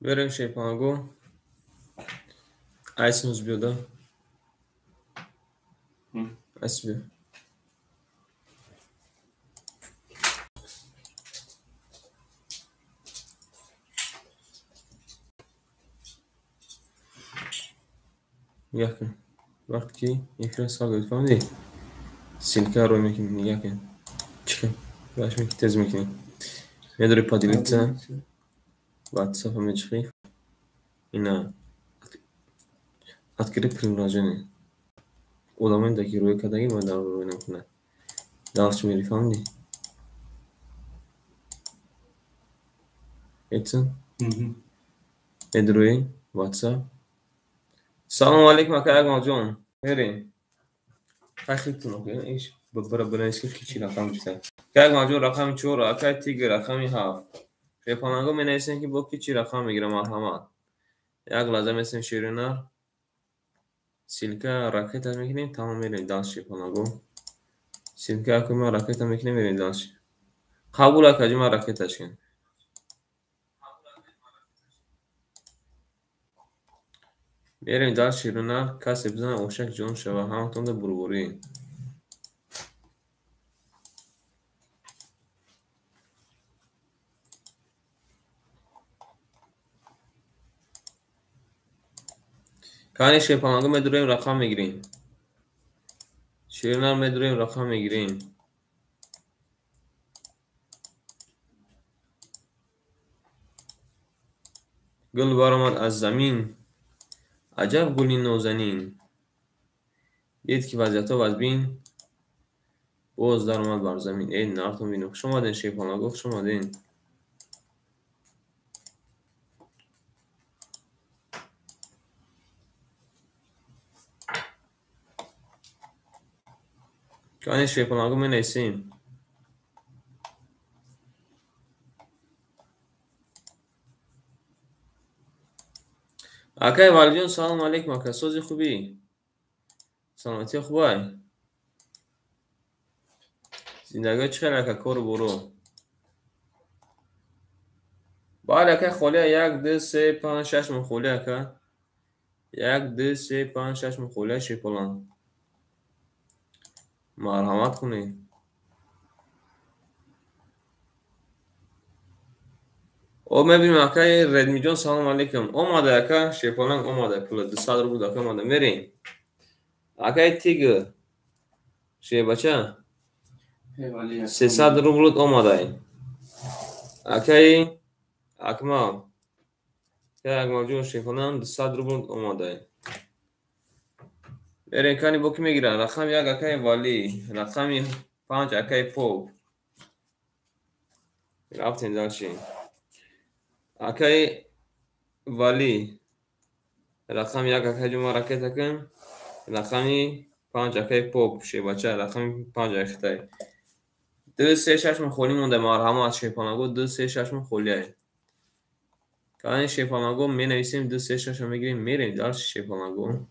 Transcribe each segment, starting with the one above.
Мерем шерпаланго. Айсинус биё да. Айс биё. Нигоҳ кун. Вақте ки эфира сар додӣ, фаҳмидӣ? Ссылка ро мекунӣ, нигоҳ кун. Чӣ хел? Баш мекунӣ, тез мекунӣ. Медори поделиться, WhatsApp мечиқӣ. Ина открыть приложение. Одамои даки рӯй кардагӣ бояд дар рӯй накунад. Дальше мери, фаҳмидӣ? Эдсон? Медрои WhatsApp. Салому алейкум, ака Акмалҷон. Мерем. Хай хитун, иш бара бинавис ки чӣ рақам гирифта. Ака Акмалҷон рақами 4, акай Тигр рақами 7. Шерпаланго менависем ки бо ки чӣ рақам мегирам, марҳамат. Як лаҳза месем шеринар. Ссылка ракета мекунем, тамом мерем дальше шерпаланго. Ссылка акума ракета мекунем, мерем дальше. Қабул акаҷи ман ракеташ кун. Мерем дальше шеринар, касе бизанад ошак ҷон шава, ҳаматонда бурбурӣ. Кани шерпаланго медуроем, рақам мегирем. Шеринар медуроем, рақам мегирем. Гул баромад аз замин, аҷаб гули нозанин. Дид ки вазъиятҳо вазбин, боз даромад бар замин. Эй нартон бинем. Хуш омаден шерпаланго, хуш омаден. Кани шерпаланго менависем. Акай Валиҷон, салому алейкум, ака, сози хубӣ? Саломатия хубай? Зиндагиҳо чӣ хел, ака, кору боро? Бале, ака, холия 1, 2, 3, 5, 6 моҳ холия, ака. 1, 2, 3, 5, 6 моҳ холия шерпаланг. Марҳамат кунед. О, мебинем акаи Редмиҷон, салому алейкум. Омада ака, шерпаланг омада, пула 200 рубл ака омада. Мерем. Акаи Тигр, шербача, 300 рубл омадай. Акаи Акмал, акаи Акмалҷон шерпаланг 200 рубл омадай. Мерем, кани бо ки мегирад? Рақами 1 акаи Валӣ, рақами 5 акаи Поп. Рафтем дальше. Акаи Валӣ, рақами 1 акаи Ҷума ракета кун, рақами 5 акаи Поп, шербача, рақами 5 акаи Хитай. 2, 3, 6 моҳ холӣ монда, марҳамат шерпаланго, 2, 3, 6 моҳ холиай. Кани шерпаланго менависем, 2, 3, 6 мегирем, мерем дальше шерпаланго.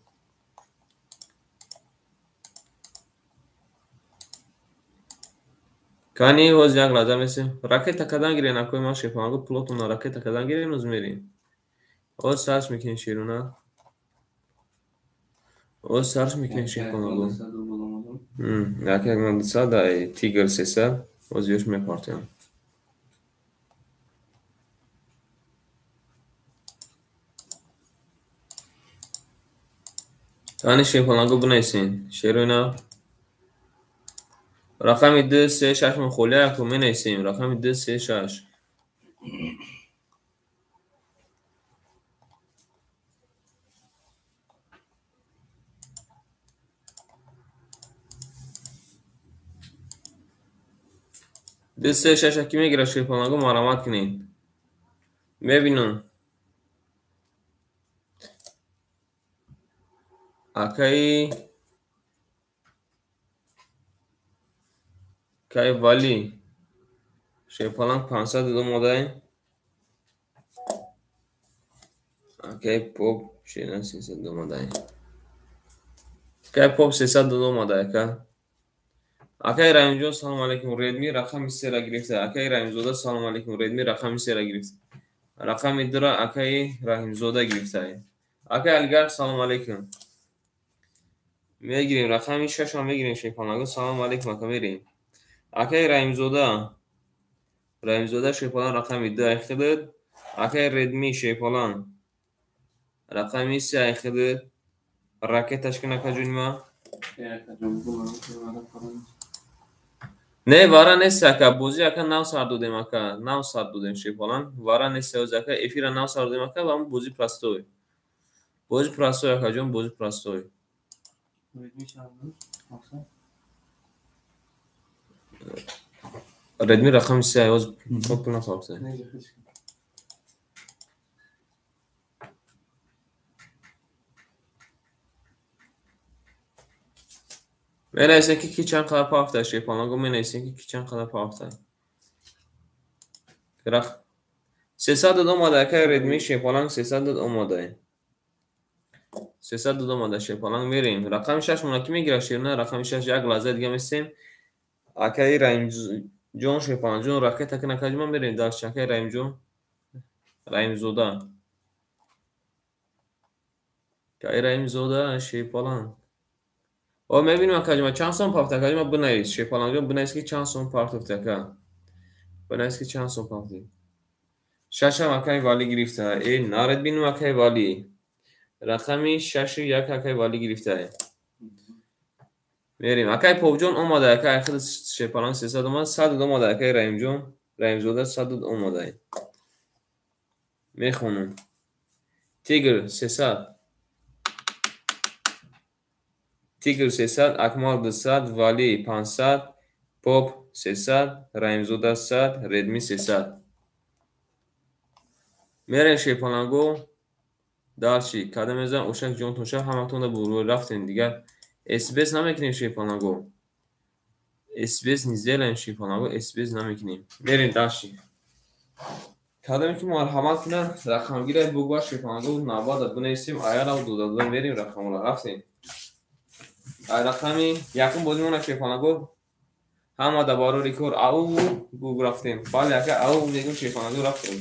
Кани ҳоз як лаҳза месем. Ракета кадан гирен, акои ман шерпаланго, пулотонро ракета кадан гирем, ҳоз мерем. Ҳоз сарш мекунем шеруна. Ҳоз сарш мекунем шерпаланго. Ака ман 200, ай Тигр 300, ҳоз ёш мепартоям. Кани шерпаланго бинависен. Шеруна. Рақами 2, 3, 6 моҳ холия яку менависем. Рақами 2, 3, 6. 2, 3, 6 ки мегирад шерпаланго, марҳамат кунед. Мебинам. Акаи Кай Валӣ, шерпаланг 500 омодай. Акаи Поп шеран 300 омодай. Акаи Поп 300 омодай, ака. Акаи Раҳимҷон, салому алейкум. Редми рақами 3 гирифта. Акаи Раҳимзода, салому алейкум. Редми рақами 3 гирифта. Рақами 2 акаи Раҳимзода гирифтай. Акаи Алигарх, салом алейкум. Мегирем рақами 6 ам мегирем шерпаланго. Салом алейкум ака, мерем. Акаи Раҳимзода. Раҳимзода шерпалан рақами 2 айхидид. Акаи Редми шерпалан рақами 3 айхидид. Ракеташ кин ака ҷунима. Не, вара нест ака, бозӣ ака нав сар додем ака, нав сар додем шерпалан. Вара нест оз ака, эфира нав сар додем ака, ва бозӣ простой. Бозӣ простой ака ҷон, бозӣ простой. Редми рақами 3 оз пул нафарса. Менависем ки ки чанд қадар пафта шерпаланго, менависем ки ки чанд қадар пафта. 300 дод омада акаи Редми шерпаланг, 300 дод омада. 300 дод омада шерпаланг, мерем. Рақами 6 мона ки мегирад шерна, рақами 6 як лаҳза дига месем. Акаи Раҳимҷон шерпалангҷон ракета кина каҷма мерем дарс акаи Раҳимҷон Раҳимзода. Акаи Раҳимзода шерпаланг. О, мебинем акаҷма чанд сом пафта, акаҷма бинавис, шерпалангҷон бинавис ки чанд сом партофти ака. Бинавис ки чанд сом партофти. 6 акаи Вали гирифта. Э, наред бинем акаи Вали. Рақами 6 1 акаи Вали гирифта. Мерем. Акаи Попҷон омада, акаи худ шерпаланг 300 омада, 100 омада акаи Раҳимҷон, Раҳимзода 100 омада. Мехонам. Тигр 300. Тигр 300, Акмал 200, Вали 500, Поп 300, Раҳимзода 100, Редми 300. Мерем шерпаланго. Дарчи када мезан ошак ҷонтон ша ҳаматонда бурӯ рафтем дигар. СБС намекунем шерпаланго. СБС не сделаем шерпаланго, СБС намекунем. Мерем дарчи. Кадаме ки марҳамат кунад рақамгира бугва шерпаланго навбата бинависем, аяра дода дода мерем рақамро рафтем. Рақами якум бозимона шерпаланго ҳама да барори кор ау буг рафтем. Бале ака ау мегум шерпаланго рафтем.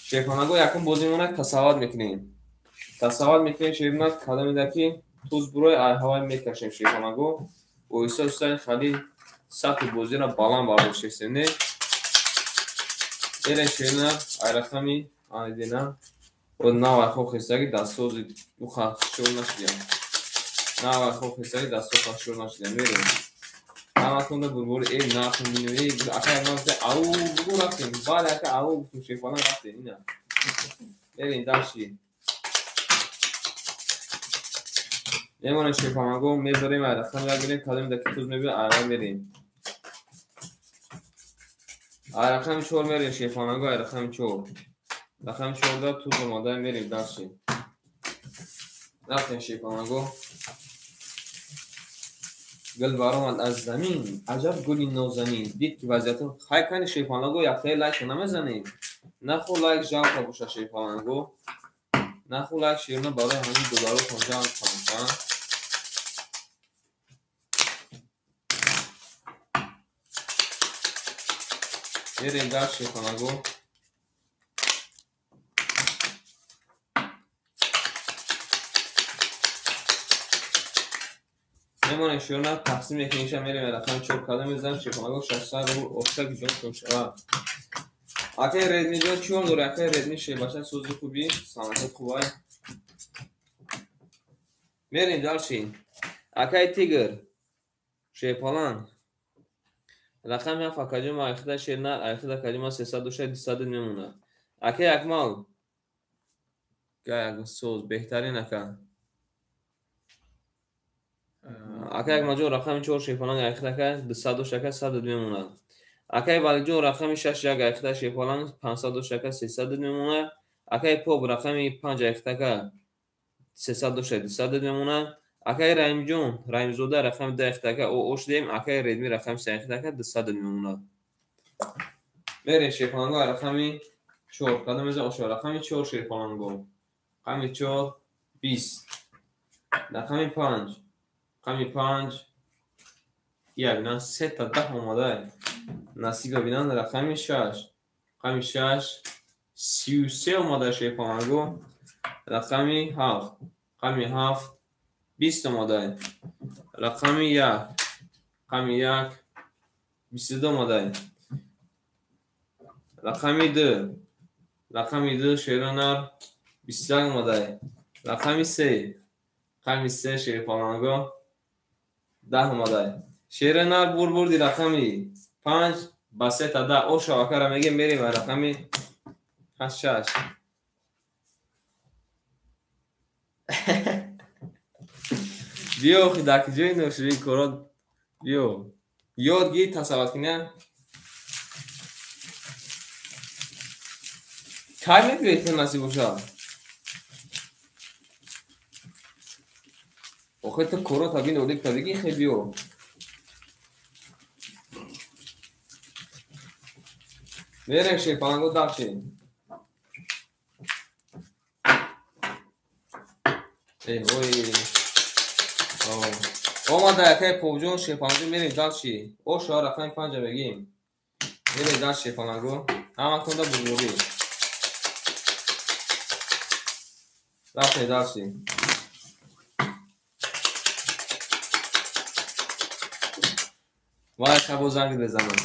Шерпаланго якум бозимона тасавват мекунем. Тасавват мекунем шерна кадаме ки туз бурой ҳавай мекашем шерпаланго. Оҳиста оҳиста хали сатҳи бозиро баланд бардоштем, не? Мерем шерна ай рақами айдина нав айхо хестаги дастсози ухашшор нашудям. Нав айхо хестаги дастсо хашшор нашудям. Мерем. Ҳаматонда бурбори э нахун бинем. Э ака ман ау бугу рафтем. Бале ака ау гуфтем шерпаланг рафтем ина. Мерем дарши. Мемонем шерпаланго мебарем ай рақам як мерем кадом даки туз мебиёд ай мерем. Ай рақами 4 мерем шерпаланго, ай рақами 4. Рақами 4 да туз омада мерем дарши. Рафтем шерпаланго. Гул баромад аз замин, аҷаб гули нозанин. Дид ки вазъиятон хай кани шерпаланго яктаи лайк намезанед. Нахо лайк жалко боша шерпаланго. Нахо лайк шерна барои ҳамин додаротон жалко боша. Мерем дар шерпаланго. Мемонем шерна тақсим мекунем ша мерем рақами 4 кадом мезанем шерпаланго 600 рубл ошак ҷон шава. Акаи Редми ҷон чӣ дорӣ? Акаи Редми шербача сози хуби, санъати хубай. Мерем дарши. Акаи Тигр шерпаланг рақами 7 акаҷон айхида шерна айхида акаҷон 300 дошта 200 мемонад. Акаи Акмал соз беҳтарин ака. Акаи Акмалҷон рақами 4 шерпаланг айхида ака 200 дошта ака 100 мемонад. Акаи Валиҷон рақами 6 1 айхида шерпаланг 500 дошта ака 300 мемонад. Акаи Поп рақами 5 айхида ака 300 дошта 200 мемонад. Акаи Раҳимҷон Раҳимзода рақами 2 айхида ака ош дем. Акаи Редми рақами 3 айхида ака 200 мемонад. Мерем шерпаланго рақами 4 кадом мезан оша рақами 4 шерпаланго. Рақами 4 20. Рақами 5 рақами 5 як на 3 та 10 омада. Насиба бинанд рақами 6 рақами 6 33 омада шерпаланго. Рақами 7, рақами 7 20 омада. Рақами 1, рақами 1 22 омада. Рақами 2, рақами 2 шеронар 21 омада. Рақами 3, рақами 3 шерпаланго 10 омада. Шеронар бурбурди рақами 5 ба 3 та 10. О шавакара мегем, мерем ба рақами 6. Биё, охи, дар куҷои ношири коро биё. Ёд гир тасавват кунӣ. Кай мебиёед ту насиб бошад? Охи ту коро табин олик табиги хе биё. Мерем шерпаланго дальше. Эй, ой. Омада якай повҷон шерпаланго, мерем дальше. О шоа рақами 5 мегим. Мерем дальше шерпаланго. Ҳаматонда бурдборӣ. Рафтем дальше. Вай хабо занг безанам.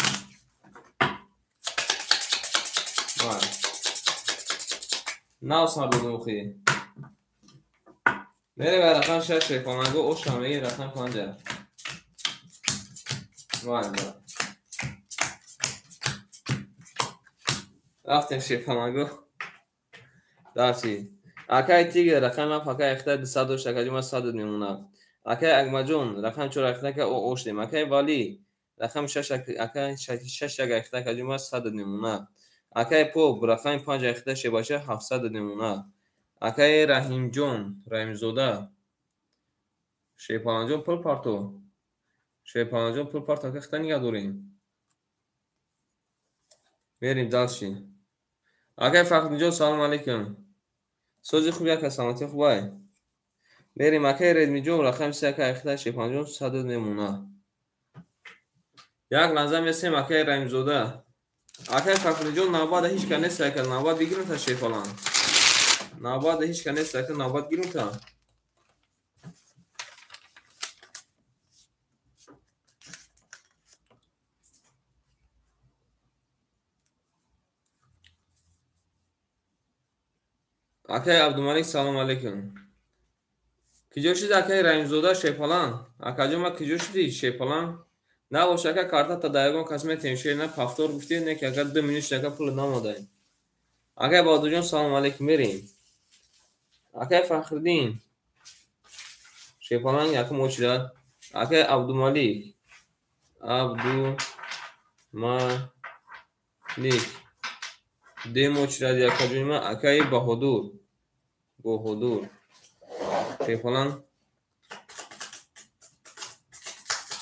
Вай. Нав сар додум охи. Мерем ба рақам 6 шерпаланго, оша мегим рақам 5. Вай ба. Рафтем шерпаланго. Дальше. Акай Тигр рақам 7, акай Ихта 200 дошт, акай Ҷума 100 мемонад. Акай Акмаҷон рақам 4 Ихта ка оштем. Акай Вали рақами 6, акай 6 Ихта ка Ҷума 100 мемонад. Акай Поп рақами 5 Ихта шебача 700 мемонад. Акай Раҳимҷон Раҳимзода шерпаланҷон пул парто. Шерпаланҷон пул парто, ака Ихта нигаҳ дорем. Мерем дальше. Акай Фахриддинҷон салом алейкум. Сози хуб яка, саломатӣ хубай. Мерем акай Редмиҷон рақами 3 акай Ихта шерпаланҷон 100 мемонад. Як лаҳза месем акай Раҳимзода. Акай Фахриддинҷон навбат ҳеҷ ка нест, ака навбат бигирем та шерпалан. Навбат ҳеҷ ка нест, ака навбат гирем та. Акай Абдумалик салом алейкум. Куҷо шуди акай Раҳимзода шерпалан? Акаҷон ма куҷо шуди шерпалан? Набош ака картата дар ягон кас метем шер на пафтор гуфти, не ки ака 2 минут шуд ака пул намодаем. Акай Баҳодурҷон салом алейкум, мерем. Акай Фахриддин шерпалан якум очирад. Акай Абдумалик Абдумалик дем очирад якаҷони ма. Акай Баҳодур Баҳодур шерпалан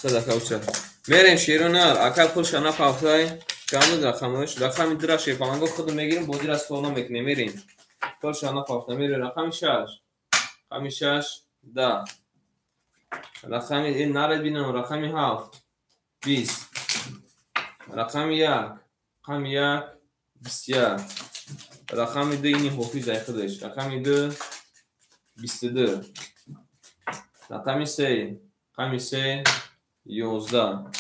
садака очирад. Мерем шеронар ака пулша напафтай. Чанд рақамаш? Рақами 2 шерпаланго худ мегирем, бозира соло мекунем. Мерем. Пулша напафта. Мерем рақами 6. Рақами 6 10. Рақами наред бинам рақами 7 20. Рақами 1, рақами 1 21. Рақами 2 ини ҳофиз ай худаш. Рақами 2 22. Рақами 3, рақами 3 11.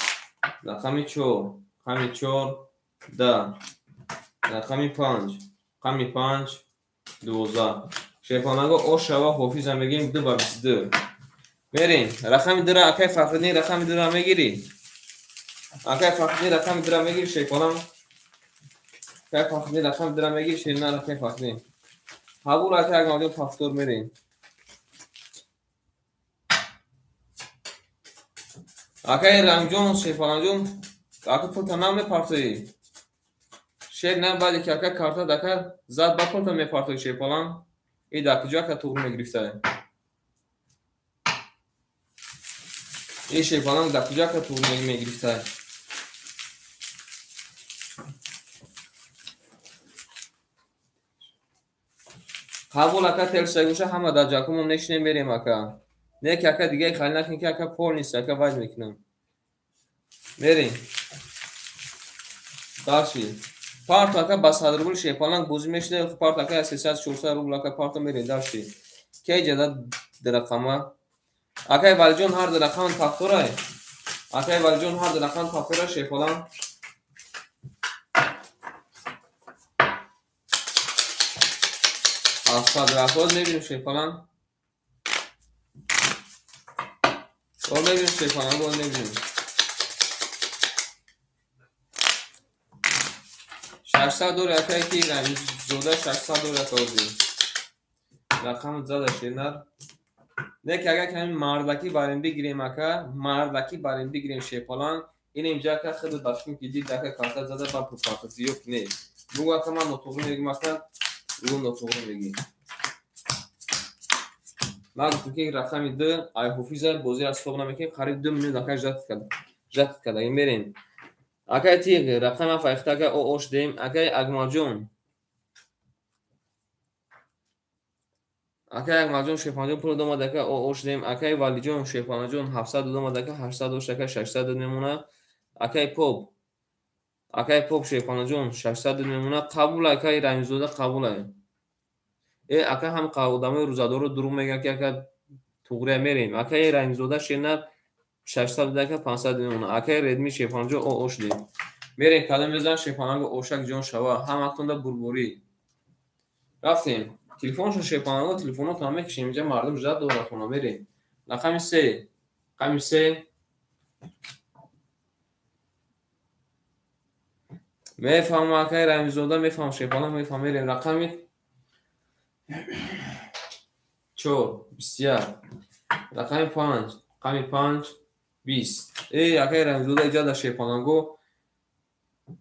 Рақами 4, рақами 4 10. Рақами 5, рақами 5 12. Шерпаланго ошава ҳофиза мегирем 2 ба 22. Мерем. Рақами 2 акай Фахриддин рақами 2 мегирӣ. Акай Фахриддин рақами 2 мегирӣ шерпалан. Акай Фахриддин рақами 2 мегирӣ шернар акай Фахриддин. Қабул акай Акмалҷон пафтор мерем. Акай Раҳимҷон шерпаланҷон ака пулта намепартоӣ. Шер на баъде ки ака карта дака зад ба пулта мепартоӣ шерпалан. И дар куҷо ака туғри мегирифта? И шерпалан дар куҷо ака туғри мегирифта? Қабул ака телса гӯша ҳама дар ҷакумон мешинем мерем ака. Не ки ака дигаи хали накунӣ ки ака пол нест, ака ваҷ мекунам. Мерем. Дальше. Парто ака ба 100 рубл шерпаланг бозӣ мешуда, парто ака 300-400 рубл ака парто мерем дашти. Кай ҷада рақама? Акай Валиҷон ҳар рақам пахторай. Акай Валиҷон ҳар рақам пахторай шерпаланг. Ҳафтсад рафт мебинем шерпаланг. Боз мебинем шерпаланг, боз мебинем. 600 дори акай ки Рамиззода 600 дори ака озӣ. Рақам зада шернар. Не ки агар ками мардакӣ барем бигирем ака, мардакӣ барем бигирем шерпаланг, ин инҷа ака худ ба фикр ки дид ака карта зада ба пурпартофӣ ё не. Бугу ака ман нотуғрӣ мегӯм ака, бугу нотуғрӣ мегӣ. Ман гуфтам ки рақами 2 ай ҳофиза бозӣ аз ҳисоб намекунем, қариб 2 минут ака жат карда. Мерем. Акай тиғ рақами 7 айхта ака ош дем, акай Акмалҷон. Акай Акмалҷон шерпаланҷон пул домад ака ош дем, акай Валиҷон шерпаланҷон 700 домад ака 800 дошт ака 600 мемона. Акай Поп. Акай Поп шерпаланҷон 600 мемона. Қабул акай Рамиззода қабул ай. Ака ҳам одамои рӯзадорро дурӯғ мегӯянд ки ака туғрия мерем. Акай Рамиззода шернар 600 ака 500 мемона. Акай Редми шерпаланҷон ош дем. Мерем кадом мезан шерпаланг ошак ҷон шава. Ҳаматонда бурборӣ. Рафтем. Телефоншон шерпаланго телефонотон мекушем. Инҷа мардум ждат дорад хона. Мерем. Рақами 3. Рақами 3. Мефаҳмам акай Рамиззода, мефаҳмам шерпаланг, мефаҳмам. Мерем. Рақами 4 21. Рақами 5. Рақами 5 20. Акай Рамиззода иҷа дар шерпаланго,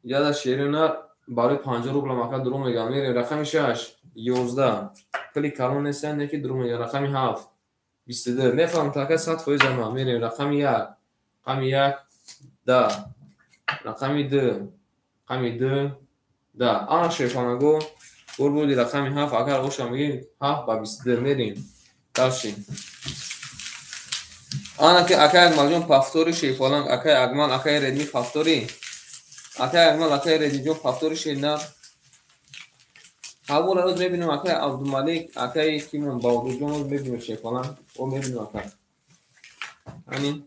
иҷа дар шерина барои 50 рубл ака дурӯғ мегӯям. Мерем. Рақами 6 11. Пули калон нестанд, не ки дурӯғ мегӯям. Рақами 7 22. Мефаҳмам ака 100% ама. Мерем. Рақами 1. Рақами 1 10. Рақами 2. Рақами 2 10. Ана шерпаланго бурбуди рақами 7 агар оша мегӯем 7 ба 22 мерем. Дальше. Ана ки акай Акмалҷон пафтори шерпаланг, акай Акмал, акай Редми пафтори. Акай Акмал, акай Редмиҷон пафтори шернар. Қабул рӯз мебинем акай Абдумалик, акай Кимон Баҳодурҷон рӯз мебинем шерпаланг. О мебинем ака. Ҳамин.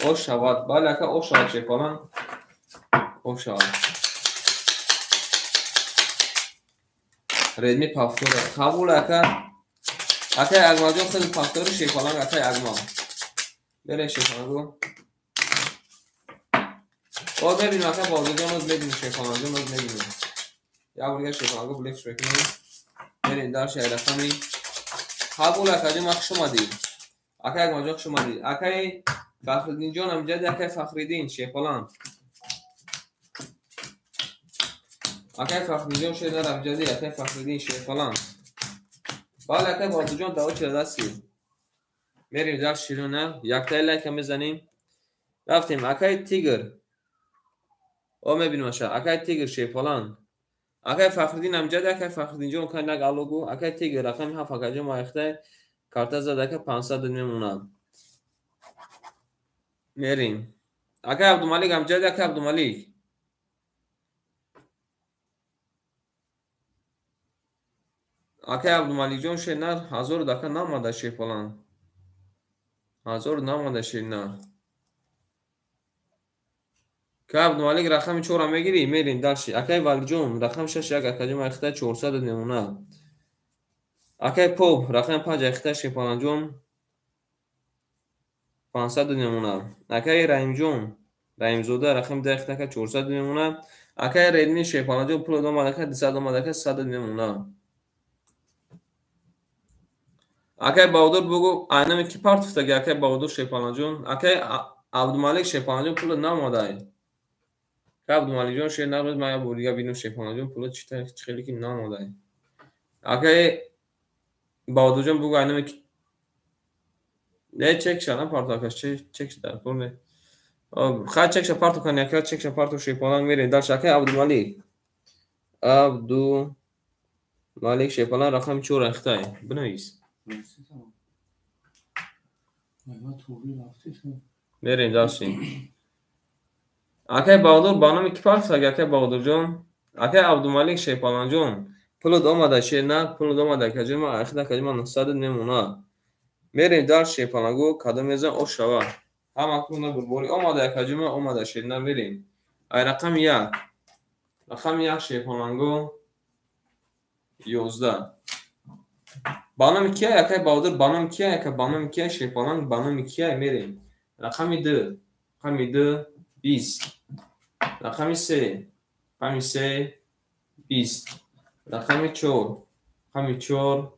Ош шавад. Бале ака ош шавад шерпаланг. Ош шавад. Редми пафтори. Қабул ака. Акай Акмалҷон хеле пафтори шерпаланг, акай Акмал. Берем шерпаланго. О мебинем ака Баҳодурҷон рӯз мебинем шерпаланҷон рӯз мебинем. Як бор дигар шерпаланго блекш мекунем. Мерем дальше рақами. Қабул акаҷон, ман хуш омадӣ. Акай Акмалҷон хуш омадӣ. Акай Фахриддинҷон ҳам ҷади акай Фахриддин шерпаланг. Акай Фахриддинҷон шернар ҳам ҷади акай Фахриддин шерпаланг. Бале акай Баҳодурҷон даво чида дасти. Мерем дальше широна. Яктаи лайка мезанем. Рафтем. Акай Тигр. О мебинем аша. Акай Тигр шерпаланг. Акай Фахриддин ҳам ҷади акай Фахриддинҷон акай наг алогу. Акай Тигр рақами 7 акаҷон маихтай карта зад ака 500 мемонад. Мерем. Акай Абдумалик ҳам ҷади акай Абдумалик. Акай Абдумаликҷон шернар 1000 дака наомада шерпаланг. 1000 наомада шернар. Акай Абдумалик рақами 4 мегирӣ? Мерем дальше. Акай Валиҷон рақами 6 як акаҷон айхта 400 мемонад. Акай Поп рақами 5 айхта шерпаланҷон 500 мемонад. Акай Раҳимҷон Раҳимзода рақами 2 айхта ака 400 мемонад. Акай Редми шерпаланҷон пул омад ака 200 омад ака 100 мемонад. Акай Баҳодур бугу айнами ки партуфтаги акай Баҳодур шерпаланҷон. Акай Абдумалик шерпаланҷон пул наомадай. Акай Абдумаликҷон шер нарӯз ман як бор дига бинам шерпаланҷон пул чӣ хеле ки наомадай. Акай Баҳодурҷон бугу айнами ки не чекша напарту ака чекша дар кор не. Хай чекша парту кани ака чекша парту шерпаланг мерем дальше. Акай Абдумалик. Абдумалик шерпаланг рақами 4 айхтай. Бинавис. Мерем дальше. Акай Баҳодур ба номи ки партуфтаги акай Баҳодурҷон? Акай Абдумалик Шерпаланҷон, пулот омада шернар, пулот омада акаҷон, айхида акаҷон 900 мемона. Мерем дар Шерпалангу, кадом мезан ош шава. Ҳама куна бурбори омада акаҷон, омада шернар мерем. Ай рақами 1. Рақами 1 Шерпалангу 11. Ба номи кия акай Баҳодур, ба номи кия ака, ба номи кия Шерпаланг, ба номи кия мерем. Рақами 2, рақами 2 20. Рақами 3, рақами 3 20. Рақами 4, рақами 4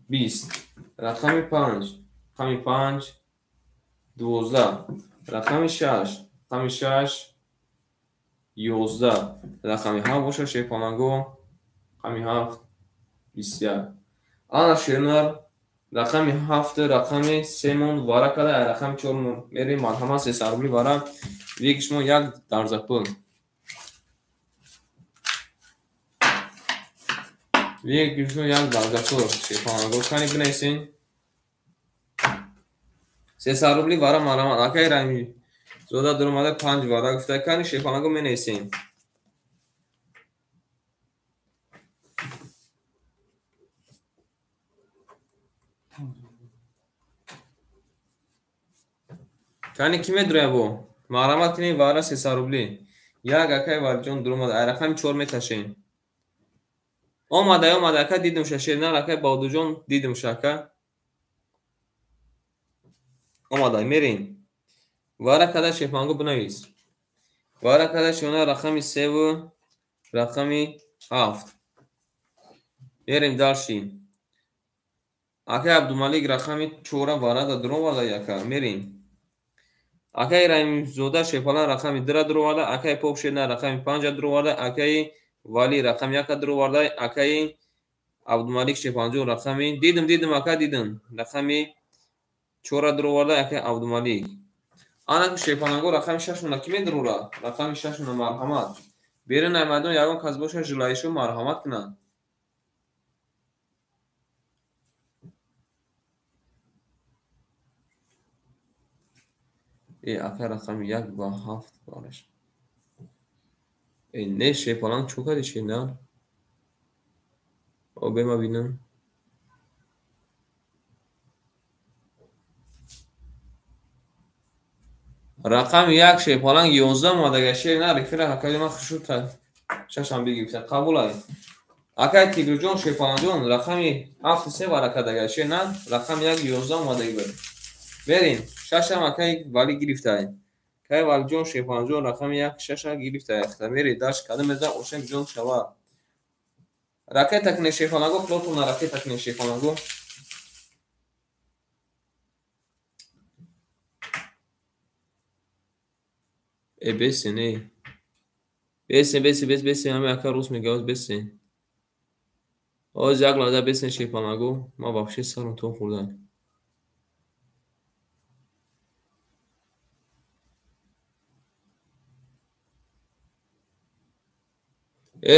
20. Рақами 5, рақами 5 12. Рақами 6, рақами 6 11. Рақами 7 боша Шерпалангу, рақами 7 21. Ана шернар рақами 7, рақами 3 мон вара када, рақами 4 мон мерем, марҳамат 300 рубли вара, вегиш мо як дарзапул. Вегиш мо як дарзапул Шерпалангу, кани бинависен. 300 рубли вара марҳамат. Акай Раҳимзода даромада 5 вара гуфта, кани Шерпалангу менависем. Кани ки медроя бо? Марҳамат кунем вара 300 рубли. Як акай Валиҷон дуромада, ай рақами 4 меташем. Омада, омада, ака дидумша шернар, акай Баҳодурҷон дидумша ака. Омада, мерем. Вара када Шерпалангу бинавис. Вара када шернар рақами 3 ва рақами 7. Мерем дальше. Акай Абдумалик рақами 4 вара да дуроварда яка. Мерем. Акай Раҳимзода Шерпаланг рақами 2 дуроварда, акай Поп шернар рақами 5 дуроварда, акай Вали рақами 1 дуроварда, акай Абдумалик Шерпаланҷон рақами дидим, дидим ака дидим, рақами 4 дуроварда, акай Абдумалик. Ана Шерпалангу рақами 6 мона ки медурора? Рақами 6 мона марҳамат. Берин ай майдон ягон кас боша жилаишу марҳамат кунад. Ака рақами 1 ва 7 бараш. Не Шерпаланг чӯ кади шернар? О бема бинам. Рақами 1 Шерпаланг 11 омадага шернар, эфира акаи ман хушуд шашам бигирифта. Қабул ай. Акай Тигрҷон Шерпаланҷон рақами 7 3 варакадага шернар, рақами 1 11 омадаги буд. Берем, шашам акай Вали гирифтай. Акай Валиҷон Шерпаланҷон рақами 1 6 гирифтай. Мери даш кадом мезан ошем ҷон шава. Ракета кне Шерпалангу, плотона ракета кне Шерпалангу. Бесен, Бесен, бесен, бесен, бесен, ҳаме ака рус мегаваз бесен. Оз як лаҳза бесен Шерпалангу, ман вообще сарам тон хӯрдам.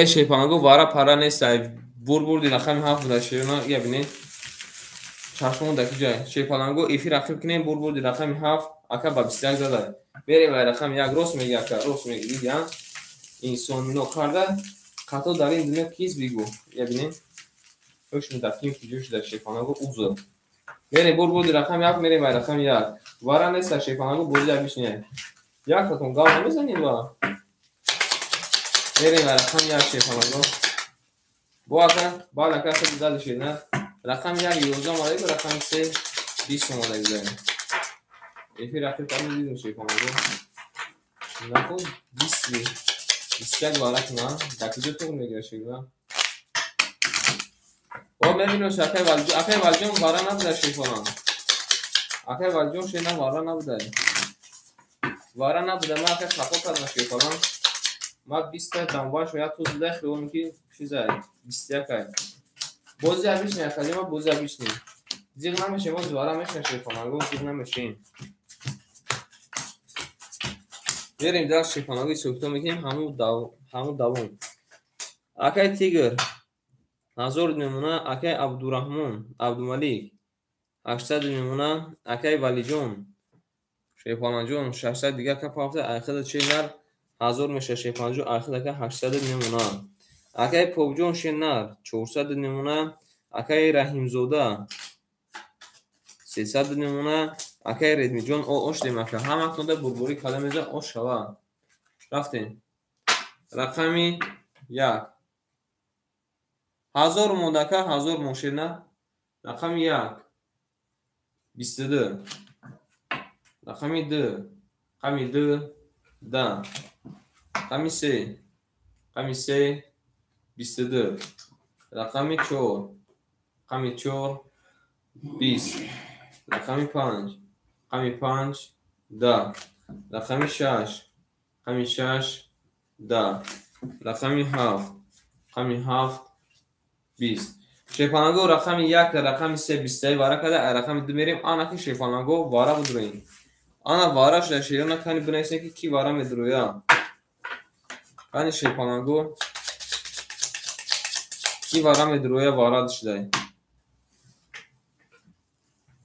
Шерпалангу вара пара нест, ай бур бурди рақами 7 буда шерна, я бинед. Чашмон дар куҷай? Шерпалангу эфир рақиб кунем, бур бурди рақами 7, ака ба 21 зада. Мерем ай рақами 1 рост меги ака, рост меги, дидиан. Инсон мино карда, хато дар ин дунё кист бигӯ. Я бинед. Ҳушм дар ким куҷо шуда Шерпалангу узр. Мерем бур бурди рақами 7, мерем ай рақами 1. Вара нест Шерпалангу бозӣ абишне. Як татон гав намезанед ва. Мерем рақами 1 Шерпалангу. Бо ака, баъд ака худ зади шернар. Рақами 1 11 омадаги, рақами 3 20 омадаги. Эфир рақиб кардем дидем Шерпалангу. Наход 20 21 вара кунам, дар куҷо туғ мегирад шернар? О мебинем акай Валиҷон, акай Валиҷон вара набуда Шерпаланг. Акай Валиҷон шернар вара набуда. Вара набуда, ман акай хато кардам Шерпаланг. Ман 20 дамбаш як туз буда, хиёлам ки чизай 21 ай. Бози абишне акаҷон, бози абишне. Зиғ намешем, боз вара мешем Шерпалангу, зиғ намешем. Мерем дар Шерпалангу ҳисоб мекунем, ҳамун давом. Акай Тигр 1000 мемона, акай Абдураҳмон Абдумалик 800 мемона, акай Валиҷон Шерпаланҷон 600 дигар кап ҳафта, айхада ченар 1000 меша шерпалангҷон, архид ака 800 мемона. Акаи Побҷон шернар 400 мемона. Акаи Раҳимзода 300 мемона. Акаи Редмиҷон ош дем ака. Ҳаматонда бурборӣ када меза ош шава. Рафтем. Рақами 1. 1000 монда ака, 1000 мон шернар. Рақами 1. 22. Рақами 2. Рақами 2 10. Рақами 3. Рақами 3 22. Рақами 4. Рақами 4 20. Рақами 5. Рақами 5 10. Рақами 6. Рақами 6 10. Рақами 7. Рақами 7 20. Шерпаланго рақами 1 рақами 3 21 вара када, рақами 2 мерем. Ана ки шерпаланго вара будроин. Ана вара шуда шерона кани бинависем ки ки вара медроя. Кани шерпаланго ки вара медроя вара шудай.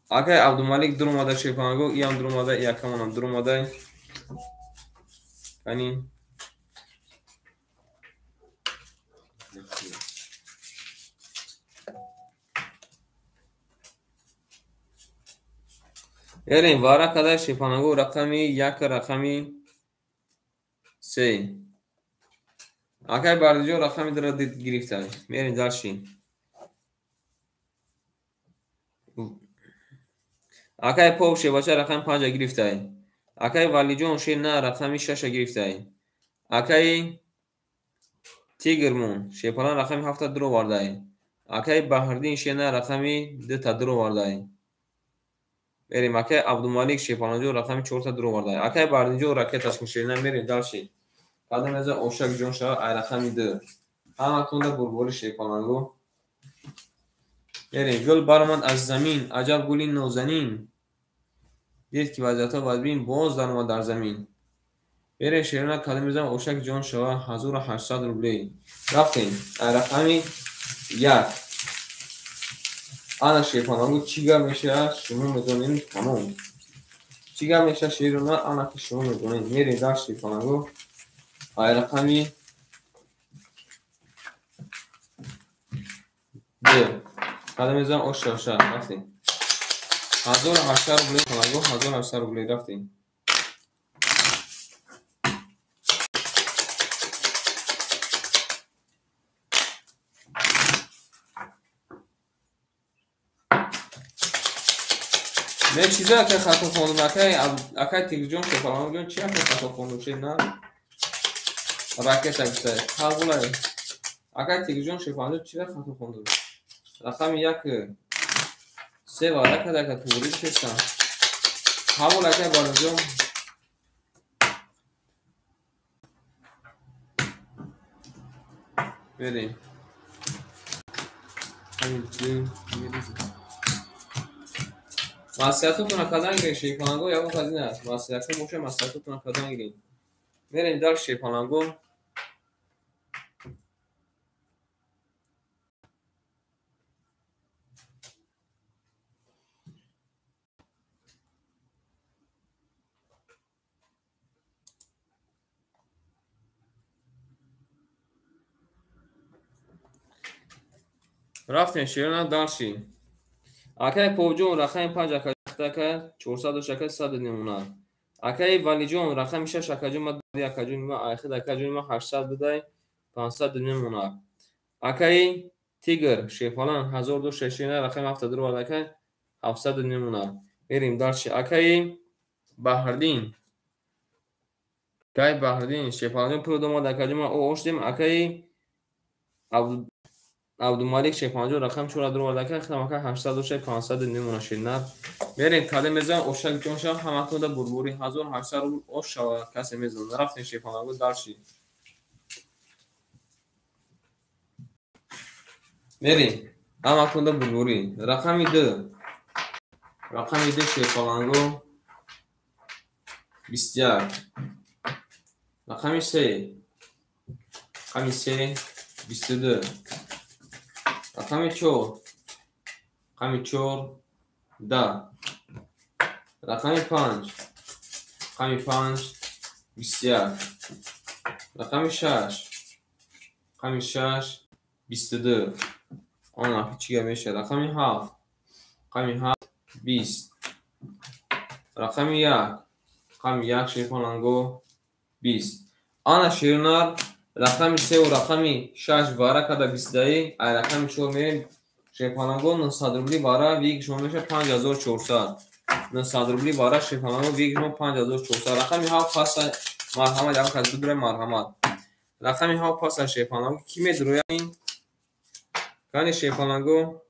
Акай Абдумалик дуромада шерпаланго, иам дуромада, иакамонам дуромада. Кани Ерем вара када шерпаланго рақами 1 рақами 3. Акай Бардиҷон рақами 2-ро гирифта. Мерем дальше. Акай Пов шербача рақами 5-а гирифта. Акай Валиҷон шер на рақами 6-а гирифта. Акай Тигрмон шерпалан рақами 7-та дуроварда. Акай Баҳриддин шер на рақами 2-та дуроварда. Мерем акай Абдумалик шерпаланҷон рақами 4-та дуроварда. Акай Бардиҷон ракеташ шерна мерем дальше. Кадом меза ошак ҷон шава ай рақами 2. Ҳаматонда бурбори шерпаланго. Мерем гул баромад аз замин, аҷаб гули нозанин. Дид ки вазъиятҳо вазбин, боз даромад дар замин. Мерем шерна кадом меза ошак ҷон шава 1800 рублей. Рафтем ай рақами 1. Ана шерпаланго чӣ гап мешавад шумо медонед тамом. Чӣ гап мешавад шерона ана ки шумо медонед. Мерем дар шерпаланго ай рақами 2. Кадом мезанам ош шавша. Рафтем. 1800 рублей паланго, 1800 рублей рафтем. Не чиза акай хато хондум, акай Тигрҷон шерпалангоҷон чи акай хато хондум шер на? Ракета гуфта. Қабулай. Акай Тигрҷон шерпалангоҷон чира хато хондум? Рақами 1 3 вара када ака туғри кесам. Қабул акай Барнҷон. Берем. Ҳамин маслиҳатотонро кадан гиред шерпаланго, ягон казин аст. Маслиҳатҳо боша, маслиҳатотонро кадан гиред. Мерем дар шерпаланго. Рафтем шерона дальше. Акай Повҷон рақами 5 ака 400 ака 100 намуна. Акай Валиҷон рақами 6 акаҷон ма акаҷон ма айхид акаҷон ма 800 будай 500 намуна. Акай Тигр шерпалан 1000 рақами 7 дуровард акай 700 намуна. Мерем дальше. Акай Баҳриддин. Акай Баҳриддин шерпаланҷон пул домад акаҷон ма ош дем. Акай Абдумалик шерпаланҷон рақами 4 дуровард акай хидам акай 800 500 намуна шернар. Мерем кадем мезанам ошак ҷон шава ҳаматонда бурбори 1800 рубл ош шава касе мезанад. Рафтем шерпаланго дальше. Мерем ҳаматонда бурбори. Рақами 2. Рақами 2 шерпаланго 21. Рақами 3. Рақами 3 22. Рақами 4. Рақами 4 10. Рақами 5. Рақами 5 21. Рақами 6. Рақами 6 22. Ана чӣ гап мешавад? Рақами 7. Рақами 7 20. Рақами 1. Рақами 1 шерпаланго 20. Ана шернар рақами 3 ва рақами 6 вара када 20 ай рақами 4 мерем шерпаланго 900 рубли вара виг шумо мешавад 5400. 900 рубли вара шерпаланго виг шумо 5400. Рақами 7 паса марҳамат як кас бидуре марҳамат. Рақами 7 паса шерпаланго ки медурояд ин? Кани шерпаланго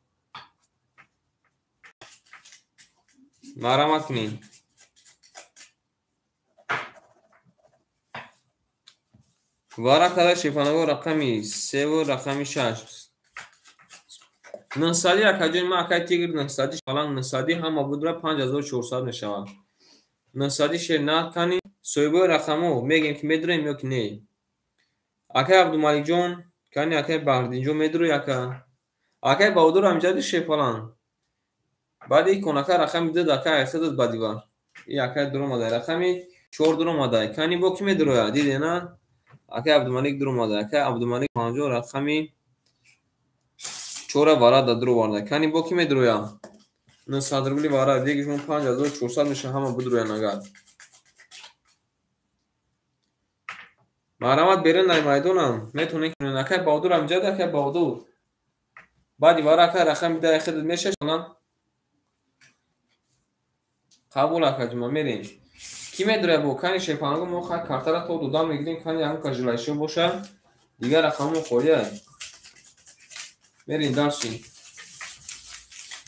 марҳамат кунед. Вара када шерпаланго рақами 3 ва рақами 6. 900 акаҷони ман акай тигр 900 шаланг 900 ҳама будра 5400 мешавад. 900 шер на кани соҳибои рақамҳо мегӯем ки медуроем ё ки не. Акай Абдумаликҷон, кани акай Баҳриддинҷон медурои ака. Акай Баҳодур ҳамҷади шерпаланг. Баъди икон ака рақами 2 акай айхидад бадивар. И акай дуромадай. Рақами 4 дуромадай. Кани бо ки медурояд? Диде на? Акай Абдумалик дуромадай. Акай Абдумалик 50 рақами 4 вара да дуроварда. Кани бо ки медурояд? 900 рубли вара вигишмон 5400 меша ҳама бидуроянд агар. Марҳамат берун ай майдонам. Метавонед кунед. Акай Баҳодур ҳамҷад акай Баҳодур. Баъди вара акай рақами 10 хидат мешавад. Қабул акаҷума мерем. Ки медурояд бо кани шерпаланго мо хай картара то додам мегирем кани ягон кас жилайшиё бошад. Дигар рақамҳо холия. Мерем дарси.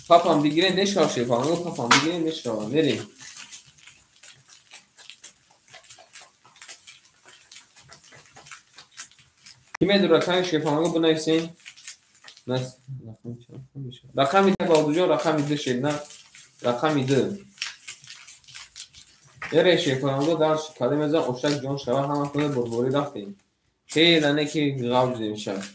Папам бигирем мешавад шерпаланго папам бигирем мешавад. Мерем. Ки медурояд кани шерпаланго бинависем? Рақами 2 Баҳодурҷон рақами 2 шерна. Рақами 2. Ере шерпаланго дар када мезан ошак ҷон шава ҳама куда бурборӣ рафтем. Хеле не ки ғавҷ мешавад.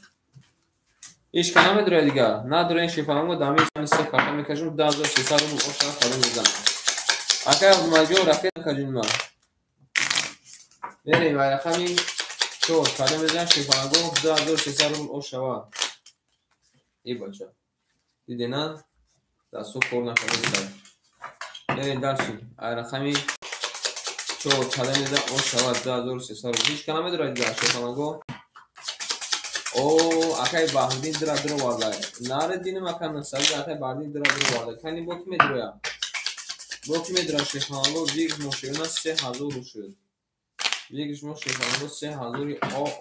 Ҳеҷ ка намедурояд дигар. Надурояд шерпаланго дар мизи се карта мекашем 2300 рубл ошак када мезанам. Акай Абдумаликҷон рафиқ акаҷони ман. Мерем ай рақами 4 када мезанам шерпаланго 2300 рубл ош шава. Эй бача. Диде на? Дастҳо кор накарда. Мерем дарси. Ай рақами 4 када мезанам ош шава 2300 рубл. Ҳеҷ ка намедурояд дигар шерпаланго. О, акай Баҳриддин дира дуроварда. Наре диним ака 900 акай Баҳриддин дира дуроварда. Кани бо ки медурояд? Бо ки медурояд шерпаланго виг мошина 3000 рубл шуд. Виг шумо шерпаланго 3000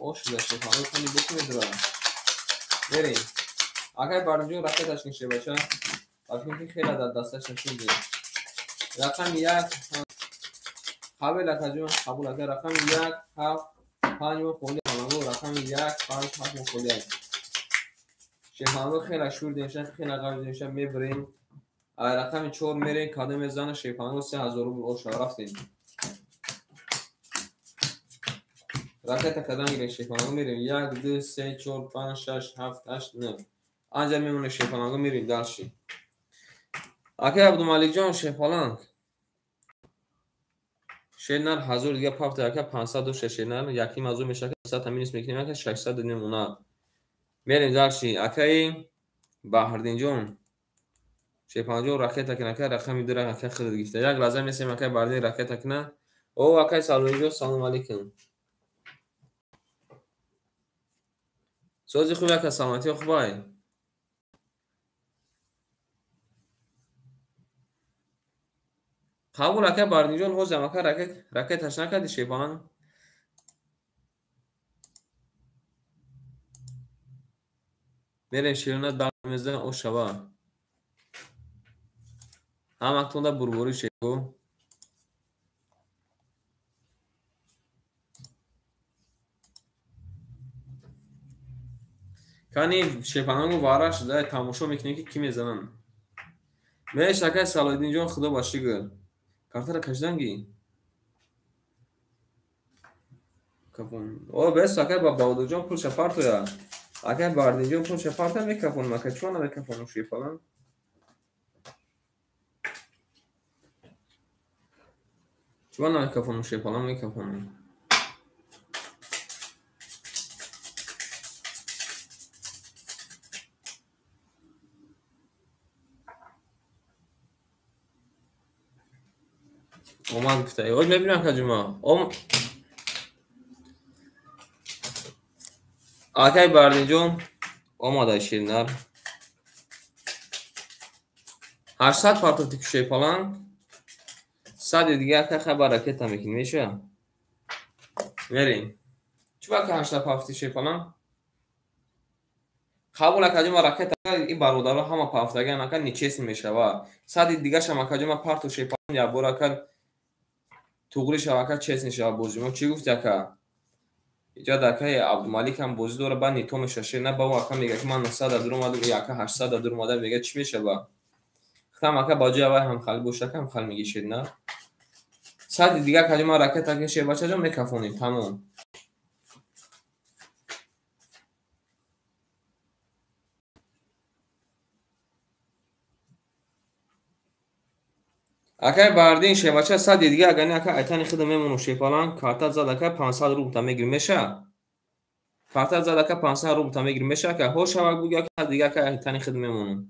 о шуда шерпаланго кани бо ки медурояд? Мерем. Акай Баҳриддинҷон ракеташ кун шербача. Фикр ки хеле дар дасташ нишон диҳем. Рақами 1 қабул акаҷон қабул ака рақами 1 7 5 мо холия шерпаланго рақами 1 5 7 мо холия. Шерпаланго хеле шур демша хеле ғавҷ демша мебарем. Ай рақами 4 мерем када мезана шерпаланго 3000 рубл оша рафтем. Ракета кадан гирем шерпаланго мерем 1 2 3 4 5 6 7 8 9. Анҷа мемонем шерпаланго мерем дальше. Акай Абдумаликҷон шерпаланг. Шернар 1000 дига пафта ака 500 дошта шернар яким азу мешака 500 минус мекунем ака 600 мемонад. Мерем дальше. Акай Баҳриддинҷон шерпаланҷон ракета кина ака рақами 2 ака хидат гирифта. Як лаҳза месем акай Баҳриддин ракета кина. О акай Салоҳиддинҷон салом алейкум. Сози хуб ака саломатӣ хубай. Қабул ака Баҳриддинҷон ҳозирам ака ракеташ накарди шерпаланг? Мерем шерона дар мезан ош шава. Ҳаматонда бурборӣ шерго. Кани шерпаланго вара шуда тамошо мекунем ки кӣ мезананд. Мереш акай Салоҳиддинҷон худо ба шукр. Картара кашиданги? Кафон. О, бес акай ба Баҳодурҷон пулша партоя. Акай Баҳриддинҷон пулша партоя мекафонам ака чӣ намекафонам шерпаланг? Чӣ намекафонам шерпаланг мекафонам. Омад гуфта. Оз мебинам ака Ҷума. Акай Бардинҷон омада ширнар. 800 партофти кушепаланг. 100 дига ака хабар ракета мекунӣ меша? Мерем. Чӣ ака 800 партофти шепаланг? Қабул ака Ҷума ракета ин бародаро ҳама пафтаган ака нечестно мешава. 100 дигашам ака Ҷума парто шепаланг як бор ака туғри шава ака честно шава бозӣ. Мо чӣ гуфти ака? Иҷод акаи Абдумалик ҳам бозӣ дора, баъд нито меша шер на ба ӯ ака мега ки ман 900 дур омадам, и ака 800 дур омадам, мега чӣ мешава? Хитам ака ба ҷои аввал ҳам хали боша ака ҳам хали меги шер на. 100 дига ака Ҷума ракета ки шер бачаҷон мекафонем тамом. Акай Бардин шевача 100 дига агани ака айтани хида мемону шепалан карта зад ака 500 рубл та мегири меша? Карта зад ака 500 рубл та мегири меша ака? Ҳо шавак буги ака дига ака айтани хида мемону.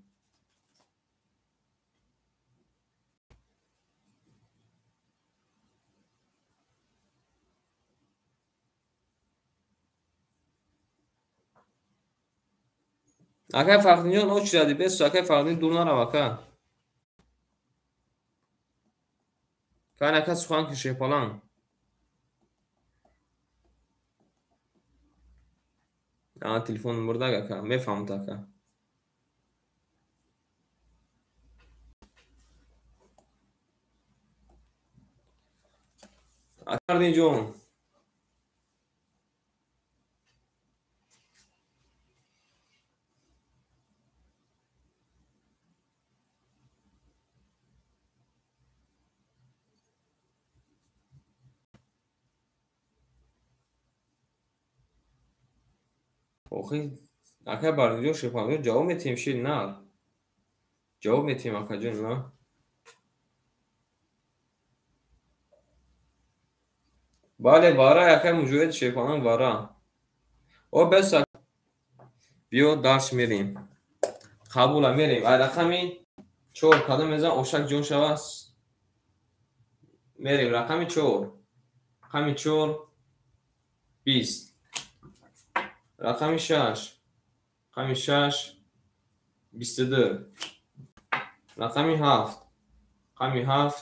Акай Фахриддинҷон о чӣ ради бесу акай Фахриддин дур нарав ака. Кан ака сухан ки шепалан. Телефон бурдаг ака, мефаҳмад ака. Фахриддинҷон. Охи ака Бардинҷон шепаланҷон ҷавоб метиҳем шир нар. Ҷавоб метиҳем акаҷон на. Бале вара акай муҷоҳид шепаланг вара. О бес биё дарс мерем. Қабула мерем. Ай рақами 4 кадом мезан ошак ҷон шава. Мерем рақами 4. Рақами 4 20. Рақами 6. Рақами 6 22. Рақами 7. Рақами 7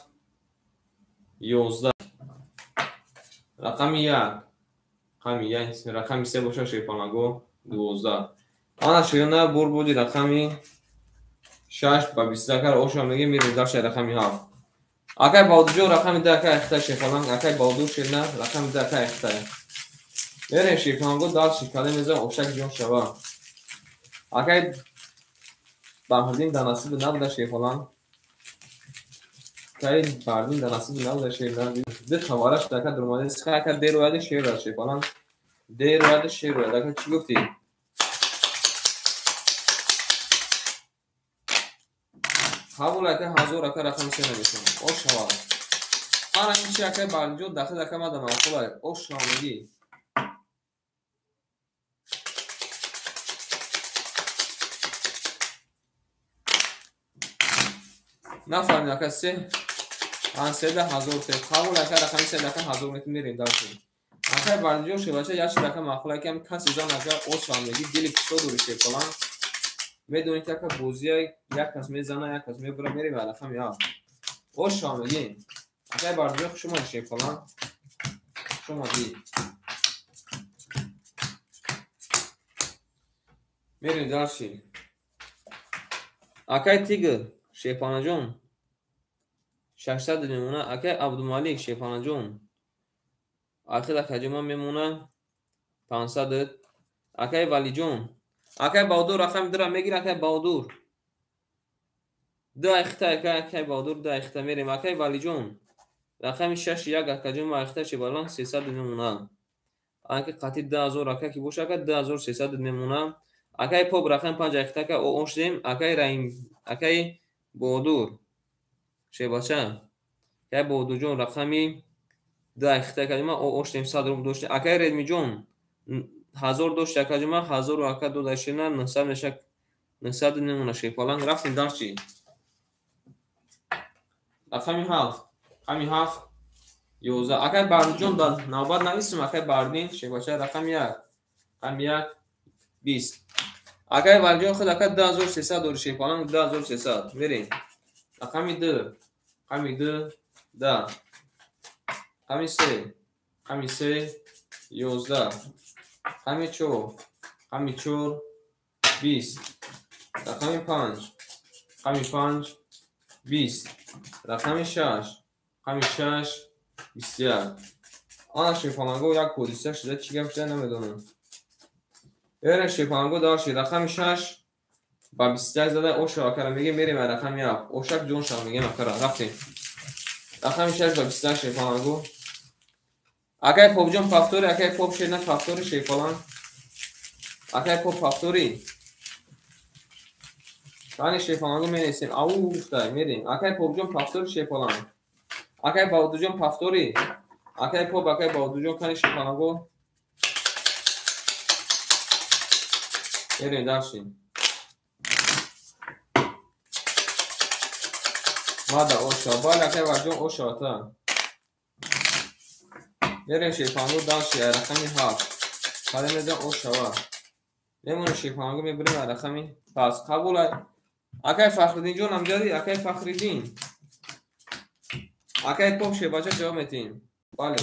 11. Рақами 1. Рақами 1 рақами 3 боша шепанаго 12. Ана ширина бур буди рақами 6 ба 22 кар оша меги мерем дарша рақами 7. Акай Баҳодурҷон рақами 2 акай ихта шепаланг, акай Баҳодур ширина рақами 2 акай ихта. Мерем шепаланго дарши кале мезан ошак ҷон шава. Акай Баҳриддин дар насиби набуда шепаланг. Акай Баҳриддин дар насиби набуда шепаланг. Ду хабараш дака дуромада сиха ака дер ояди шер ояд шепаланг. Дер ояди шер ояд. Ака чӣ гуфтӣ? Қабул ака 1000 ака рақами 3 намешавам. Ош шава. Ана ин чи акай Баҳриддинҷон дахил ака мада маъқул ай. Ош шава мегӣ. Нафаҳмидам ака се ан седа ҳазор се. Қабул ака рақами 3 ака 1000 метр мерем дарси. Акай Бардинҷон шевача як чиз ака маъқул ака ҳам каси зан ака ош шава мегӣ дили кушо дори шепаланг. Медонед ки ака бозия як кас мезана як кас мебура мерем ба рақами 7. Ош шава мегӣ. Акай Бардинҷон хуш омадӣ шепаланг. Хуш омадӣ. Мерем дарси. Акай Тигр шепанаҷон 600 мемона. Акай Абдумалик шепанаҷон ахир акаҷон мемона 500. Акай Валиҷон акай Баҳодур рақами 2-ра мегир. Акай Баҳодур 2 айхта акай Баҳодур 2 айхта мерем. Акай Валиҷон рақами 6 1 акаҷон айхта шебаланг 300 мемона. Ака қатъи 2000 ака ки боша ака 2300 мемона. Акай Поп рақами 5 айхта ака ош дем. Акай Раим акай Баҳодур шебача акай Баҳодурҷон рақами 2 айхта акаҷон ош дем 100 рубл дошт. Акай Редмиҷон 1000 дошт акаҷон 1000 ака дода шина 900 меша 900 мемона шепаланг. Рафтем дарчи. Рақами 7. Рақами 7 11. Акай Бардинҷон дар навбат нависем, акай Бардин шербача рақами 1. Рақами 1 20. Акай Валиҷон худ ака 2300 дори шерпаланг 2300. Мерем. Рақами 2. Рақами 2 10. Рақами 3. Рақами 3 11. Рақами 4. Рақами 4 20. Рақами 5. Рақами 5 20. Рақами 6. Рақами 6 21. Ана шерпаланго як ҳодиса шуда, чӣ гап шуда намедонам. Мерем шерпаланго даши рақами 6 ба 21 зада оша акара мегем, мерем рақами 7. Ошак ҷон шав мегем акара. Рафтем. Рақами 6 ба 21 шерпаланго. Акай Попҷон повтори, акай Поп шерна повтори шерпаланг. Акай Поп повтори. Кани шерпаланго менесем. Ау гуфтай, мерем. Акай Попҷон повтори шерпаланг. Акай Баҳодурҷон повтори. Акай Поп, акай Баҳодурҷон кани шерпаланго. Мерем дальше. Мада оша. Бале акай Валиҷон оша ата. Мерем шерпаланго дальше рақами 7. Кале медам ошава. Мемонем шерпаланго мебарем рақами пас. Қабул акай Фахриддинҷон амҷади, акай Фахриддин. Акай Поп шербача ҷавоб метиҳем. Бале.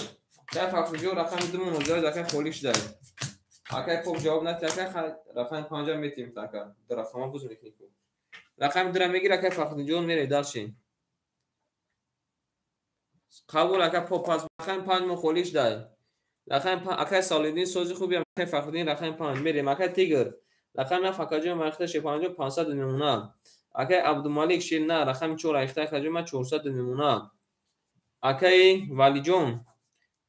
Акай Фахриддинҷон рақами 2 мунозира акай холӣ шудай. Акай Поп ҷавоб натиҳ, акай рақами 5 метиҳем ака. Ду рақама буз мекунем. Рақами 2 мегир акай Фахриддинҷон мере дальше. Қабул ака Поп пас рақами 5 мо холӣ шудай. Рақами 5 акай Солиддин сози хуби акай Фахриддин рақами 5 мерем акай Тигр. Рақами 7 акаҷон махта шерпаланҷон 500 мемона. Акай Абдумалик шерна рақами 4 айхта акаҷон ма 400 мемона. Акай Валиҷон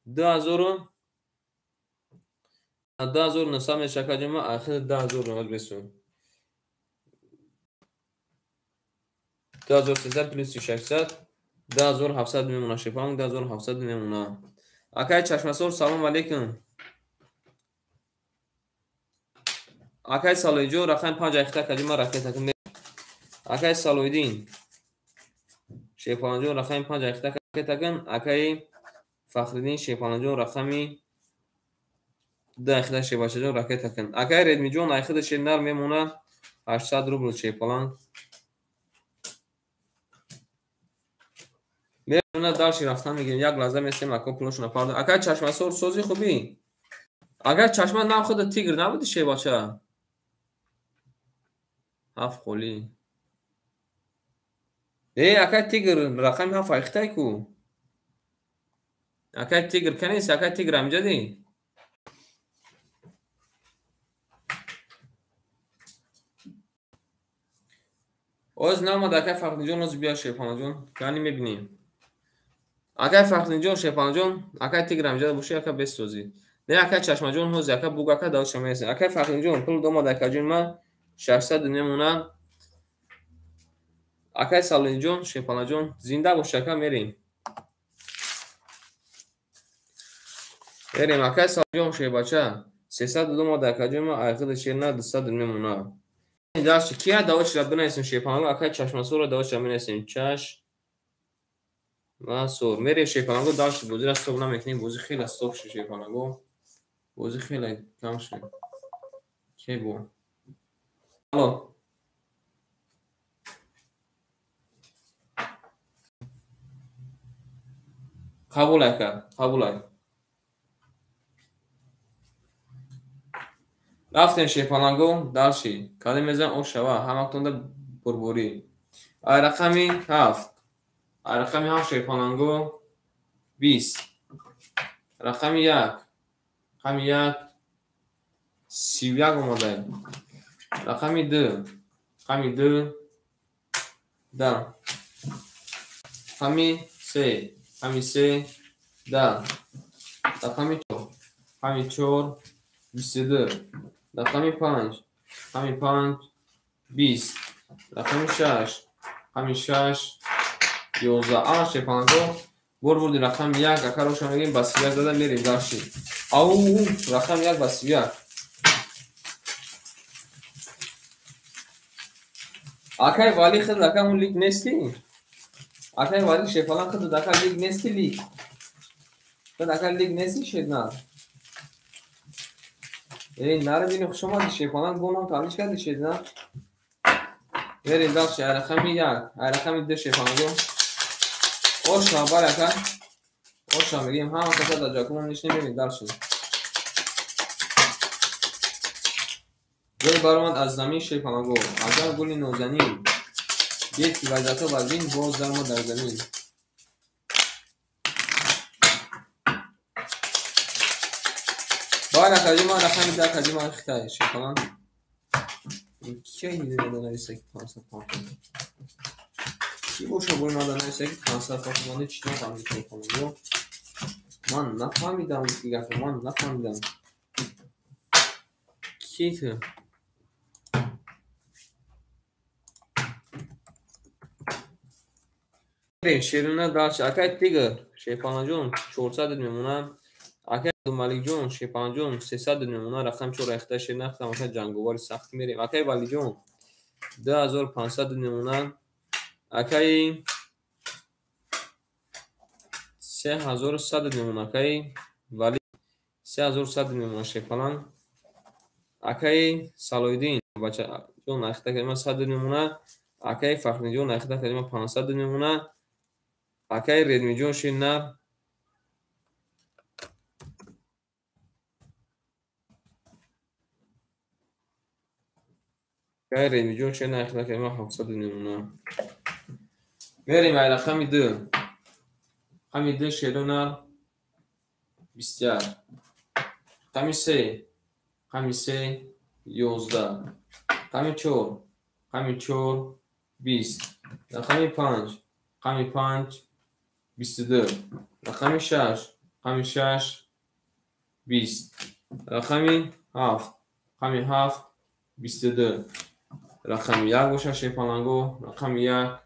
2900 меша акаҷон ма ахир 10000 омад бесун. 2300 плюс 600 2700 мемона шерпаланг 2700 мемона. Акай Чашмасор салом алейкум. Акай Салоиҷон рақами 5 айхта акаҷон ма ракета кун. Акай Салоиддин шерпаланҷон рақами 5 айхта ракета кун. Акай Фахриддин шерпаланҷон рақами 2 айхта шербачаҷон ракета кун. Акай Редмиҷон айхта шернар мемона 800 рубл шерпаланг. Мемона дальше рафтан мегирем. Як лаҳза месем ака пулошона пардо. Акай Чашмасор сози хубӣ. Агар чашма нав худа тигр набуди шербача. 7 холӣ. Акай Тигр рақами 7 айхтай ку. Акай Тигр канест, акай Тигр амҷади. Оз наомад акай Фахриддинҷон, оз бия шерпаланҷон. Кани мебинем. Акай Фахриддинҷон, шерпаланҷон, акай Тигр амҷада боши, ака бесозӣ. Не акай Чашмаҷон ҳози, ака буг, ака давша мерасем. Акай Фахриддинҷон, пул домад акаҷон ма 600 мемона. Акай Салоиддинҷон, шерпаланҷон, зинда бош ака, мерем. Мерем акай Салоиддинҷон, шербача 300 домад акаҷон ма айхида шерна 200 мемона. Дальше кия давочра бинависем шерпаланго, акай Чашмасорро давочра бинависем. Чашмасор. Мерем шерпаланго дальше бозиро стоп намекунем, бози хеле стоп шуд шерпаланго. Бози хеле кам шуд. Ке бо? Алло. Қабул ака, қабул ай. Рафтем шерпаланго дальше. Кадем мезан ошава, ҳаматонда бурбурӣ. Ай рақами 7. Ай рақами 7 шерпаланго 20. Рақами 1. Рақами 1 31 омода. Рақами 2. Рақами 2 10. Рақами 3. Рақами 3 10. Рақами 4. Рақами 4 22. Рақами 5. Рақами 5 20. Рақами 6. Рақами 6 11. Ана шерпаланго бор бурди рақами 1 ака роша мегем ба 31 зада мерем дальше. Ау рақами 1 ба 31. Акай Вали худ ака он лик нестӣ? Акай Вали шерпалан худо дака лиг нести лиг. Дака лиг нести шернар. Эй, наре бини хуш омадӣ шерпалан гонам таблиш кардӣ шернар. Верим дальше, рақами 1, рақами 2 шерпаланго. Оша барака. Оша мегим ҳама каса дар ҷакумон нишинем мерим дальше. Гул баромад аз замин шерпаланго. Агар гули нозанин. Дид ки вазиятҳо вазин боз даромад дар замин. Баъд акаҷи ман рақами 10 акаҷи ман хитай шерпалан. Кия мада нависа ки 500 панҷ. Ки боша бой мада нависа ки 500 панҷ ман чӣ нафаҳмидам шерпаланго. Ман нафаҳмидам ки гапо, ман нафаҳмидам. Ки ту? Шерина дальше. Акай Тигр, шерпаланҷон 400 мемонад. Акай Абдумаликҷон, шерпаланҷон 300 мемонад. Рақам 4 рахта шерина тамоша ҷанговари сахт мерем. Акай Валиҷон 2500 мемонад. Акай 3100 мемонад. Акай Вали 3100 мемонад шерпалан. Акай Салоиддин бачаҷон рахта калима 100 мемонад. Акай Фахриддинҷон рахта калима 500 мемонад. Акай Редмиҷон шернар акай Редмиҷон шернар рахта калима 700 мемонад. Мерем ай рақами 2. Рақами 2 шернар 21. Рақами 3. Рақами 3 11. Рақами 4. Рақами 4 20. Рақами 5. Рақами 5 22. Рақами 6. Рақами 6 20. Рақами 7. Рақами 7 22. Рақами 1 боша шерпаланго. Рақами 1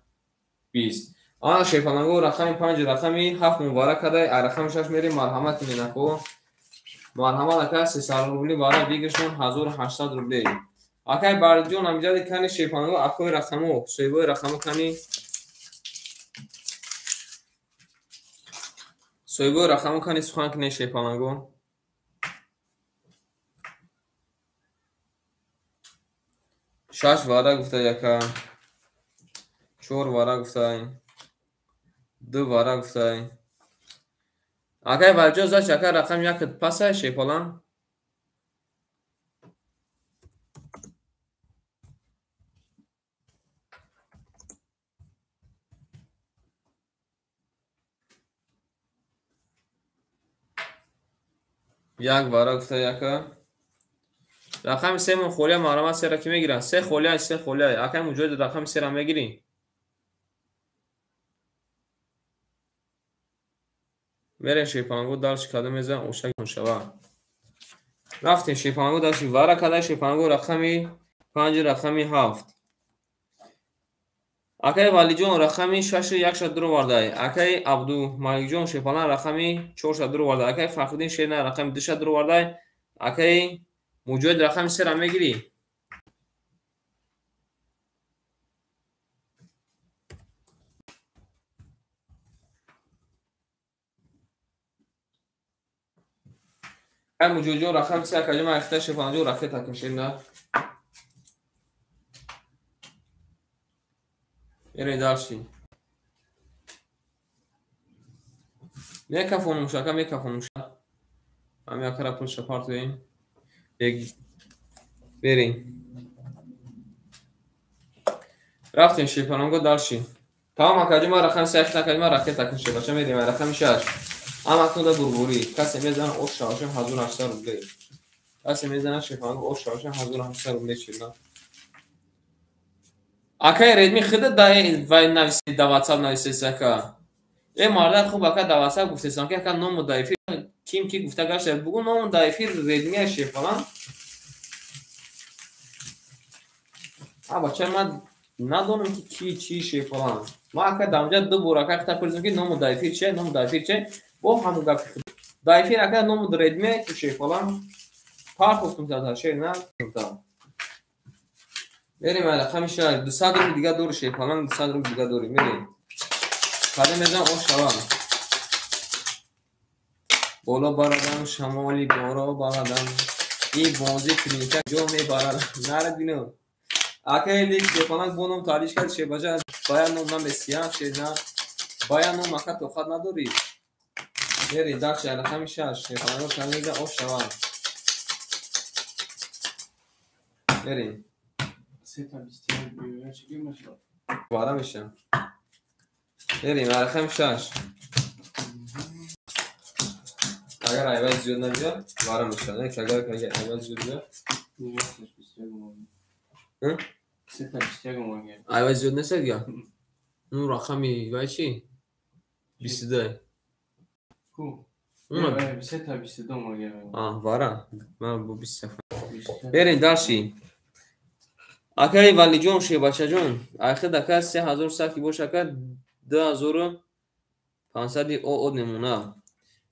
20. Ана шерпаланго рақами 5 рақами 7 муборак кадай. А рақами 6 мерем марҳамат кунед ако. Марҳамат ака 300 рубли бара бигиршон 1800 рубли. Акай Барҷон амҷади кани шерпаланго акои рақамо, соҳибои рақамо кани. Соҳибои рақамо кани сухан кунед шерпаланго. Шаш ваъда гуфта яка, 4 ваъда гуфтай, 2 ваъда гуфтай. Акай Валиҷон зач ака рақам 1 пасай шерпалан. Як ваъда гуфта яка. Рақами 3 мон холия марҳамат сера ки мегиранд? 3 холия, 3 холия. Акай Муҷоҳид рақами 3-ра мегирӣ? Мерем шерпаланго дальше када мезанам ошак шава. Рафтем шерпаланго дальше вара када шерпаланго рақами 5 рақами 7. Акай Валиҷон рақами 6 1 дуровардай. Акай Абдумаликҷон шерпалан рақами 4 дуровардай. Акай Фахриддин шерна рақами 2 дуровардай. Акай Муҷоҳид рақами 3-ра мегирӣ? Акай Муҷоҳидҷон рақами 3 акаҷон ман ихта шерпаланҷон ракета кун шерна. Мерем дальше. Мекафонум шака, мекафонум ша. Ҳами акара пулша партоем. Берем. Рафтем шерпаланго дальше. Тамом акаҷон ман рақами 3 ихта акаҷон ман ракета кун шербача мерем рақами 6. Ама кунда бурбурӣ. Касе мезанад ош шавашам 1800 рубле. Касе мезанад шерпаланго ош шавашам 1800 рубле шерна. Акай Редми хида вай нависи да WhatsApp нависеси ака. Э мардак хуб ака да WhatsApp гуфтесам ки ака ному да эфир ким ки гуфта гашта бугу ному да эфир Редмия шерпалан. А бача ман надонам ки ки чи шерпалан. Ман ака дамҷа ду бор ака хита пурсидам ки ному да эфир чия, ному да эфир чия. Бо ҳамон гапи худ. Да эфир ака ному Редмия ки шерпалан. Партофтум та шер на. Мерем рақами 6. 200 рубли дига дори шерпалан, 200 рубли дига дори. Мерем. Кадом мезанам ош шавам. Боло барадам, шамоли боро барадам. Ин бозӣ клиника ҷо мебарад. Нарад бинам. Акай лик шепаланг бо ном таълиш кард шебаҷа бая ном намесиям шена. Бая ном ака тоқат надорӣ. Мери дальше рақами 6 шепаланг кадом мезанам ош шавам. Мерим. 3 21 чӣ мешавад? Вара мешавам. Мерим рақами 6. Агар айваз зиёд набиёд, вара мешавад. Не, агар айваз зиёд биёд. 3 21 омад. Айваз зиёд нест дига? Ну рақами вай чӣ? 22. Ку? 3 22 омад. А, вара. Ман бо 20 Берем дальше. Акаи Валиҷон, шебачаҷон, айхид ака 3100 ки боша ака 2500 од мемона.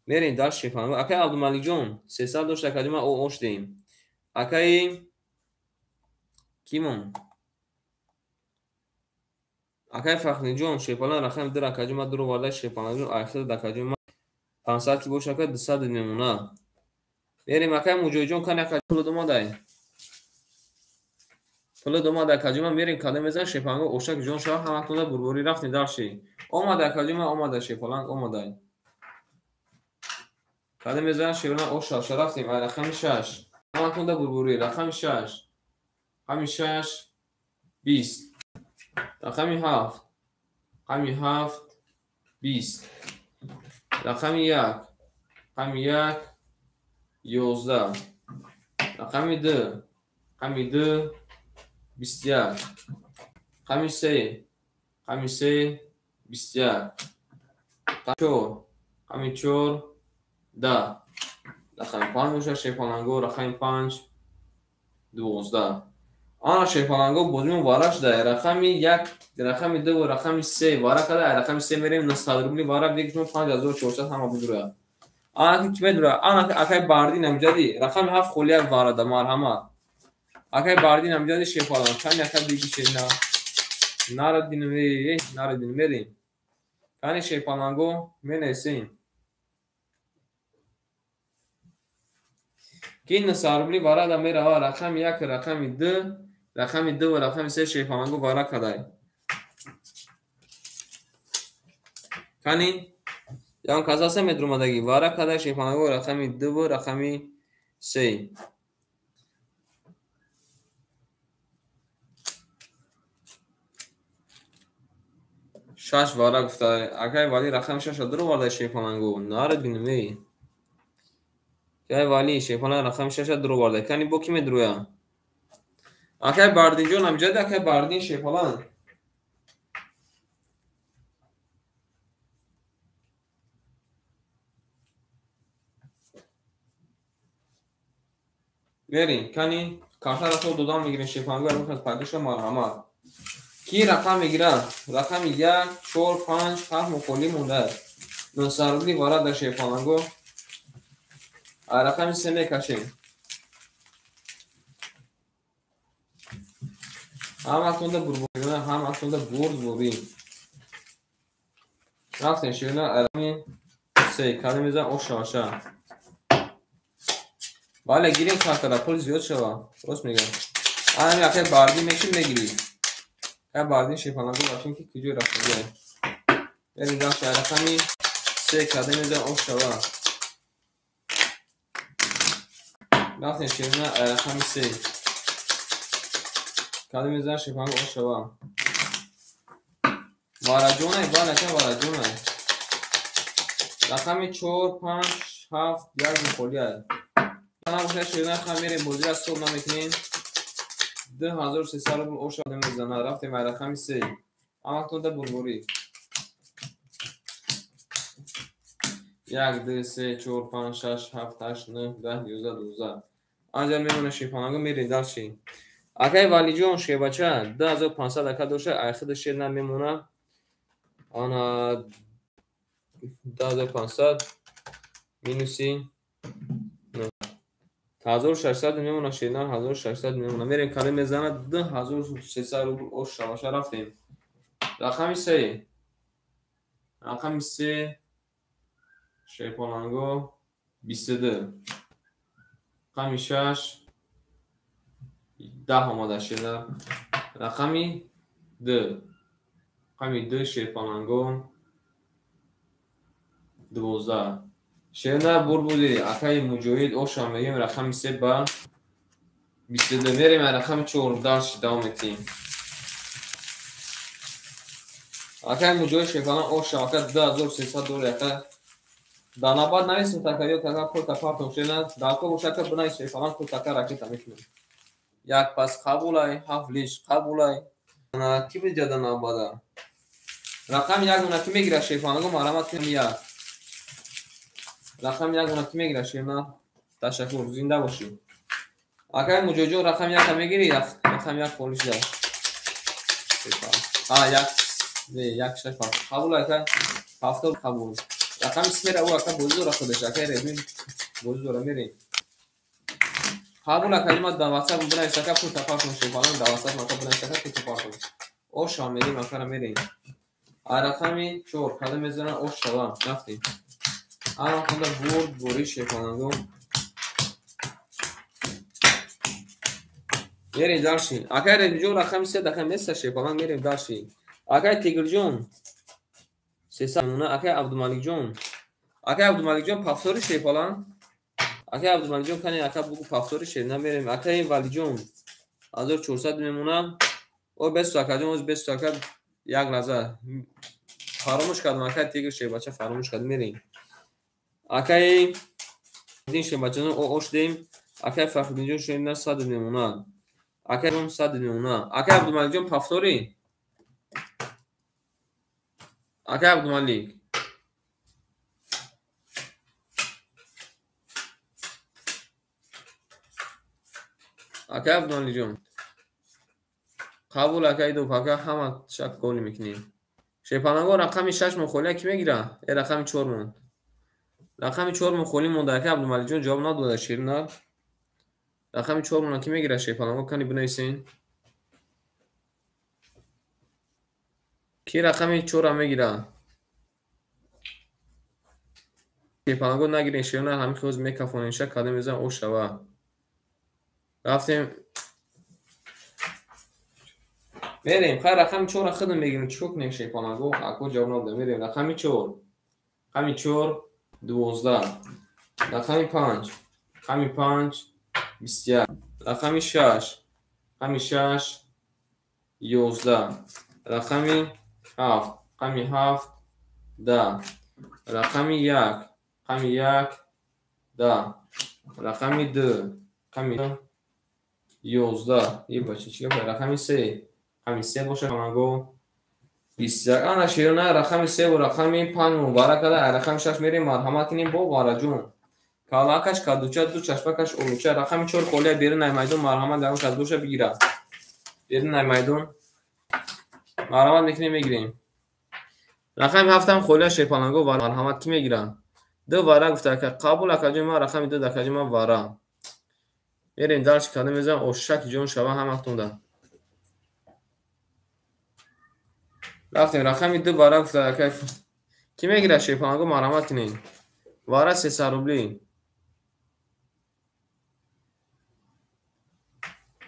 Мерем дальше. Акаи Абдумаликҷон, 300 дошт акаҷон ма ош деем. Акаи кимон? Акаи Фахриҷон, шепалан рақами 2 акаҷон ма дур оварда шепаланҷон айхид акаҷон ма 500 ки боша ака 200 мемона. Мерем акаи Муҷоҳидҷон, кани акаҷон пул омадай. Пул омада акаҷон мерем кадом мезан шепаланг ошак ҷон шава ҳаматонда бурбурӣ рафтем дальше. Омада акаҷон омада шепаланг омада. Кадом мезан шепаланг оша ша рафтем ай рақами 6. Ҳаматонда бурбурӣ рақами 6. Рақами 6 20. Рақами 7. Рақами 7 20. Рақами 1. Рақами 1 11. Рақами 2. Рақами 2 21. Рақами 3. Рақами 3 21. 4. Рақами 4 10. Рақами 5 бошад шепаланго рақами 5 12. Ана шепаланго бозимон вара шуда. Рақами 1, рақами 2 ва рақами 3 вара када. Рақами 3 мерем 900 рубли вара бигирем 5400 ҳама бидура. Ана ки медура? Ана акай Бардин амҷади рақами 7 холия вара да марҳамат. Акай Бардин амҷади шепаланг кани ака бигише на. Нарадин эй, нарадин мерем. Кани шепаланго менесем. Ки 900 рубли вара да мерава рақами 1, рақами 2, рақами 2 ва рақами 3 шепаланго вара кадай. Кани ягон кас ҳаст медурмадагӣ вара кадай шепаланго рақами 2 ва рақами 3. Шаш вара гуфта. Акай Вали рақами 6 дур оварда шепаланго. Нарад бинем эй. Акай Вали шепаланг рақами 6 дур оварда. Кани бо ки медуроя? Акай Бардинҷон амҷади акай Бардин шепаланг. Мерем, кани картаро то додам мегирем шепаланго ягон кас пайдо шуда марҳамат. Ки рақам мегирад? Рақами 1, 4, 5, 7 мухолӣ монда. 900 рубли вара дар шепаланго. А рақами 3 мекашем. Ҳаматонда бурбурӣ, ҳаматонда бурдбурӣ. Рафтем ширина рақами 3 кадом мезан ош шаваша. Бале гирем картара пул зиёд шава. Рост мегам. Ана акай Бардин мешим мегирӣ. Акай Бардин шепаланго башем ки куҷо рафтагӣ. Мерем дальше рақами 3 кадом мезан ош шава. Рафтем ширина рақами 3. Кадом мезан шепаланго ош шава. Вараҷонай, бале ака вараҷонай. Рақами 4, 5, 7, 1 мухолиай. Набошад ширина хам мерем бозиро ҳисоб намекунем. 2300 рубл оша мезана. Рафтем ай рақами 3. Ҳаматонда бурбурӣ. 1, 2, 3, 4, 5, 6, 7, 8, 9, 10, 11, 12. Анҷа мемона шепаланго мерем дальше. Акай Валиҷон шебача 2500 ака дошта айхида шер намемона. Ана 2500 минуси 1600 мемона шернар 1600 мемона. Мерем кале мезанад 2300 рубл ош шаваша рафтем. Рақами 3. Рақами се шерпаланго 22. Рақами 6 10 омада шернар. Рақами 2. Рақами 2 шерпаланго 12. Шернар бурбуди акаи Муҷоҳид оша мегем рақами 3 ба 22. Мерем рақами 4 дальше давом метиҳем. Акаи Муҷоҳид шерпаланг оша ака 2300 доллар ака дар навбат нависем така ё така курта партом шернар дар ко боша ака бинавис шерпаланг куртака ракета мекунем. Як пас қабулай, ҳафт лиш қабулай. Ки биҷа дар навбада? Рақами як мона ки мегирад шерпаланго марҳамат кунем як. Рақами як мона ки мегирад шернар? Ташаккур, зинда бошӣ. Акаи Муҷоҳидҷон рақами якка мегирӣ? Рақами як холӣ шуда. Як не, як шаш қабул ака. Ҳафтод қабул. Рақами сера ӯ ака бозӣ дора худаш. Акаи Резмин бозӣ дора мерем. Қабул ака нима дар WhatsApp бинавис ака пул тапартон шерпаланг дар WhatsApp ака бинавис ака пул тапартон. Оша мерем акара мерем. А рақами 4 када мезанам ош шава. Рафтем. Ана хонда бурд бори шерпаланго. Мерем дальше. Акаи Резминҷон рақами 3 дақа места шерпаланг мерем дальше. Акаи Тигрҷон 300 мемона. Акаи Абдумаликҷон. Акаи Абдумаликҷон пафтори шерпаланг. Акаи Абдумаликҷон кани ака бугу пафтори шер намерем. Акаи Валиҷон 1400 мемона. О бесту акаҷон оз бесту ака як лаҳза фаромӯш кардам. Акаи Тигр шербача фаромӯш кард мерем. Акаи Дин шербачаҷон о ош дем. Акаи Фахриддинҷон шерна 100 мемона. Акаи 100 мемона. Акаи Абдумаликҷон пафтори. Акаи Абдумалик. Акаи Абдумаликҷон. Қабул акаи Дуф ака ҳама шак голи мекунем. Шерпаланго рақами 6 мон холия ки мегира? Э рақами 4 монд. Рақами 4 мон холӣ монда. Акаи Абдумаликҷон ҷавоб надода шернар. Рақами 4 мона ки мегира шерпаланго кани бинависен. Ки рақами 4-ра мегира? Шерпаланго нагирен шернар ҳамин хиёз мекафонем шак када мезанам ош шава. Рафтем. Мерем. Хай рақами 4-ра худам мегирем. Чӣ кор кунем шерпаланго? Ако ҷавоб надода. Мерем. Рақами 4. Рақами 4 12. Рақами 5. Рақами 5 21. Рақами 6. Рақами 6 11. Рақами 7. Рақами 7 10. Рақами 1. Рақами 1 10. Рақами 2. Рақами 11. Е бача чӣ гап? Рақами 3. Рақами 3 боша паланго 21. Ана шерона рақами 3 ва рақами 5 муборак ада. Рақами 6 мерем марҳамат кунем бо Вараҷон. Калакаш кадуча ду чашмакаш олуча. Рақами 4 холия берун ай майдон марҳамат ягон кас боша бигира. Берун ай майдон марҳамат мекунем мегирем. Рақами 7 холия шерпаланго ва марҳамат ки мегира? 2 вара гуфта ака қабул акаҷон ман рақами 2 акаҷон ман вара. Мерем дальше када мезанам ошак ҷон шава ҳаматонда. Рафтем рақами 2 вара гуфта ака ки мегира шерпаланго марҳамат кунем. Вара 300 рубли.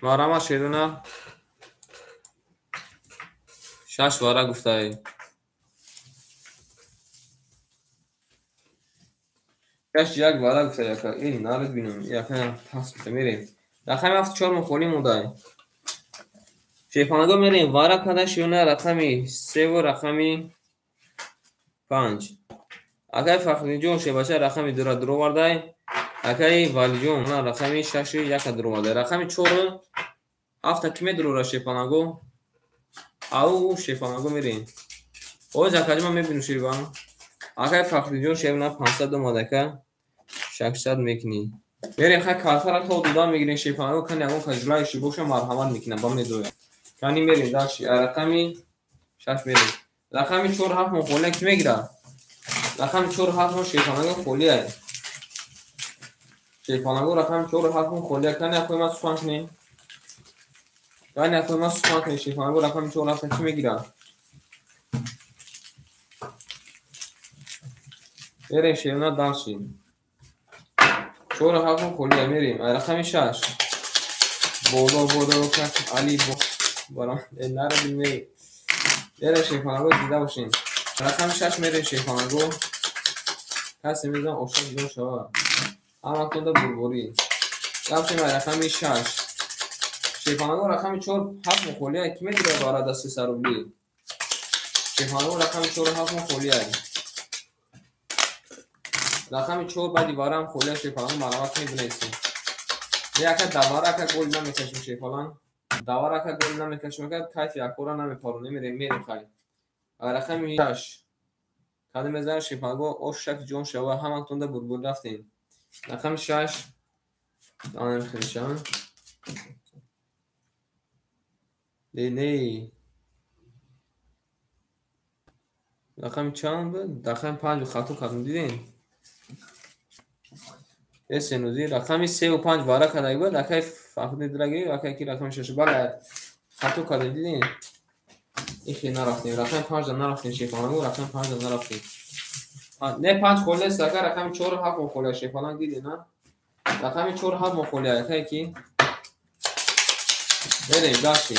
Марҳамат шерона 6 вара гуфтаи. 6 як вара гуфта яка. Ин нарид бинам. Яка пас гуфта мерем. Рақами 7 4 мон холӣ мондай. Шерпаланго мерем вара када шерона рақами 3 ва рақами 5. Акаи Фахриддинҷон шербача рақами 2-ра дуровардай. Акаи Валиҷон рақами 6 1-ка дуровардай. Рақами 4 7 ки медурора шерпаланго? Ау шерпаланго мерем. Оз акаҷон ман мебинам шербан. Акаи Фахриддинҷон шерна 500 омад ака. 600 мекунӣ. Мерем хай картара то дода мегирем шерпаланго кани ягон кас желающий боша марҳамат мекунам ба медоям. Кани мерем дальше. Рақами 6 мерем. Рақами 4 7 мон холия ки мегира? Рақами 4 7 мон шерпаланго холия. Шерпаланго рақами 4 7 мон холия. Кани акои ман сухан кунем. Кани акои ман сухан кунем шерпаланго рақами 4 7 ки мегира? Мерем шерона дальше. 4 7 холия мерем. Рақами 6. Боло боло как Али барам. Нара бинме. Мерем шерпанаго дида бошем. Рақами 6 мерем шерпанаго. Касе мезан ошак ҷон шава. Ҳаматонда бурборӣ. Рафтем рақами 6. Шерпанаго рақами 4 7 холия ки мегирад барада 300 рубли. Шерпанаго рақами 4 7 холия. Рақами 4 баъди варам холия шерпалан марамат мебинесем. Яка давара ака гол намекашем шерпалан. Давара ака гол намекашем, ака кайфи акора намепаронем, мерем мерем хай. Рақами 6. Кадом мезанем шерпаланго ошак ҷон шава ҳаматонда бурбур рафтем. Рақами 6. Анам хелшан. Не. Рақами чанд буд? Рақами 5 хато кардем, дидем? Эсенузи рақами 3 ва 5 вара карда буд, акай фахри драги, акай ки рақами 6 бале хато кардем, дидем? Ихи нарафтем, рақами 5 да нарафтем шефаланго, рақами 5 да нарафтем. Не 5 холе аст, ака рақами 4 7 холе шефаланг дидем, на? Рақами 4 7 холе, акай ки мерем дальше.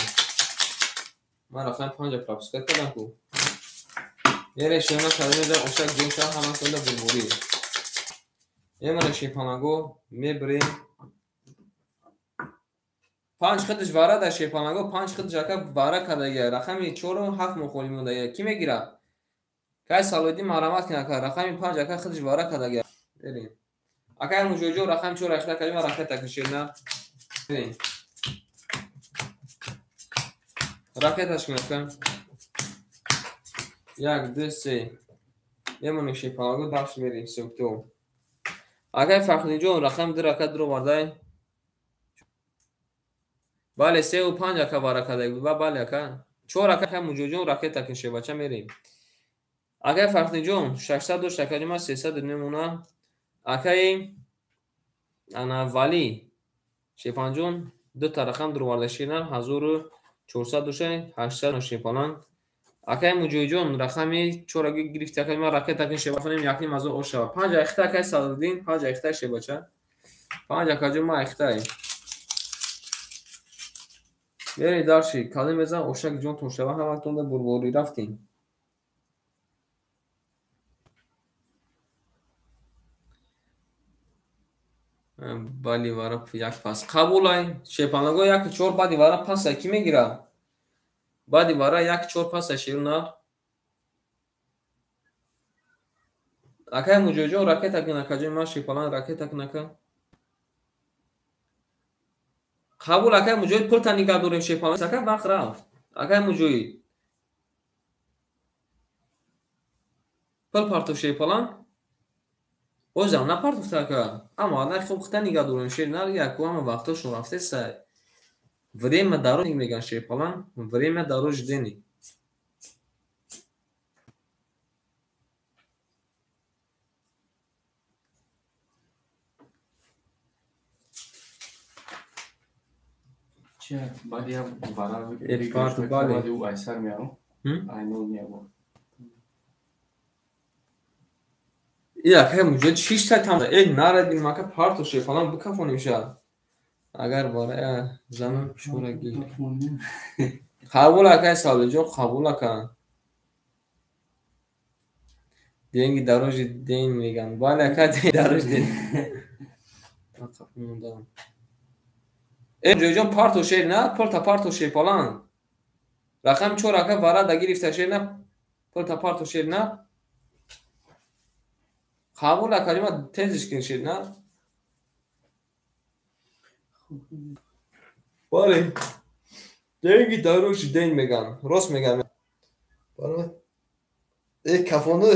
Ман рақами 5 пропускать кардам ку. Мерем шена кардем, ошак ҷонша ҳама сонда бурбурӣ. Эмана шепанаго мебирем. 5 хидш вара дар шепанаго, 5 хидш ака вара кардагия. Рақами 4 7 мухоли мондагия. Ки мегира? Кай Салоиддин марамат кина ака. Рақами 5 ака хидш вара кардагия. Мерем. Акай мужоҷо рақами 4 ахта кардем, ракета каширна. Мерем. Ракеташ кина ака. 1 2 3. Эмана шепанаго дальше мерем сёкто. Акай Фахриҷон рақами 2 рака дуровардай. Бале 3 ва 5 ака вара карда буд. Бале ака. 4 ака муҷоҷон ракета кин шебача мерем. Акай Фахриҷон 600 дошт ака ма 300 мемона. Акай ана Вали Шепанҷон 2 та рақам дуроварда шина 1400 дошт 800 шепалан. Акай муҷоҷон рақами 4 гирифт акай ма ракета кин шебафонем якним аз ош шава. 5 ахта акай Салоддин 5 ахта шебача. 5 акаҷон ма ахтай. Мерем дальше. Кадом мезан ошак ҷонтон шава ҳаматонда бурборӣ рафтем. Бали вара як пас. Қабулай. Шепанаго 1 4 баъди вара паса ки мегира? Баъди вара 1 4 паса шерна. Акай муҷоҷон ракета кин акаҷон ман шепалан ракета кин ака. Қабул акай муҷоҳид пулта нигаҳ дорем шепалан ака вақт рафт. Акай муҷоҳид пул партоф шепалан. Озам напартофта ака. Ама нархи хуб хита нигаҳ дорем шер нар яку ама вақтошон рафтеса. Время дорожи меган шепалан, время дорожи денег. Баъди вара баъди айсар меярам. Айнол меярам. И акай муҷоҳид 6 та там. Нарадим ака парто шепалан бикафонем ша. Агар барая занам чораги. Қабул акай Салоҷон қабул ака. Деньги дороже день меган. Бале ака деньги дороже день. Ҷоҷон парто шер на, пулта парто шепалан. Рақами 4 ака вара да гирифта шер на, пулта парто шер на. Қабул ака ҷума тезиш кин шер на. Бале. Деньги дороже день меган. Рост меган. Бале. Кафону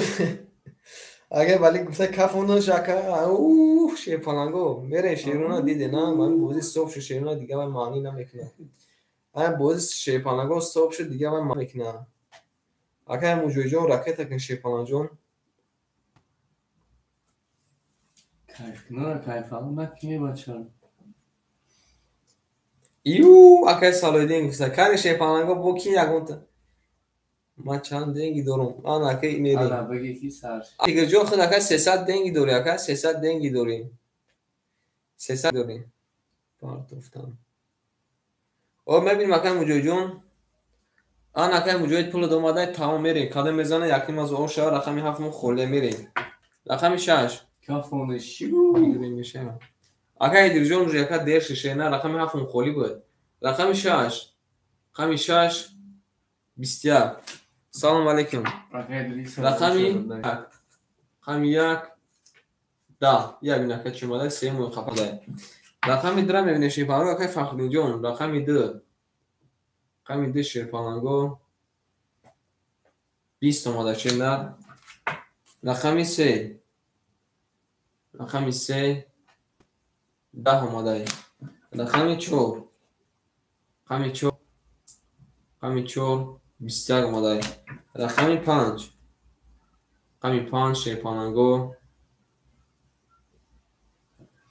агар вали гуфта кафону ака уф шепаланго мерем шеруна диде на ман бози соб шуд шеруна дига ман маънӣ намекунам. Ай бози шепаланго соб шуд дига ман маънӣ мекунам. Акай муҷоҷон ракета кин шепаланҷон. Кайф кунора кайфалон накунӣ бача. Ю акай Салоиддин гуфта кани шепаланго бо ки ягонта. Ман чанд деньги дорум? Ман ака мерем. Ана бигӣ ки сар. Тигрҷон худ ака 300 деньги дорӣ, ака 300 деньги дорӣ. 300 дорӣ. Партофтам. О, мебинем акай Муҷоҳидҷон. Ан акай Муҷоҳид пул омада, тамом мерем. Кадом мезана якним аз о шава, рақами 7 мо холия мерем. Рақами 6. Кафони шу. Мешава. Акай Идрисҷон уже яка дер шишена, рақами 7 мо холӣ буд. Рақами 6. Рақами 6 21. Салом алейкум. Рақами 1. Рақами 1 10. Я бин ака чӣ омада, се мо қапада. Рақами 2 мебинем шерпаланго акай Фахриддинҷон. Рақами 2. Рақами 2 шерпаланго 20 омада шернар. Рақами 3. Рақами 3 10 омада. Рақами 4. Рақами 4. Рақами 4 21 омада. Рақами 5. Рақами 5 шерпаланго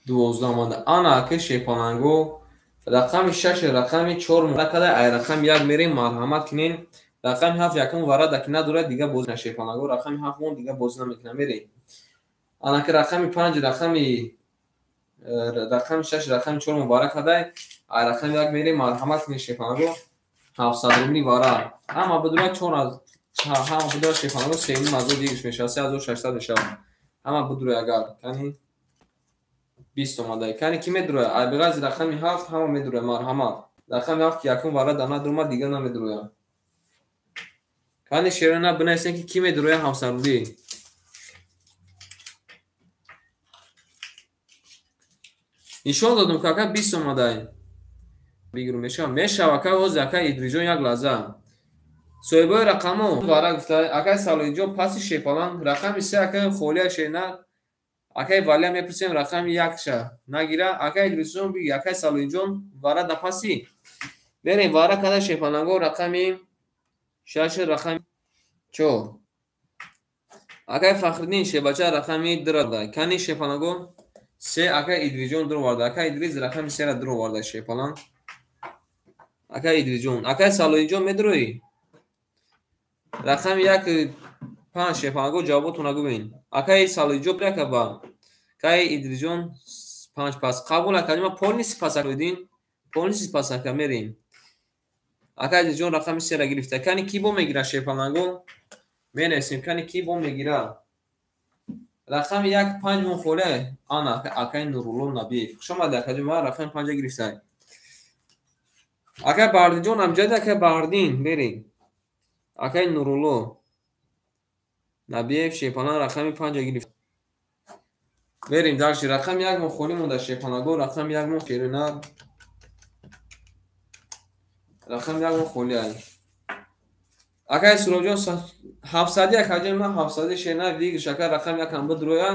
12 омада. Ана ака шерпаланго рақами 6 рақами 4 муракада ай рақами 1 мерем, марҳамат кунен. Рақами 7 якум варада ки надорад, дига бозӣ на шерпаланго. Рақами 7 мон дига бозӣ намекунам, мерем. Ана ки рақами 5 рақами 6 рақами 4 мубарак ҳадай ай рақами 1 мерем, марҳамат кунен шерпаланго. 700 рубли вара. Ҳама бидура 4 аз ҳама бидура шерпаланго 3.5 ҳазор дигиш мешавад, 3600 мешавад. Ҳама бидура агар кани 20 омада. Кани ки медурояд? Ай биғайзи рақами 7 ҳама медурояд, марҳамат. Рақами 7 ки якум вара да надуромад, дига намедурояд. Кани шерона бинависем ки ки медурояд 700 рубли. Нишон додум ки ака 20 омада. Бигиру мешава. Мешава ака ҳозир ака Идрисҷон як лаҳза. Соҳибои рақамо вара гуфта акай Салоҳиддинҷон паси шерпаланг рақами 3 ака холия шерна. Акай Валия мепурсем рақами 1-ша нагира. Акай Идрисҷон биги акай Салоҳиддинҷон вара да паси. Мерем вара када шерпаланго рақами 6 рақами 4. Акай Фахриддин шербача рақами 2 да. Кани шерпаланго 3 акай Идрисҷон дуроварда. Акай Идрис рақами 3-ра дуроварда шерпаланг. Акай Идрисҷон, акай Салоҳиддинҷон медуроӣ? Рақами 1 5 шерпаланго ҷавоботонро гӯед. Акай Салоҳиддинҷон яка ба. Акай Идрисҷон 5 пас. Қабул акай ма полнisi пас Салоҳиддин, полнisi пас ака мерем. Акай Идрисҷон рақами 3-ра гирифта. Кани ки бо мегира шерпаланго? Менависем кани ки бо мегира. Рақами 1 5 мон холе. Ана акай Нурулло Набиев. Хуш омадед акай ма рақами 5-ра гирифта. Акай Баҳриддинҷон амҷад акай Баҳриддин мерем. Акай Нурулло Набиев шерпаланг рақами 5-ра гирифт. Мерем дальше. Рақами 1 мо холӣ монда шерпаланго, рақами 1 мо шерина. Рақами 1 мо холӣ ай. Акай Суробҷон 700 акай ҷон ман 700 шерина вигиш ака рақами 1 ҳам бидроя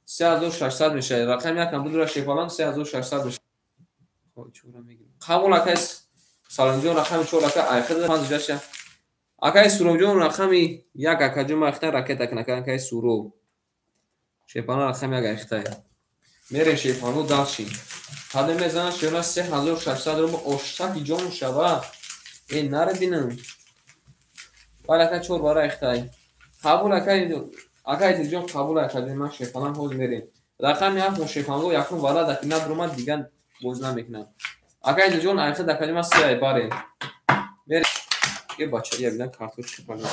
3600 мешавад. Рақами 1 ҳам бидроя шерпаланг 3600 мешавад. Хоб чора мегирем. Қабул акай Саломҷон рақами 4 ака айхид 5 ҷаша. Акай Суробҷон рақами 1 акай ҷон ман ракета кунам акай Суроб. Шерпаланг рақами 1 айхтай. Мерем шерпаланго дальше. Ҳадем мезанад шерна 3600 рубл оштаки ҷон шава. Э наре бинам. Вале ака 4 бара айхтай. Қабул акай акай Идрисҷон қабул акай ҷон ман шерпаланг ҳозир мерем. Рақами 7 мо шерпаланго якум вара даки надуромад дигар боз намекунам. Акай Идрисҷон айхид акай ман 3 ай барем. Мерем. Е бача я бинам карточка палам.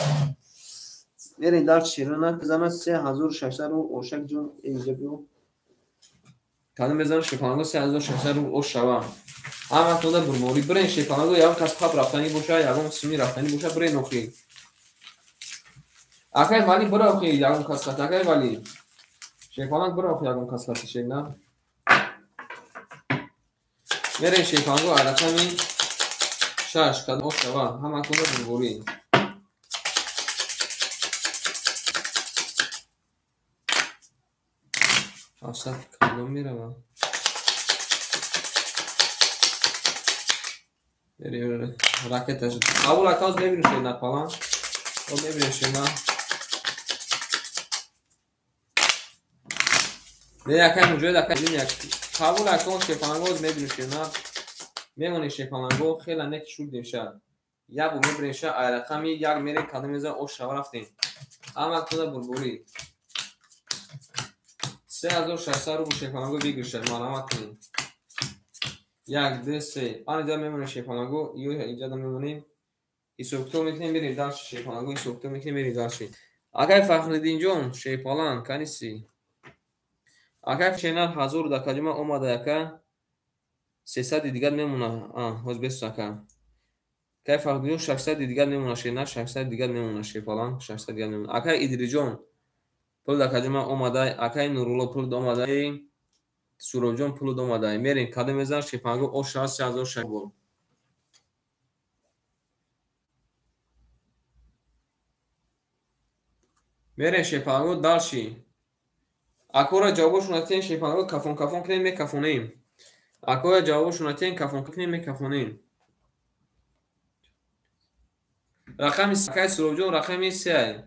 Мерем дар шерона зана 3600 рубл ошак ҷон инҷа биё. Кадом мезанам шерпаланго 3600 рубл ош шава. Ҳама тонда бурморӣ бирен шерпаланго ягон кас пап рафтанӣ боша, ягон сими рафтанӣ боша бирен охи. Акай Вали бира охи ягон кас хат акай Вали. Шерпаланг бира охи ягон кас хат шерна. Мерем шерпаланго рақами 6 кадом ош шава. Ҳама тонда бурморӣ. Ҳафтсад кадом меравад? Ракета шуд. Қабул ака ҳоз мебинем шерна палан. Ҳоз мебинем шерна. Не акай Муҷоҳид акай як. Қабул ака ҳоз шерпаланго ҳоз мебинем шерна. Мемонем шерпаланго хела неки шуд димшаб. Як бор мебирем ша, ай рақами як мерем, кадом мезан, ош шава рафтем. Ҳама туда бурбурӣ. 3600 рубл шерпаланго выигрыша, марҳамат кунед. 1, 2, 3. Ан инҷа мемонем шерпаланго, ё инҷа мемонем. Ҳисоб-китоб мекунем, мерем дальше шерпаланго, ҳисоб-китоб мекунем, мерем дальше. Акай Фахриддинҷон, шерпаланг, каниси. Акай шернар 1000 да калима омада ака. 300 дигар мемона. Ҳоз бесус ака. Акай Фахриддинҷон 600 дигар мемона шернар, 600 дигар мемона шерпаланг, 600 дигар мемона. Акай Идриҷон пул да калима омада, акай Нурулло пул омада, Суробҷон пул омада. Мерем кадом мезан шерпаланго ош 3600 рубл. Мерем шерпаланго дальше. Акора ҷавобошон натиҳем шерпаланго кафон кафон кунем мекафонем. Акора ҷавобошон натиҳем кафон кунем мекафонем. Рақами акай Суробҷон рақами 3.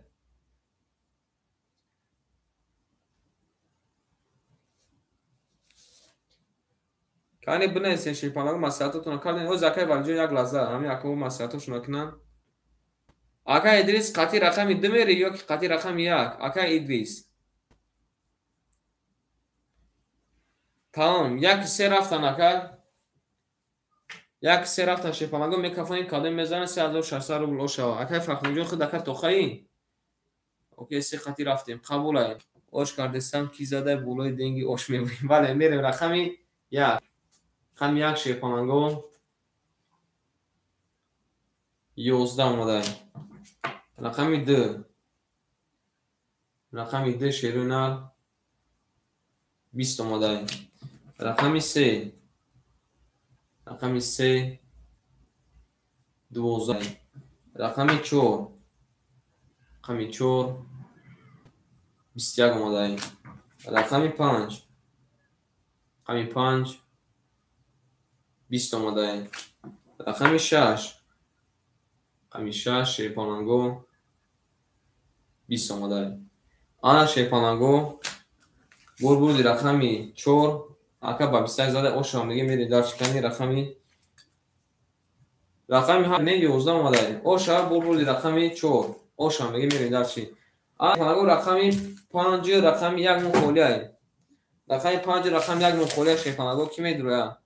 Кани бинависен шерпаланго маслиҳатотонро кардем. Ҳоз акай Валиҷон як лаҳза ҳамин акаҳо маслиҳатошонро кунанд. Акай Идрис қатъи рақами 2 мери ё ки қатъи рақами 1? Акай Идрис. Тамом, 1 3 рафтан ака. 1 3 рафтан шерпаланго мекафонем, кадом мезанад 3600 рубл ошава. Акай Фахриддинҷон худ ака тохаи? Окей, 3 қатъи рафтем. Қабулай. Ош кардесам ки задай болои денги ош мебурем. Бале, мерем рақами 1. Рақами 1 шерпаланго 11 омадай. Рақами 2. Рақами 2 шерунар 20 омадай. Рақами 3. Рақами 3 12. Рақами 4. Рақами 4 21 омадай. Рақами 5. Рақами 5 20 омадай. Рақами 6. Рақами 6 шерпаланго 20 омадай. Ана шерпаланго бурбурди рақами 4 ака ба 21 зада ошам мегем мерем дар чикани рақами 7 не 11 омадай. Оша бурбурди рақами 4 ошам мегем мерем дар чи. Ана рақами 5 рақами 1 мухолиай. Рақами 5 рақами 1 мухолиай шерпаланго ки медуроя?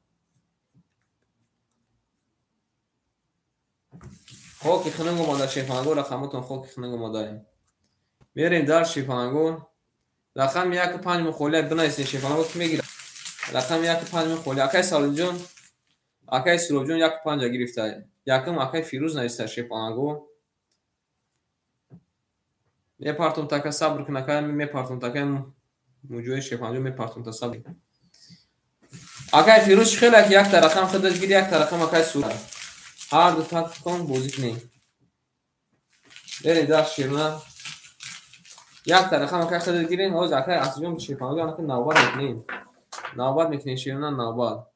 Хоки хунук омада шерпаланго рақамотон хоки хунук омада. Мерем дар шерпаланго рақами 1 5 мухолиай бинависем шерпаланго ки мегирад? Рақами 1 5 мухолиай. Акай Салимҷон, акай Суробҷон 1 5 гирифта. Якум акай Фирӯз нависта шерпаланго. Мепартум така сабр кун акай, мепартум така муҷои шерпаланго мепартум та сабр. Акай Фирӯз чӣ хеле ки якта рақам худаш гири, якта рақам акай Суроб. Ҳар ду тактикон бозӣ кунем. Берем дар шерна. Якта рақам акай худаш гирем, ҳоз акай Асиҷон шерпаланго анаки навбат мекунем. Навбат мекунем шерна навбат.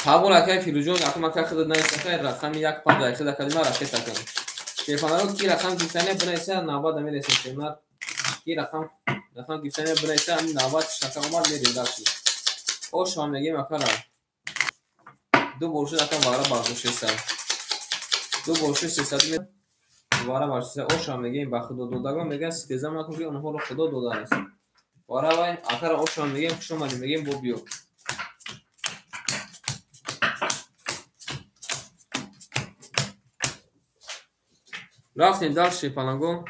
Қабул акай Фирӯзҷон, якум акай худат навис акай рақами 1 5 ай худа калима ракета кун. Шерпаланго ки рақам гирифтане бинависа навбат намерасем шерна. Ки рақам гирифтане бинависа ҳамин навбат шака омад мерем дальше. Ош ҳам мегем акара. Ду бор шуд ака вара бардоштеса. Ду бор шуд 300 вара бардоштеса. Ош ҳам мегем ба худо додагон мегӯянд ситеза макун ки онҳоро худо додааст. Вара вай акара ош ҳам мегем хуш омадӣ мегем бо биё. Рафтем дальше шерпаланго.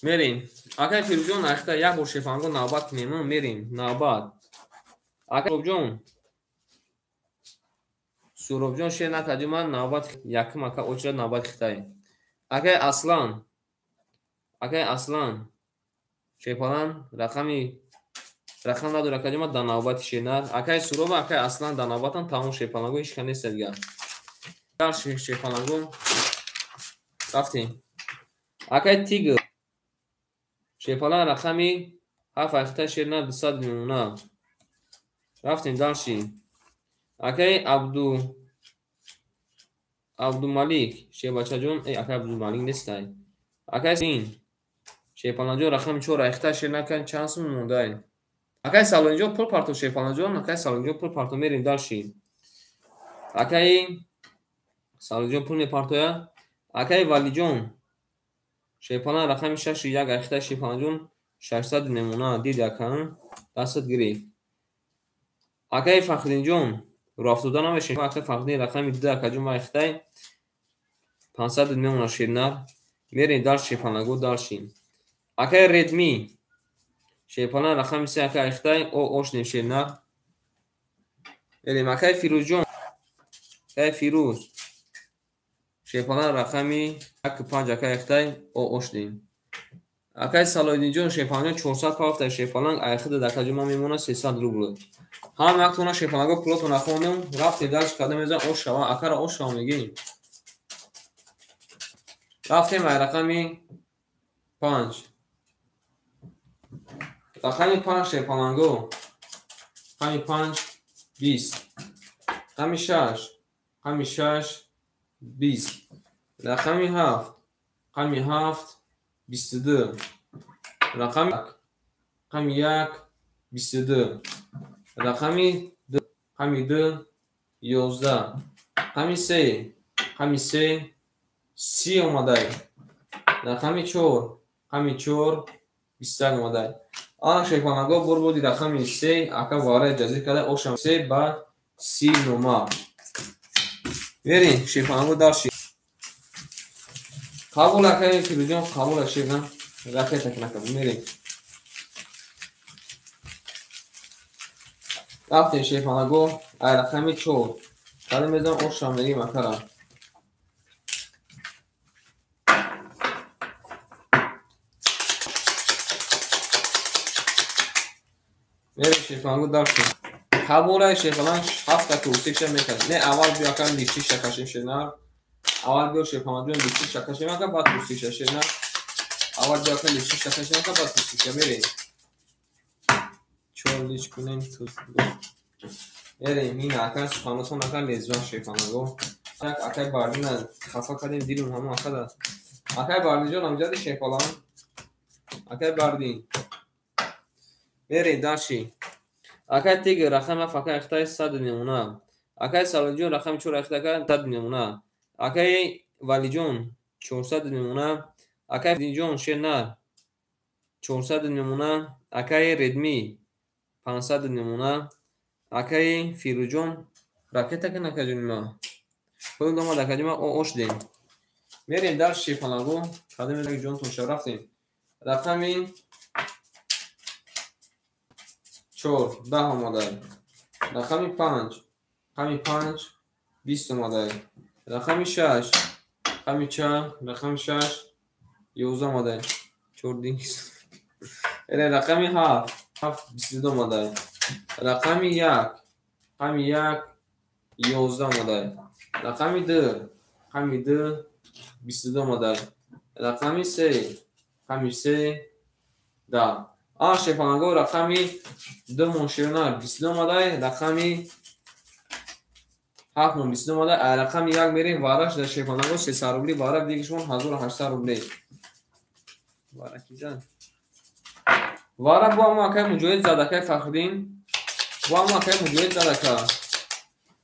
Мерем. Акай Фирӯзҷон ахта як бор шерпаланго навбат кунем, мерем навбат. Акай Суробҷон. Суробҷон шер накарди ман навбат якум ака очрат навбат хитай. Акай Аслан. Акай Аслан. Шерпалан рақами рақам надора кардӣ ман дар навбати шернар. Акай Суроб акай Аслан дар навбатан тамом шерпаланго ҳеч кас нест дигар. Дальше шерпаланго рафтем. Акай Тигр. Шерпалан рақами 7 ахта шернар 200 мемона. Рафтем дальше. Акай Абдумалик шербачаҷон, акай Абдумалик нестай. Акай Син шерпаланҷон рақами 4 ахта шернар кан чанд сум мондай? Акай Салоинҷон пул парто Шерпаланҷон, акай Салоинҷон пул парто мерем дальше. Акай Салоинҷон пул мепартоя. Акай Валиҷон Шерпалан рақами 6 1 айхта Шерпаланҷон 600 мемона дид ака дастат гирифт. Акай Фахриддинҷон роҳафтода намешем. Акай Фахриддин рақами 2 акаҷон айхтай 500 мемона шернар. Мерем дальше Шерпаланго дальше. Акай Редми Шерпалан рақами 3 акай айхтай о ошнем шернар. Мерем акай Фирӯзҷон акай Фирӯз Шерпалан рақами 1 5 акай айхтай о ошнем. Акай Салоиддинҷон Шерпаланҷон 400 пафта Шерпалан айхида дакаҷон ман мемона 300 рубл. Ҳам яктона Шерпаланго пулотона хондем, рафтем дальше кадом мезан ош шава, акара ош шава мегӣ. Рафтем ай рақами 5. Рақами 5 Шерпаланго. Рақами 5 20. Рақами 6. Рақами 6 20. Рақами 7. Рақами 7 22. Рақами рақами 1 22. Рақами 2. Рақами 2 11. Рақами 3. Рақами 3 30 омадай. Рақами 4. Рақами 4 21 омадай. Ана Шерпаланго бурбуди рақами 3 ака вараи ҷазир карда ошам 3 ба 30 нома. Мерем Шерпаланго дальше. Қабул акай Фирӯзҷон қабул шерна ракета накард. Мерем. Рафтем Шерпаланго ай рақами 4. Кадом мезанам ошам мегим акара. Мерем Шерпаланго дальше. Қабулай Шерпалан 7 курсикша мекард. Не аввал биё ака личиша кашем шернар. Аввал биё Шерпаланҷон личиша кашем ака баъд курсикша шернар. Аввал биё ака личиша кашем ака баъд курсикша мерем. 4 лич кунем ту. Мерем ин ака суханотон ака лезван Шерпаланго. Акай Бардина хафа кардем дилум ҳамон акада. Акай Бардинҷон амҷади Шерпалан. Акай Бардин. Мерем дальше. Акай Тигр рақами 7 акай айхтай 100 мемона. Акай Салоинҷон рақами 4 айхтай ака 100 мемона. Акай Валиҷон 400 мемона. Акай Динҷон шернар 400 мемона. Акай Редми 500 мемона. Акай Фирӯзҷон ракета кан акаҷони ма. Пул омад акаҷони ма о ошдем. Мерем дальше Шерпаланго. Кадом ҷонтон ша рафтем. Рақами 4 10 омадай. Рақами 5. Рақами 5 20 омадай. Рақами 6. Рақами 4. Рақами 6 11 омадай. 4 динг. Эре рақами 7. 7 22 омадай. Рақами 1. Рақами 1 11 омадай. Рақами 2. Рақами 2 22 омадай. Рақами 3. Рақами 3 10. А Шерпаланго рақами 2 мон шернар 22 омадай. Рақами 7 мон 22 омадай. А рақами 1 мерем вараш дар Шерпаланго 300 рубли, вара дигишмон 1800 рубли. Вара ки зад? Вара бо ҳамо акай Муҷоҳид зад акай Фахриддин. Бо ҳамо акай Муҷоҳид зад ака.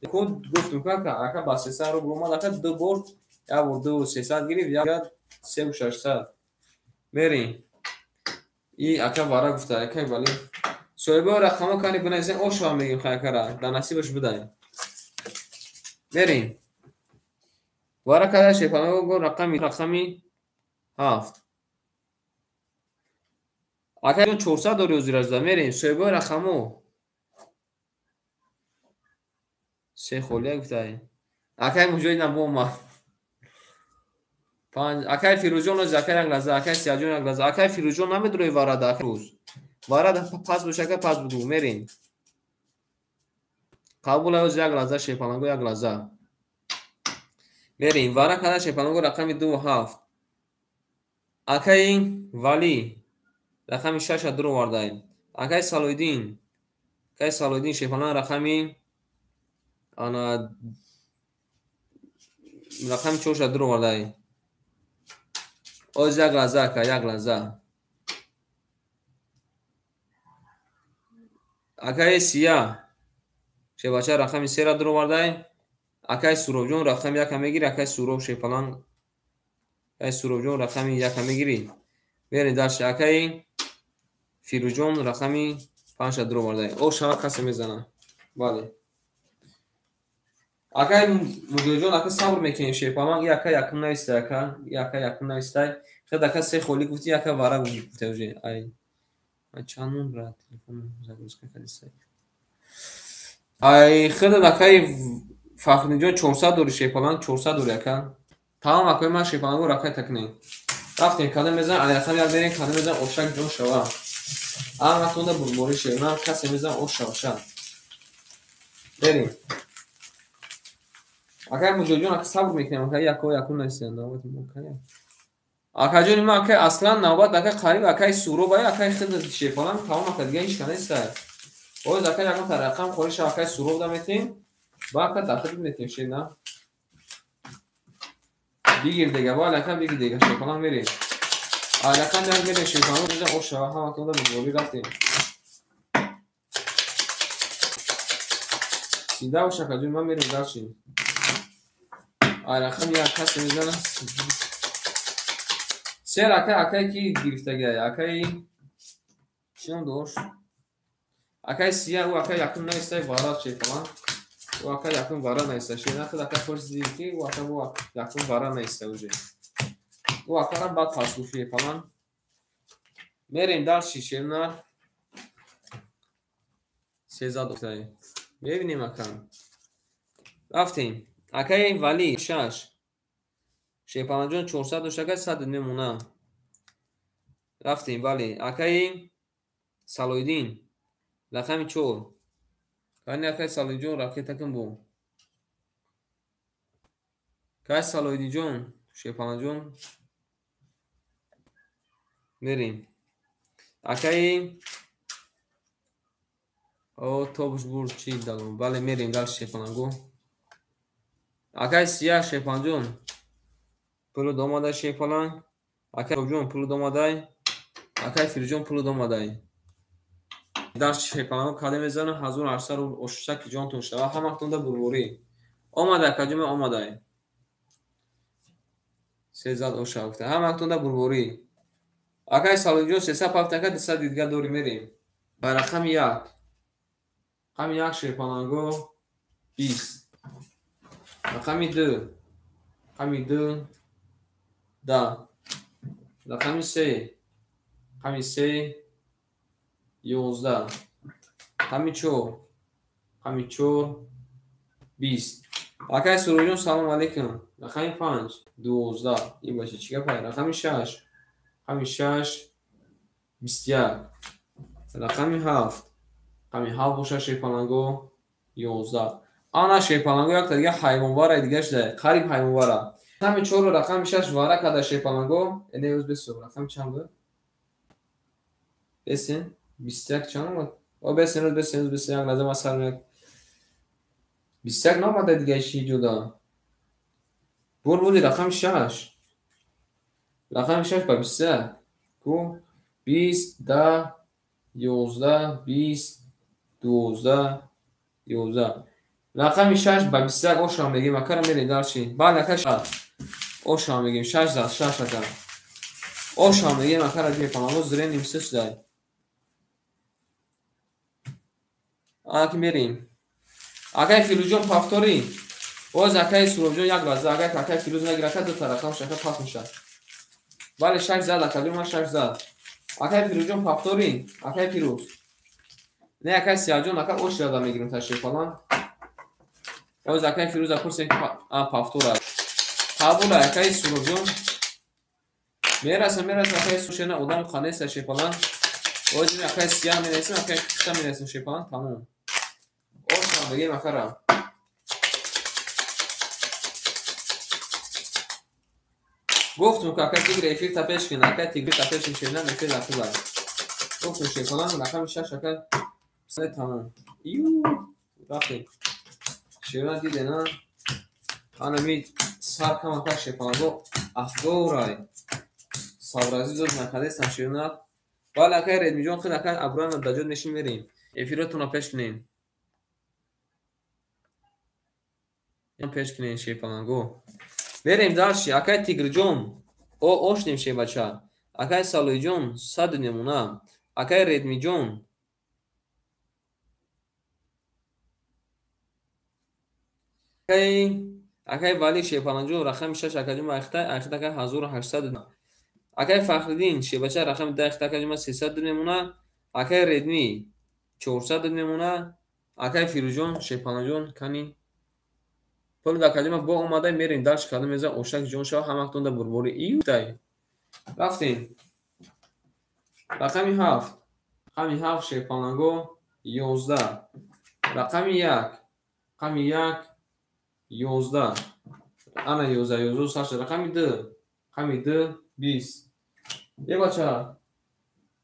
Ку гуфтум ка ака ба 300 рубл омад ака ду бор, як бор 2300 гирифт, як 3600. Мерем. И ака вара гуфта акай вали. Соҳибои рақамҳо кани бинависем ошва мегим хай акара. Дар насибаш бидаем. Мерем. Вара када Шерпаланго рақами 7. Акай 400 дори озиражда мерем. Соҳибои рақамҳо. Се холия гуфтай. Акай Муҷоҳид нам омад. 5 акай Фирӯзҷон оз акай як лаҳза, акай Сияҷон як лаҳза. Акай Фирӯзҷон намедрои варада акай Фирӯз. Варада пас бош ака пас бугу мерем. Қабул оз як лаҳза Шерпаланго як лаҳза. Мерем вара када Шерпаланго рақами 2 7. Акай Вали рақами 6 дур овардаем. Акай Салоиддин. Акай Салоиддин Шерпалан рақами ана рақами 4 дур овардаем. Оз як лаҳза ака, як лаҳза. Акаи Сия шебача рақами сера дуровардай. Акаи Суробҷон рақами яка мегирӣ. Акаи Суроб шепаланг, акаи Суробҷон рақами яка мегирӣ. Мерем дальше. Акаи Фирӯзҷон рақами панҷа дуровардай. О шава касе мезана. Бале. Акаи Муҷоҳидҷон, ака сабр мекунем шепаланг. И ака якум навистай, ака. И ака якум навистай. Хед ака се холӣ гуфти, ака вара гуфта уже. Ай. Ай чанд мон брат телефон загрузка кардистай. Ай хед акаи Фахриддинҷон 400 дори шепаланг, 400 дори ака. Тамом акои ман шепалангу ракай такнем. Рафтем, кадом мезан, ай рақам як мерем, кадом мезан ошак ҷон шава. Ама тонда бурбори шевна, касе мезан ош шава ша. Берем. Акай Муҷоҳидҷон, ака сабр мекунем, акай яко якум нависем, навбати мо кай. Акаҷони ман, акай Аслан навбат, акай қариб, акай Суроб, ай акай хид шепаланг, тамом ака дига ҳеч ка нестай. Боз акай ягон та рақам холӣ шава, акай Суроб да метем, ба ака дахил метем шена. Бигир дега, бале ака бигир дега, шепаланг мерем. Ай рақам як мерем шепаланг, мезан ош шава, ҳаматонда бурбори рафтем. Сида бош акаҷон, ман мерем дальше. Ай рақам як касе мезана. Сер ака, акай ки гирифтагиай, акаи чӣ ном дошт? Акаи Сия, ӯ ака якум навистай вара шепаланг. Ӯ ака якум вара навистай. Шена худ ака пурсидӣ ки ӯ ака бо якум вара навистай уже. Ӯ акара баъд пас гуфт шепаланг. Мерем дальше шена. Сезад гуфтай. Мебинем ака. Рафтем. Акаи Вали 6. Шепаланҷон 400 дошт, ака 100 мемона. Рафтем, бале. Акаи Салоиддин рақами 4. Кани акаи Салоиддинҷон ракета кун бо. Кай Салоиддинҷон, Шепаланҷон мерем. Акаи о тобш бурд чи далом. Бале, мерем дальше шепалангу. Акаи Сия шепаланҷон пулу домадай шепаланг. Акаи Робҷон пулу домадай. Акаи Фирӯзҷон пулу домадай. Дальше шепалангу каде мезанам 1800 рубл ошуша ки ҷонтон шава, ҳаматонда бурборӣ. Омадай акаҷон, омадай. Сезад оша гуфта. Ҳаматонда бурборӣ. Акаи Салоҳиддинҷон 300 ака 200 дидга дорӣ мерем. Ба рақами 1. Рақами 1 шепалангу 20. Рақами 2. Рақами 2 10. Рақами 3. Рақами 3 11. Рақами 4. Рақами 4 20. Акаи Суруҷон салом алейкум. Рақами 5 12. Ин бача чӣ гапай? Рақами 6. Рақами 6 21. Рақами 7. Рақами 7 боша шепаланго 11. Ана шепаланго якта дига ҳайвонвара дига шуда. Қариб ҳайвонвара. Рақами 4 рақами 6 вара када шепаланго. Эне уз бесо. Рақами чанд буд? Бесен 21 чанд омад? О бесен уз бесен уз бесен як лазам асар мек. 21 наомада дига иши ҷуда. Бур буди рақами 6. Рақами 6 ба 21. Ку 20 10 11 20 12 11. Рақами 6 ба 21 ошам мегим, акара мерем дальше. Бале ака ошам мегим 6 зад 6 ака. Ошам мегим акара бифаҳмам, зреним сишдай. Аки мерем. Акаи Фирӯзҷон повтори. Боз акаи Суробҷон як лаҳза, агар акаи Фирӯз нагир, ака ду та рақам шака пас мешавад. Бале 6 зад акаҷон, ман 6 зад. Акаи Фирӯзҷон повтори, акаи Фирӯз. Не акаи Сияҷон, ака ош зада мегирем та шепаланг. Боз акаи Фирӯза пурсем повтора. Қабул акаи Суробҷон. Мерасам, мерасам акаи Сушена одам ханеса шепаланг. Боз акаи Сия мерасем, акаи Кушта мерасем шепаланг, тамом. Ошам мегем акара. Гуфтум ки акаи Тигр эфир та пеш кин, акаи Тигр та пеш кин, шернам эфир рафтила. Гуфтум шепаланг рақами 6 ака тамом. Ю рафтем. Шерна диде на? Ана ми сар кам ака шепаланго афгорай. Сабрази зуд накардестам шерна. Бале акаи Редмиҷон худ ака Абрана даҷот мешин мерем. Эфиротонро пеш кунем. Пеш кунем шерпаланго. Мерем дальше. Акай Тигрҷон. О ошнем шербача. Акай Салоиҷон 100 мемона. Акай Редмиҷон. Акай Вали шерпаланҷон рақами 6 акаҷон айхта айхта акай 1800. Акай Фахриддин шербача рақами 10 айхта акаҷон 300 мемона. Акай Редми 400 мемона. Акай Фирӯзҷон шерпаланҷон кани пул акаҷон бо омада мерем дальше кадом меза ошак ҷон шава ҳамактон да бурбори иютай. Рафтем. Рақами 7. Рақами 7 шерпаланго 11. Рақами 1. Рақами 1 11. Ана 11 11 саша. Рақами 2. Рақами 2 20. Е бача.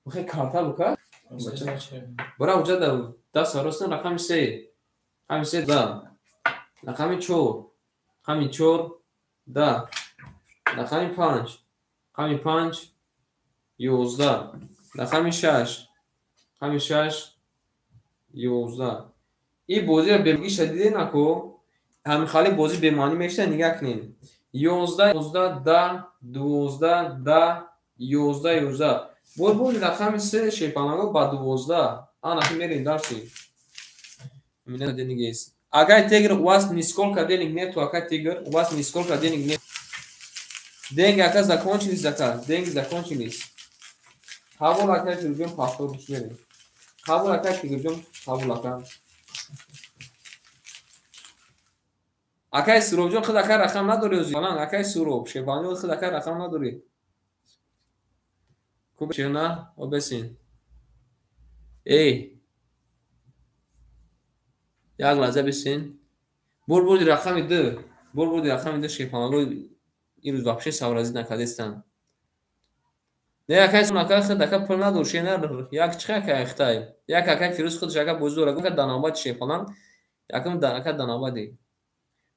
Бухе карта бука? Бара уҷа да даст ростан рақами 3. Рақами 3 да. Рақами 4. Рақами 4 да. Рақами 5. Рақами 5 11. Рақами 6. Рақами 6 11. И бозиро бегиша дидед нако? Ҳамин хали бозӣ бемаънӣ мешавад, нигаҳ кунед. 11 11 10 12 10 11 11. Бор рақами 3 шерпаланго ба 12. Ана мерем дальше. У меня денег есть. Акай Тигр, у вас нисколько денег нету, акай Тигр, у вас нисколько денег нет. Деньги ака закончились, ака. Деньги закончились. Қабул акай Тигрҷон повтор мерем. Қабул акай Тигрҷон, қабул ака. Акай Суробҷон худ акай рақам надорӣ ӯзи. Балан акай Суроб, шерпаланҷон худ акай рақам надорӣ. Куб шерна, обесин. Эй. Як лаҳза бисин. Бур бурди рақами 2. Бур бурди рақами 2 шерпаланго имрӯз вообще савразид накардестанд. Не акай акай худ ака пул надор шерна як чӣ акай ахтай. Як акай Фирӯз худаш ака бозӣ дорад. Ака данавбат шерпаланг. Якум ака данавбади.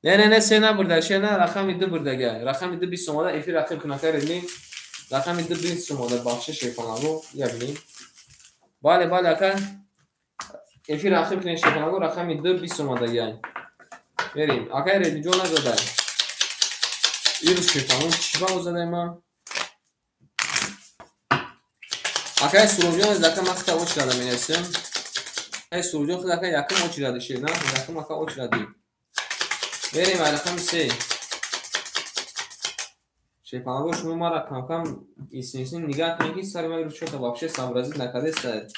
Не не не се набурда шерна рақами 2 бурдага. Рақами 2 20 омада эфир рақиб кун акай Редми. Рақами 2 20 омада бахши шерпаланго ябинем. Бале бале ака эфир рақиб кунед шерпаланго рақами 2 20 омадагиай. Мерем. Акай Редмиҷон назадай. Ирӯз шерпаланго чӣ ба задай ман? Акай Суробҷон аз ака ман хита очирада менависем. Акай Суробҷон худ ака якум очиради шерна, якум ака очиради. Мерем ай рақами 3. Шерпаланго шумо мара кам-кам исин-исин нигаҳ кунед ки сари ман ирӯз чота вообще савразид накардеста.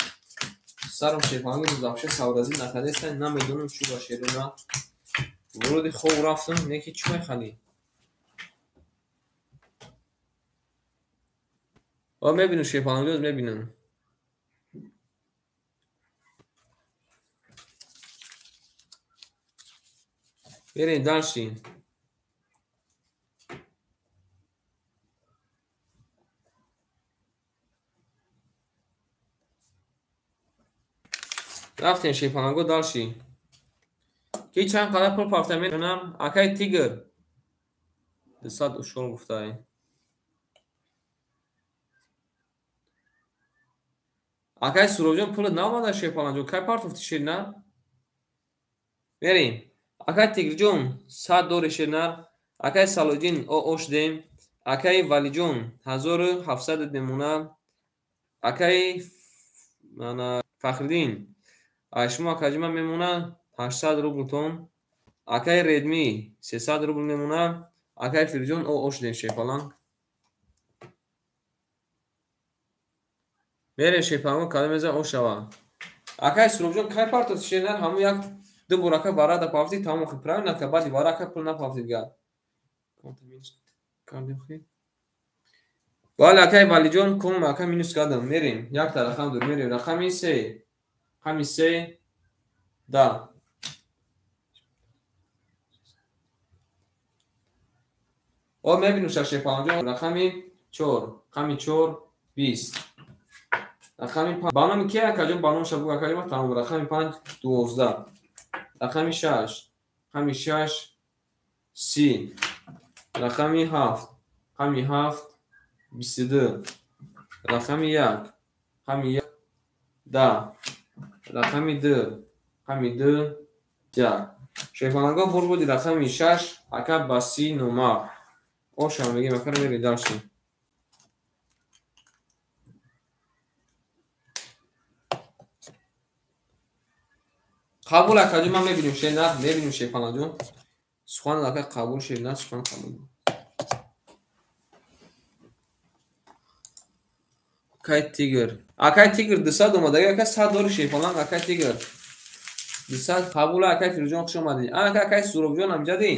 Сарам шерпаланго ирӯз вообще савразид накардеста. Намедонам чӣ ба шерона. Вуруди хоб рафтам, не ки чӣ мехалӣ? О мебинам шерпаланго мебинам. Мерем дальше. Рафтем шерпаланго дальше. Ки чанд қадар пул пафта менам? Акай Тигр 200 ушол гуфтай. Акай Суробҷон пулат наомада шерпаланҷон. Кай партофти шерна? Мерем. Акай Тигрҷон 100 дори шернар. Акай Салоиддин о ошдем. Акай Валиҷон 1700 мемона. Акай Фахриддин шумо акаҷима мемона 800 рублтон. Акай Редми 300 рубл мемона. Акай Фирӯзҷон о ошдем шерпаланг. Мерем шерпаланго кадом меза о шава. Акай Суробҷон кай партофти шернар? Ҳамун як ду бор ака варада пафтид, тамом хи правильно ака баъди вара ака пул напафтид га. Бале акай Валиҷон ком ака минус кардам. Мерем якта рақам дур мерем рақами 3. Рақами 3 да. О мебинем шерпаланҷон рақами 4. Рақами 4 20. Рақами 5 ба номи ки акаҷон ба номаша бугӯ акаҷон тамом рақами 5 12. Рақами 6. Рақами 6 30. Рақами 7. Рақами 7 22. Рақами 1. Рақами 1 10. Рақами 2, рақами 2, 1. Шерпаланго бур буди рақами 6, ака ба 30 нома. Оша мегем, ака мерем дальше. Қабул акаҷон, ман мебинем шер, мебинем шерпаланҷон. Сухан ака қабул шер, на сухан қабул. Акай Тигр. Акай Тигр 200 омадаги, ака 100 дори шерпаланг, акай Тигр. 200 қабул акай Фирӯзҷон, хуш омадӣ. Ака акай Суробҷон амҷадӣ.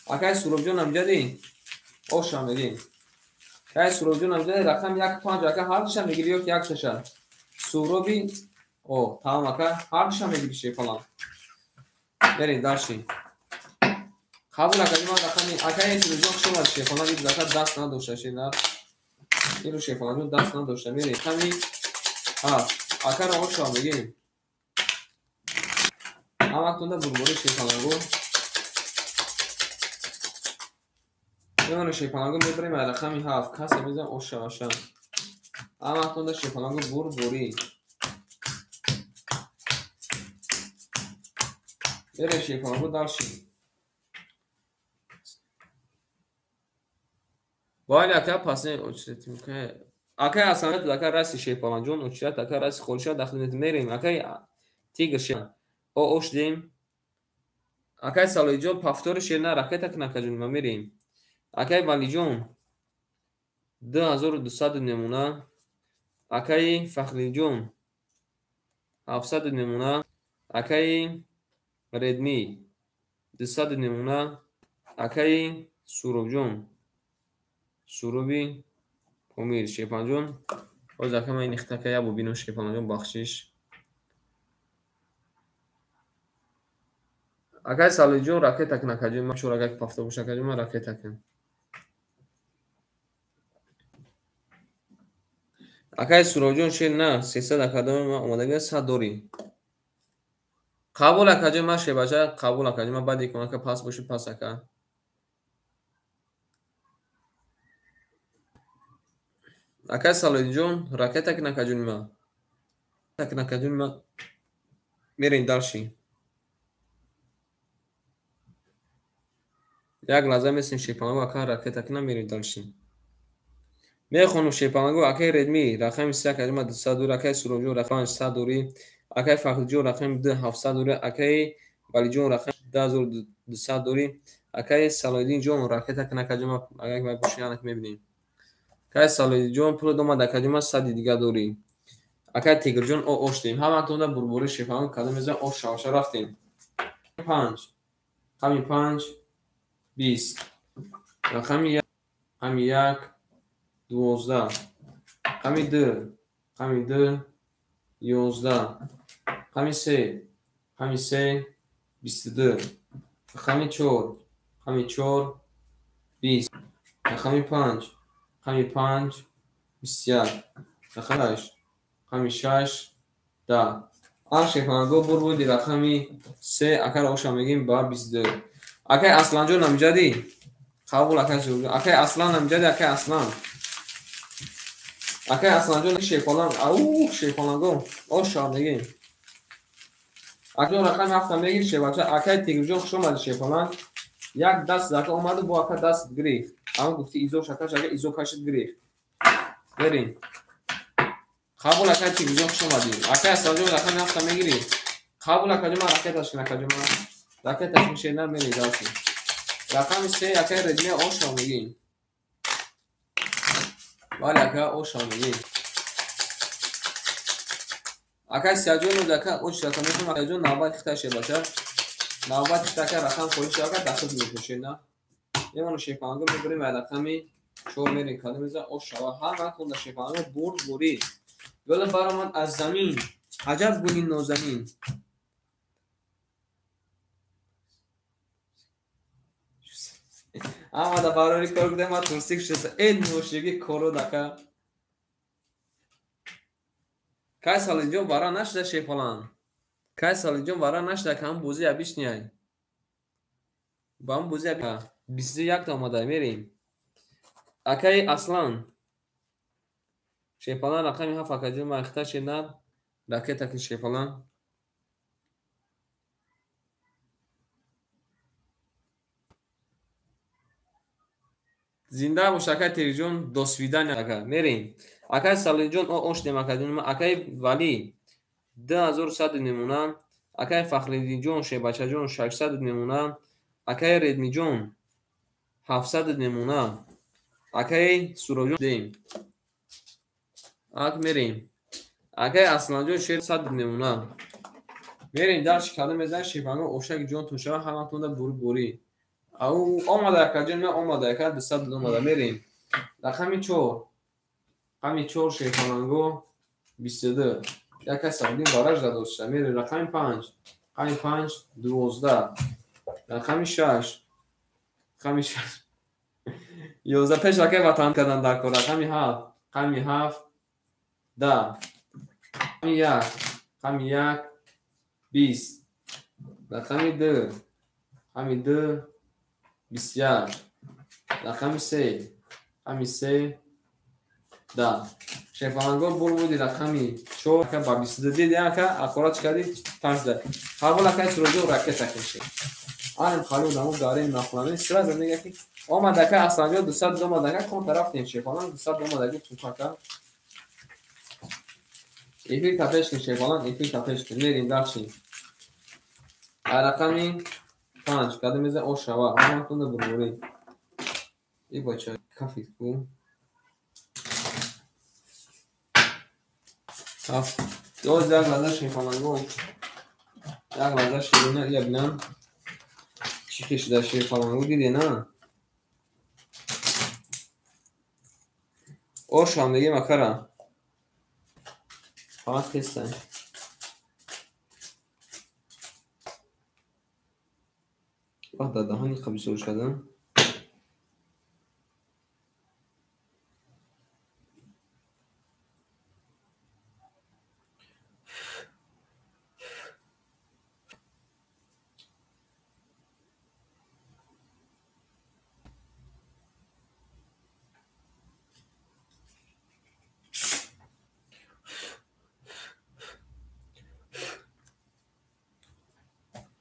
Акай Суробҷон амҷадӣ. Оша мегем. Акай Суробҷон амҷадӣ рақам 1-5 ака ҳар душа мегири ё ки як шаша. Суроби о, тамом ака ҳар душа мегири шерпаланг. Берем дальше. Қабул акаҷон, ман рақами акай Фирӯзҷон хуш омадӣ шерпаланг, ин ака даст надошта шер. Инро шерпаланг даст надошта. Мерем рақами 7. Акаро оша мегем. Ҳаматонда бурбори шерпалангу. Мемона шерпалангу мебарем аз рақами 7. Касе мезан оша аша. Ҳаматонда шерпалангу бурбори. Мерем шерпалангу дальше. Вале ака пасне очередь. Акай Асанат ака раси шерпаланҷон очередь ака раси холиша дахлинет мерем. Акай Тигр шер. О ош дем. Акай Салоиҷон пафтори шер на ракета кунакаҷон ма мерем. Акай Валиҷон 2200 намуна. Акай Фахриҷон 700 намуна. Акай Редми 200 намуна. Акай Суробҷон Суроби Помир Шерпаланҷон. Боз ака ман ин ихтака як бубинам Шерпаланҷон, бахшиш. Акай Салоиҷон ракета кун акаҷон, ман чор агар пафта боша акаҷон, ман ракета кун. Акай Суробҷон шер на 300 акадам ман омадагӣ 100 дорӣ. Қабул акаҷон, ман шербача қабул акаҷон, ман баъди кун ака пас боши пас ака. Акай Салоиҷон ракета кун акаҷон ман. Ракета кун акаҷон ман. Мерем дальше. Як лаҳза месем шерпалангу ака ракета кунам мерем дальше. Мехонам шерпалангу акай Редми рақами 3 акаҷон ман 200 дори, акай Суробҷон рақами 500 дори, акай Фахриҷон рақами 2 700 дори, акай Валиҷон рақами 2200 дори, акай Салоиддинҷон ракета кун акаҷон ман агар вай боши анак мебинем. Акай Салоиддинҷон пул домад акаҷон ман 100 дига дори. Акай Тигрҷон о оштем. Ҳаматонда бурбори шерпалангу кадом мезан ош шаваша рафтем. 5 рақами 5 20 рақами 1 рақами 1 12 рақами 2 рақами 2 11 рақами 3 рақами 3 22 рақами 4 рақами 4 20 рақами 5 рақами 5 21 рақами 6 рақами 6 10. Ан шерпалангу бур буди рақами 3 акаро оша мегем ба 22. Акай Асланҷон амҷадӣ. Қабул акай Суробҷон. Акай Аслан амҷадӣ, акай Аслан. Акай Асланҷон шерпаланг, ау шерпалангу оша мегем. Акаҷон рақами 7 мегир шербача. Акай Тигрҷон хуш омадӣ шерпаланг. Як даст ака омаду бо ака даст гирифт. Ама гуфти изо шакаш ака изо кашид гирифт. Берем. Қабул акай Тигрҷон хуш омадӣ. Акай Асланҷон рақами 7 мегирӣ. Қабул акаҷон ман ракеташ кун акаҷон ман. Ракеташ мешена мерем дальше. Рақами 3 акай Редми оша мегим. Вале ака оша мегим. Акай Сияҷон ака ош рақам мекунам акаҷон навбат хита шербача. Навбат хита ака рақам холӣ шава ака дахл мекушена. Мемону шерпалангу мебарем ва рақами 4 мерем кадом мезан ош шава. Ҳар вақт онда шерпалангу бурд бурӣ. Гул баромад аз замин. Аҷаб гули нозанин. Ама да барори кор кудем, ма турсик шеса. Э ношиги коро дака. Кай Салиҷон вара нашуда шерпаланг. Кай Салиҷон вара нашуда кам бозӣ абишняй. Ба ҳам бозӣ 21 та омада мерем. Акай Аслан. Шерпаланг рақами 7 акаҷон ман ихта шенар. Ракета ки шефалан. Зинда бош акай Тегирҷон, до свидания ака. Мерем. Акай Салиҷон ош дем акаҷон. Акай Валӣ 2100 мемона. Акай Фахриддинҷон Шебачаҷон 600 мемона. Акай Редмиҷон 700 мемона. Акай Суроҷон дем. Ак мерем. Акай Асланҷон шер 100 мемона. Мерем дарши кардам мезанем шефанго ошаки ҷонтон шава ҳаматонда бурӣ бурӣ. Ау омада акаҷон ман омада ака 200 омада мерем. Рақами 4. Рақами 4 шефанго 22. Яка сабдин бараж дадошта. Мерем рақами 5. Рақами 5 12. Рақами 6. Рақами 6. 11 пеш акай ватан кардан дар кор. Рақами 7. Рақами 7 10. Рақами 1. Рақами 1 20. Рақами 2. Рақами 2 21. Рақами 3. Рақами 3 10. Шефаланго бур буди рақами 4 ака ба 22 диди ака ақорат чӣ кардӣ 5 да. Қабул акай Суроҷон ракета кашид. Анам халил даму гарем нахонаме сразу мега ки омад ака Асланҷон 200 омад ака кон тараф нем шефалан 200 омад ака чун ака. Эфир тапеш кун шефалан эфир тапеш кун мерем дарчи. Рақами 5 кадом меза ошава ҳаматонда бурбурӣ. И бача кафит ку. Ҳафт. Доз як лаҳза шефаланго. Як лаҳза ширина ия бинам. Чӣ кешида шефаланго диде на? Ошам дигем акара. Фақат хестай. Вақт дар даҳони қабисор шудам.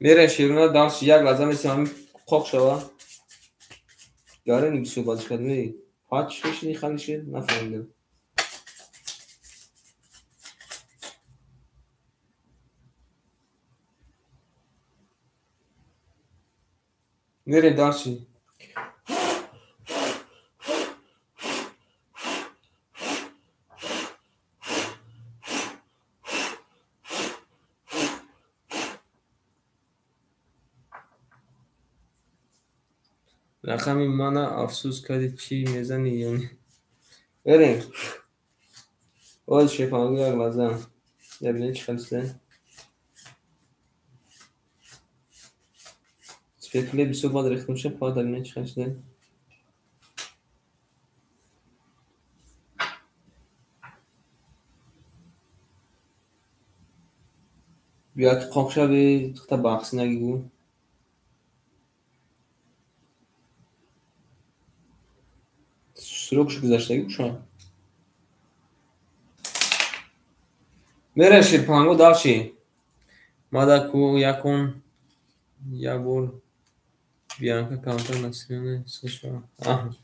Мерем широна дарш як лаҳза месам қоқ шава. Гарени бисёр базиш кард мери. Пач шишни хали шид нафаҳмидам. Мерем дарши. Рақами мана афсӯс кардӣ чӣ мезанӣ яъне? Берем. Оз шефанго як лаҳза. Я бинем чӣ хел шуда. Спекле бисёр бад рехта мешавад, фақат бинем чӣ хел шуда. Биё ки қоқ шави, тухта баҳсӣ нагӣ гӯ. Срокш гузаштагӣ кушон. Мерем ширпанго дарши. Мада ку якун як бор Бианка камтар насиране сошава. Аҳ.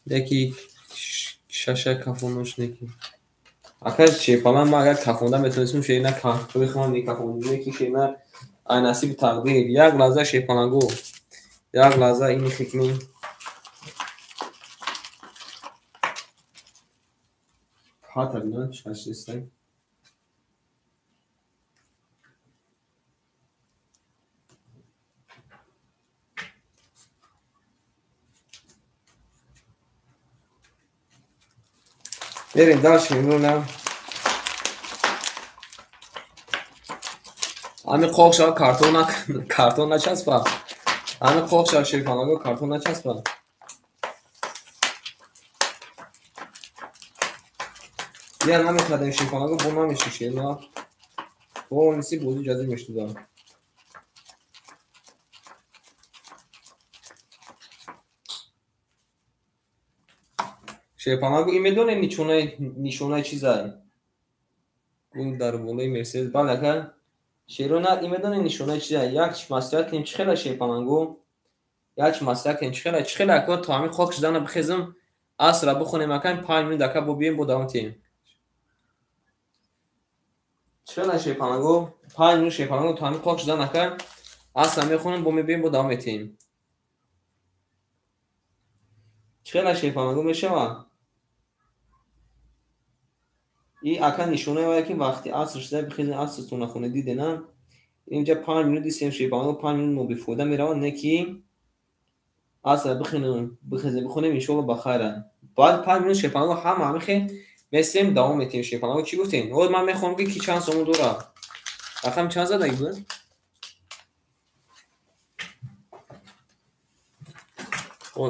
Яки шаша кафонош неки. Ака ширпалан ма агар кафонда метонистам ширина кафои худам мекафондам. Неки ширина ай насиби тақдир. Як лаҳза ширпаланго. Як лаҳза ини хикми. Хата бинам чӣ Мерем дальше мемонам. Ами қоқ шава картон картон начаспа. Ами қоқ шава шерфанаго картон начаспа. Я намекардем шерфанаго бо намеши шерна. Бо ниси бозӣ ҷазир мешудам. Шерпанаго и медонем нишонаи чизай? Гул дар болои Мерседес. Бале ака, шерона ин медонед нишонаи чиза? Як чи маслиҳат кунем, чӣ хела шерпалангу? Як чи маслиҳат кунем, чӣ хела ака то ҳамин қоқ шудана бихезам, асра бихонем ака, 5 минут ака бо бием бо давом тиҳем. Чӣ хела шерпалангу? 5 минут шерпалангу то ҳамин қоқ шудан ака, асра мехонем, бо мебием бо давом метиҳем. Чӣ хела шерпалангу мешава? И ака нишонаи вае ки вақти аср шуда бихезем, асртон нахонед, диде на? Инҷа 5 минут дистем шерпалангу, 5 минут мо бефоида меравад, не ки асра бихонем, бихезем, бихонем, иншоалло ба хайра. Баъд 5 минут шерпалангу ҳама ҳамихе месем, давом метиҳем шерпалангу. Чӣ гуфтем? Ҳозир ман мехоҳам ки чанд сомон дорад. Рақам чанд задаги буд?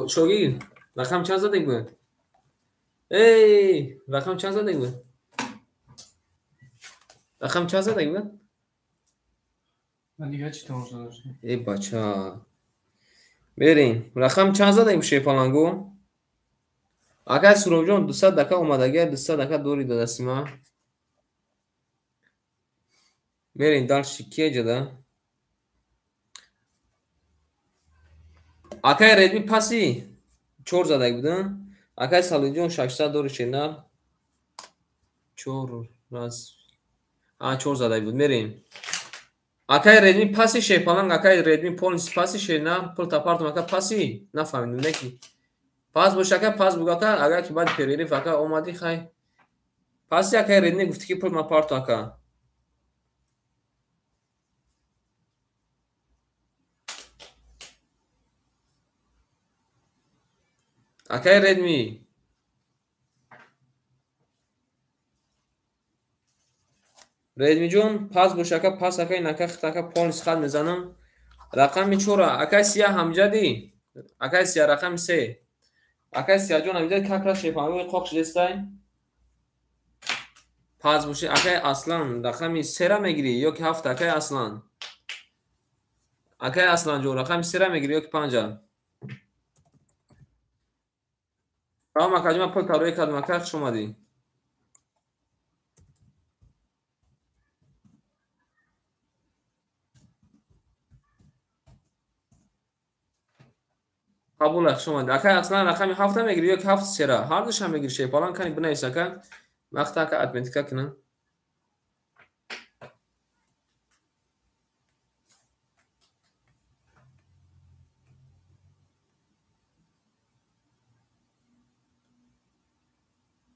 Шогирд, рақам чанд задаги буд? Эй, рақам чанд задаги буд? Рақам чанд задаги буд? Ман дигар чӣ тамошо доштам? Эй бача. Берем. Рақам чанд задаги буд шерпалангу? Акай Суробҷон, 200 ака омадагия, 200 ака дори дадасти ман. Мерем дальше, ки ҷада? Акай Редми паси 4 задаги буд, акай Салиҷон 600 дори шернар. 4 раз. 4 задаги буд. Мерем. Акай Редми паси шерпаланг, акай Редми полнис паси шернар, пул тапартум ака паси, нафаҳмидум, не ки. Пас бош ака, пас буг ака, агар ки баъд перерыв ака омадӣ, хай. Паси акай Редми гуфтӣ ки пул ма парту ака. Акай Редми. Редмиҷон, пас бош ака, пас ака, ин ака хит ака полнис хат мезанам. Рақами 4 акай Сия ҳамҷадӣ. Акай Сия рақами 3. Акай Сияҷон ҳамҷадӣ как раз шерпалангои қоқ шудестай. Пас боши акай Аслан рақами 3-ра мегирӣ ё ки 7 акай Аслан? Акай Асланҷон рақами 3-ра мегирӣ ё ки 5-а? Салом акаҷон, ман пул тарӯя кардам, ака, хуш омадӣ. Қабул, хуш омадӣ. Акай Аслан рақами 7-а мегирӣ ё ки 7 3-ра? Ҳар душам мегирӣ шерпаланг, кани бинавис ака. Вақта ака отметка кунам.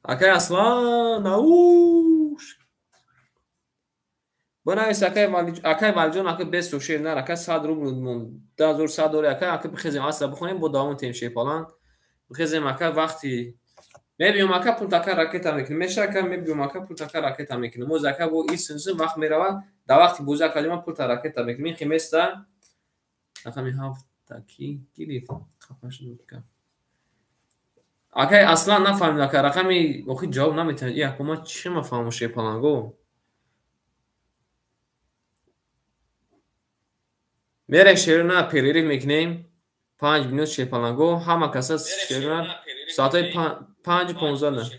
Акай Аслан, ауш. Бинавис акай Валиҷон, ака бесу шер нар, ака 100 рубл мон, 2100 дори ака, ака бихезем асра бихонем, бо давом тем шерпаланг. Бихезем ака вақти мебиём ака пул така ракета мекунем. Меша ака мебиём ака пул така ракета мекунем. Моз ака бо исинсин вақт меравад, дар вақти бозӣ ака ман пул та ракета мекунем. Ин химеста рақами 7 таки гирифт. Қапаш дудка. Акай Аслан нафаҳмид ака, рақами охи ҷавоб наметавонад. И ака ман чӣ мафаҳмам шерпаланго? Мерем шерона перерыв мекунем. 5 минут шерпаланго, ҳама каса шерона соатҳои 5:15.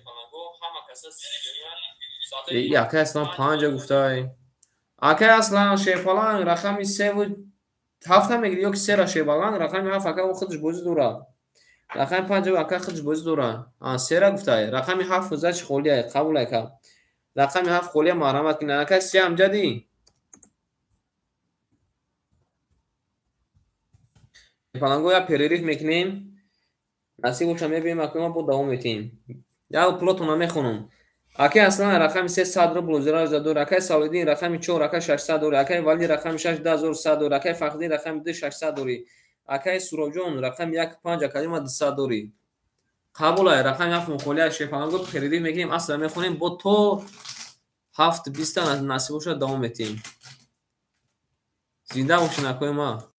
И акай Аслан 5 гуфтай. Акай Аслан шерпаланг рақами 3 ва 7 мегирӣ ё ки 3-ра шерпаланг, рақами 7 ака худаш бозӣ дорад. Рақами 5 ака худаш бозӣ дорад. 3-ра гуфтай. Рақами 7 зач холия, қабул ака. Рақами 7 холия марҳамат кунед. Акай Сия ҳамҷадӣ. Шерпаланго я перерыв мекунем. Насиб боша мебинем ака ма бо давом метиҳем. Я пулотона мехонам. Акай Аслан рақами 3 100 рубл зира дор, акай Салиддин рақами 4 ака 600 дори, акай Вали рақами 6 2100 дори, акай Фахриддин рақами 2 600 дори, акай Суробҷон рақами 1 5 ака ма 200 дори. Қабул ай рақами 7 мухолия шерпаланго перерыв мекунем, асла мехонем бо то 7:20 насиб боша давом метиҳем. Зинда бошед акои ма.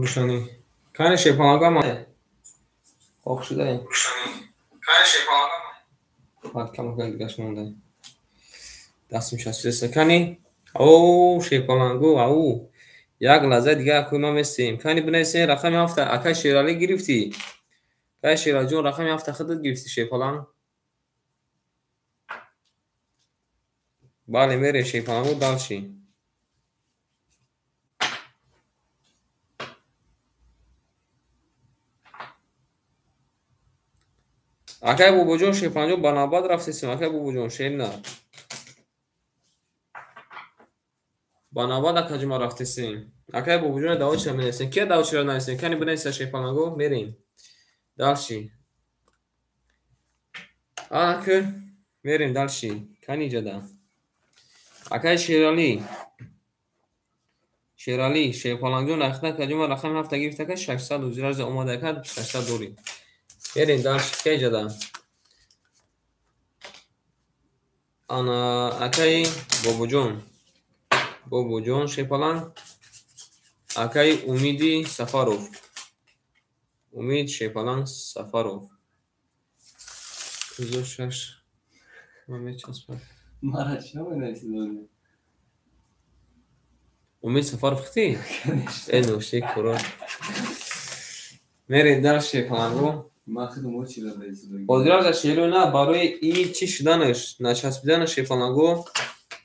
Рӯшанӣ. Кани шерпаланга ма хок шудаем. Баъд камакак дигаш монда. Дастм часпидаста. Кани? О, шерпаланго, ау. Як лаҳзаи дига акои ман местем. Кани бинависен рақами ҳафта. Акай Шералӣ гирифтӣ? Акай Шералиҷон, рақами ҳафта худат гирифтӣ, шерпаланг? Бале, мерем шерпаланго дальше. Акай Бобоҷон, шерпалангҷон, ба навбат рафтесем. Акай Бобоҷон, шерина. Ба навбат акаҷума рафтесем. Акай Бобоҷон давочира менависем. Кия давочира нависем? Кани бинависа шерпаланго, мерем. Дальше. Ака мерем дальше. Кани иҷада. Акай Шералӣ. Шералӣ, шерпалангҷон, рахта акаҷума рақами ҳафта гирифта, ака 600 ҳузураза омада, ака 600 дорӣ. Мерем дальше. Кия иҷада. Ана акаи Бобоҷон. Бобоҷон шерпаланг. Акаи Умиди Сафаров. Умид шерпаланг Сафаров. 56. Ман мечаспам. Мара чӣ менависӣ? Умид Сафаров хти? Э, ноши куро. Мерем дальше шерпаланго. Ман худам очира нависидагӣ. Ҳозира шеро на барои и чӣ шуданаш, начаспиданаш шерпаланго.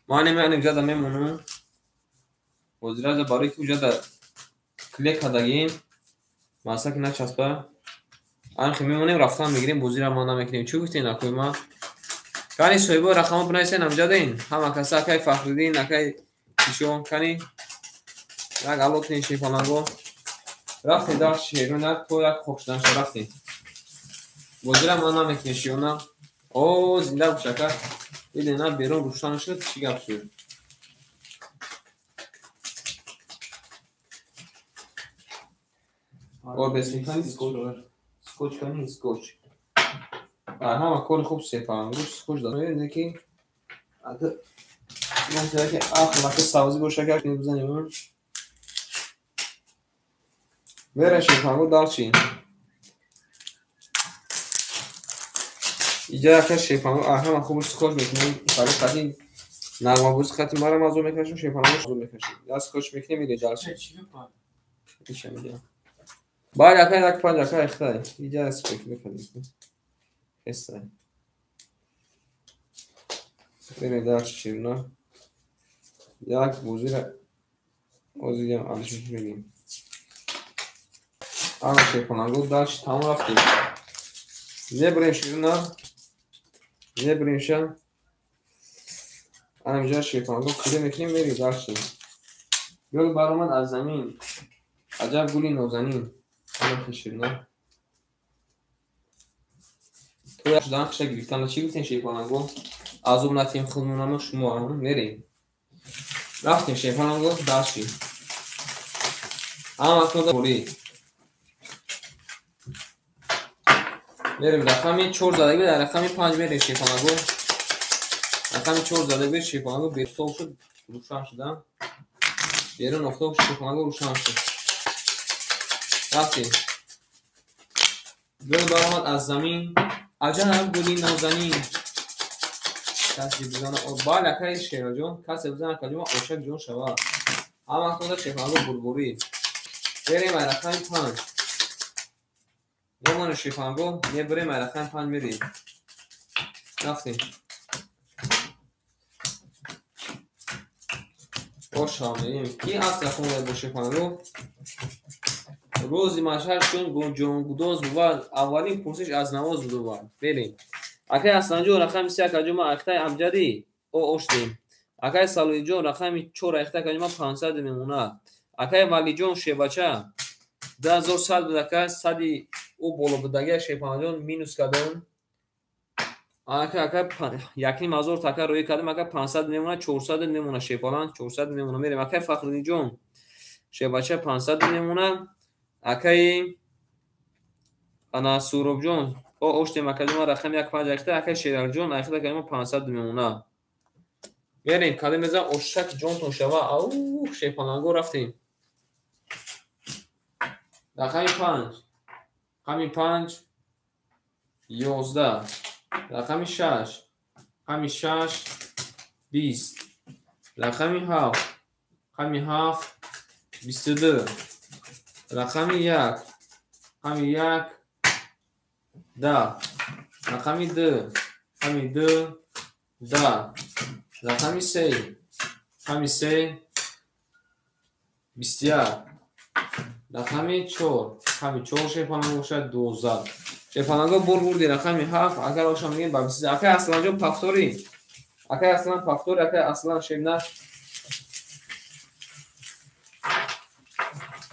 Ман намеанем ҷада мемонам. Ҳозира барои ки уҷада клек кардагим, масалан ки начаспа. Анхи мемонем, рафтан мегирем, бозиро ман намекунем. Чӣ гуфтен акои ман? Кани соҳибои рақамҳо бинависен амҷадин. Ҳама каса акай Фахриддин, акай Ишон, кани як ало кунен шерпаланго. Рафтем дар шерона то як хок шуданша рафтем. Бозиро ман намекунем шиёна. О, зинда бош ака. Дидем на берун рӯшан шуд, чӣ гап шуд? О, бесин кани скотч. Скотч кани скотч. Ҳама кори хуб шерпаланго скотч дад. Мебинед ки ака ки ақл ака сабзӣ боша ака бизанем. Мерем шерпаланго дальше. Иҷа ака шерпаланго ҳама хуб скотч мекунем. Сари хати нағмабозӣ хати марам азоб мекашем, шерпаланго азоб мекашем. Я скотч мекунем, мерем дальше. Иша мегирам. Бале, ака як панҷ ака ихтай. Иҷа скотч мекунем. Хестай. Мерем дальше шерона. Як бозиро ҳозирам алиш мегирем. Ана шерпаланго дальше тамом рафтем. Мебарем шерона. Мебаремша. Ана инҷа шерпаланго кӯре мекунем, мерем дальше. Гул баромад аз замин. Аҷаб гули нозанин. Ана шерона. То шудан хиша гирифтан. Чӣ гуфтем шерпаланго? Азоб натиҳем худмонамо шумо мерем. Рафтем шерпаланго дальше. Ҳама кори. Мерем рақами 4 задагӣ, дар рақами 5 мерем шерпаланго. Рақами 4 задагӣ шерпаланго беофтоб шуд, рӯшан шуда. Берун офтоб шуд, шерпаланго рӯшан шуд. Рафтем. Гул баромад аз замин. Аҷаб гули нозанин. Касе бизана, бале акаи Шероҷон, касе бизана акаҷон ошак ҷон шавад. Ҳама вақт шерпаланго бурбурӣ. Мерем ай рақами 5. Мемонем шерпаланго, мебарем ай рақами 5 мерем. Рафтем. Оша мерем. Ки аст рақам бо шерпаланго? Рӯзи машҳар чун ҷонгудоз бувад, аввалин пурсиш аз навоз бувад. Мерем. Акай Ҳасанҷон рақами 3 акаҷон ман ахтаи амҷадӣ о оштем. Акай Салоҳиҷон рақами 4 ахта акаҷон ман 500 мемонад. Акай Валиҷон шебача 2100 буд ака, сади ӯ боло будагия шерпаланҷон минус кардем. Ака ака 1500 така роӣ кардем, ака 500 мемонад, 400 мемонад шерпаланг, 400 мемонад. Мерем. Акай Фахриддинҷон шебача 500 мемонад. Акаи ана Суробҷон о оштем акаҷон ман рақами 1 5 ахта, акаи Шералиҷон ахта акаҷон ман 500 мемонад. Мерем, кадом мезанам ошак ҷонтон шава. Ау, шерпаланго рафтем. Рақами 5. Рақами 5 11. Рақами 6. Рақами 6 20. Рақами 7. Рақами 7 22. Рақами 1. Рақами 1 10. Рақами 2. Рақами 2 10. Рақами 3. Рақами 3 21. Рақами 4. Рақами 4 шефаланг бошад 12. Шефаланго бурди рақами 7. Агар оша мегем ба 20. Акай Асланҷон пафтори. Акай Аслан пафтори, акай Аслан шебна.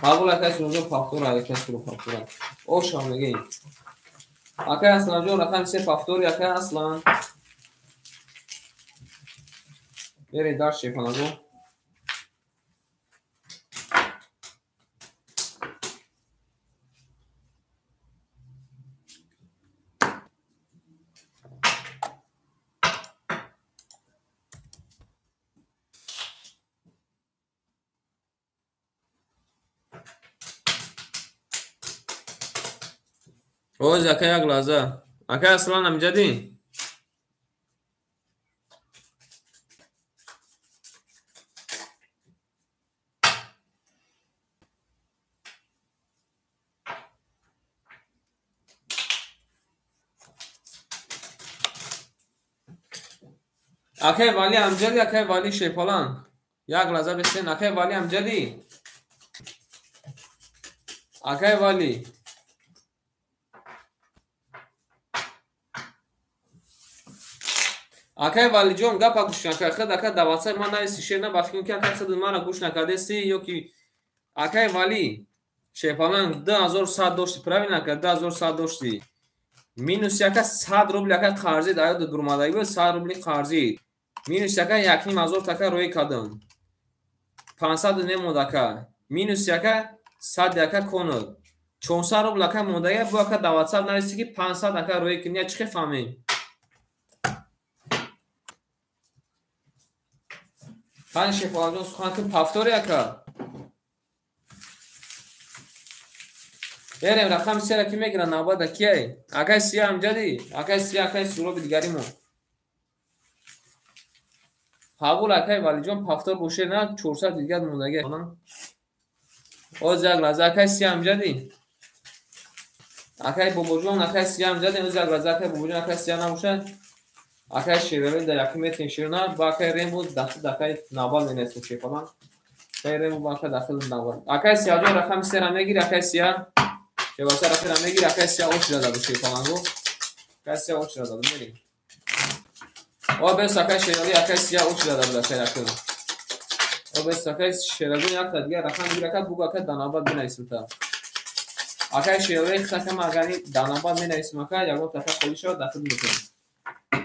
Қабул акай Суруҷон пафтори, акай Суруҷон пафтори. Оша мегем. Акай Асланҷон рақами 3 пафтори, акай Аслан. Беред дар шефаланго. Оз ака як лаҳза. Ака Аслан амҷадӣ? Акай Вали амҷадӣ, акай Вали Шерпалан. Як лаҳза бисен, акай Вали амҷадӣ? Акай Вали. Акай Валиҷон гапа гӯш накард. Худ ака дар ватсап ман нависи шер на ба фикр ки акай худ мара гӯш накардеси ё ки акай Вали Шерпалан 2100 дошти, правильно ака 2100 дошти. Минус яка 100 рубл ака қарзид, аёд дурмадаги буд 100 рубли қарзид. Минус яка 1500 така рӯй кардам. 500 немонд ака. Минус яка 100 яка конуд. 400 рубл ака мондаги бу ака дар ватсап нависи ки 500 ака рӯй кунӣ, чӣ фаҳмем? Панҷ Шерпаланҷон сухан кун пафтори ака. Берем рақами сера ки мегиранд навбат кияй? Акай Сия амҷадӣ? Акай Сия, акай Суроби дигаримон. Қабул акай Валиҷон пафтор боше на 400 дигар мондаги. Оз як лаҳза акай Сия амҷадӣ? Акай Бобоҷон, акай Сия амҷадӣ? Оз як лаҳза акай Бобоҷон, акай Сия набошад? Акай Шерали дар якум метин шерна, ба акай Рембо дахил акай навбат менесем Шерпалан. Акай Рембо ба акай дахил навбат. Акай Сияҷон рақами сера мегири, акай Сия. Шебаса рақами мегири, акай Сия очира даду Шерпаланго. Акай Сия очира даду мерим. О бес акай Шерали, акай Сия очира даду акай якум. О бес акай Шерали якта дигар рақам мегири, акай бугу акай дар навбат менависем та. Акай Шерали хатам агани дар навбат менависем акай, ягон тафа холӣ шавад дахил мекунем.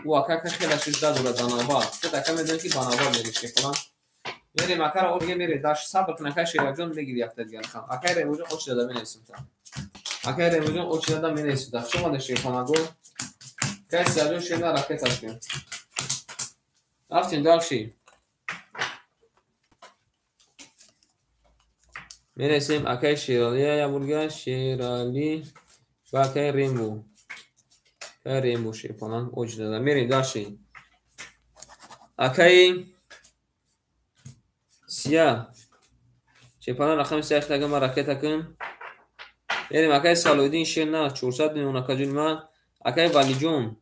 У ака хеле шизда дорад ба навбат. Худ ака медонӣ ки ба навбат мери Шерпалан. Мерем акара оге мере даш сабр кун акай Шералиҷон мегири якта дигар рақам. Акай Ремоҷон очи дада менависем та. Акай Ремоҷон очи дада менависем та. Хуш омадед Шерпаланго. Акай Сияҷон шерна ракеташ кун. Рафтем дальше. Менависем акай Шерали ябурга Шерали ва акай Рембо. Рембо Шерпалан очи дада. Мерем дальше. Акай Сия. Шерпалан рақами Сия хитага ман ракета кун. Мерем акай Салоҳиддин шерна 400 мемона акаҷони ман. Акай Валиҷон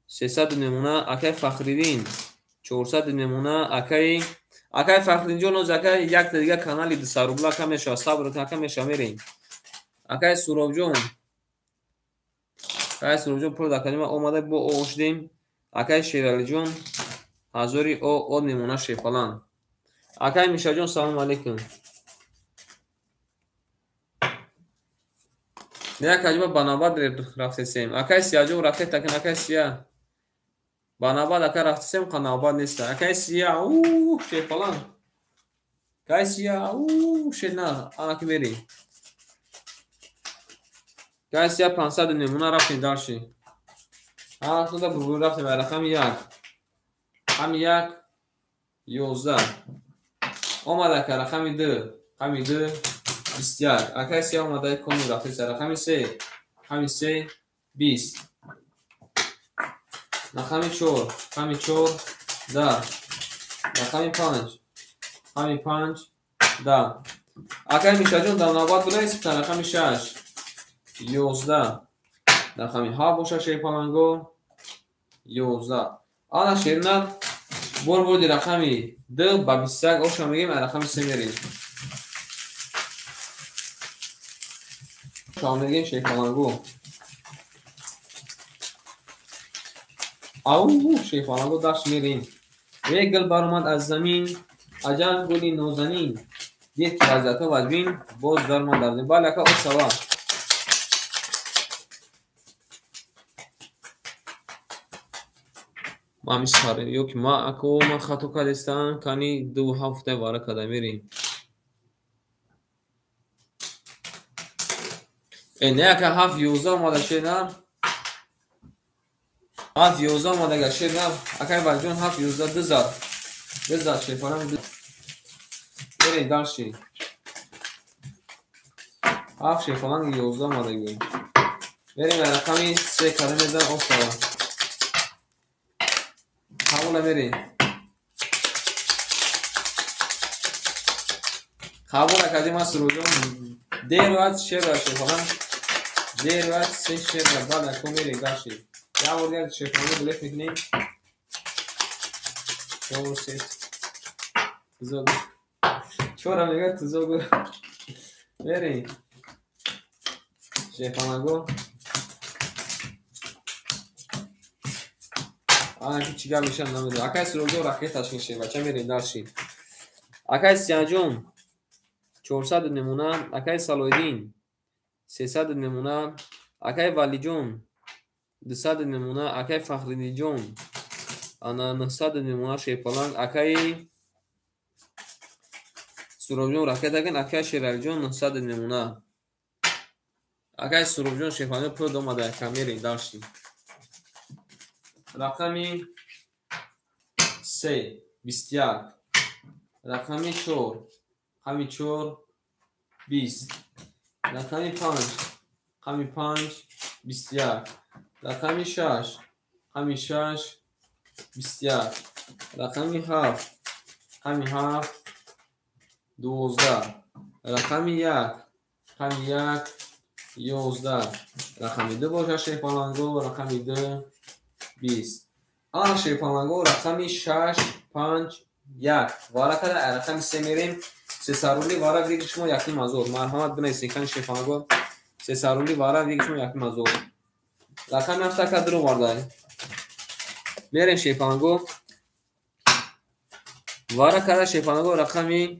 300 мемона. Акай Фахриддин 400 мемона. Акай Фахриддинҷон оз акай якта дигар канали 200 рубла ака мешавад. Сабр кун ака мешавад мерем. Акай Суробҷон. Акай Суробҷон пул дар калима омада бо о шудем. Акай Шералиҷон 1000 о од мемона Шерпалан. Акай Мишаҷон салом алейкум. Як аҷиба ба навбат рафтесем. Акай Сияҷон ракета кун, акай Сия. Ба навбат ака рафтесем, қа навбат неста. Акай Сия, у Шерпалан. Акай Сия, у шерна, ана ки мери. Акай Сия 500 мемона рафтем дальше. Ана туда бурбур рафтем ба рақами 1. Рақами 1 11. Омад ака рақами 2, рақами 2 21. Акай се омадаи коми рафтеса. Рақами 3, рақами 3, 20. Рақами 4, рақами 4, 10. Рақами 5, рақами 5, 10. Акай Мишаҷон дар навбат бинависед. Рақами 6, 11. Рақами 7 бошад шерпаланго 11. Ана шернар бор бурди рақами 2 ба 21 оша мегем, рақами 3 мерем. Шо мегем шерпаланго. Ау шерпаланго даш мерем. Як гул баромад аз замин, аҷаб гули нозанин. Дид ки вазъиятҳо вазмин, боз дармад дар замин. Бале ака, ошава. Ман мисарем, ё ки ма ако ман хато кардестам, кани 2 ҳафта вара када мерем. Не ака 7 11 омада шер на. 7 11 омада га шер на. Акай Валиҷон 7 11 ду зад. Ду зад шерпаланг ду. Мерем дальше. 7 шерпаланг 11 омада гӯ. Мерем рақами 3 када мезан офтава. Қабула мерем. Қабула кардем аз Суруҷон. Дер вад шер ва шерпаланг. Дер вад се шер ва баъд ако мерем дальше. Як бор дигар шерпаланг билет мекунем. 4 3 тузо. 4 мега тузо гу. Мерем. Шерпаланго. Ана ки чӣ гап мешавад намедонам. Акай Суруҷон ракеташ кин бача мерем дальше. Акай Сиянҷон 400 намуна, акай Салоҳиддин 300 намуна, акай Валиҷон 200 намуна, акай Фахриддинҷон ана 900 намуна шерпаланг, акай Суробҷон ракета кин, акай Шералиҷон 900 намуна. Акай Суробҷон шерпаланг пул омада, ака мерем дальше. Рақами 3 21. Рақами 4, рақами 4 20. Рақами 5, рақами 5 21. Рақами 6, рақами 6 21. Рақами 7, рақами 7 12. Рақами 1, рақами 1 11. Рақами 2 бошад шерпаланго, рақами 2 20. Ана шерпаланго рақами 6 5 1. Вара када рақами 3 мерем. 300 рубли вара виги шумо 1,5. Марҳамат бинависед кани шерпаланго 300 рубли вара виги шумо 1,5. Рақами 7 ака дуру вардай. Мерем шерпаланго. Вара када шерпаланго рақами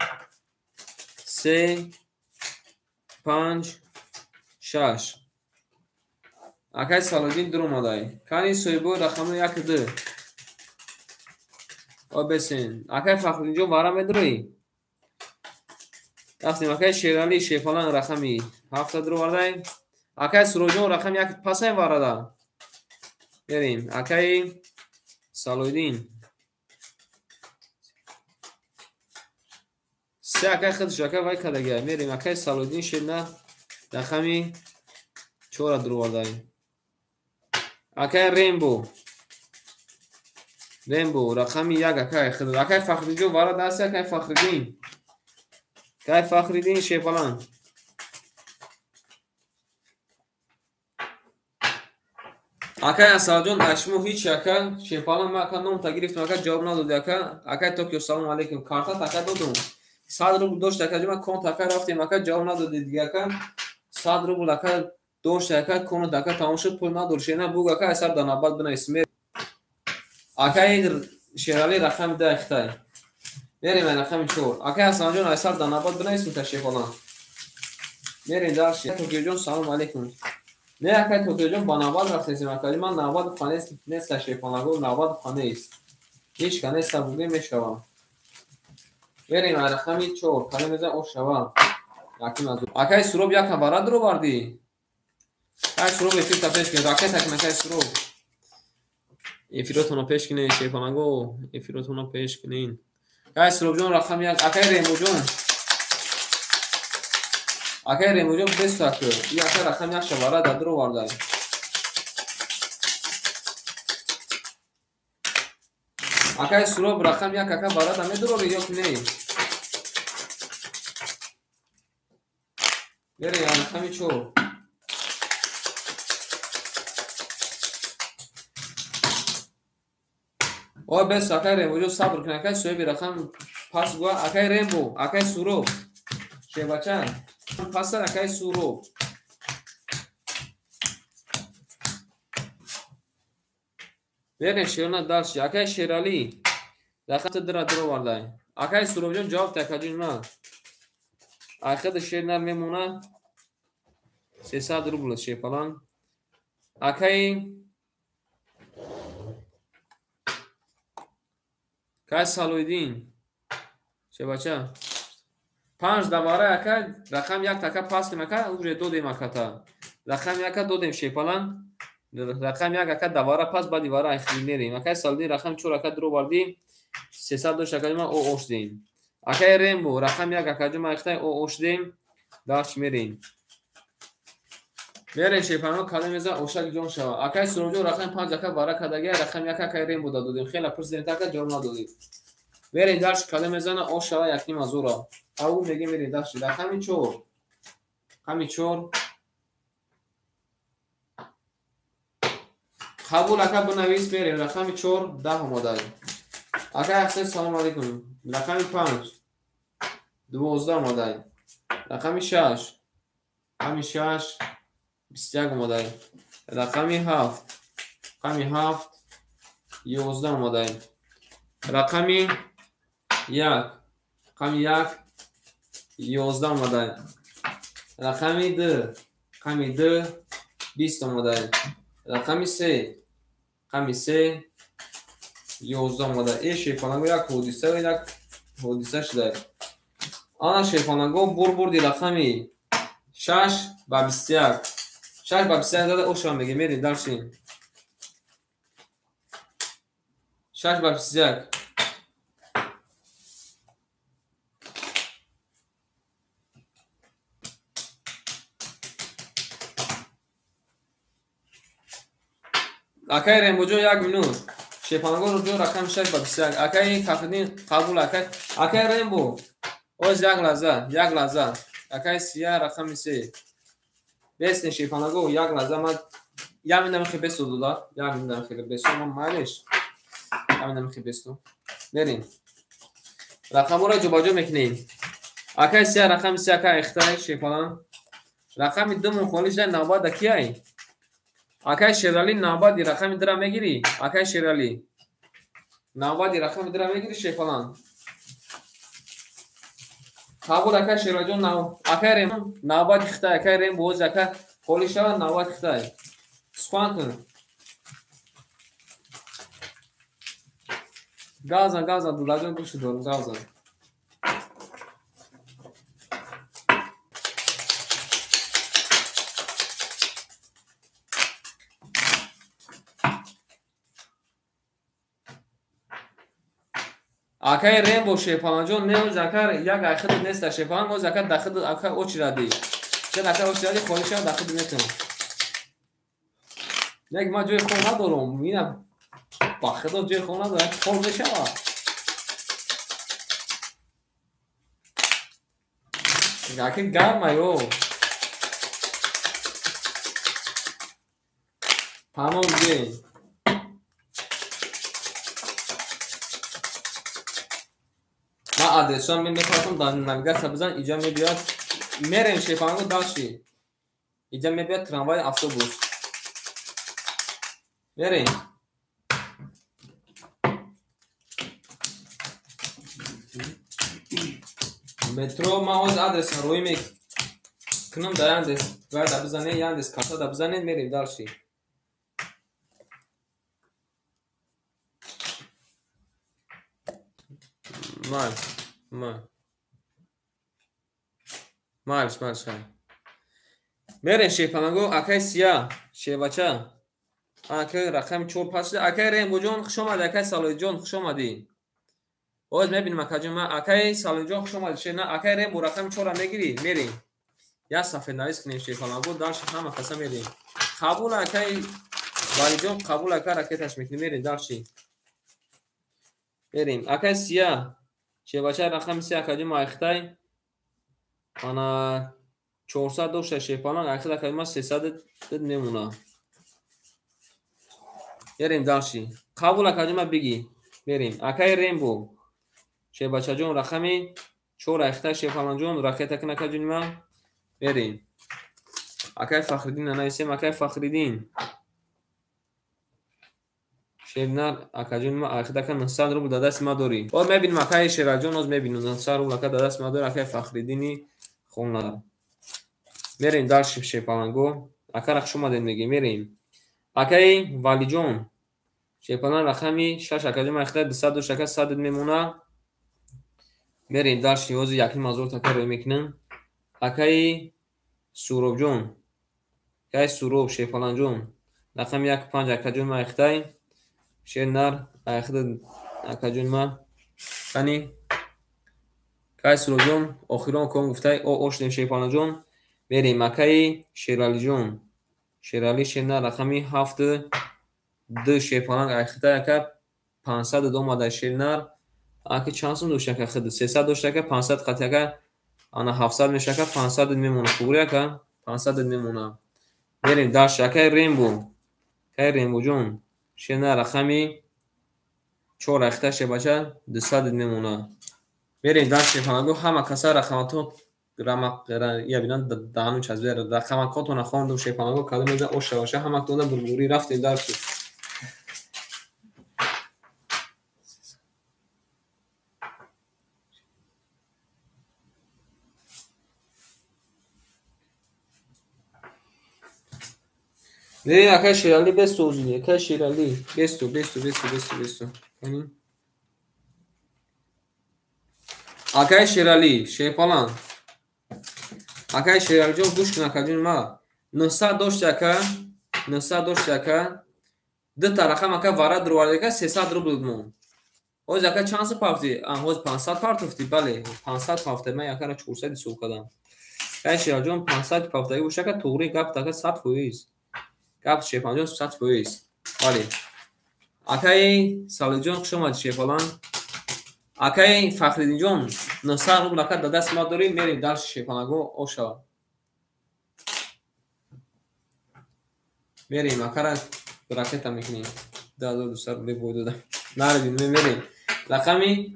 3 5 6. Акай Салоҳиддин дур омадай. Кани соҳибои рақами 1 2. О бесен. Акай Фахриддинҷон вара медурӣ? Рафтем акай Шерали шерпаланг рақами 7 дур овардай. Акай Суроҷон рақами 1 пасай варада. Мерем. Акай Салоҳиддин. 3 акай худш акай вай кадагай. Мерем акай Салоҳиддин шерна рақами 4 дур овардай. Акай Рембо. Рембо рақами 1 акай худ. Акай Фахриддинҷон вара даст, акай Фахриддин. Акай Фахриддин шерпаланг. Акай Асалҷон аз шумо ҳеч ака шерпаланг ман ака номта гирифтам, ака ҷавоб надоди ака. Акай Токио салом алейкум. Картат ака додум. 100 рубл дошт ака ҷума конт ака рафтем ака ҷавоб надоди дига ака. 100 рубл ака дошт ака конт ака тамом шуд, пул надор шена буг ака асар дар навбат бинавис. Акай Шерали рақами 10 хитай. Мерем рақами 4. Акай Ҳасанҷон асар дар навбат бинавис мита шерпаланг. Мерем дальше. Токиоҷон салом алейкум. Не акай Токиоҷон ба навбат рафтесем ака. Ман навбат фанес нест шерпаланго, навбат фанес. Ҳеч ка нест бугем мешавам. Мерем рақами 4. Кале мезан ошава. Акай Суроб як вара дуровардӣ? Акай Суроб эфир та пеш кунед. Ракета кун акай Суроб. Эфиротонро пеш кунед шерпаланго, эфиротонро пеш кунед. Акай Суробҷон рақами 1, акай Рембоҷон. Акай Рембоҷон беста ки и ака рақами як шавара да дуровардай. Акай Суроб рақами як ака варада медурори ё ки не? Бере рақами 4. Ой бес акай Рембоҷон сабр кун акай соҳиби рақам пас гуа акай Рембо, акай Суроб. Шебача паса акай Суроб. Берем шерона дальше. Акай Шерали. Рақам дра дуровардай. Акай Суробҷон ҷавоб та акаҷон ма. Ахиди шер нар мемона 300 рубл шепалан. Акай Кай Салоиддин. Шебача. 5 давара ака рақам як така пас кун ака уже додем аката. Рақам яка додем шепалан. Рақам як ака давара пас баъди вара ахири мерем. Акай Салоиддин рақам 4 ака дуровардӣ 300 дошт акаҷон ма о ошдем. Акай Рембо рақам як акаҷон ма ихтай о ошдем. Дарш мерем. Мерем шепалан калем меза ошак ҷон шава. Акай Суробҷон рақам 5 ака вара кадагия рақам як акай Рембо додем. Хела пурсидем така ҷавоб надодед. Мерем дарш калем мезана ош шава якним азура. Ау мегем мерем дарш рақами 4. Рақами 4. Қабул ака бинавис мерем рақами 4 10 омода. Акай Аҳсан салом алейкум. Рақами 5 12 омода. Рақами 6 рақами 6 21 омода. Рақами 7 рақами 7 11 омода. Рақами 1 рақами 1 11 омода. Рақами 2 рақами 2 20 омода. Рақами 3 рақами 3 11 омода. Э шефанаго як ҳодиса як ҳодиса шуда. Ана шефанаго бурбурди рақами 6 ба 21. 6 ба 21 зада ошам меге мерем дарши. 6 ба 21. Акай Рембоҷон як минут. Шепангор ҷо рақам 6 ба 21. Акай Фахриддин қабул акай. Акай Рембо. Оз як лаҳза, як лаҳза. Акай Сия рақами 3. Бесне шепанго як лаҳза ман як минут мехе бесо дода. Як минут мехе бесо ман майлеш. Як минут мехе бесо. Мерем. Рақамҳоро ҷобаҷо мекунем. Акай Сия рақами 3 акай Ихтай шепалан. Рақами 2 мон холиш дар навбат да кияй? Акай Шерали навбати рақами 2 мегирӣ? Акай Шерали навбати рақами 2 мегирӣ шефалан? Қабул акай Шералиҷон акай Рем навбати хитай акай Рем боз ака холӣ шавад навбати хитай. Сухан кун. Газан газан Дулаҷон гӯши дорум газан. Акай Рембо шепаланҷон не оз ака як айхид неста шепалан оз ака дахид ака очиради. Чен ака очиради холӣ шава дахид метун. Нек ман ҷои хол надорум. Ина ба худо ҷои хол надорам. Хол мешава. Ака гарма ё. Тамом ҷей. Ман адресҳоам мепартам дар навигатсия бизан иҷа мебиёд мерем шефанго дальше. Иҷа мебиёд трамвай автобус. Мерем. Метро ман ҳозир адреса роӣ мекунам дар Яндекс. Вай да бизанед Яндекс карта да бизанед мерем дальше. Мал, мал. Малш, малш хай. Мерем шефанаго акай Сия, шевача. Акай рақами 4 пас. Акай Рембоҷон хуш омадӣ, акай Салоҳиҷон хуш омадӣ. Боз мебинем акаҷон ман акай Салоҳиҷон хуш омадӣ. Шена акай Рембо рақами 4-ро мегирӣ? Мерем. Як сафеднавис кунем шерпаланго, дальше ҳама каса мерем. Қабул акай Валиҷон, қабул ака, ракеташ мекунем, мерем дальше. Мерем. Акай Сия, шербача рақами се акаҷон майхтай. Ана 400 дошта шерпаланг, айхид акаҷон ма 300 мемона. Мерем дальше. Қабул акаҷон ма биги. Мерем. Акай Рембо. Шербачаҷон рақами 4 айхтай шерпалангҷон, ракета кун акаҷон ма. Мерем. Акай Фахриддин анависем, акай Фахриддин. Шернар акаҷон ма айхид ака 900 рубл дар дасти ма дорӣ. Ҳоз мебинем акай Шералиҷон, ҳоз мебинем 900 рубл ака дар дасти ма дорӣ, акай Фахриддини хонада. Мерем дальше шерпаланго. Акара хуш омадед мегем, мерем. Акай Валиҷон. Шерпаланг рақами 6 акаҷон ма айхид 200 дошт ака 100 мемона. Мерем дальше, ҳозир 1,5 ҳазор ака рӯй мекунем. Акай Суробҷон. Акай Суроб шерпалангҷон. Рақами 1-5 акаҷон ма айхидай. Шернар айхида акаҷон ма. Кани? Акай Суробҷон охирон ком гуфтай, о ошдем шерпалангҷон. Мерем акай Шералиҷон. Шерали шернар рақами 7-2 шерпаланг айхидай ака 500 омада шернар. Ака чанд сум дошт ака хид? 300 дошт ака 500 қати ака ана 700 меша ака 500 мемона. Туғри ака 500 мемона. Мерем дальше акай Рембо. Акай Рембоҷон. Шернар рақами 4 айхита шербача 200 мемона. Мерем дальше шерпаланго, ҳама каса рақамато я бинам даҳану чазбия рақамакотона хондум шерпаланго, кадом меза оша баша ҳаматона бурбурӣ рафтем дальше. Не, акай Шерали бесту озини, акай Шерали, бесту, бесту, бесту, бесту, бесту. Акай Шерали, шерпалан. Акай Шералиҷон гӯш кун акаҷон ма. 900 дошт ака, 900 дошт ака. Дута рақам ака вара дуровард ака 300 рубл мон. Ҳоз ака чанд сум партофтӣ? Ҳоз 500 партофтӣ, бале, 500 партофтӣ. Ман акара 400 ҳисоб кардам. Акай Шералиҷон 500 партофтагӣ боша ака, туғри гап ака 100%. Гап шерпаланҷон 100%. Бале. Акай Салиҷон хуш омадӣ шерпалан. Акай Фахриддинҷон 900 рубл ака дар дасти ма дорӣ, мерем дальше шерпаланго ошава. Мерем акара ракета мекунем. 2200 рубл бой додам. Нарибин, мерем. Рақами 7,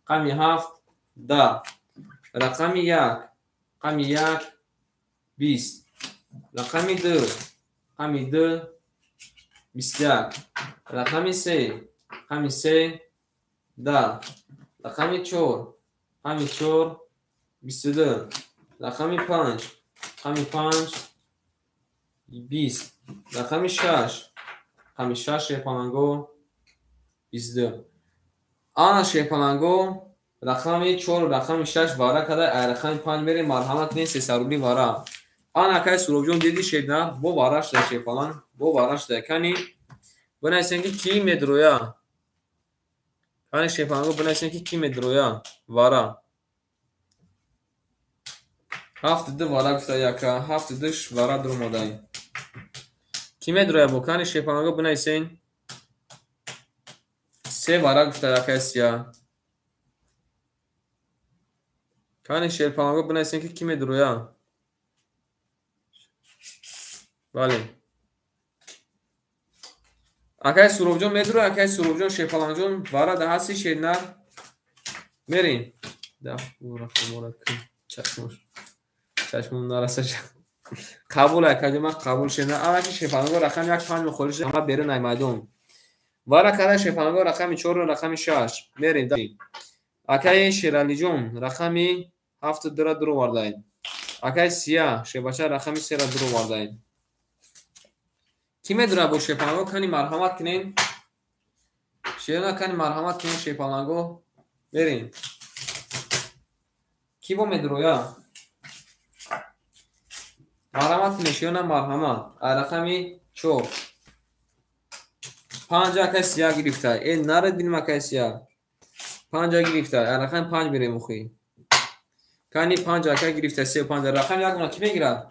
рақами 7 10. Рақами 1, рақами 1 20. Рақами 2, рақами 2 21. Рақами 3, рақами 3 10. Рақами 4, рақами 4 22. Рақами 5, рақами 5 20. Рақами 6, рақами 6 шерпаланго 22. Ана шерпаланго рақами 4 рақами 6 вара када, ай рақами 5 мерем, марҳамат кунед 300 рубли вара. Ана акай Суробҷон диди шернар, бо вара шуда шерпаланг, бо вара шуда. Кани бинависем ки кӣ медроя. Кани шерпаланго бинависем ки кӣ медроя вара. 7-2 вара гуфта яка, 7-2 вара дуромадай. Кӣ медроя бо? Кани шерпаланго бинависен. 3 вара гуфта якай Сия. Кани шерпаланго бинависен ки кӣ медроя. Бале. Акай Суробҷон медроя, акай Суробҷон шерпалангҷон вара да ҳасти шернар. Мерем. Чашмон нараса. Қабул акаҷон ма қабул шернар. Анаки шерпаланго рақами 1 5 мухолиф ҳама берун ай майдон. Вара кара шерпаланго рақами 4 рақами 6. Мерем. Акай Шералиҷон рақами 7-2 дуровардаед. Акай Сия шербача рақами 3 дуровардаед. Кӣ медонад бо шерпаланго? Кани марҳамат кунед. Шерона кани марҳамат кунед шерпаланго. Мерем. Кӣ бо медроя? Марҳамат кунед шерона, марҳамат. Ай рақами 4. 5 акай Сия гирифта. Э наред бинем акай Сия. 5 гирифта. Ай рақами 5 мерем охи. Кани 5 ака гирифта 3 5 рақами 1 мона ки мегирад?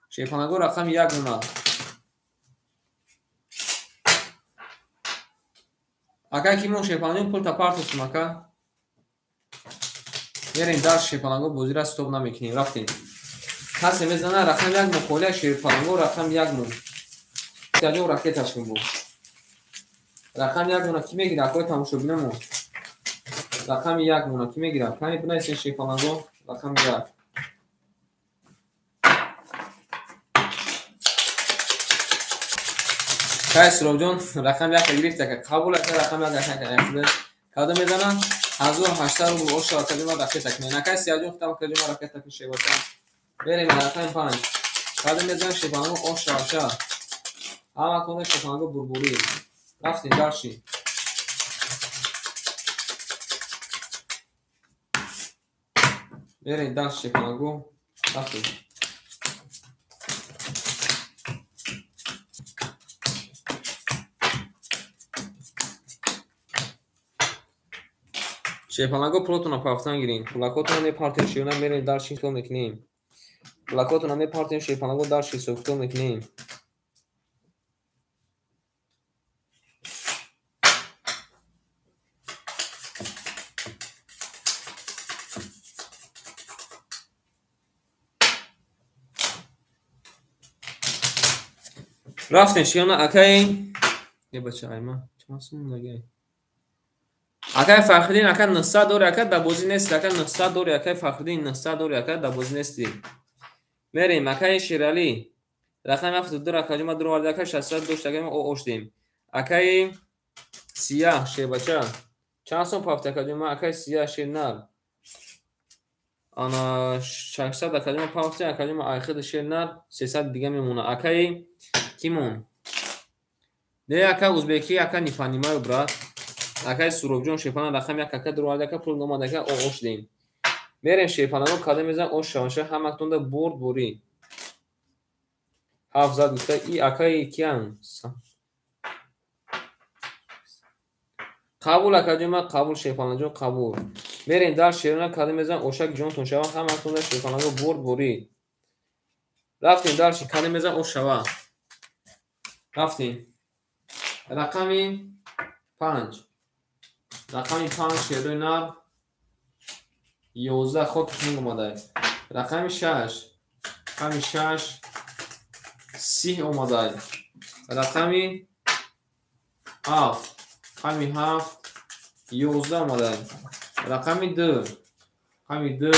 Шерпаланго рақами 1 мона. Ака ки мо шерпаланго пул та партосум ака. Мерем дар шерпаланго бозира стоп намекунем. Рафтем. Касе мезана рақами 1 мо холия шерпаланго рақами 1 мо. Ҷо ракеташ бу. Рақами 1 мона ки мегирад? Акои тамошобинамо. Рақами 1 мона ки мегирад? Кани бинависен шерпаланго рақами 1. Кай Суробҷон рақами 1 гирифт ака. Қабул ака рақами 1 ака. Кадо мезанам? 1800 рубл оша акаҷума ракета кунем. Акай Сияҷон худам акаҷума ракета кун шебача. Берем рақами 5. Кадо мезанам шерпаланго оша аша. Ҳама кунда шерпаланго бурбурӣ. Рафтем дарши. Берем дарши шерпаланго. Рафтем. Шерпаланго пулотона пафтан гирин. Пулакотона мепартем широна мерем дарши ҳисоб мекунем. Пулакотона мепартем шерпаланго дарши ҳисоб мекунем. Рафтем широна акай. Е бача айма чанд сум лагай. Акай Фахриддин ака 900 дори ака дар бозӣ нести ака 900 дори акай Фахриддин 900 дори ака дар бозӣ нести. Мерем акай Шералӣ. Рақами 72 акаҷума дуроварда ака 600 дошт ака мо оштем. Акай Сия шербача. Чанд сум пафт акаҷума акай Сия шернар. Ана 600 акаҷума пафт акаҷума айхид шернар 300 дига мемона. Акай кимон? Не ака узбеки ака не понимаю брат. Акай Суробҷон шерпалан рақами 1 ака дуроварда ака пул номад ака оғош дем. Мерем шерпаланго кадом мезан ош шаванша ҳаматонда бурд бурӣ. 7 зад гуфта и акаи киян? Қабул акаҷон қабул шерпаланҷон қабул. Мерем дар шерона кадом мезан ошак ҷонтон шава ҳаматонда шерпаланго бурд бурӣ. Рафтем дарши кадом мезан ош шава. Рафтем. Рақами 5. Рақами 5 шердои нар 11 хоки хунук омадай. Рақами 6. Рақами 6 30 омадай. Рақами 7. Рақами 7 11 омадай. Рақами 2. Рақами 2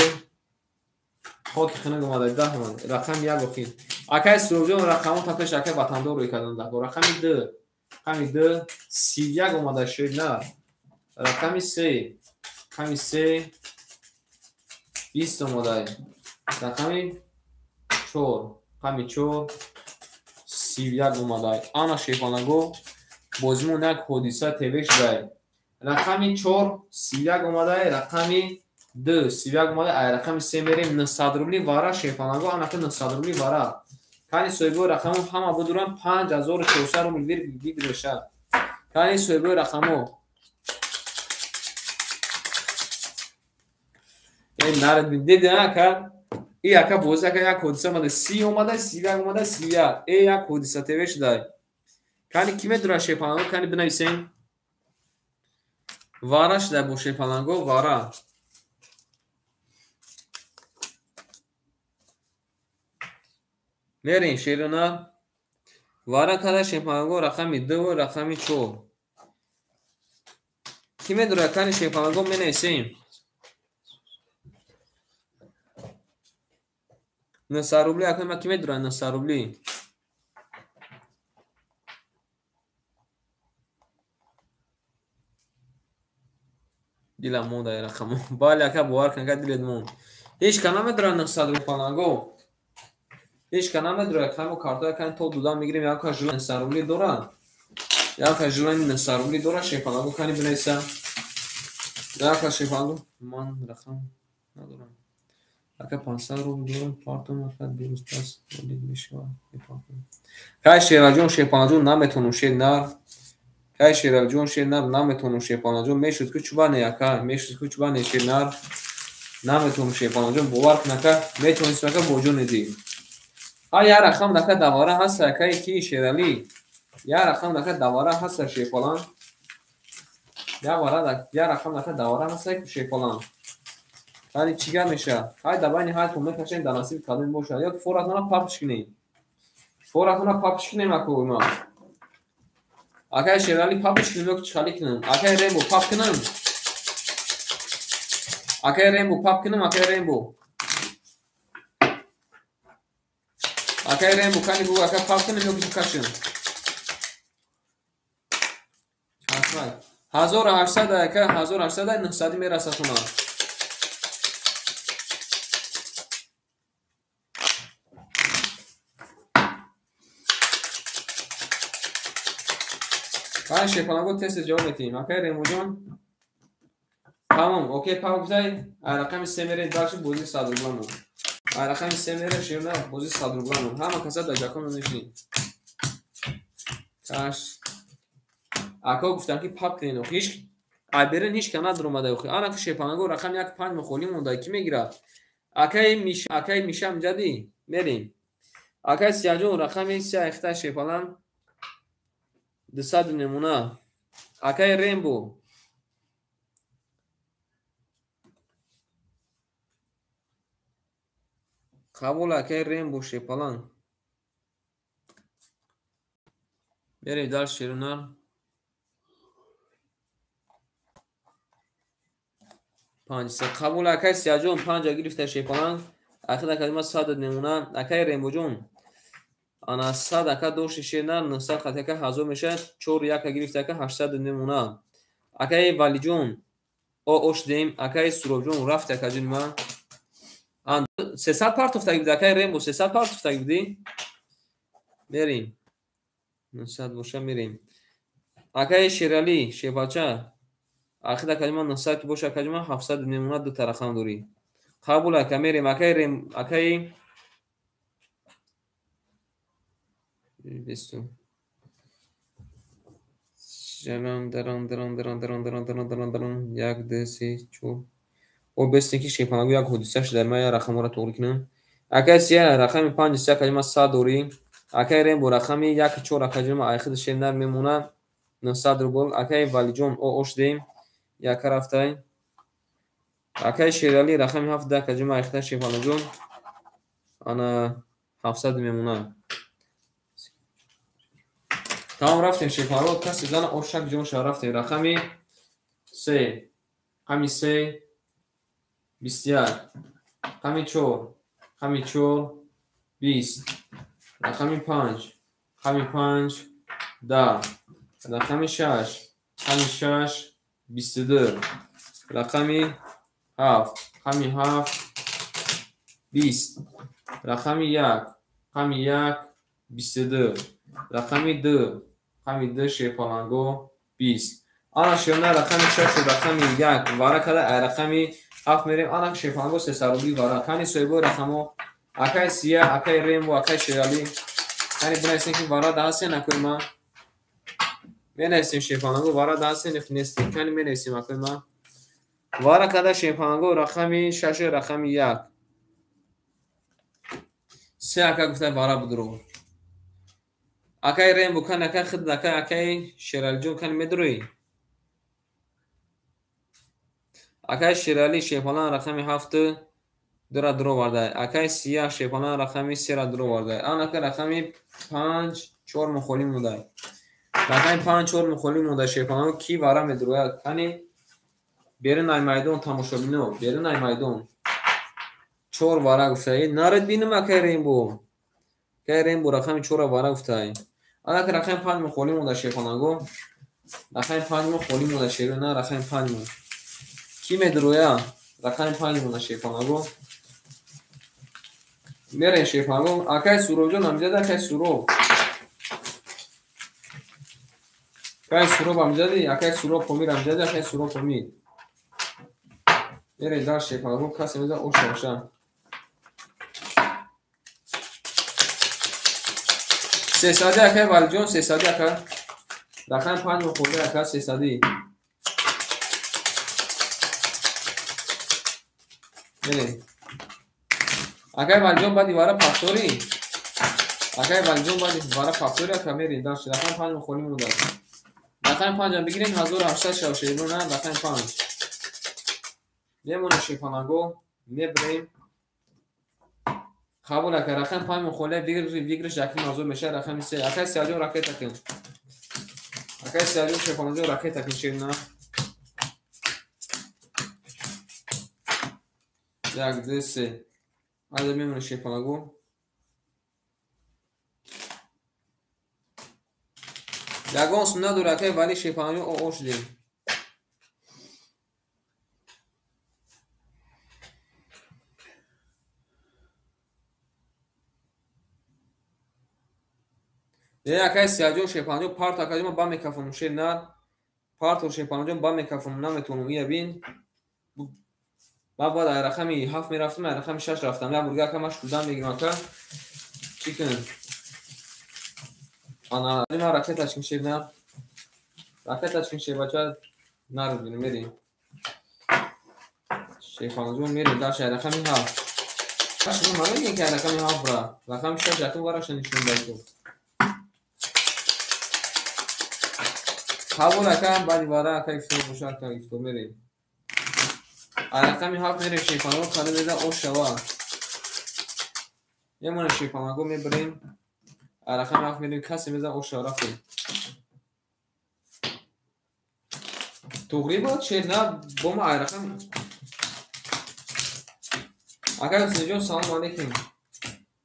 хоки хунук омадай 10 омадай. Рақами 1 охир. Акай Суробҷон рақамон та пеш акай ватандор рӯй кардан дар. Рақами 2. Рақами 2 31 омадай шер нар. Рақами 3. Рақами 3 20 омадай. Рақами 4. Рақами 4 31 омадай. Ана шерпаланго бозимон як ҳодиса ТВ шудай. Рақами 4 31 омадай. Рақами 2 31 омадай. Ай рақами 3 мерем 900 рубли вара шерпаланго анака 900 рубли вара. Кани соҳибои рақамо ҳама будуран 5400 рубл выигрыша. Кани соҳибои рақамо. Диди ака? И ака бозӣ ака як ҳодиса омада 30 омада 31 омада 31. Э як ҳодиса ТВ шудай. Кани ки медурад шерпаланго? Кани бинависем. Вара шудай бо шерпаланго вара. Мерем шерона. Вара када шерпаланго рақами 2 ва рақами 4. Ки медурад? Кани шерпаланго менависем. 900 рубли ака ма ки медурад 900 рубли. Дилам монда рақамо. Бале ака бовар кун ака дилет монд. Ҳеҷ ка намедурад 900 рубли паланго. Ҳеҷ ка намедурад камо картоя кани то дудам мегирем як ка желани 900 рубли дора. Як ка желани 900 рубли дора шерпаланго кани бинависа. Як ка шерпаланго ман рақам надорам. Ака 500 рубл дорам партом ака дурӯз пас ворид мешавад. Кай Шералҷон шерпаланҷон наметонум шер нар. Кай Шералҷон шер нар наметонум шерпаланҷон мешуд ку чуба не ака мешуд ку чуба не шер нар. Наметавонам шерпаланҷон, бовар кун ака, метавонистам ака бо ҷони дил. Ҳа, як рақам дака давара ҳаст акаи ки Шералӣ. Як рақам дака давара ҳаст шерпалан. Як рақам дака давара ҳаст шерпалан. Ҳали чӣ гап мешавад? Ҳай дар байни ҳар кун мекашем, дар насиби кадоме бошад. Ё форатона папш кунем. Форатона папш кунем аку ма. Акаи Шералӣ папш кунем ё чӣ хали кунем? Акаи Рембо пап кунем? Акаи Рембо пап кунем, акаи Рембо. Акаи Рембо кани бугу ака пап кунем ё кашем? 1800 ака, 1800 900 мерасад уна. Ҳай шерпаланго тест ҷавоб метиҳем. Акаи Рембоҷон тамом, окей пап гуфтай, ай рақами се мерем дальше бозии 100 рубламон. Ай рақами се мерем шерна бозии 100 рубламон. Ҳама каса дар ҷакон нишинед. Каш. Ака гуфтам ки пап кунед, охи ҳеч ай берин ҳеч ка надуромада охи. Ана ки шерпаланго рақами 1 5 мухолӣ монда, ки мегирад? Акаи Миша, акаи Миша амҷадӣ мерем. Акаи Сияҷон рақами 3 айхта шерпалан 200 намуна. Акаи Рембо қабул, акаи Рембо шерпалан. Мерем дальше шерунар. 5 қабул, акаи Сияҷон 5 гирифта шерпалан. Ахир акаи 100 намуна. Акаи Рембоҷон ана 100 ака дошти шернар 900 хати ака 1000 мешавад. 4 1 гирифта ака 800 намуна. Акаи Валиҷон ош дем. Акаи Суробҷон рафт акаҷон ма. 300 партофтаги буди акаи Рембо, 300 партофтаги буди. Мерем. 900 боша мерем. Акаи Шералӣ шербача ахир акаҷон ма 900 ки боша акаҷон ма 700 намуна ду тарақам дорӣ. Қабул ака мерем. Акаи Рем, акаи бисту ҷанам дарам дарам дарам дарам дарам дарам дарам дарам 1 2 3 4. О бесте ки шерпаланго як ҳодиса шуда, ман як рақамҳоро тоғрӣ кунам. Акаи Сия рақами 5 3 акаҷон ма 100 дорӣ. Акаи Рембо рақами 1 4 акаҷон ма айхиди шернар мемонад 900 рубл. Акаи Валиҷон ош дем яка рафтай. Акаи Шералӣ рақами 7 акаҷон ма айхида шерпаланҷон ана 700 мемонад. Тамом рафтем шерпаланго, касе зана ошак ҷон ша рафтем. Рақами 3, рақами 3 21, рақами 4, рақами 4 20, рақами 5, рақами 5 10, рақами 6, рақами 6 22, рақами 7, рақами 7 20, рақами 1, рақами 1 22, рақами 2, рақами 2 шерпаланго 20. Ана шерна рақами 6 рақами 1 вара када ай рақами 7 мерем. Ана шерпаланго 300 рубли вара. Кани соҳибои рақамҳо акаи Сия, акаи Рембо, акаи Шералӣ. Кани бинависем ки вара даҳастен акои ма. Менависем шерпаланго вара даҳастен ё нестен. Кани менависем акои ма. Вара када шерпаланго рақами 6 рақами 1. Се ака гуфта вара будро. Акаи Рембо кани акаи хид акаи акаи Шералиҷон кани медуроӣ? Акаи Шералӣ шерпалан рақами 7 2-ра дуроварда. Акаи Сия шерпалан рақами 3-ра дуроварда. Ан ака рақами 5 4 мухолӣ монда. Рақами 5 4 мухолӣ монда шерпаланго ки вара медурояд? Кани берин ай майдон тамошобино, берин ай майдон. 4 вара гуфта. Наред бинам акаи Рембо. Акаи Рембо рақами 4-ра вара гуфта. Ан ака рақами 5 мухолӣ монда шерпаланго. Рақами 5 мухолӣ монда шерона, рақами 5 мо. Ки медуроя? Рақами 5 монда шерпаланго. Мерем шерпаланго. Акаи Суробҷон амҷада, акаи Суроб. Акаи Суроб амҷади, акаи Суроб Помир амҷади, акаи Суроб Помир. Мерем дар шерпаланго, касе меза оша оша. 300 акаи Валиҷон, 300 ака. Рақами 5 мухолӣ ака 300. Мерем. Акай Валиҷон баъди вара пафторӣ. Акай Валиҷон баъди вара пафторӣ ака мерем. Дальше рақами 5 холӣ мондааст. Рақами 5-ам бигирем 1800 шава шерона рақами 5. Мемонем шерпаланго мебирем. Қабул ака рақами 5 холӣ выигрыш 1,5 мешавад рақами 3. Акай Сияҷон ракета кун. Акай Сияҷон шерпаланго ракета кун шерона. 1 2 3. Аза мемонем шерпаланго. Ягон сум надора акай Вали шерпаланго оо шудем. Акай Сияҷон шерпаланҷон парт акаҷон ман ба мекафонам шер нар. Парто шерпаланҷон ба мекафонам наметавонам ия бин. Ман бояд ай рақами 7 мерафтам, ай рақами 6 рафтам. Як бурга ака ман шудан мегирам ака. Чӣ кунем? Ана ман ракеташ кун шер нар. Ракеташ кун шербача нар бинем мерем. Шерпаланҷон мерем дальше ай рақами 7. Шумо намегӯед ки ай рақами 7 бра. Рақами 6 якум вараша нишон дад. Қабул ака баъди вара ака ифтор боша ака ифтор мерем. Ай рақами 7 мерем шерпаланго қадр меза ош шава. Мемонем шерпаланго мебирем. Ай рақами 7 мерем касе меза ош шава рафтем. Туғри буд шер на бо ма ай рақами Акай Ҳусейнҷон салому алейкум.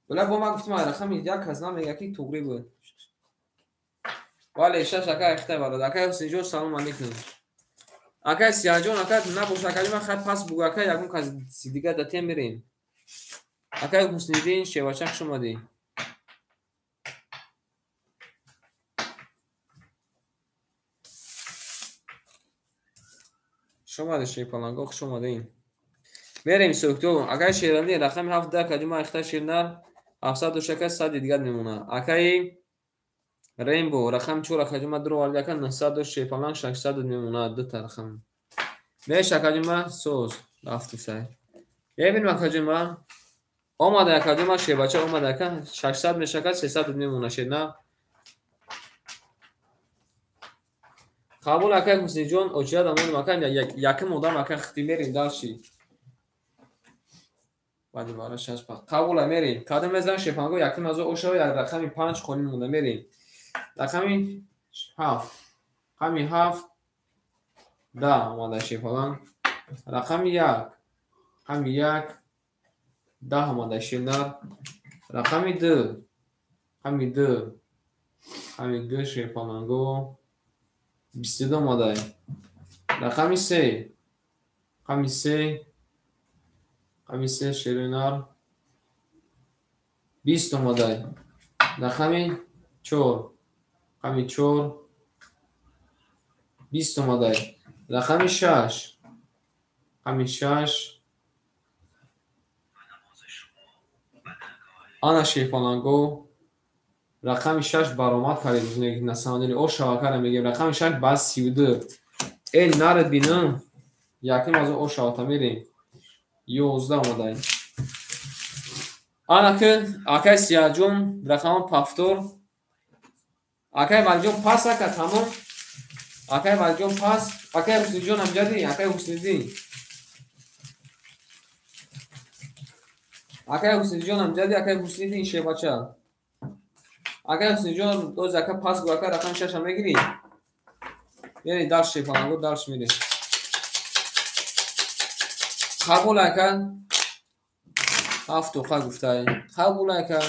Била бо ма гуфтам ай рақами як кас намега ки туғри буд. Бале, шаш акай ихтай барад. Акай Ҳусейнҷон салом алейкум. Акай Сияҷон ака набош акай ман хай пас бугу акай ягон кас дига датем мерем. Акай Ҳусниддин шевача хуш омадӣ. Хуш омадӣ шерпаланго хуш омадӣ. Мерем сӯхто. Акай Шералӣ рақами 7 да акаҷон ман ихтай шернар 700 дошт ака 100 дигар мемонад. Акай Рембо рақами 4 акаҷон ман дуровард ака 900 дошт шерпаланг 600 мемонад дута рақам. Меш акаҷон ман соз рафту сай. Мебинем акаҷон ман омада акаҷон ман шербача омада ака 600 мешака 300 мемонад шерна. Қабул акай Ҳусейнҷон очират амонем ака яким одам ака хити мерем дальше. Баъди вара 6 қабул мерем. Кадом мезанам шерпаланго яким азо ошава як рақами 5 холӣ монда мерем. Рақами 7. Рақами 7 да омада шерпаланг. Рақами 1. Рақами 1 да омада шернар. Рақами 2. Рақами 2. Рақами 2 шерпаланго 22 омада. Рақами 3. Рақами 3. Рақами 3 шернар 20 омада. Рақами 4. Рақами 4 20 омада. Рақами 6. Рақами 6 ана шерпаланго рақами 6 баромад кардем. На самом деле о шавакара мегем рақами 6 ба 32. Э нарад бинам яким аз о шавата мерем. 11 омада. Ана ки акай Сияҷон рақами пафтор. Акай Валиҷон пас ака тамом. Акай Валиҷон пас. Акай Ҳуснидҷон амҷадӣ, акай Ҳусниддин. Акай Ҳуснидҷон амҷадӣ, акай Ҳусниддин шербача. Акай Ҳуснидҷон доз ака пас гу ака рақами 6 мегирӣ. Мери дальше шерпаланго дальше мерем. Қабул ака 7 тоқа гуфтай. Қабул ака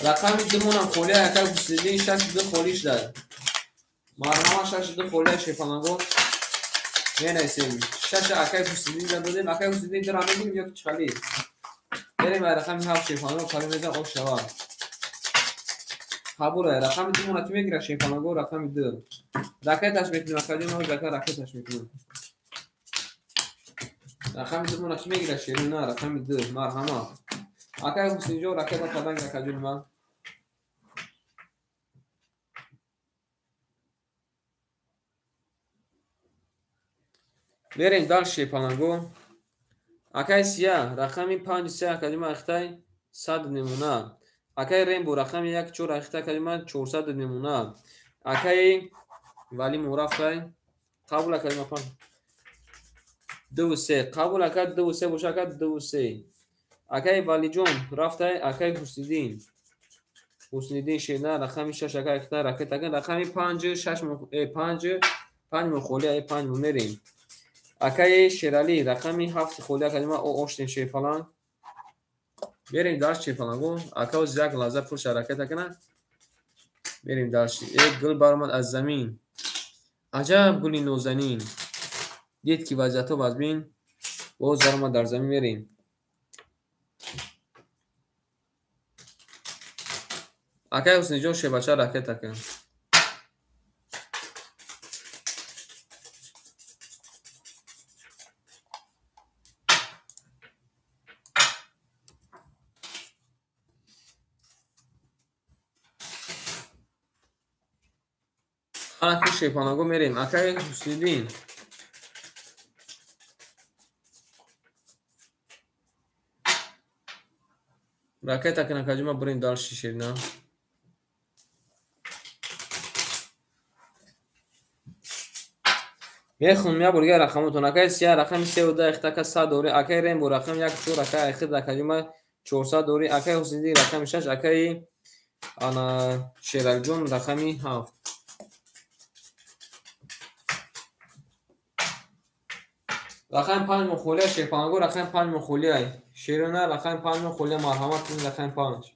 рақами 2 монам холӣ ака Ҳусниддин 6 2 холӣ шудай. Марҳама 6 2 холӣ шерпаланго менависем. 6 акай Ҳусниддин додем. Акай Ҳусниддин дира мегирем ё ки чӣ? Мерем ай рақами 7 шерпаланго калим мезан ош шавад. Қабул ай рақами 2 мона ки мегирад шерпаланго рақами 2. Ракеташ мекунем акаҷон мо зака ракеташ мекунем. Рақами 2 мона ки мегирад шерона рақами 2 марҳама. Акай Ҳуснидҷон ракета кадан акаҷон ман. Мерем дальше шерпаланго. Акай Сия рақами 5 3 акаҷума айхтай 100 намуна. Акай Рембо рақами 1 4 айхтай акаҷума 400 намуна. Акай Вали мурафтай қабул акаҷума 5 2 3 қабул ака 2 3 боша ака 2 3. Акай Валиҷон рафтай акай Ҳусниддин. Ҳусниддин Шерна рақами 6 ака айхтай ракет ака рақами 5 6 5 5 мухоли ай 5 мерем. Акай Шерали рақами 7 холи акаҷума оштем шерфалан. Мерем дарс шерфаланго. Ака оз як лаҳза пулша ракет акана. Мерем дарс. Гул баромад аз замин. Аҷаб гули нозанин. Дид ки вазъиятҳо вазмин. Боз даромад дар замин мерем. Акай Ҳусниҷон шербача ракет ака. Анаки шерпанаго мерем. Акай Ҳусниддин. Ракет акана акаҷума бурем дарши шерина. Мехонам як бор дигар рақамотон. Акай Сия рақами 3 2 айхта 100 дори. Акай Рембо рақами 1 4 ака айхта акаҷума 400 дори. Акай Ҳусниддин рақами 6 акай ана Шералиҷон рақами 7. Рақами 5 мухолия шерпанаго рақами 5 мухолия. Шерона рақами 5 мухолия марҳамат кунед рақами 5.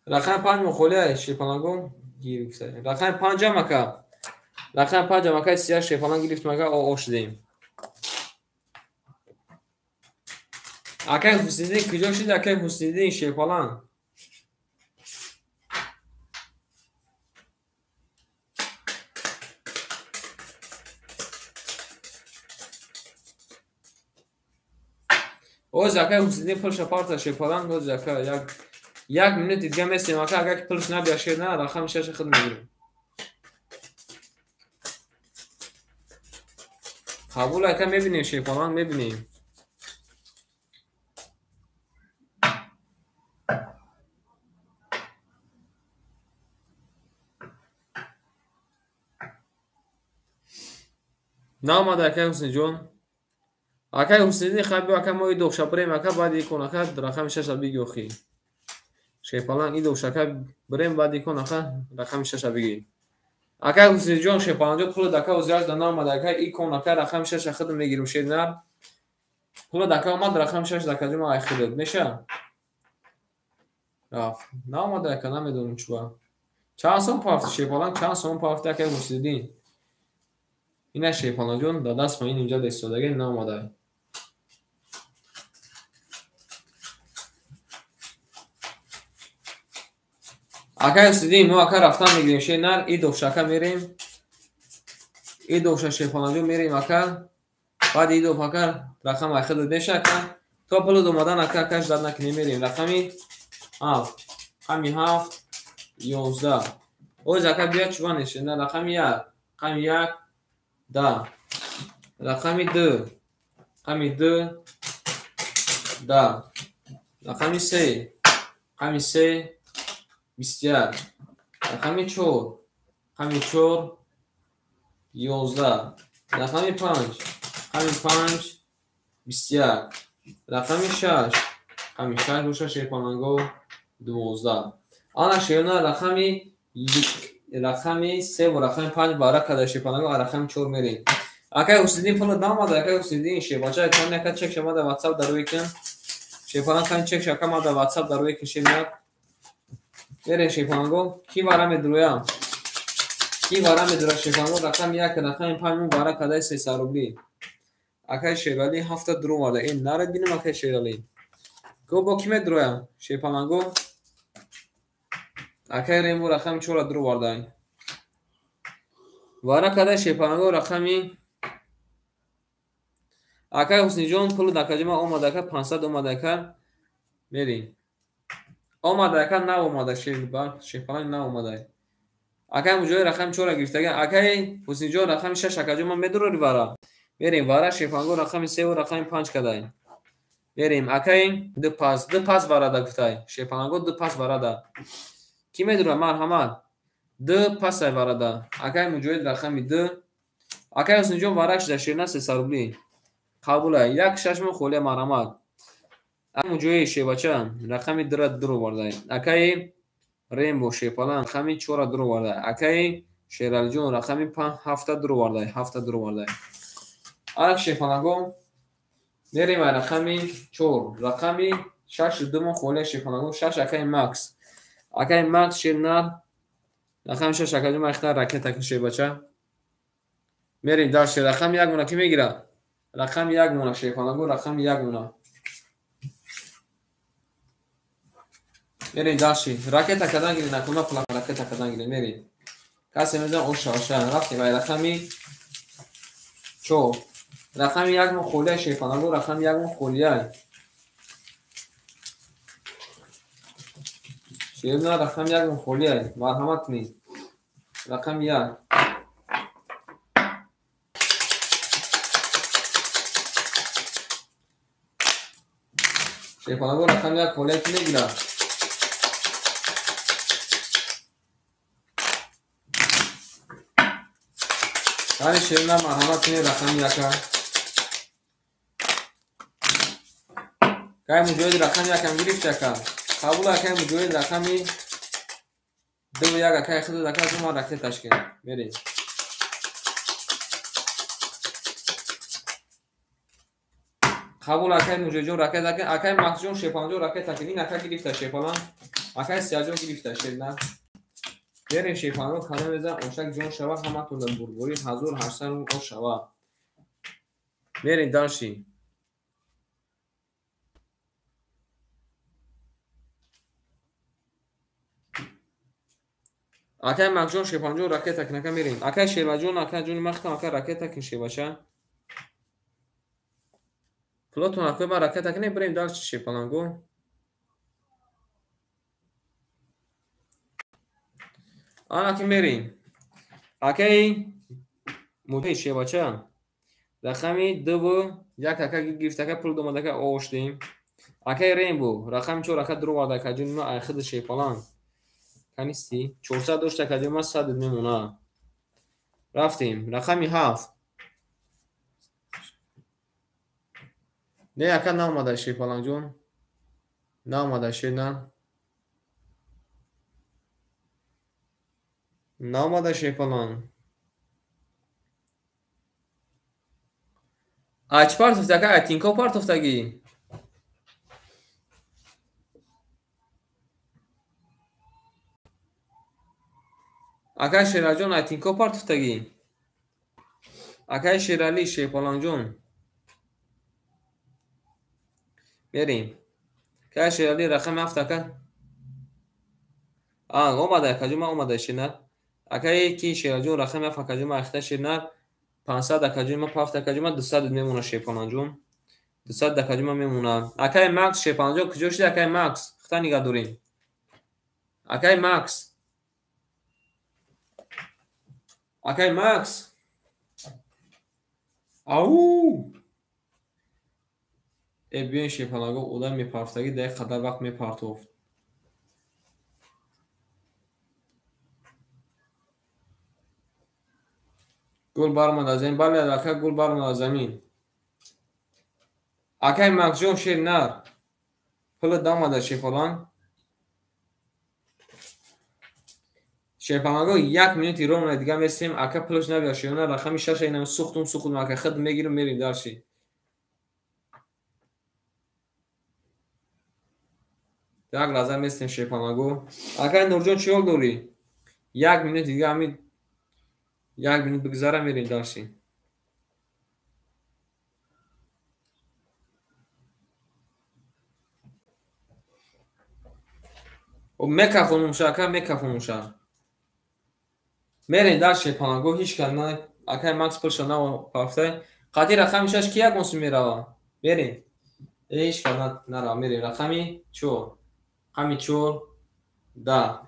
Рақами 5 мухолия шерпанаго гирифта. Рақами 5 ака. Рақами 5 ака сия шерпалан гирифтем ака ошдем. Акай Ҳусниддин куҷо шуд? Акай Ҳусниддин шерпалан. Оз акай Ҳусниддин пулша парта шерпалан. Оз ака як минут дига месем ака, агар ки пулш набия шер на рақами 6 худ мегирем. Қабул ака мебинем шерпалан мебинем. Наомада акай Ҳусниҷон. Акай Ҳусниддин хай биё ака мо идоқша бирем ака баъд икон ака рақами 6 биги охи. Шерпалан идоқша ака бирем баъд икон ака рақами 6 биги. Акай Ҳусниҷон шерпаланҷо пулат ака озиаш да наомада ака икон ака рақами 6 худ мегирим шернар. Пулат ака омад рақами 6 дакаҷума ай худат меша? Рафт. Наомада ака намедонам чуба. Чанд сом пафти шерпалан чанд сом пафти акай Ҳусниддин. Ина шерпаланҷон дар даст ма ин инҷа истодаги наомада. Акай Ҳусниддин мо ака рафтан мегирем шернар идовша ака мерем. Идовша шерпаланҷон мерем ака. Баъд идов ака рақам айхидат меша ака. То пулат омадан ака акаш зад накунем мерем. Рақами 7 рақами 7 11. Оз ака биё чува нест шернар рақами 1 рақами 1 10 рақами 2 рақами 2 10 рақами 3 рақами 3 21 рақами 4 рақами 4 11 рақами 5 рақами 5 21 рақами 6 рақами 6 боша шерпаланго 12. Ана шерона рақами 3 ва рақами 5 бара када шерпаланго рақами 4 мерем. Акай Ҳусниддин пулат наомада акай Ҳусниддин шербача кани ака чек шамада WhatsApp дар рӯи кун. Шерпалан кани чек шакамада WhatsApp дар рӯи кун шернак. Мерем шерпаланго ки вара медуроя? Ки вара медура шерпаланго рақами 1 рақами 5 вара кадаи 300 рубли. Акай Шерали 7 дуроварда. Ин нарад бинам акай Шерали. Го бо ки медуроя? Шерпаланго акай Рембо рақами 4 дуроварда. Вара кадаи шерпаланго рақами акай Ҳусниҷон пулу дакаҷима омада ака 500 омада ака мерем. Омада ака, наомада шерпаланг наомада. Акай Муҷоҳид рақами 4 гирифтага. Акай Ҳусинҷон рақами 6 акаҷон ман медурори вара. Мерем вара шерпаланго рақами 3 ва рақами 5 кадай. Мерем акай 2 пас, 2 пас варада гуфтай. Шерпаланго 2 пас варада. Ки медура марҳамат? 2 пасай варада. Акай Муҷоҳид рақами 2. Акай Ҳусинҷон варак шуда шерна 300 рубли. Қабула 1-6 мо холия марҳамат. Акай Муҷоҳид шербача рақами 2-ра дуровардай. Акай Рембо шерпаланг рақами 4-ра дуровардай. Акай Шералиҷон рақами 7-та дуровардай, 7-та дуровардай. Ак шерпаланго мерем ай рақами 4, рақами 6 2 мо холия шерпаланго 6 акай Макс. Акай Макс шернар рақами 6 акаҷон ман ихтар ракета ки шербача. Мерем дальше рақами 1 мона ки мегира? Рақами 1 мона шерпаланго рақами 1 мона. Мерем дальше. Ракета кадан гири накуна пла ракета кадан гири мерем. Касе мезан оша оша рафтем ай рақами 4. Рақами 1 мо холия шерпаланго рақами 1 мо холия. Шерна рақами 1 мо холия. Марҳамат кунед. Рақами 1. Шерпаланго рақами 1 холия ки мегирад? Ани шерна марҳамат кунед рақами 1. Кай Муҷоҳид рақами 1 гирифт ака. Қабул акай Муҷоҳид рақами 2 1 акай худат ака ҷума ракеташ кун. Мерем. Қабул акай Муҷоҳидҷон ракета кун. Акай Максҷон шерпаланҷон ракета кун. Ин ака гирифта шерпалан. Акай Сияҷон гирифта шерна. Мерем шерпаланго кана мезан ошак ҷон шава ҳаматон дар бурборӣ 1800 рубл ош шава. Мерем дальше. Акай Макҷон шерпаланҷон ракета кун ака мерем. Акай Шерваҷон ака ҷони махтам ака ракета кун шербача. Пулотон акай ман ракета кунем бирем дальше шерпаланго. Ана ки мерем. Акай Муҷоҳид шербача рақами 2 1 ака гирифт ака пул домад ака оштем. Акай Рембо рақами 4 ака дуровард ака ҷони ман ай худ шерпаланг. Канисти 400 дошт ака ҷони ман 100 мемона. Рафтем рақами 7. Не ака наомада шерпалангҷон. Наомада шерна. Наомада шерпаланг. Ай чӣ партофти ака? Ай тинко партофтагӣ? Акай Шералиҷон ай тинко партофтагӣ? Акай Шералӣ шерпалангҷон. Мерем. Акай Шералӣ рақами 7 ака. А, омада акаҷон ман омада шернар. Акай ки Шералиҷон рақами 7 акаҷон ман ахта шернар. 500 акаҷон ман 7 акаҷон ман 200 мемона шерпалангҷон. 200 акаҷон ман мемона. Акай Макс шерпалангҷон куҷо шуди акай Макс? Хата нигаҳ дорем. Акай Макс. Акай Макс. Ау! Э биёин шерпаланго одам мепартофтагӣ дар як қадар вақт мепартофт. Гул баромад аз замин. Бале ака гул баромад аз замин. Акай Максҷон шер нар. Пулат омада шерпаланг. Шерпаланго 1 минути ровно дига месем. Ака пулаш набиёр шерна рақами 6 инам сухтум сухтум ака худ мегирам мерем дальше. Як лаҳза местем шерпаланго. Акай Нурҷон чӣ ҳол дорӣ? 1 минут дига ҳамин 1 минут бигзара мерем дальше. Мекафонумша ака мекафонумша. Мерем дальше шерпаланго ҳеҷ кас на акай Макс пулша напарфтай. Қати рақами 6 ки ягон сум мерава? Мерем. Ҳеҷ кас нарава мерем рақами 4. Рақами 4 10.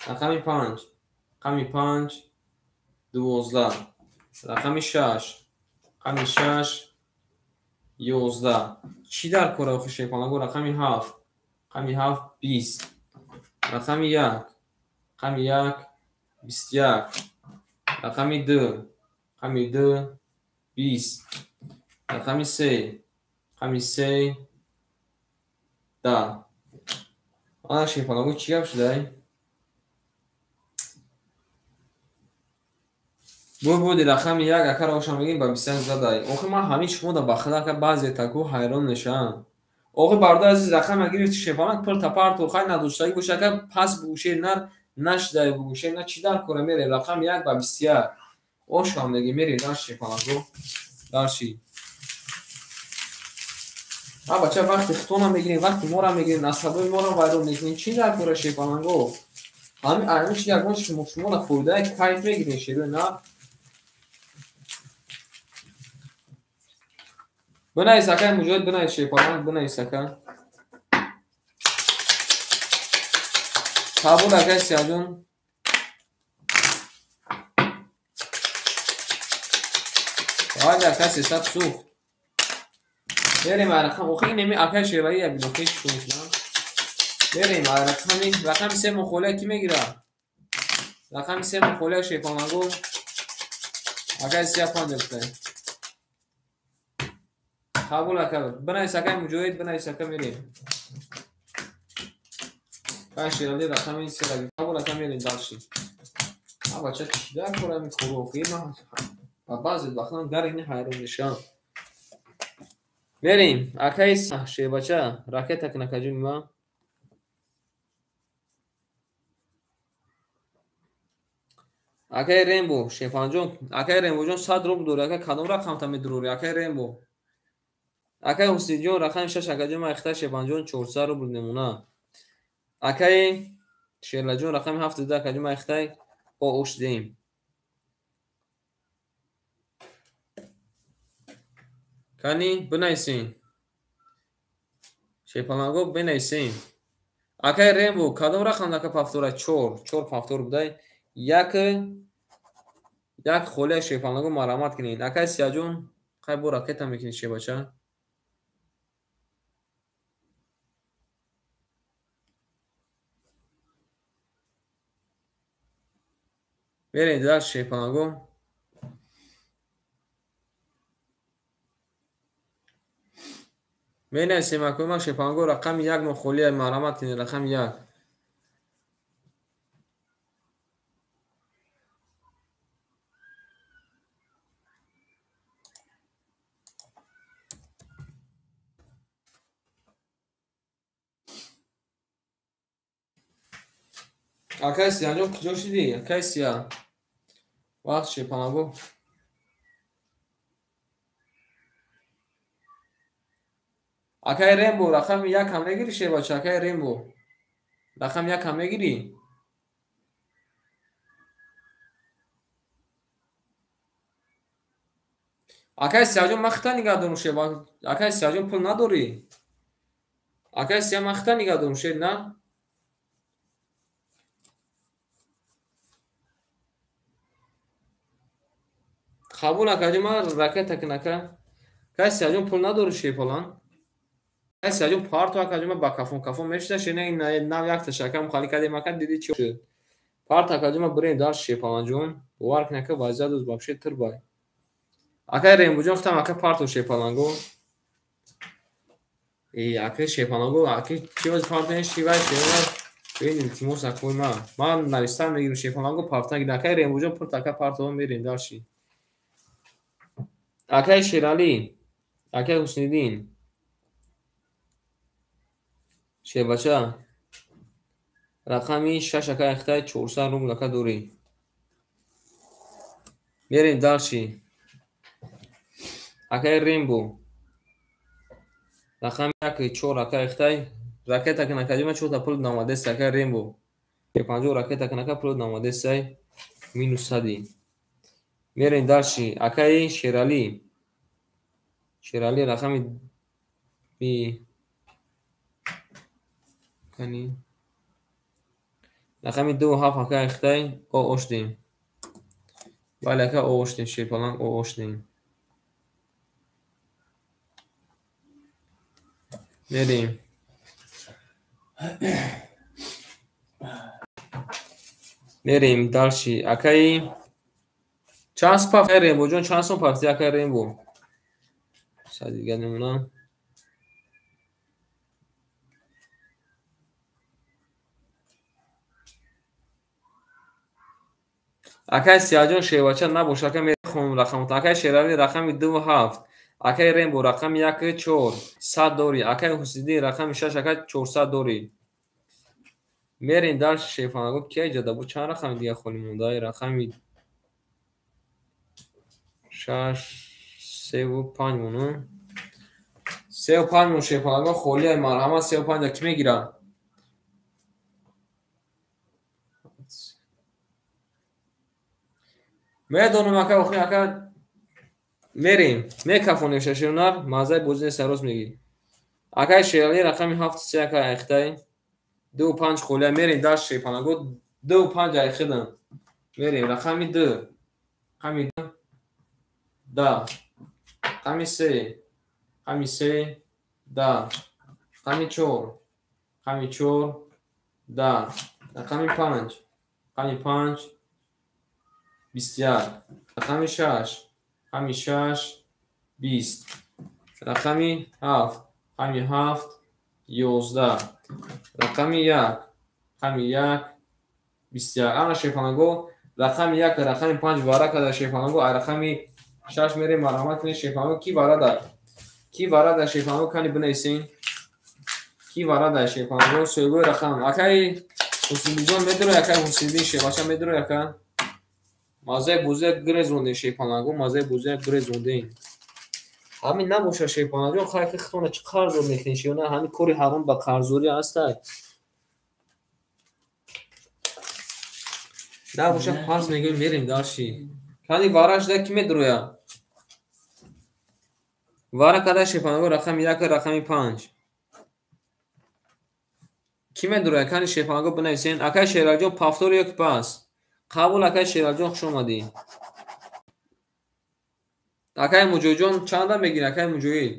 Рақами 5. Рақами 5 12. Рақами 6. Рақами 6 11. Чӣ дар кор охи шерпаланго? Рақами 7. Рақами 7 20. Рақами 1. Рақами 1 21. Рақами 2. Рақами 2 20. Рақами 3. Рақами 3 10. Ана шерпаланго чӣ гап шудай? Буди рақами 1 ака рошам мегирем ба 21 задай. Охи ман ҳамин шумо да ба худо ака баъзе таку ҳайрон мешавам. Охи бародар азиз рақам гирифти шерпаланг пир тапарту хай надоштагӣ боша ака пас бугӯшед нар нашдай бугӯшед на чӣ дар кора мерем рақами 1 ба 21. Ошам меги мерем дар шерпаланго. Дарши. А бача вақти хитона мегирем, вақти мора мегирем, асабои мора вайрон мекунем. Чӣ дар кора шерпаланго? Ҳамин чи ягон шумо фоидаи кайф мегирем шерои на? Бинавис акай Муҷоҳид, бинавис шерпаланг, бинавис ака. Қабул акай Сияҷон. Вале ака 300 сӯхт. Берем рақам, охи инеми акай Шервалӣ я бинохи чӣ мекунам. Берем рақами 3 мухолия кӣ мегирад? Рақами 3 мухолия шерпаланго. Акай Сия 5 гуфтай. Қабул ака. Бинавис акай Муҷоҳид, бинавис ака мерем. Акай Шералӣ рақами 3. Қабул ака мерем дальше. А бача чӣ дар кора мекунӣ? Охи ман ба баъзе вақтан дар ин ҳайрон мешавам. Мерем акай Шербача, ракета кунакаҷуни ман. Акай Рембо, Шерпанҷон, акай Рембоҷон 100 рубл дорӣ, ака кадом рақамта медурорӣ, акай Рембо? Акай Ҳусниҷон рақами 6 акаҷон ман ихта Шерпанҷон 400 рубл мемона. Акай Шерлаҷон рақами 7 акаҷон ман ихтай бо ош диҳем. Кани бинависем. Шерпаланго бинависем. Акай Рембо кадом рақам ака пафтора? 4, 4 пафтор будай. 1 холия шерпаланго марамат кунед. Акай Сияҷон қай бо ракета мекунед шербача? Берем дальше шерпаланго. Менависем акои ман шерпаланго рақами 1 мухолия марамат кунед, рақами 1. Акай Сияҷон куҷо шудӣ? Акай Сия. Вақт шерпаланго. Акай Рембо рақами 1 ҳам мегирӣ шербача? Акай Рембо рақами 1 ҳам мегирӣ? Акай Сияҷон ман хита нигаҳ дорум шерба. Акай Сияҷон пул надорӣ? Акай Сия ман хита нигаҳ дорум шер на? Қабул акаҷон ман ракета кун ака. Акай Сияҷон пул надорӣ шерпалан? Акай Сияҷон парту акаҷон ман ба кафон кафон мешида шер нав якта шака мухали кардем ака диди чӣ шуд. Парт акаҷон ман бирем дар шерпаланҷон. Бовар кун ака вазъият уз вообще тирбай. Акай Рембоҷон хутам ака парту шерпаланго. Акай шерпаланго ака чӣ оз парту шивай шервай. Бин илтимос акои ман. Ман навистан мегирам шерпаланго партан гирам. Акай Рембоҷон пурт ака парту мерем дарши. Акай Шералӣ, акай Ҳусниддин. Шербача рақами 6 ака ихтай 400 рубл ака дорӣ. Мерем дарши. Акай Рембо рақами 1 4 ака ихтай ракета кунакаҷи ман 4 пул намадест акай Рембо. 50 ракета кунака пул намадестай минус 100. Мерем дарши. Акай Шералӣ. Шералӣ рақами Кани. Рақами 2 7 ака Ихтай о оштем. Бале ака о оштем, шерпаланг о оштем. Мерем. Мерем дальше. Акаи чанд сум пафт Рембо ҷон, чанд сум пафти акаи Рембо? Сад дигар намунам. Акаи Сияҷон шевача набош, ака мехонам рақамот. Акаи Шералӣ рақами 2 7. Акаи Рембо рақами 1 4 100 дорӣ. Акаи Ҳусиддин рақами 6 ака 400 дорӣ. Мерем дальше шефанаго ки ҷада бу чанд рақами дигар холӣ монда? Рақами 6 3 5 мону. 3 5 мон шефанаго холӣ марҳамат 3 5 ки мегира? Медонам ака охи ака мерем. Мекафонем шаширнар мазаи бозӣ нест рост мегӣ. Акаи Шералӣ рақами 7 3 ака Ихтай 2 5 холия мерем дальше шефанаго 2 5 айхидам. Мерем рақами 2 рақами 2 да рақами 3 рақами 3 да рақами 4 рақами 4 да рақами 5 рақами 5 21 рақами 6 рақами 6 20 рақами 7 рақами 7 11 рақами 1 рақами 1 21. Ана шефанаго рақами 1 рақами 5 вара када шефанаго, а рақами 6 мерем марҳамат кунед шефанаго. Ки варада? Ки варада шефанаго кани бинависен? Ки варада шефанаго? Соҳибои рақам. Акаи Ҳусиниддинҷон медурой, акаи Ҳусиниддин шевача медурой ака? Мазаи бозия гирезондем шефанаго, мазаи бозия гирезондем. Ҳамин набоша шефанаҷон, хай ки хитона чӣ қарздор мекунед шевна? Ҳамин кори ҳаром ба қарздорӣ ҳастай. Набоша пас мегӯем мерем дальше. Кани вара шуда ки медуроя? Вара када шефанаго рақами 1 рақами 5. Ки медуроя? Кани шефанаго бинависен. Акаи Шералиҷон пафтор ё ки пас? Қабул акаи Шералиҷон, хуш омадӣ. Акаи Муҷоҳидҷон чанда мегирӣ акаи Муҷоҳид?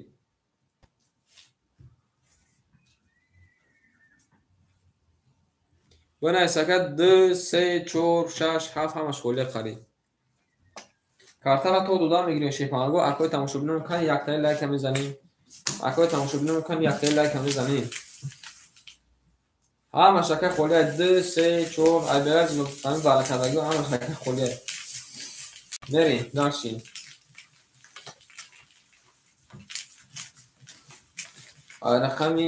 Бинавис ака 2 3 4 6 7 ҳамаш холия қариб. Картаро то дода мегирем шефанаго. Акои тамошобинон кани яктаи лайка мезанем. Акои тамошобинон кани яктаи лайка мезанем. Ҳамаш ака холия 2 3 4 айбераз ҳамин баракадагиҳо ҳамаш ака холия. Мерем дальше. Рақами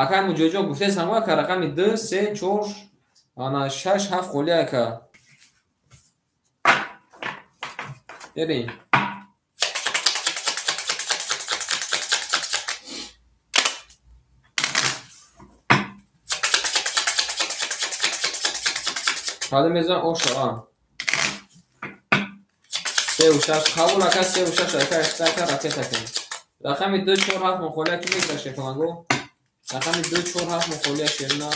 акаи Муҷоҳидҷон гуфтесам ака рақами 2 3 4 ана 6 7 холия ака. Мерем. Кадом мезанам ошава. 3 6 қабул ака 3 6 ака ака ракета кун. Рақами 2 4 7 мухолия ки мегира шефанаго? Рақами 2 4 7 мухолия шерна.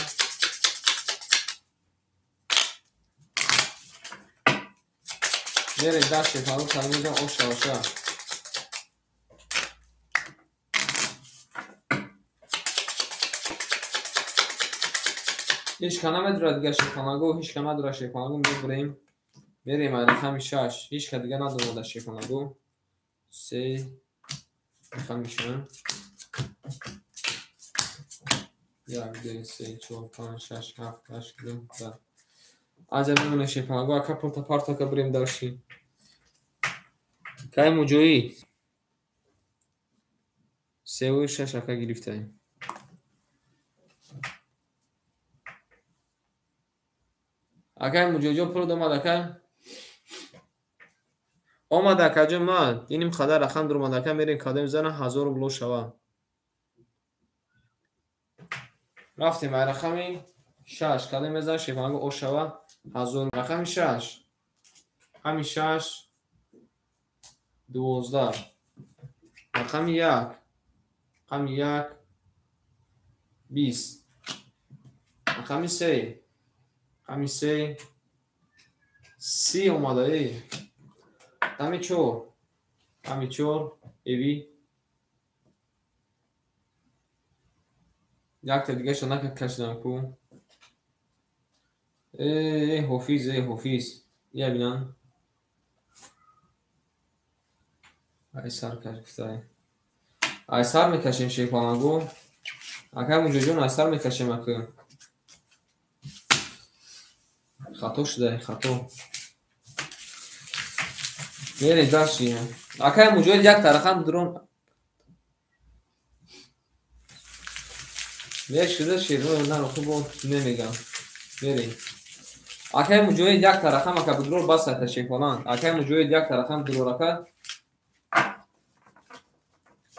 Мерем дальше шефанаго кадом мезанам ошава ша. Ҳеҷ ка намедурад дигар шефанаго, ҳеҷ ка надурад шефанаго. Мебурем. Мерем ай рақами 6. Ҳеҷ ка дигар надурад шефанаго. 3 рақами 6. 1 2 3 4 5 6 7 8 9 10. Аҷаб мемонем шефанаго. Ака пулта партака бирем дальше. Кай Муҷоҳид? 3 6 ака гирифтаем. Акаи Муҷоҳидҷон пул омад ака? Омад акаҷон ма иним қадар рақам дуромад ака мерем кадом зана 1000 рубло шава. Рафтем ай рақами 6 кадом мезана шефанаго о шава 1000 рақами 6 рақами 6 12 рақами 1 рақами 1 20. Рақами 3. Рақами 3. 30 омада, эй. Рақами 4. Рақами 4. Эви. Якта дигаша накашидам ку. Эй, Ҳофиз, эй, Ҳофиз. Я бинам. Ай сар каш гуфтай. Ай сар мекашем шерпалангу. Акай Муҷоҷон, ай сар мекашем ака. Хато шуда, хато. Мерем дальше. Акай Муҷоҳид як тарахам дрон. Мешуда шерно на хубо намегам. Мерем. Акай Муҷоҳид як тарахам ака будрор бас ака шерпаланг. Акай Муҷоҳид як тарахам дрор ака.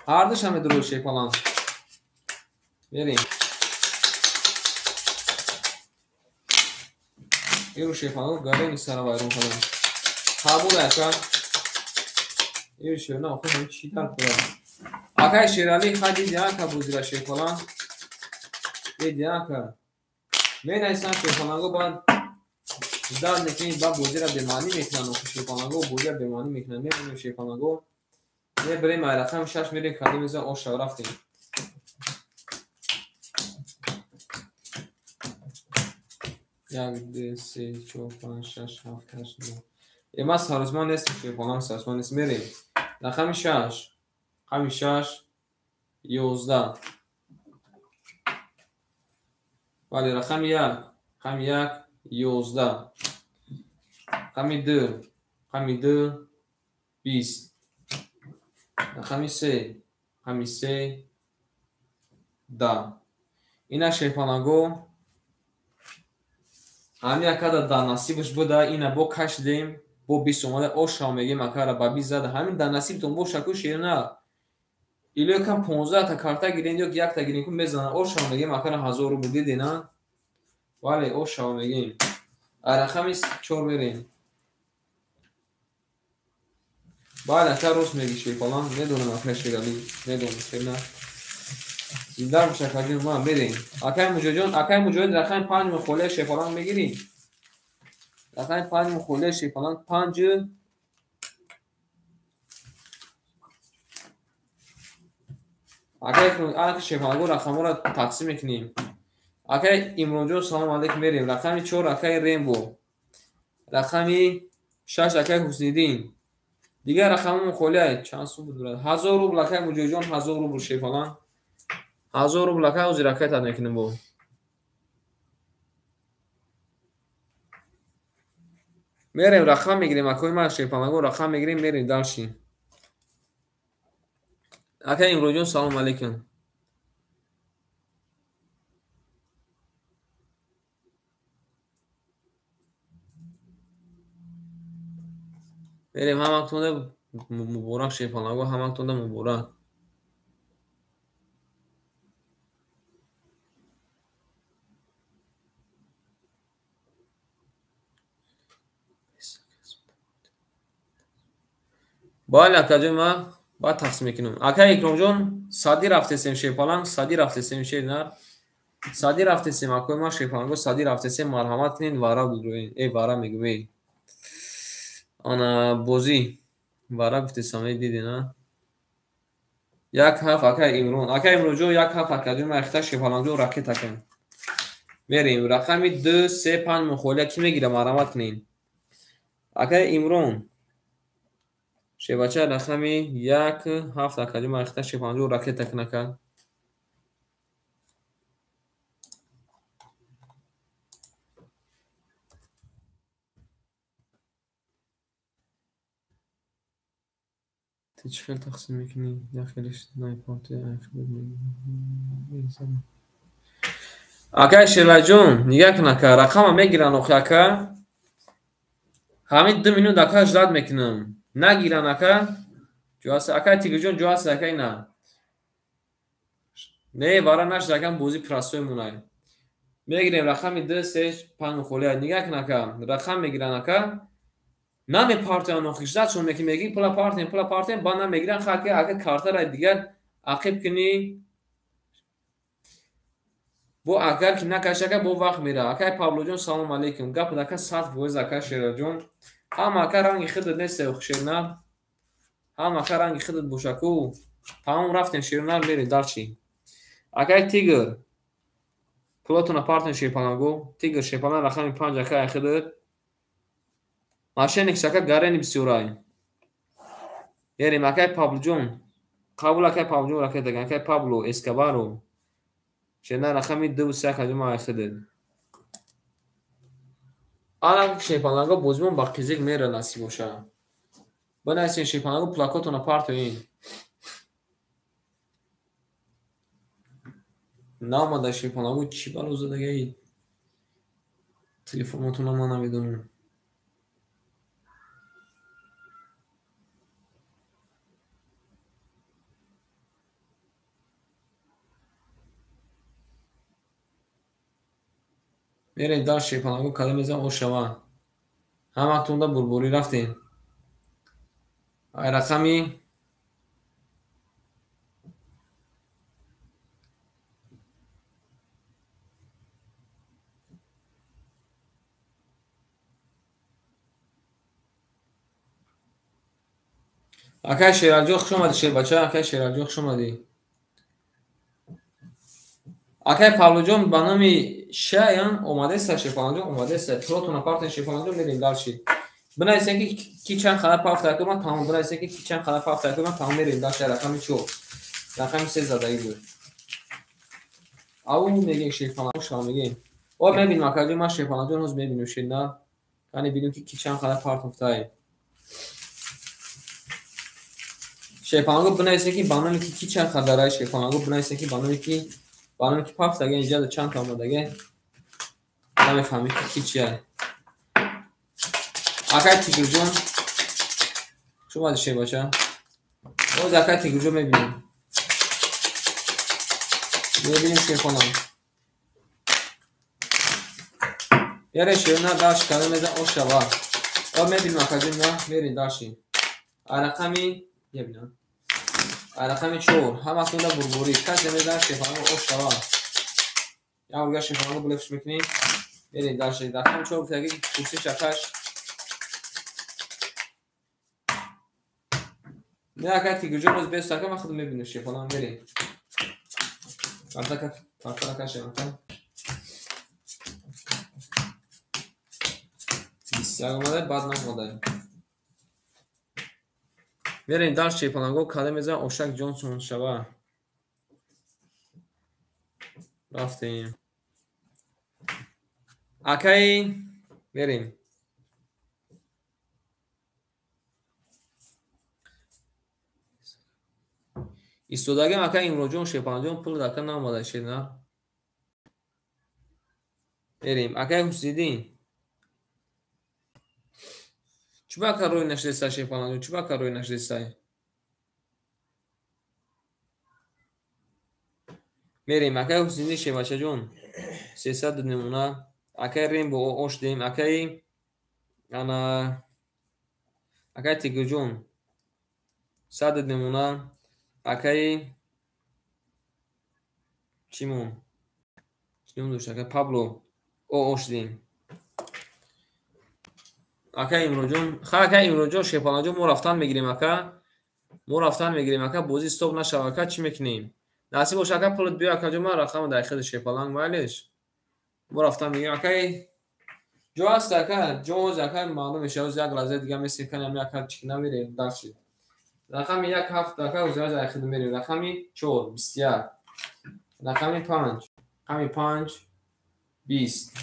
Ҳардуш ҳаме дрор шерпаланг. Мерем. Иру шерпаланг гарени сара вайрон кардам. Қабул ака. Иру шерна охир ҳам чӣ дар кунам. Акай Шерали ха диди ака бузира шерпаланг. Диди ака. Менависам шерпаланго баъд ждат мекунед, баъд бозира бемаънӣ мекунанд. Охир шерпаланго бозира бемаънӣ мекунанд. Мебинем шерпаланго. Мебарем ай рақами 6 мерем кадом меза оша рафтем. Як, ду, се, чор, панҷ, шаш, ҳафт, ҳашт, нӯҳ. Ма саросман нестем шерпаланг, саросман нест. Мерем. Рақами 6. Рақами 6. 11. Бале, рақами 1. Рақами 1. 11. Рақами 2. Рақами 2. 20. Рақами 3. Рақами 3. 10. Ина шерпаланго. Ҳами акада дар насибаш буда, ина бо кашидем, бо 20 омада ошав мегем акара ба 20 зада. Ҳамин дар насибтон боша ку шерна. Ило кам 15 та карта гирен ё якта гирен ку мезана ошав мегем акара 1000 рубл дидена. Бале, ошав мегем. Рақами 4 мерем. Бале, ака рост меги шерпаланг, медонам ака Шерали, медонам шерна. Зинда бош акаҷон, ма мерем. Акай Муҷоҷон, акай Муҷоҳид рақами 5 мухолия шерпаланг мегирӣ? Рақами 5 мухолия шерпаланг 5. Акай аки шерпаланго рақамҳоро тақсим мекунем. Акай Имронҷон, салом алейкум, мерем. Рақами 4 акай Рембо. Рақами 6 акай Ҳусниддин. Дигар рақамҳо мухолия чанд сум буд брат? 1000 рубл акай Муҷоҳидҷон, 1000 рубл шерпаланг. 1000 рубл акай ҳозир акай тад мекунем бо. Мерем рақам мегирем акои ман шерпаланго рақам мегирем, мерем дальше. Акай Имронҷон, салом алейкум. Мерем ҳаматонда муборак шерпаланго, ҳаматонда муборак. Бале, акаҷон, ман баъд тақсим мекунам. Акай Икромҷон, садӣ рафтесем шерпаланг, садӣ рафтесем шернар. Садӣ рафтесем, акои ман шерпаланго, садӣ рафтесем, марҳамат кунед, вара будроен. Эй, вара мегӯм, эй. Ана бозӣ. Вара гуфтесам, эй, диден, а? 1-7 акай Имрон. Акай Имронҷон, 1-7 акаҷон, ман ихта шерпалангҷон ракета кун. Мерем. Рақами 2, 3, 5 мухолия кӣ мегира, марҳамат кунед. Акай Имрон. Шебача рақами 1-7 акаҷон, ман ихта шерпалангҷон ракета кун ака. Ту чӣ хел тақсим мекунӣ? Як хелиш найпорти, як хел мегирӣ. Акай Шерлаҷон, нигаҳ кун ака, рақама мегиранд охи ака. Ҳамин 2 минут ака ждат мекунам. Нагиранд ака. Ҷоаст акай Тигрҷон, ҷоаст акай на. Не, вара нашд акам бозӣ простой монай. Мегирем рақами 2, 3, 5 мухолия. Нигаҳ кун ака, рақам мегиранд ака. Намепартоянд охи, ждатшон мекунӣ, мегӣ пула партем, пула партем, баъд намегиранд, хаки ака картара дигар ақиб кунӣ. Бо агар ки накаши ака, бо вақт мера. Акай Павлоҷон, салом алейкум. Гап ака 100% ака Шералҷон. Ҳама ака ранги худат нест, Шернар. Ҳама ака ранги худат бошаку. Тамом, рафтем Шернар, мерем дарчи. Акай Тигр. Пулатона партен шерпаланго. Тигр шерпалан рақами 5 ака худат. Мошенник ака гарени бисёрай. Мерем акай Павлоҷон. Қабул акай Павлоҷон ракета, акай Пабло Эскобаро. Шернар рақами 2 3 ака ҷума худат. Ана шерпаланго бозимон ба қизиқ мера насиб боша. Бинависен шерпаланго пулакотона партоин. Наомада шерпаланго чӣ бало задагаи? Телефонотона ман намедонам. Мерем дар шерпаланго кадом мезанам ошава. Ҳаматонда бурбурӣ рафтем. Ай рақами акай Шералҷон, хуш омадӣ шербача, акай Шералҷон, хуш омадӣ. Акай Павлоҷон ба номи Шаян омадеста, Шерпаланҷон омадеста. Пулотона партен Шерпаланҷон, мерем дарши. Бинависен ки ки чанд хана пафта кунам, тамом. Бинависен ки ки чанд хана пафта кунам, тамом, мерем дарши. Рақами 4. Рақами 3 задагӣ буд. Ау мегем Шерпаланҷон, шава мегем. О мебинем акаҷон, ман Шерпаланҷон ҳоз мебинем шерна. Кани бинем ки ки чанд хана партофтае. Шерпаланго бинависен ки ба номи ки ки чанд хадарай Шерпаланго бинависен ки ба номи ки пафтага инҷа чанд та омадага. Намефаҳмем ки ки чия. Акай Тигрҷон, хуш омадӣ шербача. Боз акай Тигрҷон мебинем. Мебинем шерхонам. Яре шерна дарш када мезан ошава. О мебинем акаҷон, на мерем дарши. Рақами мебинам. Рақами 4 ҳаматонда бурбурӣ. Касе мезанад шерпаланго ошава. Як бор шерпаланго булефш мекунем. Мерем дарши. Рақами 4 гуфтаги курси шакаш. Не акай Тигрҷон боз бес ака, ман худам мебинам шерпаланго, мерем. Карта карта шерпаланго. 21 омада, баъд наомада. Мерем дар шерпаланго када мезанам Ошак Ҷонсон шава. Рафтем. Акай мерем. Истодагим акай Имроҷон шерпаланҷон пул ака наомада шерна. Мерем. Акай Ҳусиддин. Чӣ ба ака рӯй нашудеста шерпаланҷон? Чӣ ба ака рӯй нашудестай? Мерем. Акай Ҳусиддин шербачаҷон. 300 намуна. Акай Рембо ош дем. Акай ана акай Тигрҷон 100 намуна. Акай чимон? Чӣ ном дошт? Акай Пабло ош дем. Акай Имроҷон, ха акай Имроҷон шерпаланҷон мо рафтан мегирем ака. Мо рафтан мегирем ака, бозӣ стоп нашава ака, чӣ мекунем? Насиб боша ака, пулат биё акаҷон, ман рақама дар хели шерпаланг майлеш. Мо рафтан мегирем акай. Ҷо ҳаст ака, ҷо ҳоз ака маълум мешавад, ҳоз як лаҳзаи дига месем кани ами ака чӣ намерем дарши. Рақами 1 7 ака ҳоз як хел мерем. Рақами 4 21. Рақами 5, рақами 5 20.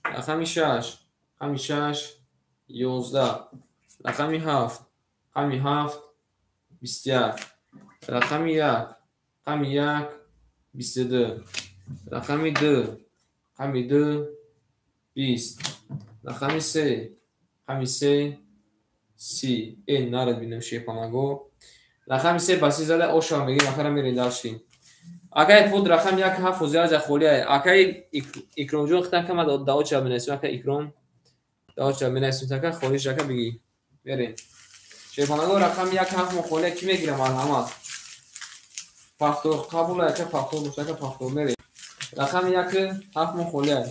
Рақами 6, рақами 6 11. Рақами 7, рақами 7 21. Рақами 1, рақами 1 22. Рақами 2, рақами 2 20. Рақами 3, рақами 3 30. Нарад бинем шерпаланго. Рақами 3 ба 30 зада ошава мегирем, акара мерем дарши. Акай пуд рақами 1 7 ҳозир аз холия. Акай Икромҷон хитан кама даоча менависем, акай Икром даоча менависем, ака холиш ака бигӣ. Мерем. Шерпаланго рақами 1 7 мо холия ки мегирам марҳамат. Пахтор қабул ака, пахтор боша ака, пахтор мерем. Рақами 1 7 мо холия.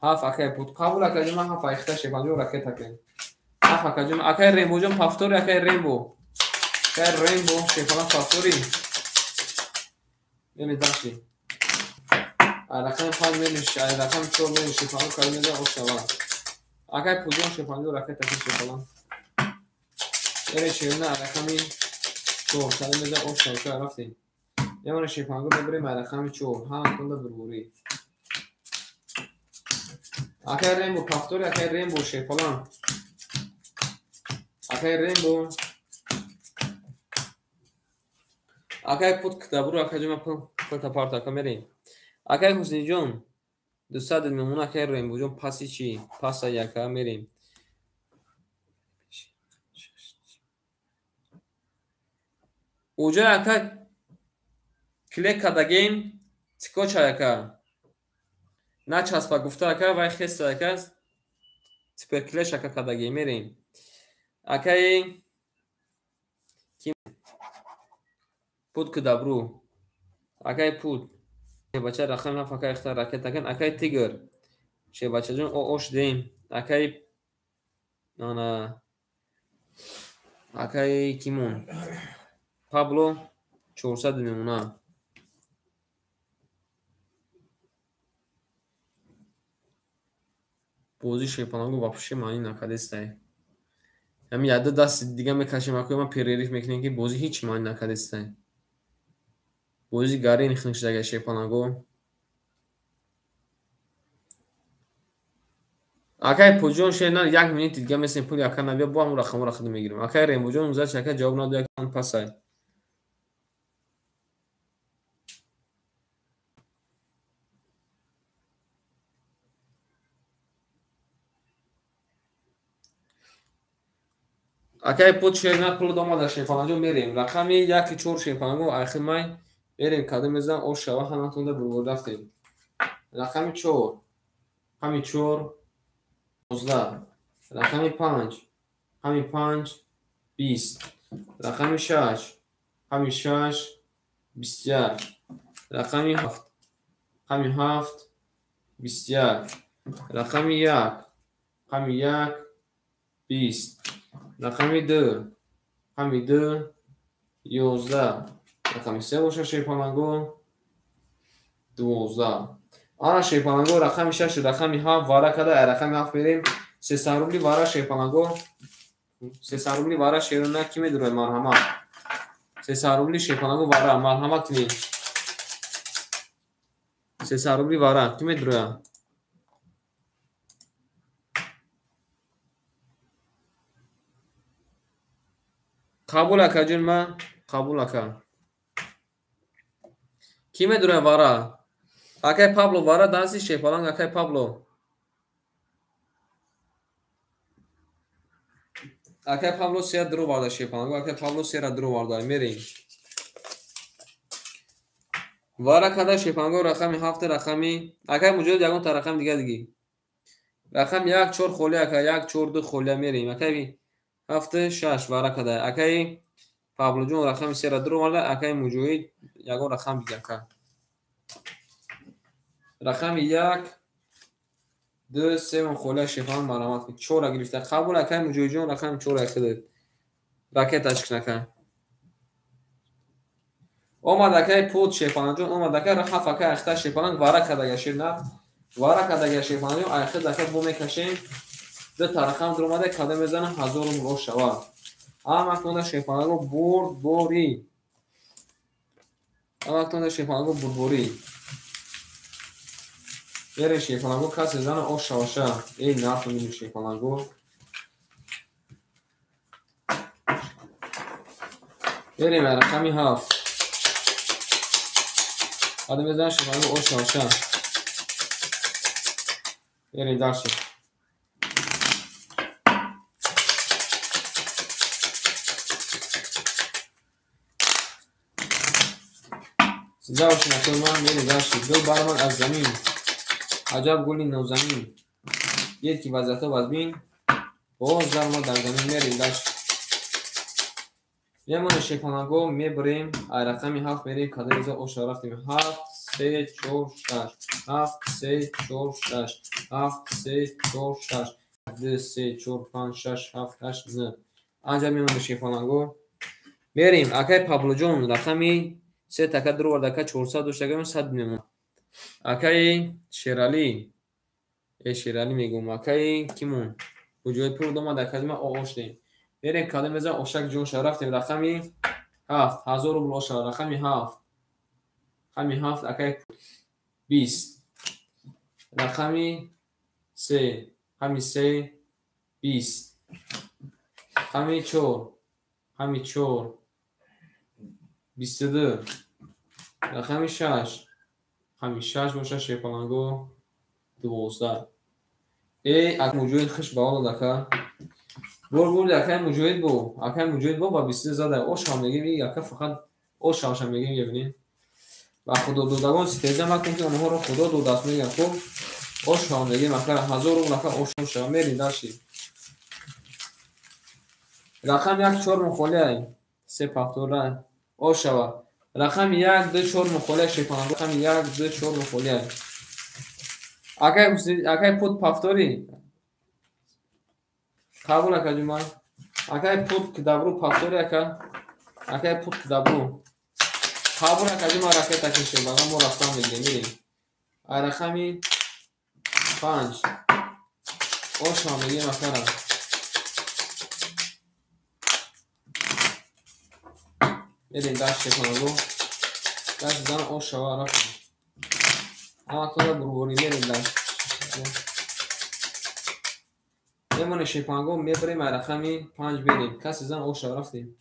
7 акай пут. Қабул акаҷон ман 7 айхта шепанҷо ракета кун. 7 акаҷон акай Рембоҷон повтори акай Рембо. Акай Рембо шепаланг повтори. Меми даши. Рақами 5 меми, рақами 4 меми шепаланг калимеда ошава. Акай пуҷон шепанҷо ракета кун шепаланг. Эре шерна рақами 4 калимеда ошава рафтем. Ямона шепанго мебарем рақами 4. Ҳа кунда бурбурӣ. Акай Рембо повтори акай Рембо шепаланг. Акай Рембо. Акай пут китабру акай ҷома пулта парта ака мерем. Акай Ҳусниҷон 200 мемона акай Рембоҷон паси чӣ? Паса яка мерем. Уҷа ака клек кардагем цикоча яка. Начаспа гуфта ака вай хеста яка суперклеш ака кардагем мерем. Акай пут кидабру. Акай пут. Бача рақами 7 акай ихта ракета кун. Акай Тигр. Шебачаҷон ош дем. Акай ана акай Кимон. Пабло 400 мемона. Бозӣ шепалангу вообще маъни накардестай. Ҳамин яда даст дига мекашем акои ма перериф мекунем ки бозӣ ҳеҷ маъни накардестай. Бозӣ гарин хиншдага шепаланго. Акай Пуҷон шена 1 минут дига месем пули ака набия бо ҳамун рақамҳоро худ мегирем. Акай Рембоҷон узач ака ҷавоб надояд пасай. Акай пут шерна пул домада шепаланҷо мерем. Рақами 1 4 шепаланго айхимай мерем кадом мезан ош шава ҳаматонда бурбур рафтем. Рақами 4 рақами 4 19 рақами 5 рақами 5 20 рақами 6 рақами 6 21 рақами 7 рақами 7 21 рақами 1 рақами 1 20 рақами 2 рақами 2 11 рақами 3 боша шепаланго 12. Ана шепаланго рақами 6 рақами 7 вара када рақами 7 мерем 300 рубли вара шепаланго 300 рубли вара шерона ки медурад марҳамат. 300 рубли шепаланго вара марҳамат кунед. 300 рубли вара ки медурад? Қабул акаҷон ма қабул ака. Ки медурад вара? Акай Пабло вара даси шепаланг акай Пабло. Акай Пабло сера дро варда шепаланг. Акай Пабло сера дро варда мерем. Вара када шепаланго рақами 7 рақами акай муҷоҳид ягон та рақами дига диги. Рақами 1 4 холия ака 1 4 2 холия мерем. Акай 7 6 вара када. Акай Паблоҷон рақами сера дро варда акай муҷоҳид ягон рақам дига ака. Рақами 1 2 3 холия шефан марҳамат кунед. 4 гирифта. Қабул акай муҷоҳидҷон рақами 4 худат. Ракеташ кун ака. Омад акай пут шефанҷон омад акай 7 акай ахта шефанг вара кадага шерна. Вара кадага шефанҷон айхид ака бо мекашем. Ду та рақам дуромада када мезана 1000 рубл шава. Ҳаматонда шефанго бурдборӣ. Ҳаматонда шефанго бурдборӣ. Эре шефаланго касе зана ош шаваша. Эй нарху мину шефаланго. Берем рақами 7. Ада мезана шефаланго ош шаваша. Берем дальше. Зинда бошед акои ман, мерем дальше. Гул баромад аз замин. Аҷаб гули нозанин. Дид ки вазъиятҳо вазмин. Боз даромад дар замин мерем дальше. Мемонем шефаланго мебарем. Ай рақами 7 мерем кадом реза оша рафтем. 7 3 4 6. 7 3 4 6 7 3 4 6 2 3 4 5 6 7 8 9. Анҷа мемонем шефаланго. Мерим акай Паблоҷон рақами 3 така дуровард ака 400 доштагам 100 мемонад. Акаи Шералӣ, Шералӣ мегӯм, акаи кимон куҷои пул домад акаи ма оштем. Мерем кадом мезан ошак ҷоша рафтем рақами 7 1000 рубл оша рақами 7 рақами 7 акаи 20 рақами 3 рақами 3 20 рақами 4 рақами 4 22 рақами 6 рақами 6 боша шепаланго 12. Акай Муҷоҳид хуш ба ҳол ака. Бор бурди акай Муҷоҳид бо. Акай Муҷоҳид бо ба 22 зада. Ошам мегем, и ака фақат ошамша мегем, мебинем. Ба худододагон ситеза макун ки онҳоро Худо додааст мегӯям. Хуб, ошам мегем ака 1000 рубл ака ошам шава. Мерим даши. Рақами 1 4 мухолиай. 3 повтора. Ошава. Рақами 1 2 4 мухолиай шепанго. Рақами 1 2 4 мухолиай. Акай пут повтори. Қабул ака ҷума. Акай пут кидабру повтори ака. Акай пут кидабру. Қабул ака ҷума ракета кише. Бага мо рафтан мегирем. Мерим. Ай рақами 5. Оша мегирем акара. Мерим дашт шепанаго. Дашт зан ошава рафтем. Ҳаматонро бурборӣ мерем дашт. Мемонем шепанго мебарем ай рақами 5 мерем. Касе зан оша рафтем.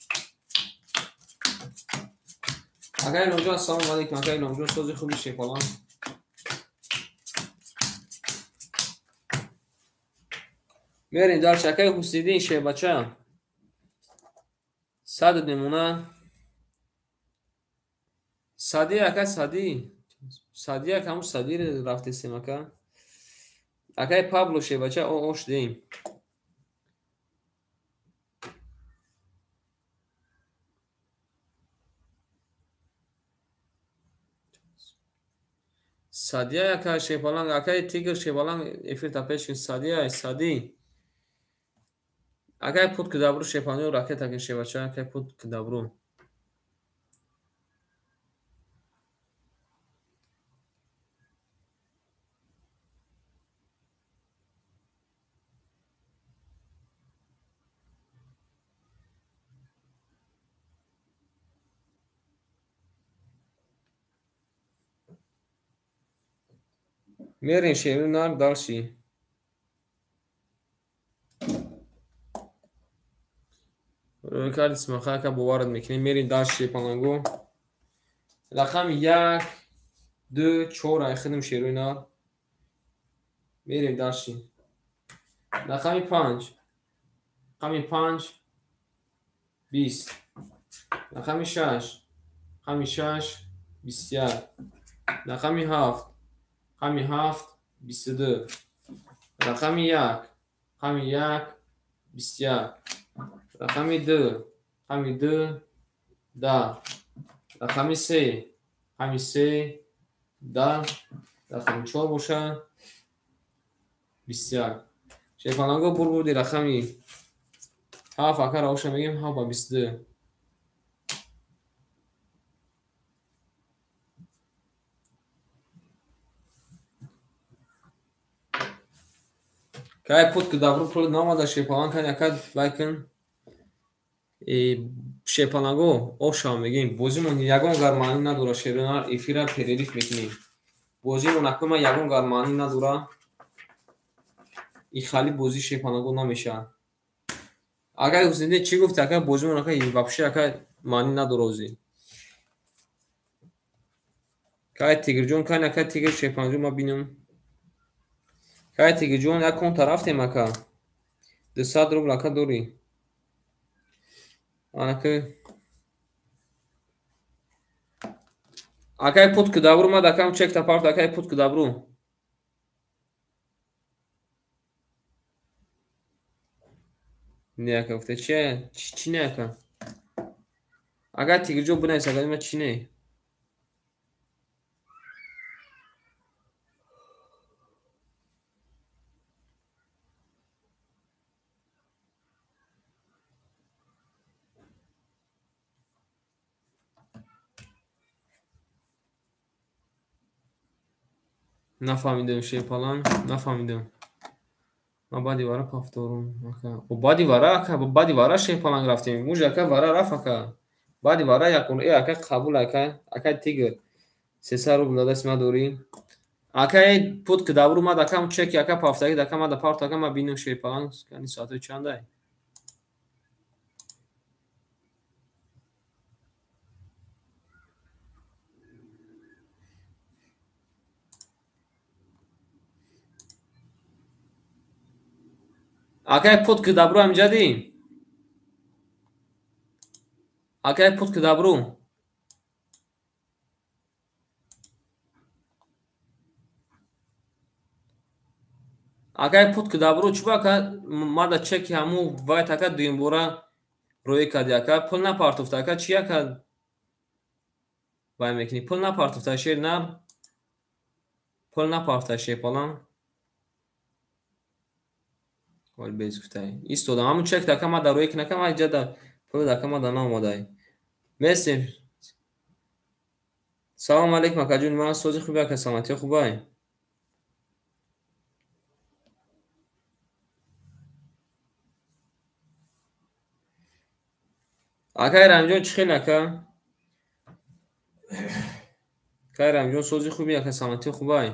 Акай Иломҷон ассалому алайкум. Акай Иломҷон сози хуби шепалан. Мерем дальше. Акай Ҳусиддин шебача. 100 мемона. Сади ака сади. Сади ака ҳамун сади рафтесем ака. Акай Пабло шебача ош деем. Садия ака шепаланг, акай Тигр шепаланг эфир та пеш кун. Садия, сади. Акай пут кидабру шепаланг ракета ки шебача, акай пут кидабру. Мерим шеру нар дальше. Рӯйкарди Исмоилха боварат мекунем. Мерим дальше шепаланго. Рақами 1 2 4 ай хидм шеруи нар. Мерим дальше. Рақами 5. Рақами 5 20. Рақами 6. Рақами 6 21. Рақами 7. Рақами 7 22. Рақами 1. Рақами 1 21. Рақами 2. Рақами 2 10. Рақами 3. Рақами 3 10. Рақами 4 боша 21. Шепаланго бурбурди рақами 7 ака раоша мегем 7 ба 22. Кай пут кидабру пул намада шепаланг кан яка лайкн. Шепаланго оша мегем. Бозимон ягон гар маънӣ надора шерунар эфира перериф мекунем. Бозимон акума ягон гар маънӣ надора. И хали бозӣ шепаланго намешавад. Агар Ҳусайниддин чӣ гуфт, ака бозимон ака вообще ака маънӣ надора озӣ. Кай Тигрҷон, кай ака Тигр шепаланго ма бинам. Кай Тигрҷон, як кон тарафтем ака. 200 рубл ака дорӣ. Анака акай пут кидабру мад акам чек та парт акай пут кидабру. Не ака гуфта чи чи не ака? Агар Тигрҷон бинавис ака ма чи не? Нафаҳмидам, Шерпаланг, нафаҳмидам. Ман баъди вара пафторум, ака. О, баъди вара, ака, баъди вара Шерпаланг рафтем. Муж, ака, вара рафт, ака. Баъди вара якун, э, ака, қабул, ака, ака Тигр. 300 рубл дадасти ма дорӣ. Ака, э, пут ки добру мад, ака, чеки, ака, пафтаги, ака, мада парт, ака, ма бинам Шерпаланг, кани соатҳои чандай. Акай пут ки добру ҳамиҷадӣ? Акай пут ки добру. Акай пут ки добру, чӣ ака мада чеки ҳаму вайт ака дуюмбора роӣ кардӣ, ака пул напартофта, ака чӣ ака вай мекунӣ? Пул напартофта, шер нар. Пул напартофта, Шерпаланг. Вале без гуфтай. Истодам. Ҳамун чек дака мада роӣ кунакам, ма иҷа пул дака мада наомадай. Местем. Салом алейкум, акаҷон, ман сози хубе, ака, саломатӣ хубай. Акай Рамҷон, чӣ хел, ака? Акай Рамҷон, сози хуби, ака, саломатӣ хубай.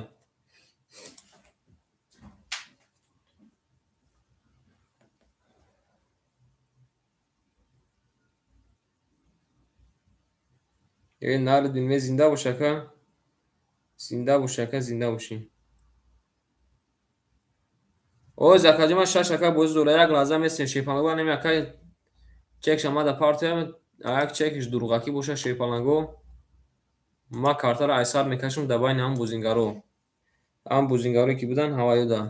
Э, нари дунё зинда бош, ака. Зинда бош, ака, зинда бошӣ. Оз, акаҷон, ман шаш ака бозӣ дора, як лаҳза местем, Шерпаланго, неми ака чекша мада партия, як чекиш дурӯғакӣ боша, Шерпаланго. Ма картаро айсар мекашам дар байни ҳамун бозингаро. Ҳамун бозингарое ки будан ҳаваёда.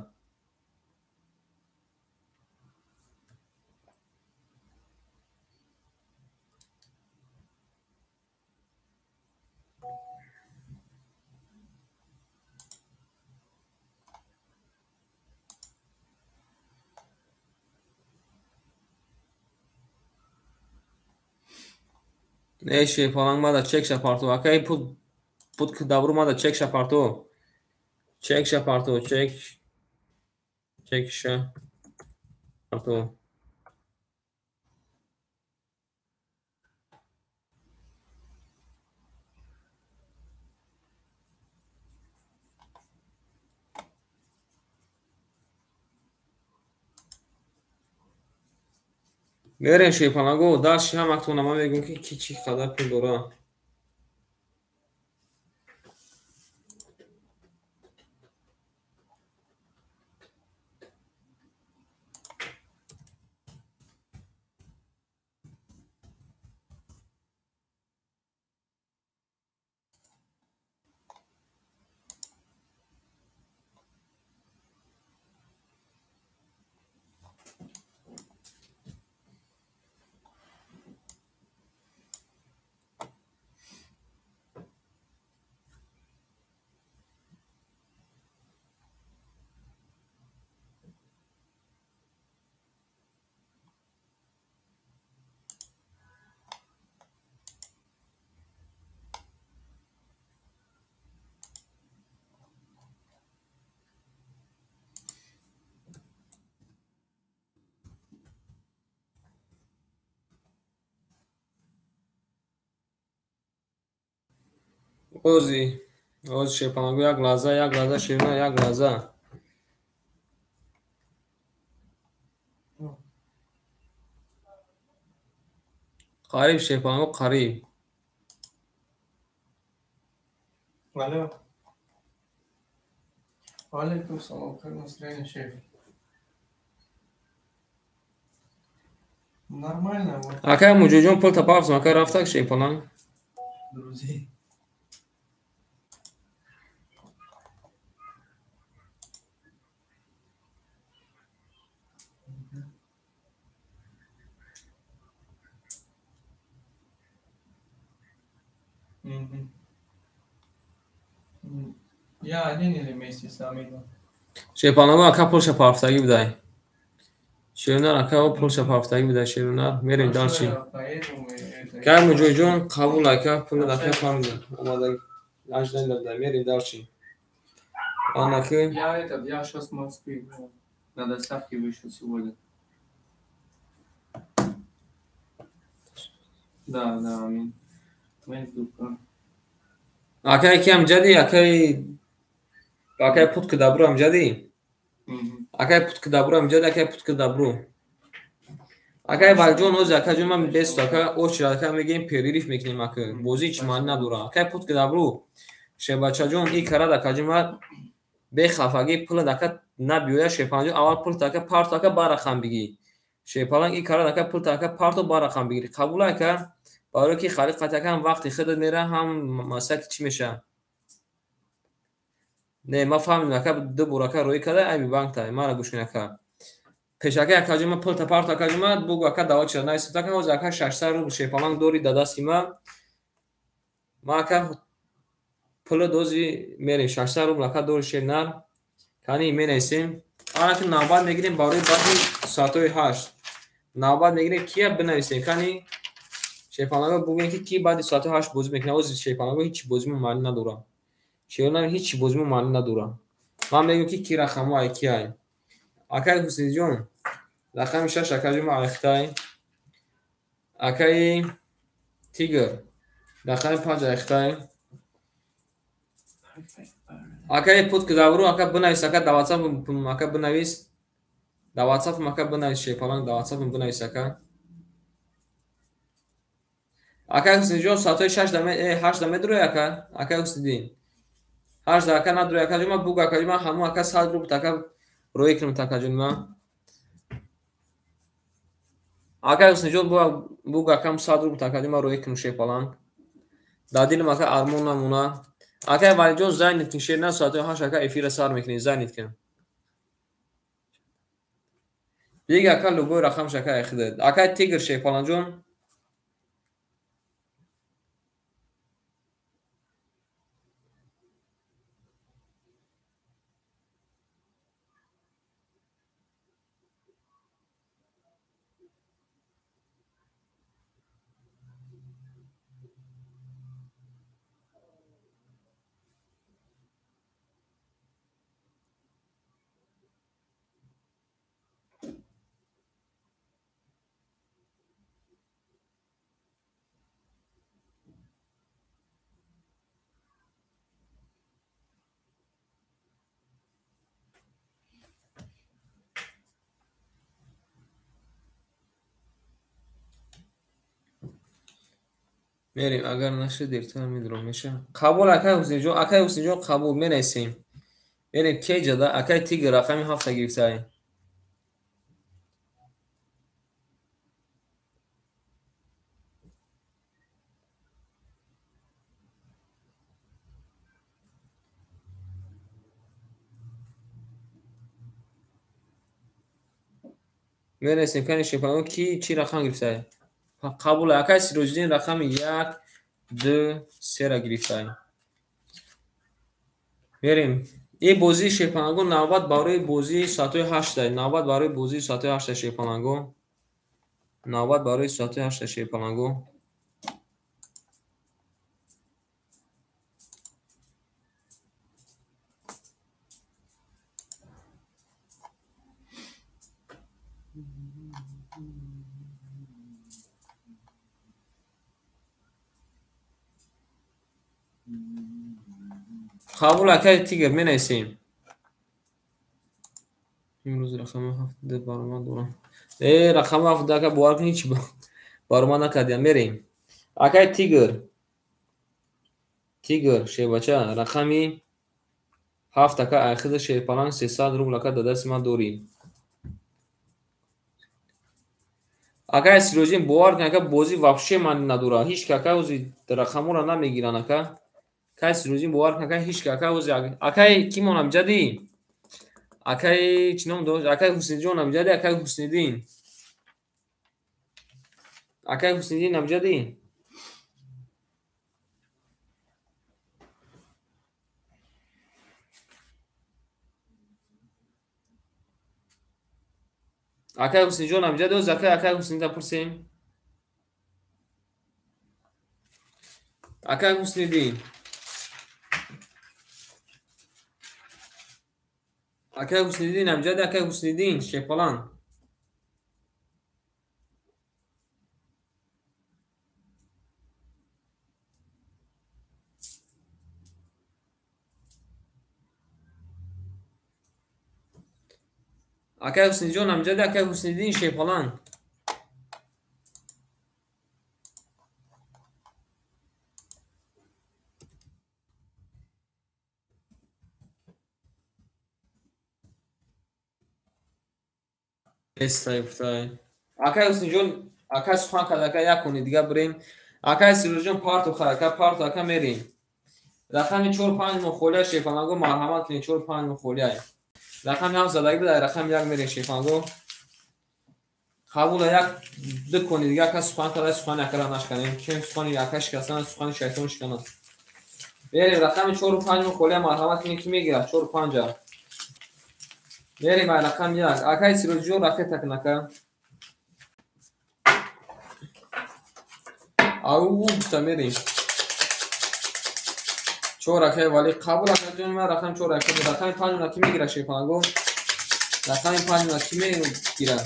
Не, Шерпаланг, мада чекша парто. Акай пут пут ки добру мада чекша парто. Чекша парто, чек чекша парто. Мерем, Шерпаланго, дарши ҳамактона ман мегӯям ки ки чӣ қадар пул дора. Ози, ози, Шерпаланго, як лаҳза, Шерина, як лаҳза. Қариб, Шерпаланго, қариб. Алло. Алейкум салом, как настроение, шеф? Нормально, вот. Акай Муҷоҷон, пул тапафтам, ака рафтак, Шерпаланг. Друзей. Мгм. Я один или вместе с Амином? Шерпаланго, ака пулша пафтагӣ будай. Шерунар, ака пулша пафтагӣ будай, Шерунар. Мерем Хорошо, дальше. я поеду, мы это. Кай Муҷоҷон, қабул, ака, пул ака фаҳмидам. Омадагӣ. Аждан дада, мерем дальше. Анаки. Я сейчас в Москве на доставке вышел сегодня. Да, да, амин. Акай ки амҷади, акай пут ки дабру амҷади? Акай пут ки дабру амҷади, акай пут ки дабру. Акай Валиҷон, ози акай ҷон, ман бесту, ака очи ака мегӯем, перерыв мекунем, ака. Бозӣ ҳеч маънӣ надора. Акай пут ки дабру, шербачаҷон, и карад акаҷон, ман бехафагӣ пулат ака набиёя, шерпаланҷон, аввал пулат ака парто ака, бар рақам бигӣ. Шерпаланг и карад ака, пулат ака парто, бар рақам бигирӣ. Қабул ака? Барои ки харид қатъи ака ҳам вақти худат мера, ҳам масъала ки чӣ мешавад. Не, ман фаҳмидам ака, ду бор ака роӣ карда, айби банк тай. Мара гӯш кун ака. Пешаки акаҷон, ман пулта парто акаҷон, ман бугу ака даво чира нависам ака, ҳозир ака 600 рубл шерпаланг дори дар дасти ман. Ман ака пули дози мерем 600 рубл ака дори шернар. Кани менависем. Ана ки навбат мегирем барои баъди соатҳои 8. Навбат мегирем кия бинависем. Кани шерпаланго бугӯем ки ки баъди соати 8 бозӣ мекунад. Ҳозир шерпаланго ҳеҷ бозимо маънӣ надорад. Шернар ҳеҷ бозимо маънӣ надорад. Ман мегӯям ки ки рақамҳо ай ки ай. Акай Ҳусейнҷон, рақами 6 акаҷон айхтай. Акаи Тигр, рақами 5 айхтай. Акаи пут ки давру, ака бинавис, ака дар WhatsApp ака бинавис. Дар WhatsApp ака бинавис, шерпаланг дар WhatsApp бинавис ака. Акай Ҳусейнҷон, соатҳои 8 да медурӯй ака? Акай Ҳусейниддин. 8 да ака надурӯй акаҷон, ман бугу акаҷон, ман ҳамон ака 100 рубл ака роӣ кунам акаҷон ман. Акай Ҳусейнҷон, бугу акам 100 рубл акаҷон, ман роӣ кунам шерпаланг. Дар дилам ака армон намона. Акай Валиҷон, зайнит кун шер на соатҳои 8 ака эфира сар мекунӣ, зайнит кун. Бига ака любой рақамш ака айхидад. Акай Тигр шерпаланҷон. Мерем, агар наша дертар медурам меша. Қабул акай Ҳусейнҷон, акай Ҳусейнҷон қабул менависем. Мерем кеҷада, акай Тигр рақами 7 гирифтай. Менависем кани шерпаланг ки чӣ рақам гирифтай. Қабул акай Сироҷиддин рақами 1, 2, 3 гирифтай. Мерем. Ин бозии шерпаланго навбат барои бозии соатҳои 8. Навбат барои бозии соатҳои 8 шерпаланго. Навбат барои соатҳои 8 шерпаланго. Қабул акай Тигр менависем. Имрӯз рақами 7 баромад дорам. Рақами 7 ака бовар кунӣ ҳеч баромад накардиям. Мерем. Акай Тигр. Тигр шербача рақами 7 ака айхида шерпаланг 300 рубл ака дар дасти ман дорӣ. Акай Сироҷиддин бовар кун ака бозӣ вообще маънӣ надорад. Ҳеч ки ака ҳозир рақамҳоро намегиранд ака. Акай Сироҷиддин бовар кун ака ҳеч ки ака ҳозир акай кимон амҷадӣ? Акай чӣ ном дошт? Акай Ҳусейнҷон амҷадӣ, акай Ҳусниддин. Акай Ҳусниддин амҷадӣ? Акай Ҳуснидҷон амҷадӣ, ҳозир акай Ҳусниддин пурсем. Акай Ҳусниддин. Акай Ҳусниддин амҷади, акай Ҳусниддин Шерпалан. Акай Ҳуснидҷон амҷади, акай Ҳусниддин Шерпалан. Акай Ҳуснидҷон, акай сухан кард, акай як кони дига бирем. Акай Сироҷҷон парту хай, ака парту, ака мерем. Рақами 4-5 мухолия Шерпаланго марҳамат кунед, 4-5 мухолия. Рақами 7 задагӣ буд, рақами 1 мерем Шерпаланго. Қабула як ду кони дига ака сухан кард, сухани акара нашканем. Кем сухани ака шикастан, сухани шайтон шиканад. Мерем рақами 4-5 мухолия марҳамат кунед, ки мегирад 4-5. Мерем ай рақами 1. Акай Сироҷҷон ракета кун ака. Ау гуфта мерем. 4 акай вали қабул ака ҷони ман рақами 4 ака. Рақами 5 ки мегирад Шерпаланго? Рақами 5 ки мегирад?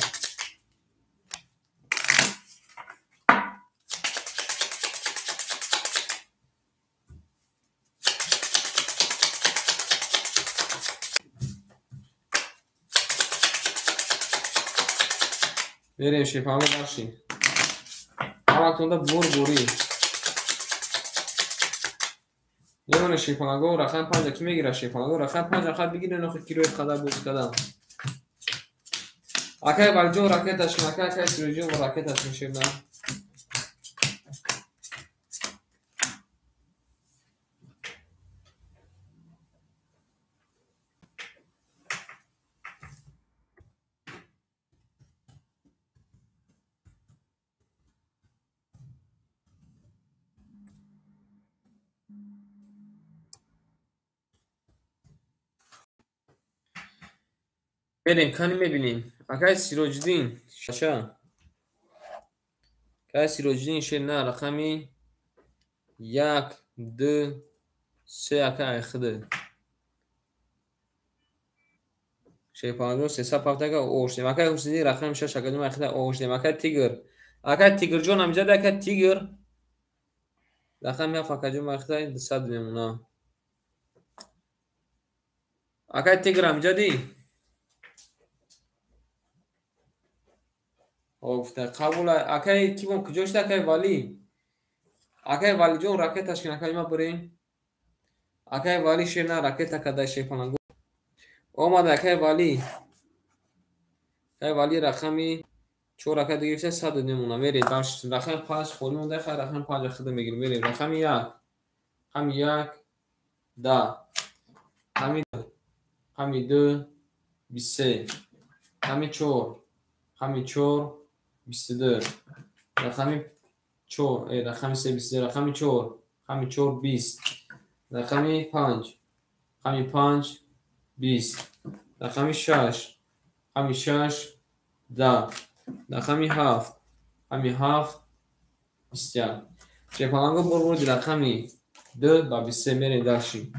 Мерем Шерпаланго бахши. Ҳаматонда бур бурӣ. Мемоне Шерпаланго рақами 5 ки мегирад Шерпаланго? Рақами 5 хат бигирен охи кирои қадар боз кардам. Акай Валиҷон ракеташ кун, акай, акай Сироҷҷон ракеташ кун шерна. Мерем, кани мебинем. Акай Сироҷиддин шаша. Акай Сироҷиддин шер на рақами 1, 2, 3 акай айхиды. Шерпаланго 307 ака оштем. Акай Ҳусниддин рақами 6 ака ҷон айхида оштем. Акай Тигр. Акай Тигрҷон амҷад, акай Тигр. Рақами 7 ака ҷон айхида 200 мемона. Акай Тигр амҷади? Гуфта қабул акай кибон куҷо шуда акай Вали? Акай Валиҷон ракеташ кун, акай ма бирем. Акай Вали шер на ракета када Шерпаланго. Омада акай Вали. Акай Вали рақами 4 ака гирифта 100 мемона. Мерем рақами 5 холӣ монда, хай рақами 5 худа мегирем. Мерем рақами 1. Рақами 1 10. Рақами 2 23. Рақами 4. Рақами 4 22. Рақами 4, рақами 3 22, рақами 4, рақами 4 20. Рақами 5, рақами 5 20. Рақами 6, рақами 6 10. Рақами 7, рақами 7 21. Шерпаланго бурд рақами 2 ба 23 мерем дальше.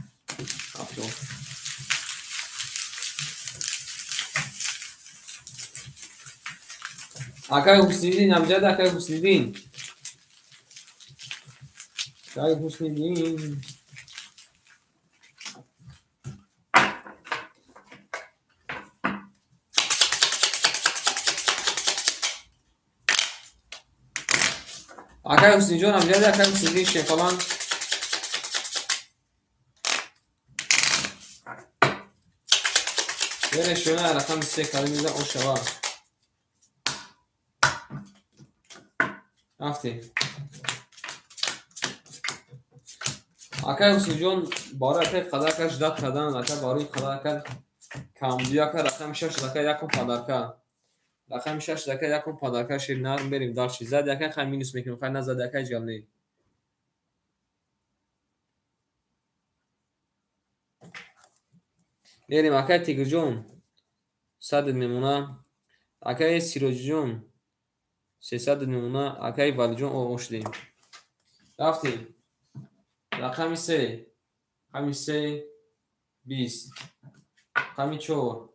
Акай Ҳусниддин амҷад, акай Ҳусниддин. Акай Ҳусниддин. Акай Ҳуснидҷон амҷад, акай Ҳусниддин Шерпалан. Мере шона рақами 3 калимиза ошава. Рафтем. Акай Ҳуснидҷон барои акай қадар ждат кардан, ака барои қадар камдуя ака рақами 6 ака якум падарка. Рақами 6 ака якум падарка шер нар мерем дальше. Зад ака хай минус мекунем, хай назад ака ҳеҷ гап не. Мерем акай Тигрҷон 100 мемона. Акай Сироҷҷон 300 мемона. Акай Валиҷон оғоз шудем. Рафтем. Рақами 3. Рақами 3 20. Рақами 4.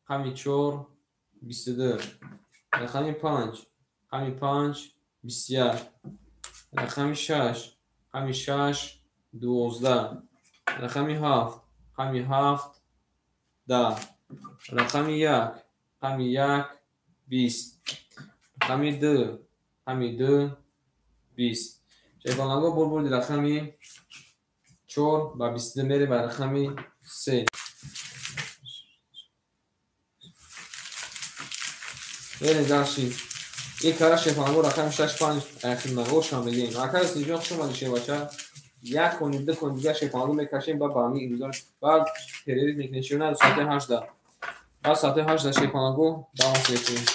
Рақами 4 22. Рақами 5. Рақами 5 21. Рақами 6. Рақами 6 12. Рақами 7. Рақами 7 10. Рақами 1. Рақами 1 20. Рақами 2. Рақами 2 20. Шерпаланго бурбурди рақами 4 ба 22 мерем ба рақами 3. Мерем дальше. Ин кара шерпаланго рақами 6 5 ахирнагошам мегем. Акай Сиҷон хуш омадӣ шербача. Як кони ду кони дигар шерпаланго мекашем ба ҳамин имрӯза баъд перерыв мекунем. Шерна соати 8. Баъд соати 8 шерпаланго давом мекунем.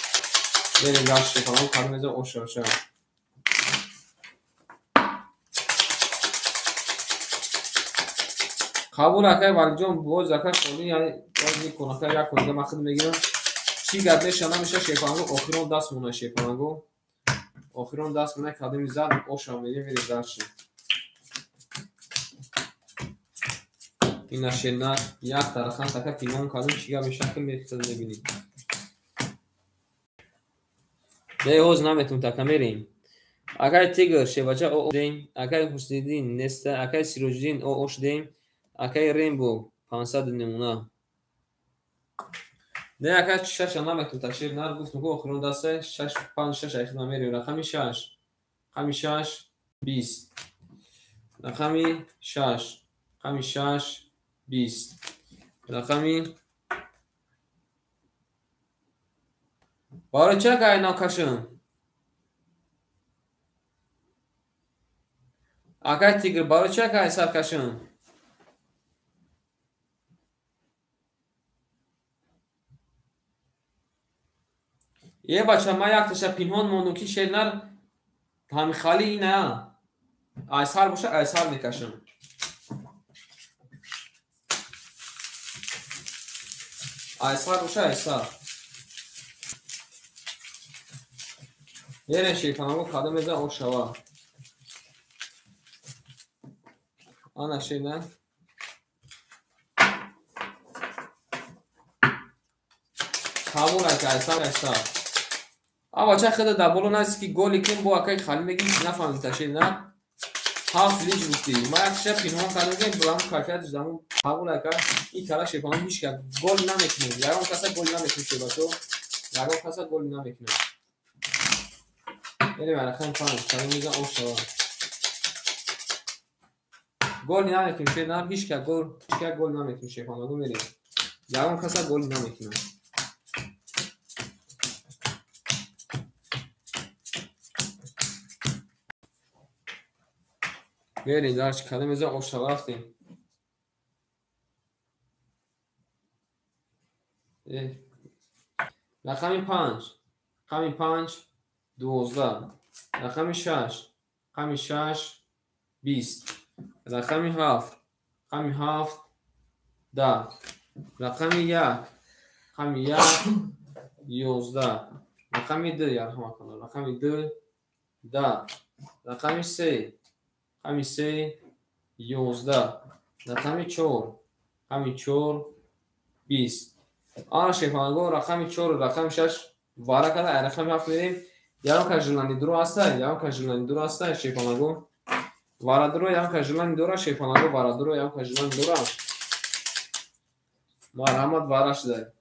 Мерем дальше шерпаланго кадом меза оша. Қабул акай Валиҷон боз акай холи яъне боз мекун акай як кони дигар ман худ мегирам. Чӣ гап меша намеша шерпаланго охирон даст мона шерпаланго. Охирон даст мона кадоми зад оша мегирем мерем дальше. Ина шерна як тарахан така пинон кардем чӣ гап меша ки мебинем. Не ҳоз наметун така мерем. Акай Тигр шербача о дем, акай Ҳусниддин неста, акай Сироҷиддин о ош дем, акай Рембо 500 намуна. Не акай 6 наметун та шер нар гуфтум ку охирон даста 6 5 6 ахир намерем. Рақами 6. Рақами 6 20. Рақами 6. Рақами 6 20. Рақами барои чӣ акай накашам? Акай Тигр барои чӣ акай сар кашам? Е бача ман якташа пинҳон мондум ки шернар ҳамихали ина айсар боша айсар мекашам. Айсар боша айсар. Мерем шерпаланго кадом меза ошава. Ана шернар. Қабул ака айсар айсар. А бача худа дар боло наст ки голи кун бо акай хали мегим нафаҳмид ташил на. 7 лич гуфтӣ. Ман якша пинҳон кардам ки барам кайфиятш даму қабул ака ин кара шерпаланго ҳеч кас гол намекунем. Ягон каса гол намекунем шербачо. Ягон каса гол намекунем. Мерем рақами 5 кадом меза ошава. Гол намекунем шернар ҳеч кас гол ҳеч кас гол намекунем шерпаланго мерем. Ягон каса гол намекунем. Мерем дарч кадом меза ошава рафтем. Рақами 5. Рақами 5 12. Рақами 6. Рақами 6 20. Рақами 7. Рақами 7 10. Рақами 1. Рақами 1 11. Рақами 2 ярҳамакалло. Рақами 2 10. Рақами 3. Рақами 3 11. Рақами 4. Рақами 4 20. Ана шерпаланго рақами 4 рақами 6 вара карда ай рақами 7 мерем. Ягон кас желани дуро ҳаста, ягон кас желани дуро ҳаста шерпаланго. Вара дуро ягон кас желани дора шерпаланго вара дуро ягон кас желани дора. Марҳамат вара шуда.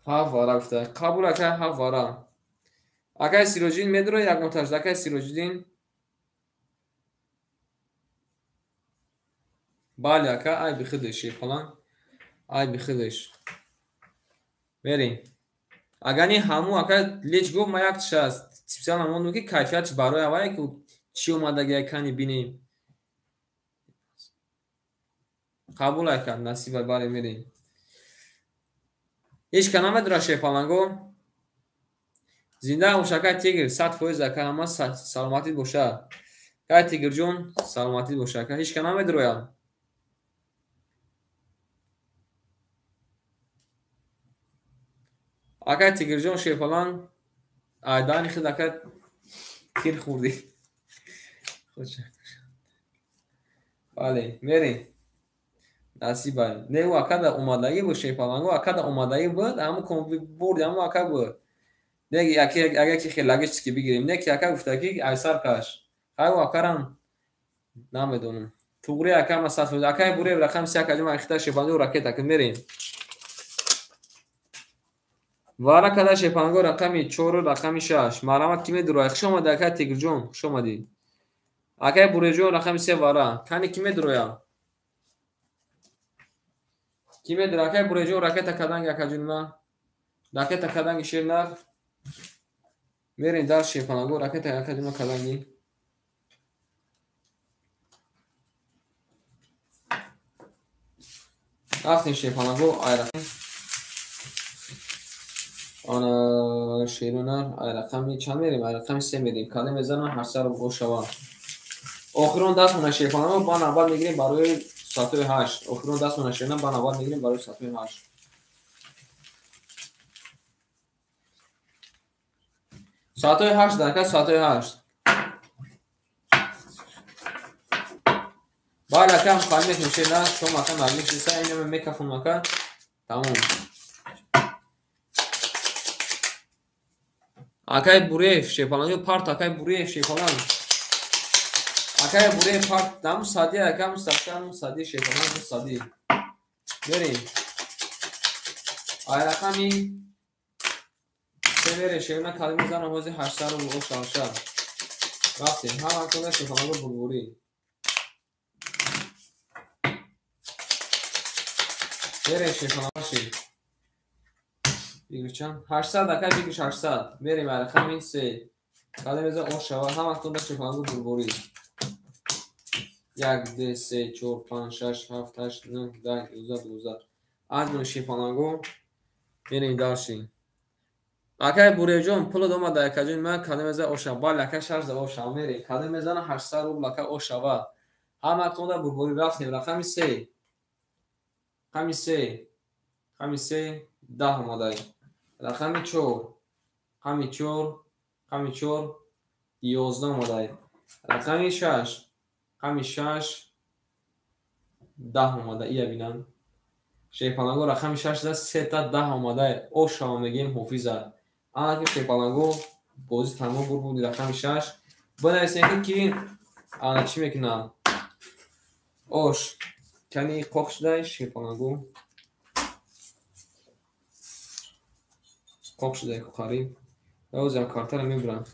7 вара гуфта. Қабул ака 7 вара. Акай Сироҷиддин медуро ягон таш, акай Сироҷиддин. Бале ака, ай бихудеш шерпаланг. Ай бихудеш. Мерем. Агар ни ҳаму ака леч гуфт ман як тиша специально мондум ки кайфиятш барои аввале ки чӣ омадагия кани бинем. Қабул ака, насиба бале мерем. Ҳеч ка намедура шерпаланго. Зинда бош акай Тигр, 100% ака ҳама саломатӣ боша. Акай Тигрҷон саломатӣ боша ака, ҳеч ка намедурояд. Акай Тигрҷон шерпаланг айдани худ ака тир хӯрдӣ. Бале, мерем. Насибай. Не ӯ акада омадагӣ буд шерпаланго, акада омадагӣ буд, ҳамун бурди ҳамун ака буд. Не агар ки хелагиш чиз ки бигирем, не ки ака гуфта ки айсар каш. Хай ӯ акарам намедонам. Туғри ака ма сад фоиз. Акаи Буреев рақами се акаҷон ма ихта шерпаланго ракета ки мерем. Вара када шерпаланго рақами 4 рақами 6. Марҳамат ки медурояд? Хуш омадӣ акаи Тигрҷон, хуш омадӣ. Акаи Буреевҷон рақами 3 вара. Кани ки медурояд? Ки медурояд? Акаи Буреевҷон ракета каданги акаҷон ма. Ракета каданги шернар. Мерем дар шерпаланго ракета акаҷон ма каданги. Рафтем шерпаланго ай рақам. Ана шерунар ай рақами чанд мерем? Ай рақами 3 мерем. Кадом мезанам 800 рубл шава. Охирон дастмона шерпаланго ба навбат мегирем барои соатҳои 8. Охирон дастмона шерна ба навбат мегирем барои соатҳои 8. Соатҳои 8 дака соатҳои 8. Бале акам хали мекунем шерна, шом ака наздик шиса, инаме мекафонам ака. Тамом. Акаи Буреев шерпаланго парт, акаи Буреев шерпаланг. Акаи Буреев парт, дам сади акам сахтам сади шерпаланг сади. Мерем. Ай рақами се мерем шерна калима занам ҳозир 800 рубл шавша. Рафтем. Ҳама кунда шерпаланго бурбурӣ. Мерем шерпаланг ши. Бигир чанд? 800 ака бигир 800. Мерем ай рақами 3. Калима зан ош шава. Ҳама кунда шерпаланго бурбурӣ. 1 2 3 4 5 6 7 8 9 10 11 12. Аз шерпаланго мерем дарши. Акаи Буреевҷон пулат омада акаҷон ман кадом мезана оша. Бале ака 6 да оша мерем. Кадом мезана 800 рубл ака ошава. Ҳама кунда бурбурӣ рафтем рақами 3. Рақами 3. Рақами 3 10 омадай. Рақами 4. Рақами 4. Рақами 4 11 омадай. Рақами 6. Рақами 6 10 омада. Ия бинам. Шерпаланго рақами 6 да 3 та 10 омадай. Ошава мегем ҳофиза. Ана ки шерпаланго бозӣ тамом бур буди рақами 6. Бинависем ки ана чӣ мекунам? Ош. Кани қоқ шудай шерпаланго. Қоқ шудай қариб. Ҳозирам картаро мебурам.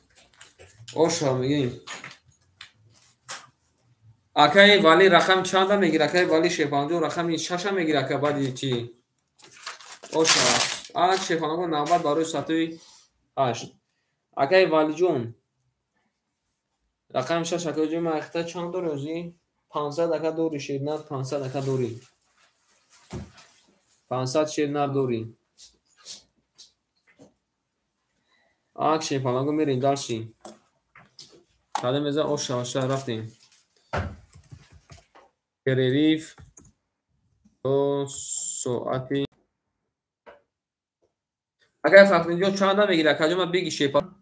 Ошава мегем. Акаи Вали рақам чанда мегирад? Акаи Вали шерпаланго рақами 6 мегирад ака баъди чӣ? Ошава. Ана шерпаланго навбат барои соатҳои 8. Акаи Валиҷон рақами 6 акаҷон ман ихта чанд дорӣ ҳозир? 500 ака дорӣ шернар, 500 ака дорӣ. 500 шернар дорӣ. Ак шерпаланго мерем дарши. Кадом мезан ошава ша рафтем. Перерыв до соати. Акаи Фахриддинҷон чанда мегирад? Акаҷон ман биги шерпаланг.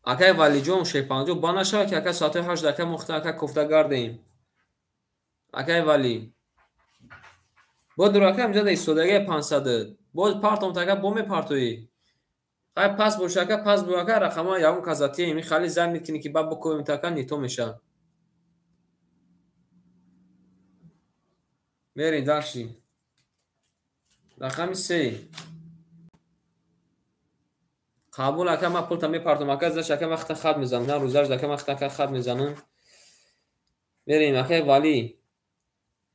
Акаи Валиҷон шерпаланго ба нашава ки ака соатҳои 8 ака мохта ака кофта гардем. Акаи Вали. Бодур ака инҷа истодаги 500. Боз партом ака бо мепартоӣ. Хай пас боша ака пас бо ака рақамҳо ягон казатием. Ин хали занг мекунӣ ки баъд бикӯем та ака нито меша. Мерем дарши. Рақами 3. Қабул ака ман пулта мепартом ака заш ака вақта хат мезанам. На рӯзаш ака вақта ака хат мезанам. Мерем акаи Вали.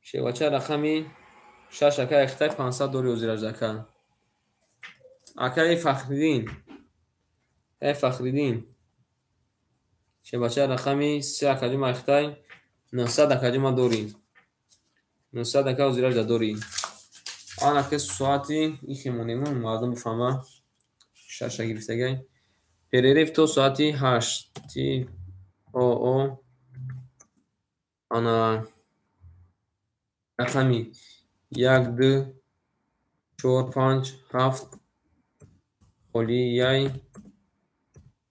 Шевача рақами 6 ака ихтай 500 дори ҳозираш ака. Акаи Фахриддин. Акаи Фахриддин. Шевача рақами 3 акаҷон ман ихтай 900 акаҷон ман дорӣ. 900 ака ҳозираш дорӣ. Ана ки соати ихи монемон мардум бифаҳма. 6 гирифтагай. Перерыв то соати 8 о ана рақами 1 2 4 5 7 холияй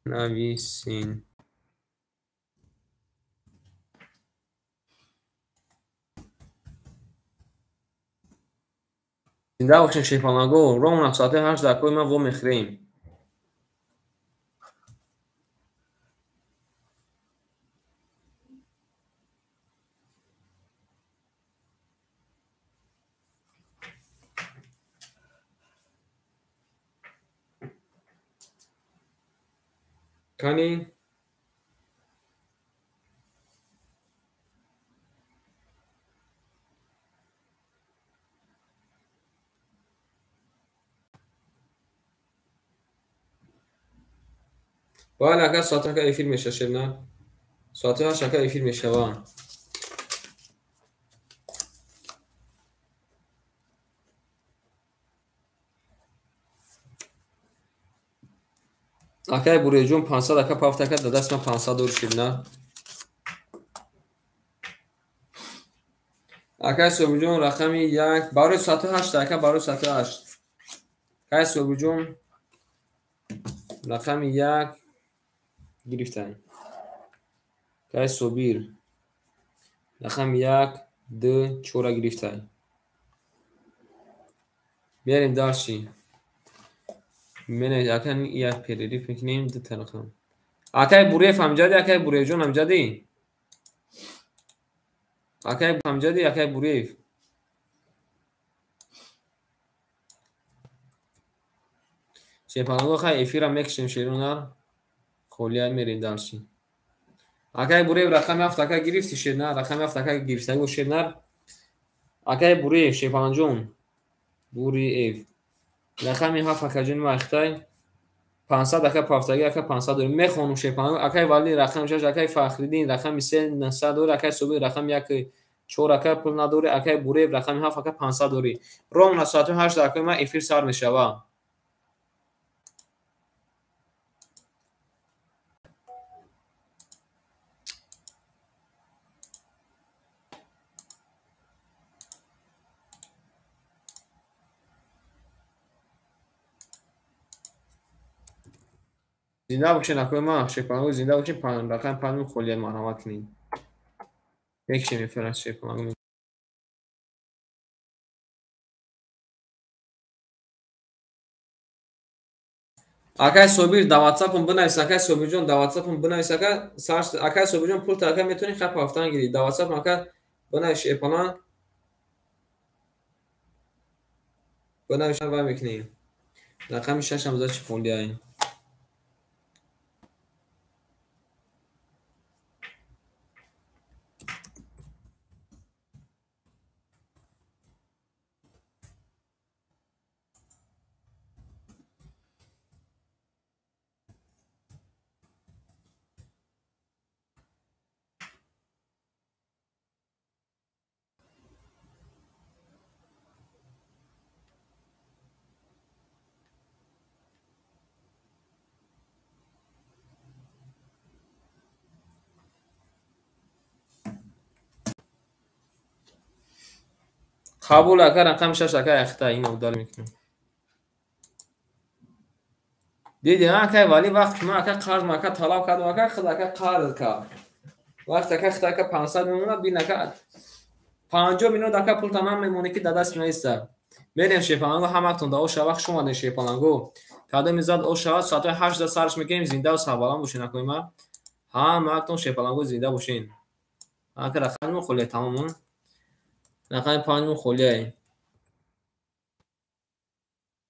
нависен. Зинда бошед, шерпаланго. Ровно соати 8 дакои ман во мехӯрем. Кани? Бале, ака, соати ака эфир меша, шерна. Соати 8 ака эфир мешава. Акай Буреҷон 500 ака пафт ака да даст ман 500 дор ширна. Акай Собирҷон рақами 1 барои соати 8 ака, барои соати 8. Акай Собирҷон рақами 1 гирифтан. Акай Собир рақами 1, 2, 4 гирифтан. Мерем дарши. Мене ака як перерыв мекунем ду рақам. Акай Буреев ҳамҷади, акай Буреевҷон ҳамҷади? Акай ҳамҷади, акай Буреев. Шерпаланго хай эфира мекушем шерунар. Холия мерем дарши. Акай Буреев рақами 7 ака гирифти шернар, рақами 7 ака гирифтаги шернар. Акай Буреев шерпаланҷон. Буреев. Рақами 7 акаҷон вақтай 500 ака пафтаги ака 500 дорем. Мехонум шерпаланго. Акай Вали рақами 6, акай Фахриддин рақами 3 900 дори, акай Собир рақами 1 4 ака пул надори, акай Буреев рақами 7 ака 500 дори. Ровно соати 8 акаи ман эфир сар мешава. Зинда бошед, акои ман, шерпаланго зинда бошед, рақами 5 холия марҳамат кунед. Мекушем эфир аз шерпаланго. Акай Собир дар WhatsApp-ам бинавис, акай Собирҷон дар WhatsApp-ам бинавис, ака акай Собирҷон пулта ака метавонӣ хай пафтан гирӣ. Дар WhatsApp ака бинавис шерпаланг. Бинавис вай мекунем. Рақами 6 ҳам зачи холия. Қабул ака рақами 6 ака яхта ин удал мекунем. Диди акай Вали вақт ки ман ака қарз ака талаб кардам ака худ ака қарз кард. Вақт ака худ ака 500 мемонад бин ака 50 минут ака пул тамам мемонад ки дар даст меистад. Мерем шерпаланго ҳаматон да оша вақт шумо шерпаланго. Кадоми зад оша соати 8 да сарш мекунем зинда ва сарбаланд бошед акои ман. Ҳаматон шерпаланго зинда бошед. Ака рақами холия тамомон. Рақами 5 холия.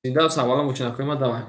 Зинда ва сарбаланд бошед акои ман давай.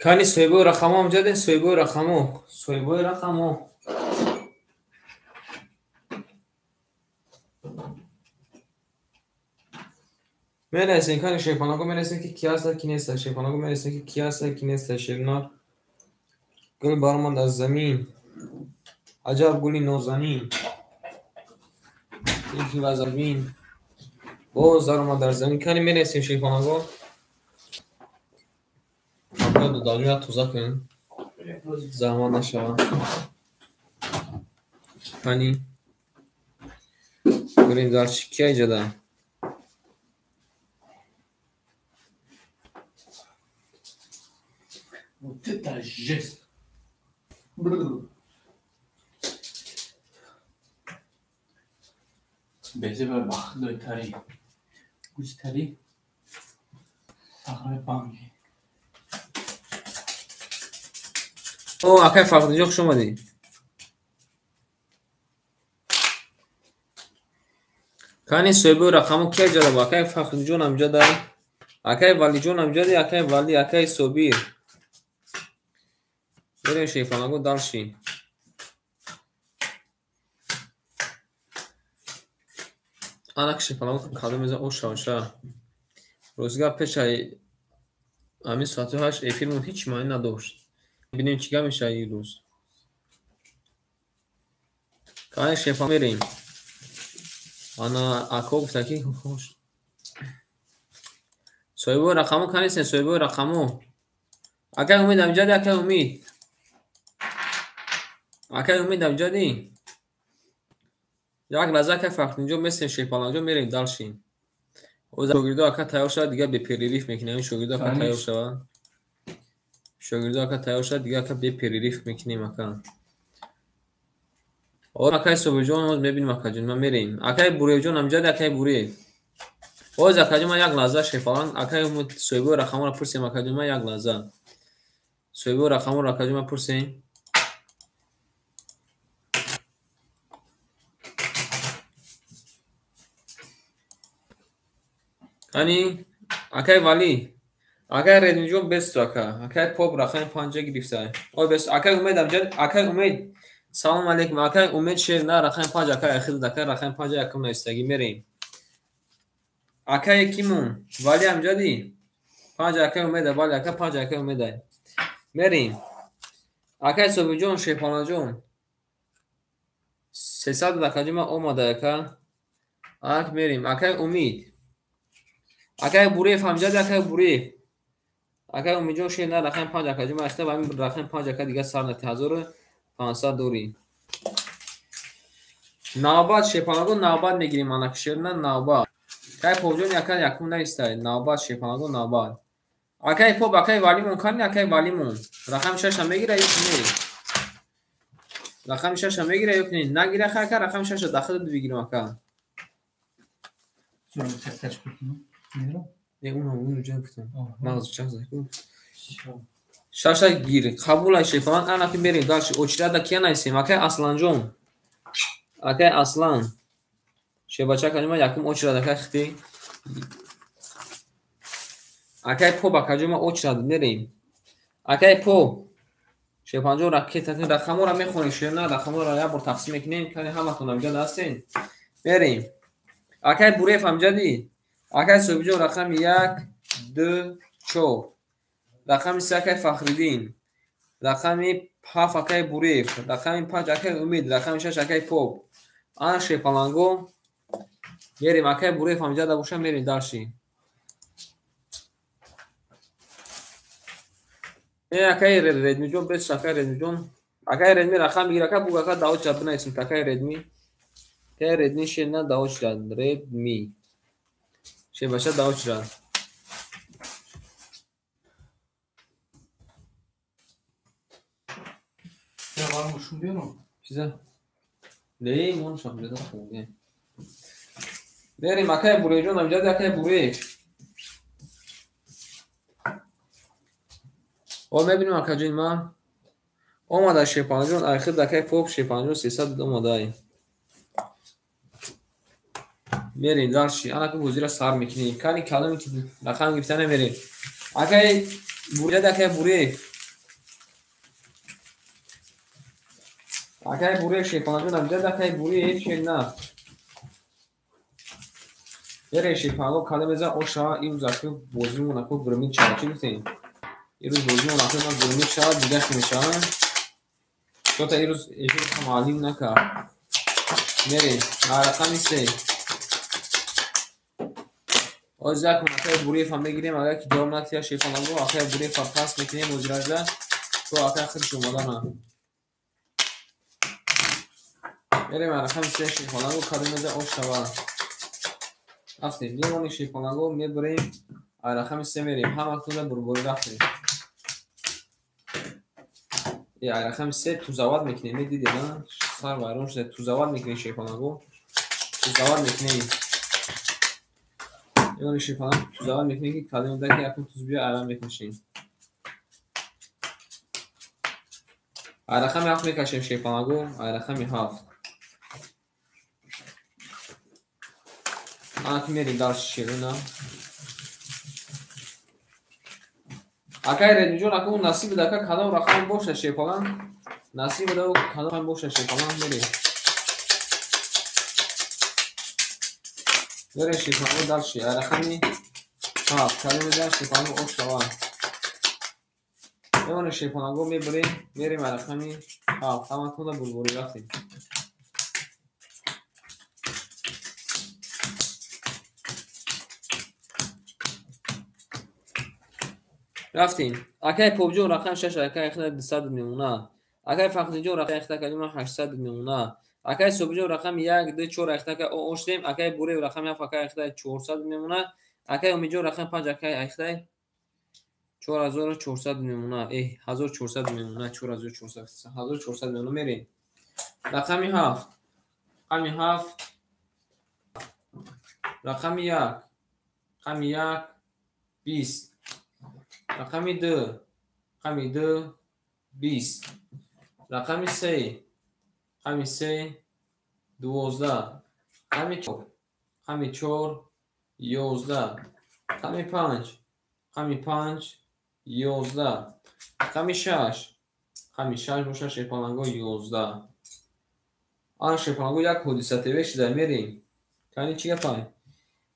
Кани соҳибои рақамҳо амҷаден, соҳибои рақамҳо, соҳибои рақамҳо. Мерасем, кани шерпанаго мерасем ки ки ҳаста, ки неста. Шерпанаго мерасем ки ки ҳаста, ки неста. Шернар гул баромад аз замин. Аҷаб гули нозанин. Яки ба замин. Боз даромад дар замин. Кани мерасем шерпанаго. Додалиро тоза кунем. Заҳмат нашавад. Кани бирем дар чӣ кия иҷода? Вот это жесть! Безе ба бахдой тари. Густари. Сахраи банги. О, акай Фахриддинҷон, хуш омадӣ. Кани соҳибои рақамҳо кия иҷода? Акай Фахриддинҷон амҷада, акай Валиҷон амҷади, акай Вали, акай Собир. Берем шерпанаго дарши. Анак шерпанаго кадом меза ош шаваша. Рӯзгар пешаи ҳамин соати 8 эфирмон ҳеҷ маънӣ надошт. Бинем чӣ гап мешавад ин рӯз. Кани шерпа мерем. Ана ако гуфта ки хош. Соҳибои рақамҳо канистен, соҳибои рақамҳо. Акай Умид амҷади, акай Умид. Акай Умид амҷади. Як лаҳза акай Фахриддинҷон местем шерпаланҷон мерем дарши. Шогирдо ака тайёр шавад, дигар бе перерыв мекунем. Ҳамин шогирдо ака тайёр шавад. Шогирдо ака тайёр шавад, дигар ака бе перерыв мекунем ака. О, акай Собирҷон, ҳоз мебинем акаҷон, ман мерем. Акай Буреевҷон амҷади, акай Буреев. Ҳоз акаҷон ман як лаҳза шерпалан, акай Умид соҳибои рақамҳоро пурсем акаҷон, ман як лаҳза. Соҳибои рақамҳоро акаҷон ман пурсем. Кани акай Вали, акай Редмиҷон бесту ака, акай Поп рақами 5 гирифта. Ой бесту, акай Умед амҷад, акай Умед. Салом алейкум, акай Умед шер на рақами 5 акай ахир акай рақами 5 якум навистагӣ мерем. Акай кимун? Вали амҷади? 5 акай Умеда, вали ака 5 акай Умеда. Мерем. Акай Собирҷон, Шерпаланҷон. 300 акаҷон ман омада ака. Ак мерем. Акай Умид. Акай Буреев амҷади, акай Буреев. Акай Умидҷон шер на рақами 5 акаҷон ман ахта ба ҳамин рақами 5 ака дигар сар нати 1500 дорӣ. Навбат шерпанаго навбат мегирем анак шерна навбат. Акай Попҷон ака якум навистай. Навбат шерпанаго навбат. Акай Поп, акай Валимон кани, акай Валимон. Рақами 6 мегира ё не? Рақами 6 мегира ё не? Нагира ха ака, рақами 6 дахил бигирем ака. Не, уно ҷа гуфтам. Мағз чанд зайку. Шаша гир, қабул ай шерпалан, ана ки мерем дальше. Очирада кия нависем? Акай Асланҷон. Акай Аслан. Шербача акаҷон якум очирад акай хити. Акай Поп акаҷон ма очирад мерем. Акай Поп. Шерпанҷон ракета рақамҳоро мехонем, шерна рақамҳоро як бор тақсим мекунем, кани ҳаматон амҷад ҳастен. Мерем. Акай Буреев амҷади. Акай Собирҷон рақами 1, 2, 4. Рақами 3 акай Фахриддин. Рақами 7 акай Буреев. Рақами 5 акай Умид. Рақами 6 акай Поп. Ана шерпаланго. Мерем. Акай Буреев амҷада боша, мерем дарши. Не, акай Редмиҷон, бес акай Редмиҷон. Акай Редми рақам бигир, ака буг ака дао ча бинависем. Акай Редми. Акай Редми шерна дао ча. Редми. Шербача дао ча. Чиза? Не, мон шамҷада хубе. Мерем акай Буреевҷон амҷади, акай Буреев. О, мебинем акаҷон ман. Омада шерпанҷон, айхид акай Поп шерпанҷон 300 омадай. Мерем дарши. Ана ки бозиро сар мекунем. Кани каломе ки рақам гирифта намерем. Акай Буреев, акай Буреев. Акай Буриев Шерпаланҷон амҷад, акай Буриев шер на. Мерем Шерпаланго кадом мезан оша имрӯз аку бозимон аку гурмин шава. Чӣ гуфтем? Имрӯз бозимон аку ма гурмин шава, дигар ки мешава. Чота имрӯз эфир маълим накард. Мерем рақами 3. Оз як акай Буриев ҳам мегирем, агар ки ҷавоб натиҳад Шерпаланго, акай Буриев ҳам пас мекунем ҳозиражда, то акай худш омадана. Мерем рақами 3 Шерпаланго кадом мезан ош шава. Рафтем, мемонем Шерпаланго, мебарем рақами 3 мерем. Ҳаматонда бурборӣ рафтем. Рақами 3 тузават мекунем, медидед, а? Сар вайрон шуда, тузават мекунем Шерпаланго. Тузават мекунем. Мемонем Шерпаланго, тузават мекунем ки кадом да ки якум туз биё айран мекашем. Рақами 7 мекашем Шерпаланго, рақами 7. Ана ки мерем дальше шерона. Акай Редмиҷон, ака он насиб буда, ака кадом рақам боша Шерпаланг? Насиб буда, кадом боша Шерпаланг, мерем. Мерем Шерпаланго дальше. Рақами 7, кадом мезанад Шерпаланго ош шава. Мемонем Шерпаланго, мебарем, мерем рақами 7. Ҳаматонда бурборӣ рафтем. Рафтем. Акай Побҷон рақами 6, акай Ахта 200 мемона. Акай Фахриддинҷон рақами Ахта калима 800 мемона. Акай Собиҷон рақами 1, 2, 4 Ахта ка оштем. Акай Буриев рақами 7, акай Ахта 400 мемона. Акай Умидҷон рақами 5, акай Ахта 4400 мемона. 1400 мемона, 4400, 1400 мемона мерем. Рақами 7. Рақами 7. Рақами 1. Рақами 1 20. Рақами 2, рақами 2, 20. Рақами 3, рақами 3, 12. Рақами 4, рақами 4, 11. Рақами 5, рақами 5, 11. Рақами 6, рақами 6 боша Шерпаланго 11. Ана Шерпаланго як ҳодиса ТВ шуда мерем. Кани чӣ гапай?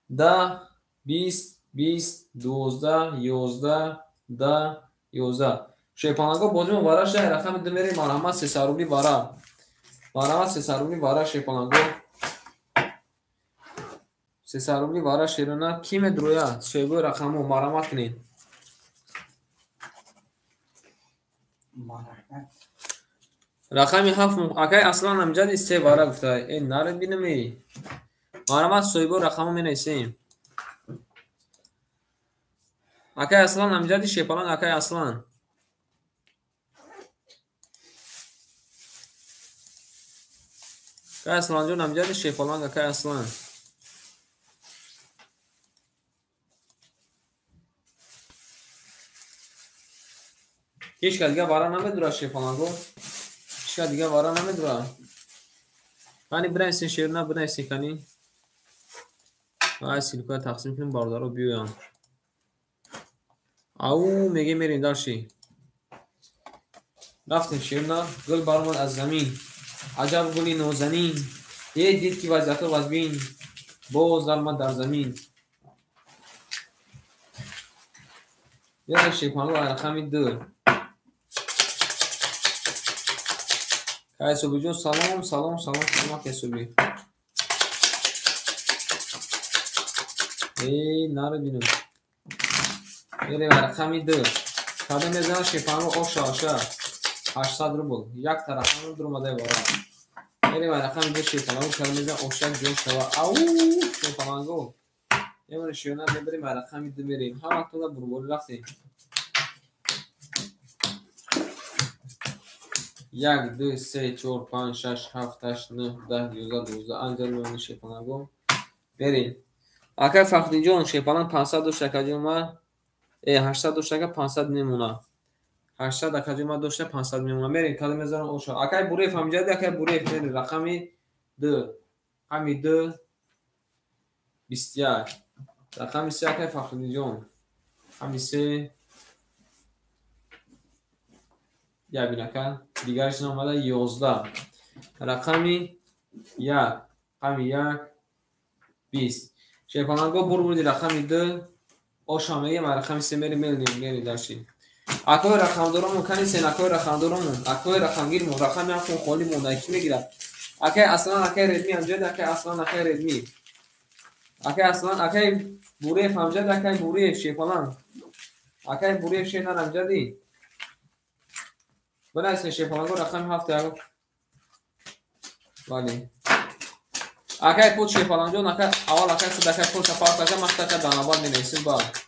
10, 20, 20, 12, 11, 10, 11. Шерпаланго бозимон вара шуда, рақами 2 мерем, марҳамат 300 рубли вара. Марҳамат 300 рубли вара Шерпаланго. 300 рубли вара шерона ки медроя? Соҳибои рақамҳо марҳамат кунед. Рақами 7 акай Аслан амҷади 3 вара гуфта. Наре бинам. Марҳамат соҳибои рақамҳо менависем. Акай Аслан амҷади Шерпаланг, акай Аслан. Акай Асланҷон амҷади Шерпаланг, акай Аслан. Ҳеҷ кас дигар вара намедурад Шерпаланго. Ҳеҷ кас дигар вара намедурад. Кани бинависем шерона, бинависем кани. Ай силкоя тақсим кунем бародаро биёянд. Ау меге мерем дальше. Рафтем шерона, гул баромад аз замин. Аҷаб гули нозанин. Дид ки вазъиятҳо вазбин. Боз даромад дар замин. Мерем Шерпаланго рақами 2. Кай Собиҷон салом, салом, салом, салом акай Соби. Наре бинам. Мерем рақами 2. Кадом мезанад Шерпаланго оша оша. 800 рубл. Як рақам дуромадай вара. Мерем рақами 2 Шерпаланго кадом мезанад оша ҷо шава. Ау Шерпаланго. Мемонем шерона мебарем рақами 2 мерем. Ҳаматонда бурборӣ рафтем. 1, 2, 3, 4, 5, 6, 7, 8, 9, 10, 11, 12. Анҷа мемонем Шерпаланго. Мерем. Акай Фахриддинҷон Шерпаланг 500 дошта акаҷон ма. 800 дошта ака 500 мемона. 800 акаҷон ма дошта 500 мемона. Мерем кадом мезанам оша. Акай Буриев ҳамҷади, акай Буриев мерем рақами 2. Рақами 2 21. Рақами 3 акай Фахриддинҷон. Рақами 3 я бинака. Дигараш наомада 11. Рақами 1, рақами 1, 20. Шерпаланго бурбурди рақами 2, оша мегем, рақами 3 мерим, мерим дальше. Акои рақамдоромон, канисен акои рақамдоромон, акои рақамгирмон, рақами 7 холӣ монда, ки мегирад? Акай Аслан, акай Редми ҳамҷад, акай Аслан, акай Редми. Акай Аслан, акай Буриев ҳамҷад, акай Буриев Шерпаланг. Акай Буриев Шернар ҳамҷади. Бинависен Шерпаланго рақами 7 як. Бале. Акай пут Шерпалангҷон, акай аввал акай худ акай пут шапарт ака махт ака данабад менависем баъд.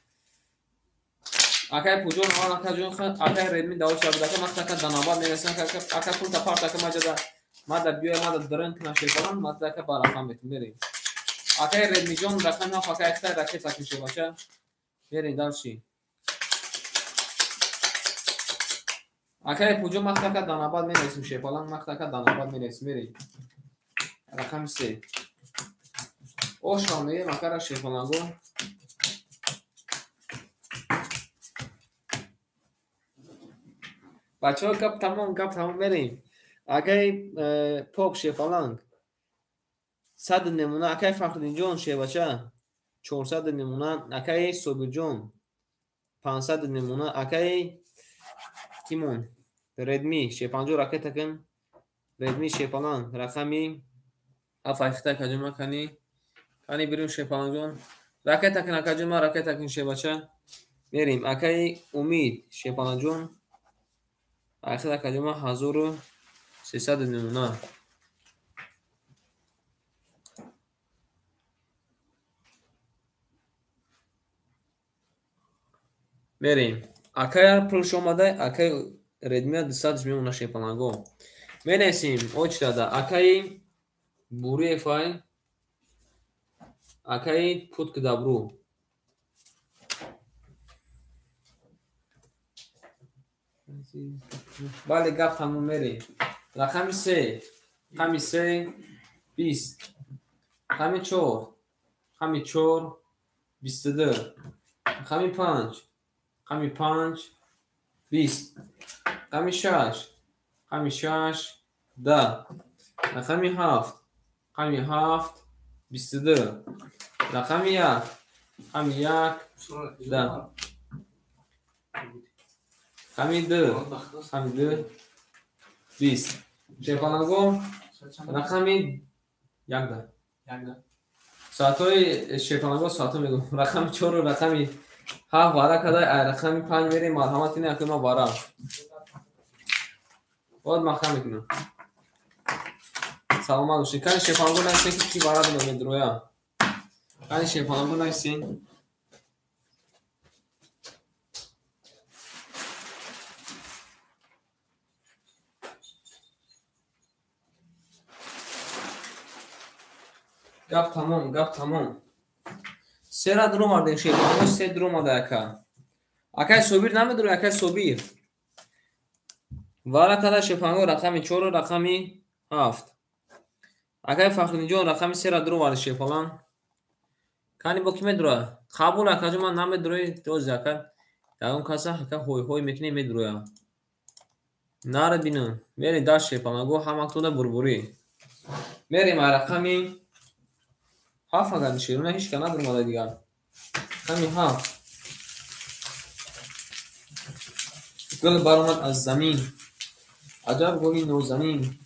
Акай Пуҷон аввал акай ҷон акай Редми даво шабид ака махт ака данабад менависем ака пут шапарт ака маҷада мада биёя мада дрын кна Шерпаланг мада ака ба рақам метим мерем. Акай Редмиҷон рақами 7 акай Хитай ракет акин шебача. Мерем дальше. Акай Пуҷон махт ака данабад менависем Шерпаланг махт ака данабад менависем мерем. Рақами 3. Оша мегем акара Шерпаланго. Бачаҳо гап тамом, гап тамом мерем. Акай Поп Шерпаланг 100 намуна, акай Фахриддинҷон Шербача 400 намуна, акай Собирҷон 500 намуна, акай Кимон Редми Шерпанҷо ракета кун. Редми Шерпаланг рақами 7 айхта каҷума кани. Кани бирем Шерпалангҷон. Ракета кун акаҷума, ракета кун Шербача. Мерем акай Умид Шерпалангҷон. Айхта каҷума 1300 намуна. Мерем. Акай пулш омада, акай Редмия 200 мемона Шерпаланго. Менависем очрада акай Буриев ай, акай Пут к добру. Бале гап тамом мерем. Рақами 3, рақами 3, 20. Рақами 4, рақами 4, 22. Рақами 5, рақами 5, 20. Рақами 6, рақами 6, 10. Рақами 7, рақами 7, 22. Рақами 1, рақами 1, 10. Рақами 2, рақами 2, 20. Шерпаланго рақами 1. Соатҳои Шерпаланго соатҳо мегӯм. Рақами 4 рақами 7 вара када, ай рақами 5 мерем, марҳамат кунед, акои ма вара. Бояд маҳкам мекунам. Саломат бошед. Кани Шерпаланго нависен ки ки вара медроя. Кани Шерпаланго нависен. Гап тамом, гап тамом. Сера дуромадем Шерпаланго, се дуромада ака. Акай Собир намедуро, акай Собир. Вара када Шерпаланго рақами 4, рақами 7. Акай Фахриддинҷон рақами 3 дуромада Шерпаланг. Кани бо ки медура? Қабул акаҷон ман намедурои, дози ака. Ягон каса ака ҳой-ҳой мекунӣ медуроя. Нара бинам. Мерем дар Шерпаланго ҳамактода бурбурӣ. Мерем ай рақами 7 агар шерона ҳеч ка надурмада дигар. Рақами 7. Гул баромад аз замин. Аҷаб гули нозанин.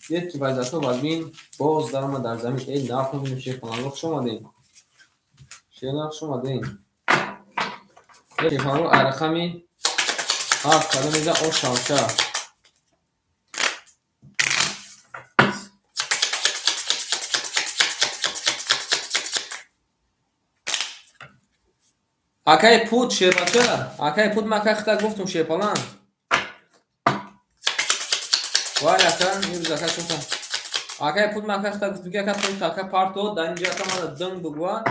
Дид ки вазъиятҳо вазмин, боз даромад дар замин. Эй нафаҳмидем Шерпаланго, хуш омадем. Шерона хуш омадем. Шерпаланго ай рақами 7 кадом меза ош шавша. Акай Пут Шербача, акай Пут ма акай хита гуфтум Шерпаланг. Вале ака, имрӯз ака чунка. Акай Пут ма акай хита гуфтум ки ака Пут ака парто дар инҷа ака мада дынг бугва.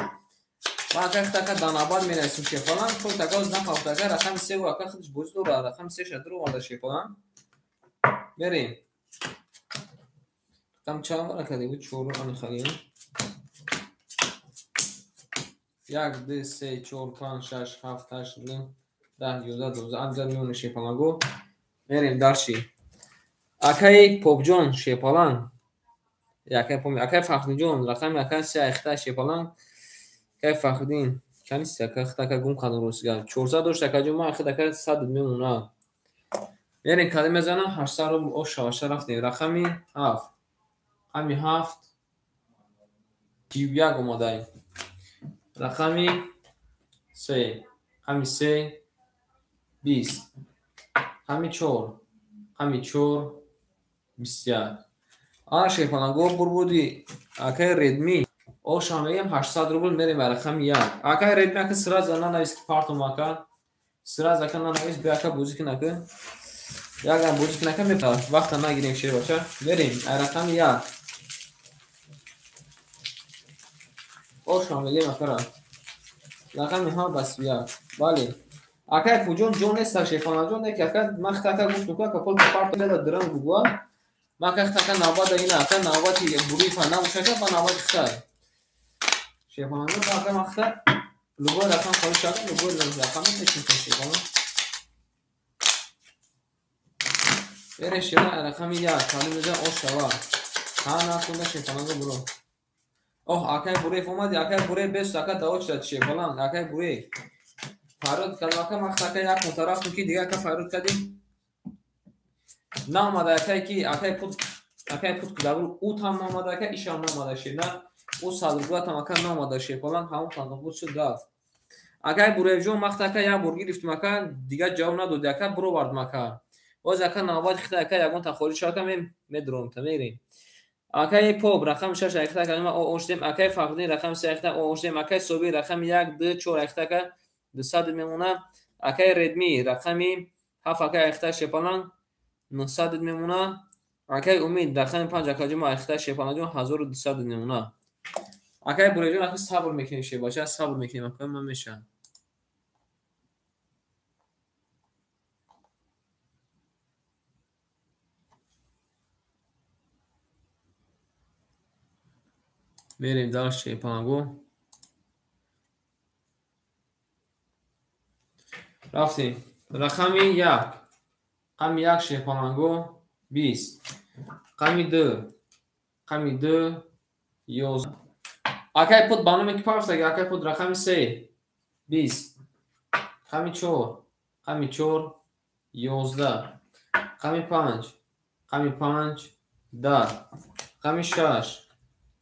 Ма акай хита ака данабад менависем Шерпаланг. Пут ака оз нафаҳмид ака рақами 3 гу ака худаш бозӣ дорад, рақами 3 ша дуроварда Шерпаланг. Мерем. Рақами чанд бор ака дебу 4 ани халием. 1, 2, 3, 4, 5, 6, 7, 8, 9, 10, 11, 12. Анҷа меонем Шерпаланго. Мерем дарши. Акаи Попҷон Шепаланг. Акаи Фахриддинҷон рақами ака се айхта Шепаланг. Акаи Фахриддин чанд ака хит ака гум кардам ростига. 400 дошт акаҷон, ман хит ака 100 мемонам. Мерем кадом мезанам 800 рубл ош шаваша рафтем. Рақами 7. Рақами 7 31 омадаем. Рақами 3. Рақами 3 20. Рақами 4. Рақами 4 21. Ана Шепаланго бурбуди акаи Редми. Оша мегем 800 рубл мерем ба рақами 1. Акаи Редми ака сразу нанавис ки партум ака. Сразу ака нанавис бе ака бозӣ кун ака. Ягам бозӣ кун ака мепа. Вақта нагирем шербача. Мерем ай рақами 1. Оша мегем акара. Рақами 7 ба 31. Бале. Акаи Пуҷон ҷон нест Шепаланҷон не ки ака ман хит ака гуфтум ку ака пол партум дирам бугуа. Ман ака хит ака навбата ина ака навбати бурифа набошака ба навбати хитай. Шепаланҷон ака ман хита любой рақам холӣ шава, любой рақам мешинам Шепалан. Бере шева рақами 1 калим мезан ош шава. Ҳа накунда Шепаланҷон буро. Оҳ акаи Буреев омади, акаи Буреев бес ака даво шуд Шепалан, акаи Буреев. Фарёд кардам ака, ман ака як тараф ки дига ака фарёд кардем. Наомада акай ки акай пут кудабур ӯ там наомада ака, ишам наомада шена. Ӯ садргулат там ака наомада Шепалан, ҳамон пандоқбуд шуд рафт. Акай Буреевҷон махт ака як бор гирифтум ака, дига ҷавоб надоди ака, буровардум ака. Боз ака навбати хита ака ягон та холӣ шава ака медуром та мерем. Акаи Поп рақами 6 айхта ака ма оштем, акаи Фахриддин рақами 3 айхта оштем, акаи Собир рақами 1 2 4 айхта ака 200 мемона, акаи Редми рақами 7 акаи айхта Шепалан 900 мемона, акаи Умид рақами 5 акаҷон айхта Шепаланҷон 1200 мемона. Акаи Буреҷон ака сабр мекунем шебача, сабр мекунем ака ман мешавам. Мерем дальше Шепаланго. Рафтем. Рақами 1. Рақами 1 Шепаланго 20. Рақами 2. Рақами 2 11. Акаи Пут ба номе ки парфтаги, акаи Пут рақами 3 20. Рақами 4. Рақами 4 11. Рақами 5. Рақами 5 10. Рақами 6.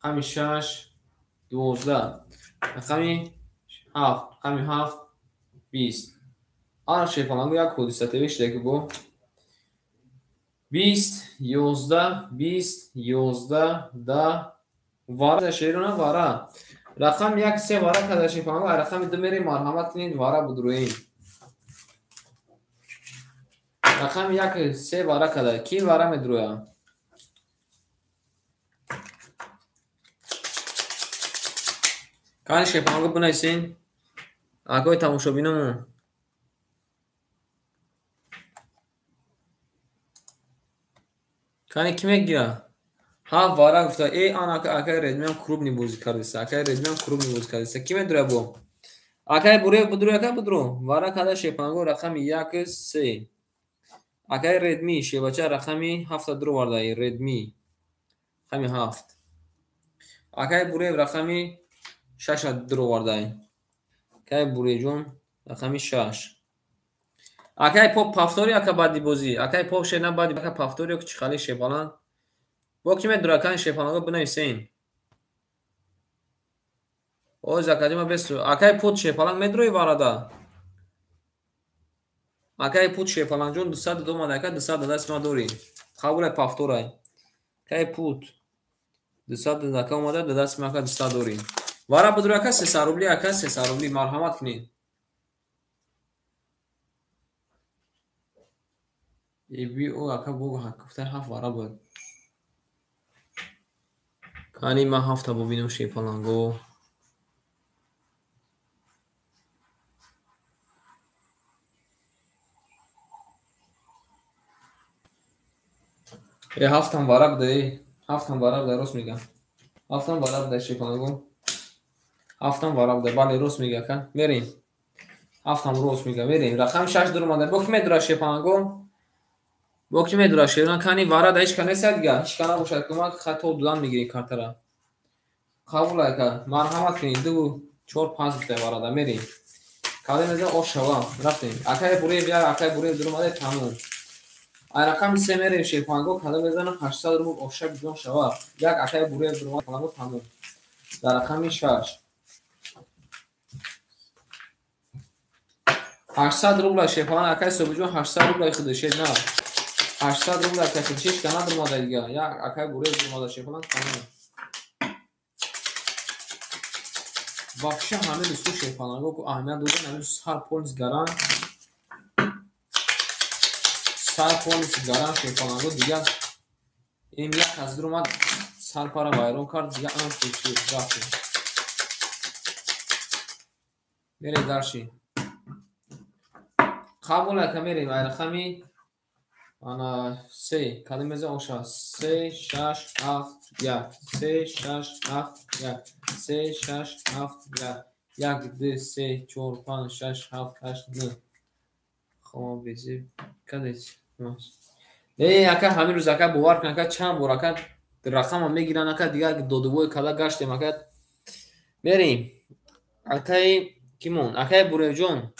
Рақами 6 12. Рақами 7. Рақами 7 20. Ана Шепаланго як ҳодиса тевишта ки бо 20 11 20 11 10 вара шерона вара. Рақам 1 3 вара када Шепаланго, рақами 2 мерем марҳамат кунед вара будруем. Рақами 1 3 вара када ки вара медруя? Кани Шепаланго бинависен. Акои тамошобинамон. Кани ки мегира? Ҳа вара гуфта. Э ан ака акаи Редмиам крупный бозӣ кардеста. Акаи Редмиам крупный бозӣ кардеста. Ки медура бо? Акаи Буреев будруя ака будро. Вара када Шепаланго рақами 1 3. Акаи Редми шебача рақами 7 дуровардаи Редми. Рақами 7. Акаи Буреев рақами 6 дуровардаи. Акаи Буреевҷон рақами 6. Акаи Поп пафтори ака баъди бозӣ. Акаи Поп шена баъди ака пафтори ё чихали Шепалан. Бо ки медура кани Шепаланго бинависен. Оз академа бесу. Акаи Пут Шепалан медурои варада. Акаи Пут Шепаланҷон 200 омада ака 200 даст ма дорӣ. Қабулай пафторай. Акаи Пут 200 ака омада даст ма ака 200 дорӣ. Вара будура ака 300 рубли ака 300 рубли марҳамат кунед. Эби о ака бо гуфта 7 вара буд. Кани ман 7 бубинам Шепаланго. Э 7 вара буда, 7 вара буда, рост мегам. 7 вара буда Шепаланго. 7 вара буда, бале рост мега ака. Мерем. 7 рост мега, мерем. Рақами 6 дуромада. Бо ки медура Шепаланго? Бо ки медура шерон кани вара да ҳеч ка нест дига. Ҳеч ка набошад кумак хато дудан мегирӣ картара. Қабул ака, марҳамат кунед. 2 4 5 гуфта варада мерем. Кадем меза ош шава. Рафтем. Акай Буреев як, акай Буреев дуромада тамом. Ай рақами 3 мерем шерпанго кадем мезана 800 рубл оша бидон шава. Як акай Буреев дуромада панго тамом. Дар рақами 6 800 рубла шерпанго акай Собиҷон 800 рубла худаш на. 800 рубла акай худаш кана дуромада дига. Як акай Буреев дуромада шерпанго тамом. Вообще ҳамин рӯзҳо шерпанго ку аҳамият додан, ҳамин сар полис гаран. Сар полис гаран шерпанго дигар ин як аз дуромад сар пара вайрон кард, дигар ан шуд рафтем. Мерем дарши. Қабул ака мерем ай рақами ана 3 кадом меза оша 3 6 7 1 3 6 7 1 3 6 7 1 1 2 3 4 5 6 7 8 9. Хоб бези кадеч. Э ака ҳамин рӯз ака бовар кун ака чанд бор ака рақама мегиран ака дигар додувой када гаштем ака. Мерем. Акаи кимон? Акаи Буреевҷон.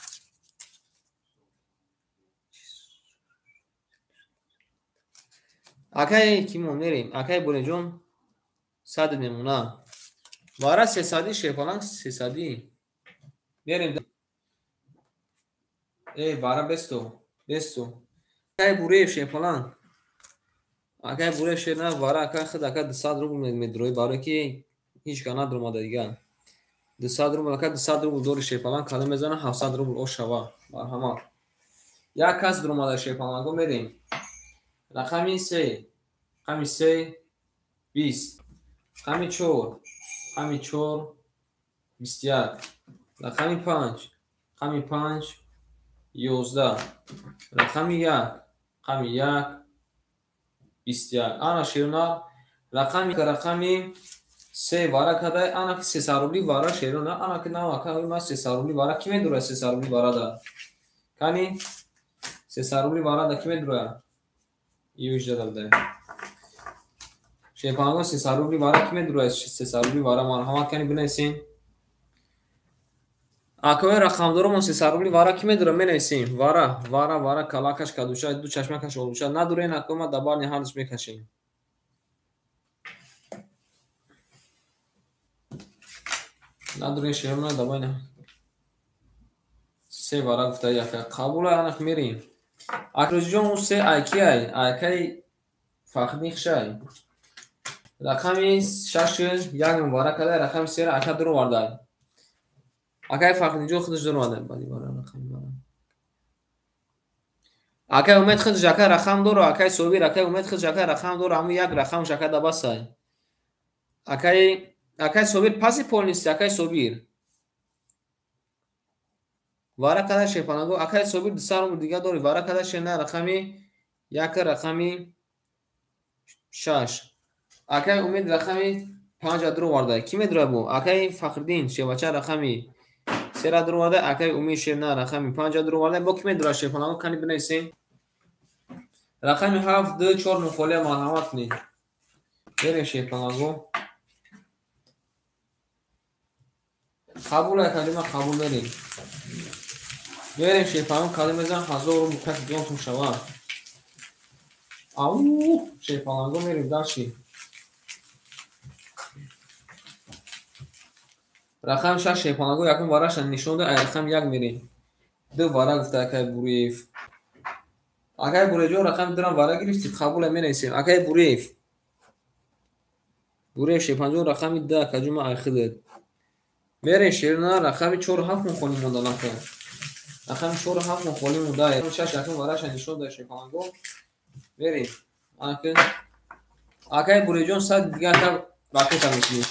Акаи кимон мерем. Акаи Буреевҷон 100 мемона. Вара 300 шерпаланг 300. Мерем. Э вара бесто. Бесто. Акаи Буреев шерпаланг. Акаи Буреев шерна вара ака худ ака 200 рубл медрои барои ки ҳеч ка надромада дигар. 200 рубл ака 200 рубл дори шерпаланг кадом мезана 700 рубл ош шава. Марҳамат. Як кас дромада шерпаланго мерем. Рақами 3, рақами 3 20, рақами 4, рақами 4 21, рақами 5, рақами 5 11, рақами 1, рақами 1 21. Ана шерона рақами 3 вара кадай, ана ки 300 рубли вара шерона, ана ки нав ака ма 300 рубли вара ки медура 300 рубли вара да. Кани 300 рубли вара да ки медура? Южда да. Шерпанго 300 рубли вара ки медура 300 рубли вара марҳамат кани бинависем. Акои рақамдоромон 300 рубли вара ки медура менависем. Вара, вара, вара калакаш кадуша, ду чашмакаш олуша. Надурен акои ма дабарни ҳардуш мекашем. Надурен шерона дабарни. Се вара гуфта яка. Қабула анак мерем. Акроҷон у се айки ай, айкаи Фахриддин хушай. Рақами 6 як мубарак кадай, рақами 3 ака дуровардай. Акаи Фахриддинҷон худаш дуровардай. Бали вара рақами вара. Акаи Умед худаш ака рақам дора, акаи Собир, акаи Умед худаш ака рақам дора, ҳамун як рақамш ака дабасай. Акаи Собир паси пол нисти, акаи Собир. Вара када шерпанагу, акаи Собир 200 рубл дига дори, вара када шерна рақами 1 рақами 6. Акаи Умед рақами 5 дуроварда. Ки медура бу? Акаи Фахриддин шербача рақами 3 дуроварда, акаи Умед шерна рақами 5 дуроварда. Бо ки медура шерпанагу кани бинависем? Рақами 7 2 4 мухолия марҳамат кунед. Берем шерпанагу. Қабул акалима қабул мерем. Берем шерпанагу кадом мезан 1000 рубл каси донтун шава. Ау, шерпанагу мерем дарши. Рақами 6 шерпанагу якум вараша нишон дод, ай рақами 1 мерем. 2 вара гуфта акаи Буреев. Акаи Буреевҷон рақами 2 вара гирифти, қабула менависем. Акаи Буреев. Буреев шерпанҷон рақами 2 акаҷума ай худат. Мерем шерна рақами 4 7 мухоли монда нака. Рақами 4 7 мухоли монда. 6 якум вараша нишон дод шерпанагу. Мерем. Акаи Буреевҷон 100 дигар ака ракета мекунем.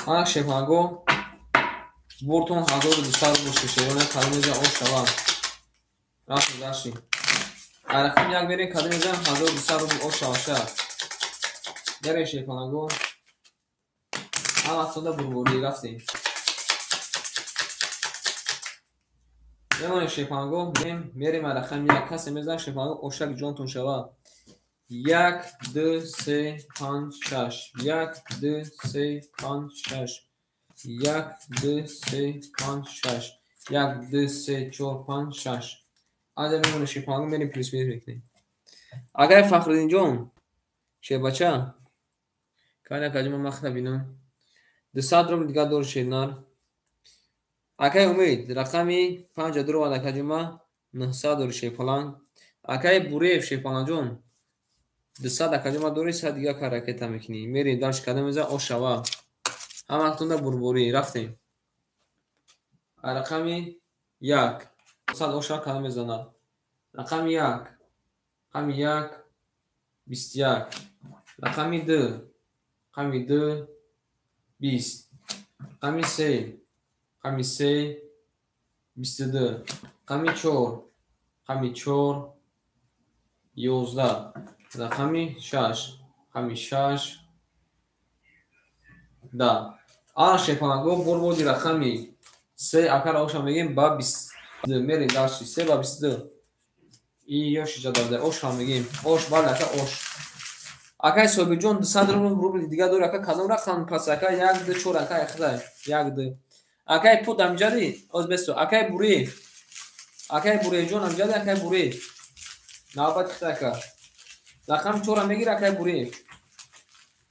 Ана шерпанго бортон 1200 рубл шерона кадом мезан ош шава. Рафтем дарши. Ай рақами 1 мерем кадом мезан 1200 рубл ош шава ша. Берем шерпанго. Ана автода бурбурӣ рафтем. Мемонем шепанго, мерем рақами як касе мезанад шепанго ошак ҷонтон шава. 1 2 3 5 6 1 2 3 5 6 1 2 3 5 6 1 2 3 4 5 6. Аза мемонем шепанго мерем плюс минус мекунем. Агар Фахриддинҷон шебача кана каҷма махна бинам. 200 рубл дигар дор шеднар. Акай Умид рақами 5 дуровад акаҷума 900 дори шепаланг. Акай Буреев шепаланҷон 200 акаҷума дори 100 дигар ка ракета мекунӣ. Мерем дарш када меза ошава. Ҳаматонда бурбурӣ рафтем. Рақами 1 100 ошава када мезанад. Рақами 1 рақами 1 21 рақами 2 рақами 2 20 рақами 3 рақами 3 22 рақами 4 рақами 4 11 рақами 6 рақами 6 10. Ана шепанаго бурбоди рақами 3 акара оша мегем ба 22 мерем дарши 3 ба 22. И ёши ҷадавда ош ҳам мегем. Ош бале ака ош. Акай Собирҷон 200 рубл дигар дори ака кадом рақам пас ака 1 2 4 ака яхдай 1 2. Акай пут амҷади оз бесто. Акай Буреев. Акай Буреевҷон амҷади акай Буреев. Навбат хита ака. Рақам 4 мегир акай Буреев.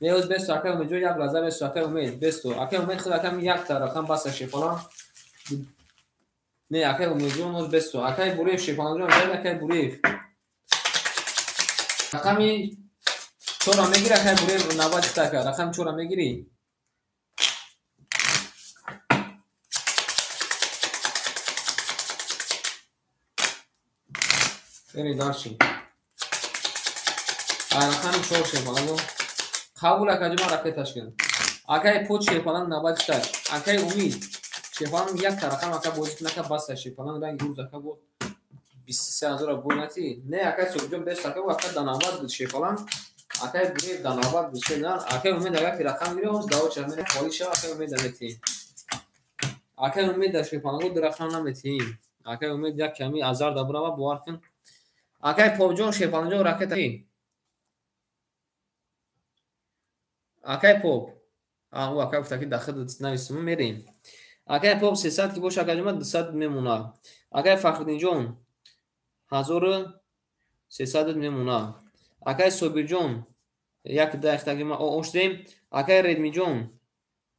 Не оз бесто акай Умедҷон як лаҳза бесто акай Умед бесто. Акай Умед худ акам якта рақам баста шефалан. Не акай Умедҷон оз бесто. Акай Буреев шефаланҷон амҷади акай Буреев. Рақами 4 мегир акай Буреев навбат хита ака. Рақами 4 мегири. Бери дарши. Рақами 4 шефаланҷон. Қабул акаҷума ракеташ кун. Акай Пут шефалан навбат хита. Акай Умид шефалан якта рақам ака бозӣ кун ака баста шефалан ранги рӯз ака бо 23 ҳазора бой натӣ. Не акай Собирҷон бест ака ака да навбат буд шефалан. Акай Буреев да навбат буд шефалан. Акай Умид агар ки рақам гирӣ ҳоз даво ча мере холӣ шава акай Умед наметӣ. Акай Умед да шефаланго ду рақам наметӣ. Акай Умед як ками азар да бурава бовар кун. Акай Попҷон шефаланҷон ракета. Акай Поп. Ӯ акай гуфта ки дахил нависум мерем. Акай Поп 300 ки боша акаҷума 200 мемонад. Акай Фахриддинҷон 1300 мемонад. Акай Собирҷон 1 10 акаҷума ош дем. Акай Редмиҷон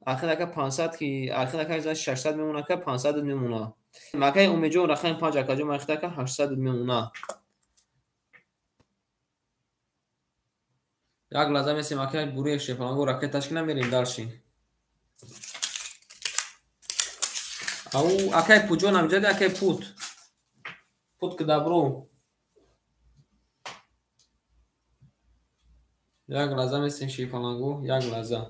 ахир ака 500 ки ахир ака 600 мемонад ака 500 мемонад. Акай Умедҷон рақами 5 акаҷума ахир ака 800 мемонад. Як лаҳза месем акай Буреев шефаланго ракеташ кина мерем дарши. Ау акай Путҷон амҷади акай Пут. Пут к добру. Як лаҳза месем шефаланго, як лаҳза.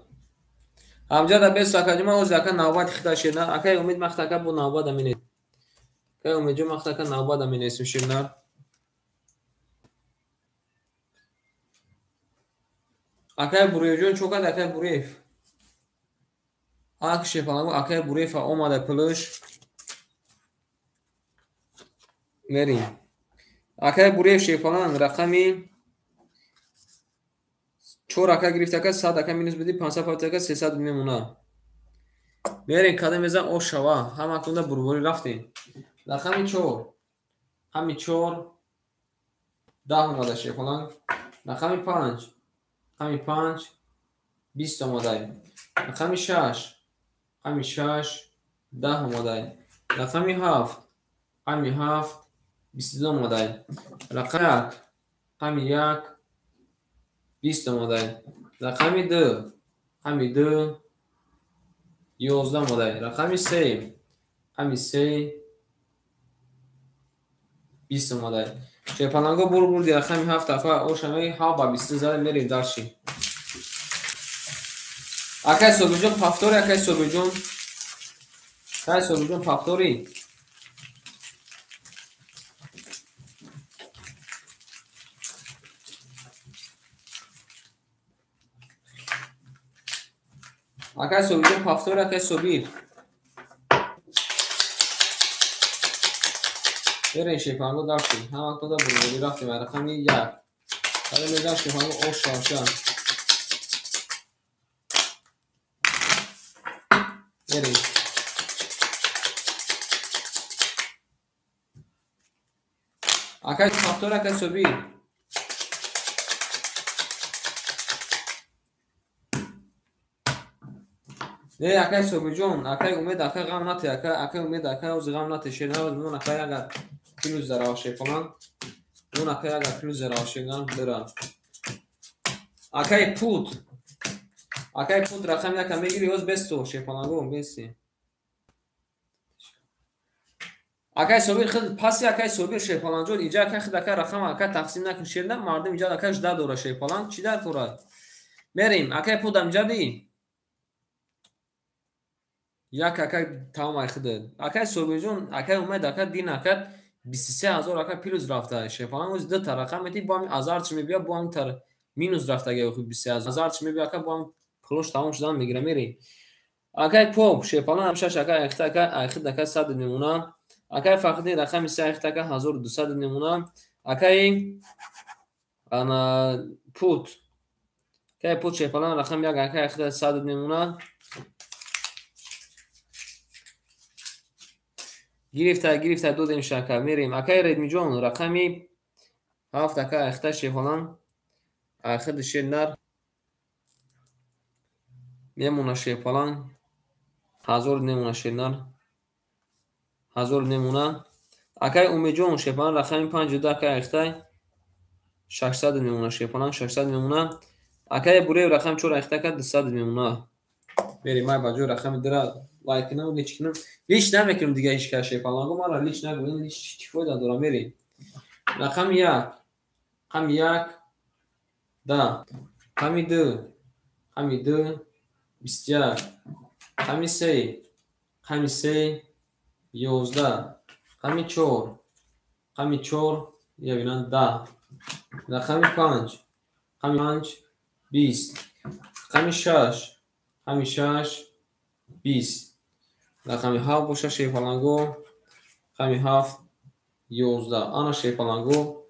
Амҷада бес акаҷума оз ака навбат хита шена. Акай Умид махта ака бо навбат амине. Акай Умидҷон махта ака навбат аминесим шена. Акай Буреевҷон чо кард акай Буреев? Ак шефаланго акай Буреев омада пулш. Мерим. Акай Буреев шефалан рақами 4 ака гирифт ака 100 ака минус биди 500 ака 300 мемонад. Мерим када мезан ош шава. Ҳаматонда бурбурӣ рафтем. Рақами 4. Рақами 4 10 омада шефалан. Рақами 5 рақами 5 20 омадай. Рақами 6 рақами 6 10 омадай. Рақами 7 рақами 7 22 омадай. Рақами 1 рақами 1 20 омадай. Рақами 2 рақами 2 11 омадай. Рақами 3 рақами 3 20 омадай. Шефаланго бур бурди рақами 7 ака ошаме 7 ба 20 зада мерем дарши. Акай Собирҷон повтори акай Собирҷон. Акай Собирҷон повтори. Акай Собирҷон повтори акай Собир. Мерем шепаланго дарси. Ҳаматонда бурбурӣ рафтем рақами як. Ҳала мегам шепаланго ош шавша. Мерем. Акай ҳафтор акай Собир. Не, акай Собирҷон, акай Умед, акай ғам нате, акай Умед, акай ози ғам нате, шернавоз мон акай агар плюс зарава шепалан. Мон акай агар плюс зарава шеган дира. Акай пут. Акай пут рақам яка мегири, оз бесто шепаланго беси. Акай Собир худ паси акай Собир шепаланҷон, иҷа акай худ акай рақам акай тақсим накун шерна, мардум иҷа акай жда дора шепалан, чӣ дар дорад? Мерем, акай пут амҷади. Як акай тамом ай худат. Акай Собирҷон, акай Умед, акай Дин, акай 23 000 акай плюс рафта. Шепалан оз ду та рақам мети, бо ҳамин азар чӣ мебия, бо ҳамин тар минус рафтаги охи 23 000. Азар чӣ мебия, акай бо ҳамин пулош тамом шудан мегира мерем. Акай поп шепалан шаш акай айхта акай айхид акай 100 мемона. Акай Фахриддин рақами се айхта акай 1200 мемона. Акай ана пут. Акай пут шепалан рақами як акай айхта 100 мемона. Гирифта гирифта додем шака мерем. Акай Редмиҷон рақами ҳафт акай айхта шепалан айхид шер нар мемона шепалан 1000 мемона шер нар 1000 мемона. Акай Умедҷон шепалан рақами панҷ ду акай айхта 600 мемона шепалан 600 мемона. Акай Буреев рақами чор айхта акай 200 мемона. Мерем май ба ҷои рақами дира лайк кунам, лич кунам. Лич намекунам дига ҳеч кас шепаланго, мара лич нагӯ, лич чӣ фоида дора мерем. Рақами як, рақами як, да, рақами ду, рақами ду, 21, рақами се, рақами се, 11, рақами чор, рақами чор, я бинам 10, рақами панҷ, рақами панҷ, 20, рақами шаш, рақами шаш, 20, рақами ҳафт боша шепаланго, рақами ҳафт, 11. Ана шепаланго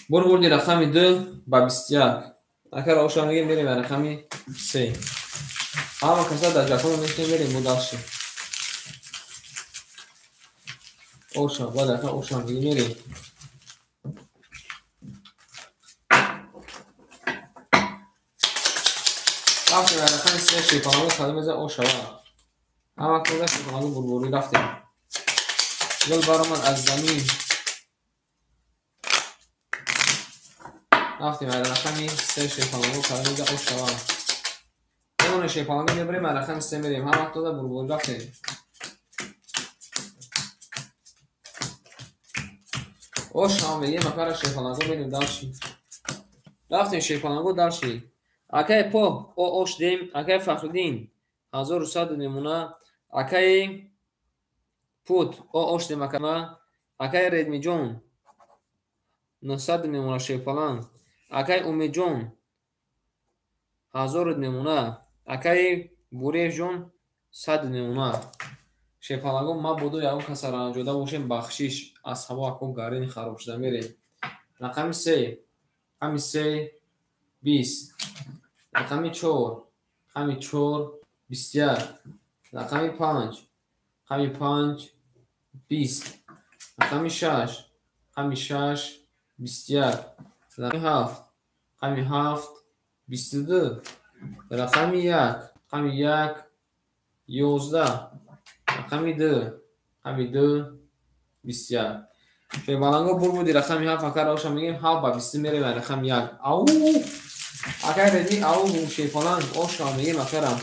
бурбурди рақами ду ба 21. Акар оша мегем мерем ба рақами се. Ҳама каса дар ҷафон мешинем мерем бо дастши. Оша, бале ака оша мегем мерем. Рафтем ба рақами се шепаланго кадом меза ошава. Ҳама каса шепаланго бурбурӣ рафтем. Гул баромад аз замин. Рафтем ба рақами се шепаланго кадом меза ошава. Мемоне шепаланго мебарем ба рақами се мерем. Ҳама каса бурбурӣ рафтем. Ошава мегем акара шепаланго мерем дарши. Рафтем шепаланго дарши. Акай поп о ош дем, акай Фахриддин 1100 мемона, акай пут о ош дем акама, акай Редмиҷон 900 мемона шепалан, акай Умедҷон 1000 мемона, акай Буреевҷон 100 мемона. Шепаланго мабодо ягон каса ранҷода бошем, бахшиш аз ҳаво ако гарини хароб шуда мерем. Рақами се, рақами се, 20, рақами чор, рақами чор, 21, рақами панҷ, рақами панҷ, 20, рақами шаш, рақами шаш, 21, рақами ҳафт, рақами ҳафт, 22, рақами як, рақами як, 11, рақами ду, рақами ду, 21. Шепаланго бурбуди рақами ҳафт акара оша мегем ҳафт ба 20 мерем рақами як. Ау! Акай Редми ау шепаланг оша мегем акарам.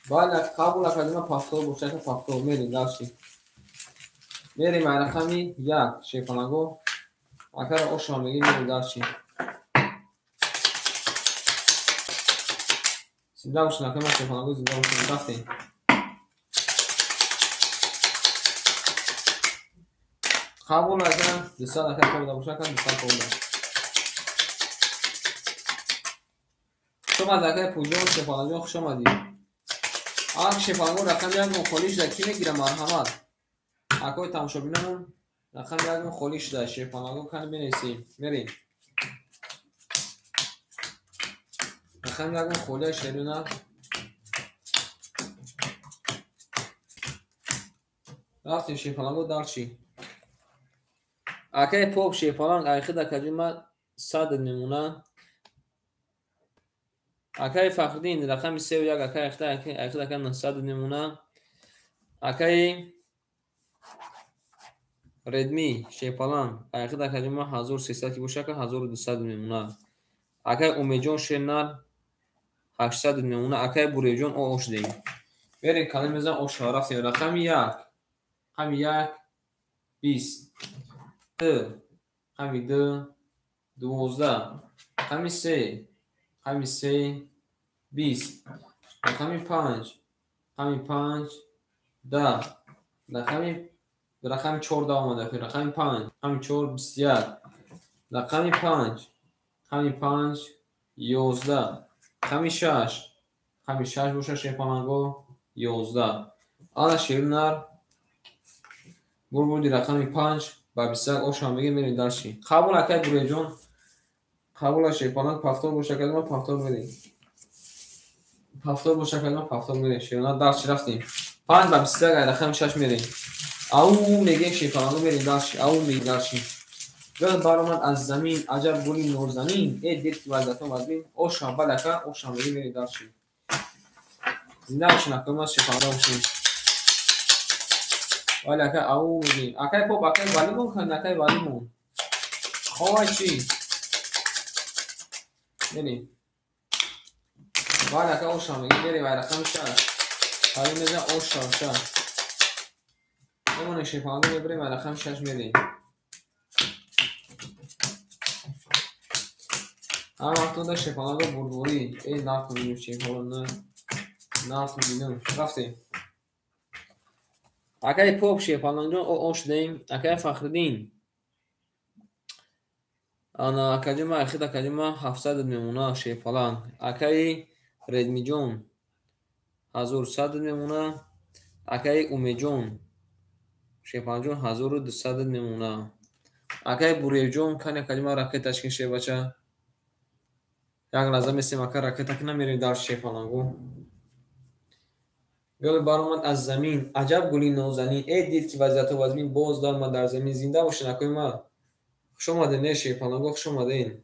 Бале қабул академа пафтор боша пафтор мерем дарши. Мерем рақами як шепаланго акара оша мегем мерем дарши. Зинда бошед акама шепаланго зинда бошед рафтем. Қабул ака 200 ака қабул боша ака 200 қабул. Хуш омадед акай Пуҷон шепаланҷон хуш омадед. Ак шепаланго рақами як мухолиш да ки мегира марҳамат. Акои тамошобинамон рақами якмон холӣ шуда. Шерпаланго кани бинависем. Мерем. Рақами якмон холия шерӯна. Рафтем шерпаланго дар чӣ? Акаи поп шерпаланг айхида каҷума 100 мемона. Акаи Фахриддин рақами 3 1 акаи айхида ка 900 мемона. Акаи Редми шерпаланг айхида каҷума 1300 ки боша ка 1200 мемона. Акаи Умедҷон шернар 800 мемона. Акаи Буреҷон ош дем. Берем калим мезан ош рафтем. Рақами 1 рақами 1 20 д рақами 2 12 рақами 3 рақами 3 20 рақами 5 рақами 5 10 рақами 4 омада рақами 5 рақами 4 21 рақами 5 рақами 5 11 рақами 6 рақами 6 боша шерпаланго 11. Ана шернар бурбуди рақами 5 ба 21 ошам мегем мерем дарши. Қабул акай Буреҷон. Қабул шерпаланг пафтор боша кадма пафтор мерем. Пафтор боша кадма пафтор мерем. Шернар дарши рафтем. 5 ба 21 ай рақами 6 мерем. Ау мегем шерпаланго мерем дарши. Ау мегем дарши. Гул баромад аз замин аҷаб гули норзанин. Э дил ки вазъатон вазмин. Ошам балака ошам мегем мерем дарши. Зинда бошин акои шерпаланго бошин. Вале акай ау мегем. Акай поп акай валимон кан акай валимон. Ховай чӣ? Мерем. Вале акай ошам мегем мерем ай рақами 6. Вале мезан ошам 6. Мемонем шерпаланго мебарем ай рақами 6 мерем. Ҳар вақтода шерпаланго бурдборӣ. Э нафт мебинем шерпаланго. Нафт мебинем. Рафтем. Акаи поп шерпалангҷон ош дем. Акаи Фахриддин. Ана акаҷума айхид акаҷума 700 мемона шерпаланг. Акаи Редмиҷон 1100 мемона. Акаи Умедҷон шерпалангҷон 1200 мемона. Акаи Буреҷон кани акаҷума ракеташ кин шербача. Як лаҳза месем ака ракета кина мерем дар шерпалангу. Гул баромад аз замин аҷаб гули нозанин. Э дид ки вазъияту вазмин боз даромад дар замин. Зинда бошен акои ма. Хуш омаден э шерпаланго хуш омаден.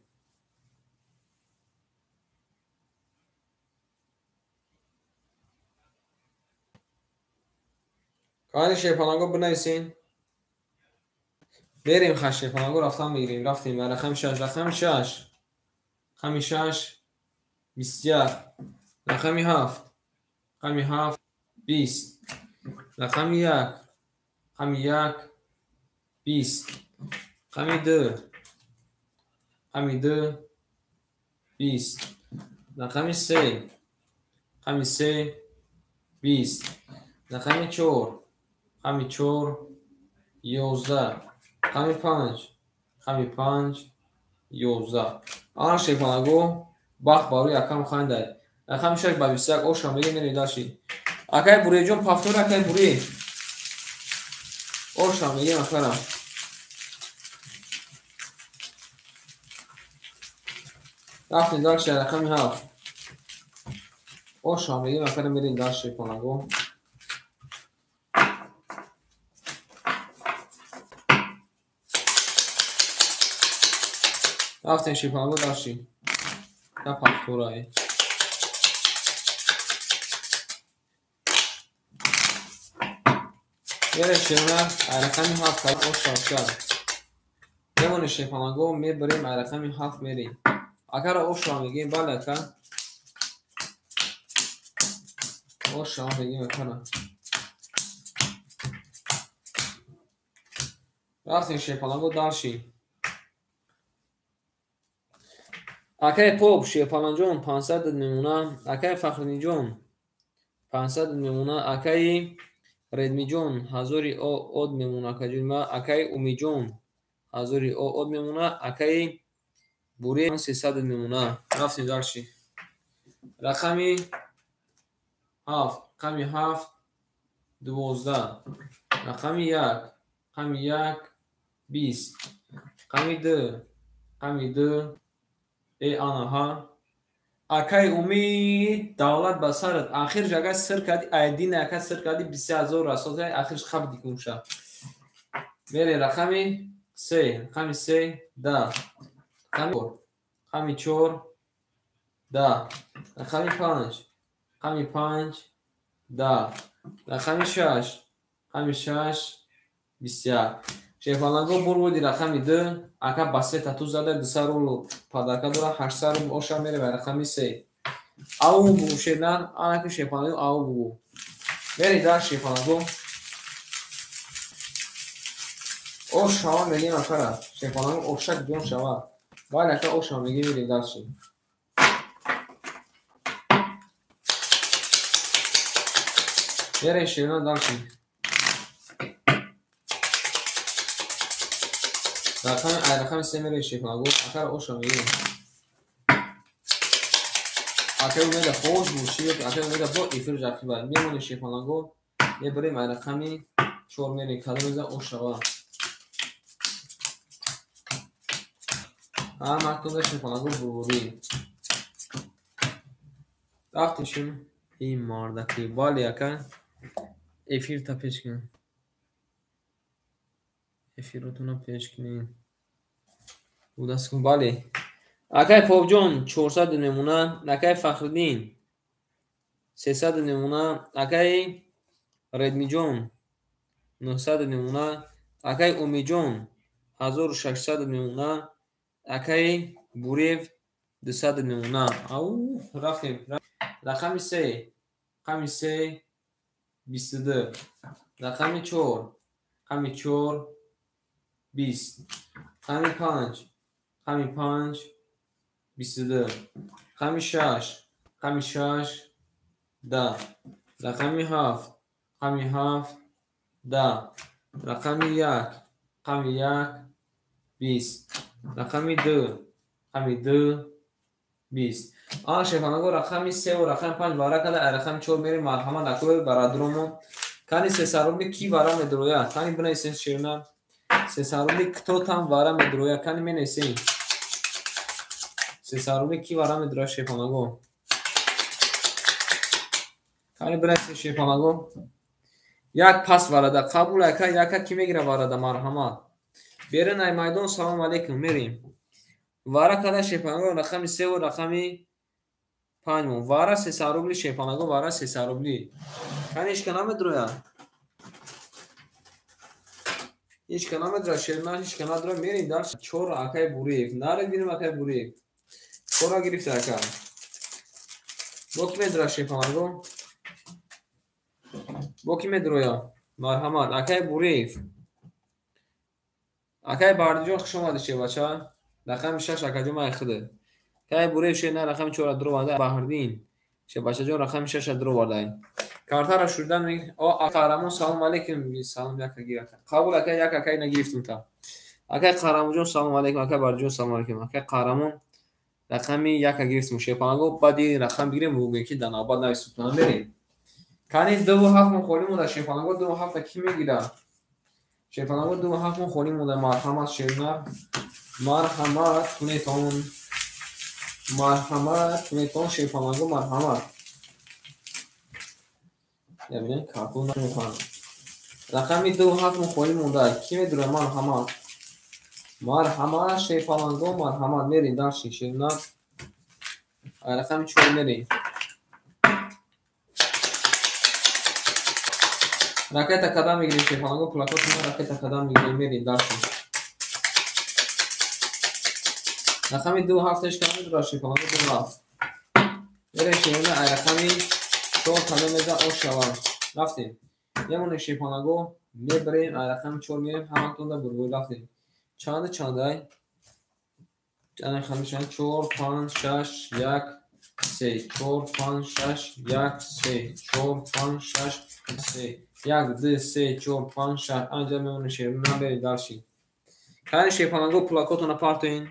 Кани шерпаланго бинависен. Берем ха шерпаланго рафтан мегирем. Рафтем рақами 6 рақами 6 рақами 6 21 рақами 7 рақами 7 20 рақами 1 рақами 1 20 рақами 2 рақами 2 20 рақами 3 рақами 3 20 рақами 4 рақами 4 11 рақами 5 рақами 5 11. Ана шерпаланго бахт барои акам хандай. Рақами 6 ба 21 ошам мегем мерем дарши. Акай Буреҷон пафтор акай Буре. Ошам мегем акара. Рафтем дарши рақами 7. Ошам мегем акара мерем дарши шерпаланго. Рафтем шерпаланго дарши. Та пафторай. Мерем шерна ай рақами 7 ош шавша. Мемонем шерпаланго мебарем ай рақами 7 мерем. Акара ош мегем бале ака. Ош мегем акара. Рафтем шерпаланго дарши. Акаи поп шерпаланҷон 500 мемона. Акаи Фахриддинҷон 500 мемона. Акаи Редмиҷон 1000 од мемона акаҷума. Акаи Умиҷон 1000 од мемона. Акаи Буре 300 мемона. Рафтем дарши. Рақами 7 рақами 7 12 Рақами 1, рақами 1, 20. Рақами 2, рақами 2, анаҳа. Акай Умид, давлат ба сарат. Ахирш ака сир кардӣ, айдина ака сир кардӣ, 23000 расод кардӣ, ахирш қабди кунша. Мере рақами 3, рақами 3, 10. Рақами 4, 10. Рақами 5, рақами 5, 10. Рақами 6, рақами 6, 21. Шефаланго бурбуди рақами 2, ака ба 3 тату зада, 200 рубл падарка дора, 800 рубл оша мере ба рақами 3. Ау бугу шернан, анаки шефаланго ау бугу. Мере дар шефаланго. Ош шава мегем акара. Шефаланго ошак ҷон шава. Бале ака ош шава мегем, мере дарши. Мере шернан дарши. Рақами 3 мере шефаланго, акара оша мегем. Акай Умеда хош буд, чи ёки акай Умеда бо эфир жақиба. Мемонем шефаланго, мебарем ай рақами 4 мере, кадомеза ошава. Ҳаматонда шефаланго бурбурӣ. Рафтем ин мардаки. Бале ака, эфирта пеш кун. Эфиротона пеш кунед. Будаст кун, бале. Акай Побҷон 400 мемона, акай Фахриддин 300 мемона, акай Редмиҷон 900 мемона, акай Умиҷон 1600 мемона, акай Буриев 200 мемона. Ау, рафтем. Рақами 3, рақами 3, 22. Рақами 4, рақами 4, 20. Рақами 5, рақами 5, 22. Рақами 6, рақами 6, 10. Рақами 7, рақами 7, 10. Рақами 1, рақами 1, 20. Рақами 2, рақами 2, 20. Ана шефанаго рақами 3 ва рақами 5 вара када, рақами 4 мерем, марҳамат акои барадромон. Кани 300 рубли ки вара медроя? Кани бинависен шерна. 300 рубли кто там вара медроя? Кани менависен. 300 рубли ки вара медроя шефанаго? Кани бинависен шефанаго. Як пас варада қабул ака, яка ки мегира варада, марҳамат. Берин ай майдон, салом алейкум, мерем. Вара када шефанаго рақами 3 ва рақами 5. Вара 300 рубли шефанаго, вара 300 рубли. Кани ҳеч ка намедроя? Ҳеч ка намедроя, шерна ҳеч ка надроя. Мерем дар 4 акай Буриев. Наре бинем акай Буриев. 4 гирифта ака. Бо ки медроя шефанаго? Бо ки медроя? Марҳамат, акай Буриев. Акай Бардиҷон хуш омадӣ шевача. Рақами 6 акаҷон май худ. Акай Буриев шена рақами 4 дроварда. Баҳриддин шевачаҷон рақами 6 дроварда. Картара шудан о Қаҳрамон салом алейкум. Салом яка гир ака. Қабул ака, як акай нагирифтум та. Акай Қаҳрамонҷон салом алейкум, акай Бардиҷон салом алейкум. Акай Қаҳрамон рақами 1 гирифтум шефанаго. Баъди рақам бигирем, бугӯем ки дар навбат нависутона мерем. Кани 2 ва 7 мон холӣ монда шефанаго, 2 ва 7 ки мегира? Шефанаго 2 ва 7 мон холӣ монда. Марҳамат шерна. Марҳамат кунетон. Марҳамат кунетон шефанаго, марҳамат. Я бинем картон намехоҳам. Рақами 2 ва 7 мон холӣ монда. Ки медура? Марҳамат. Марҳамат шефаланго, марҳамат. Мерем дарши шерна. Рақами 4 мерем. Ракета кадам мегирем шефаланго, плакотона ракета кадам мегирем, мерем дарши. Рақами 2 ва 7 ҳеч ка намедура шефаланго, 2 ва 7. Мерем шерна, ай рақами 4 кадом меза ош шавад. Рафтем. Мемонем шефанаго, мебарем, ай рақами 4 мерем, ҳаматонда бурбур рафтем. Чанда чандай? Ана хамишан 4 5 6 1 3 4 5 6 1 3 4 5 6 3 1 2 3 4 5 6. Анҷа мемонем шерна, мерем дарши. Кани шефанаго пулакотона партоин.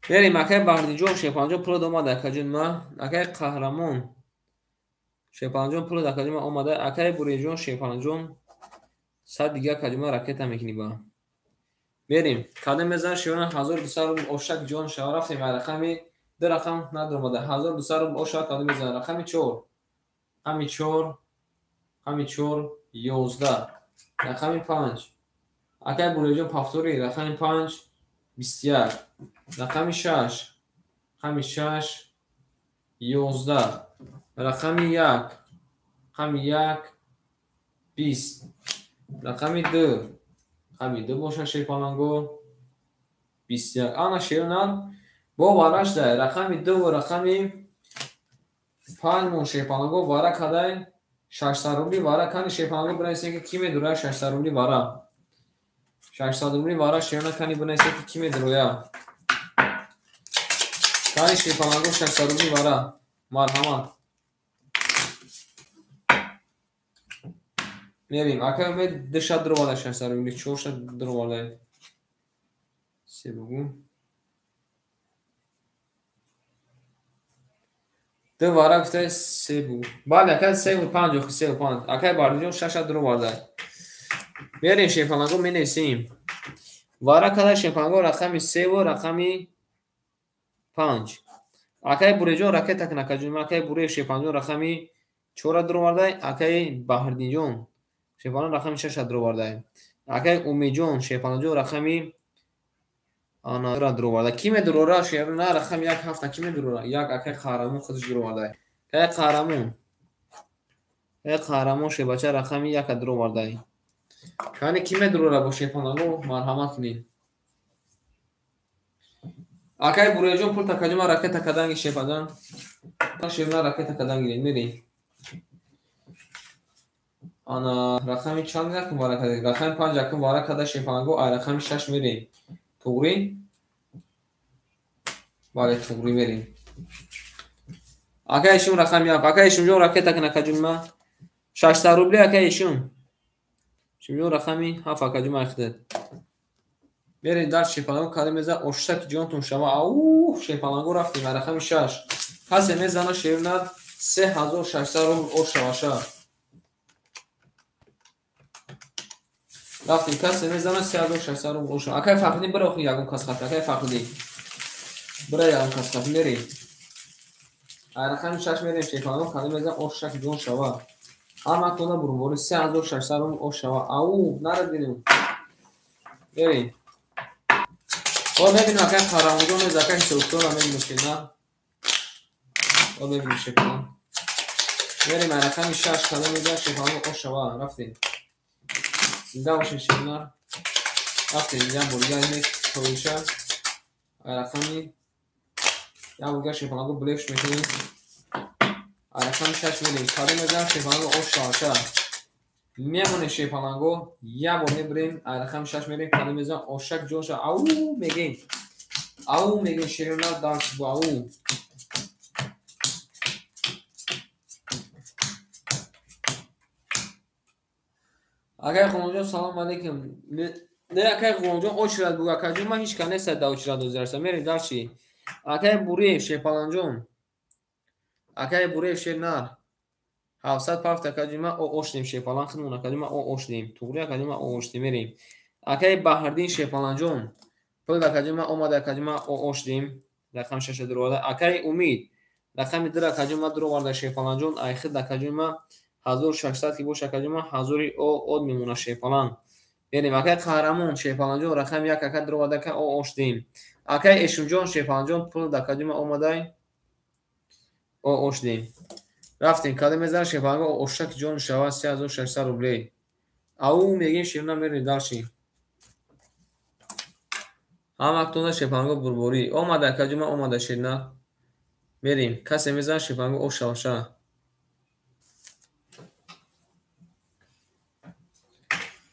Мерем акай Баҳриддинҷон, шефанаҷон пул омада акаҷон ма. Акай Қаҳрамон Шерпаланҷон пули акаҷума омада. Акаи Буреҷон Шерпаланҷон сад дига акаҷума ракета мекунӣ ба. Мерим. Кадом мезанад шерона 1200 рубл ошак ҷон шава. Рафтем ай рақами ду рақам надромада. 1200 рубл ошак кадом мезанад? Рақами 4. Рақами 4. Рақами 4 11. Рақами 5. Акаи Буреҷон повтори. Рақами 5 21. Рақами 6. Рақами 6 11. Рақами 1. Рақами 1 20. Рақами 2. Рақами 2 бошад шерпаланго 21. Ана шернар бо вараш дай. Рақами 2 ва рақами 5 мон шерпаланго вара кадай 600 рубли вара кани шерпаланго бинависем ки ки медуроя 600 рубли вара. 600 рубли вара шерна кани бинависем ки ки медуроя. Кани шерпаланго 600 рубли вара. Марҳамат. Мерим. Акай Умед ду шат дуроварда 600 рубли, чор шат дуроварда. Се бугу. Ду вара гуфта се бугу. Бале, акай се ва панҷ, охи се ва панҷ. Акай Бардиҷон шаш шат дуроварда. Мерим шерпаланго менависем. Вара када шерпаланго рақами се ва рақами 5. Акай Буреҷон ракета кун акаҷон. Акай Буреев шерпаланҷон рақами 4 дуроварда. Акай Баҳриддинҷон шерпаланҷон рақами 6 дуроварда. Акай Умедҷон шерпаланҷон рақами ана дуроварда. Ки медурора шерна рақами 1 7 ки медурора? Як акай Қаҳрамон худаш дуроварда. Акай Қаҳрамон. Акай Қаҳрамон шербача рақами 1 дуроварда. Кани ки медурора бо шерпаланго марҳамат кунед. Акай Буреҷон пул такаҷума ракета каданги шерпаланҷон. Шерна ракета каданги мерем. Ана рақами чанд якум вара када? Рақами 5 якум вара када шерпаланго, ай рақами 6 мерем. Туғри? Бале, туғри мерем. Акай Ишум рақами 1. Акай Ишумҷон ракета кун акаҷунма. 600 рубли акай Ишум. Ишумҷон рақами 7 акаҷума айхидад. Мерем дар шерпаланго кадом мезанад? Ошак ҷонтон шава. Ау, шерпаланго рафтем ай рақами 6. Касе мезанад шернад 3600 рубл ош шаваша. Рафтем, касе мезанад 3600 рубл ош. Акай Фахриддин бира охи ягон кас хат. Акай Фахриддин. Бира ягон кас хат мерем. Ай рақами 6 мерем шерпаланго кадом мезанад ошак ҷон шава. Ҳама тона бурунбори 3600 рубл ош шава. Ау, нарадинем. Мерем. О, мебинем акай Қаҳрамонҷон мез акай Ҳисобтона мебинем шена. О, мебинем шерпаланго. Мерем ай рақами 6 кадом мезанад шерпаланго ош шава. Рафтем. Зинда бошед шернар. Рафтем, як бор дигар инек тоиша. Ай рақами як бор дигар шерпаланго блефш мекунем. Ай рақами 6 мерем. Кадом мезанад шерпаланго ош шаваша. Мемонем шерпаланго, як бор мебирем, ай рақами 6 мерем, кадом мезанад ошак ҷон шава. Ау мегем. Ау мегем шернар дарс бу ау. Акай Ғуломҷон салом алейкум. Не акай Ғуломҷон очрат буг акаҷон ман ҳеч кас нест да очрат озираса. Мерем дарчи. Акай Буреев шерпаланҷон. Акай Буреев шернар. 700 пафт акаҷон ман о оштем шерпалан хидмон акаҷон ман о оштем. Туғри акаҷон ман о оштем мерем. Акай Баҳриддин шерпаланҷон. Пул акаҷон ман омада акаҷон ман о оштем. Рақами 6 дуроварда. Акай Умид. Рақами 2 акаҷон ман дуроварда шерпаланҷон. Айхид акаҷон ман 1600 ки боша акаҷон ман 1000 о од мемона шерпалан. Мерем акай Қаҳрамон шерпаланҷон рақами 1 ака дуроварда ака о оштем. Акай Эшумҷон шерпаланҷон пул акаҷон ман омадай о оштем. Рафтем кадом мезанад шерпаланго ошак ҷон шава 3600 рублей. Ау мегем шерна мерем дарчи. Ҳамактонда шерпаланго бурборӣ. Омада акаҷон ман омада шерна. Мерем касе мезанад шерпаланго ош шаваша.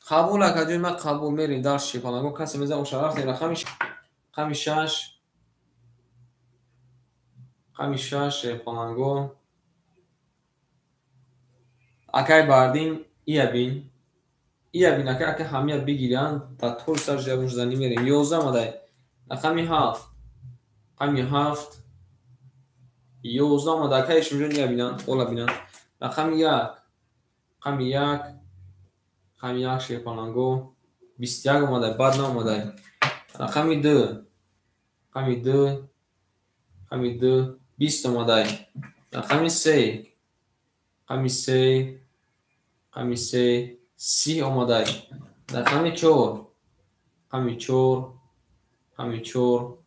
Қабул акаҷон ман қабул мерем дарс шерпаланго касе мезанад ош шава. Рафтем рақами 6. Рақами 6 шерпаланго. Акай Бардин ия бин. Ия бин акай ака ҳамия бигиранд та тор сар ҷабуш зани мерем. 11 омадай. Рақами 7. Рақами 7. 11 омада акай Ишумҷон ия бинанд, ола бинанд. Рақами як. Рақами як. Рақами як шерпаланго. 21 омадай, баъд наомадай. Рақами ду. Рақами ду. Рақами ду. 20 омадай. Рақами се. Рақами се. Рақами се. 30 омадай. Рақами чор. Рақами чор. Рақами чор.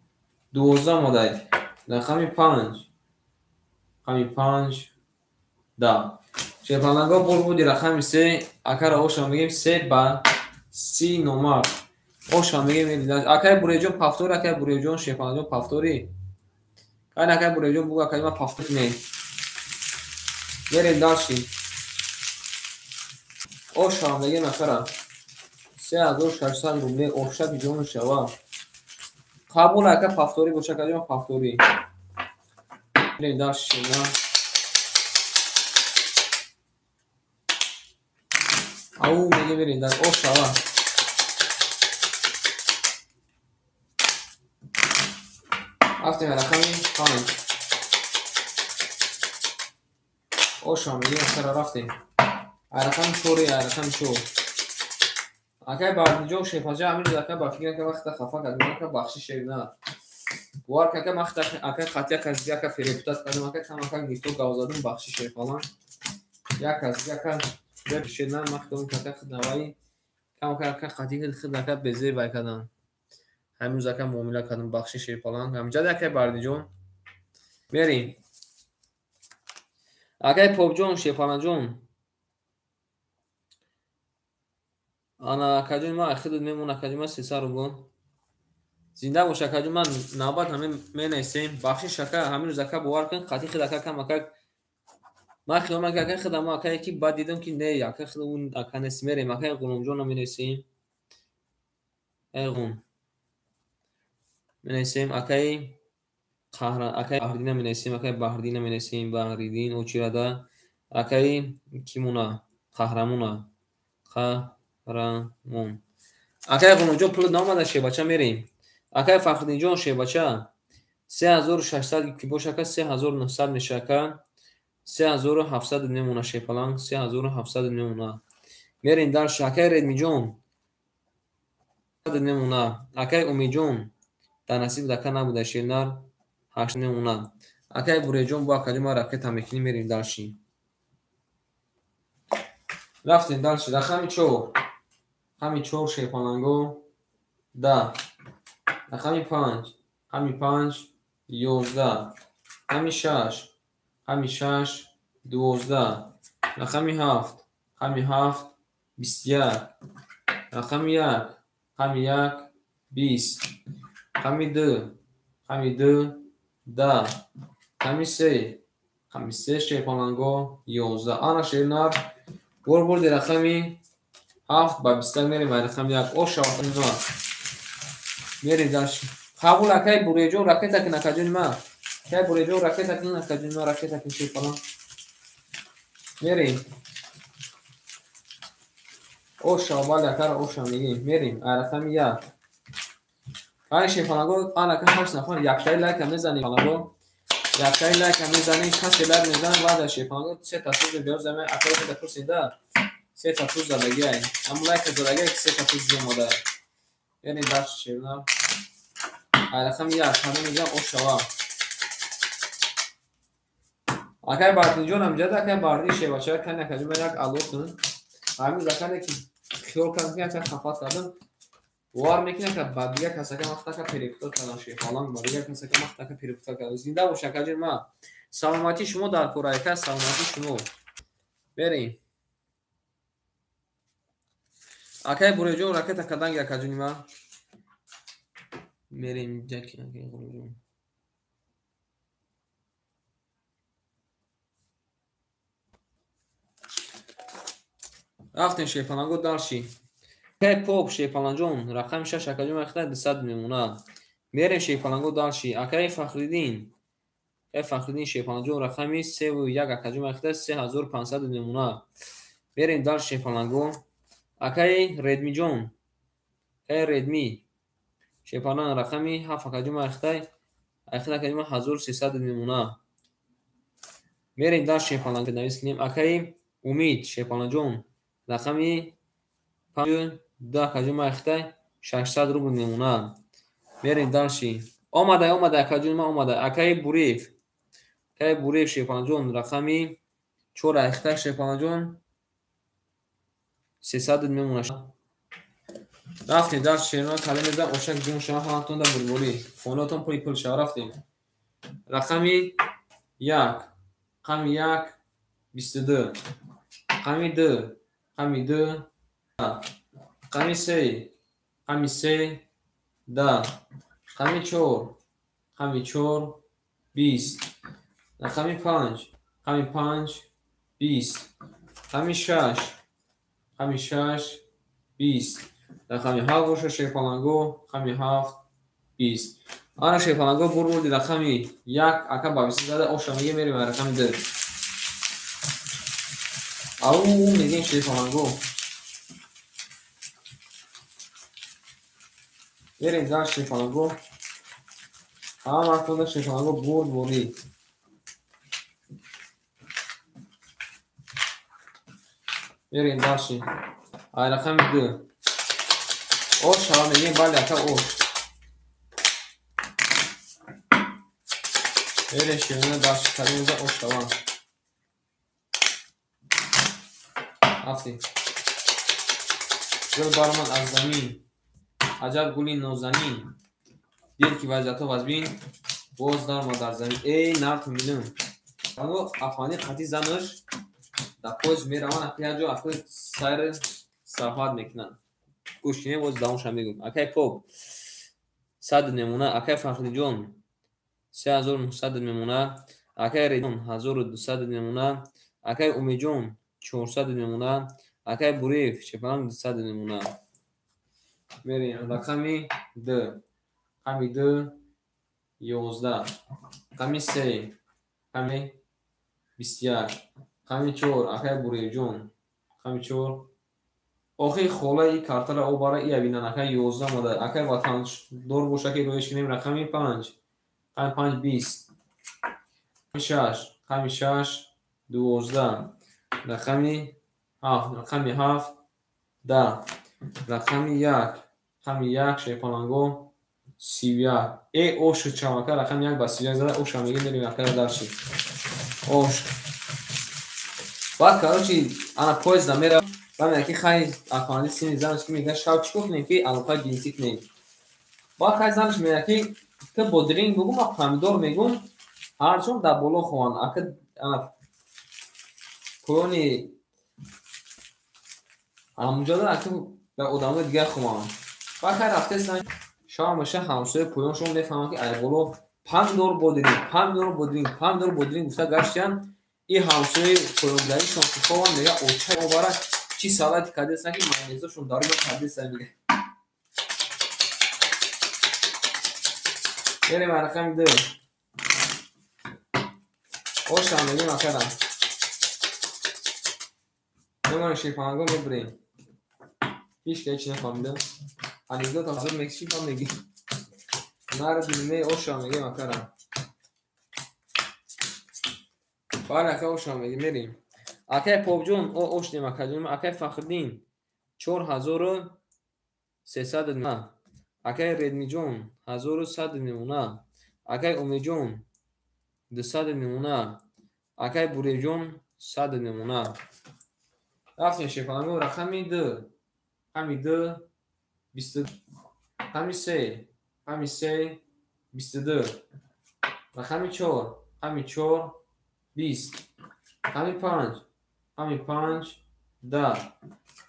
12 омадай. Рақами панҷ. Рақами панҷ. 10. Шерпаланго бор буди рақами се. Акара оша мегем се ба 30 номар. Оша мегем. Акай Буреҷон пафтори, акай Буреҷон шерпаланҷон пафтори. Кай акай Буреҷон бугу акай ма пафтори не. Мерем дальше. Оша мегем акара. 3600 рубле оша биҷон шава. Қабул ака пафтори боша акай ма пафтори. Мерем дальше. Ау мегем мерем дар ошава. Рафтем рақами панҷ. Оша мегем акара рафтем. Рақами чори, рақами чор. Акай Бардиҷон шефаҷа ҳамин рӯз ака ба фикр ака вақта хафа кардем, ака бахшиш шерина. Бовар ка ака вақта ака қатъия кас ака фиребтат кардем, ака кам ака гифто гав задум, бахшиш шерфалан. Як кас ака шерина махтум ака хиднаваи кам ака қатъи хид ака безе вай кардам. Ҳамин рӯз ака муомила кардам, бахшиш шерфалан. Ҳамҷад акай Бардиҷон. Мерем. Акай Попҷон шерфаланҷон. Ана акаҷон ма хидат мемон акаҷон ма 300 рубл. Зинда бош акаҷон, ман навбат ҳамин менависем. Бахшиш ака, ҳамин рӯз ака бовар кун, қатъи хид ака кам ака. Ман хиёл ман ака хидам ака ки баъд дидам ки не, ака хид он ака нест. Мерем акай Ғуломҷонро менависем. Акай Ғулом. Менависем акай Қаҳра, акай Баҳриддина менависем, акай Баҳриддина менависем, Баҳриддин очирада, акай Кимуна, Қаҳрамона. Қаҳрамон. Акай Ғуломҷон пул наомада шебача мерем. Акай Фахриддинҷон шебача 3600 ки боша ака 3900 меша ака. 3700 мемона шепаланг, 3700 мемона. Мерем дальше. Акай Редмиҷон мемона. Акай Умидҷон дар насиб ака набуда шернар 8 мемона. Акай Буреҷон бо акаҷон ма ракета мекунем, мерем дальше. Рафтем дальше. Рақами чор. Рақами чор шерпаланго 10. Рақами панҷ. Рақами панҷ 11. Рақами шаш. Рақами шаш 12. Рақами ҳафт. Рақами ҳафт 21. Рақами як. Рақами як 20. Рақами ду. Рақами ду 10. Рақами се. Рақами се шерпаланго 11. Ана шернар бор бурди рақами ҳафт ба 21 мерем ба рақами як. Оша мерем дальше. Қабул акай Буреҷон ракета кун акаҷони ма. Акай Буреҷон ракета кун акаҷони ма, ракета кун шерпаланг. Мерем. Оша бале акара оша мегем. Мерем рақами як. Ай шерпаланго ана ака 8 нафар яктаи лайка мезанем паланго. Яктаи лайка мезанем, касе лайк мезанем баъд аз шерпаланго се та туз биёр заме акаи худа пурсида. Се та туз задагиай. Ҳамун лайка задагиай ки се та туз омода. Мерем дальше шерна. Рақами як ҳама мегӯям ошава. Акай Бардинҷон ҳамҷад акай Бардин шевача кани акаҷон ман як алло кун. Ҳамин закане ки хиёл кардам ки ака хафат кардам. Бовар мекунӣ ака ба дигар касака вақт ака перепута кардам шерпаланг, ба дигар касака вақт ака перепута кардам. Зинда бош акаҷон ма. Саломатии шумо дар кор ака, саломатии шумо. Мерем. Акай Буреҷон ракета каданги акаҷони ма. Мерем ҷаки акай Ғуломҷон. Рафтем шерпаланго дальше. Акай Поп шерпаланҷон рақами шаш акаҷон махта 200 мемона. Мерем шерпаланго дальше. Акай Фахриддин. Акай Фахриддин шерпаланҷон рақами 3 ва 1 акаҷон махта 3500 мемона. Мерем дальше шерпаланго. Акай Редмиҷон. Акай Редми. Шерпаланг рақами 7 акаҷон махта акаҷон 1300 мемона. Мерем дар Шерпаланг навис кунем. Акаи Умид Шерпаланҷон рақами 5 2 акаҷон ма ихтай 600 рубл мемонад. Мерем дальше. Омадай, омадай акаҷон ма омадай. Акаи Буриев. Акаи Буриев Шерпаланҷон рақами 4 ихтай Шерпаланҷон 300 мемонад. Рафтем дар шерма калем мезан ошак ҷун шава ҳаматон дар бурборӣ. Хонатон пули пул шава рафтем. Рақами 1, рақами 1 22, рақами 2, рақами 2, рақами 3, рақами 3 10, рақами 4, рақами 4 20, рақами 5, рақами 5 20, рақами 6, рақами 6 20, рақами 7 боша Шерпаланго, рақами 7 20. Ана Шерпаланго бурбурди рақами 1 ака ба 20 зада оша меге мерем рақами 2. Ау мегем Шерпаланго. Мерем дар Шерпаланго. Ҳама вақт Шерпаланго бурд бурӣ. Мерем дальше. Ай рақами 2. Ош шава мегем бале ака ош. Мерем ширина дальше калимза ош шава. Рафтем. Гул баромад аз замин. Аҷаб гули нозанин. Дид ки вазъиятҳо вазбин, боз даромад дар замин. Эй нард милим. Аммо афғони қатъи занаш дар поезд мераванд, ака як ҷо ака сайр сафар мекунанд. Гӯш кинем, боз давомша мегӯм. Акай Поп 100 мемона, акай Фахриҷон 3900 мемона, акай Редон 1200 мемона, акай Умедҷон 400 мемона, акай Буриев Шепаланг 200 мемона. Мерем рақами 2, рақами 2 11, рақами 3, рақами 21, рақами 4 акай Буриевҷон, рақами 4. Охи холаи картара обара ия бинан акай 11 омада. Акай ватандор боша ки роиш кунем рақами 5, рақами 5 20, рақами 6, рақами 6 12, рақами 7, рақами 7 10, рақами 1, рақами 1 Шерпаланго 31. Э ош чавака рақами 1 ба 31 зада оша мегем мерем акара дарши. Ош. Баъд короче ана поезд мера баъд мега ки хай афғони сини занаш ки мега шав чӣ кунем ки алоқаи ҷинсӣ кунем. Баъд хай занаш мега ки ту бодринг бугу ма помидор мегум ҳарчон дар боло хованд. Ака ана поёни ҳамуҷода ака дар одамои дигар хованд. Баъд хай рафтесан шав меша ҳамсоя поёншон мефаҳманд ки ай боло помидор бодринг, помидор бодринг, помидор бодринг гуфта гаштиянд. И ҳамсояи поёнгаришон ки хованд мега оча обара чӣ салати кардесан ки майонезошон дар ӯ кардесан мега. Мерем рақами 2. Ошам мегем акарам. Мемонем Шерпаланго мебурем. Ҳеч ки ҳеч нафаҳмида. Анекдот ҳазор мекиши ба меги. Нари дилме ошам мегем акарам. Бале ака ошам мегем мерем. Акай Попҷон ош дем акаҷон. Акай Фахриддин 4300 мемона. Акай Редмиҷон 1100 мемона. Акай Умедҷон 200 мемона. Акай Буриевҷон 100 мемона. Рафтем Шерпаланго рақами 2, рақами 2 22, рақами 3, рақами 3 22, рақами 4, рақами 4 20, рақами 5, рақами 5 10,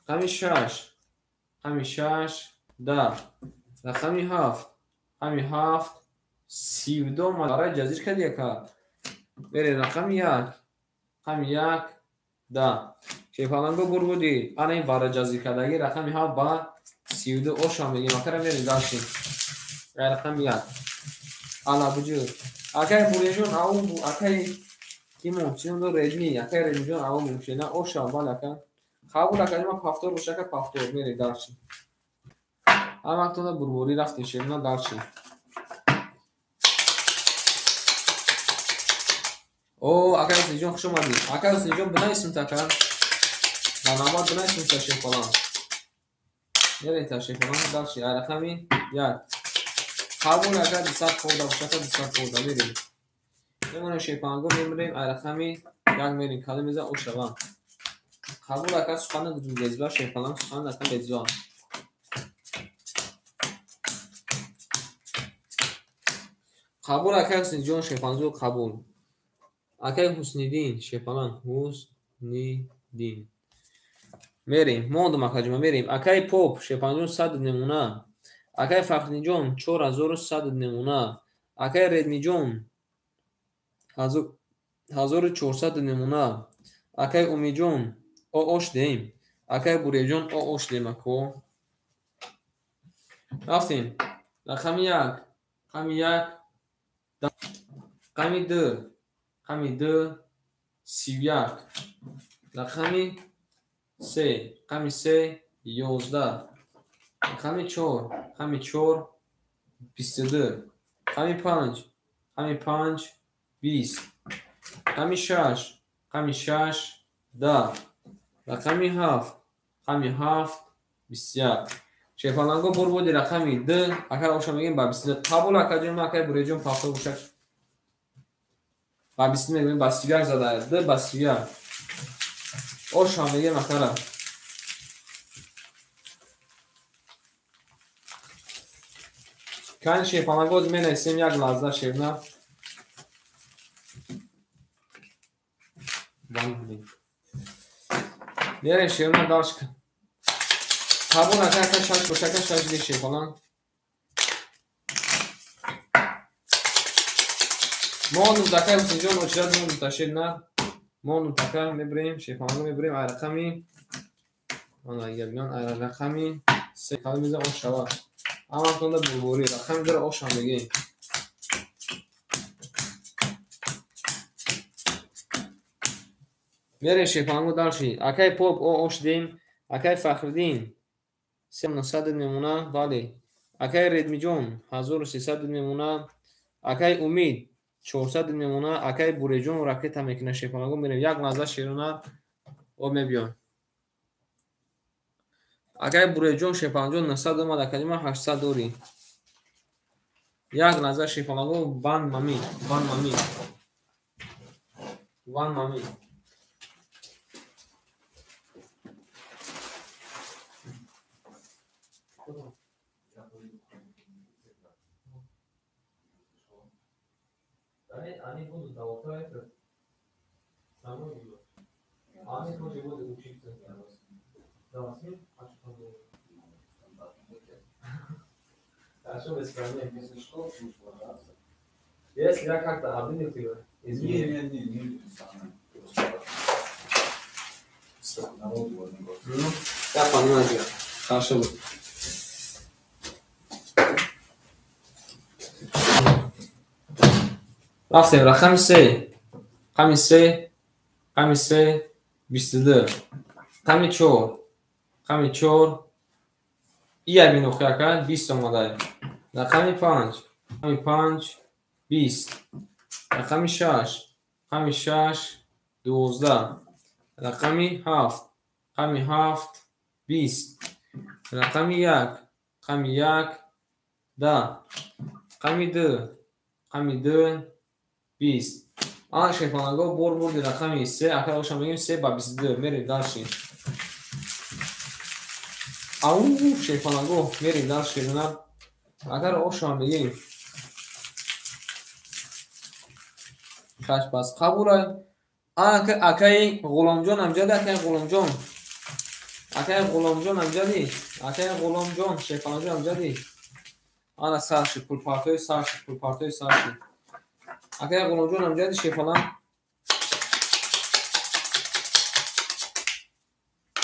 рақами 6, рақами 6 10, рақами 7, рақами 7 32 барои ҷазир кардӣ ака. Мерем рақами 1, рақами 1 10. Шерпаланго бурбуди. Ана ин барои ҷазир кардагӣ рақами 7 ба 32 оша мегем. Акара мерем дальше. Рақами 1. Ана буҷу. Акай Буриевҷон ау акай кимон чӣ ном дор Редми. Акай Редмиҷон ау мемшена оша бале ака. Қабул ака ма пафтор боша ака пафтор мерем дальше. Ҳама вақтона бурборӣ рафтем шерна дальше. О, акай Ҳусинҷон, хуш омадӣ. Акай Ҳусинҷон, бинависм така. Ба навбат бинависм та шерпаланг. Мерем та шерпаланг дальше. Ай рақами 1. Қабул ака 200 хӯрда бошака 200 хӯрда мерем. Мемонем шерпаланго мемирем ай рақами 1 мерем. Калим мезан ошавам. Қабул ака сухани лезба шерпаланг сухан ака лезба. Қабул акай Ҳусинҷон шерпаланг қабул. Акай Ҳусниддин шерпаланг Ҳусниддин. Мерем, мондум акаҷума мерем. Акай Поп шерпалангҷон 100 намуна. Акай Фахриддинҷон 4100 намуна. Акай Редмиҷон 1400 намуна. Акай Умиҷон ош дем. Акай Буреҷон ош дем ако. Рафтем. Рақами 1, рақами 1, рақами 2, рақами 2, 31. Рақами 3, рақами 3, 11. Рақами 4, рақами 4, 22. Рақами 5, рақами 5, 20. Рақами 6, рақами 6, 10. Рақами 7, рақами 7, 21. Шерпаланго бурбуди рақами 2, акар оша мегем ба 22. Қабул акаҷон, акай Буреҷон пахто бошак. Ба 20 мегӯем, ба 31 зада. 2 ба 31. Оша мегем акара. Кани шерпаланго менависем як лаҳза шерна. Мерем шерна дальше. Қабул ака ака шаш бошака шаш ди шерпаланг. Мондум такай Ҳусинҷон очират мондум та шерна. Мондум така мебирем шерпаланго мебирем ай рақами ана габиён ай рақами 3 қабул мезан ош шава. Ҳаматонда бурборӣ рақами 2 ош ҳам мегем. Мерем шерпаланго дальше. Акай Поп ош дем. Акай Фахриддин 900 намуна, бале. Акай Редмиҷон 1300 намуна. Акай Умид 400 намуна. Акай Буреҷон ракета мекунад шерпаланго мерем. Як лаҳза шерона об мебиён. Акай Буреҷон шерпалангҷон 900 омад, акаҷума 800 дорӣ. Як лаҳза шерпаланго ван мами, ван мами. Ван мами. Они будут до это самой будут. А они тоже будут учиться. До 8, а что там было? Хорошо, без проблем. Если что, будешь ложаться. Если я как-то обидел тебя, извини. Не, самое. Столько народу в одном городе. Ну, я понимаю тебя. Хорошо. Рафтем, рақами 3, рақами 3, рақами 3, 22. Рақами 4, рақами 4, ия бинохи ака, 20 омада. Рақами 5, рақами 5, 20. Рақами 6, рақами 6, 12. Рақами 7, рақами 7, 20. Рақами 1, рақами 1, 10. Рақами 2, рақами 2, 20. Ана шерпаланго бор бурди рақами 3, ака оша мегем 3 ба 22. Мерем дальше. Ау, шерпаланго, мерем дальше шерна. Агар оша мегем. Шаш пас қабулай. Ана акай Ғуломҷон амҷади, акай Ғуломҷон. Акай Ғуломҷон амҷади, акай Ғуломҷон, шерпалангҷон амҷади. Ана сарши пулпартои сарши, пулпартои сарши. Акай Ғуломҷон амҷади шерпаланг.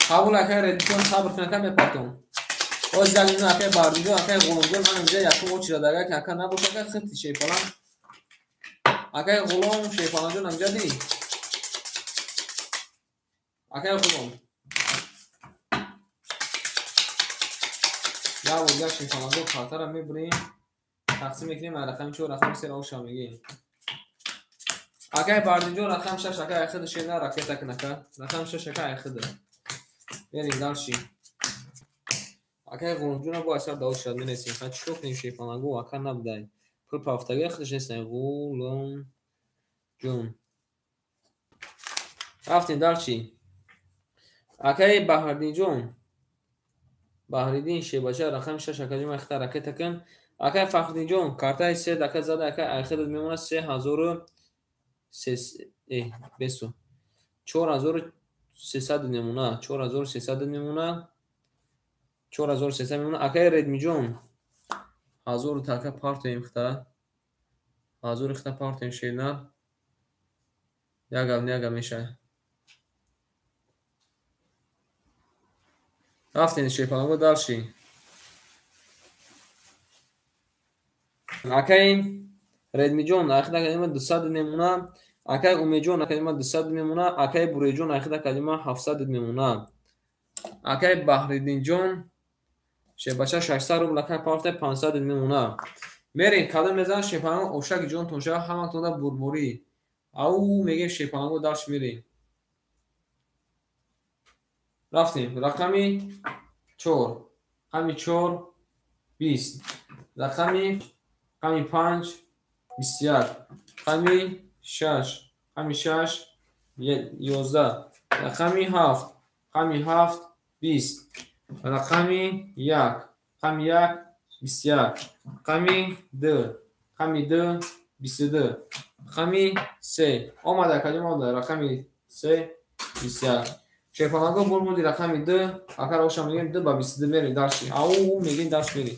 Қабул акай Редиҷон сабр кун ака мепартом. Оз як минут акай Бардиҷон, акай Ғуломҷон ман инҷа якум очирад агар ки ака набошад ака хити шерпаланг. Акай Ғулом шерпалангҷон амҷади. Акай Ғулом. Як бор дигар шерпаланго картара мебурем. Тақсим мекунем ай рақами 4, рақами 3 оша мегем. Акай Бардинҷон рақам 6 акай айхида шена ракета кнака. Рақам 6 акай айхида. Мерим дальше. Акай Ғуломҷон бо асар давод шад менесим. Ха чӣ кунем шепалаго ака набудай. Пул пафтага худаш нестай Ғуломҷон. Рафтем дальше. Акай Баҳриддинҷон. Баҳриддин шебача рақами 6 акаҷон айхида ракета кун. Акай Фахриддинҷон картаи 3 ака зада акай айхида мемонад 3000 бесу 4300 мемона 4300 мемона 4300 мемона. Акай Редмиҷон 1000 така партоем хта 1000 хта партоем шена ягав ягав меша. Рафтем шепалаго дальше. Акай Редмиҷон айхида калима 200 мемона. Акай Умеҷон калима 200 мемона. Акай Буреҷон айхида калима 700 мемона. Акай Баҳриддинҷон шебача 600 рубл акай парта 500 мемона. Мерем кадом мезан шепалаго ошаки ҷонтон ша ҳаматонда бурборӣ. Ау мегем шепалаго дальше мерем. Рафтем рақами 4 рақами 4 20 рақами 5 21 рақами 6 рақами 6 11 рақами 7 рақами 7 20 рақами 1 рақами 1 21 рақами 2 рақами 2 22 рақами 3 омада калима омада рақами 3 21. Шепалаго бурбуди рақами 2 акар оша мегем 2 ба 22 мерем дальше. Ау мегем дальше мерем.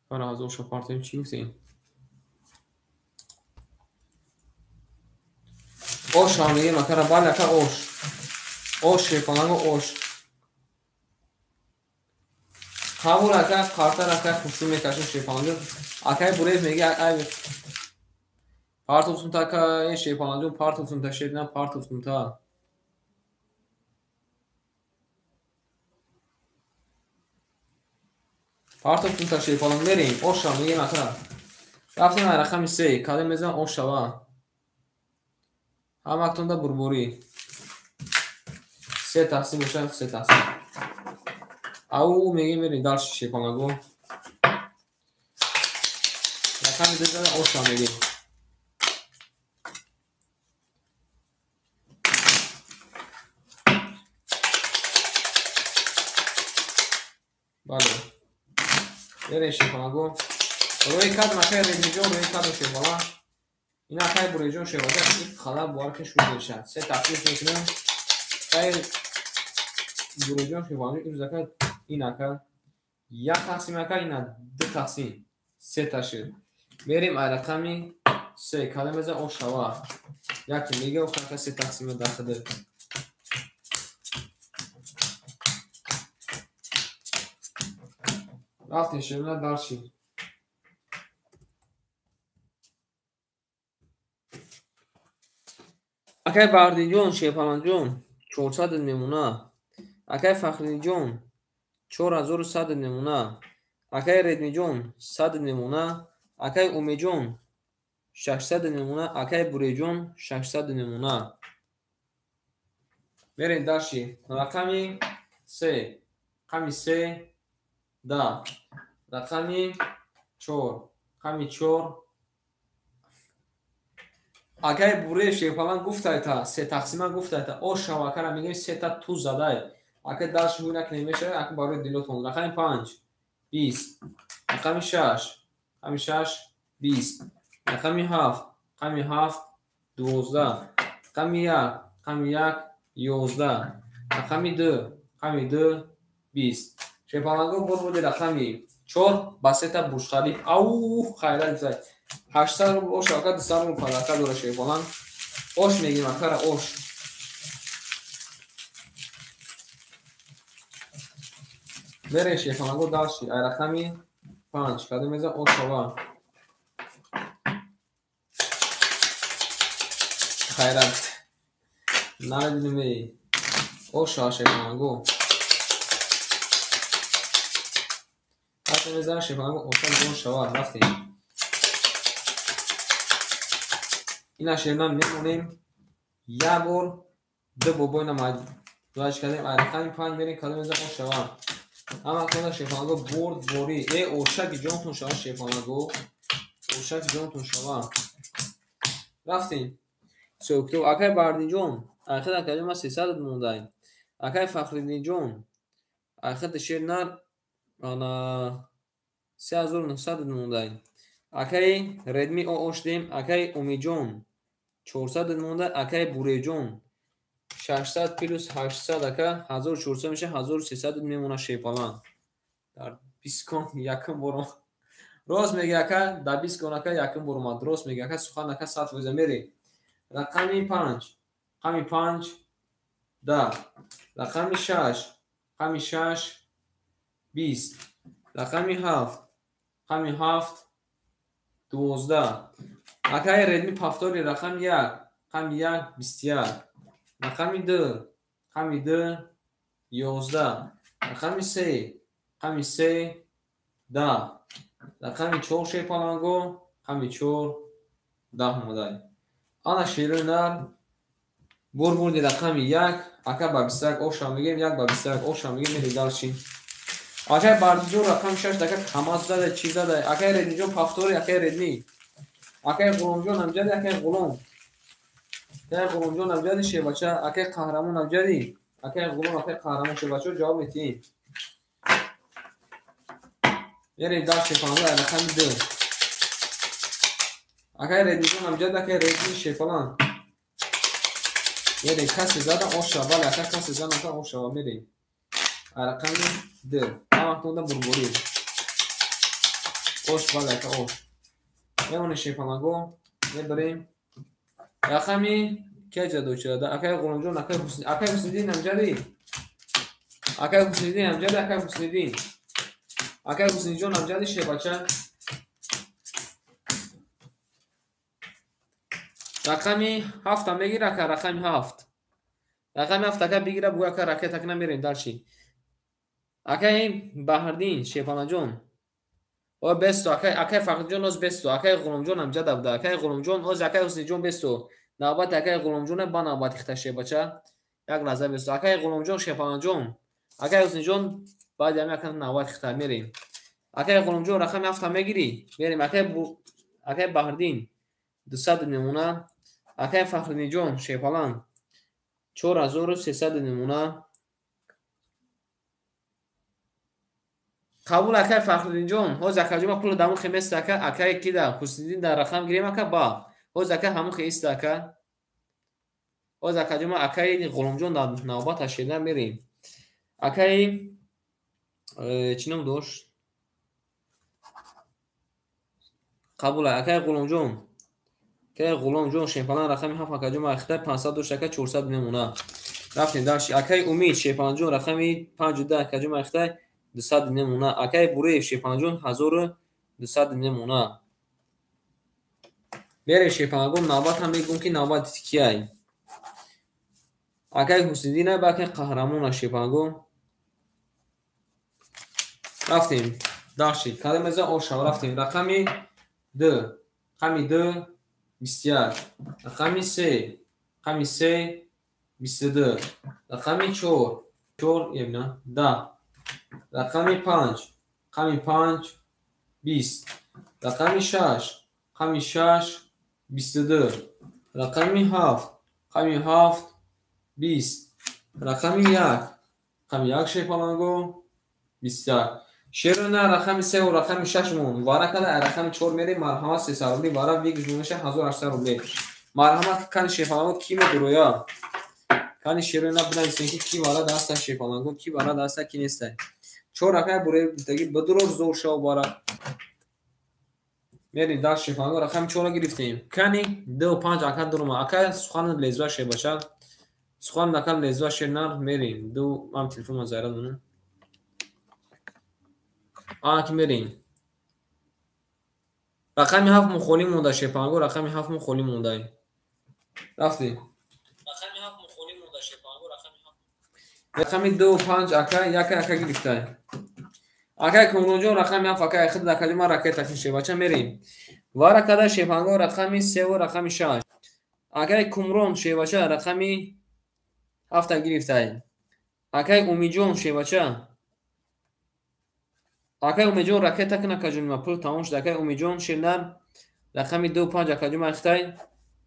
Пара ҳазор ша партоем чӣ гуфтем? Ош ҳам мегем акара бале ака ош. Ош шепалаго ош. Қабул ака қартар ака хушрӯ мекашем шепалаго. Акай Буреев меги ай партовтунта ака шепалаго партовтунта шедна партовтунта. Партовтунта шепалаго мерем. Ош ҳам мегем ака. Рафтем ай рақами 3 кадом мезан ош шава. Ҳаматонда бурборӣ. 3 тақсим бошад 3 тақсим. Ау мегем мерем дальше шепалаго. Рақами 2 зада ош ҳам мегем. Бале. Мерем шепалаго. Рӯи кадм акай Редмиҷон рӯи кадм шепала. Ин акай Буреҷон шепала ин хала буарки шуд мешавад. 3 тақсим мекунем. Акай Буреҷон шепала имрӯз ака ин ака 1 тақсим ака ина 2 тақсим 3 та шуд. Мерем ай рақами 3 кадом мезан ош шава. Яке мега ака 3 тақсим дахида. Рафтем шена дальше. Акай Баҳриддинҷон Шепаланҷон 400 мемона. Акай Фахриддинҷон 4100 мемона. Акай Редмиҷон 100 мемона. Акай Умеҷон 600 мемона. Акай Буреҷон 600 мемона. Мерем дальше. Рақами 3 рақами 3 10 рақами 4 рақами 4 Акай Буреев шепалан гуфтайта 3 тақсима гуфтайта ош шава акара мегем 3 та туз задай. Акай дальше ҳуй накунем мешавад ака барои дилотон. Рақами 5 20 рақами 6 рақами 6 20 рақами 7 рақами 7 12 рақами 1 рақами 1 11 рақами 2 рақами 2 20. Шепалаго бурбуди рақами 4 ба 3 та бурҷхалиф. Ау хайрат зай. 800 рубл ош ака 200 рубл падака дора шепалан. Ош мегем акара ош. Мерем шепалаго дальше. Ай рақами 5 кадом мезан ош шава. Хайрат. Намедонем эй. Ош шава шепалаго. Ҳатто мезанам шепалаго оша ҷон шава. Рафтем. Ина шернар мемонем. Як бор ду бобо ина маҷлаш кардем. Ай рақами 5 мерем кадом меза ош шава. Ҳама кона шерпаланго бурд борӣ. Э ошаки ҷонтон шава шерпаланго. Ошаки ҷонтон шава. Рафтем. Сокту акай Бардинҷон, айхид акаҷон ма 300 мондай. Акай Фахриддинҷон, айхид шернар ана 3900 мондай. Акай Редми ош дем, акай Умиҷон 400 мондай, акай Буреҷон 600 плюс 800 ака 1400 меша 1300 мемона шерпалан. Дар 20 кон якум бор. Рост меги ака, дар 20 кон ака якум бор омад. Рост меги ака, сухан ака 100% мере. Рақами 5, рақами 5 10, рақами 6, рақами 6 20, рақами 7, рақами 7 12. Акай Редми повтори рақами 1, рақами 1 21, рақами 2, рақами 2 11, рақами 3, рақами 3 10, рақами 4 шерпаланго, рақами 4 10 омадай. Ана шерои нар бурди рақами 1, ака ба 21 оша мегем, 1 ба 21 оша мегем, мерем дальше. Акай Бардиҷон рақами 6 ака камаз зада, чи зада. Акай Редмиҷон повтори, акай Редми. Акай Ғуломҷон амҷади, акай Ғулом. Акай Ғуломҷон амҷади шербача, акай Қаҳрамон амҷади, акай Ғулом, акай Қаҳрамон шербача ҷавоб медиҳем. Мерем дальше шерпаланго рақами 2. Акай Редмиҷон амҷади, акай Редми шерпалан. Мерем касе зада оша, бале ака касе зада ака оша ва мерем. Рақами 2. Ҳаматонда бурбурӣ. Ош бале ака ош. Мемонем шерпаланго, мебарем. Рақами кеҷа дочада? Акай Ғуломҷон, акай Ҳусни, акай Ҳусниддин амҷади. Акай Ҳусниддин амҷади, акай Ҳусниддин. Акай Ҳуснидҷон амҷади шербача. Рақами 7 мегира ака, рақами 7. Рақами 7 ака бигира, бугӯ ака ракета кина мерем дальше. Акай Баҳрдин шерпаланҷон. О бесто, акай акай Фахриҷон оз бесто, акай Ғуломҷон амҷада буда, акай Ғуломҷон оз акай Ҳусниҷон бесто. Навбати акай Ғуломҷон ба навбати хита шербача. Як лаҳза бесто. Акай Ғуломҷон шерпаланҷон. Акай Ҳусниҷон баъди ҳами ака навбати хита мерем. Акай Ғуломҷон рақами 7 мегирӣ? Мерем. Акай Баҳрдин 200 мемона. Акай Фахриддинҷон шерпалан 4300 мемона. Қабул акай Фахриддинҷон, ҳоз акаҷон ма пула даму хеместа ака, акай кида Ҳусниддин дар рақам гирем ака ба. Ҳоз ака ҳамун хеиста ака. Ҳоз акаҷон ма акай Ғуломҷон дар навбат ашеда мерем. Акай чӣ ном дошт? Қабул акай Ғуломҷон. Акай Ғуломҷон шерпалан рақами 7 акаҷон ма хитай 500 дошт ака 400 мемона. Рафтем дальше. Акай Умид шерпаланҷон рақами 5 10 акаҷон ма хитай 200 мемона. Акай Буреев шерпаланҷон 1200 мемона. Мерем шерпаланго навбат ҳам мегӯм ки навбат кияй. Акай Ҳусниддин ба акай Қаҳрамон шерпаланго. Рафтем дальше. Кадом меза оша рафтем. Рақами 2, рақами 2 21, рақами 3, рақами 3 22, рақами 4, 4 ебна 10, рақами 5, рақами 5 20, рақами 6, рақами 6 22, рақами 7, рақами 7 20, рақами 1, рақами 1 шерпаланго 21. Шерона рақами 3 ва рақами 6 мон. Вара када рақами 4 мерем, марҳамат 300 рубли, вара вигж меша 1800 рубли. Марҳамат кани шерпаланго ки медуроя? Кани шерона бинависем ки ки вара даста шерпаланго, ки вара даста ки неста. 4 рақами буре гуфтаги бидурор зор шав вара. Мерем дар шерпаланго рақами 4 гирифтем. Кани 2 5 ака дурума. Ака сухан лезва шербача. Сухан ака лезва шернар мерем. Ду мам телефонма заряд монам. Ана ки мерем. Рақами 7 мо холӣ монда шерпаланго, рақами 7 мо холӣ монда. Рафтем. Рақами 7 мо холӣ монда шерпаланго, рақами 7. Рақами 2 5 ака, яка ака гирифта. Акай Комронҷон рақами 7 акай хид акалима ракета шебача мерем. Вара када шепанго рақами 3 ва рақами 6. Акай Кумрон шевача рақами 7 гирифтай. Акай Умиҷон шевача. Акай Умиҷон ракета кина акаҷон, пул тамом шуд. Акай Умиҷон шернар рақами 2 5 акаҷон ахтай.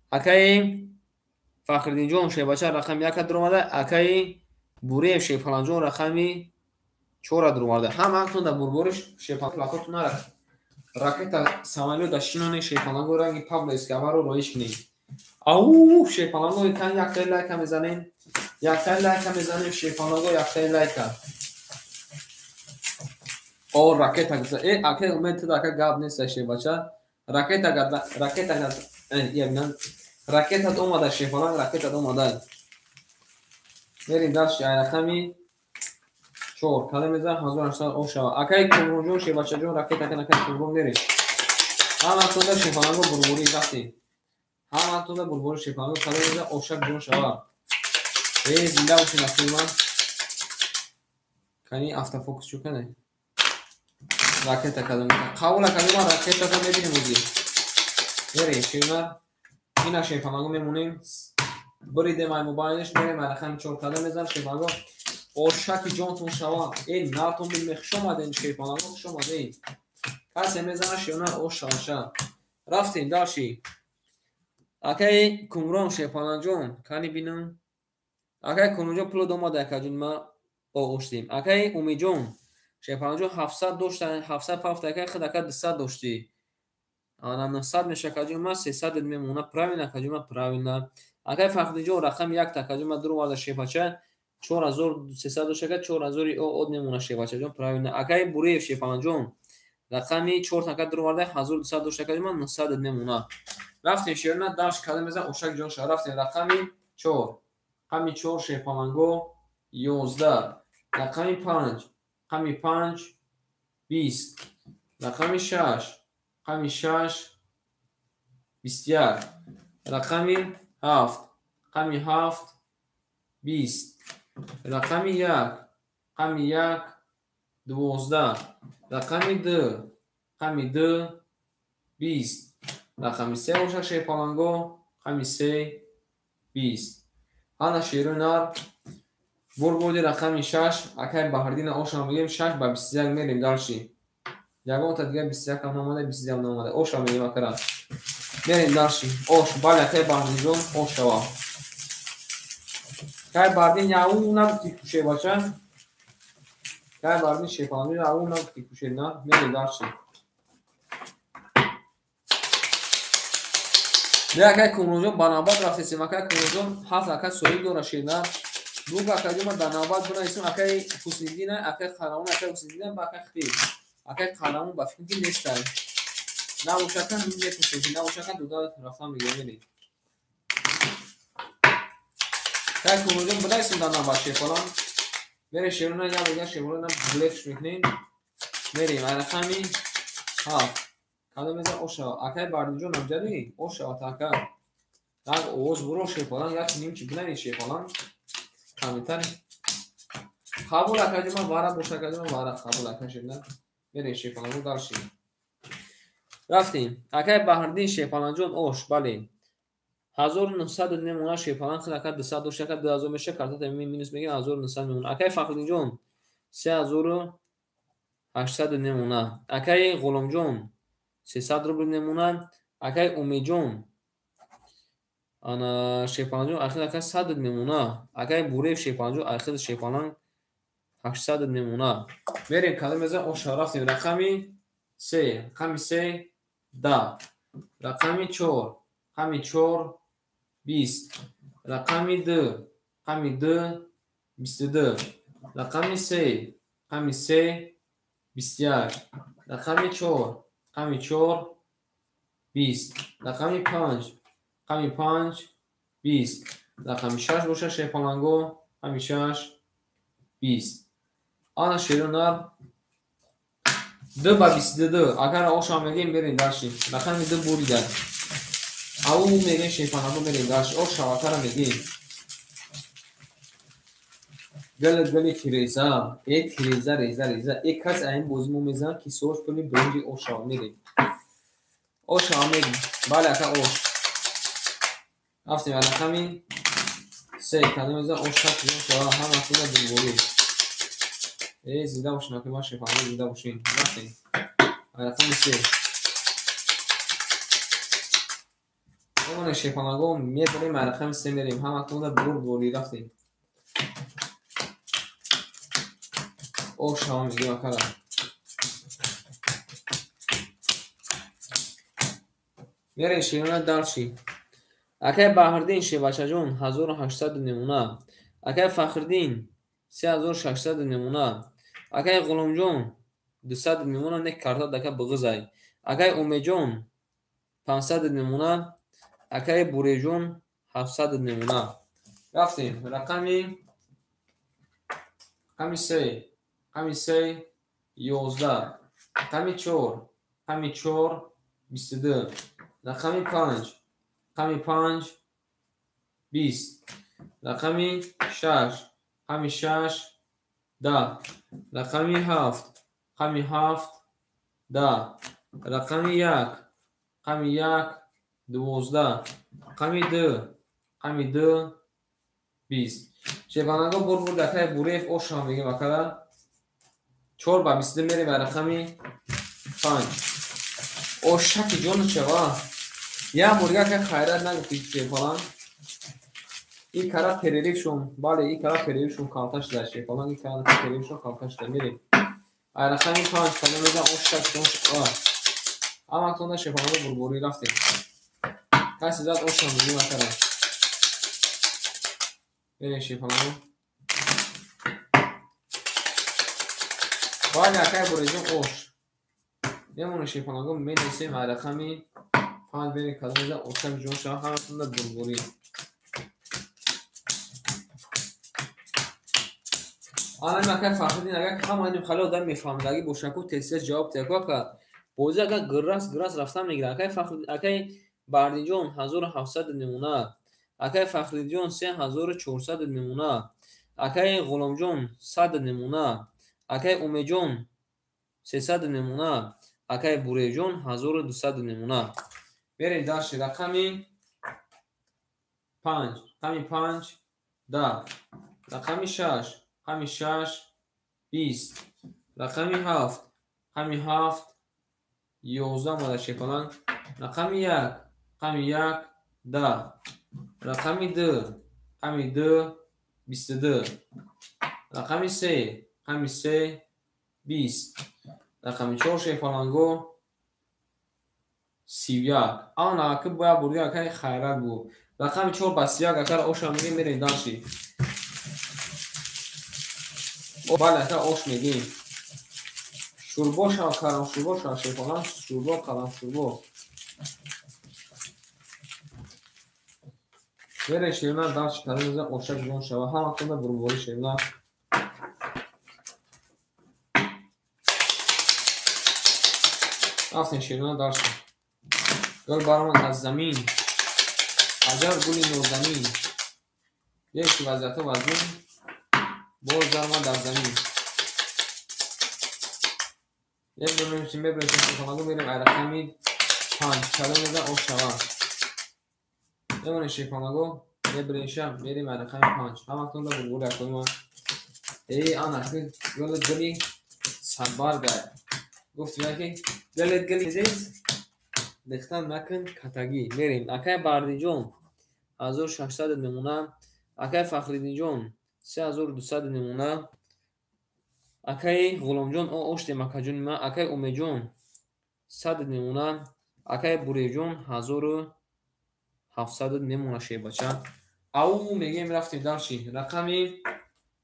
Акай Фахриддинҷон шевача рақами 1 дуромада. Акай Буреев шерпаланҷон рақами 4 дуромада. Ҳамаатон дар бурбориш шерпалакотон ракета самолёт да шиноне шерпаланго ранги Пабло Эскобаро роиш кунед. Ау шерпаланго кан яктаи лайка мезанем. Яктаи лайка мезанем шерпаланго яктаи лайка. О ракета гуза. Э акай Умед ту ака гап нест шербача. Ракета ракета ябинан ракета омада шерпаланг ракета омада. Мерим дальше ай рақами 4 кадом мезан 1800 ошава. Акай Кумронҷон шербачаҷон ракета кан акай Кумрон мерем. Ҳаматонда шерпаланго бурбурӣ рафтем. Ҳаматонда бурбурӣ шерпаланго кадом мезан ошак ҷон шава. Э зинда бошед акай ман. Кани автофокус чӯ кане? Ракета кадом қабул акай ман ракетата мебинем ози. Мерем шернар. Ина шерпаланго мемонем. Буридем ай мобайлш мерем ай рақами 4 кадом мезан шерпаланго. Ошаки ҷонтон шава. Э нартон билме хуш омаден шерпаланго хуш омаден. Касе мезана шернар ош шаваша. Рафтем дальше. Акай Кумрон шерпаланҷон кани бинам. Акай Кумронҷон пул омада акаҷон ма оштем. Акай Умиҷон шерпаланҷон 700 доштан 700 пафт акай худ ака 200 доштӣ. Ана 900 меша акаҷон ма 300 мемона. Правильно акаҷон ма правильно. Акай Фахриддинҷон рақами 1 акаҷон ма дуроварда шерпача 4300 дошт ака 4000 од мемона шерпачаҷон правильно. Акай Буреев шерпаланҷон рақами 4 ака дуроварда 1200 дошт акаҷон ма 900 мемона. Рафтем шерна дальше кадом мезан ошак ҷон ша. Рафтем рақами 4. Рақами 4 шерпаланго 11. Рақами 5. Рақами 5 20. Рақами 6. Рақами 6 21. Рақами 7. Рақами 7 20. Рақами 1. Рақами 1 12. Рақами 2. Рақами 2 20. Рақами 3 бошад шерпаланго. Рақами 3 20. Ана шерои нар бурбурди рақами 6. Акай Баҳриддина ошам мегем 6 ба 21 мерем дальше. Ягонта дигар 21 ҳам наомада 21 наомада. Ошам мегем акара. Мерем дальше. Ош бале акай Баҳриддинҷон ош шава. Акай Баҳриддин яу нагуфти куше бача. Акай Баҳриддин шерпаланҷон яу нагуфти куше на. Мерем дальше. Акай Кумронҷон ба навбат рафтесем. Акай Кумронҷон 7 ака соҳиб дора шернар. Буг акаҷон ма дар навбат бинависем. Акай Ҳусниддина, акай Қаҳрамон, акай Ҳусниддина ба акай Хитиб. Акай Қаҳрамон ба фикр ки нестай. Набошака мепурсем ки набошака дуда рафтан мегирем мерем. Акай Кумронҷон бинависем дар навбат шерпалан. Мерем шерона як дигар шерпалан блефш мекунем. Мерем ай рақами 7. Кадом мезан ошава. Акай Баҳриддинҷон амҷадӣ ошава така. Як овоз буро шерпалан як нимчи бинавис шерпалан. Комментарий. Қабул акаҷон ман вара боша акаҷон ман вара қабул ака шернар. Мерем шерпаланго дальше. Рафтем. Акай Баҳриддин шерпаланҷон ош бале. 1900 мемона шерпалан худ ака 200 дошт ака 2000 меша картата минус мегем 1900 мемона. Акай Фахриддинҷон 3800 мемона. Акай Ғуломҷон 300 рубл мемона. Акай Умиҷон ана шерпаланҷон ахир ака 100 мемона. Акай Буреев шерпаланҷон ахир шерпалан 800 мемона. Мерем кадом мезан оша рафтем рақами 3. Рақами 3 10. Рақами 4. Рақами 4 20. Рақами 2. Рақами 2 22. Рақами 3. Рақами 3 21. Рақами 4. Рақами 4 20. Рақами 5. Рақами 5 20. Рақами 6 бошад шерпаланго. Рақами 6 20. Ана шеронар 2 ба 22. Агар ошам мегем мерем дальше. Рақами 2 бурида. Ау мегем шерпаланго мерем дальше. Ош шавакара мегем. Гала гали тиреза. Э тиреза реза реза. Э кас аин бози мо мезанад ки сош пули биринҷи ош шава мерем. Ош шава мерем. Бале ака ош. Рафтем рақами се кадомеза ошак шава ҳаматона дунболӣ. Э зинда бошин ака ма шефанго зинда бошин. Рафтем. Рақами се. Омоне шефанаго мебарем рақами се мерем. Ҳаматона бурдборӣ рафтем. Ош ҳама мегӯем акара. Мерем шерона дарши. Акай Баҳриддин шевачаҷон 1800 намуна. Акай Фахриддин 3600 намуна. Акай Ғуломҷон 200 намуна не карта дака буғизай. Акай Умедҷон 500 намуна. Акай Буреҷон 700 намуна. Рафтем рақами се, рақами се 11, рақами 4, рақами 4 22, рақами 5, рақами 5 20, рақами 6, рақами 6 10, рақами 7, рақами 7 10, рақами 1, рақами 1 12, рақами 2, рақами 2 20. Шеванаго бур дакай Буреев ошам мегем акара. 4 ба 22 мерем ба рақами 5. Ошаки ҷону чава. Я мурга ка хайрат нагуфти шефалан. И кара перерив шум. Бале, и кара перерив шум калта шуда шефалан, и кара перерив шум калта шуда мерем. Ай рақами 5 кадом мезан ошак ҷон шава. Ҳаматонда шефаланго бурборӣ рафтем. Каси зад ошам мегем акара. Мерем шефаланго. Бале, акай Буреҷон ош. Мемонем шефаланго менависем ай рақами 5 берем кадом мезан ошак ҷон шава ҳаматонда бурборӣ. Анам акай Фахриддин агар ҳама иним хали одам мефаҳмидагӣ бошаку тез-тез ҷавоб диҳад. Ака бозӣ агар гиррас гиррас рафтан мегирад. Акай Фахриддин, акай Баҳриддинҷон 1700 намуна. Акай Фахриддинҷон 3400 намуна. Акай Ғуломҷон 100 намуна. Акай Умедҷон 300 намуна. Акай Буреҷон 1200 намуна. Мерем дарши рақами 5, рақами 5 10, рақами 6, рақами 6 20, рақами 7, рақами 7 11 омада шефалан, рақами 1, рақами 1 10, рақами 2, рақами 2 22, рақами 3, рақами 3 20, рақами 4 шефаланго 31. Ана аки бояд бурги акай хайрат буд. Рақами 4 ба 31 акара оша мегем мерем дарши. Бале, ака ош мегем. Шурбо шав карам шурбо шав шефалан шурбо карам шурбо. Мерем шерна дарши кадом мезан ошак ҷон шава. Ҳаматонда бурборӣ шерна. Рафтем шерна дарши. Гул баромад аз замин. Аҷаб гули нозанин. Як вазъиятҳо вазнин. Боз даромад дар замин. Як мебарем шефаланго мерем ай рақами 5. Кадом мезан ош шава. Мемонем шефаланго мебарем ша мерем ай рақами 5. Ҳаматонда бурбори акои ман. Эй ана гули гули садбаргай. Гуфтем ки гули гули зиз дихтан накун катагӣ. Мерем. Акай Баҳриддинҷон 1600 намуна. Акай Фахриддинҷон 3200 намуна. Акай Ғуломҷон ош дем акаҷони ман. Акай Умедҷон 100 намуна. Акай Буреҷон 1700 намуна шебача. Ау мегем рафтем дарши. Рақами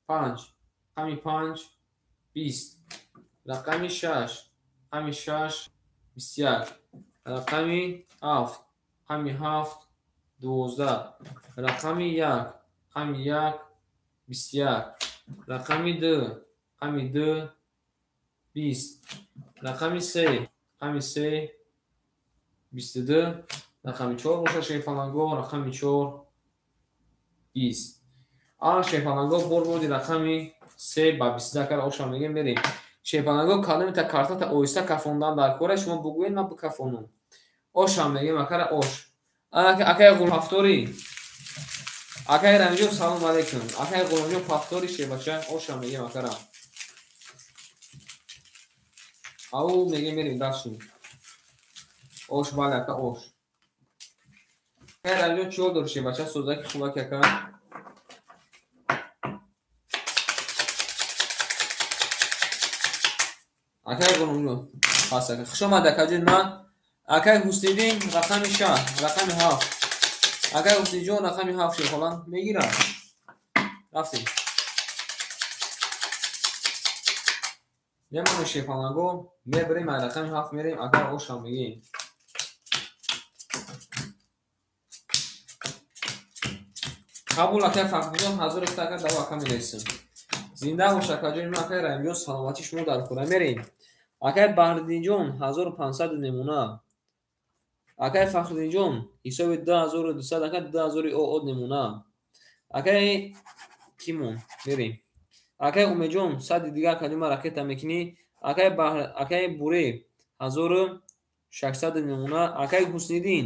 5, рақами 5 20, рақами 6, рақами 6 21, рақами 7, рақами 7 12, рақами 1, рақами 1 21, рақами 2, рақами 2 20, рақами 3, рақами 3 22, рақами 4 боша шефаланго, рақами 4 20. Ана шефаланго бор бурди рақами 3 ба 22 акара оша мегем мерем. Шефаланго кадомита картата оҳиста кафондан дар кора шумо бугӯед ман бикафонам. Ошам мегем акара ош. Акай Ғулҳафтори Акай Рамиҷон салом алейкум. Акай Ғуломҷон пафтори шебача оша мегем акара. Ау мегем мерим даши. Ош бале ака ош. Акай Рамиҷон чӣ ҳол дори шебача созаки хубаки ака. Акай Ғуломҷон пас ака. Хуш омад акаҷон ман. Акай Ҳусниддин рақами 6, рақами 7. Акай Ҳуснидҷон рақами 7 шерхолан мегирам. Рафтем. Мемонем шерхоланго, мебарем ай рақами 7 мерем, акай ошам мегирем. Қабул акай Фахриҷон 1100 ака даво ака мерасем. Зинда бош акаҷони ман акай Раҳимҷон саломатӣ шумо дар хӯра мерем. Акай Баҳриддинҷон 1500 намуна. Акай Фахриддинҷон ҳисоби 2200 ака 2000 од намуна. Акай кимон мерем. Акай Умедҷон 100 дигар калима ракета мекунӣ. Акай Буре 1600 намуна. Акай Ҳусниддин.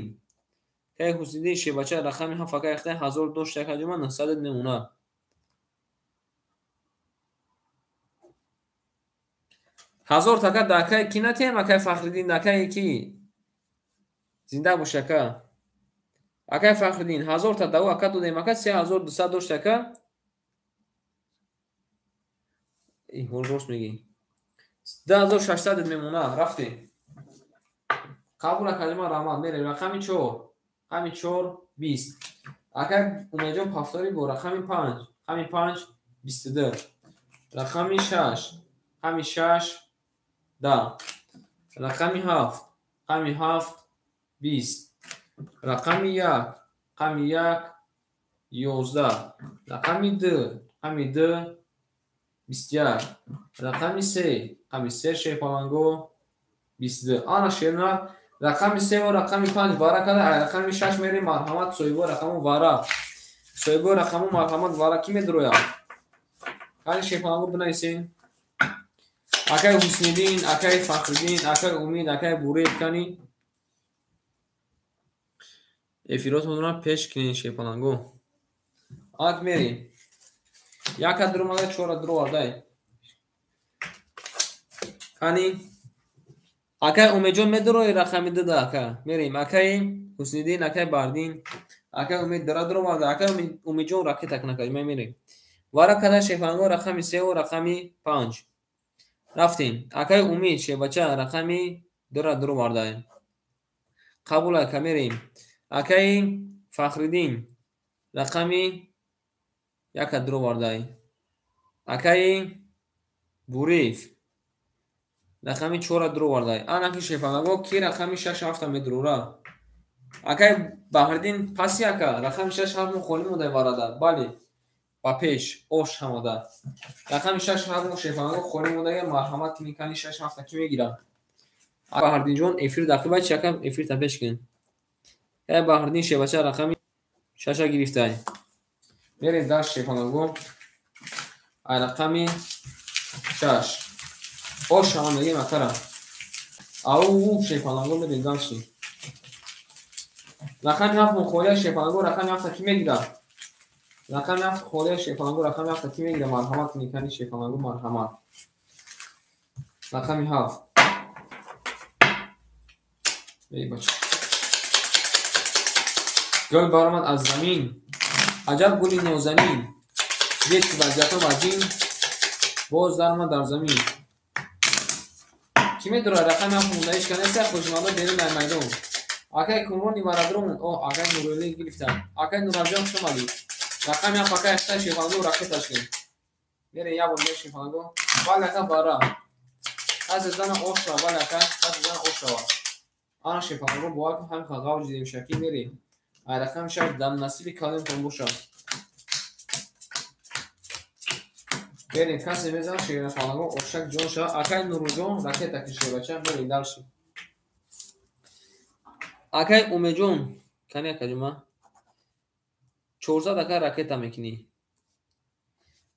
Акай Ҳусниддин шебача рақами 7 акай ихтай 1000 дошт ака ҷума 900 намуна. 1000 така да акай ки натем акай Фахриддин акай ки? Зинда бош ака. Акай Фахриддин 1000 та даво ака додем ака 3200 дошт ака. Ҳол рост мегӣ. 2600 мемона рафтем. Қабул акаҷима раҳмат мерем рақами 4. Рақами 4 20. Акай Умедҷон пафтори бо рақами 5. Рақами 5 22. Рақами 6. Рақами 6 10. Рақами 7. Рақами 7 20. Рақами 1. Рақами 1 11. Рақами 2. Рақами 2 21. Рақами 3. Рақами 3 шерпаланго 22. Ана шерна рақами 3 ва рақами 5 вара када. Ай рақами 6 мерем марҳамат соҳибо рақаму вара. Соҳибо рақаму марҳамат вара ки медрояд? Кани шерпаланго бинависен. Акай Ҳусниддин, акай Фахриддин, акай Умид, акай Буред кани эфиротонро пеш кунед шерпаланго. Ак мерем. Яка дуромада чора дуровардай. Кани акай Умедҷон медурои рақами 2 да ака. Мерем. Акай Ҳусниддин, акай Бардин, акай Умид дара дуроварда. Акай Умедҷон ракета кунакай. Ма мерем. Вара када шерпаланго рақами 3 ва рақами 5. Рафтем. Акай Умид шербача рақами 2 дуровардай. Қабул ака мерем. Акай Фахриддин рақами 1 дуровардай. Акай Буриев рақами 4 дуровардай. Анаки шерпаланго ки рақами 6 7 медурора. Акай Баҳриддин паси ака рақами 6 7 холӣ мондай варада. Бале. Ба пеш ош ҳамада. Рақами 6 7 шерпаланго холӣ мондага марҳамат кини кани 6 7 ки мегирам. Баҳриддинҷон эфир дақиба чи ака эфир та пеш кун. Акай Баҳриддин шербача рақами 6 гирифтай. Мерем дар шерпаланго. Ай рақами 6. Ош ҳама мегем акара. Ау шерпаланго мерем дарши. Рақами 7 холия шерпаланго рақами 7 ки мегирад? Рақами 7 холия шерпаланго рақами 7 ки мегирад? Марҳамат кунед кани шерпаланго марҳамат. Рақами 7. Эй бача. Гул баромад аз замин. Аҷаб гули нозанин. Дид ки вазъиятҳо вазин. Боз даромад дар замин. Ки медурад рақами 7 монда ҳеч кас нест, хушмандо берун дар майдон. Акай Кумрони варадрон, о акай Нуралӣ гирифтан. Акай Нуралҷон хуш омадӣ. Рақами 7 акай 8 шерпаланго ракеташ кун. Мерем як бор дигар шерпаланго. Бале ака бара. Касе зана ош шава, бале ака, касе зана ош шава. Ана шерпаланго бовар кун ҳамин қадр ғавҷ дидем шаки мерем. Ай рақами 6 дар насиби калонтон бошад. Мерем касе мезанад шерпаланго ошак ҷон шава. Акай Нурулҷон ракета ки шербача мерем дарши. Акай Умедҷон кани акаҷума 400 ака ракета мекунӣ.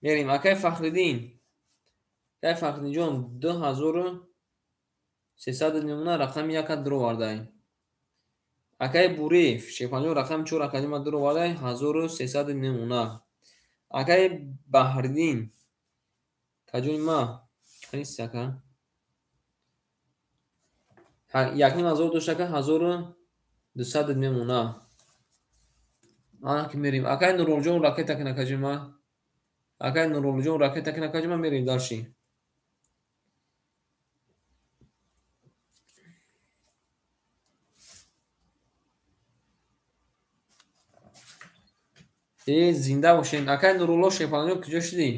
Мерем акай Фахриддин. Акай Фахриддинҷон 2300 намуна рақами 1 дуровардай. Акаи Буриев шерпаланҷон рақами 4 акаҷони ма дуровардай 1300 мемона. Акаи Баҳриддин акаҷони ма канист ака? 1500 дошт ака 1200 мемона. Ана ки мерем. Акаи Нуруллоҷон ракета кун акаҷони ма. Акаи Нуруллоҷон ракета кун акаҷони ма, мерем дальше. Зинда бошед. Акаи Нурулло шерпаланҷон куҷо шудӣ?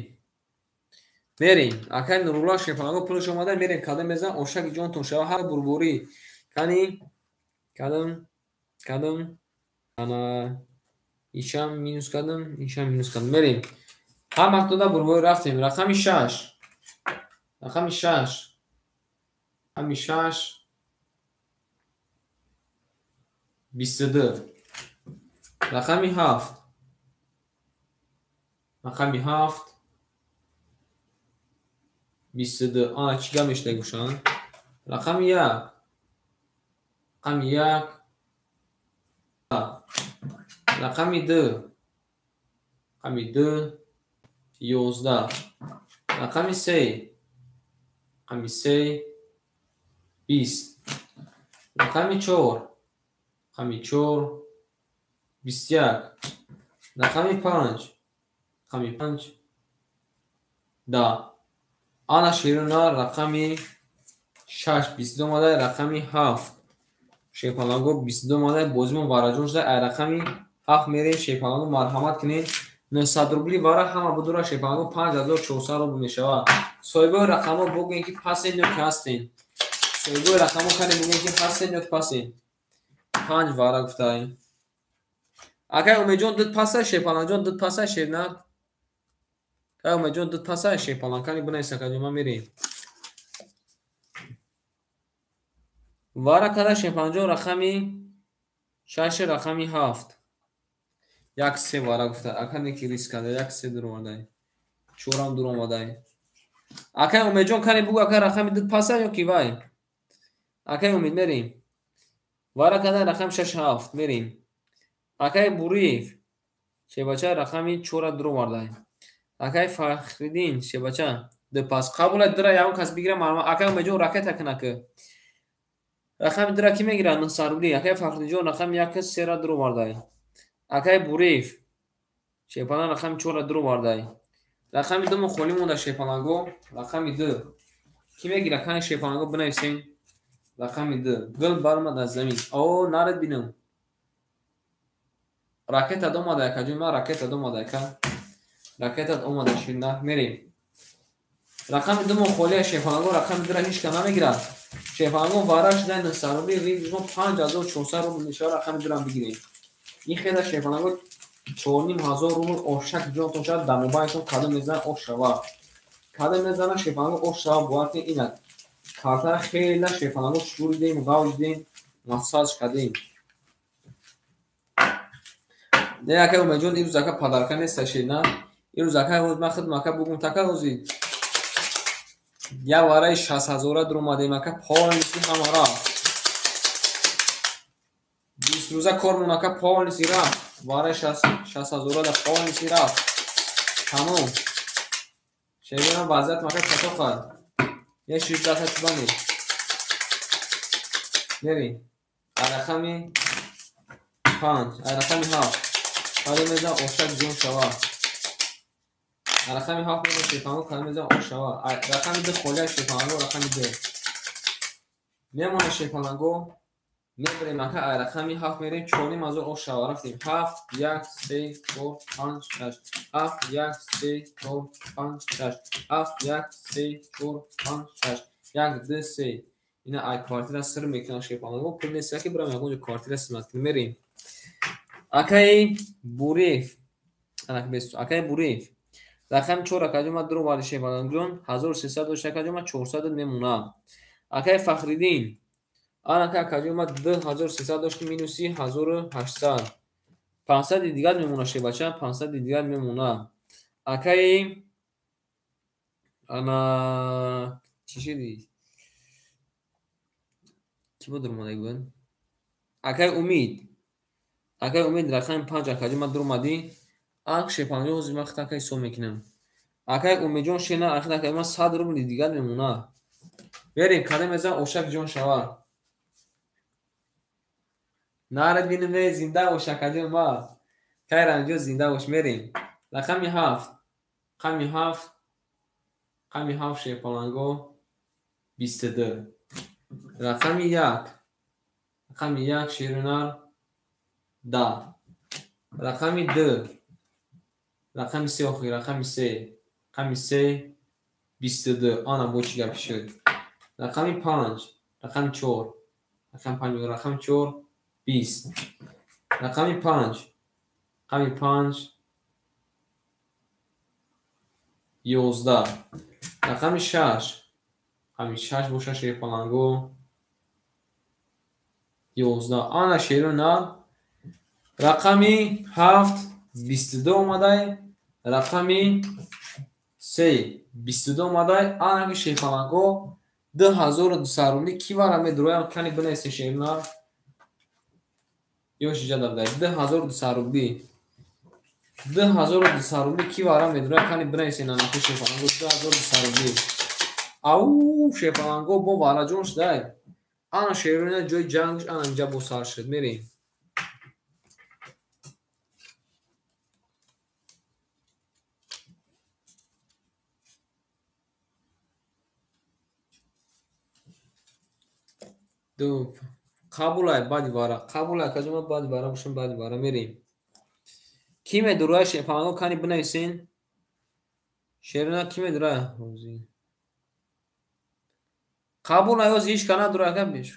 Мерем. Акаи Нурулло шерпаланҷон пулаш омада, мерем кадам мезан ошаки ҷонтон шава ҳар бурборӣ. Кани кадам кадам ана ишам минус кадам, ишам минус кадам. Мерем. Ҳама дода бурборӣ рафтем. Рақами 6. Рақами 6. Рақами 6 22. Рақами 7. Рақами 7 22. Ана чӣ гап мешуда гӯшанд? Рақами 1. Рақами 1. Рақами 2. Рақами 2 11. Рақами 3. Рақами 3 20. Рақами 4. Рақами 4 21. Рақами 5. Рақами 5 10. Ана шерона рақами 6 22 омада, рақами 7 шерпаланго 22 омада, бозимон вараҷон шуда. Ай рақами 7 мерем шерпаланго, марҳамат кунед. 900 рубли вара ҳама будура шерпаланго 5400 рубл мешавад. Соҳибои рақамҳо бигӯед ки пасен ё ки ҳастен. Соҳибои рақамҳо кане бигӯед ки ҳастен ё ки пасен. 5 вара гуфтаем. Акай Умедҷон дуд паса, шерпаланҷон дуд паса, шернар. Акай Умедҷон дуд паса, шерпалан кани бинавис акаҷон, ман мерем. Вара када шерпаланҷон рақами 6 рақами 7. 1 3 вара гуфта. Ака неки риск када 1 3 дур омадай. 4 дур омадай. Акай Умедҷон кани бугӯ ака рақами дуд паса ё ки вай? Акай Умед мерем. Вара када рақами 6 7 мерем. Акай Буриев шебача рақами 4 дур овардай. Акай Фахриддин шебача ду пас. Қабула дура ягон кас бигира марҳамат. Акай Умедҷон ракета кун ака. Рақами дура ки мегирад 900 рубли. Акай Фахриддинҷон рақами 1 3 дур овардай. Акай Буриев шерпалан рақами 4 дур овардай. Рақами 2 мо холӣ монда шерпаланго. Рақами 2 ки мегира? Кани шерпаланго бинависем. Рақами 2 гул баромад аз замин. О, наред бинам. Ракета омада акаҷон, ман ракета омада ака. Ракета омада ширна. Мерем. Рақами 2 мо холия шерпаланго, рақами 2 ра ҳеч кас намегирад. Шерпаланго вара шуда 900 рубли, риб мо 5400 рубл мешавад, рақами 2 ра бигирем. Ин хела шерпаланго 4500 рубл ошак ҷонтон шавад, дар мобайлтон кадом мезанад ош шавад. Кадом мезанад шерпаланго ош шавад, бовар кунед инак. Картара хела шерпаланго шуридем, ғавжидем, массаж кардем. Не акай Умедҷон, имрӯз ака падарка неста шерна. Имрӯз ака ман худам ака бугум така ҳозир. Як вараи 60000 дур омадем ака, полностью ҳама рафт. 20 рӯза кормон ака полностью рафт. Вараи 60000 да полностью рафт. Тамом. Шерона вазъият мака чатоқа. Я 60 чубани. Мерем. Рақами 5, рақами 7. Кадом мезан ошак ҷон шавад. Рақами 7 мезан шерпаланго, кадом мезан ош шавад. Рақами 2 холия шерпаланго, рақами 2. Мемона шерпаланго, мебарем ака, рақами 7 мерем, 4500 ош шавад. Рафтем. 7 1 3 4 5 6. 7 1 3 4 5 6. 7 1 3 4 5 6. 1 2 3. Ина ай квартира сир мекунам шерпаланго, пул нест ки бирам ягон ҷо квартира симат кунем. Мерем. Акай Буриев, акай Буриев рақами 4 акаҷон ма дур оварди шерпаланҷон, 1300 дошт акаҷон ма 400 мемона. Акай Фахриддин анака акаҷон ма 2300 дошти минуси 1800. 500 дигар мемона шербача, 500 дигар мемона. Акай ана чӣ шуди? Кӣ буд омада буд? Акай Умид. Акай Умид рақами 5 акаҷон ман дуромадӣ. Ак шерпаланг ҳозир ман хитака ҳисоб мекунам. Акай Умидҷон шена ахир акай ман 100 рубли дигар мемонад. Берем кадом мезан ошак ҷон шава. Нарад бинем не зинда бош акаҷон ма. Кай Рамҷон зинда бош мерем. Рақами 7. Рақами 7. Рақами 7 шерпаланго 22. Рақами 1. Рақами 1 шерунар 10. Рақами 2. Рақами 3 охир, рақами 3. Рақами 3 22. Ана бо чӣ гап шуд? Рақами 5, рақами 4. Рақами 5, рақами 4 20. Рақами 5. Рақами 5 11. Рақами 6. Рақами 6 боша шерпаланго 11. Ана шерунар рақами 7 22 омадай. Рақами 3 22 омадай. Ана ки шерпаланго 2200 рубли ки вара медуроям кани бинависен шерунар. Ёш иҷа дадай 2200 рубли. 2200 рубли ки вара медуроям кани бинависен ана ки шерпаланго 2200 рубли. Ау шерпаланго бо вараҷон шудай. Ана шерунар ҷои ҷангш ана инҷа бо сар шуд. Мерем. Қабулай баъди вара. Қабулай акаҷон баъди вара бошем баъди вара мерем. Ки медурая шерпаланго кани бинависен? Шерунар ки медурая? Қабулай ҳозир ҳеҷ ка надурая ака беш.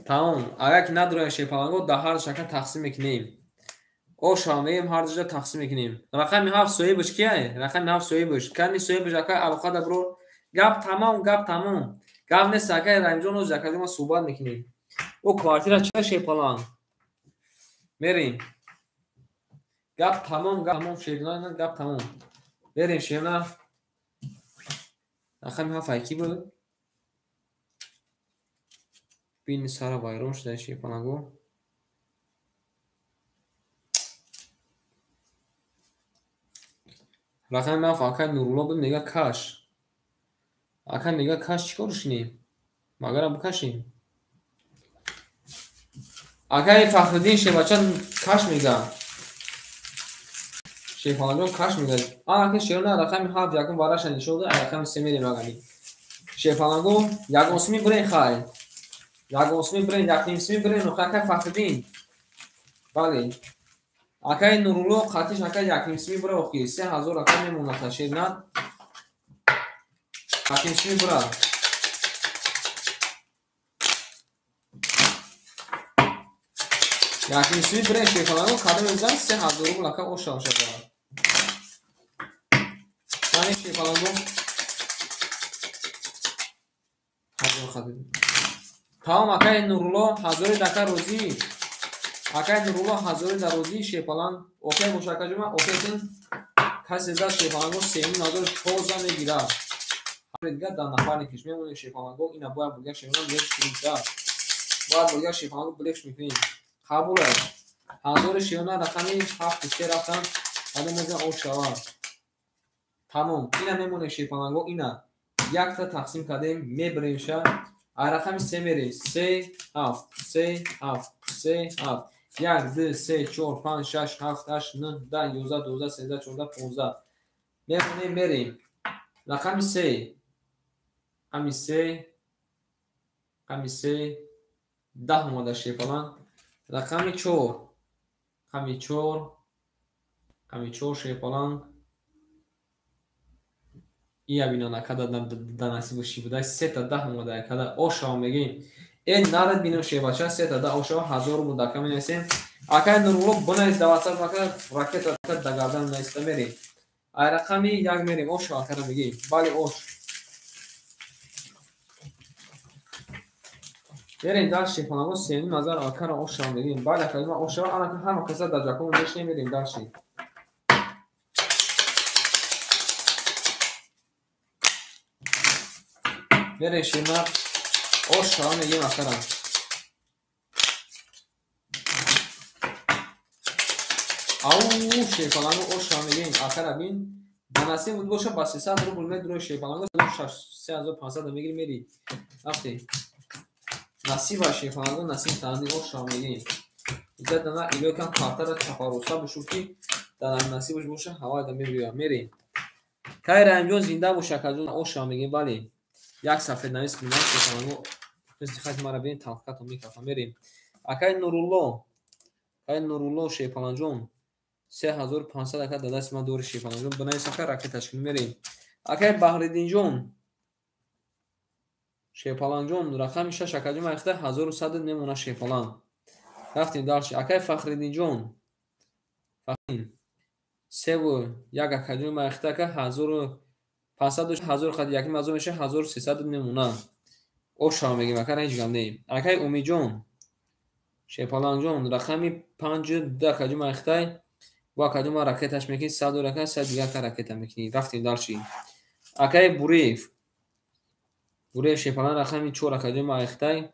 Тамом. Агар ки надурая шерпаланго дар ҳар шака тақсим мекунем. Оша мегем ҳар ҷо тақсим мекунем. Рақами 7 соҳибаш кияй? Рақами 7 соҳибаш. Кани соҳибаш ака алоқа да бро. Гап тамом, гап тамом. Гап нест акай Раимҷон ҳозир акаҷон ма суҳбат мекунем. О квартира ча шерпаланг? Мерем. Гап тамом, гап тамом шерна, гап тамом. Мерем шерна. Рақами 7 ай ки буд? Бини сара вайрон шуда шерпаланго. Рақами 7 акай Нурулло буд, мега каш. Ака мега каш чӣ кор шинем? Магарам бикашем. Акай Фахриддин шербача каш мега. Шерпаланҷон каш мега. Ана ака шерона рақами 7 якум вараша нишон дод, рақами 3 мерем агани. Шерпаланго ягон сими бирен хай. Ягон сими бирен, якним сими бирен, акай Фахриддин. Бале. Акай Нурулло қатиш акай якним сими бира охи. 3000 ака мемонад шерна. Якним сими бира. Якним сими бирен шерпаланго кадом мезан 3000 рубл ака оша оша бара. Мани шерпаланго ҳазор хадид. Тамом акай Нурулло ҳазори дака розӣ. Акай Нурулло ҳазори да розӣ шерпаланг. Окей бош акаҷума окейтин касе зад шерпаланго 3400 мегирад. Дигар дар нафарникиш мемонем шерпаланго ина бояд бурга шерпаланго билефш кунем. Бояд бурга шерпаланго билефш мекунем. Қабул аст. Ҳазори шерона рақами 7 3 рафтан баъд мезан об шавад. Тамом. Ина мемонем шерпаланго ина якта тақсим кардем мебиремша. Ай рақами 3 мерем. 3 7 3 7 3 7 1 2 3 4 5 6 7 8 9 10 11 12 13 14 15 мемонем мерем. Рақами 3 рақами 3 рақами 3 10 омада шерпаланг. Рақами 4 рақами 4 рақами 4 шерпаланг. Ия бинон акада да насибу ши буда 3 та 10 омада акада ошава мегем. Э нарад бинон шербача 3 та 10 ошава 1000 рубл дака менависем. Акай Нурулло бинавис да WhatsApp ака ракета да гардан нависта мерем. Ай рақами 1 мерем ошава акада мегем. Бале ош. Мерем дальше шерпаланго 3,5 акара ошава мегем. Бале акаҷон ошава ана ҳама каса дар ҷакон мешинем мерем дальше. Мерем шернар. Ош шава мегем акара. Ау шерпаланго ош шава мегем акара бин. Ба насиб буд боша ба 300 рубл медурои шерпаланго 3500 мегири мери. Рафтем. Насиба шерпаланго насиб таъни ош шава мегем. Иҷа дана илои кам картара чапароса бошуд ки дар насибаш боша ҳавайда мебиёя. Мерем. Кай Раҳимҷон зинда боша акаҷон ош шава мегем бале. Як сафеднавис кунам шерпаланго мисли хати мара бинед талхикатон мекафа. Мерем. Акай Нурулло. Акай Нурулло шерпаланҷон 3500 ака дар дасти ман дори шерпаланҷон. Бинавис ака ракеташ кунем мерем. Акай Баҳриддинҷон шерпаланҷон рақами 6 акаҷон майхта 1100 мемона шерпалан. Рафтем дальше. Акай Фахриддинҷон Фахриддин 3 1 акаҷон майхта ака 1500 1000 қад яким азо меша 1300 мемона. Ош шава мегем ака ҳеҷ гап не. Акай Умидҷон шерпаланҷон рақами 5 2 акаҷон майхтай бо акаҷон ман ракеташ мекунӣ 100 рака 100 дигар ака ракета мекунӣ. Рафтем дальше. Акай Буреев Буреев шерпалан рақами 4 акаҷон майхтай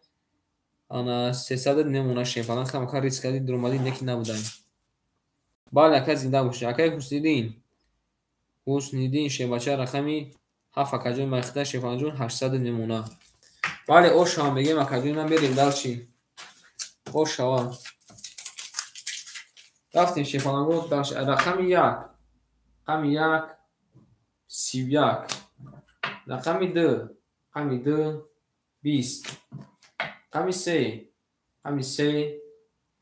ана 300 мемона шерпалан хам ака риск кардӣ дуромадӣ неки набудай. Бале ака зинда бошӣ. Акай Ҳусниддин Ҳусниддин шербача рақами 7 акаҷон майхтай шерпаланҷон 800 мемона. Бале ош шава мегем акаҷон ман мерем дальше. Ош шава. Рафтем шерпаланго дальше. Рақами 1 рақами 1 31 рақами 2 рақами 2 20 рақами 3 рақами 3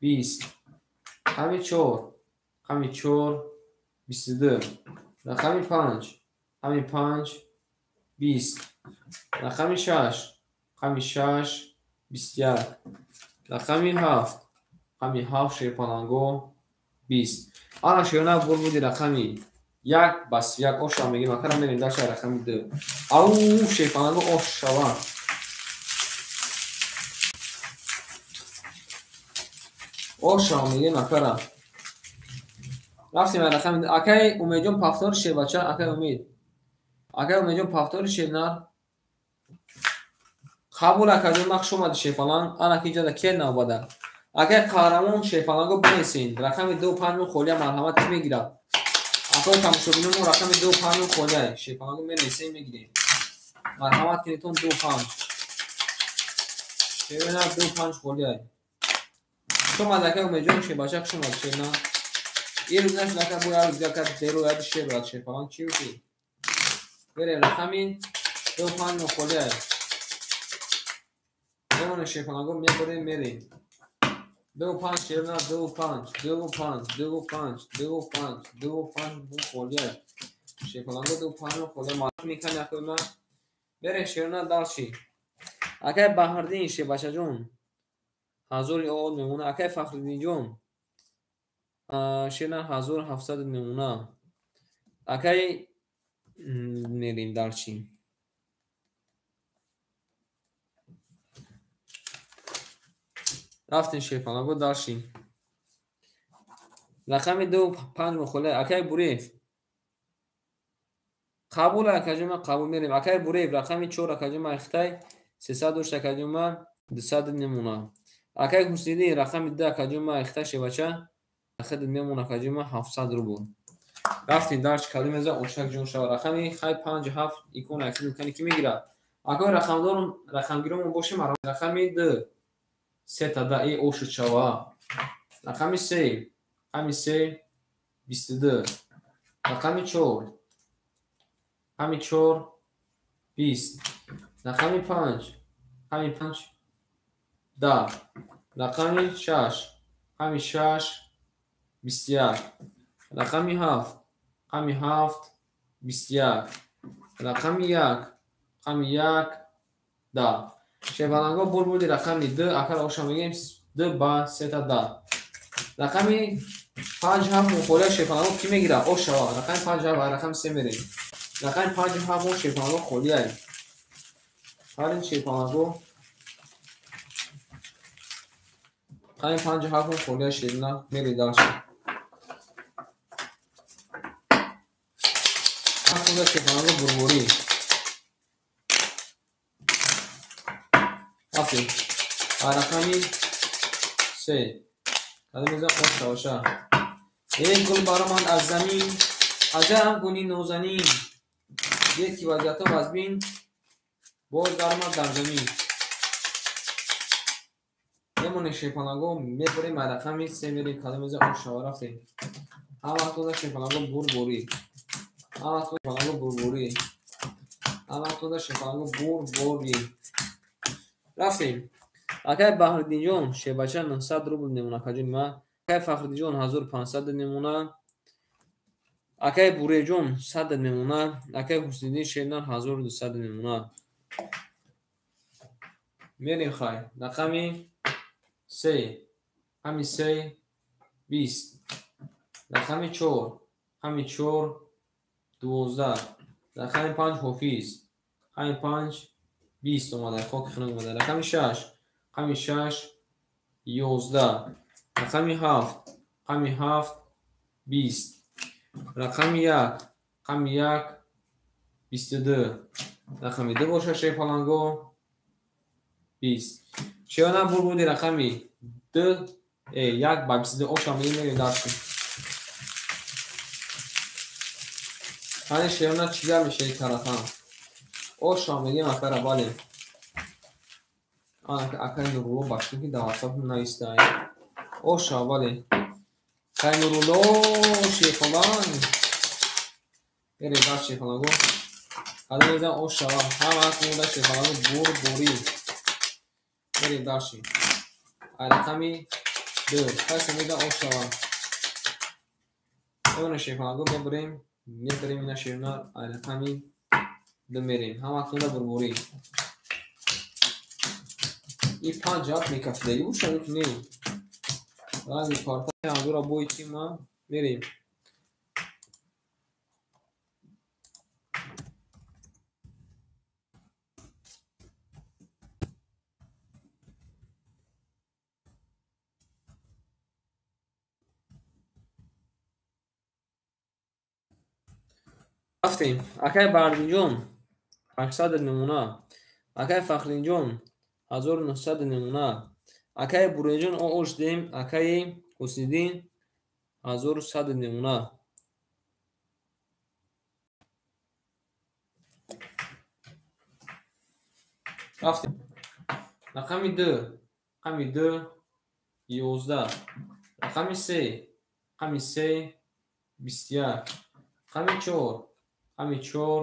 20 рақами 4 рақами 4 22 рақами 5 рақами 5 20 рақами 6 рақами 6 21 рақами 7 рақами 7 шерпаланго 20. Ана шерона бур буди рақами 1 ба 31 ош шава мегем акара мерем дальше рақами 2. Ау шерпаланго ош шава. Ош шава мегем акара. Рафтем рақами акай Умедҷон пафтори шербача акай Умед. Акай Умедҷон пафтори шернар. Қабул акаҷон ман хуш омадӣ шерпаланг. Ана ки иҷода ке навбада. Акай Қаҳрамон шерпаланго бинесен. Рақами 2 5 холия марҳамат ки мегирад? Акои тамошобиномо рақами 2 5 холия шерпаланго менесен мегирем. Марҳамат кунедтон 2 5. Шерна 2 5 холия. Хуш омад акай Умедҷон шербача хуш омад шерна. Ин рӯз нашуд ака бо як рӯз ака дерояд шерояд шерпаланг чӣ ки? Берем рақами 2 5 холия. Мемонем шерпаланго мебарем мерем. 2 5 шерна 2 5 2 5 2 5 2 5 2 5 бу холия. Шерпаланго 2 5 холия маълум мекунем акои ман. Берем шерна дальше. Акай Баҳриддин шербачаҷон 1000 од мемона. Акай Фахриддинҷон шерна 1700 мемона. Акай мерем дальше. Рафтем шерпаланго дальше. Рақами 2 5 холия. Акай Буреев. Қабул акаҷон ман қабул мерем. Акай Буреев рақами 4 акаҷон ман хитай 300 дошт акаҷон ман 200 мемона. Акай Ҳусниддин рақами 2 акаҷон ман хитай шербача хид мемона акаҷон ман 700 рубл. Рафтем дальше калим меза ошак ҷон шава. Рақами хай 5 7 икона хид кани ки мегирад? Акои рақамдорум рақамгиромон бошем рақами 2 сета да и ошуд шава. Рақами 3 рақами 3 22 рақами 4 рақами 4 20 рақами 5 рақами 5 10 рақами 6 рақами 6 21 рақами 7 рақами 7 21 рақами 1 рақами 1 10. Шерпаланго бур буди рақами 2 акара оша мегем 2 ба 3 10. Рақами 5 7 холия шерпаланго ки мегирад? Ош шава. Рақами 5 7 рақами 3 мерем. Рақами 5 7 шерпаланго холия. Ҳарин шерпаланго рақами 5 7 холия шерна мерем дальше. Шерпаланго бурбурӣ. Рафтем. Рақами се. Кадом мезан ош шаваша. Эй гул баромад аз замин, аҷаб гуни нозанин. Дид ки вазъиятҳо вазбин, боз даромад дар замин. Мемонем шерпаланго, мебарем рақами се мерем. Кадом мезан ош шава. Рафтем. Ҳаматонда шерпаланго бурборӣ. Ҳаматонда шерпаланго бурборӣ. Ҳаматонда шерпаланго бурборӣ. Рафтем. Акай Баҳриддинҷон шербача 900 рубл мемона акаҷони ман. Акай Фахриддинҷон 1500 мемона. Акай Буреҷон 100 мемона. Акай Ҳусниддин Шернар 1200 мемона. Мерем хай. Рақами се. Рақами се 20. Рақами чор. Рақами чор 12. Рақами панҷ Ҳофиз. Рақами панҷ 20 омада. Хоки хунук омада. Рақами шаш. Рақами шаш 11. Рақами ҳафт. Рақами ҳафт 20. Рақами як. Рақами як 22. Рақами ду боша шерпаланго 20. Шеона бурбуди рақами ду як ба 22 оша мерем дарси. Ҳани шеона чига мешаи тарафам. Оша мегем акара бале. Акай Нурулло башкин ки дар ватсап навистай. Оша бале. Акай Нурулло шерпаланг. Мерем дарс шерпаланго. Кадом мезан ош шава. Ҳама монда шерпаланго бурборӣ. Мерем дарси. Рақами ду. Касе мезан ош шава. Мемонем шерпаланго мебарем. Мебарем ина шерна рақами ду мерем. Ҳама монда бурборӣ. И панҷ ҳафт мекафидаги бошад ё ки не? Ранги карта ҳазора бои ки ман мерем. Рафтем. Акай Баҳриддинҷон 800 мемона. Акай Фахриддинҷон 1900 мемона. Акай Буреҷон ош дем. Акаи Ҳусниддин 1100 мемона. Рафтем. Рақами ду. Рақами ду 11. Рақами се. Рақами се 21. Рақами чор. Рақами чор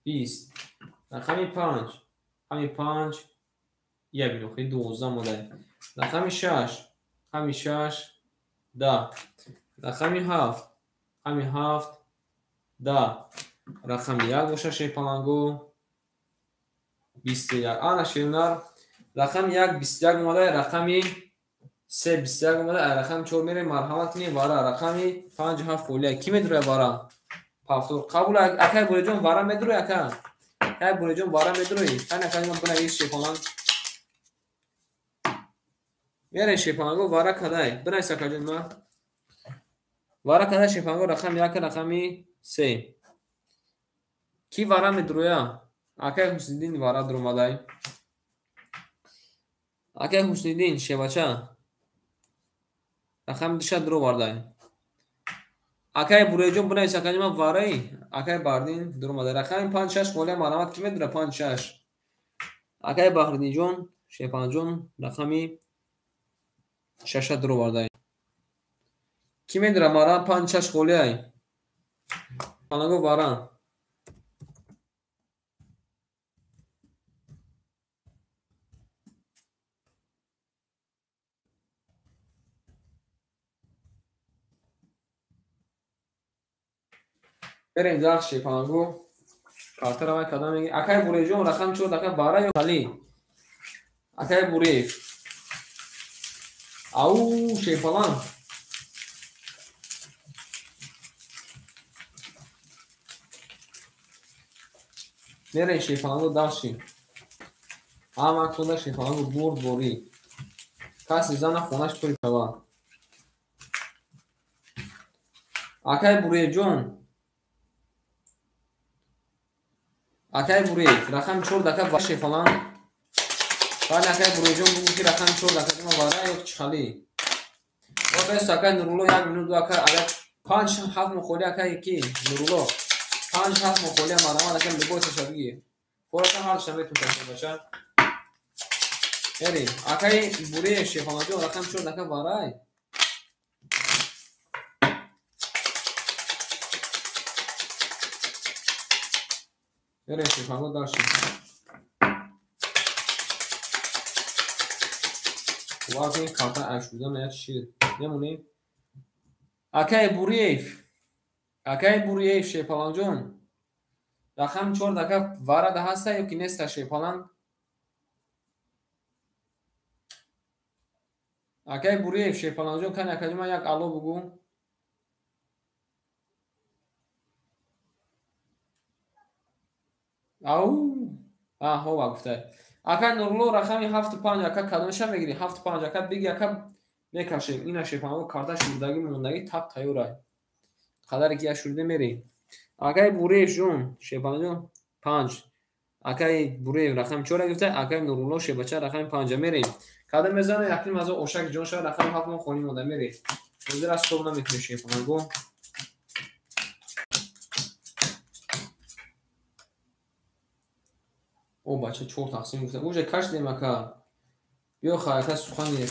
20. Рақами панҷ. Рақами панҷ я бинохи 12 модай. Рақами шаш. Рақами шаш 10. Рақами ҳафт. Рақами ҳафт 10. Рақами як боша шерпаланго 21. Ана шернар рақами як 21 омадай. Рақами се 21 омадай. Рақами чор мерем. Марҳамат кунем вара. Рақами панҷ ҳафт холия. Ки медурояд вара? Пафтор. Қабул. Акай Буреҷон вара медурояд ака? Акай Буреҷон вара медуроӣ? Ҳай акай ман бинавис шерпаланг. Мерем шерпаланго вара кадай. Бинавис акаҷон ман. Вара кадай шерпаланго рақами як рақами се. Ки вара медуроя? Акай Ҳусниддин вара дуромадай. Акай Ҳусниддин шевача. Рақами душа дуровардай. Акай Буреҷон бинавис акаҷон ман вараи. Акай Баҳриддин дуромадай. Рақами панҷ шаш холия марҳамат ки медура панҷ шаш. Акай Баҳриддинҷон шерпаланҷон рақами шаша дуровардай. Ки медура марҳамат панҷ шаш холияй? Паланго вара. Мерем дар шерпаланго. Картара вай кадам меги. Акай Буреҷон рақами чор дака вара ё хали? Акай Буреев. Ау шерпаланг. Мерем шерпаланго дарши. Ҳама кунда шерпаланго бурборӣ. Каси зана хонаш пур шавад. Акай Буреевҷон. Акай Буреев, рақами 4 дака ва шефалан. Баъд акай Буреҷон бугу ки рақами 4 акаҷон вара ё чӣ хали. Бес акай Нурулло 1 минут ду ака агар 5-7 мухоли акай ки Нурулло 5-7 мухоли марамад ака любой таша бигир. Фората ҳарша метун бача. Эри акай Буре Шефалаҷон рақами 4 ака варай. Эри Шефалаҷон дальше. Вақте карта ашуда меяд шир. Мемонем. Акай Буриев. Акай Буриев Шепаланҷон. Рақами 4 ака варада ҳаста ё ки неста Шепалан? Акай Буриев Шепаланҷон кани акаҷума як ало бугу. Ау, ҳова гуфтай. Ака Нурулло рақами 7-5 ака кадомша мегирӣ? 7-5 ака биги ака мекашем. Ина Шепаланго карта шурдагӣ мондагӣ тап тайёрай. Қадаре ки я шурда мерӣ. Акай Буреев ҷон, Шепаланҷон 5. Акай Буреев рақами 4 гирифта, акай Нурулло Шебача рақами 5 мерем. Кадом мезана якним аз ошак ҷон шава рақами 7 мо хонӣ монда мерем. Ҳозир аз ҳисоб намекунем Шепаланго. О бача 4 тақсим гуфта. Уже кашдем ака. Биё хай ака сухан як.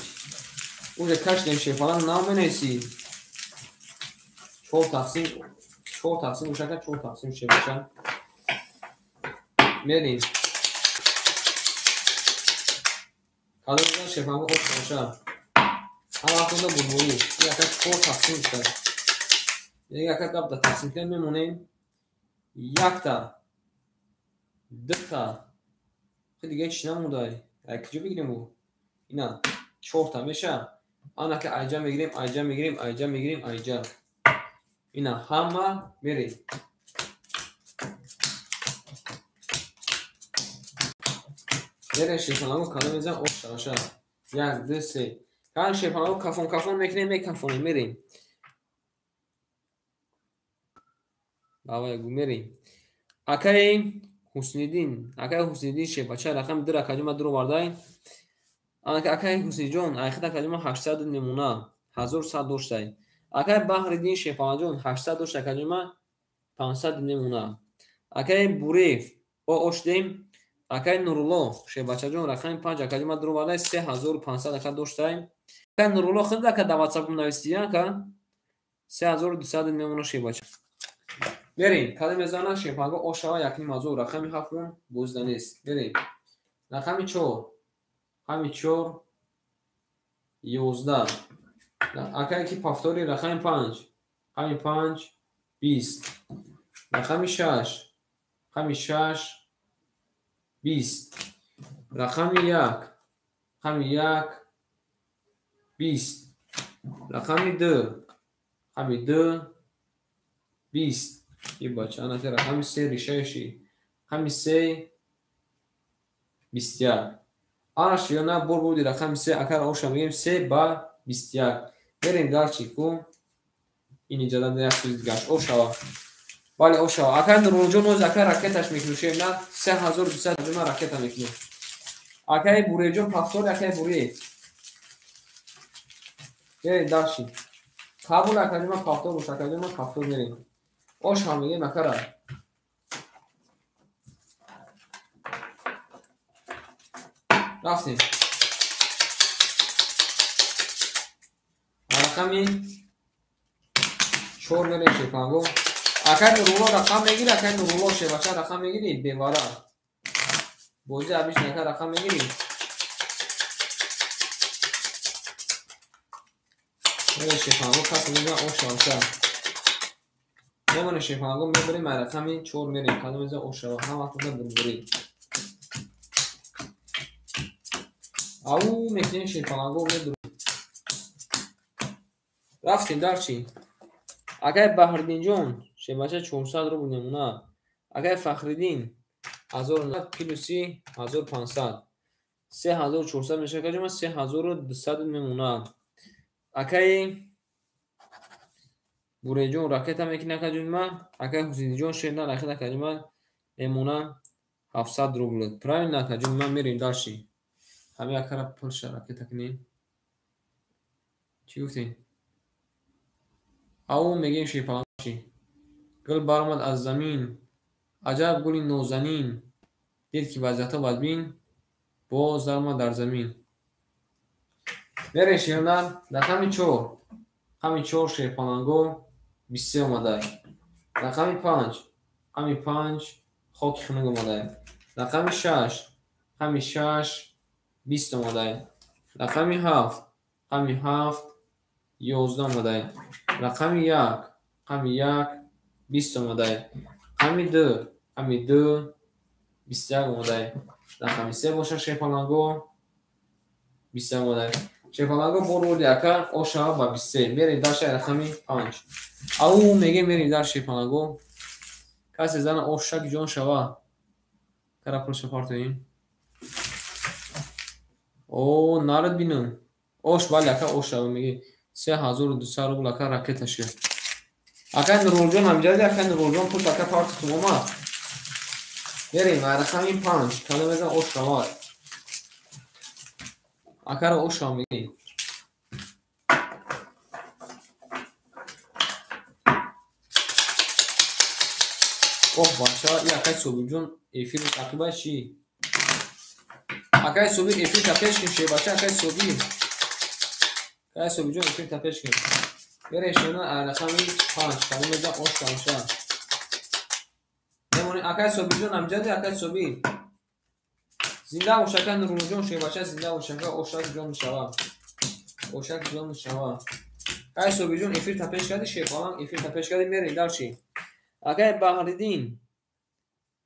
Уже кашдем Шепалан наменеси. 4 тақсим, 4 тақсим ушака 4 тақсим Шебача. Мерим. Кадом Шепалан ош баша. Ҳама вақт булбулӣ. Ака 4 тақсим гуфта. Як ака гап да тақсим кунем мемонем. Якта. Дута. Дига ҳеч намондай. Куҷо бигирем ӯ? Ина 4та меша. Анака айҷа мегирем, айҷа мегирем, айҷа мегирем, айҷа. Ина ҳама мерем. Мерем Шепаланго кадом мезан ош шаша. 1 2 3. Кан Шепаланго кафон кафон мекунем, мекафонем, мерем. Давай гу мерем. Акай Ҳусниддин, акай Ҳусниддин Шебача рақами 2 акаҷума дур овардай. Акай Ҳуснидҷон, айхид акаҷума 800 намуна, 1100 доштай. Акай Баҳриддин Шепалаҷон 800 дошт акаҷума 500 намуна. Акай Буреев ош дем. Акай Нурулло Шебачаҷон рақами 5 акаҷума дур овардай, 3500 ака доштай. Акай Нурулло худ ака дар WhatsApp нависти ака 3200 намуна Шебача. Мерем, кадом мезана Шепаланго ошава 1.5 рақами 7 бозида нест. Мерем. Рақами 4. Рақами 4 11. Акай ки повтори рақами 5. Рақами 5 20. Рақами 6. Рақами 6 20. Рақами 1. Рақами 1 20. Рақами 2. Рақами 2 20. И бача, анака рақами 3 решающий. Рақами 3 21. Анаш ё на бор буди рақами 3 акар оша мегем 3 ба 21. Мерем дальше ку. Ин иҷода як чиз дигаш ошава. Бале ошава. Акай Нуруллоҷон оз акай ракеташ мекунем на 3200 ҷума ракета мекунем. Акай Буреҷон повтор акай Буре. Мерем дальше. Қабул акай ҷума повтор бош акай ҷума повтор мерем. Ош ҳам мегем акара. Рафтем. Рақами 4 мерем Шепаланго. Акай Нурулло рақам мегири, акай Нурулло Шебача рақам мегири, бевара. Бозӣ абиш ака рақам мегири. Мерем Шепаланго кас мезан ош шавша. Мемонем Шепаланго мебарем рақами 4 мерем. Кадом мезан ош шава. Ҳама вақт булбулӣ. Ау мекунем Шепаланго медурем. Рафтем дарчи. Акай Баҳриддинҷон Шебача 400 рубл намуна. Акай Фахриддин 1000 плюси 1500. 3400 мешава акаҷума 3200 намуна. Акай Буреҷон ракета мекунад акаҷума. Акай Ҳусниддинҷон шерна ракета акаҷума мемона 700 рубл. Правильно акаҷума мерем дальше. Ҳамин акара пулша ракета кунем. Чӣ гуфтем? Ау мегем шерпаланг чӣ? Гул баромад аз замин, аҷаб гули нозанин, дид ки вазъиятҳо бадбин, боз даромад дар замин. Мерем шернар, рақами 4. Рақами 4 шерпаланго 23 омадай. Рақами 5, рақами 5 хоки хунук омадай. Рақами 6, рақами 6 20 омадай. Рақами 7, рақами 7 11 омадай. Рақами 1, рақами 1 20 омадай. Рақами 2, рақами 2 21 омадай. Рақами 3 боша шерпаланго 21 омадай. Шерпаланго бор бурди ака ошава ба 23. Мерем дар шаҳри рақами 5. Ау мегем мерем дар шерпаланго. Касе зана ошак ҷон шава. Кара пулша партоем. О, нарад бинам. Ош бале ака ош шава меги. 3200 рубл ака ракета шуд. Ака Нурулҷон ҳамҷади, ака Нурулҷон пул ака партотум омад. Мерем рақами 5. Кадом мезан ош шавад. Акаро ош шава меги. Оҳ бача, и акай Собирҷон эфир тақрибан чӣ? Акай Собир эфир та пеш кун шебача, акай Собир. Акай Собирҷон эфир та пеш кун. Мерем шена рақами 5, кадом мезан ош шава. Мемонем акай Собирҷон ҳамҷади, акай Собир. Зинда бош ака Нуруллоҷон шебача, зинда бош ака, ошак ҷон шава. Ошак ҷон шава. Акай Собирҷон эфир та пеш кардӣ, шерпаланг эфир та пеш кардӣ, мерем дар чӣ? Акай Баҳриддин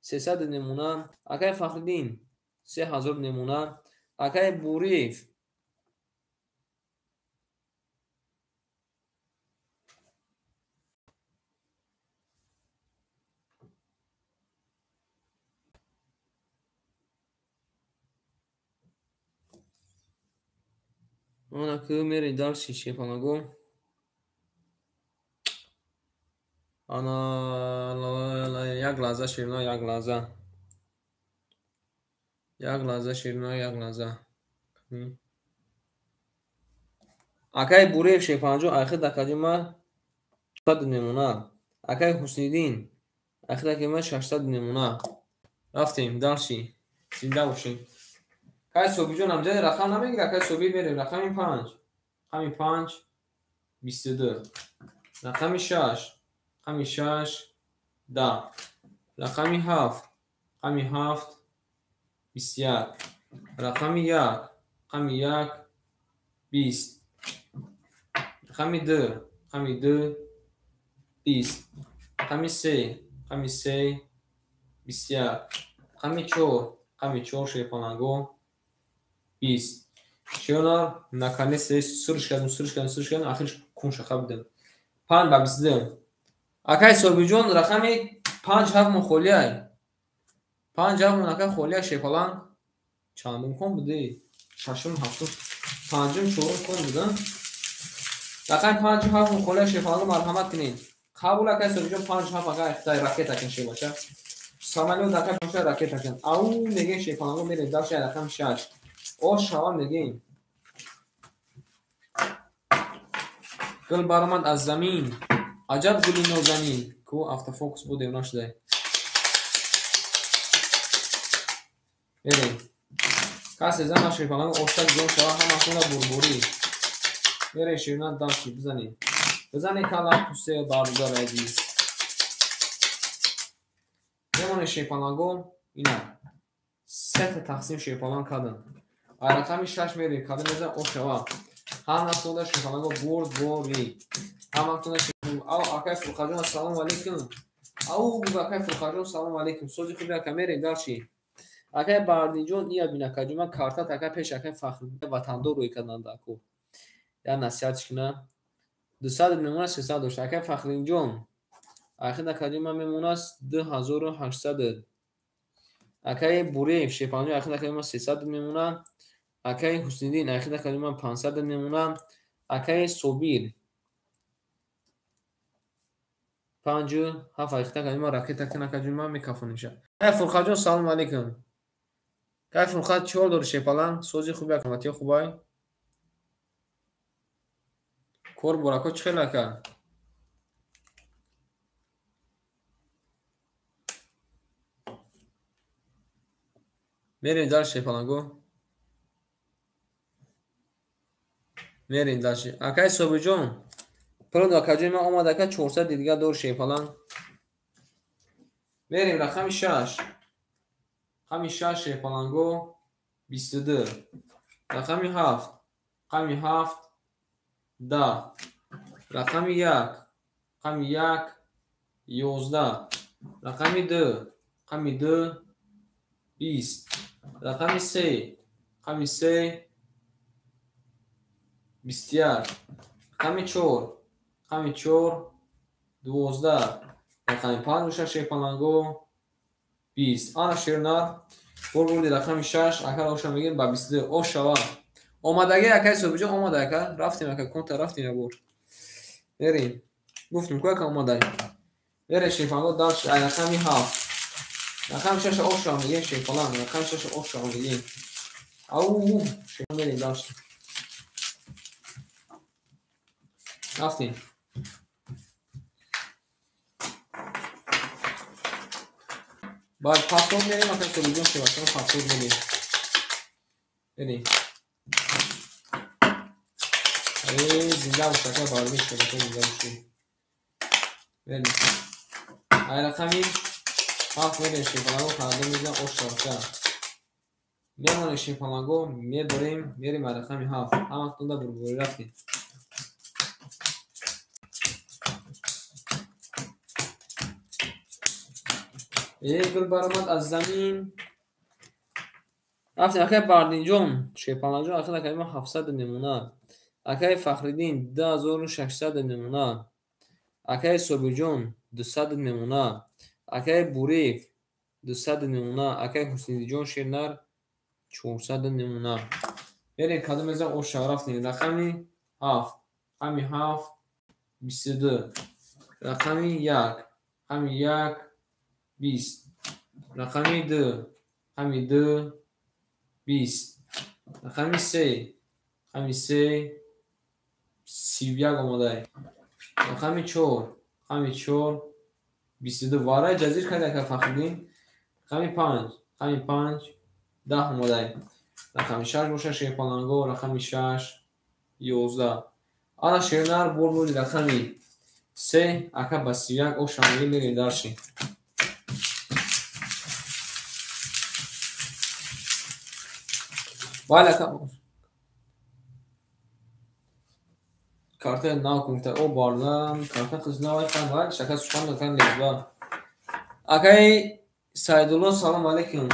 300 немуна, акай Фахриддин 3000 немуна, акай Буриев 10 мерем дарси шерпаланго. Ана як лаҳза шерно, як лаҳза. Як лаҳза шерно, як лаҳза. Акай Буриев шерпаланҷон айхи дакаҷума 400 немуна. Акай Ҳусниддин айхи дакаҷума 600 немуна. Рафтем дарси. Зинда бошем. Акай Собирҷон ҳамҷади рақам намегирад, акай Собир мерем рақами 5. Рақами 5 22. Рақами 6, рақами 6 10. Рақами 7, рақами 7 21. Рақами 1, рақами 1 20. Рақами 2, рақами 2 20. Рақами 3, рақами 3 21. Рақами 4, рақами 4 шерпаланго 20. Шернар наконец сурш кардем, сурш кардем, сурш кардем, ахирш кунша хабидем. 5 ба 22. Акай Собирҷон рақами 5 7 мон холиай. 5 7 мон ака холиай шерпаланг. Чандум кон буди? Шашум, ҳафтум, панҷум, чорум кон буда. Рақами 5 7 мон холиай шерпаланг марҳамат кунед. Қабул акай Собирҷон 5 7 ака ихтай ракета кун шербача. Самолёт ака 5 ракета кун. Ау мегем шерпаланг мерем дар шай рақами 6. Ош шава мегем. Гул баромад аз замин. Аҷаб гули нозанин. Ку автофокус будем нашудай. Мерем. Касе зана шерпаланг ошак ҷон шава ҳаматона бурбурӣ. Мерем шерна дамчи бизанем. Бизанем кала тусе бародар азиз. Мемонем шерпаланго ина. Сета тақсим шерпаланг кардам. Рақами 6 мерем кадом мезан ошава. Ҳаматона шерпаланго бурдборӣ. Ҳаматона шерпаланго. Ау акай Фурқаҷон ассалому алайкум. Ау акай Фурқаҷон салому алайкум. Сози хуби ака мерем дарчи. Акай Баҳриддинҷон ия бин акаҷон ман картат ака пеш акай Фахриддин ватандор рӯй карданд аку. Я насиҳатш кунам. 200 мемонад 300 дошт. Акай Фахриддинҷон ахир акаҷон ман мемонад 2800. Акай Буриев шерпаланҷон ахир акаҷон ман 300 мемонад. Акай Ҳусниддин ахир акаҷон ман 500 мемонад. Акай Собир 5 7 ахир акаҷон ман ракета кун акаҷон ман мекафонем ша. Акай Фурқаҷон салому алайкум. Кай Фурқат чӣ ҳол дори шепаланг? Сози хуби акаматиё хубай? Кор борако чӣ хел ака? Мерем дальше шепаланго. Мерем дальше. Акай Собирҷон, пулод акаҷои ман омад ака 400 дигар дор шепаланг. Мерем рақами 6. Рақами 6 шепаланго 22. Рақами 7. Рақами 7 10. Рақами 1. Рақами 1 11. Рақами 2. Рақами 2 20. Рақами 3. Рақами 3 21. Рақами 4. Рақами 4 12. Рақами 5 боша шепаланго 20. Ана шернар бурди рақами 6 ака оша мегем ба 22. Ош шава. Омадаги акай Собирҷон омада ака. Рафтем ака конта рафтем як бор. Мерем. Гуфтем ку ака омадай. Мерем шепаланго дальше ай рақами 7. Рақами 6 ош шава мегем шепаланг. Рақами 6 ош шава мегем. Ау, шепаланг мерем дальше. Рафтем. Баъд паспорт мерем, ака Собирҷон шевачон паспорт мерем. Мерем. Зинда бош ака, барои шевачон зинда бошӣ. Мерем. Ай рақами 7 мерем шепаланго карда мезан ош шавака. Мемонем шепаланго, мебарем, мерем ай рақами 7. Ҳаматонда бурбурӣ рафтем. Гул баромад аз замин. Рафтем акай Бардинҷон, шепаланҷон ахир акай ма 700 намуна. Акай Фахриддин 2600 намуна. Акай Собирҷон 200 намуна. Акай Буриев 200 намуна. Акай Ҳусниддинҷон Шернар 400 намуна. Мерем кадом мезан ош шава рафтем. Рақами 7, рақами 7 22. Рақами 1, рақами 1 20. Рақами 2, рақами 2 20. Рақами 3, рақами 3 31 омадай. Рақами 4, рақами 4 22. Вараи ҷазир кард ака Фахриддин. Рақами 5, рақами 5 10 омадай. Рақами 6 боша шепаланго, рақами 6 11. Ана шернар бурд рақами 3 ака ба 31 ош шамоги мерем дальше. Бале ака карта нав кунта о бардам карта қиз нав айфан бале шака сухан дакан лезба. Акай Сайдулло салом алейкум.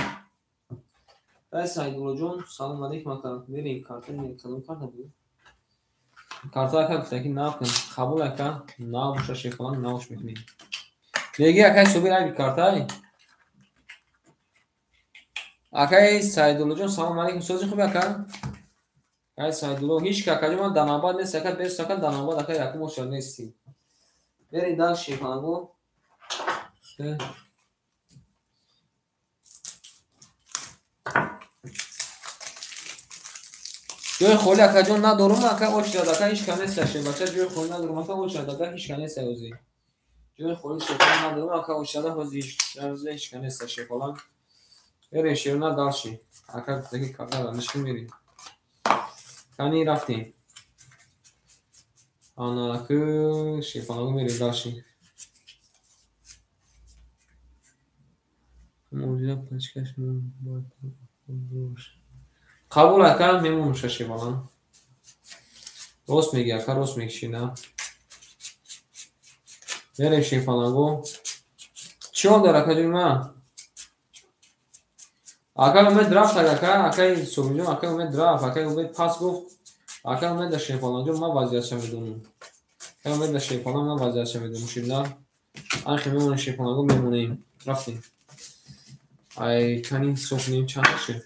Акай Сайдуллоҷон салом алейкум ака. Мерем карта кадом карта буд? Карта ака гуфта ки нав кун. Қабул ака нав боша шефалан навш мекунем. Меги акай Собир айби картай? Акай Сайдуллоҷон салом алейкум. Сози хуби ака? Акай Сайдулло ҳеч ки акаҷон ман дар навбат нест ака бес ака дар навбат ака якум оша нестӣ. Мерем дальше шефаланго. Ҷои холӣ акаҷон надорум ака очрад ака ҳеч ка нест шебача ҷои холӣ надорум ака очрад ака ҳеч ка нест ҳозир. Ҷои холӣ шефалан надорум ака очрада ҳозир ҳеч ка нест шефалан. Мерем шерна дальше. Ака гуфтаки карта нишин мерем. Кани рафтем. Анаку шефаланго мерем дальше. Қабул ака мемонам шефалан. Рост меги ака рост мекиши на. Мерем шефаланго. Чӣ ҳол дор акаҷони ман? Акай Умед рафт ака, акай Собирҷон, акай Умед рафт, акай Умед пас гуфт, акай Умед дар шефаланҷон ман вазъиятша медонам. Акай Умед дар шефалан ман вазъиятша медонам. Ширна анхе мемонем шефаланго мемонем. Рафтем. Ай кани ҳисоб кунем чанд шуд?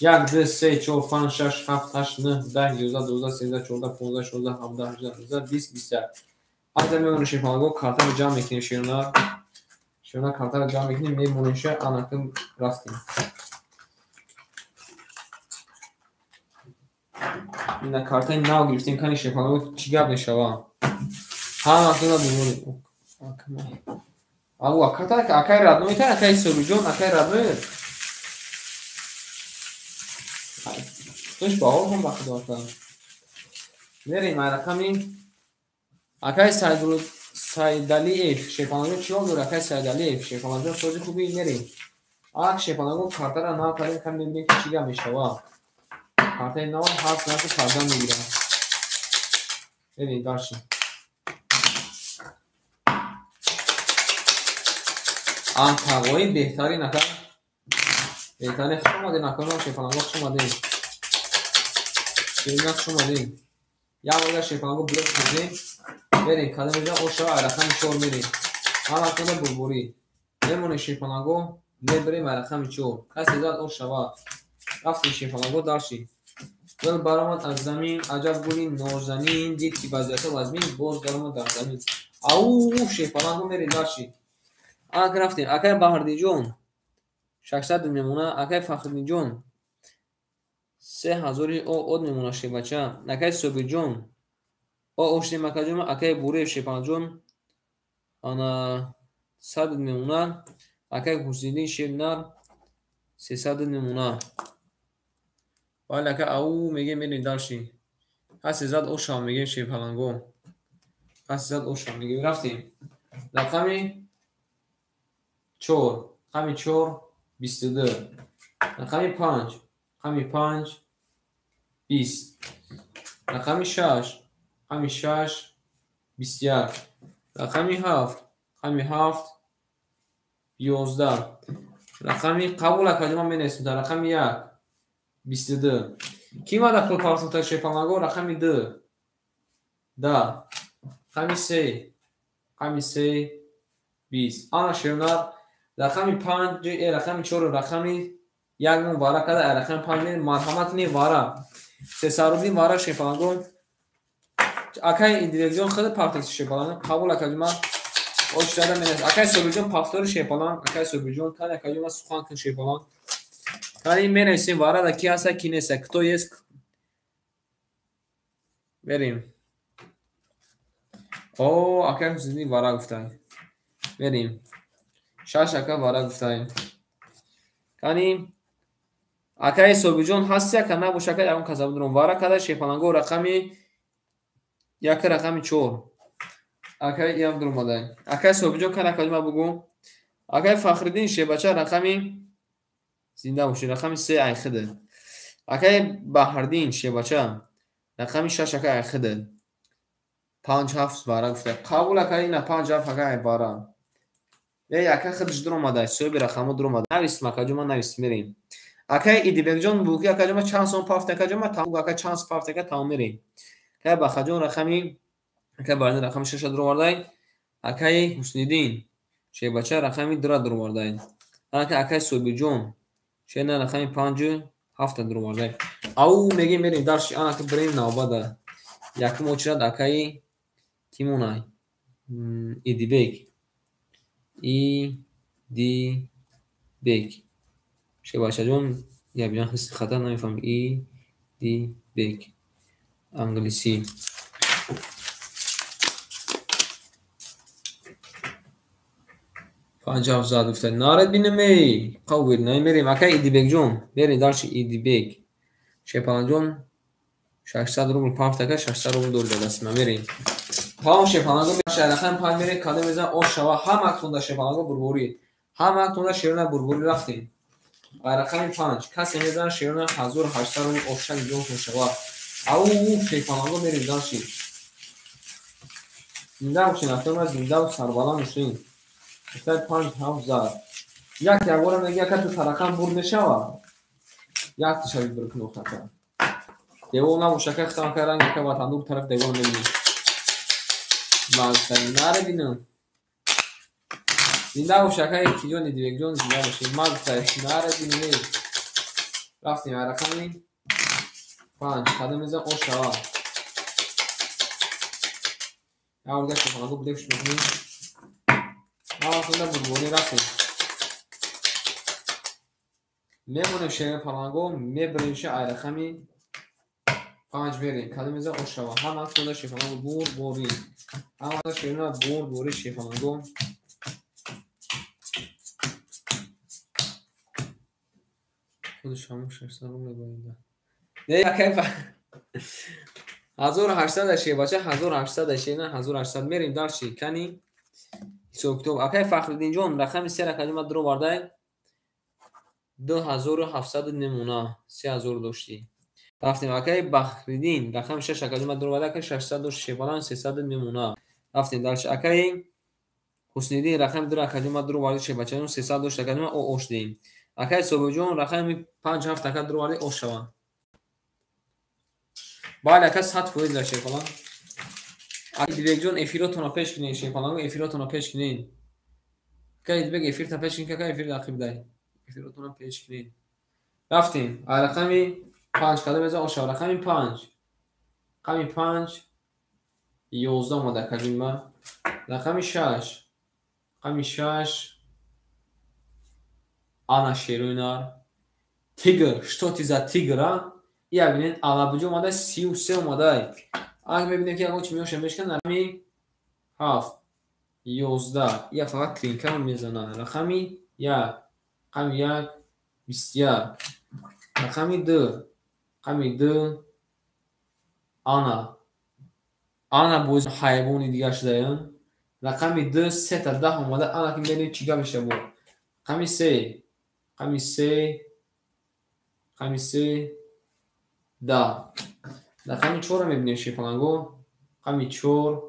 1 2 3 4 5 6 7 8 9 10 11 12 13 14 15 16 17 18 19 20 21. Ҳазар мемонем шефаланго картаро ҷамъ мекунем ширна. Ширна картаро ҷамъ мекунем мемонем ша анакун рафтем. Ина картаи нав гирифтем, кани шерпаланго чӣ гап мешава? Ҳаматона бурбурӣ. Ау, аката, акай родной та, акай Собирҷон, акай родной. Хуш ба ҳол ба худо ака. Мерем ай рақами акай Сайдалиев, шерпаланго чӣ ҳол дорад? Акай Сайдалиев, шерпаланго сози хуби мерем. Ак шерпаланго картара нав кардем, кани мебинем ки чӣ гап мешава. Картаи нав ҳаст наси кардан мегирад. Мерем дальше. Антағои беҳтарин ака. Беҳтарин, хуш омадем аканом шерпаланго, хуш омадем. Шерина хуш омадем. Як бор шерпаланго блок кардем. Мерем, кадом мезан ошава ай рақами 4 мерем. Ҳаматона бурбурӣ. Мемонем шерпаланго, мебарем ай рақами 4. Касе зад ошава. Рафтем шерпаланго дальше. Гул баромад аз замин, аҷаб гули нозанин, дид ки вазъиятҳо вазмин, боз даромад дар замин. Ау, шерпаланго мерем дальше. Ак рафтем. Акай Баҳрдинҷон 600 мемона, акай Фахриддинҷон 3000 од мемона шербача, акай Собирҷон о оштем акаҷон, акай Буреев шерпаланҷон ана 100 мемона, акай Ҳусниддин шернар 300 мемона. Бале ака, ау мегем мерем дальше. Касе зад ошава мегем шерпаланго. Касе зад ошава мегем рафтем. Рақами 4, рақами 4 22, рақами 5, рақами 5 20, рақами 6, рақами 6 21, рақами 7, рақами 7 11, рақами қабул акаҷон менависем дар рақами 1 22. Ки мада пул партофта шерпаланго? Рақами 2 10, рақами 3, рақами 3 20. Ана шернар рақами 5, рақами 4, рақами 1 мон вара када, рақами 5 мерем. Марҳамат кунед вара. 300 рубли вара шерпаланго. Акай Идибекҷон худ партофти шерпаланго. Қабул акаҷон оч зада менависем. Акай Собирҷон повтори шерпаланг. Акай Собирҷон кани акаҷон сухан кун шерпаланг. Кани менависем вара да ки ҳаста ки неста. Кто есть? Мерем. О, акай Ҳусниддин вара гуфтай. Мерем. 6 ака вара гуфтай. Кани акай Собирҷон ҳасти ака набош ака ягон каса будурам. Вара када шерпаланго рақами 1 рақами 4. Акай иам дуромадай. Акай Собирҷон кани акаҷон ма бугу. Акай Фахриддин шербача рақами зинда бошед, рақами 3 айхида. Акай Баҳрдин шербача рақами 6 ака айхида. 5 7 вара гуфта. Қабул ака ина 5 7 ака ай вара. Эй ака худаш дуромадай, соҳиби рақамҳо дуромадай. Нависем акаҷон, ман нависем мерем. Акай Идибекҷон бугу ки акаҷон ма чанд сом пафт акаҷон ма тамом ака чанд сом пафт ака тамом мерем. Акай Бахаҷон рақами акай Баҳрдин рақами 6 дуровардай. Акай Ҳусниддин шербача рақами 2 дуровардай. Ака акай Собирҷон шерна рақами 5 7 дуровардай. Ау мегем мерем дальше. Ана ки бирем навбада. Якум очирад акай кимонай? Идибек. Идибек. Шербачаҷон ябиҷон ҳисси хатар намефаҳмам. Идибек. Англисӣ. Панҷ ҳафт зад гуфта. Наред бинем эй. Қабул намерем. Акай Идибекҷон, мерем дальше Идибек. Шерпаланҷон 600 рубл пафт ака 600 рубл дори дар дасти ман мерем. Тамом шерпаланго рақами 5 мерем, кадом мезан ош шава. Ҳаматонда шерпаланго бурбурӣ. Ҳаматонда шерона бурбурӣ рафтем. Ба рақами 5 касе мезан шерона 1800 рубл ошак ҷон шава. Ау шерпаланго мерем дальше. Зинда бошед, акаи зинда ва сарбаланд бошед. 5 7 зад. Як якбора меги ака ту рақам бурд мешава. Як тишави бир кун охака. Девол набош ака хитам ака ранг ака ватандур тараф девол мебинем. Маздаи наре бинам. Зинда бош ака киҷон Идибекҷон зинда бошед. Маздаи наре бинем. Рафтем рақами 5 кадом мезан ош шава. Як бор шерпаланго блефш мекунем. Ҳаматонда бурбурӣ рафтем. Мемонем шерпаланго, мебарем ша ай рақами 5 мерем. Кадом меза ошава. Ҳама кода шефаланго бурд борӣ. Ҳама шерина бурд борӣ шефаланго. Худаш ҳамон 600 рубл боида. Не, акай 1800 шебача 1800 шена 1800 мерем дарши кани ҳисоб китоб. Акай Фахриддинҷон рақами 3 рақами дро вардай 2700 намуна 3000 доштӣ. Рафтем акай Бахриддин рақами 6 рақами дро вардай акай 600 дошт шебалан 300 намуна. Рафтем дарши акай Ҳусниддин рақами 2 рақами дро вардай шебача 300 дошт рақами о оштем. Акай Собирҷон рақами 5 7 ака дро вардай ош шава. Бале ака 100% ла шефалан. Акай Дибекҷон эфиротонро пеш кунед шефалан, эфиротонро пеш кунед. Акай Дибек эфирта пеш кунед, ака эфир дақиқ дай. Эфиротонро пеш кунед. Рафтем. А рақами 5 кадом меза оша рақами 5. Рақами 5 11 омада калима. Рақами 6. Рақами 6 ана шеруйнар. Тигр, что ты за тигр, а? Я бинед, алабуҷо омада 33 омадай. Ак мебинем ки ягон чи меоша мешкан рақами 7 11. Я фақат тринкаро мезанад. Рақами 1, рақами 1 21. Рақами 2, рақами 2 ана. Ана боз ҳайвони дигар шудаям. Рақами 2 3 та 10 омада. Ана ки мебинем чӣ гап мешавад. Рақами 3, рақами 3, рақами 3 10. Рақами 4-ро мебинем шефаланго. Рақами 4,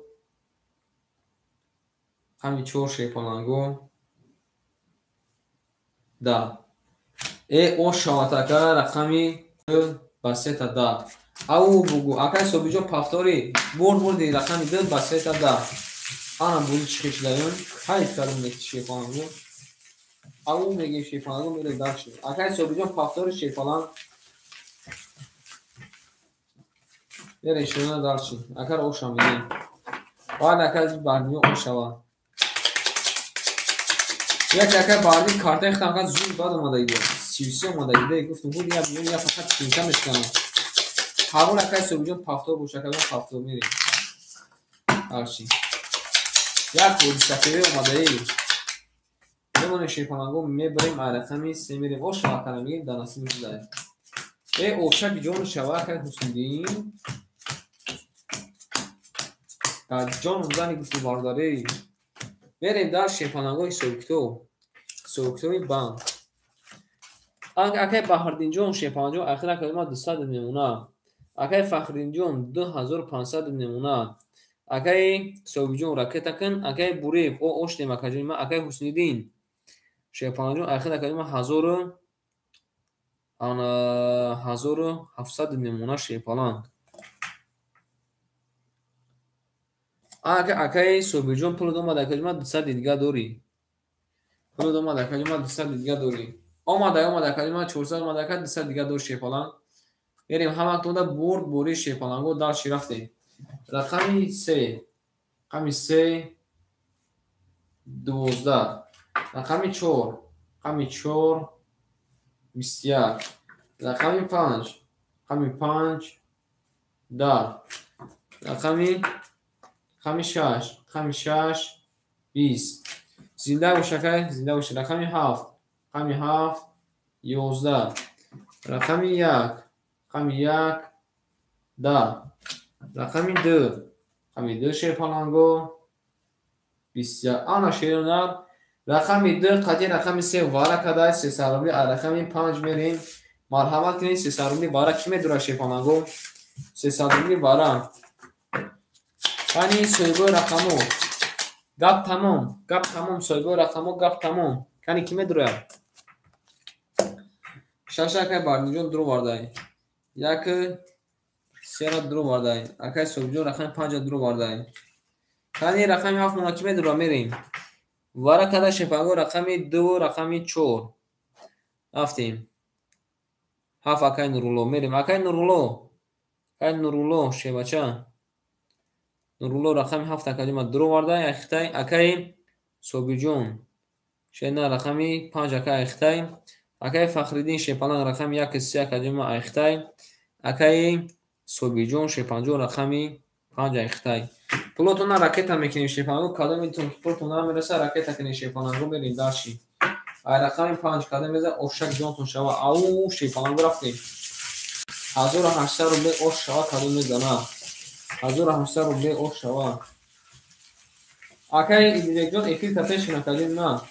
рақами 4 шефаланго. 10. Э о шават ака рақами 2 ба 3 та 10. Ау бугу акай Собиҷон пафтори бурд бурди рақами 2 ба 3 та 10. Ана бузи чӣ шудаён? Ҳайф кардам неки шефаланго. Ау мегем шефаланго мерем дальше. Акай Собиҷон пафтори шефаланг. Мерем шуна дальше. Акар оша мегем. Баъд акай бардиё ошава. Як акай барди картаи хитам зуд бад омадаги. 33 омадаги. Гуфтам худ я биён я фақат тинка мешканам. Ҳамон акай Собиҷон пафтор боша, акай пафтор мерем. Дальше. Як ҳодисафеве омадаи. Мемонем шефаланго мебарем ай рақами 3 мерем. Оша акара мегем дар насиби худай. Э оша биҷон шава акай Ҳусниддин. Дар ҷоном зани гуфти бародарӣ. Мерем дар шефаланго ҳисобкитоб. Ҳисобкитоби банк. Акай Баҳриддинҷон шефаланҷон ахир акай ма 200 намуна. Акай Фахриддинҷон 2500 намуна. Акай Собиҷон ракета кун, акай Буриев о оштем акаҷони ма, акай Ҳусниддин шефаланҷон ахир акай ма 1700 намуна шефаланг. Акай Собиҷон пул омад акаҷони ма 200 дигар дорӣ. Пул омад акаҷони ма 200 дигар дорӣ. Омада омад акаҷони ма 400 омад ака 200 дигар дор шефаланг. Мерем ҳаматонда бурд борӣ шефаланго дарши рафтем. Рақами 3, рақами 3 12, рақами 4, рақами 4 21, рақами 5, рақами 5 10, рақами 6, рақами 6 20. Зинда бош акай, зинда бош. Рақами 7, рақами 7 11, рақами 1, рақами 1 10, рақами 2, рақами 2 шефаланго 21. Ана шерунар рақами 2 қатъи рақами 3 вара кадай 300 рубли, а рақами 5 мерем. Марҳамат кунед 300 рубли вара ки медурад шефаланго? 300 рубли вара. Кани соҳибои рақамо. Гап тамом, гап тамом, соҳибои рақамо гап тамом. Кани ки медурад? 6 акай Бардинҷон дур вардай. 1 3 дур вардай. Акай Собиҷон рақами 5 дур вардай. Кани рақами 7 мона ки медурад мерем. Вара када шефаланго рақами 2 рақами 4. Рафтем. 7 акай Нурулло мерем. Акай Нурулло. Акай Нурулло шебача. Нурулло рақами 7 акаҷони ма дур вардай. Ахитай акай Собиҷон. Шена рақами 5 акай Ахитай. Акай Фахриддин шефаланг рақами 1 3 акаҷони ма Ахитай. Акай Собирҷон шепанҷо рақами 5 ай Хитай. Пулотона ракета мекунем шепанго, кадометон ки пултон намереса ракета кунем шепананго, мерем дарши. Ай рақами 5 кадом меза ошак ҷонтон шава. Ау шепананго рафтем. 1800 рубле ош шава кадом мезана. 1800 рубле ош шава. Акай Идибекҷон эфир та пеш накардем на.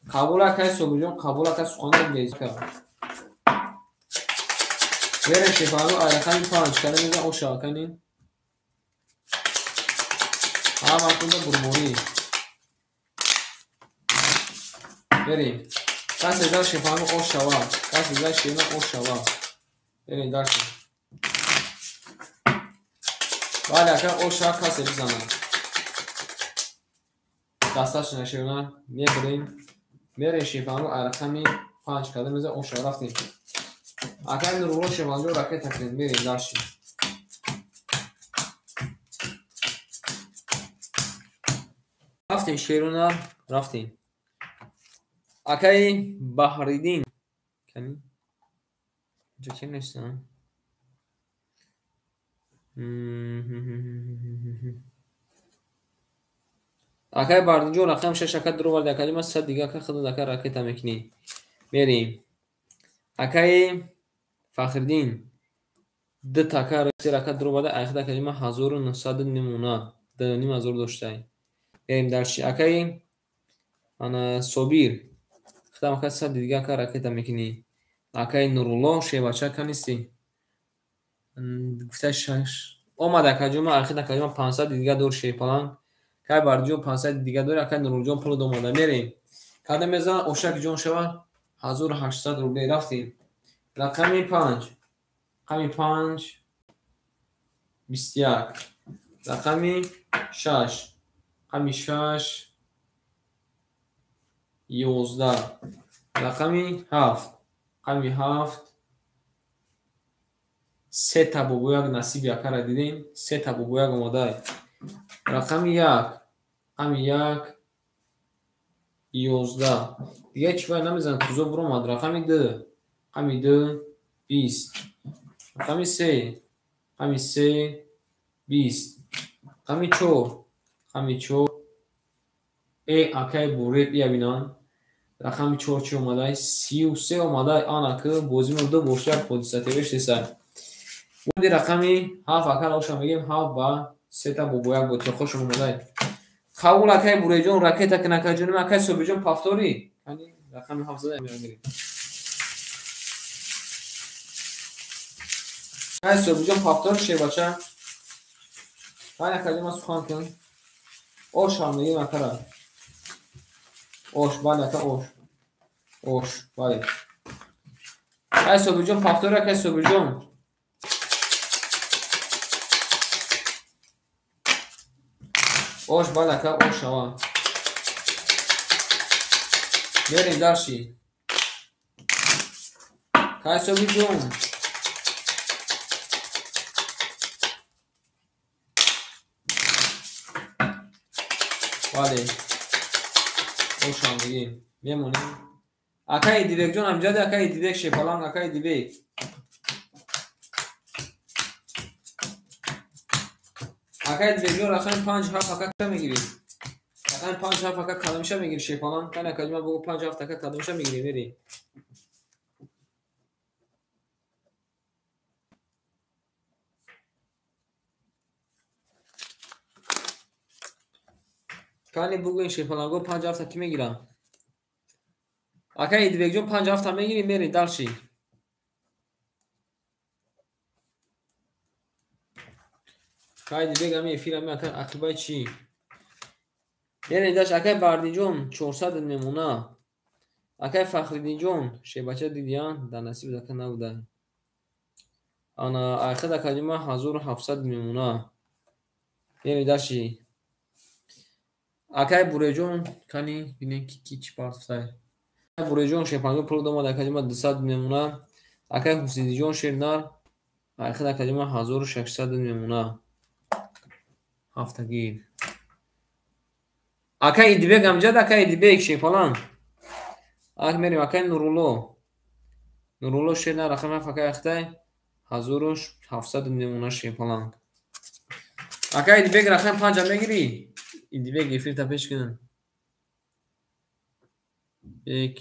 Қабул акай Собирҷон, қабул акай суханро безка. Вере шепанго ай рақами 5 кадом меза ош шава канин. Ҳаматонда бурморӣ. Берем. Касе зад шепанго ош шава. Касе зад шена ош шава. Берем дальше. Бале ака ош шава касе бизанад. Дасташона шена мебарем. Мерем шепанго ай рақами 5 кадом меза ош шава рафтем. Акай Нурулло шепанго ракета кунед. Мерем дальше. Рафтем шеруна, рафтем. Акай Баҳриддин. Кани? Инҷо ки нестам? Акай Баҳриддинҷон рақам 6 ака дуроварди. Акай ма 100 дига ака худат ака ракета мекунӣ. Мерем. Акай Фахриддин ду така се рака дуроварда. Ай худ акай ма 1900 мемона. 2500 доштай. Мерем дарши. Акай ана Собир худам ака 100 дига ака ракета мекунӣ. Акай Нурулло шебача ка нестӣ? Гуфта 6 омад акаҷон, ай худ акаҷон 500 дига дор шепаланг. Кай Бардиҷон 500 дига дор, акай Нуруллоҷон пул домада. Мерем. Кадом мезанад ошак ҷон шава? 1800 рубле рафтем. Рақами 5. Рақами 5 21. Рақами 6. Рақами 6 11. Рақами 7. Рақами 7 се та бобояк насиби акара дидем. Се та бобояк омадай. Рақами 1. Рақами 1 11. Дига чӣ бояд намезанад, тузо буромад. Рақами 2. Рақами 2 20. Рақами 3. Рақами 3 20. Рақами 4. Рақами 4 э акай буреб ия бинан. Рақами 4 чӣ омадай? 33 омадай. Ана ки бозимо ду бошад як ҳодиса тевеш десай. Буди рақами 7 ака роша мегем 7 ба се та бобояк бо тиқошон омадай. Қабул акай Буреҷон ракета кун акаҷоним акай Собирҷон пафторӣ. Яъни рақами 7 зада мегирем. Акай Собирҷон пафтор шебача. Кани акаҷон ма сухан кун. Ош ҳам мегем акара. Ош, бале ака ош. Ош, бале. Акай Собирҷон пафтор акай Собирҷон. Ош, бале ака ош шава. Мерем дарши. Акай Собирҷон. Бале. Ош ҳам мегем. Мемонем. Акай Идибекҷон ҳамҷади акай Идибек шепаланг акай Идибек. Акай Идибекҷон рақами 5 7 ака ча мегирӣ? Рақами 5 7 ака кадомша мегирӣ шепаланг? Кани акаҷон ма бугу 5 7 ака кадомша мегирӣ? Мерӣ. Кани бугӯем шепаланго 5 7 ки мегирам? Акай Идибекҷон 5 7 мегирӣ? Мерӣ дарши. Кай Идибек ами эфир ами ака ақибаи чӣ? Мерем даш акай Бардиҷон 400 мемона. Акай Фахриддинҷон шебача дидиян дар насиб ака набуда. Ана айхад акаҷима 1700 мемона. Мерем даши. Акай Буреҷон кани бинем ки ки чӣ партофтай. Акай Буреҷон шепанго пул домад акаҷима 200 мемона. Акай Ҳусайниҷон шернар айхад акаҷима 1600 мемона. Ҳафтагир. Акай Идибек амҷад акай Идибек шепаланг. Ак мерем акай Нурулло. Нурулло шер на рақами ҳафт акай ахтай 1700 мемона шерпаланг. Акай Идибек рақами панҷа мегирӣ? Идибек эфирта пеш кун. Бек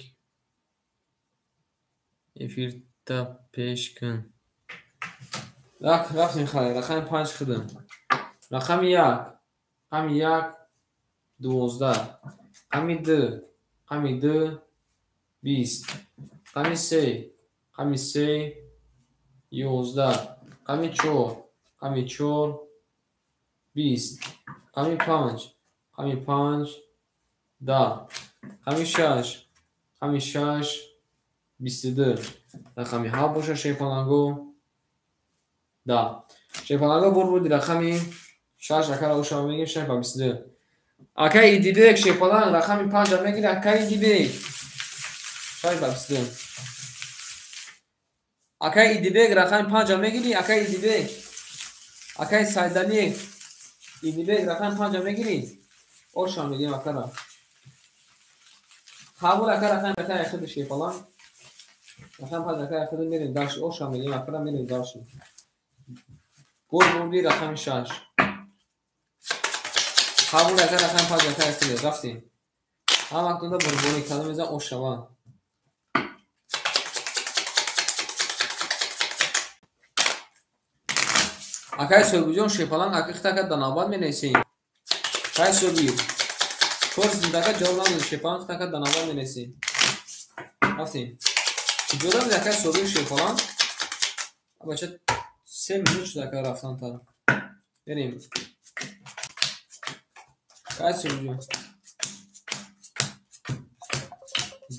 эфирта пеш кун. Рафтем хай, рақами панҷ худам. Рақами як, рақами як 12, рақами ду, рақами ду 20, рақами се, рақами се 11, рақами чор, рақами чор 20, рақами панҷ, рақами панҷ 10, рақами шаш, рақами шаш 22, рақами ҳафт боша шерпаланго 10. Шерпаланго бур буди рақами шаш акара ошава мегирем шаш ба 22. Акай Идибек шерпаланг рақами панҷа мегири акай Идибек шаш ба 22. Акай Идибек рақами панҷа мегири акай Идибек. Акай Сайдалиев Идибек рақами панҷа мегири? Ошава мегирем акара. Қабул ака рақами акай худи шерпаланг. Рақами панҷ акай худи мерем дальше ошава мегирем акара мерем дальше. Бур бурди рақами шаш. Қабул ака рақами панҷ акай худи рафтем. Ҳамактонда бурбонӣ кадом мезан ошава. Акай Собирҷон шерпаланг акихта ака дар навбат менависем. Акай Собир чор зиндака ҷавоб надоди шерпаланг хита ака дар навбат менависем. Рафтем. Куҷода буди акай Собир шерпаланг? Бача 3 минут шуд ака рафтан та. Берем. Акай Собирҷон.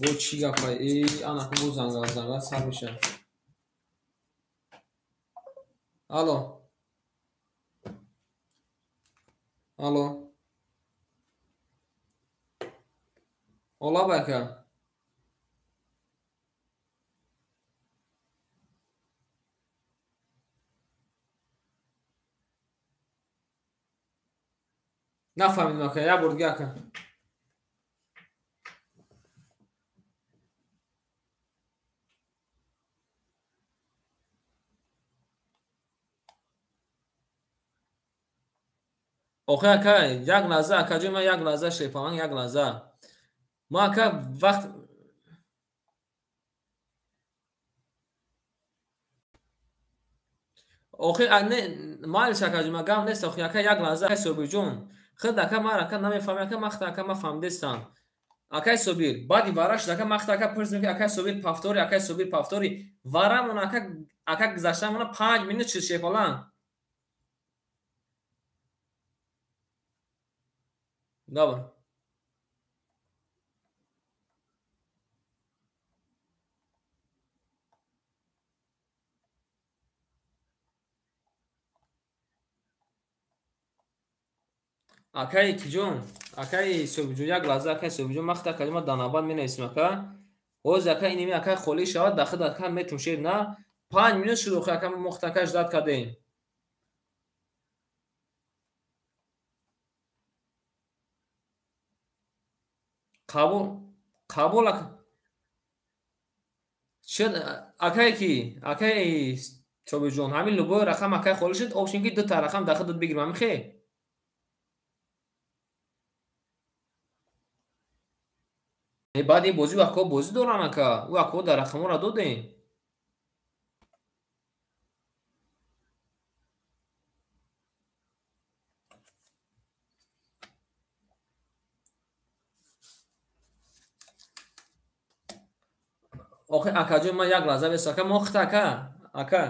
Бо чӣ гапай? Э, ана бо зангал зангал сар мешавад. Алло. Алло. Ола бака. Нафаҳмидам ака, як бор дига ака. Охи ака, як лаҳза акаҷон, ман як лаҳза шерпаланг, як лаҳза. Ма ака вақт охи не майлиш акаҷон, ман гап нест охи ака як лаҳза акай Собирҷон. Худ ака ман ака намефаҳмам ака ман худ ака ман фаҳмидестам. Акай Собир, баъди вара шуд ака ман худ ака пурсидам ки акай Собир пафтори, акай Собир пафтори. Варамон ака ака гузаштамона 5 минут шуд шерпаланг. Добре. Акай киҷон, акай Собирҷон, як лаҳза акай Собирҷон, ман худ ака ма дар навбат менависем ака. Ҳозир ака иними акай холӣ шавад, дар худ ака метум шер на. 5 минут шуд охи ака мо худ ака ждат кардем. Қабул, қабул ака. Шуд акай ки, акай Собирҷон, ҳамин любой рақам акай холӣ шуд, обшин ки дута рақам дар худат бигирем, ҳамин хел. Баъд ин бозӣ акаҳо бозӣ доранд ака. Ӯ акаҳо дар рақамҳоро додем. Охи акаҷон, ман як лаҳза бес ака, мо хита ака, ака.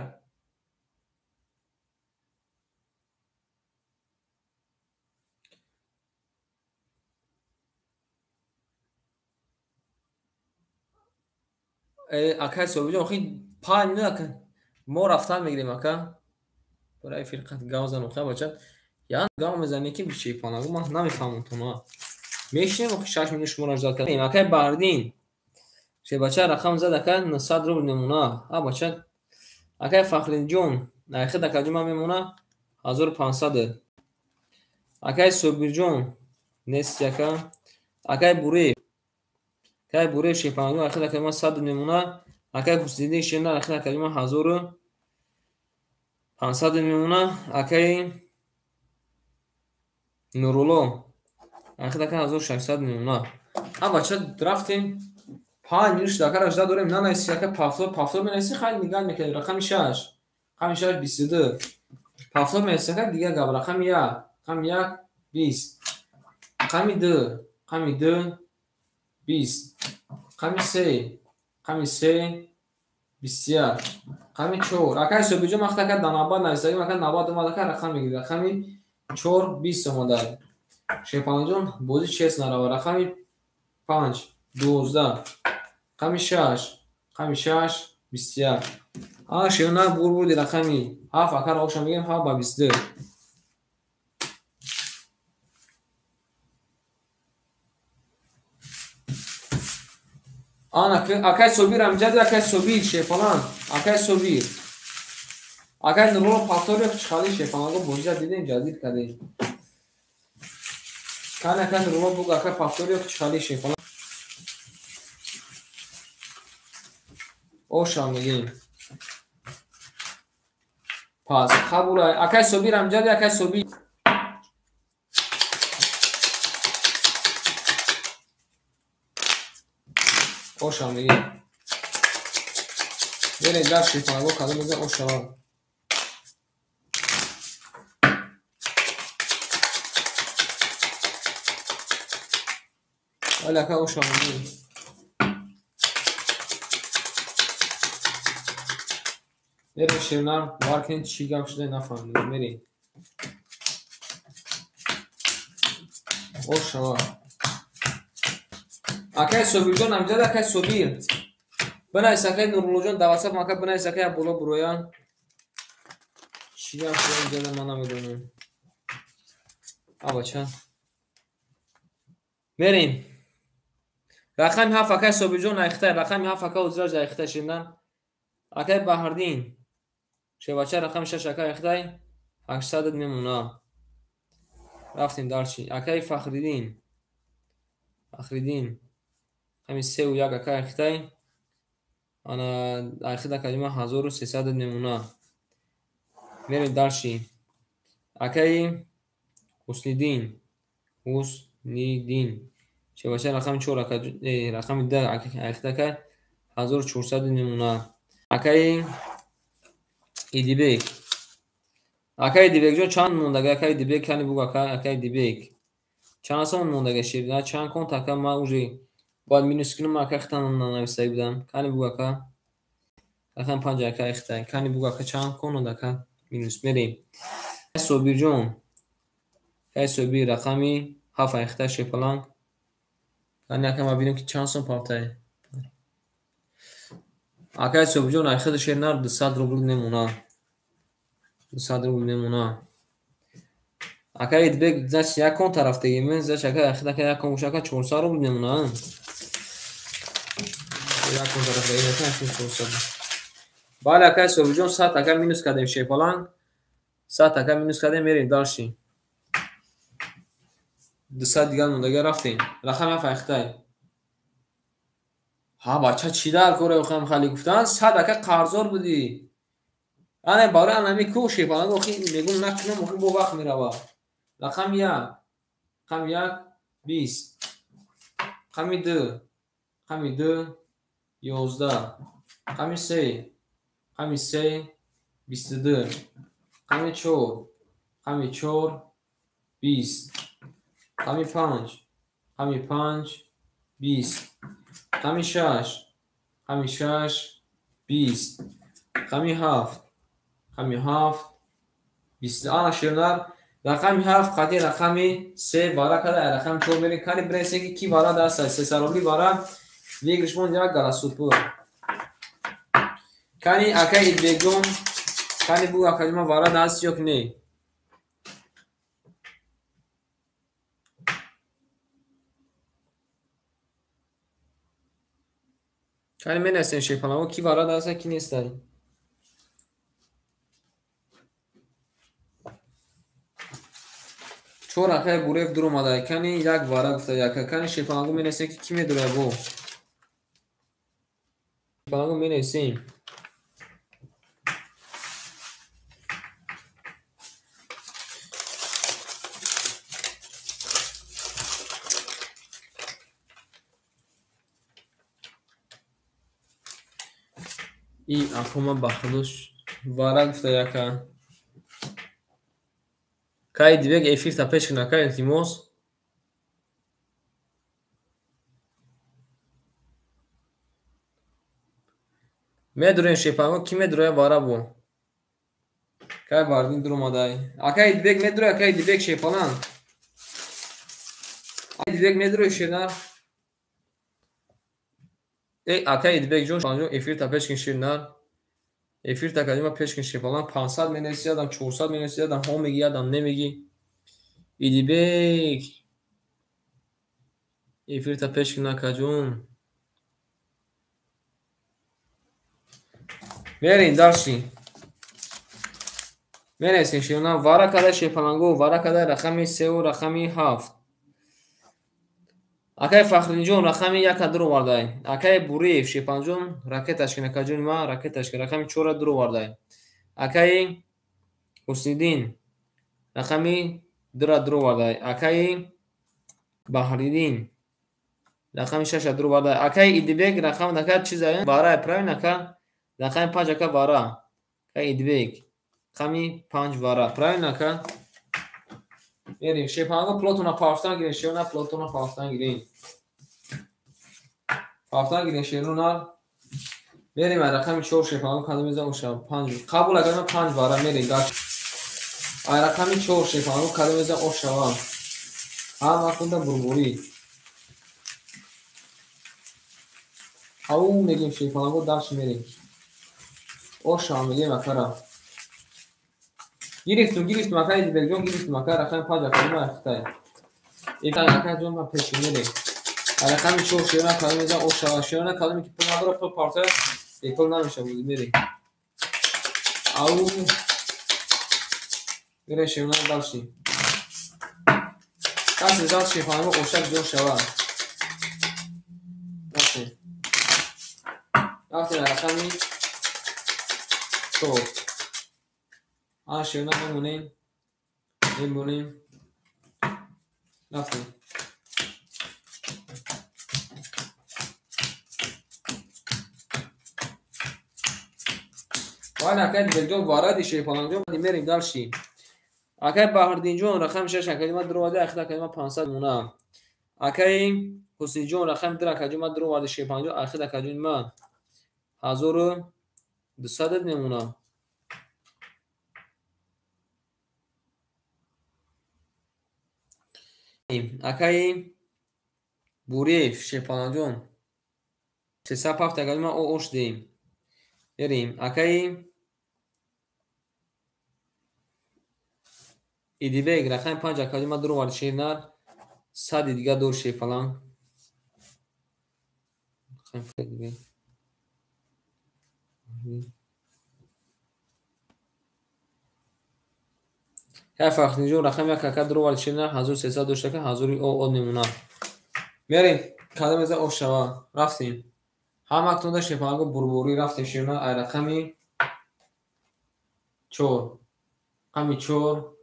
Акай Собирҷон, охи 5 минут ака мо рафтан мегирем ака. Барои фирқат гав зан охи бача. Ян гав мезанӣ ки шерпалангу ман намефаҳмам тона. Мешинем охи 6 минут шуморо ждат кардем. Акай Баҳриддин. Шербача рақам зад ака 900 рубл мемона. А бача акай Фахриддинҷон, айхид акаҷон ман мемона 1500. Акай Собирҷон нест ака. Акай Буреев. Акай Буреев шерпалангу айхид акаҷон ман 100 мемона. Акай Ҳусниддин Шернар ахир акаҷон 1500 мемона. Акаи Нурулло ахир ака 1600 мемона. А бача рафтем 5 минут шуда акара жда дорем, нанависи ака пафтор пафтор менависи, хай нигаҳ мекунем. Рақами 6, рақами 6 22. Пафтор менависи ака дигар гап. Рақами 1, рақами 1 20. Рақами 2, рақами 2 20. Рақами 3, рақами 3 21. Рақами 4. Акай Собиҷон вақте ака дар навбат нависагим, ака навбат омад, ака рақам мегирад. Рақами 4 20 омада. Шерпаланҷон бозӣ чест нарава. Рақами 5 12. Рақами 6, рақами 6 21. А шерна бурбуди рақами 7 ака роша мегирем 7 ба 22. Ана акай Собир амҷади, акай Собир Шерпалан, акай Собир. Акай Нурулло Пафториев чиқали Шерпаланго бозиа дидем, ҷазир кардем. Кани акай Нурулло буг акай Пафториев чиқали Шерпалан. Оша мегем. Пас қабул акай Собир амҷади, акай Собир. Оша мегем. Берем дар Шерпаланго кадом меза ошава. Вале ака оша мегем. Мерем Шернар, бовар кунед чӣ гап шуда нафаҳмидем. Мерем. Ошава. Акай Собирҷон амҷад, акай Собир. Бинавис акай Нуруллоҷон дар ватсап ака бинавис акай боло буроя. Чӣ гап шуда инҷода ман намедонам. А бача. Мерем. Рақами 7 акай Собирҷон айхтай, рақами 7 ака ҳозираш айхтай Шернар. Акай Баҳрдин. Шербача рақами 6 акай айхтай 800 мемона. Рафтем дарчи. Акай Фахриддин. Фахриддин. Рақами 3 1 акай айхтай. Ана айхид акаҷима 1300 мемона. Мерем дарчи. Акай Ҳусниддин. Ҳусниддин. Шербача рақами 4 ака, рақами 2 айхид акай 1400 мемона. Акай Идибек. Акай Идибекҷон чанд мондага? Акай Идибек кани буг ака, акай Идибек. Чанд сом мондага шер? Чанд конт ака ма уже бояд минус кунам, ака хитан нанависаги будам. Кани буг ака? Рақами 5 ака ихтай. Кани буг ака чанд кон ака минус мерем. Собирҷон. Акай Собир рақами 7 ихтай Шерпаланг. Кани ака ма бинем ки чанд сом павтай. Акай Собирҷон айхиди Шернар 200 рубл мемона. 200 рубл мемона. Акай Идибек значит як кон тарафтаги мен, значит акай айхид ака як кон боша ака 400 рубл мемона. Як кон тарафтаги ака 400. Бале акай Собирҷон 100 ака минус кардем Шерпаланг. 100 ака минус кардем, мерем дальше. 200 дигар мондага рафтем. Рақами 7 айхтай. Ҳа бача чӣ дар кора охам хали гуфтан 100 ака қарздор будӣ. Ана барои анами ку Шерпаланг охи мегум накунам охи бо вақт мерава. Рақами 1, рақами 1 20. Рақами 2, рақами 2 11. Рақами 3, рақами 3 22. Рақами 4, рақами 4 20. Рақами 5, рақами 5 20. Рақами 6, рақами 6 20. Рақами 7, рақами 7 20. Ана Шернар рақами 7 қати рақами 3 вара када, рақами 4 мерем. Кани бинависем ки ки вара даст аст. 300 рубли вара выигрышмон як галасупур. Кани акай Идбекҷон, кани буг акаҷима вара даст ё ки не? Кани менависем Шерпаланго ки вара даст ки нестай. Чор акай Бурев дур омада. Кани як вара гуфта яка. Кани Шерпаланго менависем ки ки медурад бо. Паланго менависем. И акома ба худош вара гуфта яка. Кай Дибек эфирта пеш кун, ака, илтимос. Медурем шепанго, ки медуроя вара бо? Кай Бардин дуромадай. Акай Дибек медуроя, акай Дибек шепалан. Акай Дибек медуроя шернар. Эй, акай Идбек ҷон, шепаланҷон, эфирта пеш кун шернар. Эфирта кадима пеш кун шепалан. 500 менависи ядам, 400 менависи ядам, ҳо меги ядам, немеги. Идибек. Эфирта пеш кун акаҷон. Мерем дальше. Менависем шернар. Вара кадай шепаланго, вара кадай рақами 3 рақами 7. Акай Фахриддинҷон рақами 1 дуровардай. Акай Буриев Шепанҷон ракеташ кин, акаҷони ман ракеташ кин, рақами 4 дуровардай. Акаи Ҳусниддин рақами 2 дуровардай. Акаи Баҳриддин рақами 6 дуровардай. Акаи Идибек рақам ака чиза вара, правильно ака? Рақами 5 ака вара. Акаи Идибек рақами 5 вара, правильно ака? Мерем шепанго плотона пафтан гирин, шерона плотона пафтан гирин. Пафтан гирин шерона. Мерем ай рақами 4 шепанго кадом мезан оша 5. Қабул агар ман 5 вара мерем дач. Ай рақами 4 шепанго кадом мезан ошава. Ҳама кунда бурбурӣ. Ау мегим шепанго дач мерем. Оша мегим акара. Гирифтум, гирифтум, акай Дибекҷон, гирифтум, ака рақами 5 акаи ман ахтай. Эфир акаҷон ман пеши мерем. Рақами 4 шерона кадом мезан ошава. Шерона кадоме ки пул надора, пул парта, бепул намеша буд, мерем. Ау. Мерем шерона дальше. Касе зад шепанго ошак ҷо шава. Рафтем. Рафтем рақами 4. А шерона мемонем. Мемонем. Рафтем. Вай акай Дибекҷон варади шепаланҷон, мерем дальше. Акай Баҳриддинҷон рақами 6 акаи ман дуроварди, ахир акаи ман 500 мона. Акаи Ҳусинҷон рақами 2 акаи ман дуроварди шепаланҷон, ахир акаи ман 1200 мемона. Акаи Буриев Шепаланҷон 307 акаи ман ош деем. Мерем. Акаи Идибек рақами 5 акаи ман дуроварди шернар, 100 дига дор шепалан. Кай Фахриддинҷон рақами 1 ака дуроварди шернар, 1300 дошта ка 1000 о мемона. Мерем. Кадом мезан ош шава. Рафтем. Ҳама актонда шепаланго бурбурӣ рафтем шернар ай рақами 4. Рақами 4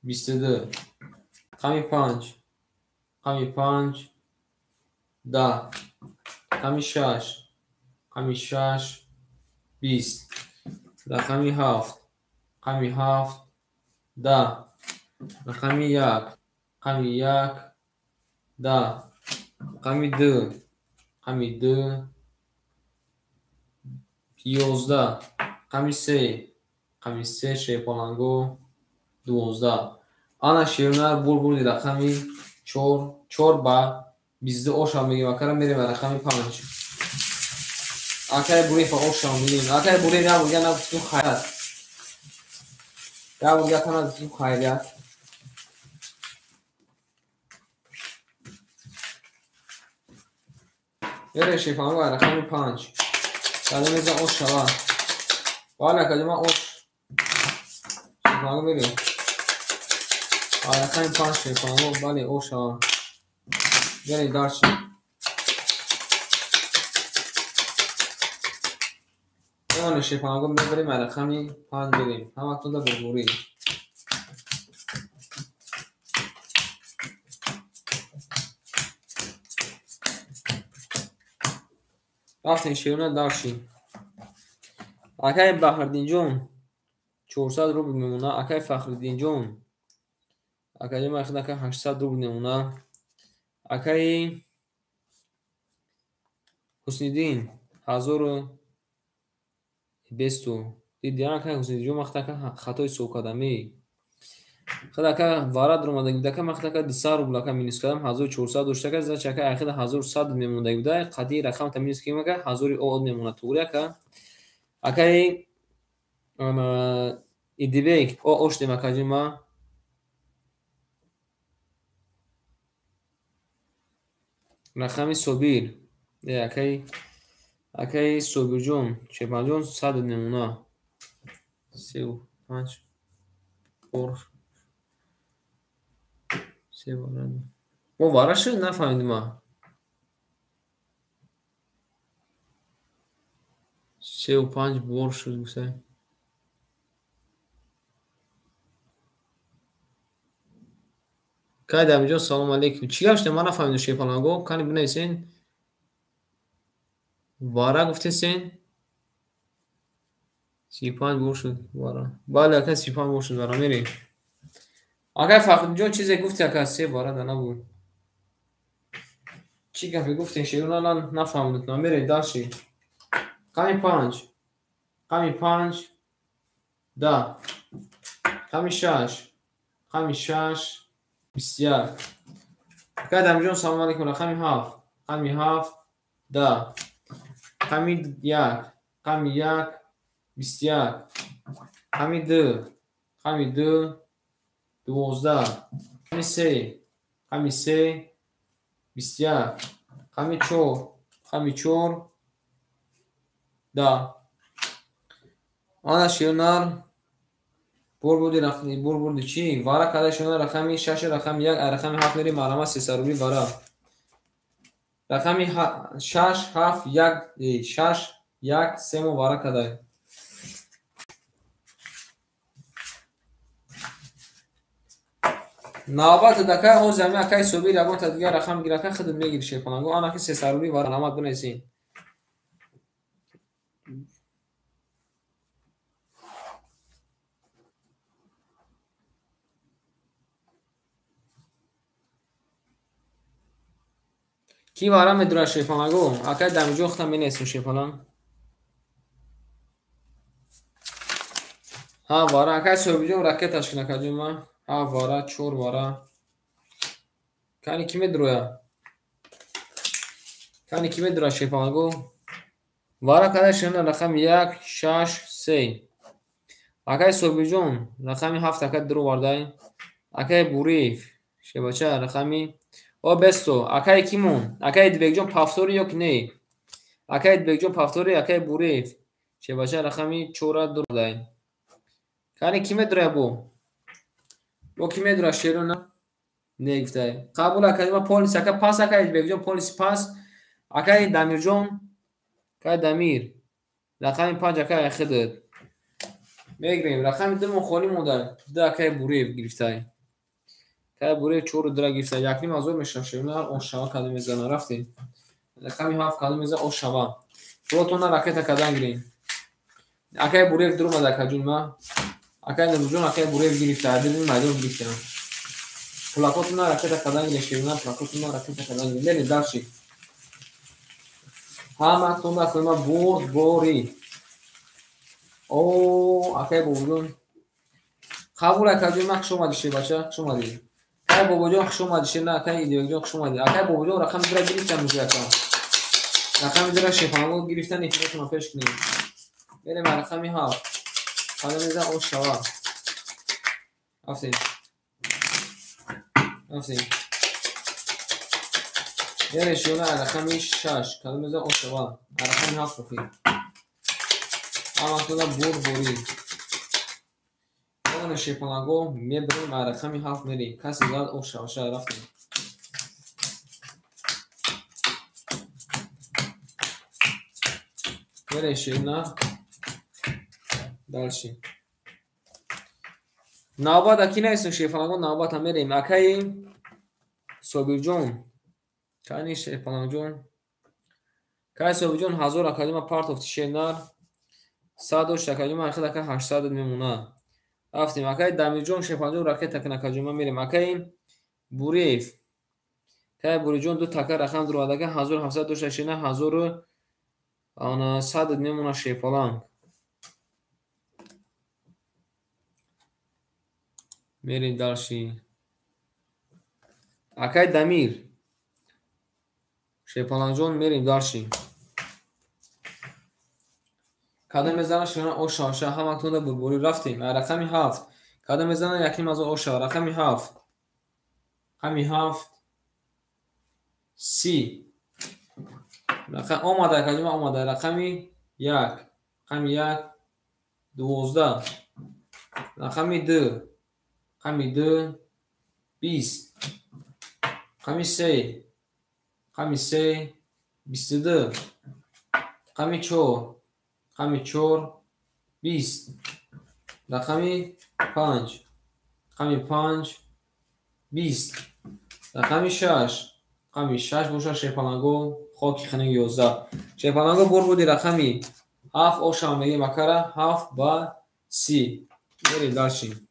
22. Рақами 5. Рақами 5 10. Рақами 6. Рақами 6 20. Рақами 7. Рақами 7 10. Рақами 1. Рақами 1 10. Рақами 2. Рақами 2 11. Рақами 3. Рақами 3 шепаланго 12. Ана шернар бурбурди рақами 4. 4 ба 22 оша мегим. Акара мерем рақами 5. Акай Буриев оша мегим. Акай Буриев я бурга нагуфту хайрат. Я бурга нагуфту хайрият. Мерем шепаланго рақами 5. Кадом мезан ош шава. Вале акаҷон ман ош. Шепаланго мерем. Рақами 5 шепаланго, бале ош шава. Мерем дальше. Омоне шепанаго мебарем, рақами 5 берем. Ҳаматонда бурбурӣ. Рафтем шерона дарши. Акай Баҳриддинҷон 400 рубл мемона. Акай Фахриддинҷон акаҷон махид ака 800 рубл мемона. Акаи Ҳусниддин 1020. Дидиан акаи Ҳусниддинҷон махид ака хатои ҳисоб кардам. Худ ака вара дуромадаги буд ака махид ака 200 рубл ака минус кардам 1400 дошт ака значит ака айхида 1100 мемондаги буда қадии рақамта минус кардем ака 1000 од мемона туғри ака. Акаи Идибек оштем акаҷон ма. Рақами Собир акаи Собирҷон Шерпанҷон 100 мемона. 3 5 4 3 вара. Мо вара шуд нафаҳмидим ма. 3 5 бор шуд гуфта. Кай Дамиҷон салом алейкум. Чӣ гап шуда ман нафаҳмидам шерпаланго? Кани бинависен. Вара гуфтесен? 35 бор шуд вара. Бале ака 35 бор шуд вара мерем. Акай Фахриддинҷон чизе гуфти ака се вара да набуд. Чӣ гапе гуфтен шерона нафаҳмидам. Мерем дальше. Қами 5. Қами 5 10. Қами 6. Қами 6 21. Акай Дамиҷон салом алейкум. Рақами 7. Қами 7 10. Қами 1. Қами 1 21. Қами 2. Қами 2 12. Қами 3. Қами 3 21. Қами 4. Қами 4 10. Ана шернар бурбуди бурбуди чӣ? Вара када шернар рақами 6 рақами 1 рақами 7 мерем марама 300 рубли вара. Рақами 6 7 1 6 1 3 мо вара кадай. Навбат дакай ҳозир ҳами акай Собир ягонта дигар рақам гирака худат мегири шерпананго. Ана ки 300 рубли вара намад бинависен. Ки вара медурад шерпанаго? Акай Дамиҷон худам менависем шерпалан. Ҳа вара акай Собирҷон ракеташ кун акаҷон ма. Ҳа вара 4 вара. Кани ки медуроя? Кани ки медура шерпанаго? Вара када шерна рақами 1 6 3. Акай Собирҷон рақами 7 ака дуровардай. Акай Буриев шербача рақами О бесто. Акай кимон? Акай Идибекҷон пафтори ё ки не? Акай Идибекҷон пафтори, акай Буриев. Шербача рақами 4 дуровардай. Кани ки медура бо? Бо ки медура шерона? Не гуфтай. Қабул акай ма полис ака пас акай Идибекҷон полис пас. Акай Дамирҷон, акай Дамир. Рақами 5 акай худат. Мегирем. Рақами 2 мо холӣ монда. 2 акай Буриев гирифтай. Акай Буриев 4 дра гирифтай. 1.5 ҳазор мешава шерона ошава кадом мезана рафтем. Рақами 7 кадом мезана ошава. Пулотона ракета кадан гирем. Акай Буриев дуромад акаҷон ма. Акай Нурҷон акай Буриев гирифта, дили майдон гирифта. Пулакотона ракета кадан гирем шерона, пулакотона ракета кадан гирем. Мерем дальше. Ҳаматон акай бурд бори. О, акай Бобоҷон. Қабул акаҷон ма хуш омадӣ шербача, хуш омадӣ. Акай Бобоҷон хуш омадӣ шерна, акай Идибекҷон хуш омадӣ. Акай Бобоҷон рақами 2 гирифтан мужи ака. Рақами 2 шерпанаго гирифтан эфиротонро пеш кунем. Мерем рақами 7. Кадом мезан ошава. Рафтем. Рафтем. Мерем шерна рақами 6. Кадом мезан ошава. Рақами 7 охир. Ҳаматона бурбурӣ. Омоне шерпанаго мебарем рақами 7 мерем. Касе зад ошава рафтем. Мерем шерна Дальше. Навбат аки наистем шерпалангон, навбата мерем. Акаи Собирҷон. Кани шерпалангҷон. Кай Собирҷон 1000 акаҷума партофти шернар. 100 дошт акаҷума ахир ака 800 мемона. Рафтем. Акаи Дамирҷон шерпалангҷон ракета кун акаҷума мерем. Акаи Буриев. Кай Буриҷон 2 така рақам дуровард ака 1700 дошт шернар 1100 мемона шерпаланг. Мерем дальше. Акай Дамир. Шерпалангҷон мерем дальше. Кадом мезана шерна оша оша ҳаматонда бурбурӣ рафтем. Рақами 7. Кадом мезана 1,5 оша. Рақами 7. Рақами 7. 30. Рақам омада акаҷума омада. Рақами 1. Рақами 1 12. Рақами 2. Рақами 2 20. Рақами 3. Рақами 3 22. Рақами 4. Рақами 4 20. Рақами 5. Рақами 5 20. Рақами 6. Рақами 6 бошад шерпаланго хоки хунук 11. Шерпаланго бур буди рақами 7 оша мегем акара 7 ба 30. Мерем дальше.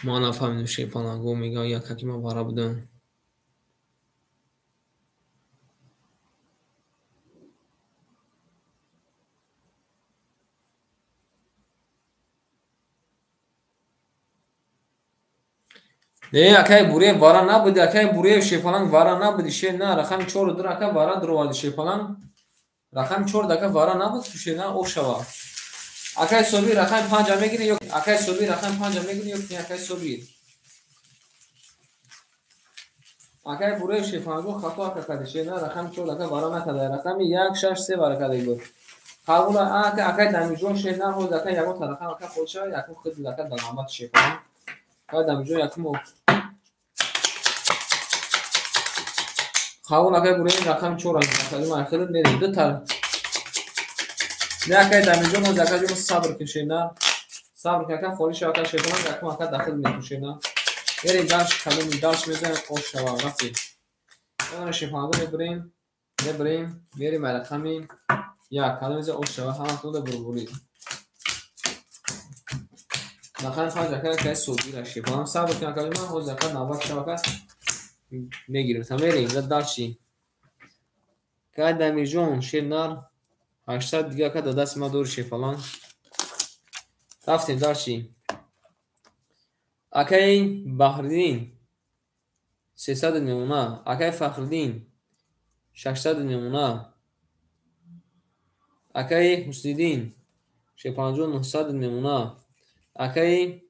Ман нафаҳмидам шерпаланго мегӯяд якаки ман вара будам. Не, акаи Буриев вара набуди, акаи Буриев шерпаланг вара набуди, шер на, рақами 4 2 ака вара дуроварди шерпаланг. Рақами 4 ака вара набуд, шер на ошава. Акаи Собир рақами 5 мегири ё акаи Собир рақами 5 мегири ё не акаи Собир. Акаи Буриев шерпаланго хато ака карди, шер на рақами 4 ака вара накарда, рақами 1 6 3 вара карда буд. Қабул ака акаи Дамирҷон шер на ҳоз ака ягон рақам ака хоша якум хид ака дар навбат шерпаланг. Акаи Дамирҷон якум қабул акаи Буриев рақами 4 ака ма хид мерем ду та. Не акаи Дамирҷон ҳоз ака ҷон сабр кун шер на. Сабр кун ака холӣ шава ака шерпаланг якум ака дахил мекун шер на. Мерем дальше кадом дальше мезанем ош шава рафтем. Ана шерпаланго мебарем, мебарем, мерем рақами 1 кадом мезанем ош шава ҳаматонда бурбурӣ. Рақами 5 ака акаи Собир шерпаланг сабр кун ака ҷон ҳоз ака навбат шава ака мегирем. Та мерем дальше. Акаи Дамирҷон шер нар 800 дига ака дар дасти ман дори шерпаланг. Рафтем дальше. Акаи Баҳриддин 300 мемона. Акаи Фахриддин 600 мемона. Акаи Ҳусниддин шерпалангҷон 900 мемона. Акаи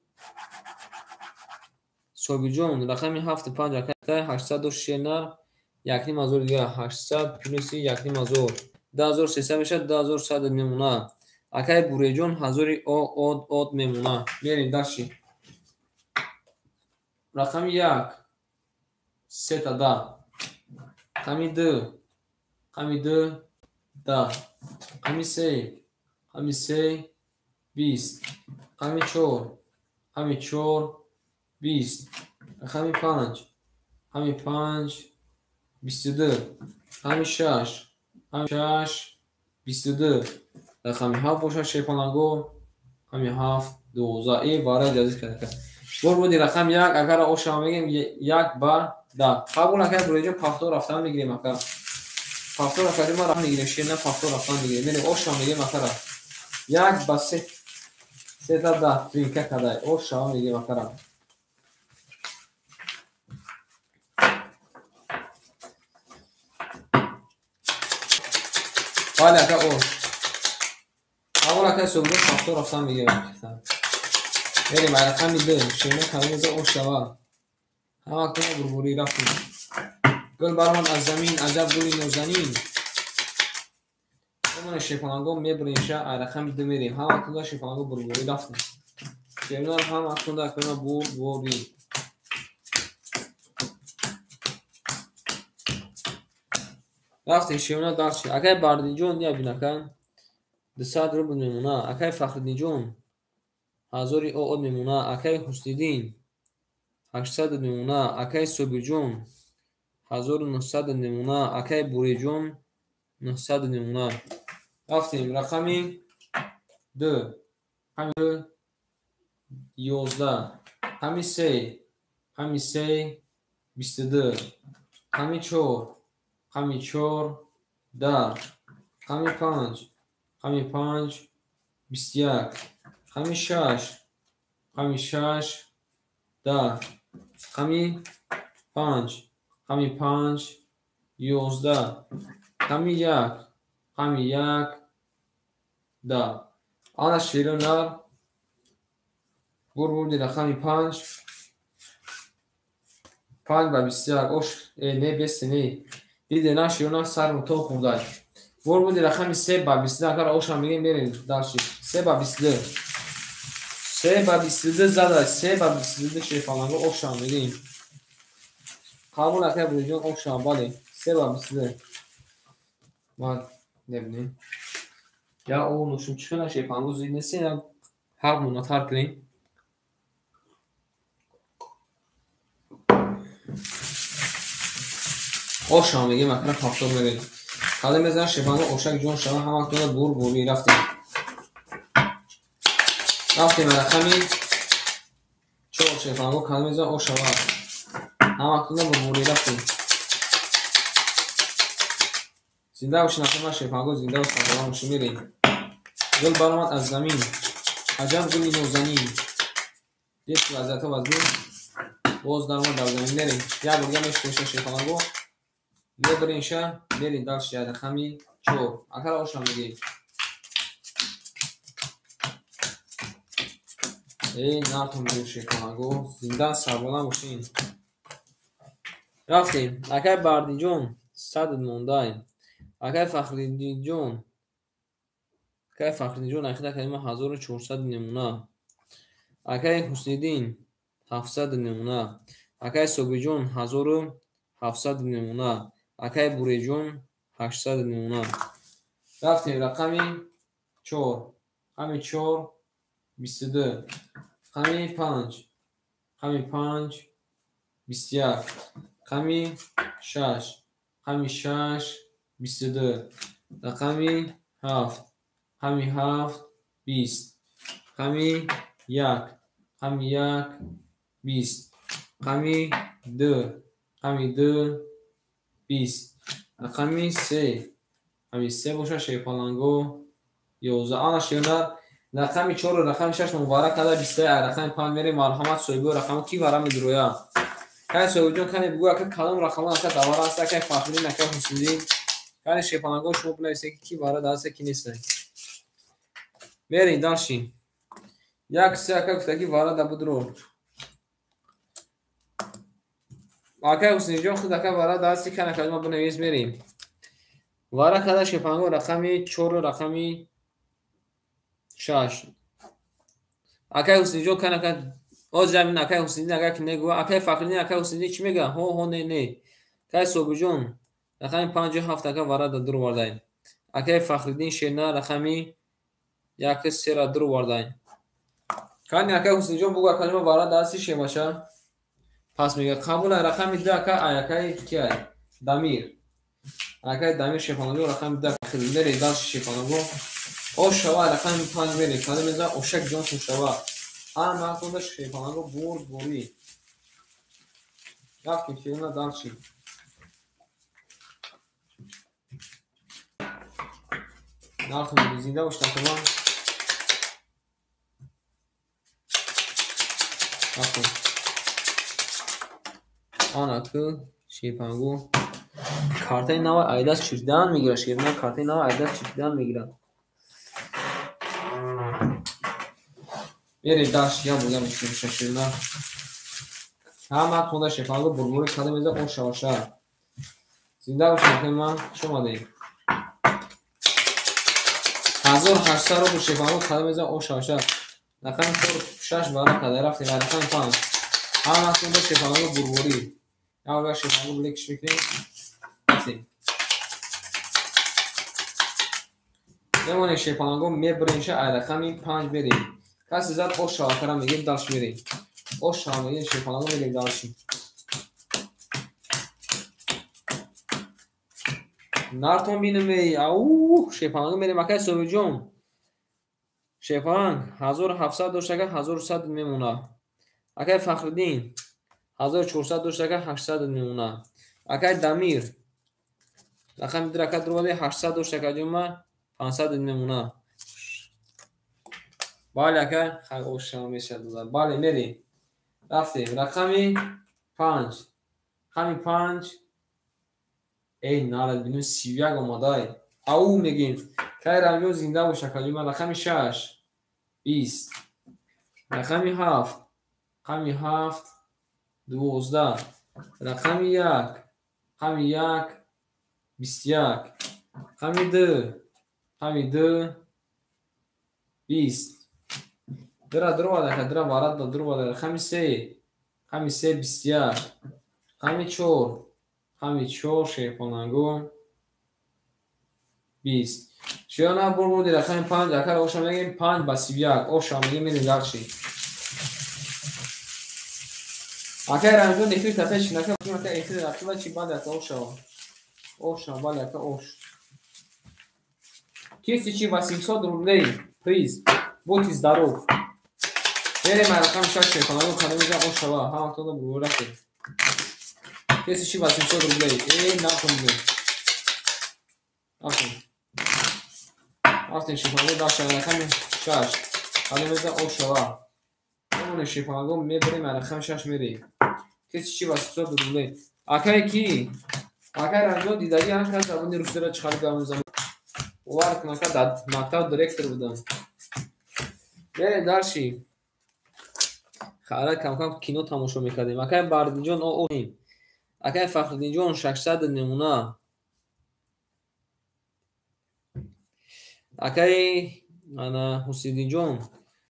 Собирҷон рақами 7 5 ака 800 дошт шер нар 1,5 дига 800 плюси 1,5 2300 мешавад 2100 мемона. Акаи Буреҷон 1000 од мемона. Мерем дальше. Рақами 1 3 та 10. Рақами 2 рақами 2 10. Рақами 3 рақами 3 20. Рақами 4 рақами 4 20. Рақами 5 рақами 5 22. Рақами 6 рақами 6 22. Рақами 7 бошад шерпаланго рақами 7 12. Вара ҷазиз карда. Бур буди рақами 1 агар оша мегем 1 ба 10. Қабул акаи Буреҷон пафтор рафтан мегирем ака. Пафтор акаи ма рафтан мегирем шер на пафтор рафтан мегирем. Мерем оша мегем акара. 1 ба 3 3 та 10 тринка кадай. Оша мегем акара. Бале ака ош. Қабул акаи Собирҷон пафтор рафтан мегирем. Мерем рақами 2 шерна кадом оза ош шава. Ҳаматона бурбурӣ рафтем. Гул баромад аз замин аҷаб гули нозанин. Омона шерпаланго мебарем ша рақами 2 мерем. Ҳаматона шерпаланго бурбурӣ рафтем. Шернар ҳаматонда акама бурдборӣ. Рафтем шернар дарчи. Акай Бардинҷон я бинака 200 рубл мемона. Акай Фахриддинҷон 1000 ООД мемона. Акай Ҳусниддин 800 мемона. Акай Собирҷон 1900 мемона. Акай Буреҷон 900 мемона. Рафтем рақами 2, рақами 11, рақами 3, рақами 3, 22, рақами 4, рақами 4, 10, рақами 5, рақами 5, 21, рақами 6, рақами 6, 10, рақами 5, рақами 5, 11, рақами 1, рақами 1, 10. Ана шеронар бурбурди рақами 5, 5 ба 21. Ош не бесе не. Диде на шеронар сар мутон хӯрдай. Бурбурди рақами 3 ба 22. Акара ошам мегем мерем дальше. 3 ба 22. 3 ба 22 зада. 3 ба 22 шерфаланго ошам мегем. Қабул акай Буриҷон ошам бале. 3 ба 22. Ман небинем. Я о нушум чӣ шерфаланго зид несен, я ҳақ мунатар кунем. Ошам мегем, акра ҳафтод мегем. Кале мезанам шерфаланго ошак ҷон шава, ҳаматона бурбурӣ. Рафтем. Рафтем рақами 4 шерфаланго кале мезанам ошава. Ҳаматона бурбурӣ рафтем. Зинда бошин акама шерфаланго, зинда ва сарбаланд бошин. Мерем. Гул баромад аз замин. Аҷаб гули нозанин. Дид ки вазъиятҳо вазнин. Боз даромад дар замин. Мерем. Як бурга мешкоша шерфаланго. Мебаринша, мерем дальше рақами 4. Акара ошам мегем. Эй, нартон бир шерфаланго. Зинда сарбаланд бошин. Рафтем. Акай Бардинҷон 100 мондай. Акай Фахриддинҷон. Акай Фахриддинҷон ахида калима 1400 намуна. Акай Ҳусниддин 700 намуна. Акай Собирҷон 1700 намуна. Акай Буреҷон 800 намуна. Рафтем рақами 4, рақами 4, 22, рақами 5, рақами 5, 21, рақами 6, рақами 6, 22, рақами 7, рақами 7, 20, рақами 1, рақами 1, 20, рақами 2, рақами 2, 20, рақами 3, рақами 3 бошад шерпаланго 11. Ана шернар рақами 4 ва рақами 6 муборак када 21, рақами 5 мерем. Марҳамат соҳиби рақам ки вара медуроя. Кай соҳибҷон кане бугӯ ака кадом рақамон ака давара аст, акай Фахриддин, акай Ҳусниддин. Кане шерпаланго шумо бинависед ки вара даст ки нест. Мерем дальше. 1 3 ака гуфта ки вара да будро. Акай Ҳусниддинҷон худ ака вара даст кане кадома бинавис мерем. Вара када шерпаланго рақами 4 рақами 6. Акай Ҳусниддинҷон кане ака оз замин акай Ҳусниддин ака ки негӯ, акай Фахриддин акай Ҳусниддин чӣ мега? Ҳо ҳо не не. Акай Собирҷон рақами 5 7 ака вара да дур овардаем. Акай Фахриддин шерна рақами 1 3 ра дур овардаем. Кани акай Ҳусниддинҷон бугӯ ака ҷома вара дасти шербача. Пас мега қабул рақами 2 ака ай акай ки ай? Дамир. Акай Дамир шерпаланго рақами 2 ака мерем дальше шерпаланго. Ош шава рақами 5 мерем. Кадом меза ошак ҷон шава. Ҳаматонда шерпаланго бурдборӣ. Рафтем шерна дальше. Нартон зинда бошед акама. Рафтем. Ана ку шерпаланго картаи нава айдас чирдан мегирад. Шерна картаи нава айдас чирдан мегирад. Мерем дальше, я бурга мешкем шерна. Ҳаматонда шерпаланго бурбурӣ кадом меза ош шава. Зинда бошед акама, хуш омадед. 1800 рубл шерпаланго кадом меза ош шава. Рақами 4 6 вара када рафтем рақами 5. Ҳамаатон бо шефаланго бурборӣ. Як шефаланго блекш мекунем. Рафтем. Мемонем шефаланго мебарем ша ай рақами 5 мерем. Касе зад ош шавакара мегем дальше мерем. Ош шава мегем шефаланго мерем дальше. Нартон бинем эй, ау, шефаланго мерем акай Собирҷон. Шефаланг 1700 дошт ака 1100 мемона. Акай Фахриддин 1400 дошт ака 800 мемона. Акай Дамир рақами 2 ака дурваде 800 дошт ака ҷума 500 мемона. Бале ака, хай ошам мешад. Бале мерем. Рафтем. Рақами 5. Рақами 5. Эй, нарад бинем 31 омадай. Ау мегем. Кай Рамиё зинда бош ака ҷума. Рақами 6 20. Рақами 7. Рақами 7 12. Рақами 1. Рақами 1 21. Рақами 2. Рақами 2 20. Дра дровада ака, дра варад дровада. Рақами 3. Рақами 3 21. Рақами 4. Рақами 4 шефонанго 20. Шиёна бурбуди рақами 5 ака оша мегем 5 ба 31. Оша мегем мерем дальше. Акай Рамзон эфир тафеш нака ака эфир рақиба чи бале ака оша. Оша бале ака ош. 1800 рублей приз. Будьте здоров. Мерем рақами 6 шефонанго кадомиза ошава. Ҳаматонро бурбур рафтем. 1800 рублей. Эй, натон бу. Рафтем. Рафтем шефонанго даша рақами 6. Кадомиза ошава. Мемонем шефонанго мебарем рақами 6 мерем. 1800 рублей. Акай ки? Акай Рамзон дидаги ҳам кас забони русиро чиқард гамзан. Бовар кун ака дар мактаб директор будам. Мерем дальше. Хара кам-кам кино тамошо мекардем. Акай Бардинҷон о Акай Фахриддинҷон 600 мемона. Акай ана Ҳусиддинҷон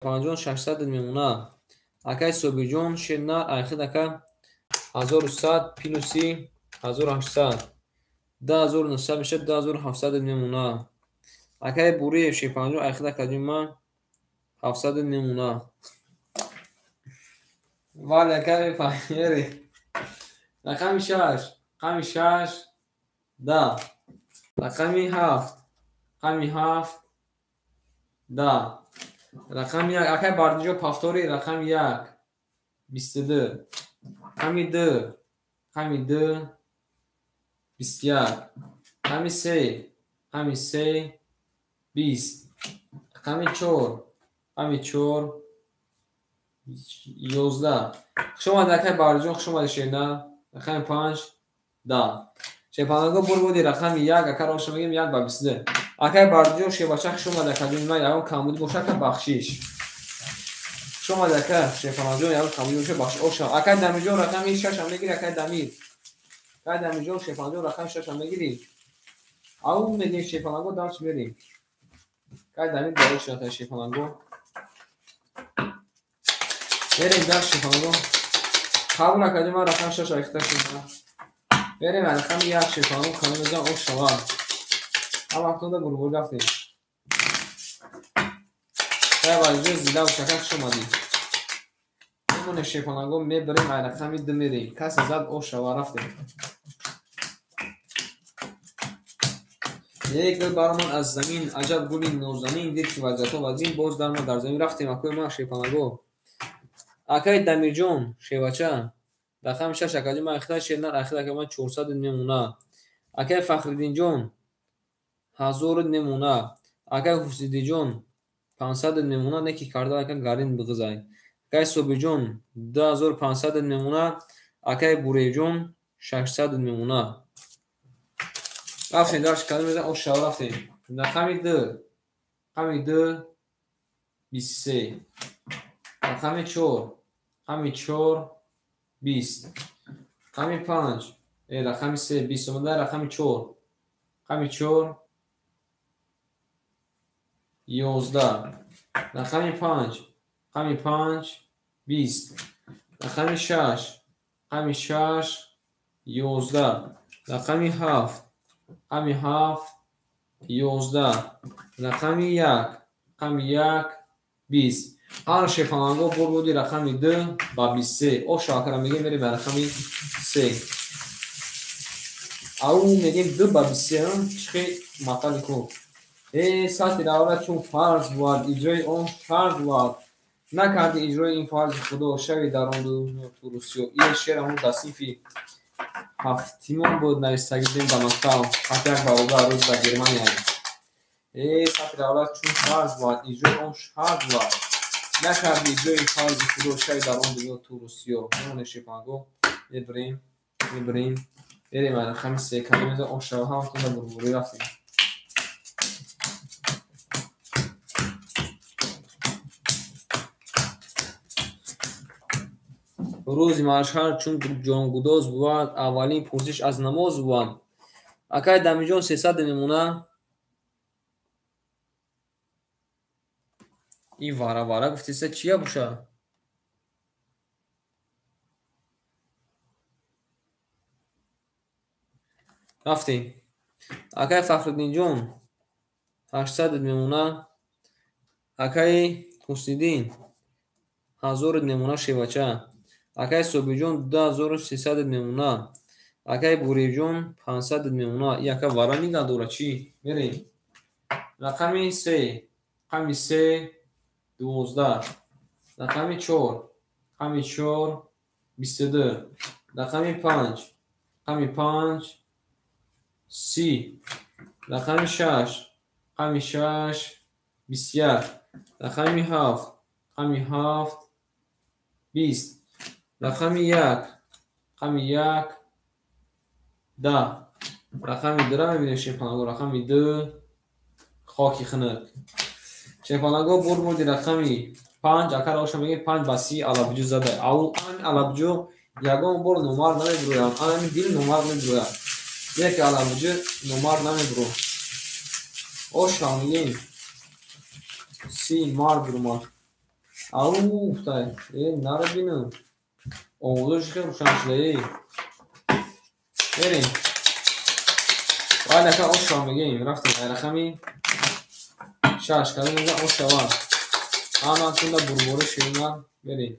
5 600 мемона. Акай Собирҷон шерна айхид ака 1100 плюси 1800 2900 мешад 2700 мемона. Акай Буриев шефанҷон айхид ака ҷума 700 мемона. Вале акай мефаҳмери. Рақами 6, рақами 6 10. Рақами 7, рақами 7 10. Рақами 1 акай Бардинҷон повтори рақами 1 22. Рақами 2, рақами 2 21. Рақами 3, рақами 3 20. Рақами 4, рақами 4 11. Хуш омадед акай Бардинҷон, хуш омадед шерна. Рақами 5 10. Шефаланго бурбуди рақами 1 ака роша мегем 1 ба 22. Акай Бардинҷон шевача хуш омадед ака ҷон, ман ягон камбудӣ боша ака бахшиш. Хуш омадед ака шефаланҷон, ягон камбудӣ боша бахшиш. Оша акай Дамирҷон рақами 6 ам мегири акай Дамир. Акай Дамирҷон шефаланҷон рақами 6 ам мегири. Ау мегем шефаланго дальше мерем. Акай Дамир барои шата шефаланго. Мерем дальше шефаланго. Қабул ака ҷон, ман рақами 6 айхта шуда. Мерем рақами 1 шефаланго каномезан ош шава. Ҳаматонда бурбур рафтем. Кай Бардинҷон зинда бош ака, хуш омадӣ. Мемонем шефаланго мебарем ай рақами 2 мерем. Касе зад ош шава рафтем. Як гул баромад аз замин, аҷаб гули нозанин, дид ки вазиятҳо вазин, боз даромад дар замин. Рафтем акои ман шефаланго. Акай Дамирҷон шевача рақами 6 ака ҷон, ман айхта шернар айхта ака ман 400 мемона. Акай Фахриддинҷон 1000 мемона. Акай Ҳусиддинҷон 500 мемона, неки карда ака гарин биғизай. Акай Собирҷон 2500 мемона. Акай Буреҷон 600 мемона. Рафтем дальше кадом мезан ош шава рафтем. Рақами 2, рақами 2 23. Рақами 4, рақами 4 20. Рақами 5, рақами 3 20 омада, рақами 4, рақами 4 11. Рақами 5, Рақами 5 20. Рақами 6. Рақами 6 11. Рақами 7. Рақами 7 11. Рақами 1. Рақами 1 20. Ҳар шефаланго бур буди рақами 2 ба 23. Ош акара мегем мерем ба рақами 3. Ау мегем 2 ба 23, чихи матали ку. Сатҳи давлат чун фарз буд, иҷрои он шарт буд. Накарди иҷрои ин фарзи худо, шави дар он дунё ту русиё. Ин шеър ҳамон дар синфи ҳафтимон буд, навистагӣ будем ба мактаб. Ҳатто як бародар рӯз дар Германия. Сатҳи давлат чун фарз буд, иҷрои он шарт буд. Накарди иҷрои ин фарзи худо, шави дар он дунё ту русиё. Мемонем шефанго, мебирем, мебирем, мерем ба рақами 3, калимаза ошава ҳаматон дар бурбурӣ рафтем. Рӯзи маҳшар чун ҷонгудоз бувад, аввалин пурсиш аз намоз бувад. Акай Дамиҷон 300 мемона. Ин вара-вара гуфтеса чия боша? Рафтем. Акай Фахриддинҷон 800 мемона. Акай Ҳусниддин 1000 мемона шевача. Акай Собиҷон 2300 мемона. Акай Буриҷон 500 мемона. И ака вара нигаҳ дора чӣ? Мерем. Рақами 3. Рақами 3 12. Рақами 4. Рақами 4 22. Рақами 5. Рақами 5 30. Рақами 6. Рақами 6 21. Рақами 7. Рақами 7 20. Рақами 1. Рақами 1 10. Рақами 2-ро мебинем шефанаго. Рақами 2 хоки хунук. Шефанаго бур бурди рақами 5. Акара оша мегем 5 ба 30 алабҷӯ зада. Ау ан алабҷӯ ягон бор номар намебурӯяд. Анами дил номар мебурӯяд. Яке алабҷӯ номар намебурӯ. Оша мегем 30 мар бурмад. Ау уфтай. Нара бинам. Овозаш хеле рӯшан шуда. Мерем. Баъд ака ошава мегем. Рафтем рақами 6. Кадом мега ошава. Ҳама тунда бурбурӣ ширина. Мерем.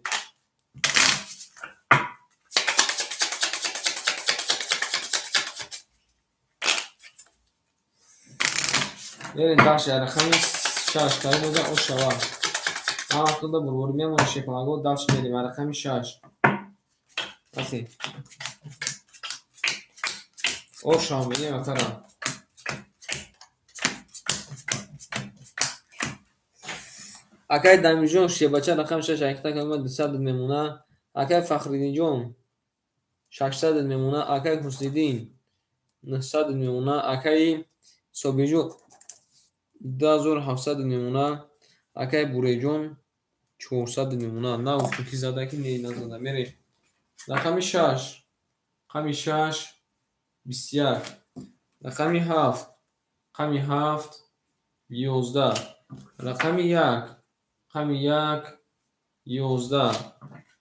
Мерем дашт рақами 6. Кадом мега ошава. Ҳама тунда бурбурӣ мемонем шефанаго. Дашт мерем рақами 6. Рафтем. Ошава мегем акара. Акай Дамиҷон шебача рақами 6 ҳақиқат калима 200 мемона. Акай Фахриддинҷон 600 мемона. Акай Ҳусниддин 900 мемона. Акай Собиҷон 2700 мемона. Акай Буреҷон 400 мемона. На гуфтем ки зада ки не назада. Мерем. Рақами 6. Рақами 6 21. Рақами 7. Рақами 7 11. Рақами 1. Рақами 1 11.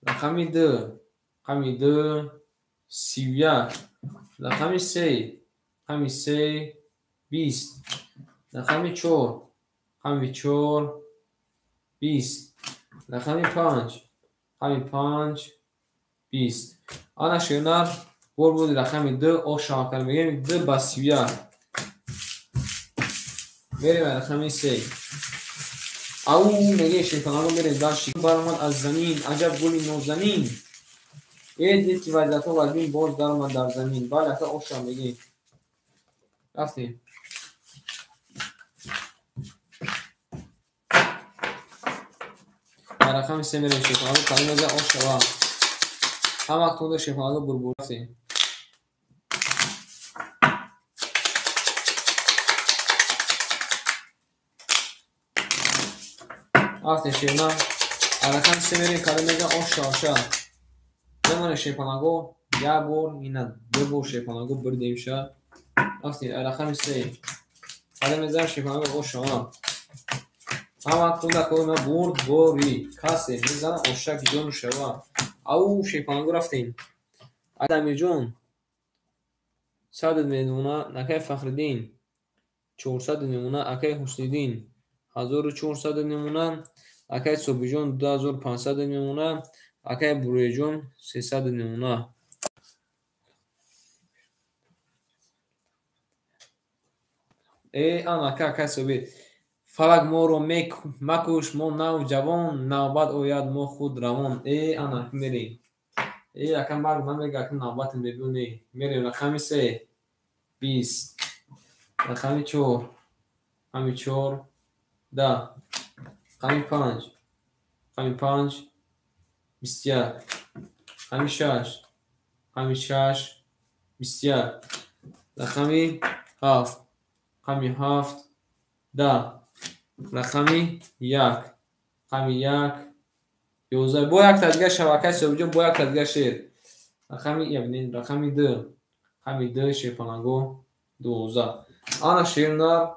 Рақами 2. Рақами 2 31. Рақами 3. Рақами 3 20. Рақами 4. Рақами 4 20. Рақами 5. Рақами 5 20. Ана шернар бор буди рақами 2 ошава кар мегем 2 ба 31. Мерем рақами 3. Ау меге шефанаго мерем дашти. Баромад аз замин, аҷаб гули нозанин. Дид ки вазиятҳо вазмин боз даромад дар замин. Бале ака ошава мегем. Рафтем. Рақами 3 мерем шефанаго. Калимаза ошава. Ҳама тунда шефанаго бурбур рафтем. Рафтем шерна. Рақами 3 мерем калимаза ошава. Мемонем шефанаго. Як бор, ина ду бор шефанаго бурдем ша. Рафтем рақами 3. Калимаза шефанаго ошава. Ҳама кӯдакҳои ма бурдборӣ. Касе мезанад ошак ҷону шава. Ау, шерпаланго рафтем. Дамирҷон 100 мемона, акай Фахриддин 400 мемона, акай Ҳусниддин 1400 мемона, акай Собиҷон 2500 мемона, акай Буреҷон 300 мемона. Э, ан ака, акай Собир. Фалак моро макуш, мо нав ҷавон, навбат ояд мо худ равон. Э, ана мерем. Э, ака марг намега, ака навбат мебиёне. Мерем рақами 3 20, рақами 4, рақами 4 10, рақами 5, рақами 5 21, рақами 6, рақами 6 21, рақами 7, рақами 7 10, рақами 1, рақами 1 11. Бо якта дигар шабакаи Собиҷон, бо якта дигар шер. Рақами рақами 2, рақами 2 шерпаланго 12. Ана шернар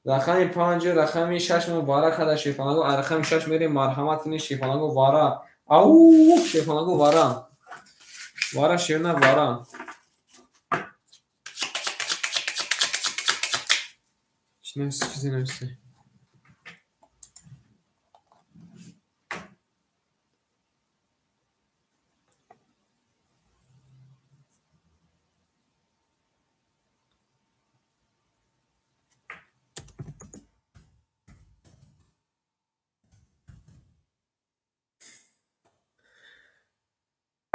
рақами 5, рақами 6 мо вара када шерпаланго. А рақами 6 мерем, марҳамат кунед шерпаланго вара. Ау, шерпаланго вара. Вара шернар вара. Чизе нависте?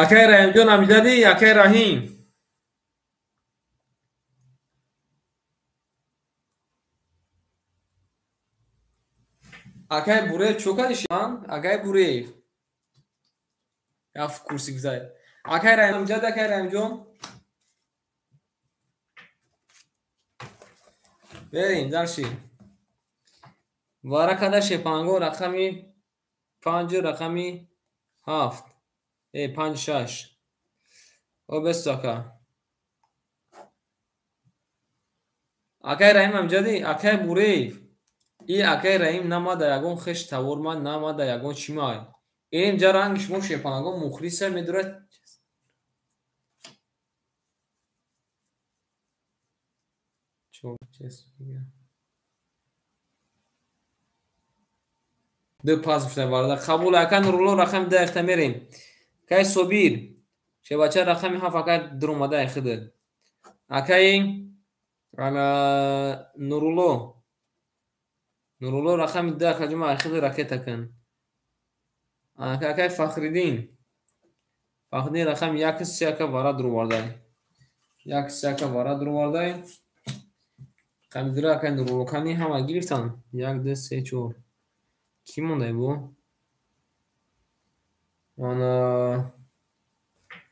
Акай Раҳимҷон амҷадӣ, акай Раҳим. Акай Буреев чо кардӣ шан? Акай Буреев. Яф курси гузай. Акай Раҳим амҷадӣ, акай Раҳимҷон. Берем дарши. Вара када шепанго рақами 5, рақами 7. 5 6. О бес ака. Акай Раҳим амҷадӣ, акай Буреев. И акай Раҳим намада ягон хеш таворман, намада ягон чимай. Инҷа ранги шумо шепанго мухлиса медурад. Ду пас гуфта бародар. Қабул ака Нурулло рақами 10 ихта мерем. Акай Собир шебача рақами 7 акай дуромада айхида. Акай ана Нурулло Нурулло рақами 10 акаҷума айхида ракета кун. Акай Фахриддин Фахриддин рақами 1 3 ака вара дуровардай. 1 3 ака вара дуровардай. Рақами 2 акай Нурулло кани ҳама гирифтан. 1 2 3 4. Кӣ мондай бо? Ана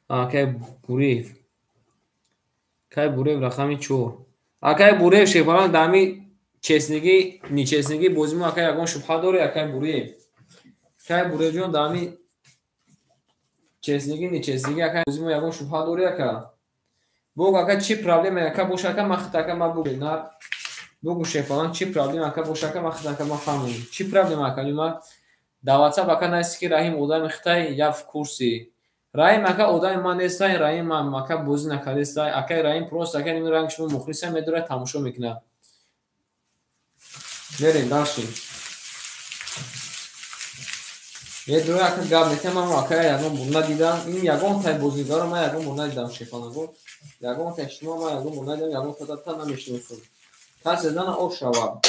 акай Буреев. Акай Буреев рақами 4. Акай Буреев шепалан дами честнигӣ, нечестнигӣ бози мо акай ягон шубҳа дорӣ акай Буреев. Акай Буреевҷон дами честнигӣ, нечестнигӣ акай бози мо ягон шубҳа дорӣ ака? Бугу ака чӣ проблема ака боша ака ман хит ака ма бугу нар. Бугу шепалан чӣ проблема ака боша ака ман хит ака ма фаҳмам. Чӣ проблема ака? Ма дар WhatsApp ака наист ки Раҳим одами хитай я в курси. Раҳим ака одами ман нестай, Раҳим ака бозӣ накардестай. Акай Раҳим просто ака ними ранги шумо мухлиса медорад, тамошо мекунад. Мерем дальше. Медорад ака гап метиҳам, ман ака ягон бор надидам. Ин ягон тай бозигаро ман ягон бор надидам шефанаго. Ягон тай шумо ман ягон бор надидам, ягон та намешиносам. Касе зана об шавад.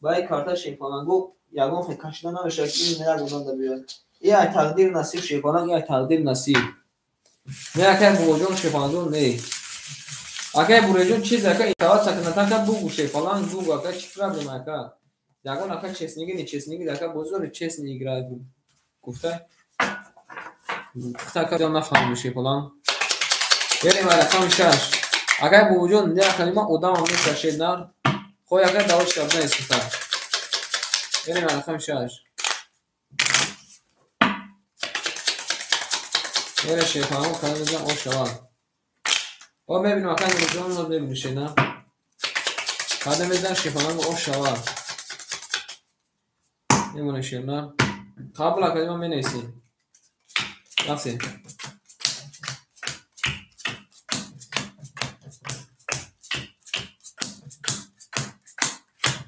Баи карта шефанаго ягон хел кашида намешавад ки ин як одам да биёяд. И ай тақдир насиб шефаланг, и ай тақдир насиб. Не акай Бобоҷон шефалангҷон не. Акай Буреҷон чиз ака итоат сакнатака бугу шефаланг бугу ака чӣ проблема ака? Ягон ака честнигӣ нечестнигӣ ака бозори честни игра гуфта. Гуфта ака ҷон нафаҳмидем шефаланг. Берем ай рақами 6. Акай Бобоҷон не ака нима одамам нест шеднар. Хой ака давоч шабна нест гуфта. Берем ай рақами 6. Мере шефаланг кадам мезанам об шавад. О мебинем ака Нурҷон мебинем шена. Кадам мезанам шефаланг об шавад. Мемонем шернар. Қабул академа менависем. Рафтем.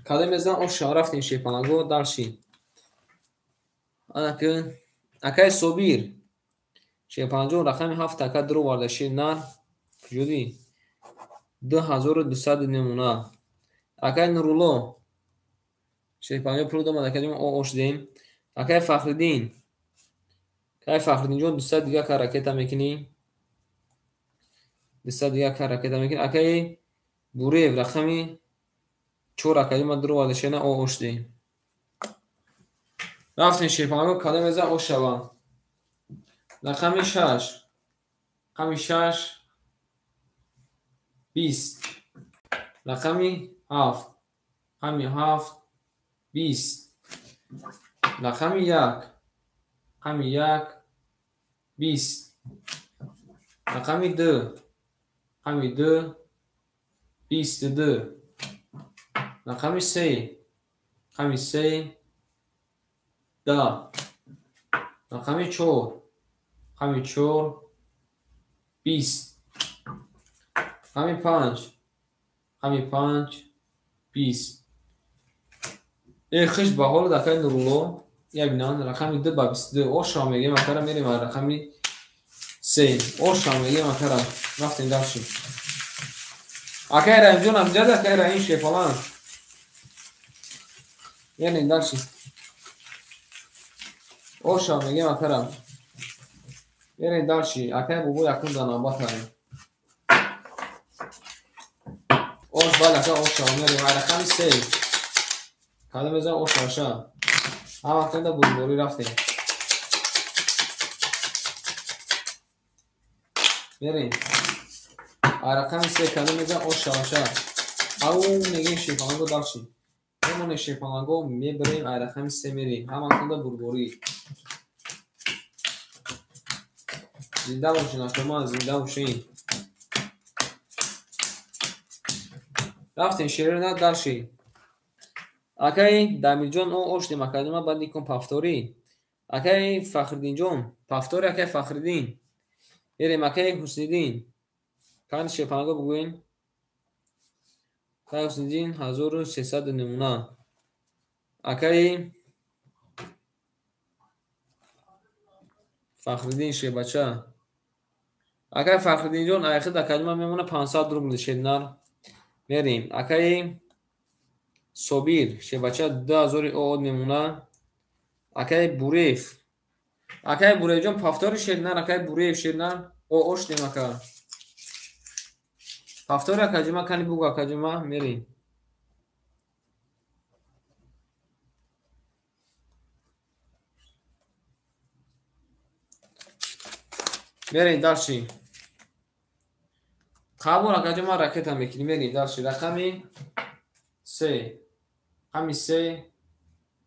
Кадом мезан оша рафтем шерпанаго дарши. Анаки акай Собир. Шерпанаҷон рақами 7 ака дуроварда шернар. Куҷодӣ? 2200 намуна. Акай Нурулло. Шерпанаҷон пул домад акаҷон ош дем. Акай Фахриддин. Акай Фахриддинҷон 200 дига ака ракета мекунӣ. 200 дига ака ракета мекунӣ. Акай Буреев рақами 4 акаҷон ма дуроварда шернар ош дем. Рафтем шерпанаго кадом мезан ош шава. Рақами 6. Рақами 6 20. Рақами 7. Рақами 7 20. Рақами 1. Рақами 1 20. Рақами 2. Рақами 2 22. Рақами 3. Рақами 3 10. Рақами 4. Рақами 4 20. Рақами 5. Рақами 5 20. Хиш ба ҳолат акай Нурулло я бинан рақами 2 ба 22 оша мегем акара мерем рақами 3 оша мегем акара рафтем дарши. Акай Раҳимҷон амҷад акай Раҳим шефалан мерем дарши. Оша мегем акара мерем дарши. Акай бобо якум дар навбат ҳаем. Ош бале ака оша мерем рақами 3. Кадом мезан оша оша. Ҳама вақт бурборӣ рафтем. Мерем. Рақами 3 кадом мезан оша оша. Ау мегем шерпанаго дарши. Мемонем шерпанаго мебарем рақами 3 мерем. Ҳама вақт бурборӣ. Зинда бошин акома, зинда бошин. Рафтем шерна дарши. Акай Дамирҷон ош дем академа баъд никун пафторӣ. Акай Фахриддинҷон пафтори акай Фахриддин. Мерем акай Ҳусниддин. Кани шерпанаго бугӯем. Акай Ҳусниддин 1300 намуна. Акай Фахриддин шербача. Акай Фахриддинҷон айхид академа мемона 500 рубл шернар. Мерем. Акай Собир шербача 2000 од мемона. Акай Буреев. Акай Буреевҷон пафтори шернар, акай Буреев шернар. Ош дем ака. Пафтори акаҷума кани бугу акаҷума мерем. Мерем дарши. Қабул акаҷума ракета мекунем. Мерем дарши. Рақами 3. Рақами 3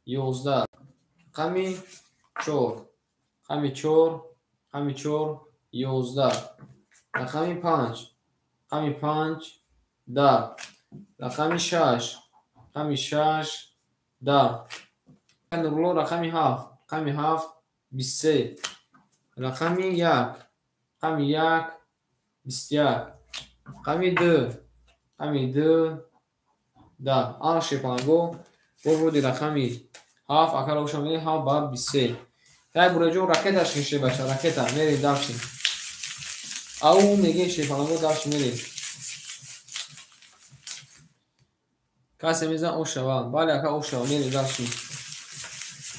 11. Рақами 4. Рақами 4. Рақами 4 11. Рақами 5. Рақами 5 10. Рақами 6. Рақами 6 10. Нурулло рақами 7. Рақами 7 23. Рақами 1. Рақами 1 21. Рақами 2. Рақами 2 10. Ана шерпанаго бо вуруди рақами 7 акара оша мерем 7 ба 23. Тай Буреҷон ракеташ киши бача ракета мерем дарши. Ау мегем шерпанаго дарши мерем. Касе мезан ошава. Бале ака ошава мерем дарши.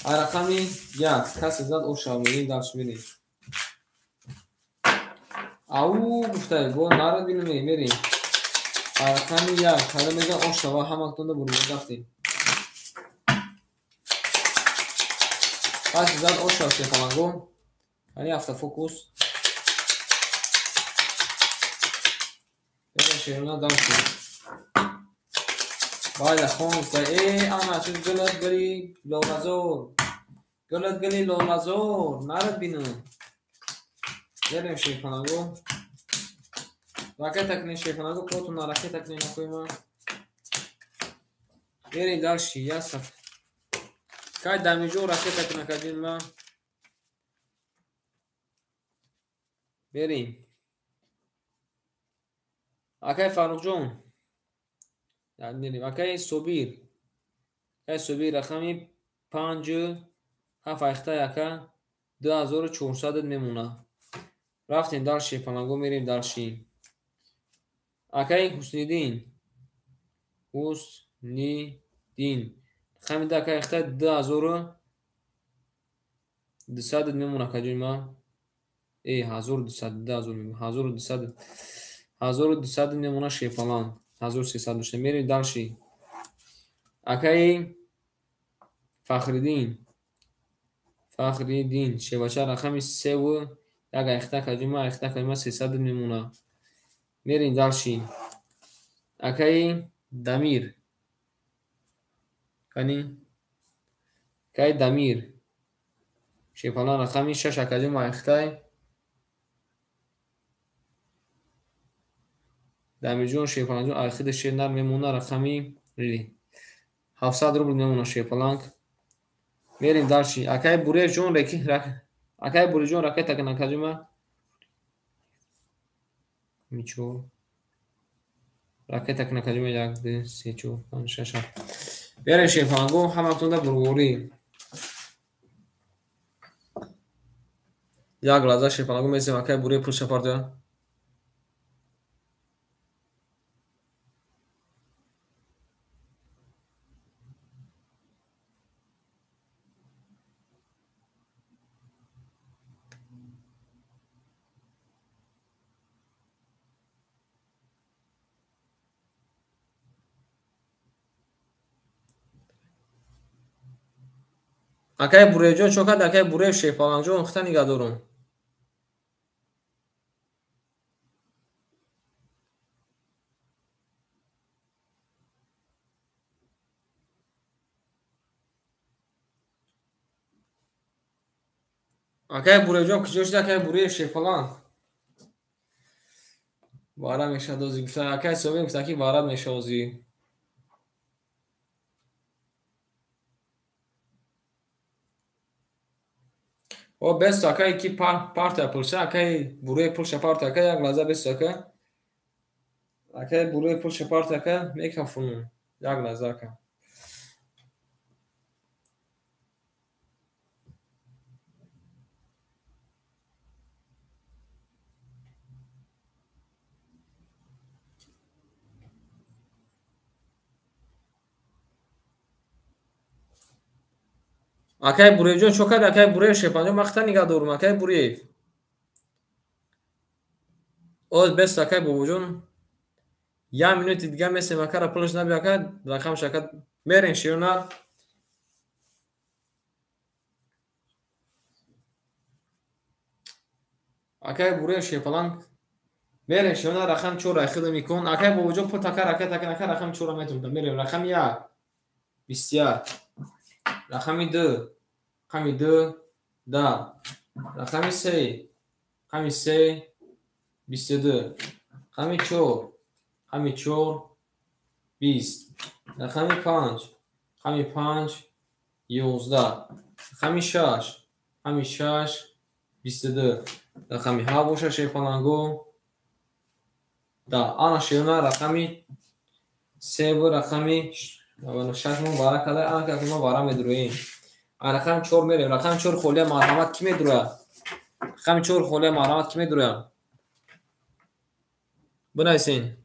Рақами 1 касе зад ошава мегем дарши мерем. Ау гуфтай бо нарад бинем мерем. Рақами 1 кадом мезан ошава ҳамактонда бурбор рафтем. Касе зад ошава шерпанаго. Ани автофокус. Мерем шерна дарши. Бале хон гуфта ана чиз гулат гули лолазор. Гулат гули лолазор нарад бинам. Мерем шерпанаго. Ракета кунем шерпанаго потуна ракета кунем акоима. Мерем дарши ясаф. Кай Дамирҷон ракета кунад, акаҷони ман. Берем. Акай Фаррухҷон. Мерем. Акай Собир. Акай Собир рақами 5 7 айхтай ака 2400 мемонад. Рафтем дальше, паланго мерем дальше. Акай Ҳусниддин. Ҳусниддин. Рақами 2 акай айхтай 2200 мемонад, акаҷони ман. 1200, 2000 мемонад. 1200. 1200 мемонад шерпаланг. 1300 дошта. Мерем дальше. Акай Фахриддин. Фахриддин. Шевача рақами 3 1 айхта, акаҷони ман, айхта, акаҷони ман 300 мемонад. Мерем дальше. Акай Дамир. Кани? Акай Дамир. Шерпаланг рақами 6 акаҷони ман айхтай. Дамирҷон шерпалангҷон айхида шер нар мемонад рақами 700 рубл мемонад шерпаланг. Мерем дальше. Акай Буреҷон акай Буреҷон ракета кунад, акаҷони ман. 4 ракета кунад, акаҷони ман. 1 2 3 4 5 6 7. Берем шерпаланго, ҳаматонда бурворӣ. Як лаҳза шерпаланго месем, акай Буре пулша партоя. Акай Буреҷон чо кард? Акай Буреев шерпалангҷон хита нигаҳ дорум. Акай Буреҷон куҷо шуд? Акай Буреев шерпаланг. Вара мешавад ози гуфта. Акай Собир гуфта ки вара мешавад ози. О, бесто акай ки партия пулша, акай Буреев пулша партия, акай як лаҳза бесто ака. Акай Буреев пулша партия, ака мекафунум. Як лаҳза ака. Акай Буреевҷон чо кард? Акай Буреев шерпалангҷон ман хита нигаҳ дорум. Акай Буреев. Оз бест акай бобоҷон. Як минути дига месем акара пулаш набиё ака, рақамш ака мерем широна. Акай Буреев шерпаланг мерем широна рақам 4 айхида микун. Акай бобоҷон пул така ракет ака ака рақами 4 метавонам. Мерем рақами 1 21 рақами 2 рақами 2 10 рақами 3 рақами 3 22 рақами 4 рақами 4 20 рақами 5 рақами 5 11 рақами 6 рақами 6 22 рақами 7 бошад шерпаланго 10. Ана широна рақами 3 рақами 6 мо вара карда, ана ки мо вара медуроем. Рақами 4 мерем. Рақами 4 холия марҳамат ки медурояд? Рақами 4 холия марҳамат ки медурояд? Бинависен.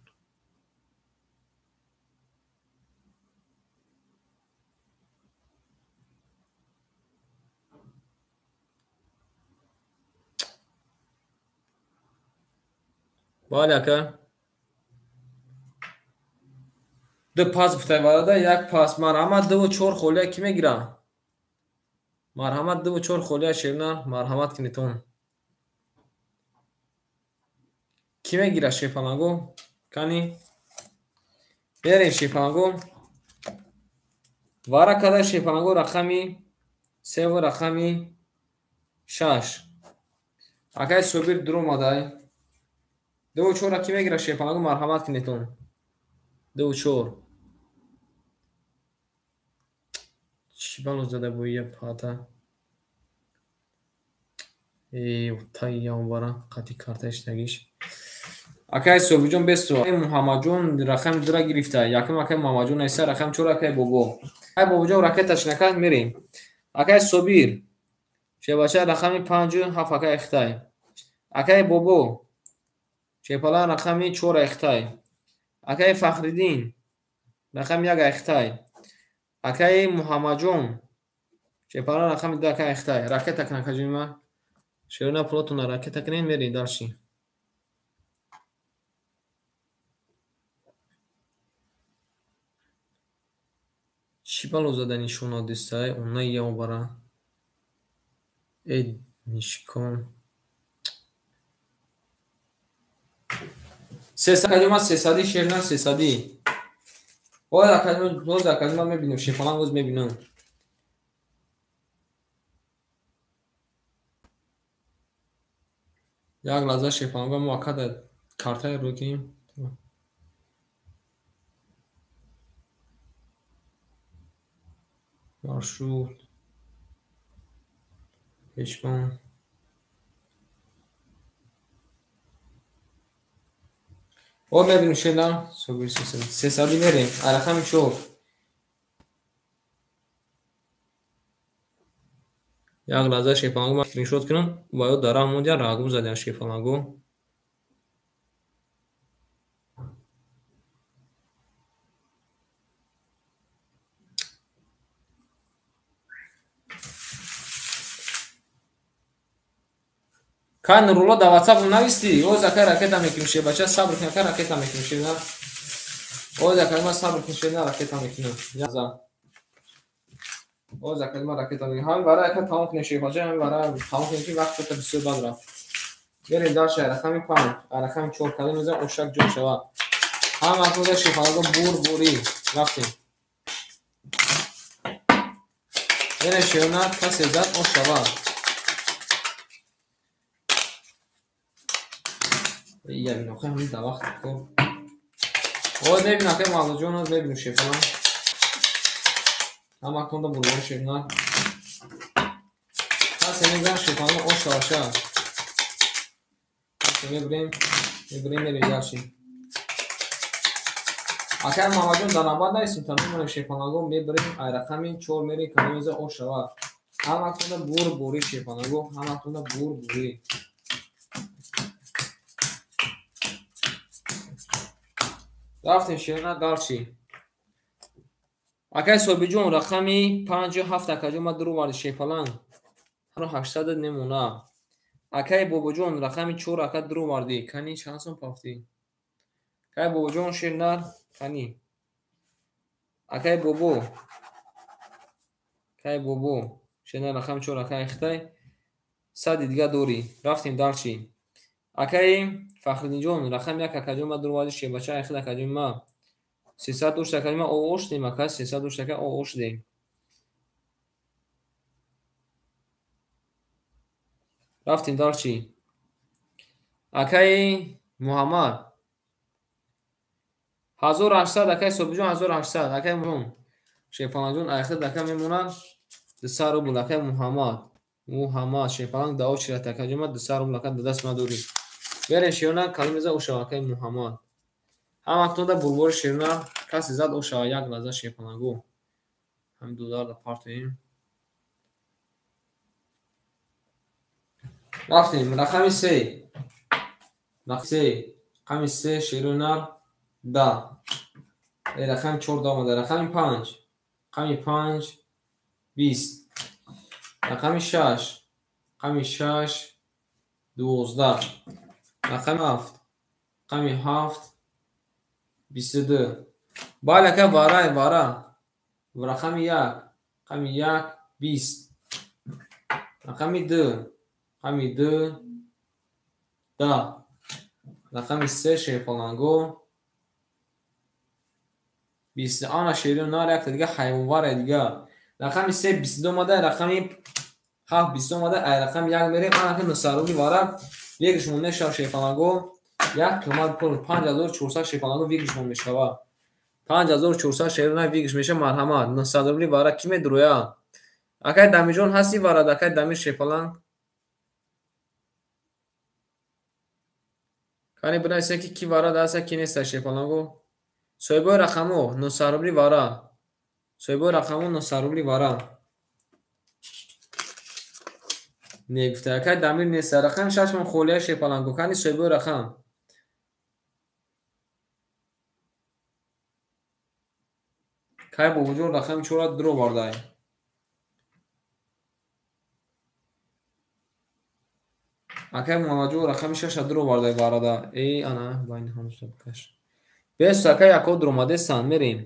Бале ака. 2 пас гуфтай варада, 1 пас. Марҳамат 2 4 холия ки мегирад? Марҳамат 2 4 холия шерна, марҳамат кинетон. Ки мегирад шерпаланго? Кани? Берем шерпаланго. Вара карда шерпаланго рақами 3 ва рақами 6. Акай Собир дуромадай. 2 4 ки мегирад шерпаланго? Марҳамат кинетон. 2 4. Чӣ бало зада бо я пата? Э, таям вара қати картаиш нагиш. Акай Собиҷон бесу. Муҳаммадҷон рақами 2 гирифта. Якум акай Муҳаммадҷон айса рақами 4 акай Бобо. Акай Бобоҷон ракеташ накард мерем. Акай Собир. Шебача рақами 5 7 акай Ихтай. Акай Бобо. Чепалан рақами 4 Ихтай. Акай Фахриддин рақами 1 Ихтай. Акай Муҳаммадҷон чепалан рақами 2 акай Ихтай. Ракета кна кажима. Шерона пулотона ракета кунем мерем дальше. Чӣ бало зада нишона дистай? Она явбара. Э нишкон. Сесад калима сесади шерна сесади. Ой академа боз академа мебинем шефалан боз мебинам. Як лаҳза шефаланга мо акада картаи рӯ кунем. Маршрут. Ҳечкон. О мебинем шена собир сесади мерем. Рақами 4. Як лаҳза шефаланго ман скриншот кунам ва ё дар раҳ мондиям рагум задиям шефаланго. Кай Нурулло дар WhatsApp нависти? Оз акай ракета мекунем шебача сабр кун акай ракета мекунем шена. Оз акай ма сабр кун шена ракета мекунем. Яза. Оз акай ма ракета мекунем. Ҳамин вара ака тамом кунем шебача, ҳамин вара тамом кунем ки вақт то бисёр бад рафт. Берем дальше рақами 5, рақами 4 кадом мезанем ошак ҷо шава. Ҳам вақт шефаланго бур бурӣ рафтем. Берем шена касе зад ош шава. Я бинохе ҳамин дар вақт хуб. Ой мебинам акай Мавлудҷон оз мебинем шефалан. Ҳам вақтонда бурбори шефна. Касе мезан шефалан ош шаваша. Касе мебирем, мебирем мерем дальше. Акай Мавлудҷон дар навбат наистем, та мемонем шефаланго мебирем ай рақами 4 мерем кадом мезан ош шава. Ҳам вақтонда бур бурӣ шефаланго, ҳам вақтонда бур бурӣ. Рафтем шерна дальше. Акай Собиҷон рақами 5 7 акаҷон ма дуру варди шефалан. 800 немона. Акай Бобоҷон рақами 4 ака дуру варди. Кани чанд сом пафтӣ? Акай Бобоҷон шернар кани. Акай Бобо. Акай Бобо шернар рақами 4 акай Хитай. Сади дига дорӣ. Рафтем дальше. Акай Фахриддинҷон рақами 1 акаҷон ма дуру варди шебача айхид акаҷон ма. 300 дошт акаҷон ма ош дем ака 300 дошт ака ош дем. Рафтем дальше. Акай Муҳаммад 1800 акай Собиҷон 1800 акай Муҳаммад Шефаланҷон айхид ака мемонад 200 рубл акай Муҳаммад Муҳаммад Шефаланг дао чират акаҷон ма 200 рубл ака даст ма дорӣ. Берем шерона калимеза ошава акай Муҳаммад. Ҳам вақтонда бурбори шерона касе зад ошава як лаҳза шефаланго. Ҳамин дударда партоем. Рафтем рақами 3. Рақами 3 шеронар 10. Рақами 4 омада. Рақами 5. Рақами 5 20. Рақами 6. Рақами 6 12. Рақами 7. Рақами 7 22. Бале ака варай вара. Рақами 1. Рақами 1 20. Рақами 2. Рақами 2 10. Рақами 3 шерпаланго 20. Ана шерион нар якта дига ҳайвонвара дига. Рақами 3 22 омада, рақами 7 20 омада, ай рақами 1 мерем. Ана ки 900 рубли вара вегишмон мешава шерпаланго. Як қимат пул 5400 шерпаланго вегишмон мешава. 5400 шерион вегиш мешава. Марҳамат 900 рубли вара ки медуроя? Акай Дамирҷон ҳасти варад, акай Дамир Шепаланг. Кани бинависем ки ки варад ҳаста, ки неста Шепаланго. Соҳибои рақамҳо 900 рубли вара. Соҳибои рақамҳо 900 рубли вара. Не гуфта, акай Дамир неста. Рақами 6 мон холия Шепаланго. Кани соҳибои рақам. Кай бобоҷон рақами 4-ра дуровардай. Акай Муҳаммадҷон рақами 6-ра дуровардай варада. Эй, ана, байни ҳамсо бикаш. Бес, акай яко дуромадесан, мерем.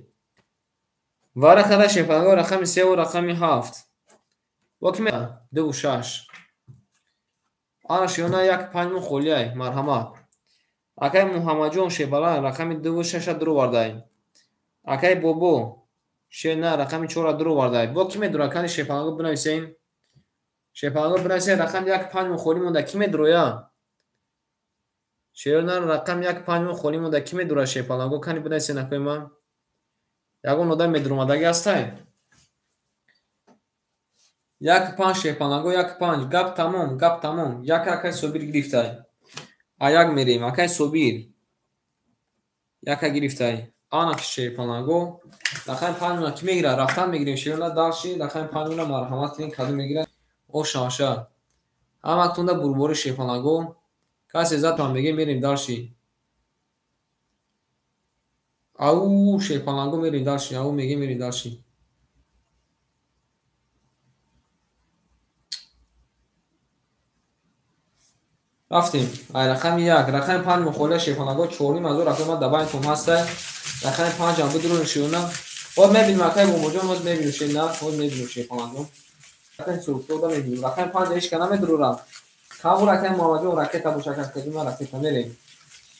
Вара хада Шепаланго рақами 3 ва рақами 7. Во ки 2 6. Ана шиёна 1 5 мон холияй, марҳамат. Акай Муҳаммадҷон Шепаланг рақами 2 6-ра дуровардай. Акай Бобо шена рақами 4-ра дуровардай. Во ки медура кани Шепаланго бинависем. Шепаланго бинависем рақами 1 5 мон холӣ монда ки медуроя? Шена рақами 1 5 мон холӣ монда ки медура Шепаланго кани бинависем акои ман. Ягон одам медуромадаги ҳастай? 1 5 Шепаланго 1 5 гап тамом, гап тамом. Як акай Собир гирифтай. А як мерем, акай Собир. Яка гирифтай. Ана Шепаланго рақами 5 мона ки мегирад? Рафтан мегирем шерона дарши рақами 5 мона марҳамат кунед кадом мегирад? Ош шава. Ҳаматонда бурбори Шепаланго. Касе зад пам мегем мерем дарши. Ау Шепаланго мерем дарши, ау мегем мерем дарши. Рафтем. Ай рақами 1, рақами 5 мухолия Шепаланго 4,5 ҳазор рақами ма дабайнтон ҳастай. Рақами 5 ам бидурон шиёна. Ҳоз мебинем акай бобоҷон, ҳоз мебинем шена, ҳоз мебинем Шепаланго. Рақами сурхтода мебинем. Рақами 5 ҳеч ка намедурорам. Кабур акай Муҳаммадҷон ракета боша акай ракета мерем.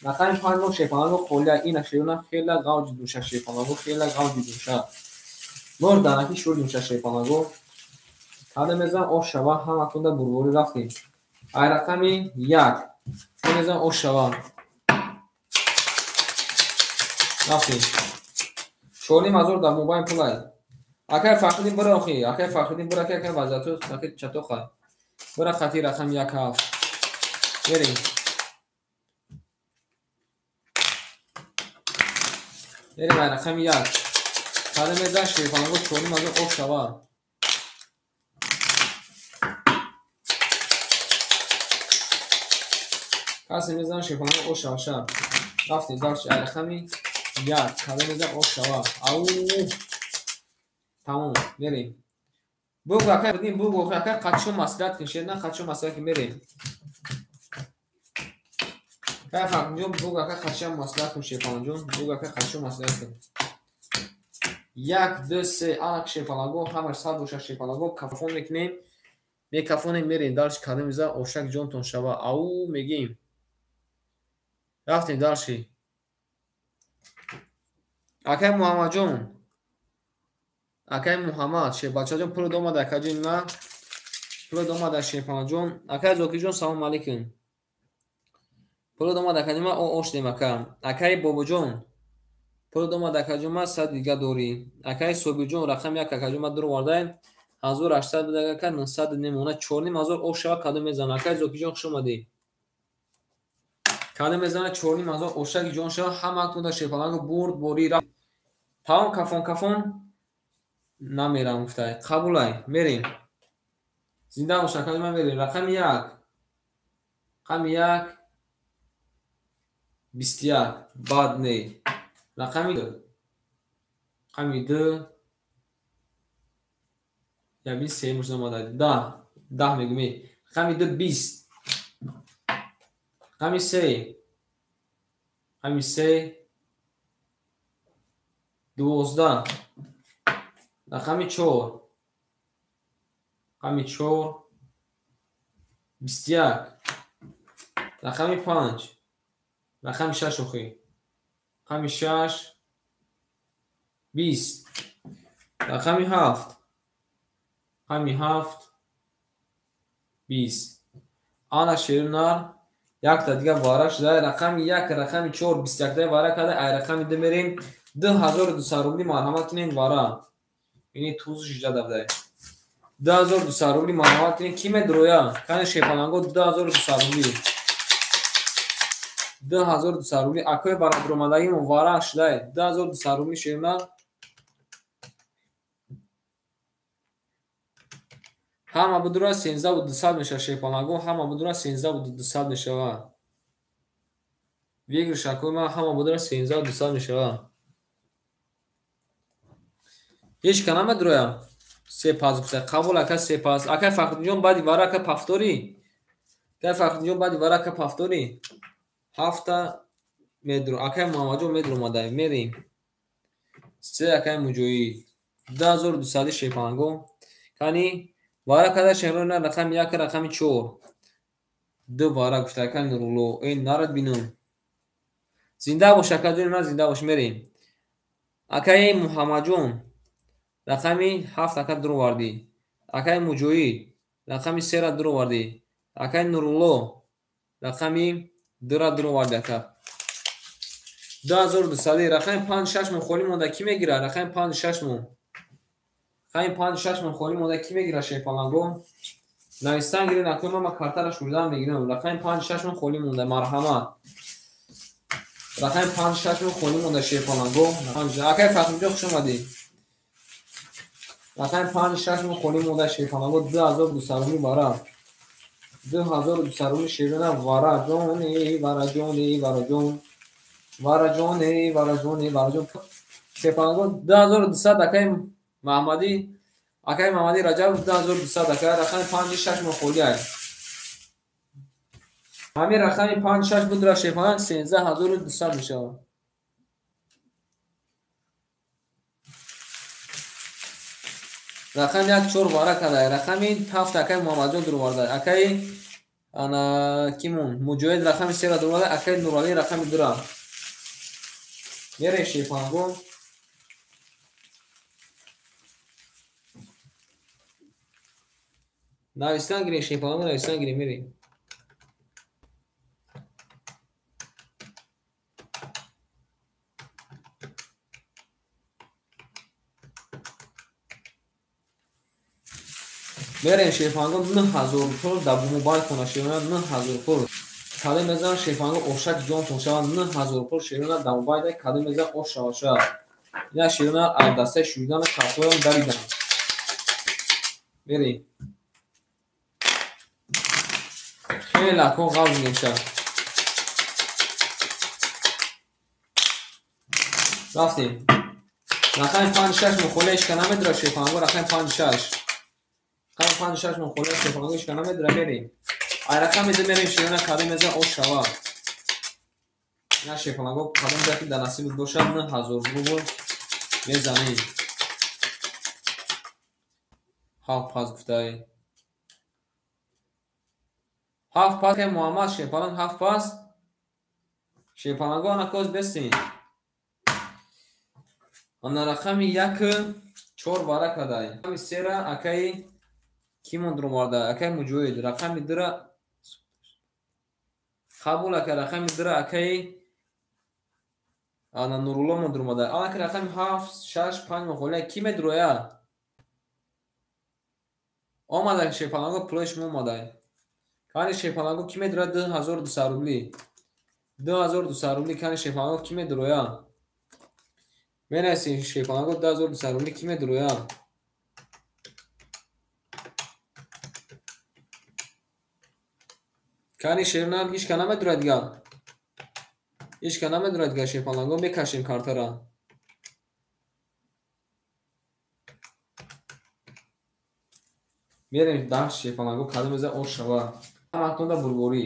Рақами 5 мо Шепаланго холия ина шиёна хела ғавҷи душа Шепаланго хела ғавҷи душа. Мор данаки шур душа Шепаланго. Када мезан ош шава ҳаматонда бурборӣ рафтем. Ай рақами 1 мезан ош шава. Рафтем. 4,5 ҳазор дар мобайн пулай. Акай Фахриддин бира охи, акай Фахриддин бира ки акай вазияту акай чатоха. Бира хати рақами 1 7. Мерем. Мерем ай рақами 1. Када мезан Шепаланго 4,5 ҳазор ош шава. Касе мезан Шепаланго ош шава ша. Рафтем дарши ай рақами 1. Када мезан ош шава. Ау. Тамом, мерем. Бугу акай бидин, бугу акай қачо маслиҳат кун, шена қачо маслиҳат кун мерем. Кай Фахриддинҷон, бугу акай қачо маслиҳат кун Шепаланҷон, бугу акай қачо маслиҳат кун. 1 2 3 анак Шепаланго, ҳамаш сад боша Шепаланго, кафон мекунем. Мекафонем мерем, дарши кадом меза ошак ҷонтон шава. Ау мегем. Рафтем дарши. Акай Муҳаммадҷон, акай Муҳаммад, Шербачаҷон пул омада акаҷон ма. Пул омада Шерпаланҷон. Акай Зокирҷон салом алейкум. Пул омада акаҷон ма, о ош дем ака. Акай Бобоҷон пул омада акаҷон ма, сад дига дорӣ. Акай Собирҷон рақами 1 акаҷон ма дуровардай. 1800 буда ака 900 немона 4,5 ҳазор ош шава кадом мезана. Акай Зокирҷон хуш омадӣ. Кадом мезана 4,5 ҳазор ошаки ҷон шава ҳаматонда Шерпаланго бурд борӣ рафт. Тамом кафон кафон намерам гуфтай. Қабулай, мерем. Зинда бош акаҷон ман мерем. Рақами 1. Рақами 1 21 бад не. Рақами 2. Рақами 2 я 23 муш намада. 10. 10 мегӯм. Рақами 2 20. Рақами 3. Рақами 3 12. Рақами 4. Рақами 4 21. Рақами 5. Рақами 6 охи. Рақами 6 20. Рақами 7. Рақами 7 20. Ана шерунар якта дига вара шуда. Рақами 1, рақами 4 21 вара карда. Ай рақами 2 мерем. 2200 рубли марҳамат кунед вара. Ини туз жида давдай. 2200 рубли марҳамат кунед. Ки медроя? Кани шепаланго 2200 рубли. 2200 рубли. Акои барадромадагимо вара шудай. 2200 рубли шерона. Ҳама будура 13200 мешава шепаланго, ҳама будура 13200 мешава. Выигрыш акои ман ҳама будура 13200 мешава. Ҳеч ка намедроя? Се пас гуфта. Қабул ака се пас. Акай Фахриддинҷон баъди вара ака пафтори. Акай Фахриддинҷон баъди вара ака пафтори. Ҳафта медро. Акай Муҳаммадҷон медромадай. Мерем. Се акай Муҷоҳид. 2200 шепанго. Кани вара када шеҳрона рақами 1 рақами 4. Ду вара гуфта акай Нурулло. Эй нарад бинам. Зинда бош акаҷони ман, зинда бош. Мерем. Акай Муҳаммадҷон рақами 7 ака дуровардӣ. Акай Муҷоҳид рақами 3-ра дуровардӣ. Акай Нурулло рақами 2-ра дуровардӣ ака. 2200 рақами 5-6 мон холӣ монда кӣ мегира? Рақами 5-6 мон. Рақами 5-6 мон холӣ монда кӣ мегира шерпаланго? Навистан гиред акои ман, ман картара шуридан мегирам. Рақами 5-6 мон холӣ монда, марҳамат. Рақами 5-6 мон холӣ монда шерпаланго. Акай Фахриддин хуш омадӣ. Рақами 5-6 мон холӣ монда шерпаланго 2200 рубли вара. 2200 рубли шерона вара ҷони, вара ҷони, вара ҷон. Вара ҷони, вара ҷони, вара ҷон. Шерпаланго 2200 акай Маҳмадӣ, акай Маҳмадӣ Раҷабов 2200 ака. Рақами 5-6 мон холӣ ай. Ҳамин рақами 5-6 будра шерпаланг 13200 мешавад. Рақами 1-4 вара кадай. Рақами 7 акай Муҳаммадҷон дуровардай. Акай ана кимон Муҷоҳид рақами 3-ра дуровардай. Акай Нуралӣ рақами 2-ра. Мерем шерпаланго. Навистан гирем шерпаланго, навистан гирем, мерем. Мерем шерпаланго 9000 пул дар мобайлтон шерона 9000 пул. Кадом мезанам шерпаланго ошак ҷонтон шавад 9000 пул шерона дар мобайлда кадом мезанам ош шавад шавад. Ина шерона аз дастаи шуридан картоям даридам. Мерем. Хеле акон ғавз мешавад. Рафтем. Рақами 5-6 мон холӣ ҳеч ка намедора шерпаланго рақами 5-6. Рақами 5-6 мон холӣ шерпаланго ҳеч ка намедора. Мерем. Ай рақами 2 мерем шерона кадом мезан ош шавад. Ина шерпаланго кадом ҷа ки дар насибат бошад 9000 рубл мезанем. 7 пас гуфтай. 7 пас акай Муҳаммад шерпаланг 7 пас. Шерпаланго ана коз бестин. Ана рақами 1-4 вара кадай. Рақами 3-ра акай кимон дуроварда? Акай Муҷоҳид. Рақами 2-ра қабул ака. Рақами 2-ра акай ана Нурулло мон дуромада. Анаки рақами 7, 6, 5 мон холия. Ки медроя? Омада шерпаланго пулои шумо омадай. Кани шерпаланго ки медроя 2200 рубли. 2200 рубли кани шерпаланго ки медроя? Менависем шерпаланго 2200 рубли ки медроя? Кани шерона ҳеч ка намедрояд дигар. Ҳеч ка намедрояд дигар шерпаланго мекашем картара. Мерем даҳ шерпаланго кадом мезан ош шава. Ҳаматонда бурборӣ.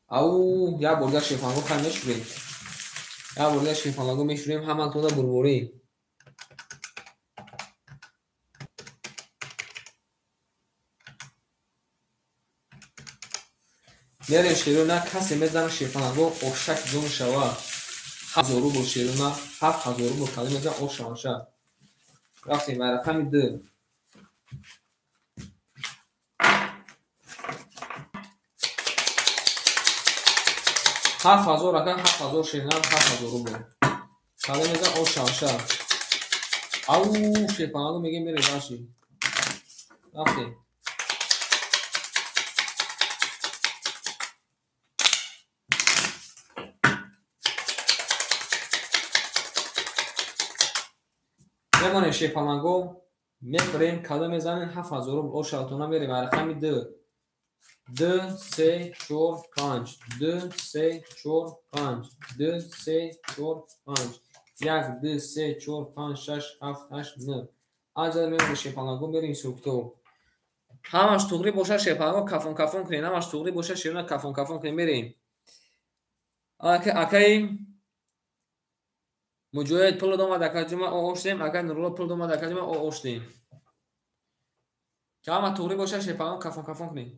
Ау як бор дигар шерпаланго хай мешӯрем. Як бор дигар шерпаланго мешӯрем, ҳаматонда бурборӣ. Мерем шерона касе мезана шерпаланго ошак ҷон шава. 7000 рубл шерона 7000 рубл кадом мезан ош шава ша. Рафтем ба рақами 2. 7000 ака 7000 шерона 7000 рубл. Кадом мезан ош шава ша. Ау, шерпаланго мегем мерем дальше. Рафтем. Мемонем шерпаланго, мебарем, кадом мезанем 7000 рубл ошаватона мерем. Рақами 2. 2 3 4 5 2 3 4 5 2 3 4 5 1 2 3 4 5 6 7 8 9. Аҷал мемонем шерпаланго, мерем сукту. Ҳамаш туғри боша шерпаланго кафон кафон кунем, ҳамаш туғри боша шерона кафон кафон кунем, мерем. Акаи Муҷоҳид пул омад акаҷума ооштем, акаи Нурулло пул омад акаҷума ооштем. Ҳама туғри боша шерпаланго кафон кафон кунем.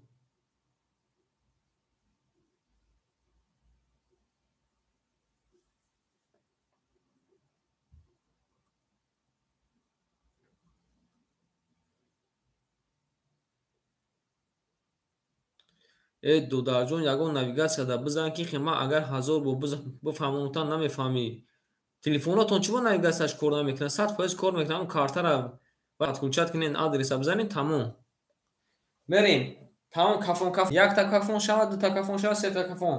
Э додарҷон, ягон навигатсияда бизан ки хема агар 1000 бор бифаҳмонтан намефаҳмӣ. Телефонотон чӣ бо навигатсияш кор намекунад? 100% кор мекунад. Ҳамон картара подключать кунед, адреса бизанед, тамом. Мерем. Тамом кафон кафон. Якта кафон шавад, дута кафон шавад, сета кафон.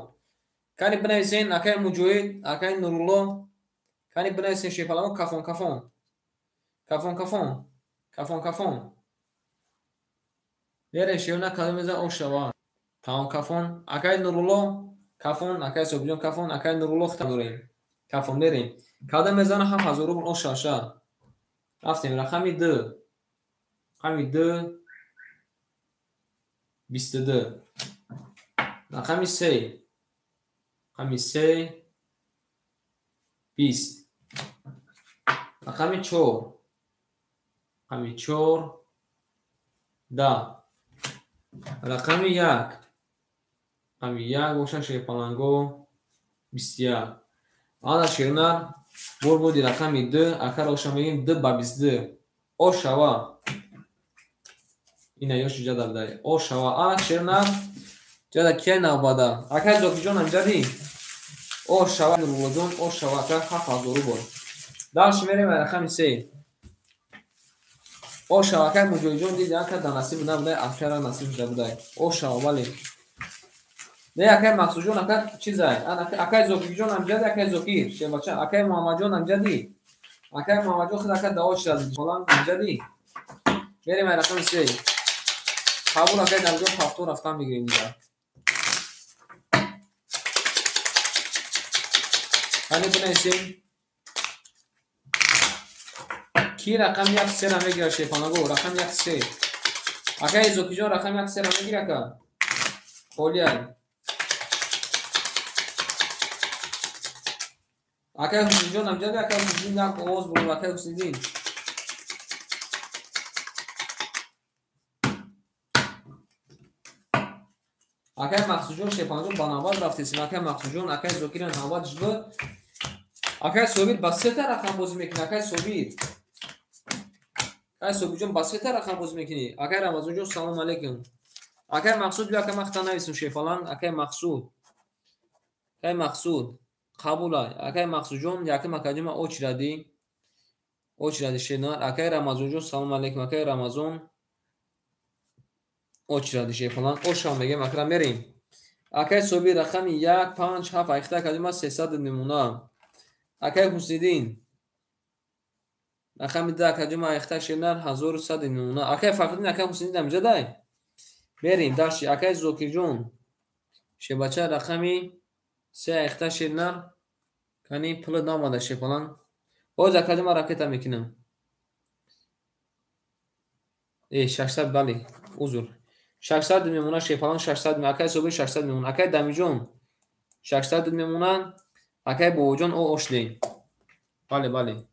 Кани бинависен акаи Муҷоҳид, акаи Нурулло. Кани бинависен шерпаланго кафон кафон. Кафон кафон. Кафон кафон. Мерем шерона кадом мезан ошава. Тамом кафон. Акаи Нурулло кафон, акаи Собиҷон кафон, акаи Нурулло хитам дорем. Кафон мерем. Кадом мезана 7000 рубл ошаша. Рафтем рақами 2. Рақами 2 22. Рақами 3. Рақами 3 20. Рақами 4. Рақами 4 10. Рақами 1. Рақами 1 боша шерпаланго 21. Ана шернар бор буди рақами 2, акар оша мегим 2 ба 22. Ошава. Ина ёш ҷада будай. Ошава. Ана шернар ҷада кия навбада. Акай Зокиҷон амҷади. Ошава Нуруллоҷон, ошава ака 7000 рубл. Дальше мерем рақами 3. Ошава акай Муҷоҳидҷон диди ака да насиб набудай, акара насиб шуда будай. Ошава бале. Не акай Мақсудҷон ака чизай? Акай Зокиҷон амҷади, акай Зокир, шербача, акай Муҳаммадҷон амҷади. Акай Муҳаммадҷон худ ака дао чизад, фалан амҷади. Мерем рақами 3. Қабул акай Дамҷон ҳафто рафтан мегирем дигар. Кани бинависем. Ки рақами 1 3-ра мегирад шерпанаго? Рақами 1 3. Акай Зокиҷон рақами 1 3-ра мегирад ака? Холиай. Акай Ҳусинҷон амҷади, акай Ҳусинҷон як овоз бурд, акай Ҳусиниддин. Акай Мақсудҷон шерпанаҷон ба навбат рафтесим. Акай Мақсудҷон, акай Зокиран навбатш буд. Акай Собир ба сета рақам бозӣ мекунӣ, акай Собир. Акай Собирҷон ба сета рақам бозӣ мекунӣ. Акай Рамазонҷон салом алейкум. Акай Мақсуд бия акай ман хата нависам шерпаланг. Акай Мақсуд. Акай Мақсуд қабулай. Акай Мақсудҷон яким акаҷима очиради. Очиради шернар. Акай Рамазонҷон салом алейкум. Акай Рамазон очиради шерпаланг. Ошав мегем акра мерем. Акай Собир рақами 1 5 7 айхта акаҷима 300 мемона. Акай Ҳусниддин рақами 2 акаҷима айхта шернар 1100 мемона. Акай Фахриддин, акай Ҳусниддин амҷадай. Мерем дальше. Акай Зокирҷон шербача рақами 3 айхта шернар. Кани пул наомада шерпаланг. Боз акаҷима ракета мекунам. 600 бале, узр. 600 мемона шерпаланг, 600. Акай Собир 600 мемона. Акай Дамиҷон 600 мемона. Акай Бобоҷон о ошлем. Бале, бале.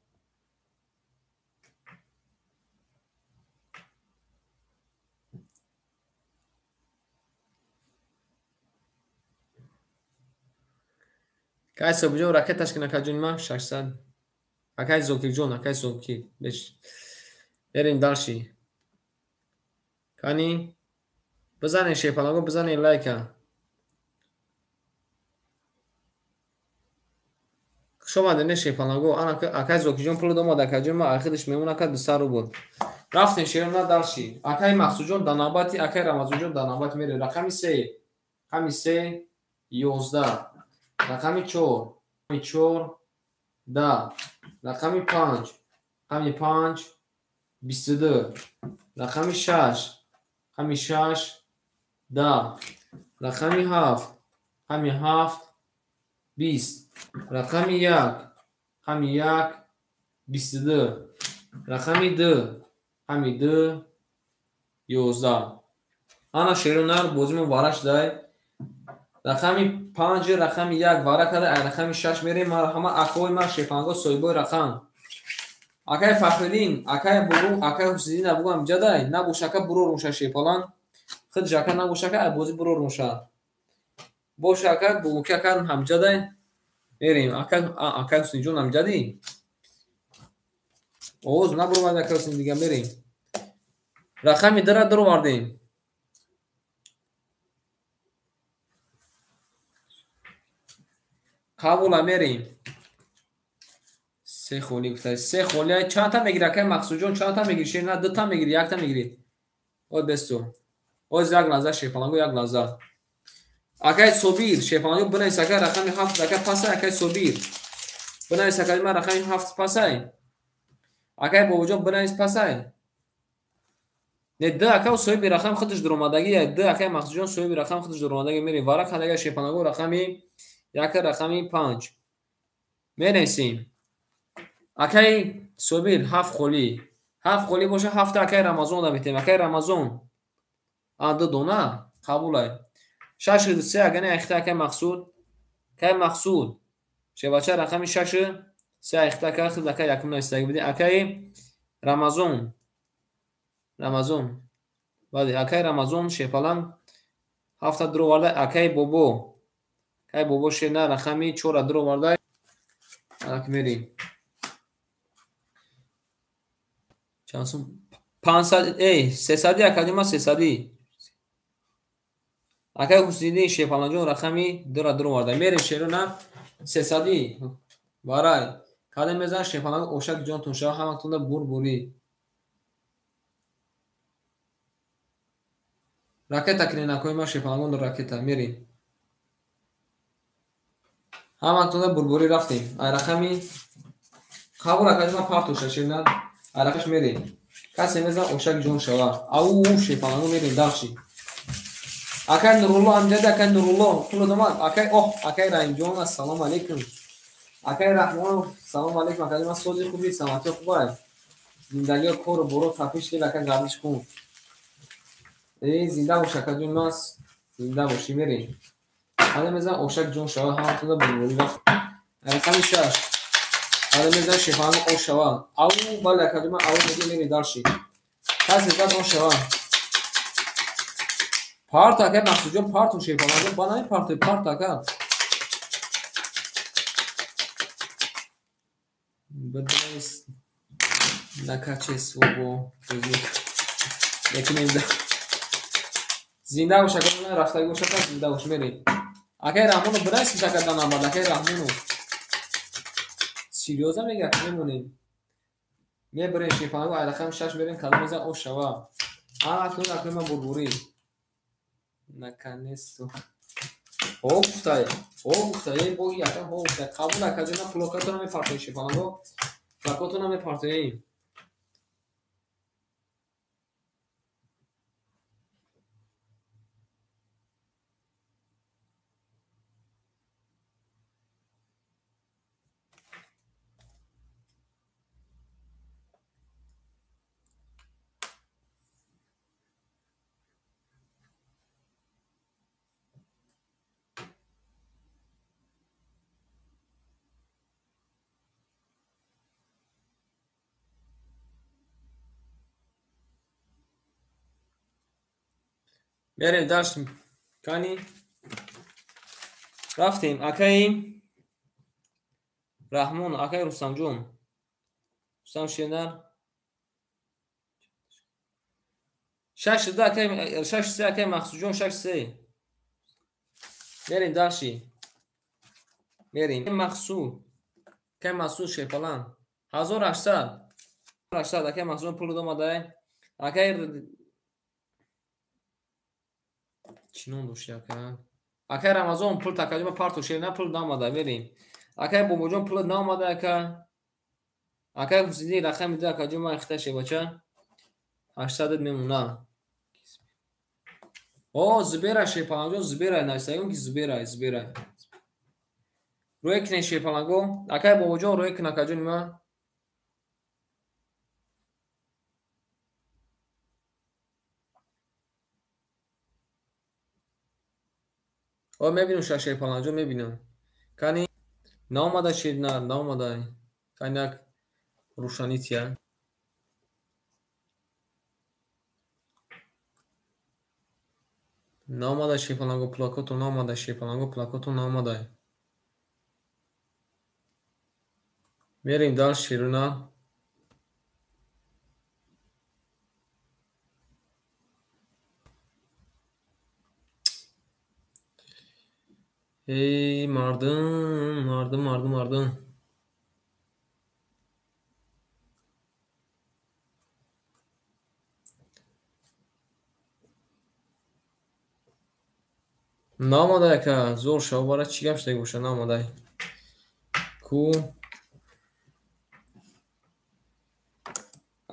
Акай Собирҷон ракеташ кун акаҷони ман 600. Акай Зокирҷон, акай Зокир. Мерем дальше. Кани бизанед шерпанаго, бизанед лайка. Хуш омадед, шепалаго. Ана акай Зокиҷон пул омад, акайҷон ма ахириш мемон ака 200 рубл. Рафтем шерона дарши. Акай Мақсудҷон дар навбати, акай Рамазонҷон дар навбати мерем. Рақами 3, рақами 3 11, рақами 4, рақами 4 10, рақами 5, рақами 5 22, рақами 6, рақами 6 10, рақами 7, рақами 7 20, рақами 1, рақами 1 22, рақами 2, рақами 2 11. Ана шеронар бозимон вара шудай. Рақами 5, рақами 1 вара карда, ай рақами 6 мерем. Ҳама акои ман шепанго соҳибои рақам. Акай Фахриддин, акай Буру, акай Ҳусиддин абугам ҷадай, набош ака бурор муша шепалан. Худж ака набош ака, ай бози бурор муша. Бош ака, бугуки ака ҳамҷадай. Мерем, ака, акай Ҳусинҷон ҳамҷадӣ. Овоз набуровард акай Ҳусин дига мерем. Рақами 2-ра дуровардем. Қабула мерем. Се холӣ гуфта. Се холӣ чандта мегири акай Мақсудҷон? Чандта мегири? Шер на дута мегири, якта мегири. Ой бесто. Оз як лаҳза шепаланго, як лаҳза. Акай Собир, шепаланго бинавис акай рақами 7 акай пасай, акай Собир. Бинавис акай ман рақами 7 пасай. Акай Бобоҷон бинавис пасай. Не д ака соҳиби рақам худаш дуромадагӣ, д акай Мақсудҷон соҳиби рақам худаш дуромадагӣ мерем. Варақ ҳадага шепаланго рақами 1, рақами 5. Менависем. Акай Собир 7 холӣ. 7 холӣ боша 7 акай Рамазон да метем. Акай Рамазон. А ду дона қабулай. 6 3 агане ахта акай Мақсуд. Акай Мақсуд. Шебача рақами 6 3 ахта акай худ акай якум нависдаги биди. Акай Рамазон. Рамазон. Баъд акай Рамазон шепалан 7 дуроварда. Акай Бобо. Акай Бобо шена рақами 4 дуроварда. Ак мерем. Чансум 500 эй 300 академа 300. Акай Ҳусиддин шепаланҷон рақами 2-ра дуроварда. Мерем шерона 300 барай. Кадем мезан шепаланг ошак ҷонтон шава ҳаматонда бурбурӣ. Ракета кинен акои ман шепалангон ракета мерем. Ҳаматонда бурбурӣ рафтем. Ай рақами қабул академа партоша шерна. Арақаш мерем. Касе мезан ошак ҷон шава. Ау шепаланго мерем дарши. Акай Нурулло амҷади, акай Нурулло пул домад. Акай оҳ, акай Раҳимҷон ассалому алайкум. Акай Раҳмонов салому алайкум. Акай ман сози хуби, саломатӣ хубай. Зиндагиё кору боро тафиш дил ака гардиш кун. Эй зинда бош акаҷон мас. Зинда бошӣ мерем. Ҳада мезан ошак ҷон шава ҳаматонда бурбурӣ рафт. Рақами 6. Ҳада мезан шепаланго ош шава. Ау бале акаҷон ман ау мегӣ мерем дарши. Касе зад ош шава. Парт акай Мақсудҷон парту шепаланго ба нами парту парт ака. Бадрес накачес бобо. Якинем да. Зинда бош ака ман рафтагӣ бош ака зинда бош мерем. Акай Раҳмонов бинавис ака дар навбат акай Раҳмонов. Серьёзно мега мемонем. Мебарем шепаланго ай рақами 6 мерем кадом мезан ош шава. Ана акнун акнун ман бурбурӣ. Наконец-то. Ҳо гуфтай. Ҳо гуфтай. Эй боги ака ҳо гуфтай. Қабул акаҷона плакатона мепартоем шепаланго. Плакатона мепартоем. Мерем дашт кани рафтем акаи Раҳмон, акаи Рустамҷон. Рустам Шенар 6 2 акаи 6 3 акаи Мақсудҷон 6 3. Мерем дашти. Мерем Мақсуд. Акай Масуд Шерпалан 1800. 800 акай Масуд пул омадай. Акай чӣ ном дошти ака? Акай Рамазон пул такаҷума парту шер на пул наомада мерем. Акай Бобоҷон пул наомада ака. Акай Ҳусайни рақами 2 акаҷума ихта шебача. 800 мемона. О, Зубера Шерпаланҷон Зубера нависагон ки Зубера, Зубера. Рӯе кине Шерпаланго. Акай Бобоҷон рӯе кин акаҷони ман. О, мебинам ша Шерпаланҷон мебинам. Кани наомада шернар, наомада. Кани як рӯшанития. Наомада Шерпаланго плакото наомада Шерпаланго плакото наомада. Мерем дальше шеруна. Эй мардум, мардум, мардум, мардум. Наомада яка зор шав бара чӣ гап шуда боша наомада. Ку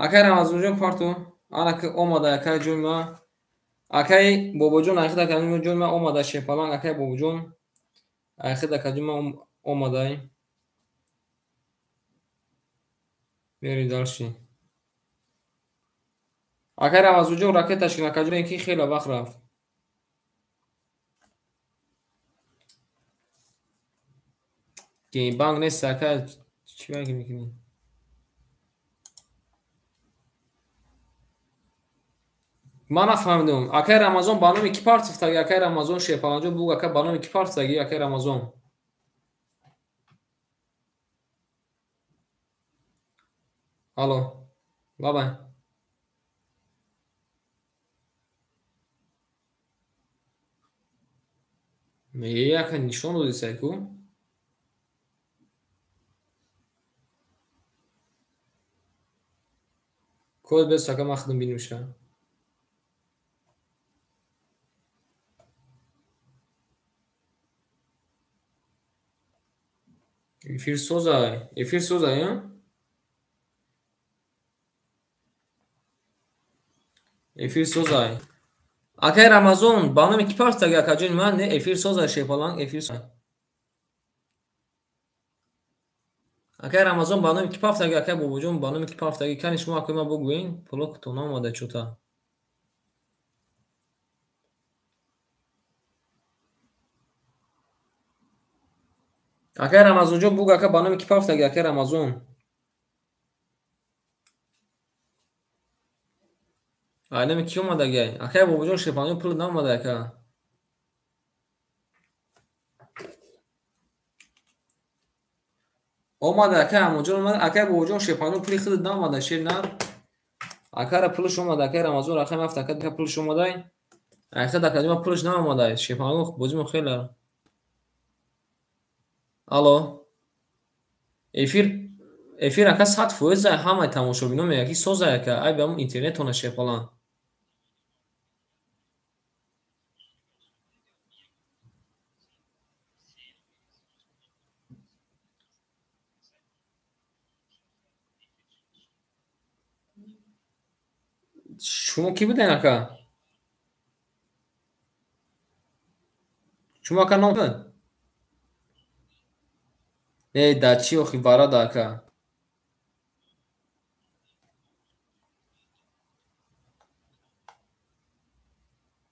акай Рамазонҷон парту ана ки омада акай ҷони ма. Акай Бобоҷон айхид акай ҷони ма омада Шерпаланг акай Бобоҷон айхид акай ҷони ма омада. Мерем дальше. Акай Рамазонҷон ракеташ кин акай ҷони ки хеле вақт рафт. Банк нест ака чӣ банк мекунӣ? Ман нафаҳмидам. Акай Рамазон ба номи кӣ партифтаги? Акай Рамазон Шерпаланҷон буг ака ба номи кӣ партифтаги? Акай Рамазон. Алло. Бабай. Е, ака нишон доди сайку? Код бес ака ман худам бинӯша. Эфир созай. Эфир созай, а? Эфир созай. Акай Рамазон ба номи кӣ партаги акаҷони ман? Не, эфир созай Шерпаланг, эфир созай. Акай Рамазон ба номи кӣ партаги? Акай Бобоҷон ба номи кӣ партаги? Кани шумо акои ман бугӯен, пулокутон наомада чӯта. Акай Рамазонҷон буг ака ба номи кӣ партаги? Акай Рамазон. Ай номи кӣ омадаги? Акай Бобоҷон Шерпаланҷон пул наомада ака. Омада акай Амонҷон омада, акай Бобоҷон Шерпаланҷон пули худат наомада шер нар. Акара пулаш омада, акай Рамазон рақами 7 ака пулаш омадай. Айхад ака ҷома пулаш наомада. Шерпаланҷон бозимо хеле. Алло. Эфир ака 100% ҳамаи тамошобино мегӯяд ки созай ака, ай ба ҳамон интернетона Шерпаланг. Шумо кӣ буден ака? Шумо ака ном буд? Не, да чӣ охи варада ака?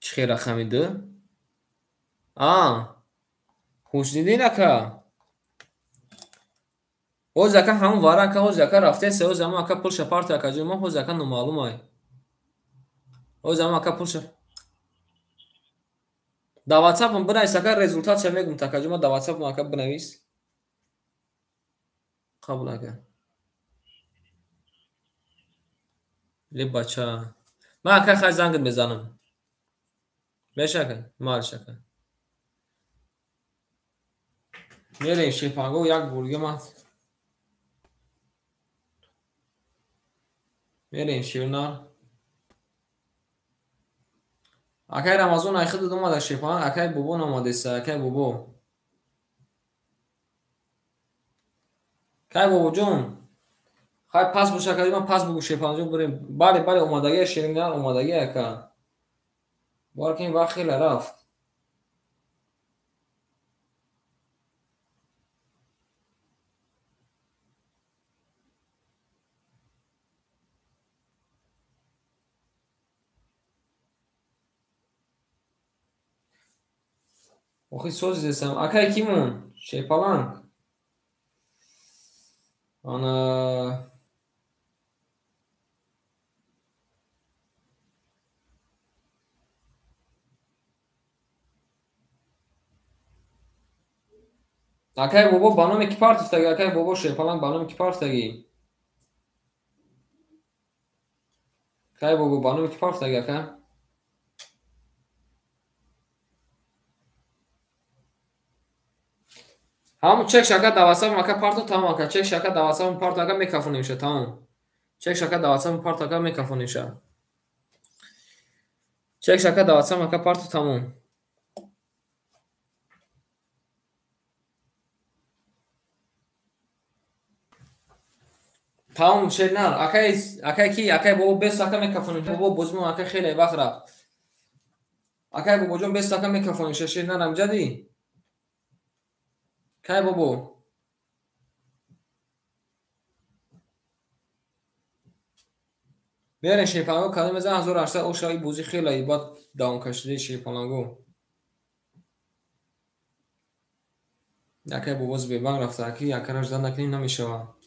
Чӣ хел рақами 2? А, Ҳусниддин ака. Ҳоз ака ҳамон вара ака, ҳоз ака рафтеса, ҳоз ҳамон ака пулша парта ака ҷони ман, ҳоз ака номаълумай. Ҳоз ҳамон ака пулша дар ватсапам бинавис ака, результатша мегум ака ҷони ман, дар ватсапам ака бинавис. Қабул ака. Ле бача. Ман ака хай зангат мезанам. Меша ака? Малиш ака. Мерем Шерпаланго як бор дига ман Мерем шернар. Акай Рамазон ай худат омада шерпаланг, акай бобо наомадеса, акай бобо. Кай бобоҷон? Хай пас боша акаҷон, ман пас бугу шерпалангҷон бурем. Бале, бале, омадагия шернар, омадагия ака. Бовар кунед, вақт хеле рафт. Охи соз десам. Акай кимон? Шерпаланг. Ана акай бобо ба номи ки партифтаги? Акай бобо шерпаланг ба номи ки партифтаги? Акай бобо ба номи ки партифтаги ака? Ҳамун чек шака давасам ака парто тамом ака. Чек шака давасам парто ака мекафонимша тамом. Чек шака давасам парто ака мекафонимша. Чек шака давасам ака парто тамом. Тамом шернар. Акай акай ки акай бобо бес ака мекафоним. Бобо бозмон ака хеле вақт рафт. Акай бобоҷон бес ака мекафонимша шернар амҷади? Кай бобо? Мерем шерпаланго кадом мезан 1800 оша и бозӣ хеле бад давом кашидаи шерпаланго. Акай бобо Сбербанк рафта, аки акара жда накунем намешавад.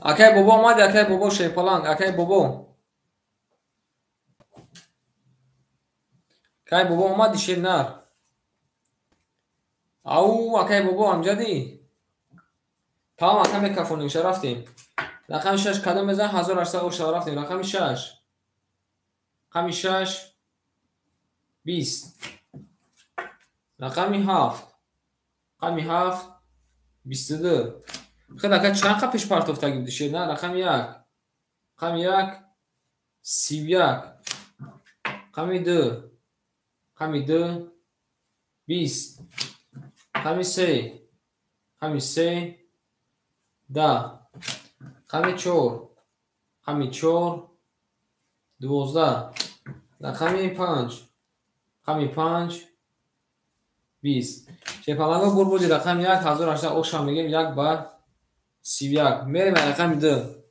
Акай бобо омади, акай бобо шерпаланг, акай бобо. Кай бобо омади шернар. Ау, акай бобо амҷади? Тамом ака мекафонимша рафтем. Рақами 6 кадом мезан 1800 оша рафтем. Рақами 6. Рақами 6 20. Рақами 7. Рақами 7 22. Хед ака чанд қа пеш партофтаги буди шернар? Рақами 1. Рақами 1 31. Рақами 2. Рақами 2 20. Рақами 3. Рақами 3 10. Рақами 4. Рақами 4 12. Рақами 5. Рақами 5 20. Шерпаланго бур буди рақами 1 1800 оша мегем 1 ба 31. Мерем рақами 2.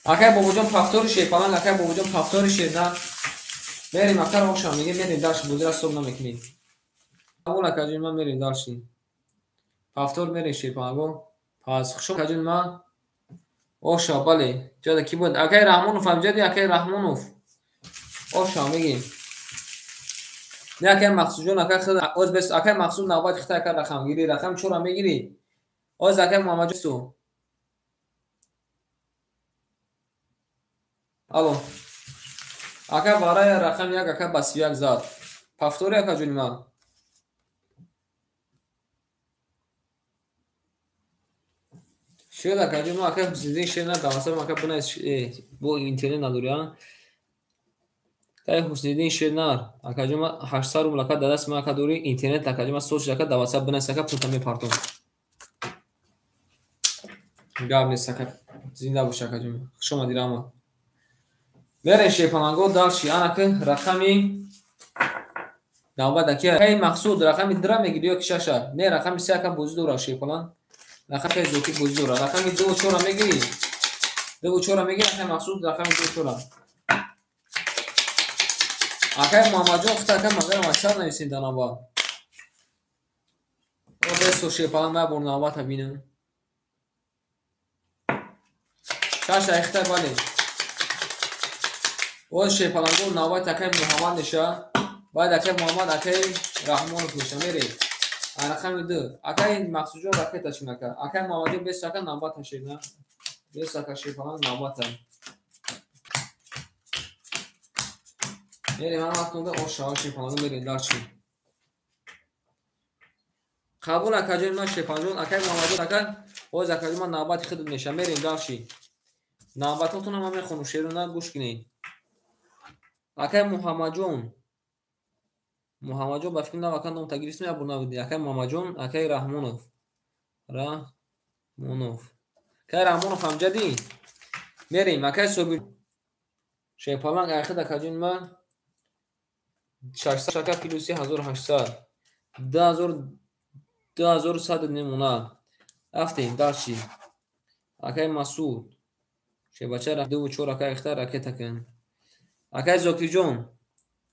Акай бобоҷон повтори шерпаланг, акай бобоҷон повтори шернар. Мерем акара оша мегем, мерем дальше, бозира ҳисоб намекунем. Қабул акаҷон ман мерем дальше. Повтор мерем шерпаланго. Пас хушо акаҷон ман оша бале. Ҷода ки буд? Акай Раҳмонов амҷади, акай Раҳмонов. Оша мегем. Не акай Мақсудҷон, акай худ оз бес акай Мақсуд навбат хита ака рақамгирӣ, рақам 4 мегирӣ. Оз акай Муҳаммадҷон су. Алло. Ака барая рақам 1 ака ба 31 зад. Повтори акаҷони ман. Шер акаҷон ман ака Ҳусниddin шер на давасам ака бинавис бо интернет надорӣ а? Кай Ҳусниddin шернар акаҷон ман 800 рубл ака дар дасти ман ака дорӣ интернет акаҷон ман соз ака даваса бинавис ака пулта мепартом. Гап нест ака зинда бош акаҷон. Хуш омадӣ раҳмат. Мерем шерпаланго дальше анаки рақами навбат аки акай Мақсуд рақами 2 мегирӣ ё ки 6? Не рақами 3 ака бозӣ дора шерпаланг. Рақами зоки бозӣ дора. Рақами 2 ва 4 мегирӣ? 2 ва 4 мегирӣ акай Мақсуд рақами 2 ва 4. Акай Муҳаммадҷон худ ака магарам аксар нависем дар навбат. О бесо шерпаланг ман бор навбата бинам. 6 айхта бале. Оз шерпаланго навбат акай Муҳаммад меша. Баъд акай Муҳаммад акай Раҳмонов меша. Мерем. Рақами 2. Акай Мақсудҷон ракета чин ака. Акай Муҳаммадҷон бес ака навбат шена. Бес ака шефалан навбата. Мерем ҳаматонда ош шава шефалан мерем дарчи. Қабул акаҷон ман шефаланҷон акай Муҳаммадҷон ака боз акаҷон ман навбати худат мешам. Мерем дарчи. Навбатотонро ман мехонам шеруна гӯш кунед. Акай Муҳаммадҷон Муҳаммадҷон ба фикр нав ака ном тагирифтем я бунавиди. Акай Муҳаммадҷон, акай Раҳмонов. Раҳмонов. Акай Раҳмонов ҳамҷади? Мерем, акай Собир. Шерпаланг айхид акаҷон ман 600 ака плюси 1800. 2100 немона. Рафтем дарчи. Акай Масуд. Шербача 2 4 акай айхта ракета кун. Акай Зокирҷон.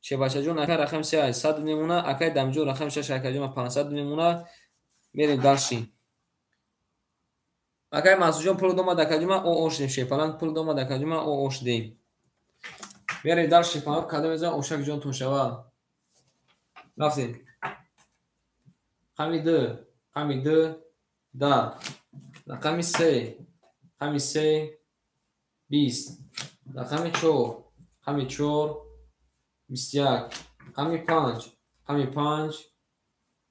Шебачаҷон акай рақами 3 100 мемона, акай Дамҷон рақами 6 акаҷон 500 мемона. Мерем дарши. Акай Мансурҷон пул домад акаҷума о ошдем шепаланг пул домад акаҷума о ошдем. Мерем дарши шепаланг кадом мезан ошак ҷонтон шава. Рафтем. Рақами 2, рақами 2 10. Рақами 3, рақами 3 20. Рақами 4, рақами 4 21, рақами 5, рақами 5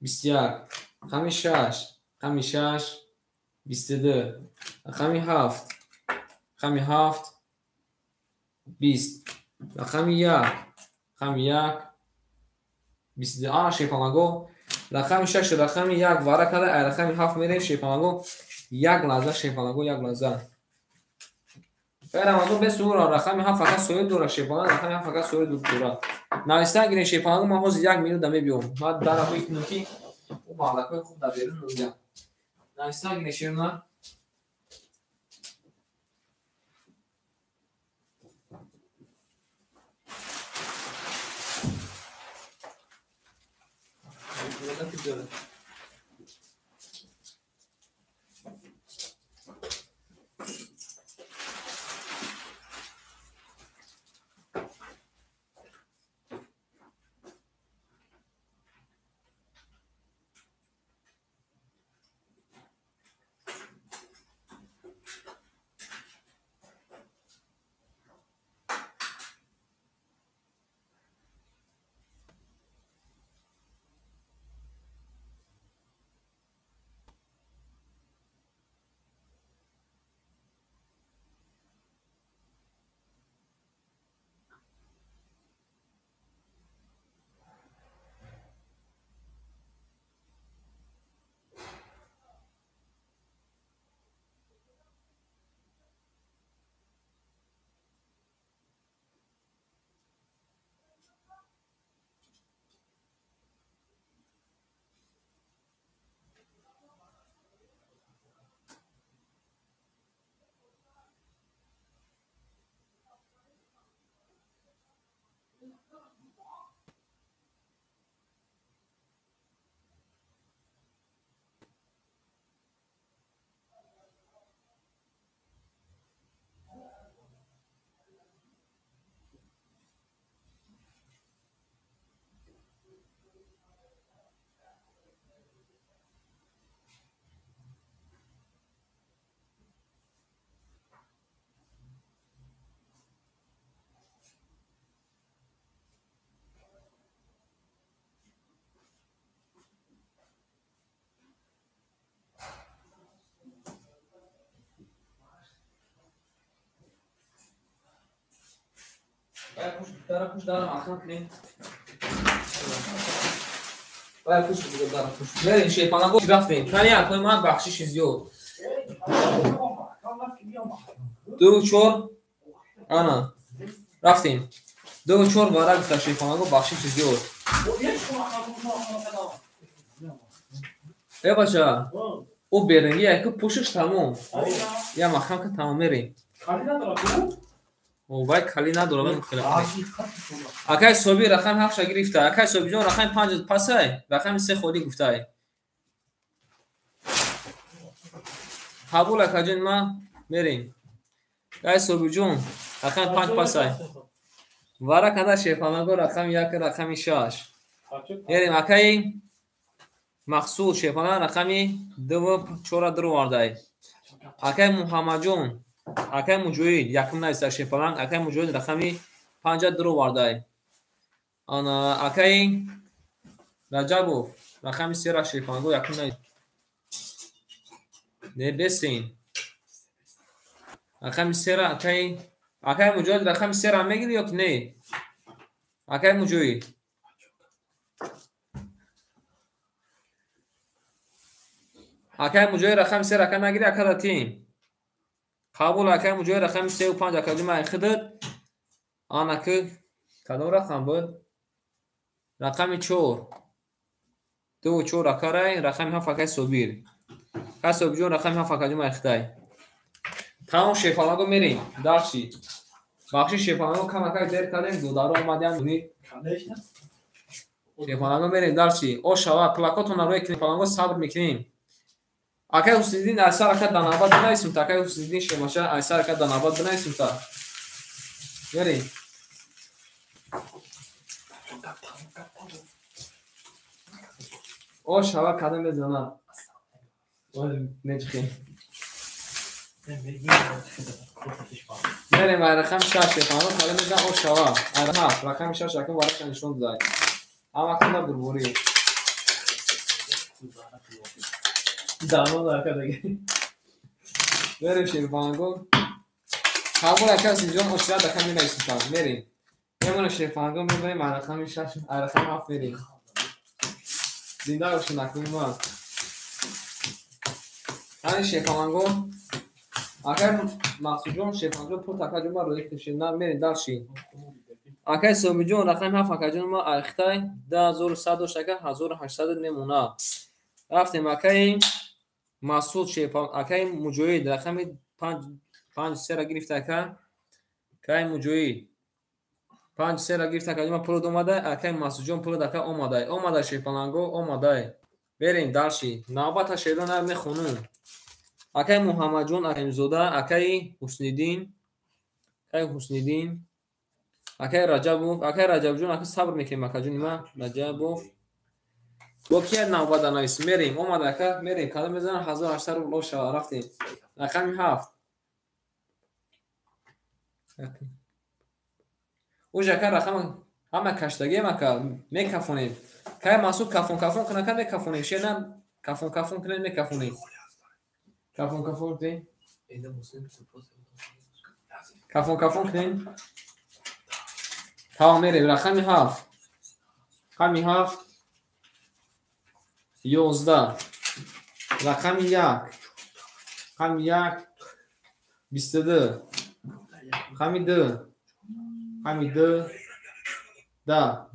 21, рақами 6, рақами 6 22, рақами 7, рақами 7 20, рақами 1, рақами 1 22. Ана шефалаго рақами 6 рақами 1 вара када, ай рақами 7 мерем шефалаго як лаҳза шефалаго як лаҳза. Рамазон бес ура рақами 7 фақат соҳиб дора шепаланг рақами 7 фақат соҳиб дора. Нависта гирем шепаланг ман ҳозир 1 минута мебиём. Ман дара мекунам ки ӯ мавлакҳои хуб дар берун меояд. Нависта гирем шерона. Дара пуш дара маҳкам кунем. Бая пуш буд дара пуш. Мерем шепанаго рафтем. Кани акои ман бахшиши зиёд. 2 4 ана рафтем. 2 4 вара гуфта шепанаго бахшиши зиёд. Э бача, ӯ беринги яку пушиш тамом. Я маҳкам ка тамом мерем. Вай кали надорам хеле. Акай Собир рақами 7 гирифта. Акай Собирҷон рақами 5 пасай, рақами 3 холӣ гуфтай. Қабул акаҷон ма мерем. Акай Собирҷон рақами 5 пасай. Вара када шефанаго рақами 1 рақами 6. Мерем акай Мақсуд шерпаланг рақами 2 ва 4 дуровардай. Акай Муҳаммадҷон, акай Муҷоҳид якум нависта шерпаланг, акай Муҷоҳид рақами 5 дуровардай. Ана акай Раҷабов рақами 3 шерпаланго якум нависта. Не бесен. Рақами 3 акай Муҷоҳид рақами 3 мегири ё ки не? Акай Муҷоҳид. Акай Муҷоҳид рақами 3 ака нагири, ака датим. Қабул, акай Муҷоҳид рақами 3 ва 5 ака ҷумаи худат. Ана ки кадом рақам буд? Рақами 4. 2 ва 4 акарай, рақами 7 акай Собир. Акай Собирҷон рақами 7 ака ҷумаи худай. Тамом шерпаланго мерем. Дарши. Бахши шерпаланго кам акай дер кардем, додаро омадиам. Шерпаланго мерем дарши. О шава, плакотона рӯи шерпаланго сабр мекунем. Акай Ҳусниддин айсар ака дар навбат бинависем та. Акай Ҳусниддин шермаша айсар ака дар навбат бинависем та. Мерем. О шава кадом мезанад? Нечхи. Мерем ай рақами 6 шерпаланго кадом мезанад? О шава. Ай 7 рақами 6 акам варақа нишон додай. Ҳама кунда бурбурӣ. Давно ака даги. Мерем шерпаланго. Қабул ака Ҳусинҷон очират ака менависем та. Мерем. Мемонем шерпаланго мебарем ай рақами 6, ай рақами 7 мерем. Зинда бошед акои ман. Ҳамин шерпаланго. Акай Мақсудҷон шерпаланго пурт ака ҷон ма рӯи кушед. Мерем дарши. Акай Собирҷон рақами 7 ака ҷон ма айхтай 2100 дошт ака 1800 мемонад. Рафтем акай Масуд шерпаланг, акай Муҷоҳид рақами 5 5 3 гирифта ака. Акай Муҷоҳид 5 3 гирифта ака ҷон пулд омада, акай Масудҷон пулд ака омадай. Омада шерпаланго омадай. Берем дарши. Навбата шерона мехонум. Акай Муҳаммадҷон Аҳимзода, акай Ҳусниддин, акай Ҳусниддин, акай Раҷабов, акай Раҷабҷон, ака сабр мекунем акаҷони ма, Раҷабов. Бо кия навбат нависем? Мерем, омада ака, мерем. Кадом мезанам 1800 рубл о шава, рафтем. Рақами 7. Уж ака рақам ҳама каштагием ака, мекафонем. Кай Масуд кафон кафон кунад, ака мекафонем. Шена кафон кафон кунед, мекафонем. Кафон кафон кунем. Кафон кафон кунем. Тамом мерем. Рақами 7. Рақами 7. 11. Рақами 1. Рақами 1. 22. Рақами 2. Рақами 2. 10.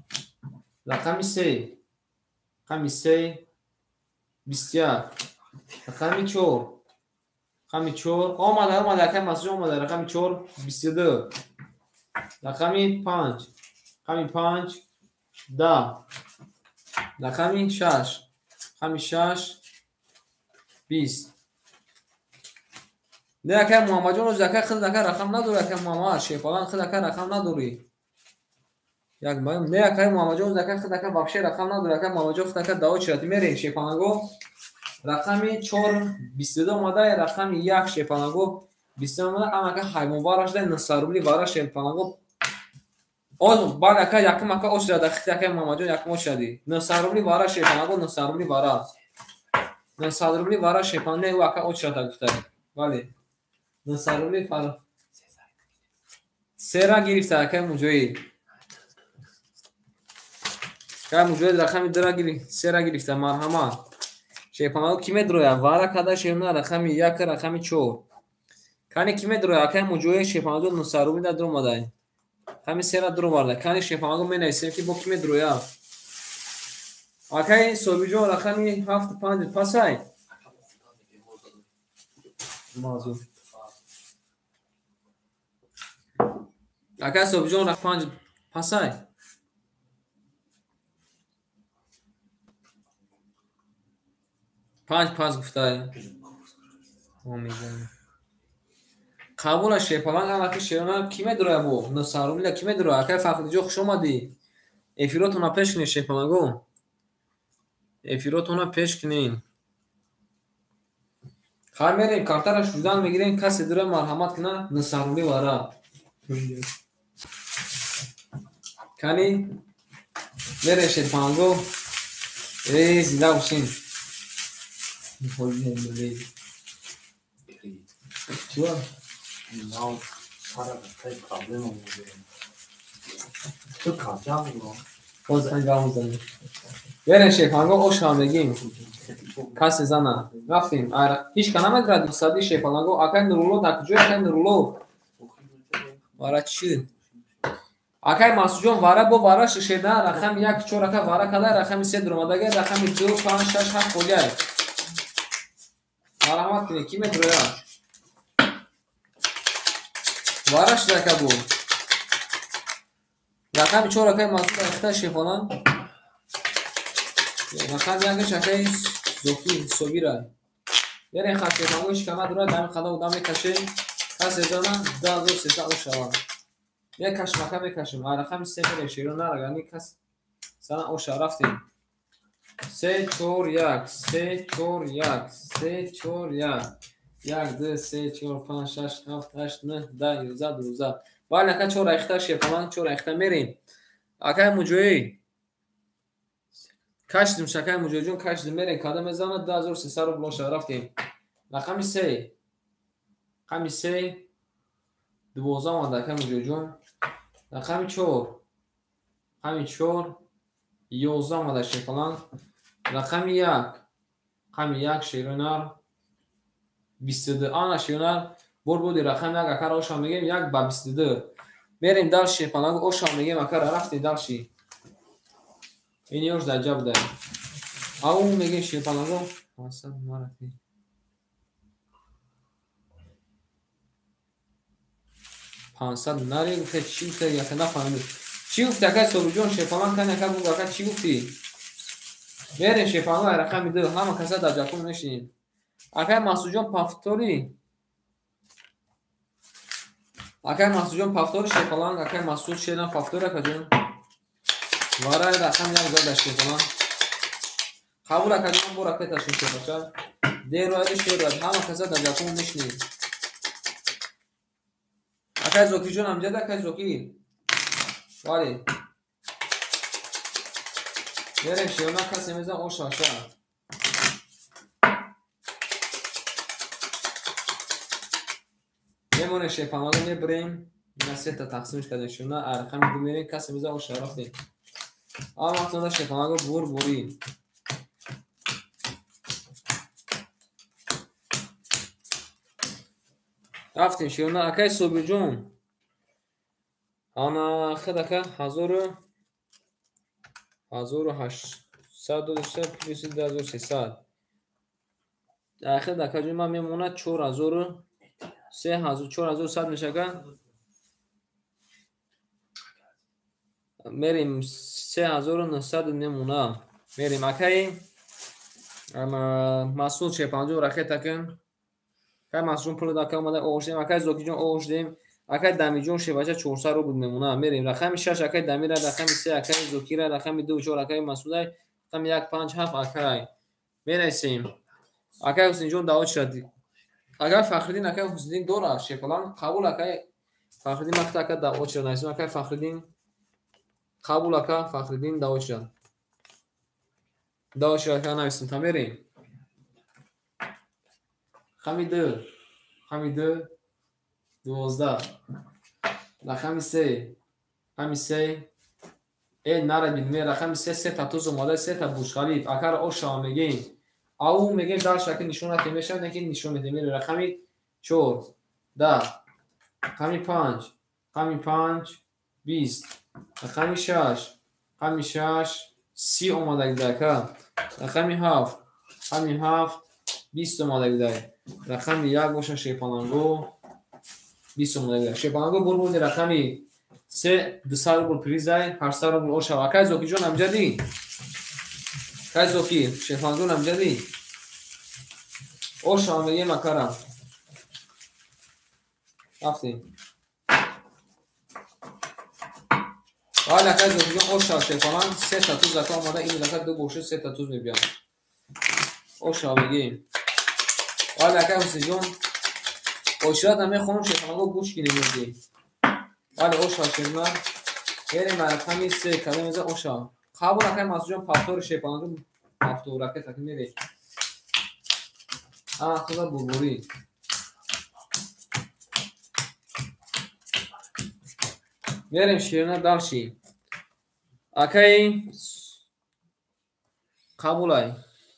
Рақами 3. Рақами 3. 21. Рақами 4. Рақами 4. Омада, омада, акай Масуд омада. Рақами 4. 22. Рақами 5. Рақами 5. 10. Рақами 6. Рақами 6. 20. Не акай Муҳаммадҷон, оз акай худ ака рақам надори, акай Муҳаммад шерпаланг худ ака рақам надори. Як баём, не акай Муҳаммадҷон, оз акай худ ака вообще рақам надори, акай Муҳаммадҷон худ ака дао чирати. Мерем шерпаланго. Рақами 4 22 омада, рақами 1 шерпаланго 22 омада, ам ака ҳайвонвар шуда 900 рубли вара шерпаланго. Оз баъд ака якум ака очирад, ахти акай Муҳаммадҷон якум очиради. 900 рубли вара шерпаланго 900 рубли вара. 900 рубли вара шерпаланго, не ӯ ака очирада гуфта. Бале. 900 рубли фара. Сера гирифта акай Муҷоҳид. Акай Муҷоҳид рақами 2 гирифта, сера гирифта, марҳамат. Шерпаланго ки медрояд? Вара када шерна рақами 1, рақами 4. Кани ки медрояд? Акай Муҷоҳид шерпаланго 900 рубли дар омадай. Рақами 3 дуроварда. Кани шерпаланго менависем ки бо ки медрояд? Акай Собирҷон рақами 7 5 пасай. Мазу. Акай Собирҷон рақами 5 пасай. Панҷ пас гуфтай. Қабула шерпаланг ҳамаки шерона ки медрояд бо? 900 рубля ки медрояд? Акай Фахриддинҷон хуш омадӣ. Эфиротонро пеш кунед шерпаланго. Эфиротона пеш кунен. Хай мерем, картара шудан мегирем, касе дура марҳамат куна, нисарулӣ вара. Кани мерем шерпанго. Э, зинда бошин. Чува? Берем шерпанго оша мегим. Касе зана. Рафтем. Ҳеч ка намедирад дусади шерпанго. Акай Нурулло дар куҷо? Акай Нурулло. Вара чӣ? Акай Масудҷон вара бо вара шишеда рақами 1 4 ака вара када рақами 3 дуромадага рақами 2 5 6 7 холиай. Марҳамат кунед, ки медроя? Вара шуда ака бу. Рақами 4 акай Масуд ахта шефонан. Рақами 1 акай Зокир Собира. Берен хат шефонго шикама дура дами хада одам мекаше. Касе зана 2300 ошава. Мекашим ака мекашим. Рақами 3 мерем шеро нарагани кас сана оша рафтем. 3 4 1 3 4 1 3 4 1 1 2 3 4 5 6 7 8 9 10 11 12. Бале ака 4 ахта шефонан 4 ахта мерем. Акай муҷоӣ кашдим шакай муҷоиҷон кашдим мерем када мезана 2300 рубл оша рафтем. Рақами 3 рақами 3 12 омада акай муҷоиҷон. Рақами 4 рақами 4 11 омада шефонан. Рақами 1 рақами 1 шеронар 22 ана шеронар бор буди рақами 1 акара оша мегем 1 ба 22. Мерем дальше шефонан оша мегем акара рафтем дальше. Ин ёш дар ҷа буда. Ау мегем шефонан 500 маратӣ. 500 нари гуфта чӣ гуфта яка нафаҳмид. Чӣ гуфта акай Собирҷон шефонан кани ака бугу ака чӣ гуфтӣ? Мерем шефонан рақами 2 ҳама каса дар ҷакун мешинем. Акай Масудҷон пафтори. Акай Масудҷон пафтори шефонан, акай Масуд шеран пафтори акаҷон. Варай рақами 1 зада шефонан. Қабул акаҷон бо ракеташин шефача. Деруади шеруад ҳама каса дар ҷакун мешинем. Акай Зокирҷон амҷад акай Зокир. Бале. Мерем шеона касе мезан оша аша. Мемонем шефанаро мебарем. Ина сета тақсимш кардем шеона рақами 2 мерем касе мезан оша рафтем. Ама вақтонда шефанаро бур бурӣ. Рафтем шеона акай Собирҷон. Ана хед ака 1800 дошта плюс 2300. Ахир ака ҷон ман мемонад 4000 3000 4100 мешака. Мерем 3900 мемона. Мерем акай Масуд шефанҷон ракета кун. Акай Масудҷон пул дака омада оғош дем. Акай Зокиҷон оғош дем. Акай Дамиҷон шевача 400 рубл мемона. Мерем рақами 6 акай Дамира, рақами 3 акай Зокира, рақами 2 4 акай Масудай, рақами 1 5 7 акай. Мерасем. Акай Ҳусейнҷон даъво шуд. Акай Фахриддин, акай Ҳусейниддин дора шефалан қабул акай Фахриддин вақт ака даъво шуд. Найсем акай Фахриддин қабул ака Фахриддин даъво шуд. Даъво шуд ака нависем та мерем. Рақами 2 рақами 2 12 рақами 3 рақами 3 нарабид ме рақами 3 се та туз омада се та бурҷхалиф акара ошава мегем. Ау мегем дар шакли нишонате мешавад, не ки нишон медем. Рақами 4 10 рақами 5 рақами 5 20 рақами 6 рақами 6 30 омадагида ака. Рақами 7 рақами 7 20 омадагида. Рақами 1 боша шефонанго 20 омадагида. Шефонанго бур бурди рақами 3 200 рубл призай 800 рубл ошава. Акай Зокиҷон амҷадӣ? Акай Зокир шефонанго амҷадӣ? Ошава мегем акара. Рафтем. Вале акай Зокиҷон оша шерпаланг сета туз ака омада ин зака ду бошад сета туз мебиям. Оша мегем. Вале акай Ҳусейнҷон ошират намехонам шерпаланго гӯш кинем мегем. Вале оша шерна мерем ба рақами се кадом меза оша. Қабул акай Масудҷон повтори шерпаланго повтор ракета ки мерем. А худа бурбурӣ. Мерем ширина дальше. Акай қабулай.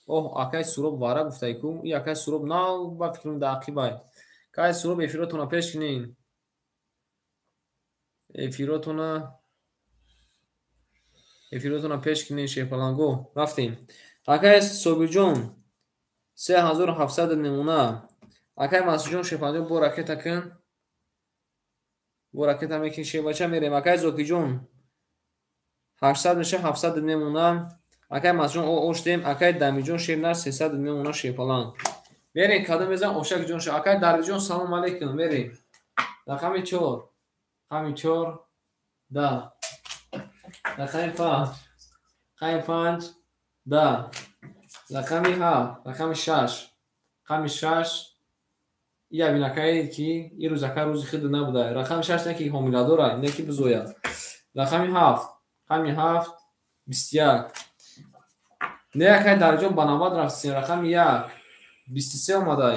Оҳ, акай Суроб вара гуфтай ку. И акай Суроб нав ба фикрам да ақибай. Кай Суроб эфиротона пеш кинин. Эфиротона пеш кинин шерпаланго. Рафтем. Акай Собирҷон 3700 намуна. Акай Масудҷон шерпаланго бо ракета кун. Бо ракета мекин шербача мерем. Акай Зокиҷон 800 меша 700 мемона. Акай Масудҷон оштем. Акай Дамиҷон шернар 300 мемона шерпаланг. Мерем кадом мезан Ошакҷон ша. Акай Дарвиҷон салом алейкум. Мерем. Рақами 4. Рақами 4 да. Рақами 5. Рақами 5 да. Рақами 7. Рақами 6. Рақами 6 я бинакае ки ин рӯз ака рӯзи худ набуда. Рақами 6 не ки ҳомиладора, не ки бизояд. Рақами 7, рақами 7 21. Не акай Дариҷон ба навбат рафтем. Рақами 1 23 омадай.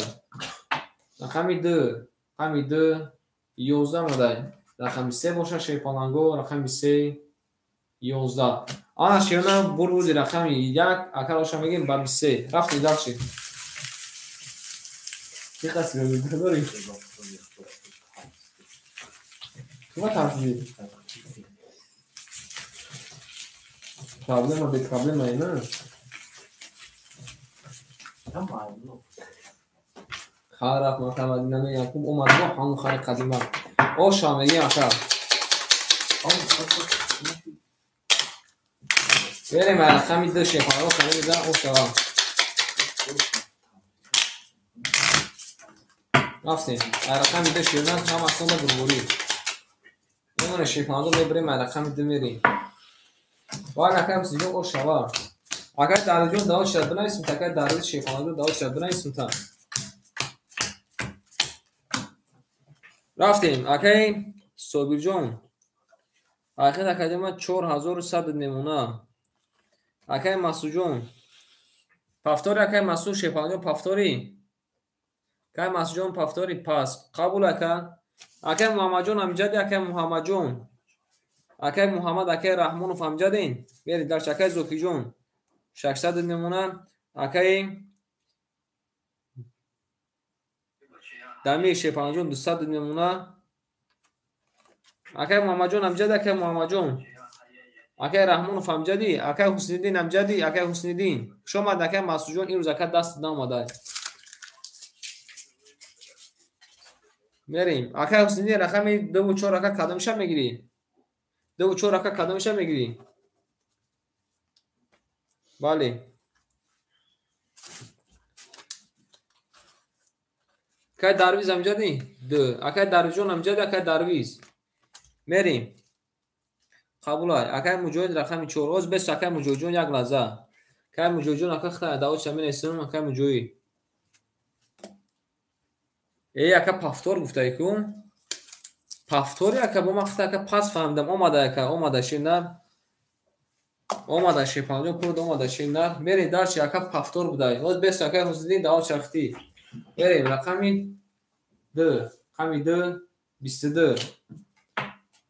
Рақами 2, рақами 2 11 омадай. Рақами 3 боша шерпаланго, рақами 3 11. Ана шерна бурбуди рақами 1 ака оша мегем ба 23. Рафтем дальше. Чӣ қасди дорӣ? Кума тарсидӣ? Проблема бе проблема ина? Хар рафт ман Мадина мегам хуб омад бо ҳамон хари қадима. Оша мегем ака. Берем рақами 2 шерпаланго кадом мезан ошава. Рафтем. Рақами 2 шерна ҳама сонда бурбурӣ. Мемона шерпаланго мебарем рақами 2 мерем. Вале акай Ҳусейнҷон ошава. Акай Дариҷон даво шад бинависм та акай Дариҷ шерпаланго даво шад бинависм та. Рафтем. Акай Собирҷон. Ахир академа 4100 намуна. Акай Масудҷон. Повтори акай Масуд шерпаланго повтори. Акай Масудҷон повтори пас. Қабул ака. Акай Муҳаммадҷон амҷади акай Муҳаммадҷон. Акай Муҳаммад акай Раҳмонов амҷадин. Бери дарч акай Зокиҷон 600 намуна. Акай Дамир шерпаланҷон 200 намуна. Акай Муҳаммадҷон амҷади акай Муҳаммадҷон. Акай Раҳмонов амҷади, акай Ҳусниддин амҷади, акай Ҳусниддин. Хуш омад акай Масудҷон имрӯз ака даст наомада. Мерем. Акай Ҳусниддин рақами 2 ва 4 ака кадомиша мегирӣ? 2 ва 4 ака кадомиша мегирӣ? Бале. Акай Дарвиз амҷадӣ? 2. Акай Дарвизҷон амҷадӣ, акай Дарвиз. Мерем. Қабулай. Акай Муҷоҳид рақами 4. Оз бес акай Муҷоҳидҷон як лаҳза. Акай Муҷоҳидҷон ака хта давотша менесам акай Муҷоҳид. Эй ака повтор гуфтай ку. Повтори ака бо ман хта ака пас фаҳмидам. Омада ака, омада ширнар. Омада шерпаланҷон пурд омада ширнар. Мерем дарчи ака повтор будай. Оз бес акай Ҳусниддин давот шахтӣ. Мерем рақами 2, рақами 2 22.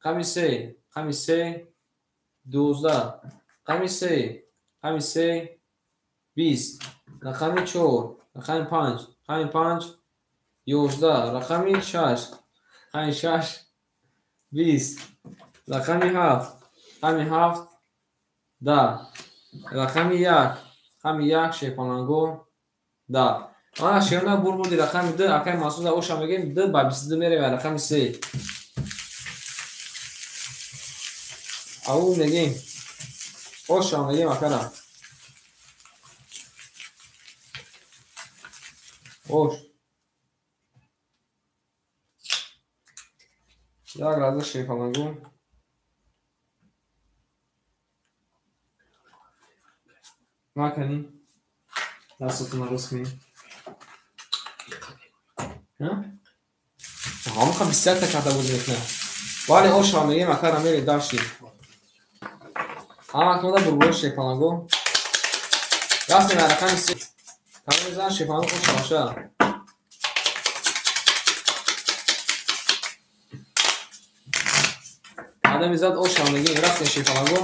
Рақами 3, рақами 3 12. Рақами 3, рақами 3 20. Рақами 4, рақами 5, рақами 5 11. Рақами 6, рақами 6 20. Рақами 7, рақами 7 10. Рақами 1, рақами 1 шерпаланго 10. Ана шерна бурбуди рақами 2 акай Масуда оша мегем 2 ба 22 мерем рақами 3. Ау мегем. Оша мегем акара. Ош. Як лаҳза шерпаланго. Макани. Дастатонро рост кунед. Ҳамақа 21 та карта бозӣ мекунад. Вале ошава мегем, акара мерем дарши. Ҳамаконда бурбуро шепаланго. Рафтем рақами се. Тамоми зан шепаланго ошаваша. Одами зад ошава мегем, рафтем шепаланго.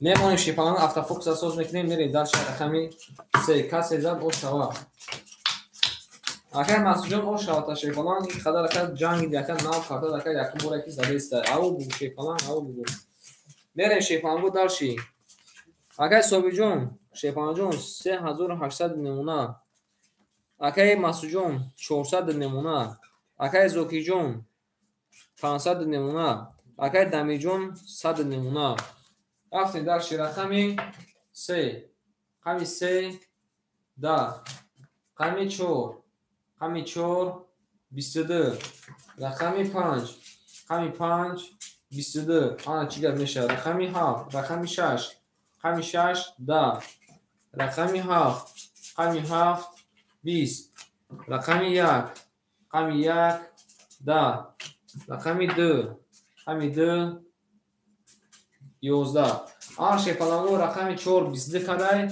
Мемонем шепаланго, автофокуса соз мекунем, мерем дарши рақами се. Касе зад ошава. Акай Масуджон ошавата шепаланг, ин қадар ака ҷанги ака нав картад ака якум бора ки задаиста. Ау бугу шепаланг, ау бугу. Мерем шепалангу дарши. Акай Собиҷон, шепалангҷон 3800 намуна. Акай Масуджон 400 намуна. Акай Зокиҷон 500 намуна. Акай Дамирҷон 100 намуна. Рафтем дарши рақами се. Рақами се да. Рақами чор. Рақами чор 22. Рақами панҷ. Рақами панҷ 22. Ана чӣ гап мешавад? Рақами ҳафт. Рақами шаш. Рақами шаш да. Рақами ҳафт. Рақами ҳафт 20. Рақами як. Рақами як да. Рақами ду. Рақами ду 11. Ана шепаланго рақами чор 22 кадай.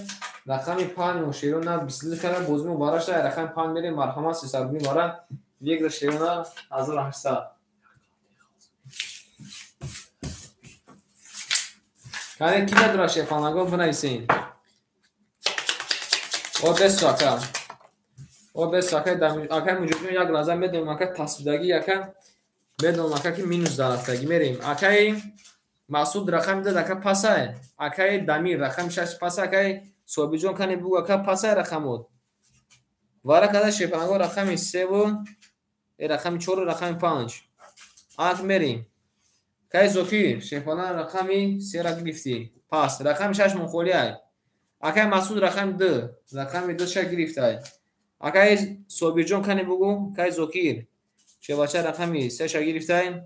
Рақами панҷ шерона 22 кара бозӣ мубарак шуда. Рақами панҷ мерем, марҳамат 300 рубли бара. Выигрыш шерона 1800. Кане ки надора шепаланго бинависен. О бесу ака. О бесу ака, акай муҷоҳидон як лаҳза медонам ака тасвидагӣ ака медонам ака ки минус дарафтагӣ мерем. Акай Масуд рақами дад ака пасай. Акай Дамир рақами шаш пасай. Акай Собиҷон кане бугу ака пасай рақамот. Вара када шепаланго рақами севу рақами чору рақами панҷ. Ак мерем. Кай Зокир шепалан рақами сера гирифтӣ. Пас рақами шаш мунхолиай. Акай Масуд рақами ду. Рақами ду ша гирифтай. Акай Собирҷон кане бугу. Кай Зокир шебача рақами се ша гирифтай.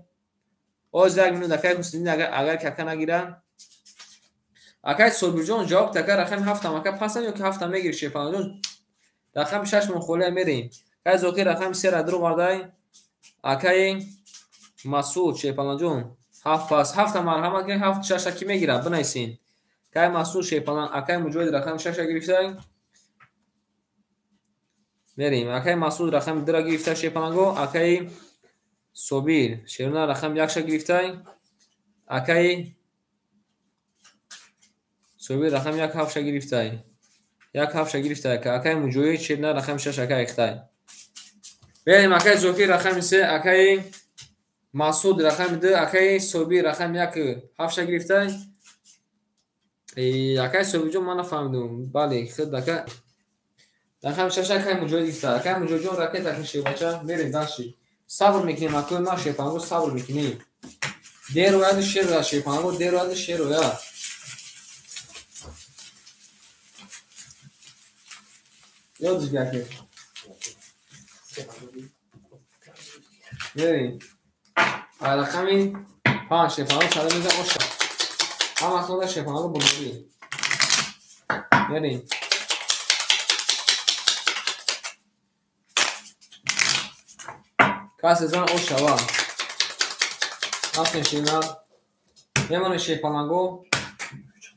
Оз як минут акай Ҳусайниддин агар ки ака нагира. Акай Собирҷон ҷавоб така рақами ҳафтам ака пасам ё ки ҳафтам мегири шепаланҷон. Рақами шаш мунхолия мерем. Кай Зокир рақами сера дуровардай. Акай Масуд шепаланҷон ҳафт пас ҳафта марҳамат ки ҳафт шаша ки мегира бинависен. Кай Масуд шепалан акай Муҷоҳид рақами шаша гирифтай. Мерем. Акай Масуд рақами дура гирифтай шепаланго. Акай Собир шерона рақами якша гирифтай. Акай Собир рақами як ҳафтша гирифтай. Як ҳафтша гирифтай. Акай Муҷоҳид шерона рақами шаш ака ихтай. Мерем. Акай Зокир рақами се. Акай Масуд рақами ду. Акай Собир рақами як ҳафтша гирифтай. Акай Собирҷон ман нафаҳмидум. Бале, худ ака рақами шаш акай Муҷоҳид гирифтай. Акай Муҷоҳидҷон ракета кун шебача. Мерем дарши. Сабр мекунем, акои ман шепаланго сабр мекунем. Дер ояд шер ояд шепаланго, дер ояд шер ояд. Ёдиш гаки. Мерем. Рақами панҷ шепаланго сада мезан оша. Ҳама хонда шепаланго бурдорӣ. Мерем. Касе зан ошава. Рафтем шина. Мемонем шепаланго.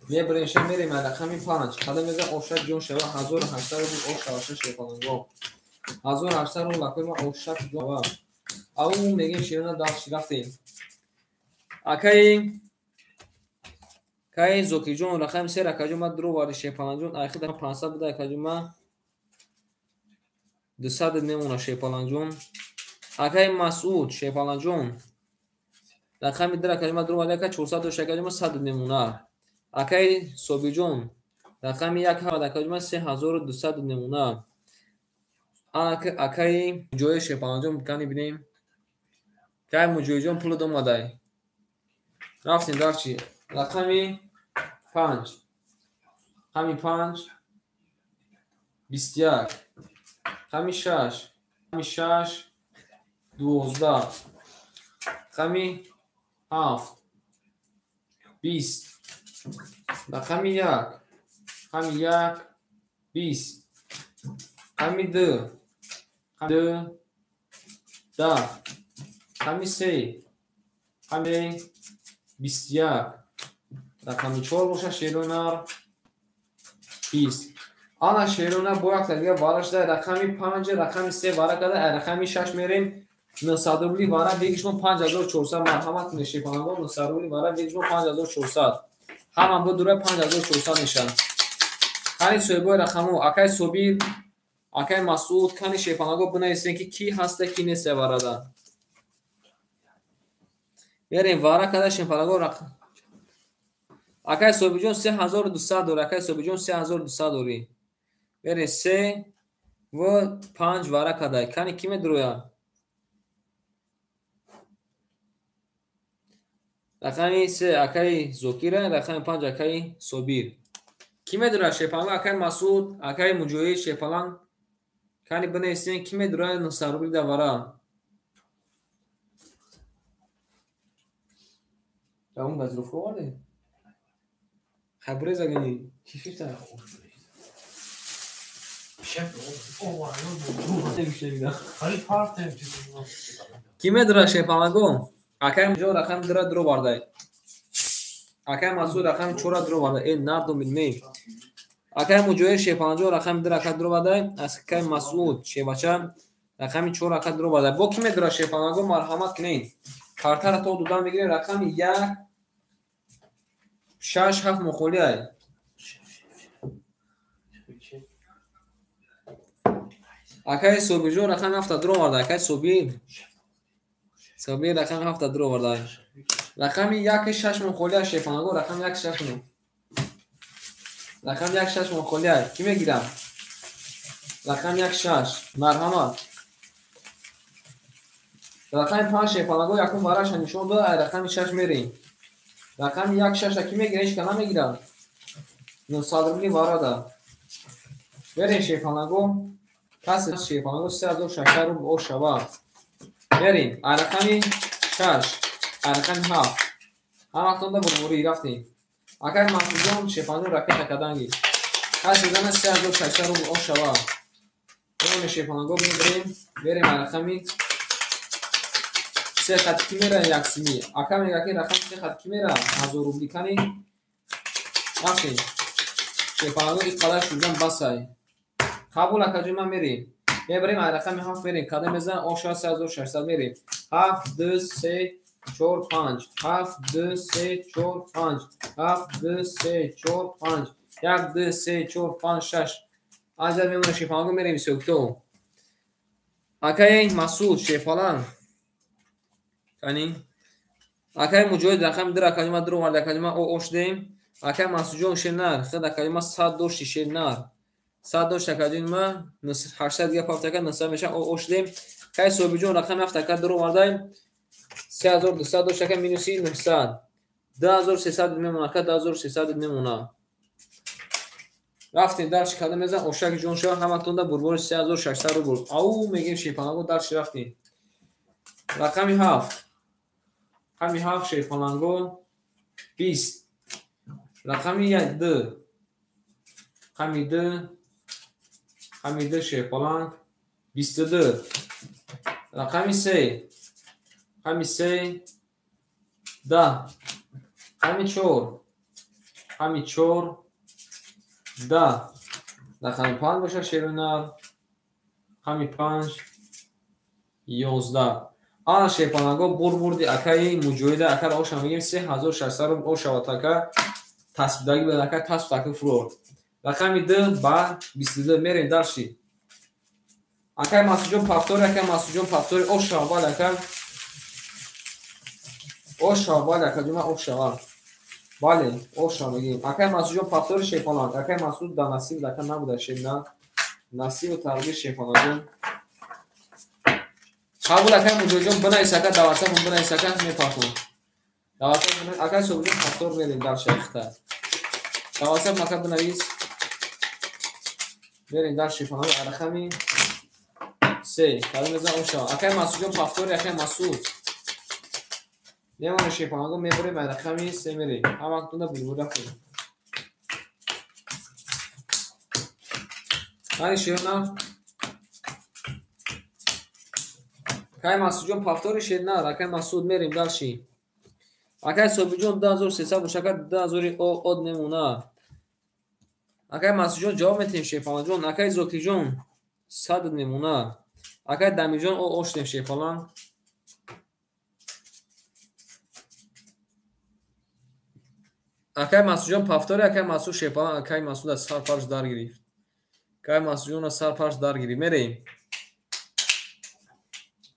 Мебарем ша мерем рақами панҷ. Қадам мезан оша ҷон шава 1800 рубл ошава шепаланго. 1800 рубл акои ман оша ҷон шава. Ау мегем широна дарши рафтем. Акай Кай Зокирҷон рақами се ракаҷон ман дуроварди шепаланҷон. Айхи 500 буда акаҷон ман 200 мемона шепаланҷон. Акай Масуд шепаланҷон рақами ду ракаҷон ман дуроварди ака 400 дошт акаҷон ман 100 мемона. Акай Собирҷон рақами як ҳафт акаҷон ман 3200 мемона. Акай Муҷоҳид шепаланҷон кани бинем. Кай Муҷоҳидҷон пулат омадай. Рафтем дарчи. Рақами панҷ. Рақами панҷ 21. Рақами шаш. Рақами шаш 12. Рақами ҳафт 20. Рақами як. Рақами 1 20. Рақами 2. Рақами 2 10. Рақами 3. Рақами 21. Рақами 4 боша шерунар 20. Ана шерунар бо якта дига вара шуда. Рақами 5, рақами 3 вара карда. Рақами 6 мерем. 900 рубли вара бегишмон 5400. Марҳамат кунед шерпалангон, 900 рубли вара бегишмон 5400. Ҳама бо дура 5400 мешавад. Кани соҳибои рақаму акай Собир, акай Масуд, кани шерпаланго бинависем ки ки ҳаста, ки неста варада. Мерем вара карда шерпаланго. Акай Собирҷон 3200 дорӣ, акай Собирҷон 3200 дорӣ. Мерем 3 ва 5 вара карда. Кани ки медурояд? Рақами 3 акай Зокира, рақами 5 акай Собир. Ки медурад шерпаланг? Акай Масуд, акай Муҷоҳид шерпаланг. Кани бинависем ки медурад 900 рубли да вара. Равон газировка оварде? Хабре загани. Чӣ шишта? Ки медурад шерпаланго? Акай Муҷоҳид рақами 2 дуро бардай. Акай Масуд рақами 4 дуро бардай. Э нардум билмей. Акай Муҷоҳид шерпаланҷон рақами 2 рака дуро бардай. Акай Масуд шербача рақами 4 рака дуро бардай. Бо ки медурад шерпаланго? Марҳамат кунед. Картара то додан мегирем. Рақами 1 6 7 мухолиай. Акай Собирҷон рақами 7 дуро бардай. Акай Собир. Собир рақами 7 дуро бардай. Рақами 1 6 мухолиай шерпаланго. Рақами 1 6 му. Рақами 1 6 мухолиай. Ки мегирам? Рақами 1 6. Марҳамат. Рақами 5 шерпаланго якум вараша нишон дод. Ай рақами 6 мерем. Рақами 1 6 ки мегира? Ҳеч ка намегира. 900 рубли варада. Мерем шерпаланго. Каси шерпаланго 3600 рубл ош шавад. Мерем. Ай рақами 6, ай рақами 7. Ҳамақтонда бурбурӣ рафтем. Акай Масудҷон шерпаланго ракета каданги. Каси зана 3600 рубл ош шавад. Мерем шерпаланго мебирем. Мерем ай рақами 3 хат ки мера як сими. Ака мега ки рақами 3 хат ки мера 1000 рубли кани. Рафтем. Шерпаланго ин қадар шудан басай. Қабул акаҷон ман мерем. Мебарем ай рақами 7 мерем. Кадом мезан? Оша 3600 мерем. 7 2 3 4 5. 7 2 3 4 5. 7 2 3 4 5. 1 2 3 4 5 6. Аҷаб мемона шерпаланго мерем сёкто. Акай Масуд шерпаланг. Кани? Акай Муҷоҳид рақами 2 акаҷма дуро варда акаҷма о ош дем. Акай Масудҷон шернар, хед акаҷма 100 дошти шернар. 100 дошт акаҷма 800 дига пафтака 900 меша о ош дем. Кай Собирҷон рақами 7 ака дуро вардаем. 3200 дошт ака минуси 900. 2300 мемона ака 2300 мемона. Рафтем дарчи када мезан ошаки ҷон шава ҳаматонда бурбори 3600 рубл. Ау мегем шерпаланго дарчи рафтем. Рақами 7. Рақами 7 шерпаланго 20. Рақами 2. Рақами 2. Рақами 2 шерпаланг 22. Рақами 3. Рақами 3 10. Рақами 4. Рақами 4 10. Рақами 5 боша шерунар. Рақами 5 11. Ана шерпаланго бурбурди акаи Муҷоҳида акара оша мегем 3600 рубл ошавад ака тасбидаги бад ака тасб таки фурор. Рақами 2 ба 22 мерем дарши. Акай Масудҷон пафтори, акай Масудҷон пафтори ошава бад ака. Ошава бад ака ҷума ошава. Бале, ошава мегем. Акай Масудҷон пафтори шерпаланг. Акай Масуд да насиб ака набуда шерна. Насибу тақдир шерпалангон. Қабул акай Муҷоҳидҷон бинавис ака дар WhatsApp бинавис ака мепартон. Дар WhatsApp акай Собирҷон пафтор мерем дар шайхта. Дар WhatsApp ака бинавис. Мерем дар шифонаи рақами 3. Кадом мезан ошава. Акай Масудҷон пафтори, акай Масуд. Мемонем шифонаго мебарем рақами 3 мерем. Ҳамақтонда булбула кунем. Нари шернар. Акай Масудҷон повтори шернар. Акай Масуд мерем дальше. Акай Собиҷон 2300 бош, ака 2000 од мемона. Акай Масудҷон ҷавоб метиҳем шерпаланҷон. Акай Зокирҷон 100 мемона. Акай Дамирҷон оштем шерпалан. Акай Масудҷон повтори, акай Масуд шерпалан, акай Масуд аз сар парш дар гирифт. Акай Масудҷон аз сар парш дар гирифт. Мерем.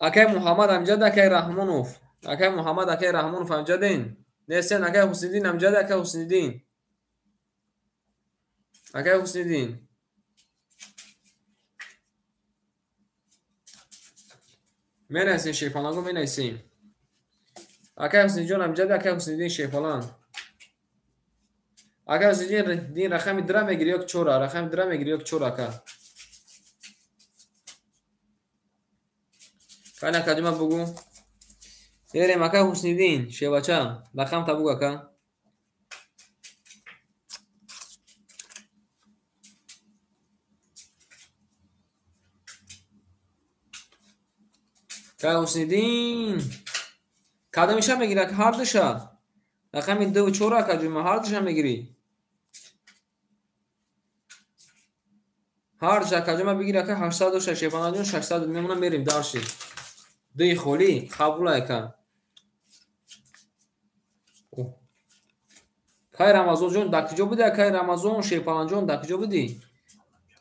Акай Муҳаммад амҷад, акай Раҳмонов. Акай Муҳаммад, акай Раҳмонов амҷаден. Нестен, акай Ҳусниддин амҷад, акай Ҳусниддин. Акай Ҳусниддин. Менависем шерпаланго, менависем. Акай Ҳуснидҷон амҷад, акай Ҳусниддин шерпалан. Акай Ҳусниддин рақами дра мегири ё чора? Рақами дра мегири ё чора ака? Кайна кадима бугу. Мерем акай Ҳусниддин, шевача, рақамта бугу ака. Акай Ҳусниддин. Кадомиша мегири ака? Ҳардуша. Рақами 2 ва 4 ака ҷума, ҳардуша мегири. Ҳардуша ака ҷума бигири ака 800 шерпаланҷон 600 мемона мерем дальше. Дуи холӣ қабул ака. Кай Рамазонҷон дар куҷо будӣ? Акай Рамазон шерпаланҷон дар куҷо будӣ?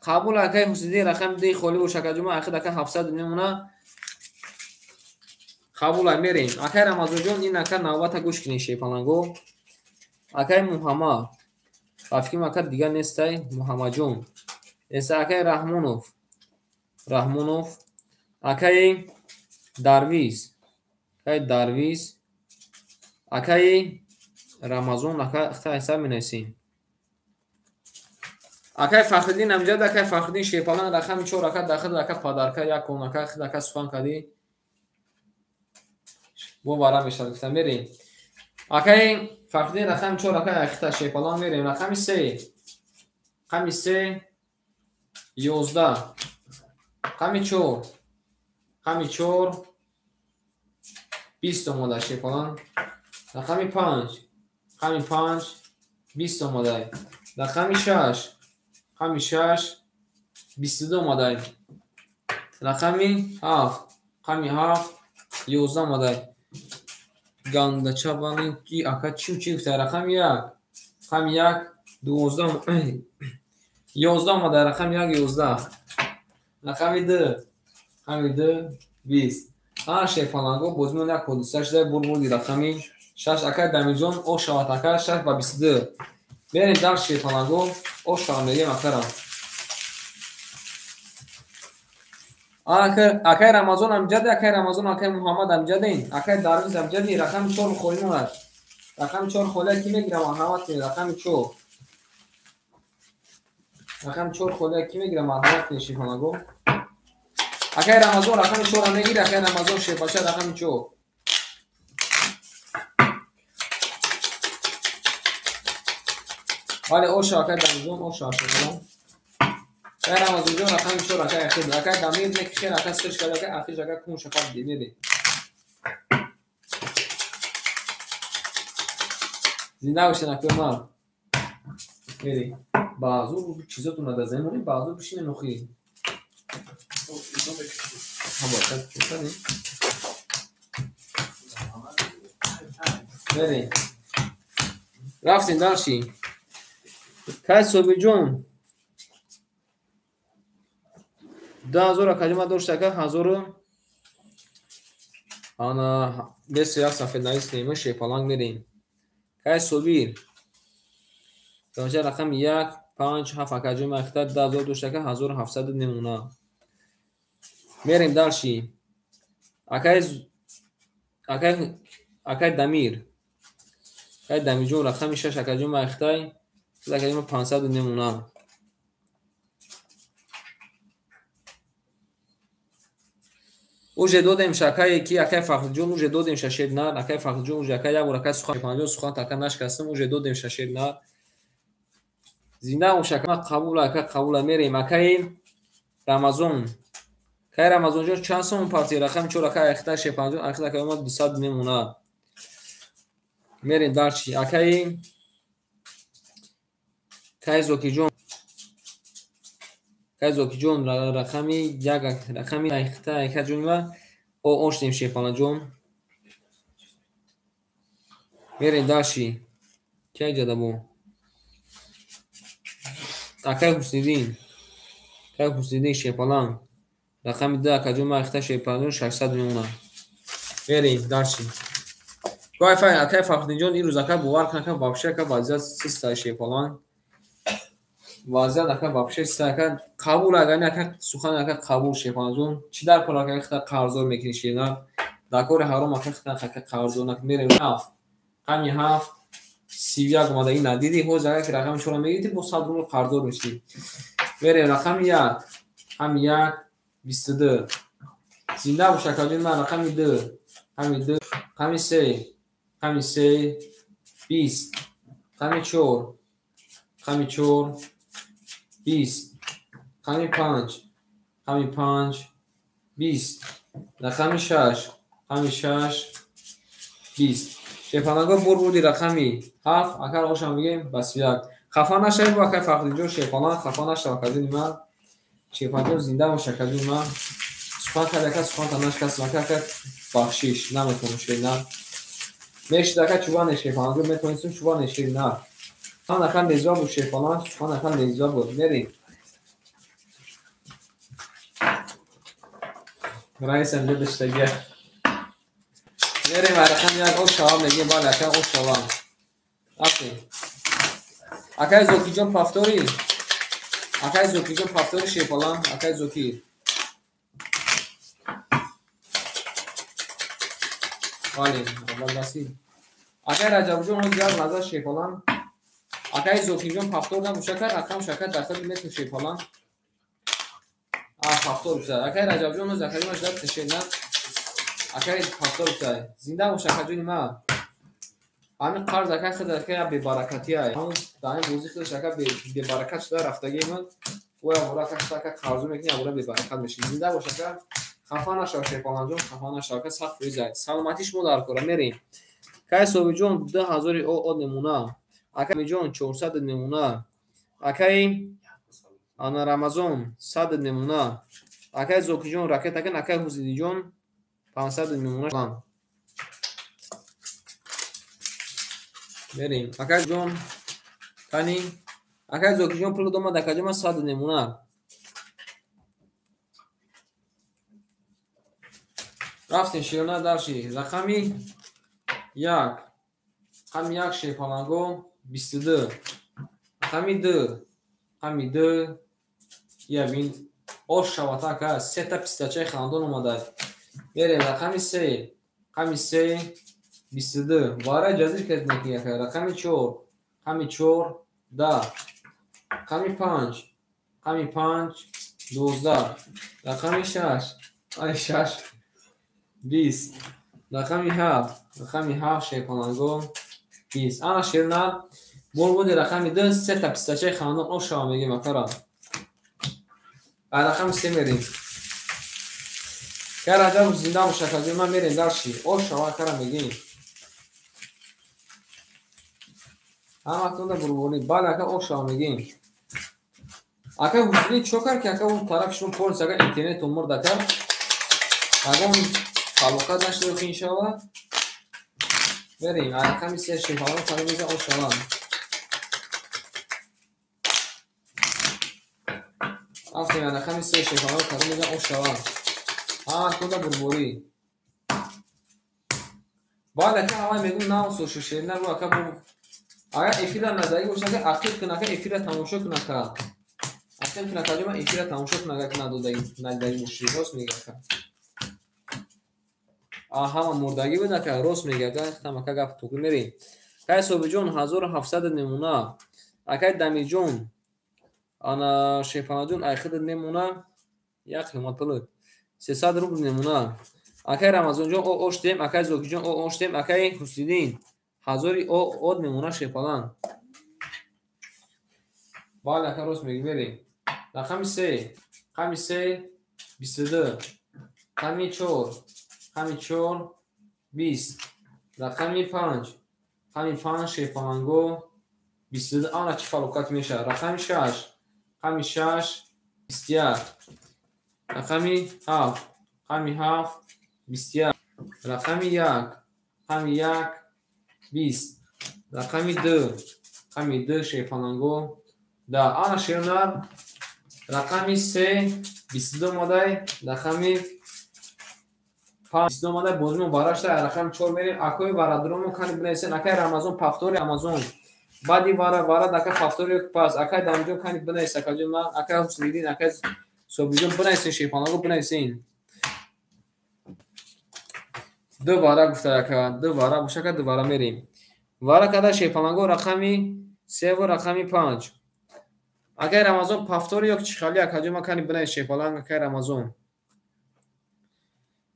Қабул акай Ҳусниддин рақами дуи холӣ бош ака ҷума, ахир ака 700 мемона. Қабул мерем. Акай Рамазонҷон ин ака навбата гӯш кунед шерпаланго. Акай Муҳаммад. Ба фикрам ака дигар нестай Муҳаммадҷон. Неста акай Раҳмонов. Раҳмонов. Акай Дарвиз. Акай Дарвиз. Акай Рамазон ака ихта ҳисаб менависем. Акай Фахриддин амҷад, акай Фахриддин шерпалан рақами 4 ака дахил ака падарка як он ака хид ака сухан кардӣ. Бо вара мешавад гуфтам мерем. Акай Фахриддин рақами 4 ака ахита шерпалан мерем. Рақами 3. Рақами 3 11. Рақами 4. Рақами 4 20 омода шерпалан. Рақами 5. Рақами 5 20 омода. Рақами 6. Рақами 6 22 омода. Рақами 7. Рақами 7 11 омода. Гандача бани ки ака чӣ чӣ гуфта? Рақами 1. Рақами 1 12 11 омода. Рақами 1 11. Рақами 2. Рақами 2 20. Ҳа шерпаланго бозимон як ҳодиса шуда бурбурди рақами 6 акай Дамирҷон о шавад ака 6 ба 22. Мерем дар шерпаланго о шавад мегем акарам. Акай Рамазон амҷаде, акай Рамазон, акай Муҳаммад амҷаден, акай Дарвиз амҷаде, рақами 4 холӣ монад. Рақами 4 холия ки мегирам? Марҳамат кунед, рақами 4. Рақами 4 холия ки мегирам? Марҳамат кунед шерпаланго. Акай Рамазон рақами 4 мегири, акай Рамазон шерпача рақами 4. Бале, оша акай Дамирҷон, оша шерпалан. Акай Рамазонҷон рақами 4 акай ахир. Акай Дамир мекишен, ака сирш кард, акай ахир ака кун шафат мери. Зинда бошед акай ман. Мери. Баъзу чизотон дар замин монед, баъзу бишинед охи. Мери. Рафтем дальше. Кай Собирҷон 2000 академа дошт ака 1000 ана 21 сафед навис кунем шерпаланг мерем. Кай Собир рақами 1 5 7 акаҷои махта 2000 дошт ака 1700 намуна. Мерем дальше. Акай Дамир. Акай Дамирҷон рақами 6 акаҷои махтай акаҷои 500 намуна. Уже додем шакае ки акай Фахриҷон уже додем шашед нар, акай Фахриҷон уже акай як бор акай сухан панҷон сухан така нашкастам, уже додем шашед нар. Зинда бош ака, қабул ака, қабул мерем. Акай Рамазон. Кай Рамазонҷон чанд сомон партӣ? Рақами 4 акай айхта шерпаланҷон айхта акай омад 200 мемона. Мерем дарчи. Акаи Кай Зокиҷон. Кай Зокиҷон рақами 1 рақами айхта айхаҷон ва оштем шерпаланҷон. Мерем дарчи. Кай ҷадабо? Акай Ҳусниддин. Акай Ҳусниддин шерпалан. Рақами 2 акаҷон ма айхта шерпаланҷон 600 мемона. Мерем дарчи. Гой акай Фахриддинҷон ирӯз ака бовар кун ака вообще ака вазъият систа шерпалан. Вазъият ака вообще систа ака қабул агар не ака сухан ака қабул шерпаланҷон. Чӣ дар кор ака хита қарздор мекунӣ шернар? Дар кори ҳаром ака хита ака қарздор накун. Мерем 7. Рақами 7 31 омада ина дидӣ ҳозир агар ки рақами 4 мегирифтӣ бо 100 рубл қарздор мешудӣ. Мерем рақами 1. Рақами 1 22. Зинда бош акаҷон ман рақами 2. Рақами 2. Рақами 3. Рақами 3 20. Рақами 4. Рақами 4 20. Рақами 5. Рақами 5 20. Рақами 6. Рақами 6 20. Шерпаланго бурбуди рақами 7 акар ошам бигем ба 31. Хафа нашавед бо акай Фахриддинҷон шерпалан хафа нашав акаҷони ман. Шерпаланҷон зинда бош акаҷони ман. Сухан кард ака сухан та нашкаст ака ака бахшиш наметавонам шернар. Мешид ака чува не шерпаланҷон метавонистем чува не шернар. Сухан ака лезва буд шерпалан сухан ака лезва буд. Мерем. Раисам ҷо Мерем рақами 1 ош шава мегем бале ака ош шава. Рафтем. Акай Зокиҷон пафтори. Акай Зокиҷон пафтори шерпалан, акай Зокир. Бале, аввал дасти. Акай Раҷабҷон ҳозир як лаҳза шерпалан. Акай Зокиҷон пафтор набуш ака рақам шака дахили метр шерпалан. Пафтор бушад. Акай Раҷабҷон ҳозир акаҷон дар тешена. Акай пафтор бушад. Зинда бош акаҷони ман. Ҳамин қарз акай худ ака я бебаракатия. Ҳамон дар ин бозӣ худаш ака бебаракат шуда рафтагии ман. Ӯ ябора ака худ ака қарзу мекунӣ ябора бебаракат мешӣ. Зинда бош ака. Хафа нашав шерпаланҷон, хафа нашав ака сахт фоиз ай. Саломатии шумо дар кора мерем. Кай Собиҷон 2000 од намуна. Акай Миҷон 400 намуна. Акай ана Рамазон 100 намуна. Акай Зокиҷон ракет акан акай Ҳусидиҷон 500 намуна. Мерем. Акай ҷон кани акай Зокиҷон пул домад акаҷон ман 100 намуна. Рафтем широна дарши. Рақами 1. Рақами 1 шерпаланго 22. Рақами 2. Рақами 2 я бин ош шавата ака сета пистачаи хандон омада. Мерем рақами 3. Рақами 3 22. Вара ҷазир кард мекунӣ ака. Рақами 4. Рақами 4 10. Рақами 5. Рақами 5 12. Рақами 6. Ай 6 20. Рақами 7. Рақами 7 шерпаланго 20. Ана шерна бурбуди рақами 2 сета пистачаи хандон ош шава мегем акара. Рақами 3 мерем. Кай Раҷаб зинда бош акаҷон ман мерем дарши. Ош шава акара мегем. Ҳаматонда бурбурӣ. Бале ака ош шава мегем. Ака Ҳусни чо кард ки ака он тарафи шумо полис ака интернетон мурд ака. Ягон фалокат нашуда охи иншоалло. Мерем. Рақами 3 шерпалан фаро меза ош шава. Рафтем рақами 3 шерпалан фаро меза ош шава. Ҳаматонда бурбурӣ. Баъд ака ҳавай мегӯм наусо шерна ру ака бу агар эфира назарӣ бошад ака ақиб кун ака эфира тамошо кун ака. Ақиб кун ака ҷома эфира тамошо кун агар надодагӣ надидагӣ бошӣ. Рост мегӯ ака. Ҳама мурдагӣ буд ака рост мегӯ ака хитам ака гап туғри мерем. Кай Собиҷон 1700 намуна. Акай Дамирҷон ана Шерпаланҷон айхид намуна як қимат пул 300 рубл намуна. Акай Рамазонҷон ош дем, акай Зокиҷон ош дем, акай Ҳусиддин 1000 од намуна шерпалан. Бале ака рост мегӯ мерем. Рақами 3. Рақами се 22. Рақами чор. Рақами чор 20. Рақами панҷ. Рақами панҷ шерпаланго 22. Ана чӣ фалокат мешавад. Рақами шаш. Рақами шаш 21. Рақами ҳафт. Рақами ҳафт 21. Рақами як. Рақами як 20. Рақами ду. Рақами ду шерпаланго да. Ана шернар. Рақами се 22 омадай. Рақами панҷ 22 омадай. Бозимо барашта. Рақами чор мерем. Акои варадромо кани бинависен. Акай Рамазон пафтори Амазон. Баъди вара варад ака пафтори пас. Акай Дамҷон кани бинавис. Акаҷон ман акай Ҳусниддин акай Собиҷон бинависен шерпаланго бинависен. Ду вара гуфта ака. Ду вара боша ака ду вара мерем. Вара када шерпаланго рақами севу рақами панҷ. Акай Рамазон пафтори ё чӣ хали акаҷон ман кани бинавис шерпаланг акай Рамазон.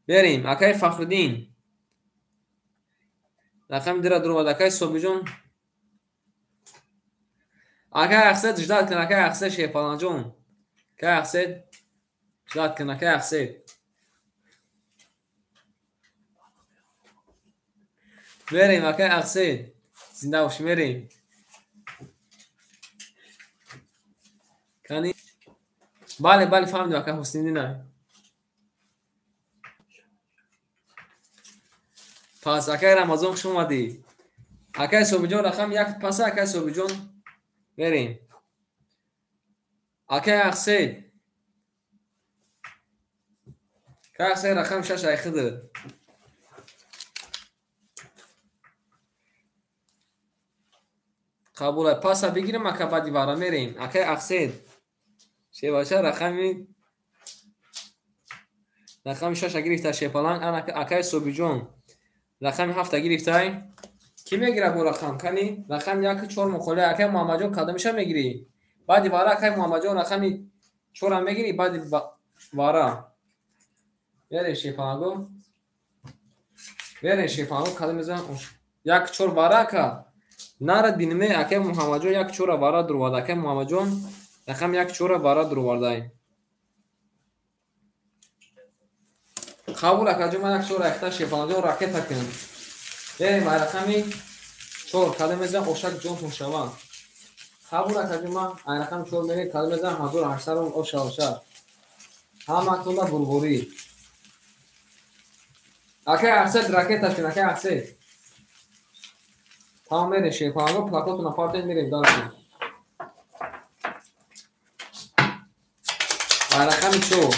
Берем. Акай Фахриддин. Рақами дура дуровард. Акай Собиҷон. Акай Ахсед ждат кун. Акай Ахсед шерпаланҷон. Акай Ахсед ждат кун. Акай Ахсед. Мерем акай Ахсед. Зинда бош мерем. Кани бале бале фаҳмидем акай Ҳусниддин. Пас акай Рамазон хуш омадӣ. Акай Собиҷон рақами як паса акай Собиҷон мерем. Акай Ахсед. Акай Ахсед рақами шаш айхиди. Қабул паса бигирем ака баъди вара мерем. Акай Ахсед. Шевача рақами шаша гирифта шерпаланг. Ана акай Собиҷон. Рақами ҳафта гирифтай. Кӣ мегирад бо рақам? Кани рақами яку чор муқолия. Акай Муҳаммадҷон кадомиша мегирӣ? Баъди вара акай Муҳаммадҷон рақами чора мегирӣ баъди вара. Берем шерпаланго. Берем шерпаланго кадом мезанам? Як чор вара ака. Нара биниме акай Муҳаммадҷон як чора вара дуровард. Акай Муҳаммадҷон рақами як чора вара дуровардай. Қабул акаҷон ман як чора айхта шерпаланҷон ракета кунам. Берем ай рақами чор кадом мезанам ошак ҷонтон шава. Қабул акаҷон ман ай рақами чор мерем кадом мезанам 1800 рубл оша оша. Ҳаматонда бурборӣ. Акай Ахсед ракета кун акай Ахсед. Тамом мерем шерпаланго плакотона партем мерем дальше. Ай рақами чор.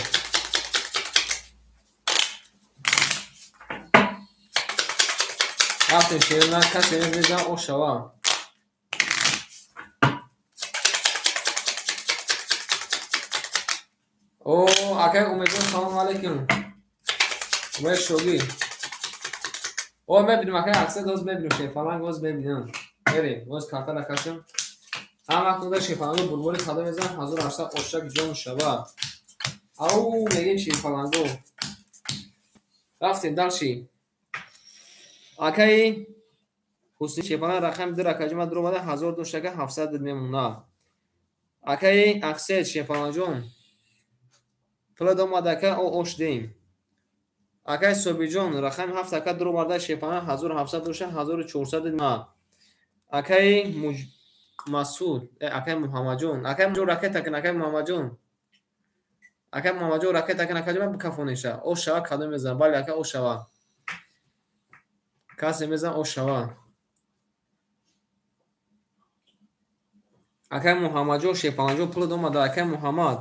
Рафтем шерна касе мезанам ошава. О, акай Умедҷон салом алейкум. Умед шогир. О, мебинем акай Ахсед оз мебинем шерпаланг оз мебинем. Мерем, оз картара кашем. Ҳаматонда шерпаланго бурбори кадом мезанам 1800 ошак ҷон шава. Ау, мегем шерпаланго. Рафтем дальше. Акай Ҳусни шерпаланг рақами ду ракаҷима дуромада 1700 мемона. Акай Ахсед шерпаланҷон пулад омада ака о ош дем. Акай Собиҷон рақами ҳафт ака дуроварда шерпаланг 1700 доша 1400 мемона. Акай Масуд, акай Муҳаммадҷон, акай Муҳаммадҷон ракета кун акай Муҳаммадҷон. Акай Муҳаммадҷон ракета кун акаҷон бикафонеша. Ош шава кадом мезанам? Бале ака ош шава. Касе мезанам ош шава. Акай Муҳаммадҷон шерпаланҷон пулад омада акай Муҳаммад.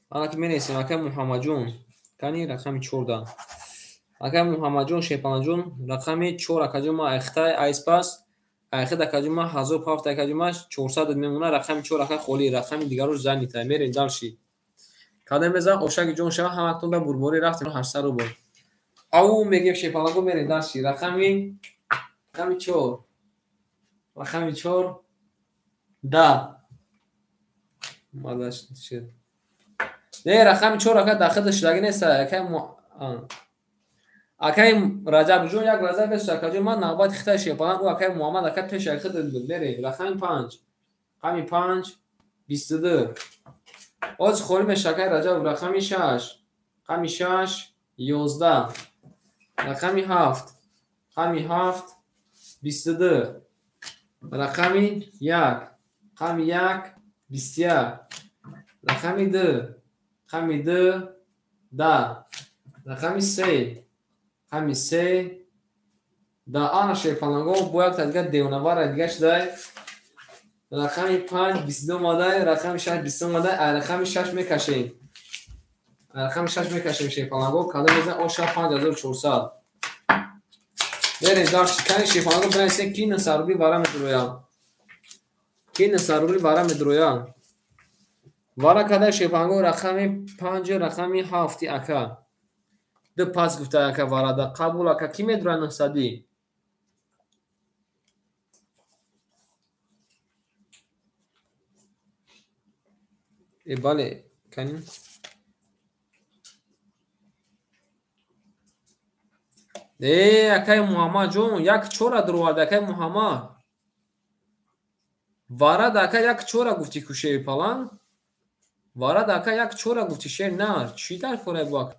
Ана ки менависем акай Муҳаммадҷон. Кани рақами чорда. Акай Муҳаммадҷон шерпаланҷон рақами чор акаҷон ма айхтай айспас. Айхид акаҷон ма 1007 акаҷон ма 400 мемона рақами чор ака холӣ рақами дигарош занитай. Мерем дальше. Кадом мезанам ошаки ҷон шава ҳаматонда бурборӣ рафтем 800 рубл. Ау мегем шерпаланго мерем дальше. Рақами чор. Рақами чор да. Мадаш шид. Не рақами чор ака дахил шудаги нест. Акай акай Раҷабҷон як лаҳза бесу акаҷон ман навбати хитай шерпаланг ӯ акай Муҳаммад ака пеш айхид буд. Мерем рақами панҷ. Рақами панҷ 22. Оз холӣ мешава акай Раҷаб рақами 6. Рақами 6 11. Рақами 7. Рақами 7 22. Рақами 1. Рақами 1 21. Рақами 2. Рақами 2 10. Рақами 3. Рақами 3 10. Ана шерпаланго бо якта дига девонавара дига шудай. Рақами 5 22 омадай, рақами 6 23 омадай. Ай рақами 6 мекашем. Ай рақами 6 мекашем шерпаланго. Кадом мезан оша 5400. Берем дарчи. Кани шерпаланго бинависем ки 900 рубли вара медуроя. Ки 900 рубли вара медуроя. Вара кадай шерпаланго рақами 5 рақами 7 ака. Ду пас гуфта ака варада. Қабул ака ки медуроя 900-и? Бале, кани? Акай Муҳаммад ҷон, як чора дуровард акай Муҳаммад. Варад ака як чора гуфти ку шери паланг? Варад ака як чора гуфти шер на, чӣ дар кора бу ака?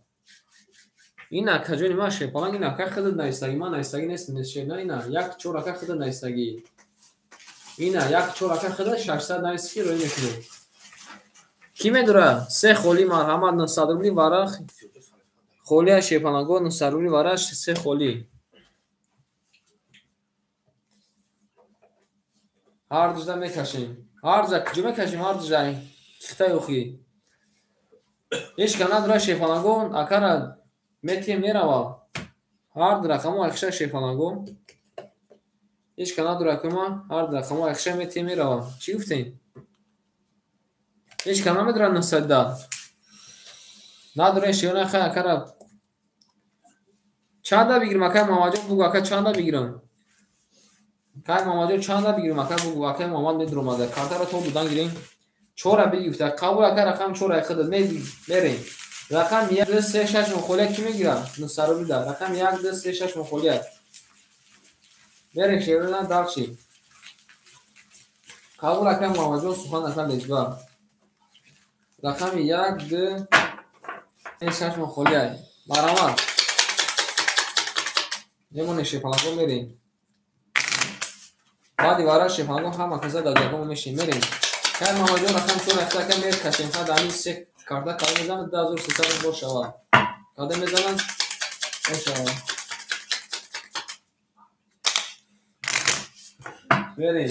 Ин ака ҷони ман шер паланг, ин ака худат навистагӣ, ман навистагӣ нестам, шер на, ина як чора ака худат навистагӣ. Ина як чора ака худат 600 навистагӣ рӯй мекунӣ. Ки медура? Се холӣ марҳамат 900 рубли вара холия шерпаланго 900 рубли вара се холӣ. Ҳар дужда мекашем. Ҳар дужда куҷо мекашем? Ҳар дужда кихтаи охӣ. Ҳеҷ кам надура шерпаланго акара метием мерава. Ҳар ду рақамо айхша шерпаланго. Ҳеҷ кам надура кума ҳар ду рақамо айхша метием мерава. Чӣ гуфтем? Ҳеҷ кам намедура 910. Надура шерона хай акара чанда бигирам акай Муҳаммадҷон бугу ака чанда бигирам? Акай Муҳаммадҷон чанда бигирам ака бугу акай Муҳаммад медуромада. Картаро то додан гирем. Чора бигифта. Қабул ака рақам чора худат мерем. Рақам 1 2 3 6 мухолия ки мегирам? 900 рубли да. Рақам 1 2 3 6 мухолия. Мерем шерона дарчи. Қабул акай Муҳаммадҷон сухан ака лезба. Рақами 1 2 3 6 мухолия. Марҳамат. Мемонем шерпаланго мерем. Баъди вара шерпаланго ҳама каза дар ҷагомо мешинем. Мерем. Кай Муҳаммадҷон рақам 4 рафта ака мекашем. Ха дар ин се карта када мезанад 2300 рубл шавад. Када мезанад шавад. Мерем.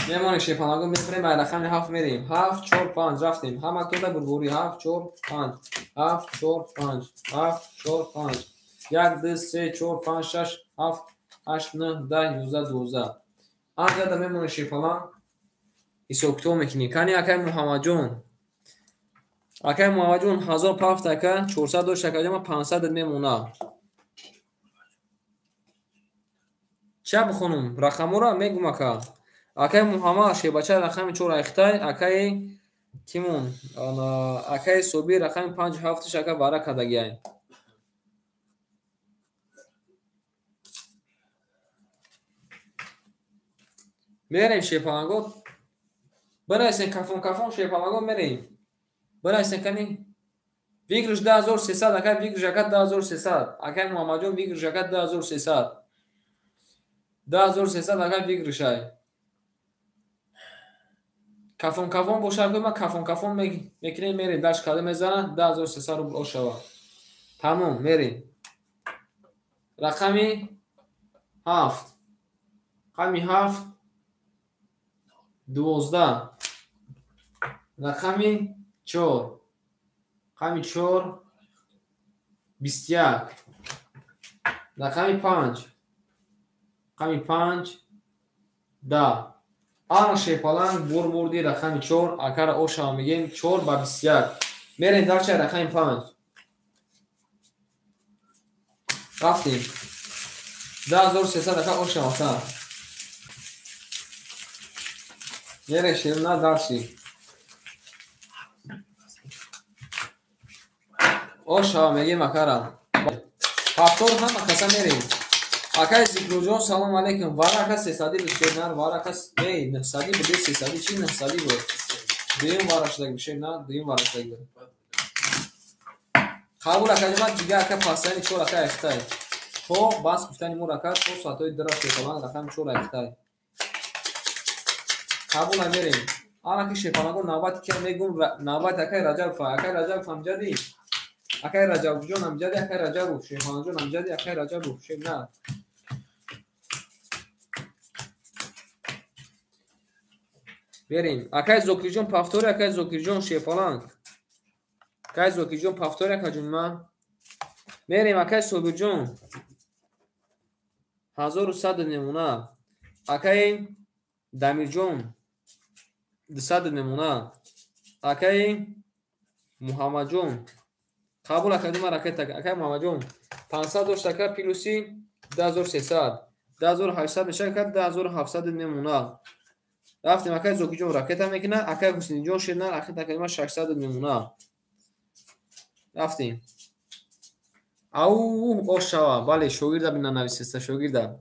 Мемонем шерпаланго мебарем ай рақами 7 мерем. 7 4 5 рафтем. Ҳама тода бурбурӣ 7 4 5 7 4 5 7 4 5 1 2 3 4 5 6 7 8 9 10 11 12. Анҷада мемонем шерпаланг ҳисоб-китоб мекунем. Кани акай Муҳаммадҷон. Акай Муҳаммадҷон 1000 пафт ака 400 дошт ака ҷама 500 мемонад. Ча бихонум? Рақамҳоро мегум ака. Акай Муҳаммад шербача рақами 4 айхтай, акаи кимон, акаи Собир рақами 5 7 ака вара кардагиай. Мерем шерпаланго. Бинависем кафон кафон шерпаланго мерем. Бинависем кани выигрыш 2300 акай выигрыш ака 2300. Акай Муҳаммадҷон выигрыш ака 2300. 2300 акай выигрыш ай. Кафон кафон бошад ма кафон кафон мекунем мерем даш када мезанад 2300 рубл ошава. Тамом мерем. Рақами 7. Рақами 7 12. Рақами 4. Рақами 4 21. Рақами 5. Рақами 5 10. Ана шерпаланг бур бурди рақами 4 акара ошава мегем 4 ба 21. Мерем дарча рақами 5. Рафтем. 2300 ака ошава ака. Мерем шерна дарчи. Ошава мегем акара. Ҳафтор ҳама каса мерем. Акай Зикружон, салом алейкум. Варака 300 буд шернар, варака эй 900 буд, 300 чи 900 буд. Дуюм вара шудаг буд шернар, дуюм вара шудаг буд. Қабул акаҷон, ҷига ака пасани 4 ака айхтай. То бас гуфтани мо рака то соатҳои 2 шепаланг рақами 4 айхтай. Қабул амерем. Ана ки шепаланго навбат ки мегум навбат акай Раҷабов, акай Раҷабов амҷади. Акай Раҷабовҷон амҷади, акай Раҷабов, шепалангҷон амҷади, акай Раҷабов, шернар. Берем. Акай Зокирҷон повтори, акай Зокирҷон шепаланг. Акай Зокирҷон повтори, акаҷон ман. Мерем акай Собирҷон. 1100 намуна. Акай Дамирҷон 200 намуна. Акай Муҳаммадҷон. Қабул акаҷон ман ракета. Акай Муҳаммадҷон 500 дошт ака плюси 2300. 2800 мешавад ака 2700 намуна. Рафтем акай Зокиҷон ракета мекунад, акай Ҳусейнҷон шернар, акай ман 600 намуна. Рафтем. Ау, ошава, бале, шогирда бина нависеста, шогирда.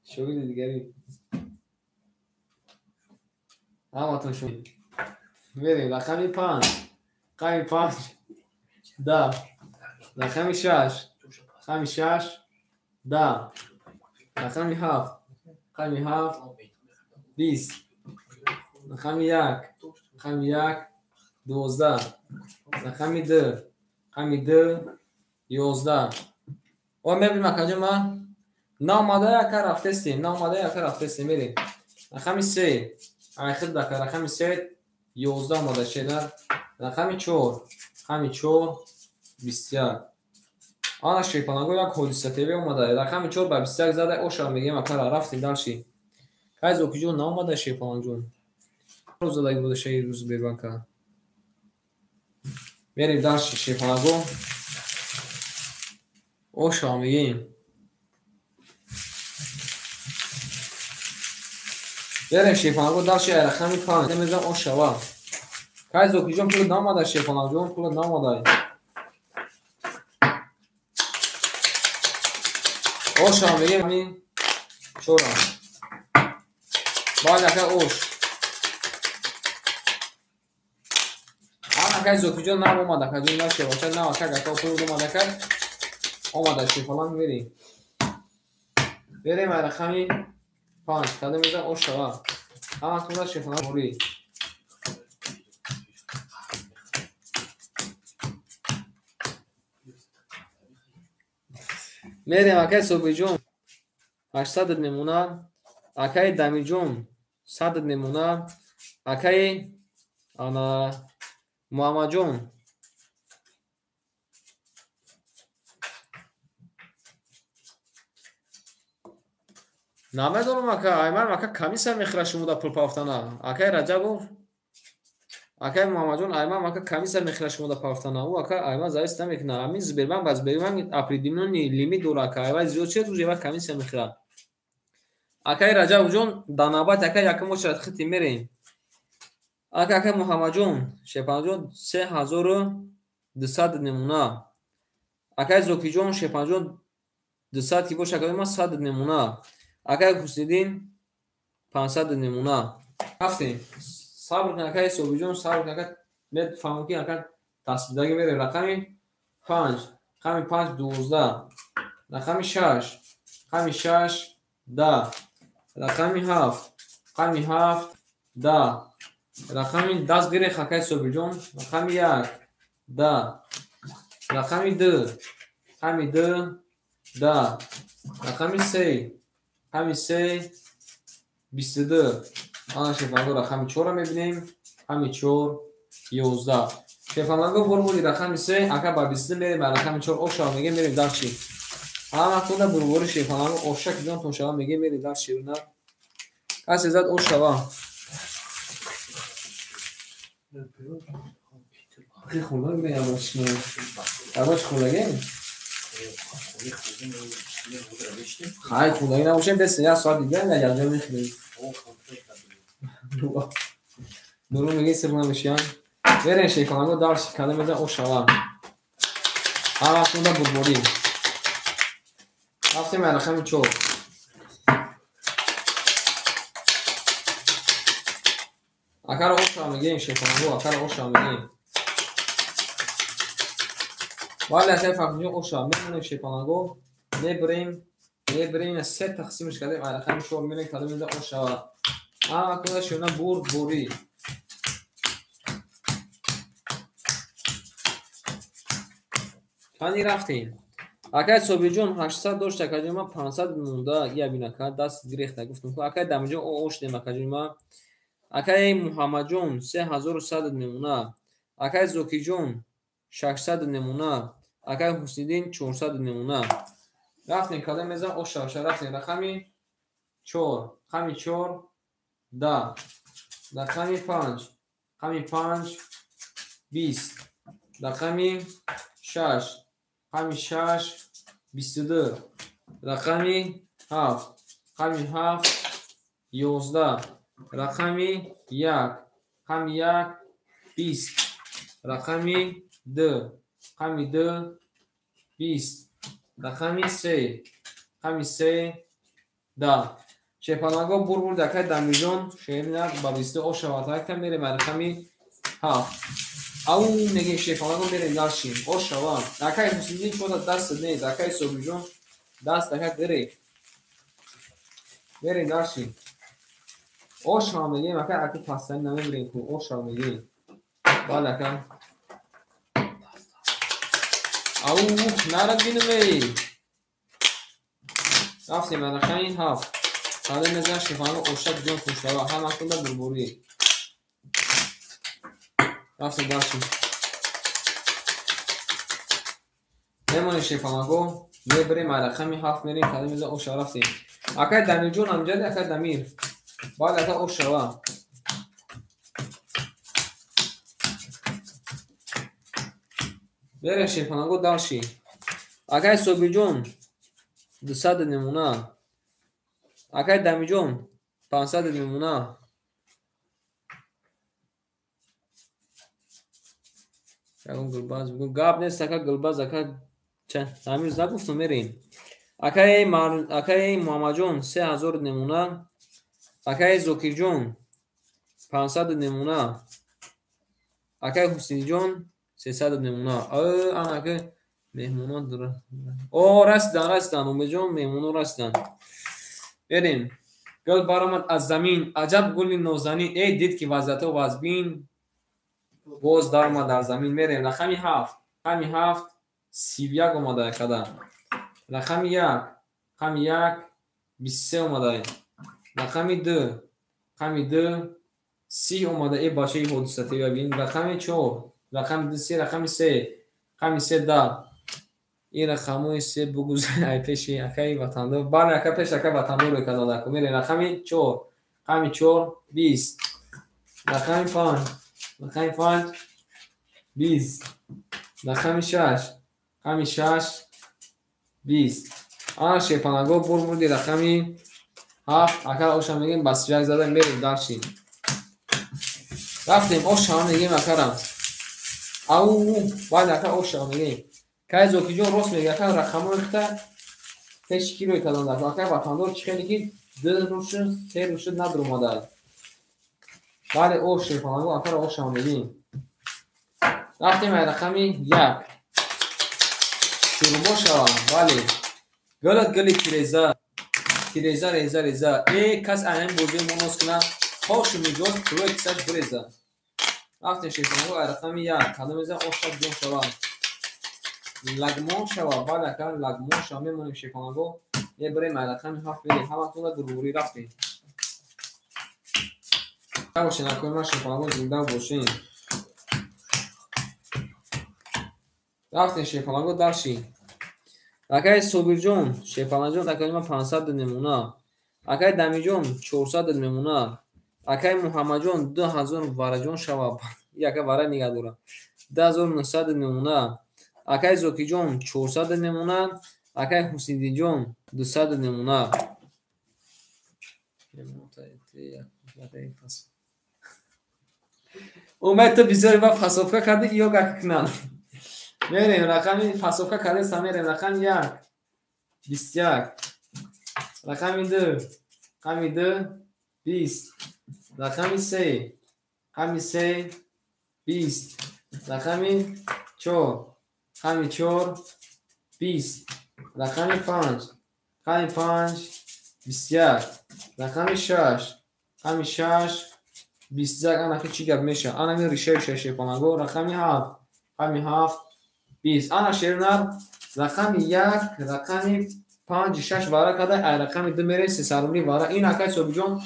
Шогирди дигари. Ҳаматон шогирд. Мерем, рақами 5. Рақами 5. 10. Рақами 6. Рақами 6. 10. Рақами 7. Рақами 7. 20. Рақами 1. Рақами 1. 12. Рақами 2. Рақами 2. 11. О, мебинем акаҷон ман. Наомада ака рафтестем, наомада ака рафтестем, мерем. Рақами 3. Айхид ака, рақами 3 11 омада шедар. Рақами 4. Рақами 4 21. Ана шепанаго як ҳодиса ТВ омада. Рақами 4 ба 21 зада, оша мегем акара рафтем дальше. Кай Зокиҷон наомада шепалангҷон. Рӯз задаги буда шаи рӯз Бербанка. Мерем дальше шепанаго. Оша мегем. Берем шепанаго дальше рақами 5. Мезам ошава. Кай Зокиҷон пул наомада шепалангҷон, пул наомада. Оша мегем ҳамин 4. Бале ака ош. Акай Зокиҷон нав омада, акаҷон на шевача нав ака гака пул омада ака. Омада шепаланг мерем. Берем ай рақами 5. Кадом мезам ошава. Ҳаматонда шепаланг мори. Мерем акай Собирҷон 800 намуна, акай Дамирҷон 100 намуна, акай ана Муҳаммадҷон намедонам ака, айман ака комиссия мехӯрад шумо да пул пафтана. Акай Раҷабов, акай Муҳаммадҷон, айман ака комиссия мехӯрад шумо да пафтана. Ӯ ака айман завис намекунад. Ҳамин Сбербанк ба Сбербанк определённый лимит дорад ака. Айвай зиёд шуд, уже ва комиссия мехӯрад. Акай Раҷабовҷон, дар навбат ака якум очередь хити мерем. Ака акай Муҳаммадҷон, Шепанҷон 3200 намуна. Акай Зокиҷон, Шепанҷон 200 ки боша, акай ман 100 намуна. Акай Ҳусниддин 500 намуна. Рафтем. Сабр кун акай Собиҷон, сабр кун ака, мефаҳмам ки ака тасбидаги мерем. Рақами 5, рақами 5 12, рақами 6, рақами 6 10, рақами 7, рақами 7 10, рақами даст гирех акай Собиҷон, рақами 1 10, рақами 2, рақами 2 10, рақами 3, рақами 3 22. Ана шефанго рақами 4-ро мебинем, рақами 4 11. Шефанго бурбури рақами 3, ака ба 22 мерем, ба рақами 4 ошава мегем, мерем дальше. Ҳаматонда бурбури шефанго оша ки ҷонтон шава мегем, мерем дальше. Касе зад ошава. Хеле хӯрда меям ошно. Ягон чӣ хӯрдагем? Хай хӯрдагӣ набошем, бес як соат дига якҷо мехӯрем. Дурӯғ мегӯӣ, сир намешиям. Берем шефанго дальше, кадом мезан ошава. Ҳаматонда бурборӣ. Рафтем ай рақами 4. Акара оша мегем шефанго, акара оша мегем. Бале акай Фахриҷон оша мемонем шефанго, мебарем, мебарем, се тақсимш кардем, ай рақами 4 мерем, кадом меза оша. А куда шона бурд бурӣ. Кани рафтем. Акай Собирҷон 800 дошт, акаҷон ман 500 монда, я бин ака, даст гирехта гуфтам ку акай Дамиҷон ош дем акаҷон ман. Акай Муҳаммадҷон 3100 мемона. Акай Зокиҷон 600 мемона. Акай Ҳусниддин 400 мемона. Рафтем кадом мезан оша оша рафтем рақами 4, рақами 4 10, рақами 5, рақами 5 20, рақами 6, рақами 6 22, рақами 7, рақами 7 11, рақами 1, рақами 1 20, рақами 2, рақами 2 20, рақами 3, рақами 3 10. Шефанаго бур бурд акай Дамирҷон шерина ба 22 оша ватакта мерем рақами 7. Ау мегем шефанаго мерем даршим. Ошава. Акай Ҳусайниддин чода даст нест, акай Собирҷон даст ака гирифт. Мерем даршим. Ошава мегем ака ака пастани намебирем ку ошава мегем. Бале ака. Ау нарад бинем эй. Рафтем рақами 7. Кадом мезан шефанаго оша ҷон хушава, ҳама кунда бурбурӣ. Рафтем даршим. Мемонем шефанаго, мебарем ай рақами 7 мерем, кадом мезан оша рафтем. Акай Дамирҷон амҷади, акай Дамир. Бале ака ошава. Берем шефанаго дарши. Акай Собирҷон 200 намуна. Акай Дамиҷон 500 намуна. Ягон гулбаз бигӯ гап нест ака гулбаз ака Дамир нагуфтум мерем. Акай Муҳаммадҷон 3000 намуна. Акай Зокирҷон 500 намуна. Акай Ҳусайнҷон 300 намуна. Ана ака меҳмонон о расидан, расидан Умедҷон меҳмонон расидан. Берем. Гул баромад аз замин, аҷаб гули нозанин. Эй дид ки вазъиятҳо вазбин, боз даромад дар замин. Мерем рақами 7, рақами 7 31 омада када. Рақами 1, рақами 1 23 омада. Рақами 2, рақами 2 30 омада. Эй бачаи ҳодиса тева бин. Рақами 4, рақами 2 3, рақами 3, рақами 3 10. Ин рақамҳои се бугузар ай пеши акаи ватандор. Бале ака пеш акаи ватандор рӯй кардан дако. Мерем рақами 4, рақами 4 20, рақами 5, рақами 5 20, рақами 6, рақами 6 20. Ана шефанаго бур бурди рақами 7. Ака оша мегем ба 31 зада мерем дарши. Рафтем оша мегем акара. Ау бале ака оша мегем. Кай Зокиҷон рост мегӯяд, ака рақамҳои хита пеши ки рӯй кардан дако. Акай ватандор чӣ хеле ки 2 рӯз шуд, 3 рӯз шуд надуромада. Бале ош шефанаго акара оша мегем. Рафтем ай рақами 1. Шурбо шава, бале. Гулат гули тиреза, тиреза реза реза. Э кас айнан бозии мо ноз кунад, хошу миҷоз рӯи кисаш биреза. Рафтем шефанаго ай рақами 1. Кадом мезан оша ҷон шава. Лагмон шава, бале ака лагмон шава. Мемонем шефанаго, мебарем ай рақами 7 мерем. Ҳаматонда гургурӣ рафтем. Бошен акои ман шефанаго зинда бошен. Рафтем шефанаго дарши. Акай Собирҷон, шефанаҷон акаи ман 500 намуна. Акай Дамиҷон 400 намуна. Акай Муҳаммадҷон 2000 вараҷон шава. Яка вара нигаҳ дора. 2900 намуна. Акай Зокиҷон 400 намуна. Акай Ҳусайниддинҷон 200 намуна. Умед ту бисёри ва фасовка кардӣ ё гак кунанд. Мерем рақами фасовка кардеста мерем рақами 1. 21. Рақами 2, рақами 2, 20. Рақами 3, рақами 3, 20. Рақами 4, рақами 4, 20. Рақами 5, рақами 5, 21. Рақами 6, рақами 6, 21. Ана чӣ гап меша? Ана ми решаи шепаланго. Рақами 7, рақами 7, 20. Ана шернар рақами 1, рақами 5, 6 вара када, ай рақами 2 мерем 300 рубли вара. Ин акай Собиҷон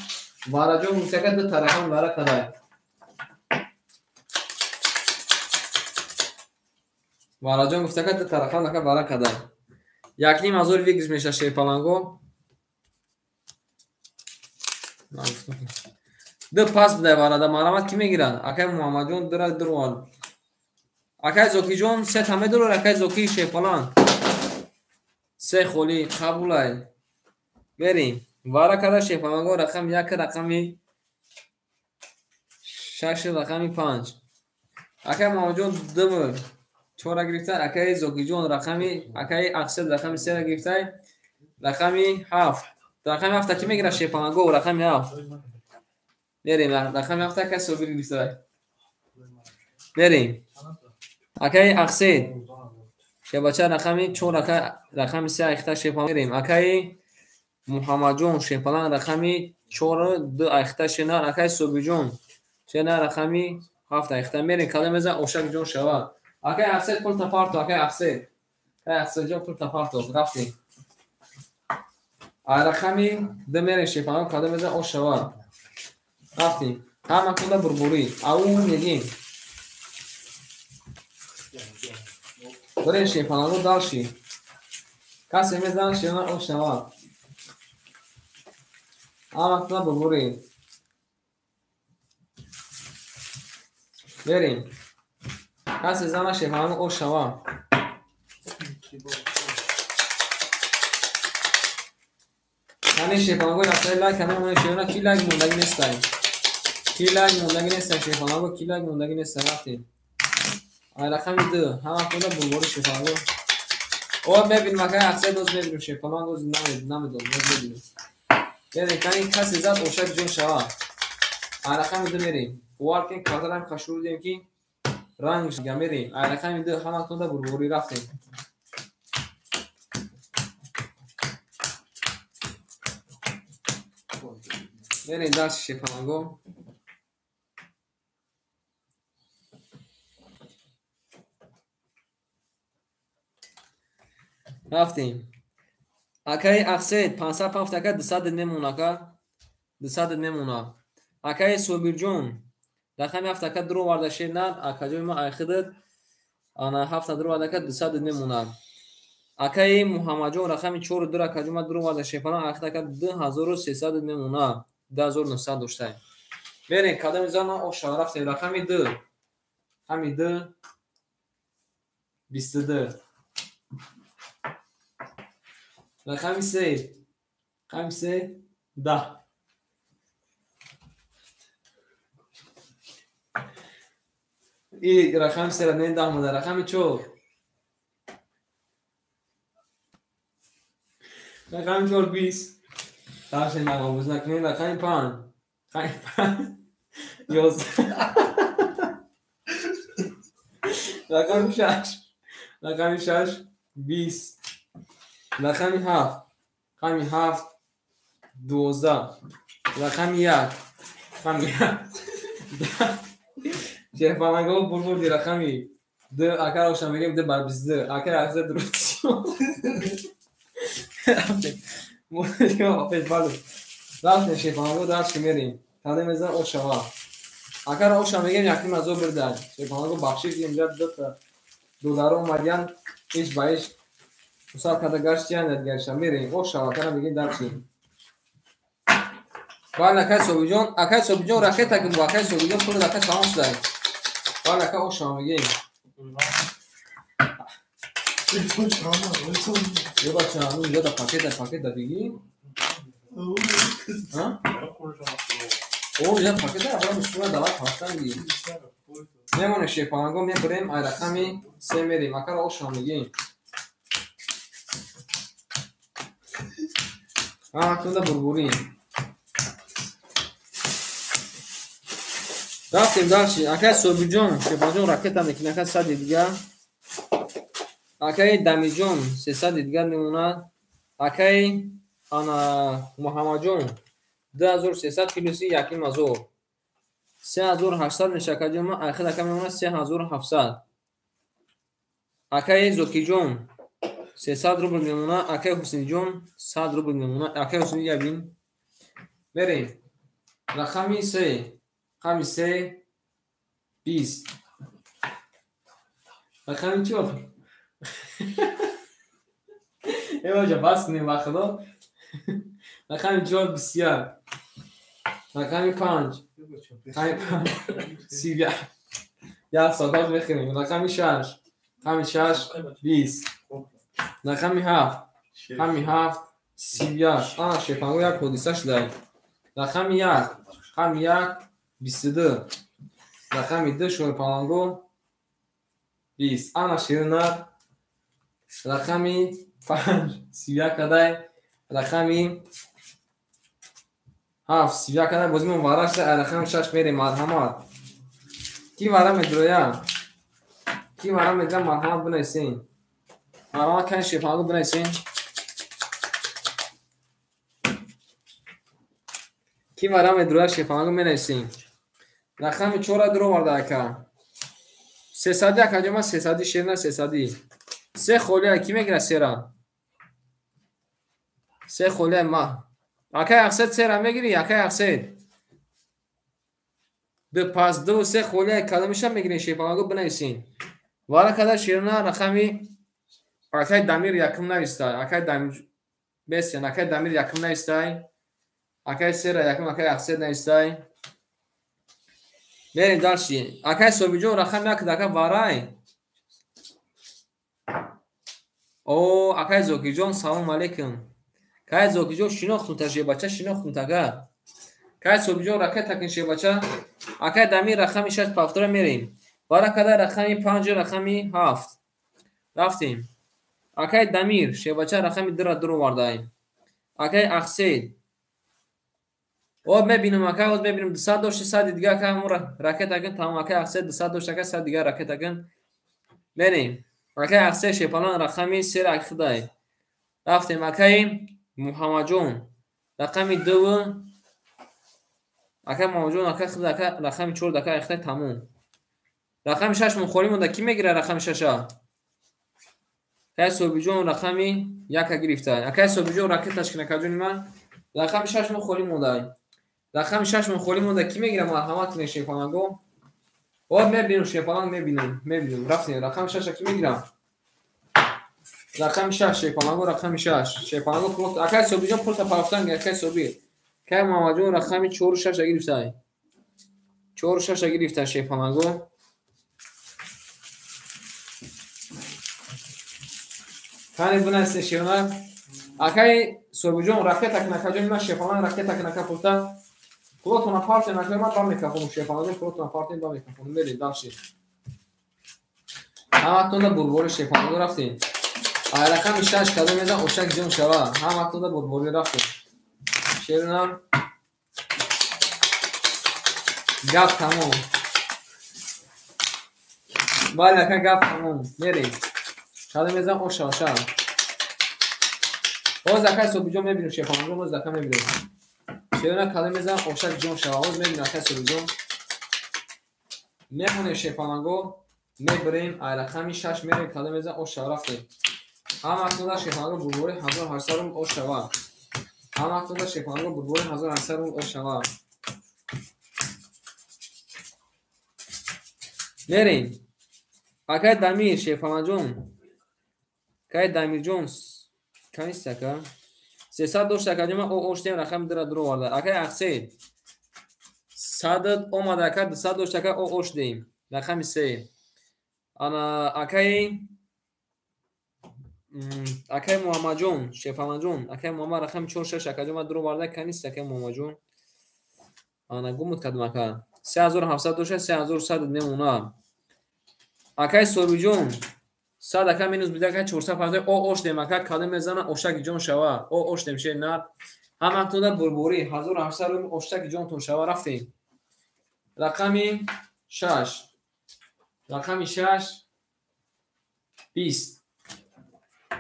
вараҷон гуфтака ду та рақам вара када. Вараҷон гуфтака ду та рақам ака вара када. 1500 выигрыш меша шерпаланго. Ду пас бидай варада марамат ки мегирад? Акай Муҳаммадҷон дира дурвар. Акай Зокиҷон се та медурор, акай Зоки шерпаланг. Се холи қабулай. Мерим. Вара када шерпаланго рақами 1, рақами 6, рақами 5. Акай Муҳаммадҷон 2 4 гирифта, акай Зокиҷон рақами, акай Ақсел рақами 3 гирифта, рақами 7. Рақами 7 ки мегирад шерпаланго? Рақами 7. Мерим, рақами 7 акай Собир гирифта. Мерим. Акай Ақсел шебача рақами 4, акай рақами 3 айхта шерпаланг. Мерим. Акай Муҳаммадҷон шерпаланг рақами 4, 2 айхта шенар. Акай Собирҷон шенар рақами 7 айхта. Мерим, кадом мезан ошак ҷон шавад. Акай Ақсел пул тапарто, акай Ақсел. Акай Ақселҷон пул тапарто. Рафтем. Ай рақами 2 мерем шерпаланг, кадом мезан ош шавад. Рафтем. Ҳама кунда бурбурӣ. Ау мегим. Барем шерпаланго далши. Касе мезанад шерна ош шавад. Ҳама кунда бурбурӣ. Берем. Касе зана шерпаланго ош шавад. Ҳамин шерпаланго рафтаи лайк ҳамин мони шерна ки лайк мондагӣ нестай. Ки лайк мондагӣ нестай шерпаланго, ки лайк мондагӣ нестай. Рафтем. Ай рақами 2, ҳама кунда бурбурӣ шерпаланго. О мебинем акай Ақсел боз мебинем шерпаланго намедонам, боз мебинем. Мерем, кани касе зад ошак ҷон шавад. Ай рақами 2 мерем. Бовар кунед квадрам хашур дидем ки ранг га мерем. Ай рақами 2 ҳама кунда бурбурӣ рафтем. Мерем дарси шерпаланго. Рафтем. Акай Ақсел 505 ака 200 мемон ака. 200 мемона. Акай Собирҷон рақами 7 ака дуро варда шернар, акаҷои ма айхидат ана 7 дуро варда ака 200 мемонад. Акай Муҳаммадҷон рақами 4 дуро акаҷои ма дуро варда шерпаланг айхид ака 2300 мемонад. 2900 доштай. Мерем кадоми зана оша рафтем рақами 2. Рақами 2 22. Рақами 3, рақами 3, 10. И рақами 3 не 10 монда, рақами 4. Рақами 4 20. Дальше нағобуз накунем, рақами 5. Рақами 5 11. Рақами 6. Рақами 6 20. Рақами 7, рақами 7, 12. Рақами 1, рақами 1. Шерпаланго бурбурди рақами 2, акар оша мегем 2 бар 22. Акар Ақсел дуруст. Рафтем шерпаланго дарс ки мерем. Кадом мезан ош шавад. Акар оша мегем 1500 бирда. Шерпаланго бахшиш инҷа дута доллар омадян ҳеч ба ҳеч усал када гаштиян ядгарша мерем. Ош шавад, акара мегем дарчи. Бале акай Собиҷон, акай Собиҷон ракета кун бо акай Собиҷон пул ракет тамом шуда. Бале ака ош шавад мегем. Ё бача, ну инҷа да пакет, пакет да диги. Ҳа? О, инҷа пакет да, бара мушкила давай пастан диги. Мемоне шерпаланго мебарем, ай рақами 3 мерем. Акара ош шавад мегем. Ҳаматонда бурбурӣ. Рафтем дальше. Акай Собирҷон, Шепанҷон ракета мекунад, акай 100 дигар. Акай Дамиҷон 300 дигар мемонад. Акай ана Муҳаммадҷон 2300 плюси 1500. 3800 мешавад, акаҷон ман ахир ака мемонад 3700. Акай Зокиҷон 300 рубл мемонад, акай Ҳусниҷон 100 рубл мемонад. Акай Ҳусни ябин. Мерем. Рақами 3. Рақами 3 20. Рақами 4. Эваҷа бас кунем ба худо. Рақами 4 21. Рақами 5. Рақами 5 31. Як соат мехӯрем. Рақами 6. Рақами 6 20. Рақами 7. Рақами 7 31. Ана шепанго як ҳодиса шуда. Рақами 1. Рақами 1 22. Рақами 2 шорпаланго 20. Ана ширинар. Рақами 5 31 кадай. Рақами 7 31 кадай. Бозимон вара шуда. Рақами 6 мерем. Марҳамат. Ки вара медроя? Ки вара медроя? Марҳамат бинависен. Марҳамат кани шепанго бинависен. Ки вара медроя шепанго менависен. Рақами 4 дуроварда ака. 300 акаҷо ман 300 шерина 300. Се холия ки мегира сера? Се холия ма. Акай Ақсед сера мегири? Акай Ақсед. Ду пас ду се холия кадомиша мегирин шепанго бинависен. Вара када шерина рақами акай Дамир якум навистай. Акай Дамир бесен. Акай Дамир якум навистай. Акай сера якум, акай Ақсед навистай. Мерем дальше. Акай Собиҷон рақами 1 ака варай. О, акай Зокиҷон салом алейкум. Кай Зокиҷон шинохтум та шебача, шинохтум така. Кай Собиҷон ракета кин шебача. Акай Дамир рақами 6 повтора мерем. Вара када рақами 5 рақами 7. Рафтем. Акай Дамир шебача рақами 2 ра дуровардай. Акай Ақсед. О мебинам ака, оз мебинам 200 дошти 100 дигар ака ҳамон ракета кин тамом. Акай Ақсед 200 дошт ака 100 дигар ракета кин. Мерем. Акай Ақсед шепалан рақами 3 ра акхидай. Рафтем акай Муҳаммадҷон рақами 2. Акай Муҳаммадҷон ака хида ака рақами 4 ака акхидай тамом. Рақами 6 мон холӣ монда. Ки мегира рақами 6-а? Акай Собиҷон рақами 1 гирифта. Акай Собиҷон ракеташ кин акаҷони ман. Рақами 6 мон холӣ монда. Рақами 6 мон холӣ монда. Ки мегира? Марҳамат кунед шепаланго. О мебинам шепаланг мебинам, мебинам. Рафтем. Рақами 6 ки мегирам? Рақами 6 шепаланго, рақами 6. Шепаланго пул акай Собиҷон пулта пафтан, акай Собир. Кай Муҳаммадҷон рақами 4 6 гирифта. 4 6 гирифта шепаланго. Кани бинависед шерона. Акай Собиҷон ракета кин акаҷон ман шепаланг ракета кин ака пулта. Пулотона партия накунед, ман ба микрофон шепаланго пулотона партия ба микрофон. Мерем дальше. Ҳаматонда бурбори шепаланго рафтем. Ай рақами 6 кадом мезан ошак ҷон шава. Ҳаматонда бурбори рафтем. Шерона. Гап тамом. Бале ака гап тамом. Мерем. Кадом мезан оша оша. Оз акай Собиҷон мебинем шепаланго, оз ака мебинем. Шерона кадом мезан ошак ҷон шава. Оз мебинем акай Собиҷон. Мемонем шепаланго, мебирем ай рақами 6 мерем кадом мезан оша рафтем. Ҳаматонда шепаланго бурбори 1800 рубл ош шава. Ҳаматонда шепаланго бурбори 1800 рубл ош шава. Мерем. Акай Дамир шепаланҷон. Акай Дамирҷон канист ака? 300 дошт акаҷон ман оштем рақами 2 ра дуроварда. Акай Ақсед 100 омада ака 200 дошт ака оштем рақами 3. Ана акай Муҳаммадҷон шепаланҷон акай Муҳаммад рақами 4 6 акаҷон ман дуроварда канист акай Муҳаммадҷон. Ана гумуд кардам ака. 3700 дошт 3100 мемонад. Акай Собиҷон 100 ака минус бида ака 450 о оштем ака кадом мезана ошак ҷон шава. О оштем шер нар. Ҳаматонда бурборӣ 1800 рубл оштаки ҷонтон шава. Рафтем. Рақами 6. Рақами 6 20.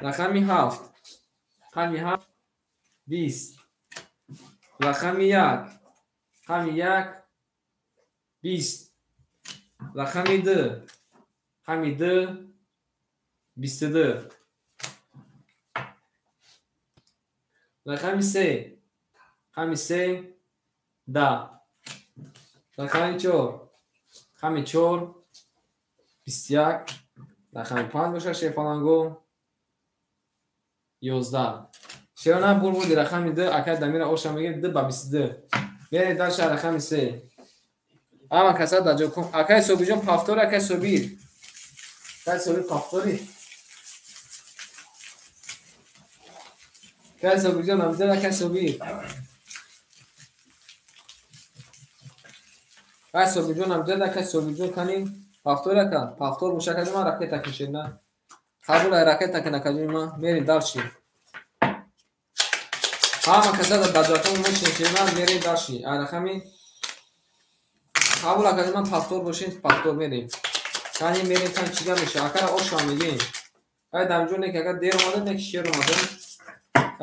Рақами 7. Рақами 7 20. Рақами 1. Рақами 1 20. Рақами 2. Рақами 2 22. Рақами 3. Рақами 3 10. Рақами 4. Рақами 4 21. Рақами 5 бошад шерпаланго 11. Шерона бурбуди рақами 2 акай Дамира оша мегирд 2 ба 22. Мерем дальше рақами 3. Ама каса дар ҷо кун. Акай Собирҷон пафтори, акай Собир. Акай Собир пафтори. Акай Собирҷон амзад акай Собир. Акай Собирҷон амзад акай Собирҷон кани пафтори ака. Пафтор боша акай ман ракета кишед на. Қабул ай ракета кина акаҷони ман. Мерем дальше. Ҳама каса дар ҷоятон мешинед на, мерем дальше. Ай рақами қабул акаҷони ман пафтор бошед, пафтор мерем. Кани мерем кани чига меша. Акара оша мегем. Ай Дамҷон нек ака дер омада, нек шер омада.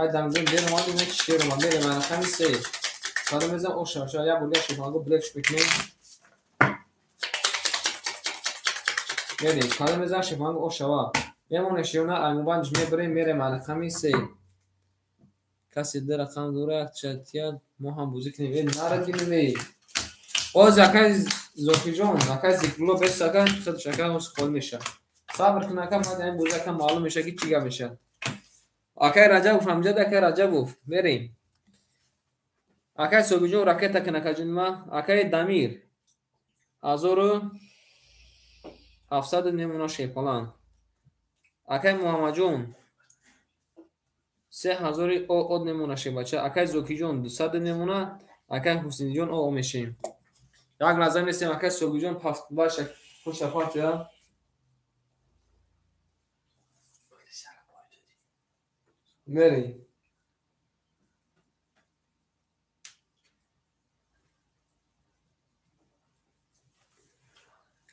Ай Дамҷон дер омада, нек шер омада. Мерем ай рақами 3. Кадом мезам оша, оша я бурга шефанго блефш мекунем. Мерем, кадом мезам шефанго ошава. Мемоне шерона ай мубанҷ мебарем, мерем ай рақами 3. Касе ду рақам дорад, чатия мо ҳам бозӣ кунем. Э, нарадим эй. Оз акай Зокирҷон, акай Зикрулло бес ака, худаш ака оз хол меша. Сабр кун ака, баъд ин бозӣ ака маълум меша ки чӣ гап меша. Акай Раҷабов ҳамҷад акай Раҷабов, мерем. Акай Собирҷон ракета кун акаҷони ман. Акай Дамир 1700 мемона шерпалан. Акай Муҳаммадҷон 3000 од мемона шербача. Акай Зокирҷон 200 мемона. Акай Ҳусинҷон о мешем. Як лаҳза месем акай Собирҷон баша пушта партия. Мерем.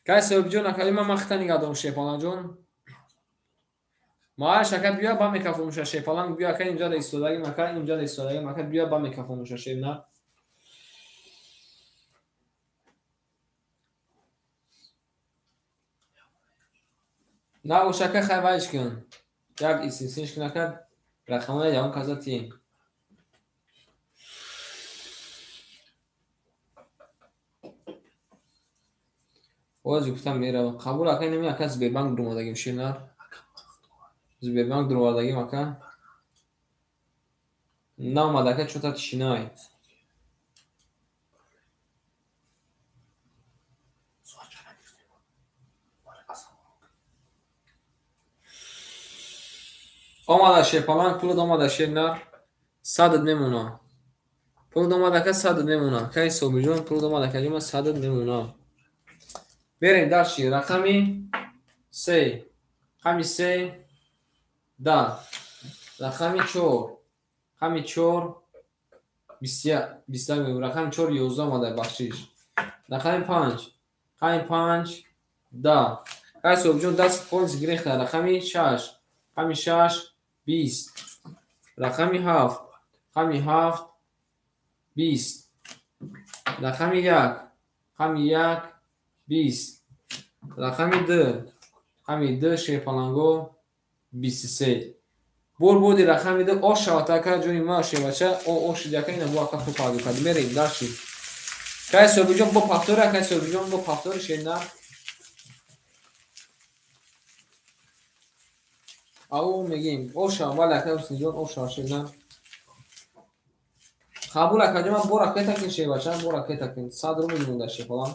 Кай Собирҷон акай ман махта нигоҳ дорам шерпаланҷон. Мааш ака биё ба микрофон муша шерпаланг биё ака инҷа истодагим ака инҷа истодагим ака биё ба микрофон муша шерна. На ошака хай вайш кун. Як истинсинш кун ака рақамоя ягон каза тием. Ози гуфтам мерава. Қабул ака инами ака Сбербанк дуромадагим шернар. Сбербанк дуровардагим ака. Наомад ака чота тишинай. Омада шерпаланг, пулд омада шернар. 100 мемона. Пулд омада ака 100 мемона. Кай Собирҷон пулд омада ака ҷума 100 мемона. Мерем дальше. Рақами 3. Рақами 3 10. Рақами 4. Рақами 4 21 21 рақами 4 11 омада бахшиш. Рақами 5. Рақами 5 10. Кай Собирҷон даст полис гирехта. Рақами 6. Рақами 6 20. Рақами 7. Рақами 7 20. Рақами 1. Рақами 1 20. Рақами 2. Рақами 2 шерпаланго 23. Бур буди рақами 2 ош шавад ака ҷони ма шербача о ош шиди ака ина бу ака хуб пардо кард. Мерем дальше. Кай Собирҷон бо пафтори акай Собирҷон бо пафтори шерна. Ау мегим оша вале акай Ҳусинҷон оша шерна. Қабул ака ҷон ман бо ракета кин шербача бо ракета кин 100 рубл монда шерпалан.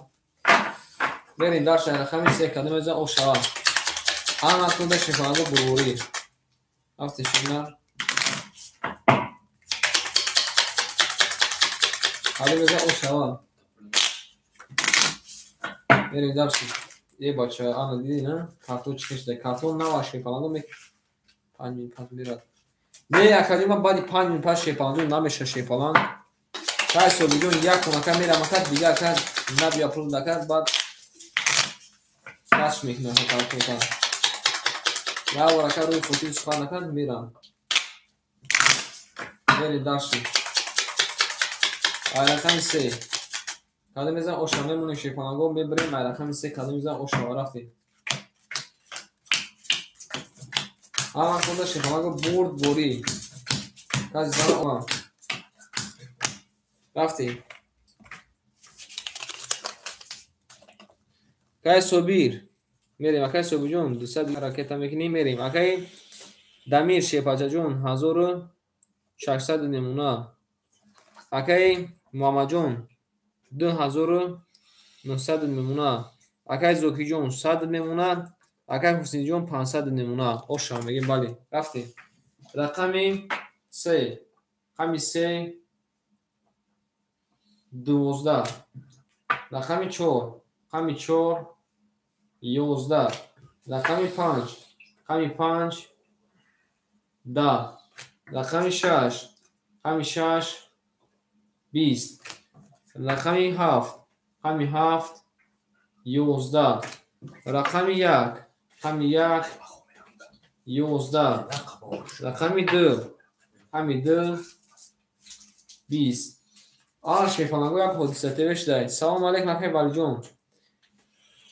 Мерем дальше рақами 3 кадом мезан оша. Ҳама туда шерпаланго бурбурӣ. Рафте шерна. Кадом мезан оша. Мерем дальше. Е бача, ана диди на? Картон чӣ кашида? Картон нава шерпаланго мек 5 мин пас мерад. Не, акаҷон, ман баъди 5 минут пас шепаланҷон намеша шепалан. Кай Собирҷон як кун ака мерам ака, дигар ака набия пул ака, баъд пас мекунам ака. Як бор ака рӯи хотири сухан ака мерам. Мерем дашти. Ай рақами 3. Кадом мезан оша мемонем шепаланго мебарем ай рақами 3 кадом мезан оша рафтем. Ҳама худа шепаланго бурд борӣ. Каси зан омад. Рафтем. Акай Собир. Мерем акай Собирҷон 200 ракета мекунем мерем. Акай Дамир Шепачаҷон 1600 намуна. Акай Муҳаммадҷон 2900 намуна. Акай Зокиҷон 100 намуна. Акай Ҳусинҷон 500 намуна. Оша мегем бале. Рафтем. Рақами 3. Рақами 3 12. Рақами 4. Рақами 4 11. Рақами 5. Рақами 5 10. Рақами 6. Рақами 6 20. Рақами 7. Рақами 7 11. Рақами 1. Рақами 1 11. Рақами 2. Рақами 2 20. Ана шепаланго як ҳодиса ТВ шудай. Салом алейкум акай Валиҷон.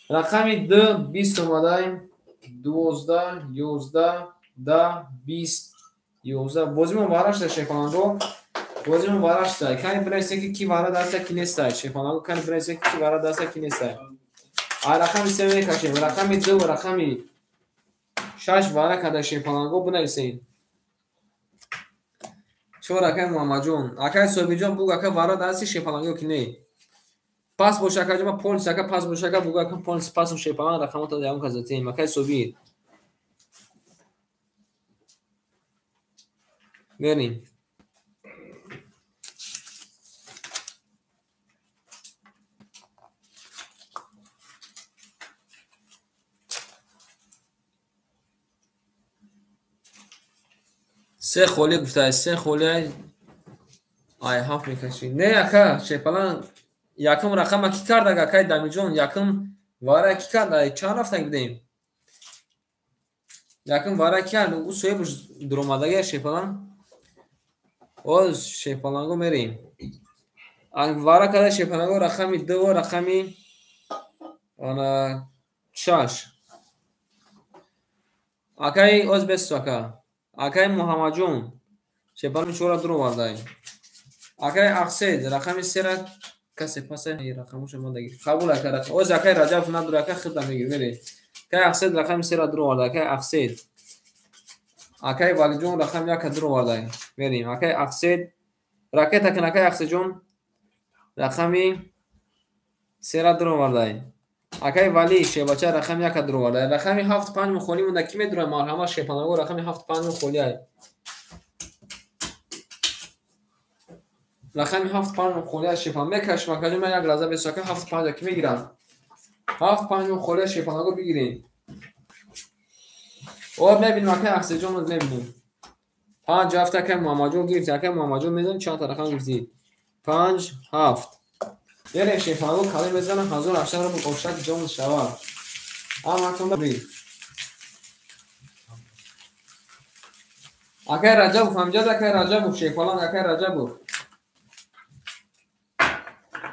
Рақами 2 20 омадаем. 12 11 10 20 11. Бозимон вара шуда шепаланго. Бозимон вара шуда. Кани бинависем ки ки вара даста ки нестай. Шепаланго кани бинависем ки ки вара даста ки нестай. Ай рақами 3 мекашем. Рақами 2 ва рақами 6 вара карда шепаланго бинависем. Чор акай Муҳаммадҷон. Акай Собирҷон буг ака вара дасти шепаланго ки не. Пас бош акаҷон, ма полис ака пас бош ака буг ака полис пас шепаланг рақамота ягон кас затем. Акай Собир. Мерем. Се холӣ гуфта, се холӣ ай ҳафт мекашӣ. Не ака, шепалан якум рақама ки кард ака, акай Дамиҷон, якум вара ки кард, ай чанд рафтак будем? Якум вара ки кард, ӯ соҳибаш дуромадагия шепалан. Оз шепаланго мерем. Вара карда шепаланго рақами 2 ва рақами ана 6. Акай оз бесу ака. Акай Муҳаммадҷон шепалан 4 дуровардай. Акай Ақсед рақами 3 касе паса рақамоша ма дагир. Қабул ака рақам. Оз акай Раҷаб надура ака хидда мегир мере. Акай Ақсед рақами 3 дуровардай. Акай Ақсед. Акай Валиҷон рақами 1 дуровардай. Мерем. Акай Ақсед ракета кун акай Ақседҷон рақами 3 дуровардай. Акай Вали шебача рақами 1 дуровардай. Рақами 7 5 мухоли монда ки медурай марҳамат шепанаго рақами 7 5 мухоли ай. Рақами 7 5 мухоли ай шепан мекашм акаҷон ман як лаҳза бесу ака 7 5 ки мегирам. 7 5 мухоли ай шепанаго бигирем. О мебинем акай Ақседҷон мебинем. 5 7 акай Муҳаммадҷон гирифт. Акай Муҳаммадҷон медонӣ чанд та рақам гирифтӣ? 5 7. Мерем шепанаго калем мезанам 1800 рубл ошак ҷон шавад. Ама кунда бри. Акай Раҷабов ҳамҷад акай Раҷабов шепалан акай Раҷабов.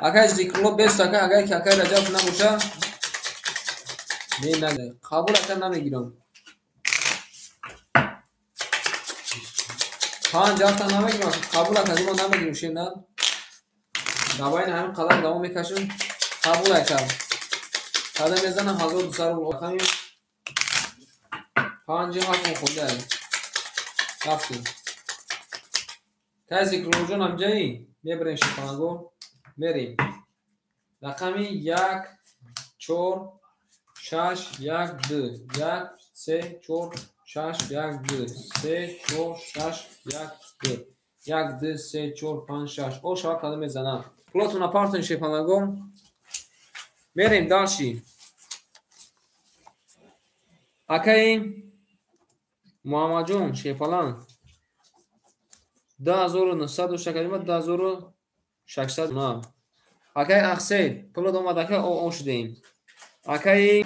Акай Зикрулло бест ака агар ки акай Раҷабов набоша не на қабул ака намегирам. 5 7 намегирам қабул ака ма намегирам шена. Давай на ҳамин қадар давом мекашем. Қабул ака. Қадам мезанам 1200 рубл рақами 5 7 мухоли ай. Рафтем. Кай Зикруллоҷон ҳамҷаи мебарем шепанаго. Мерем. Рақами 1 4 6 1 2 1 3 4 6 1 2 3 4 6 1 2 1 2 3 4 5 6. О шава кадом мезанам. Пулотона партон шепанаго. Мерем дальше. Акай Муҳаммадҷон шепалан. 2900 дошт акаҷон, 2600 на. Акай Ахсед, пулот омад ака, о шудем. Акай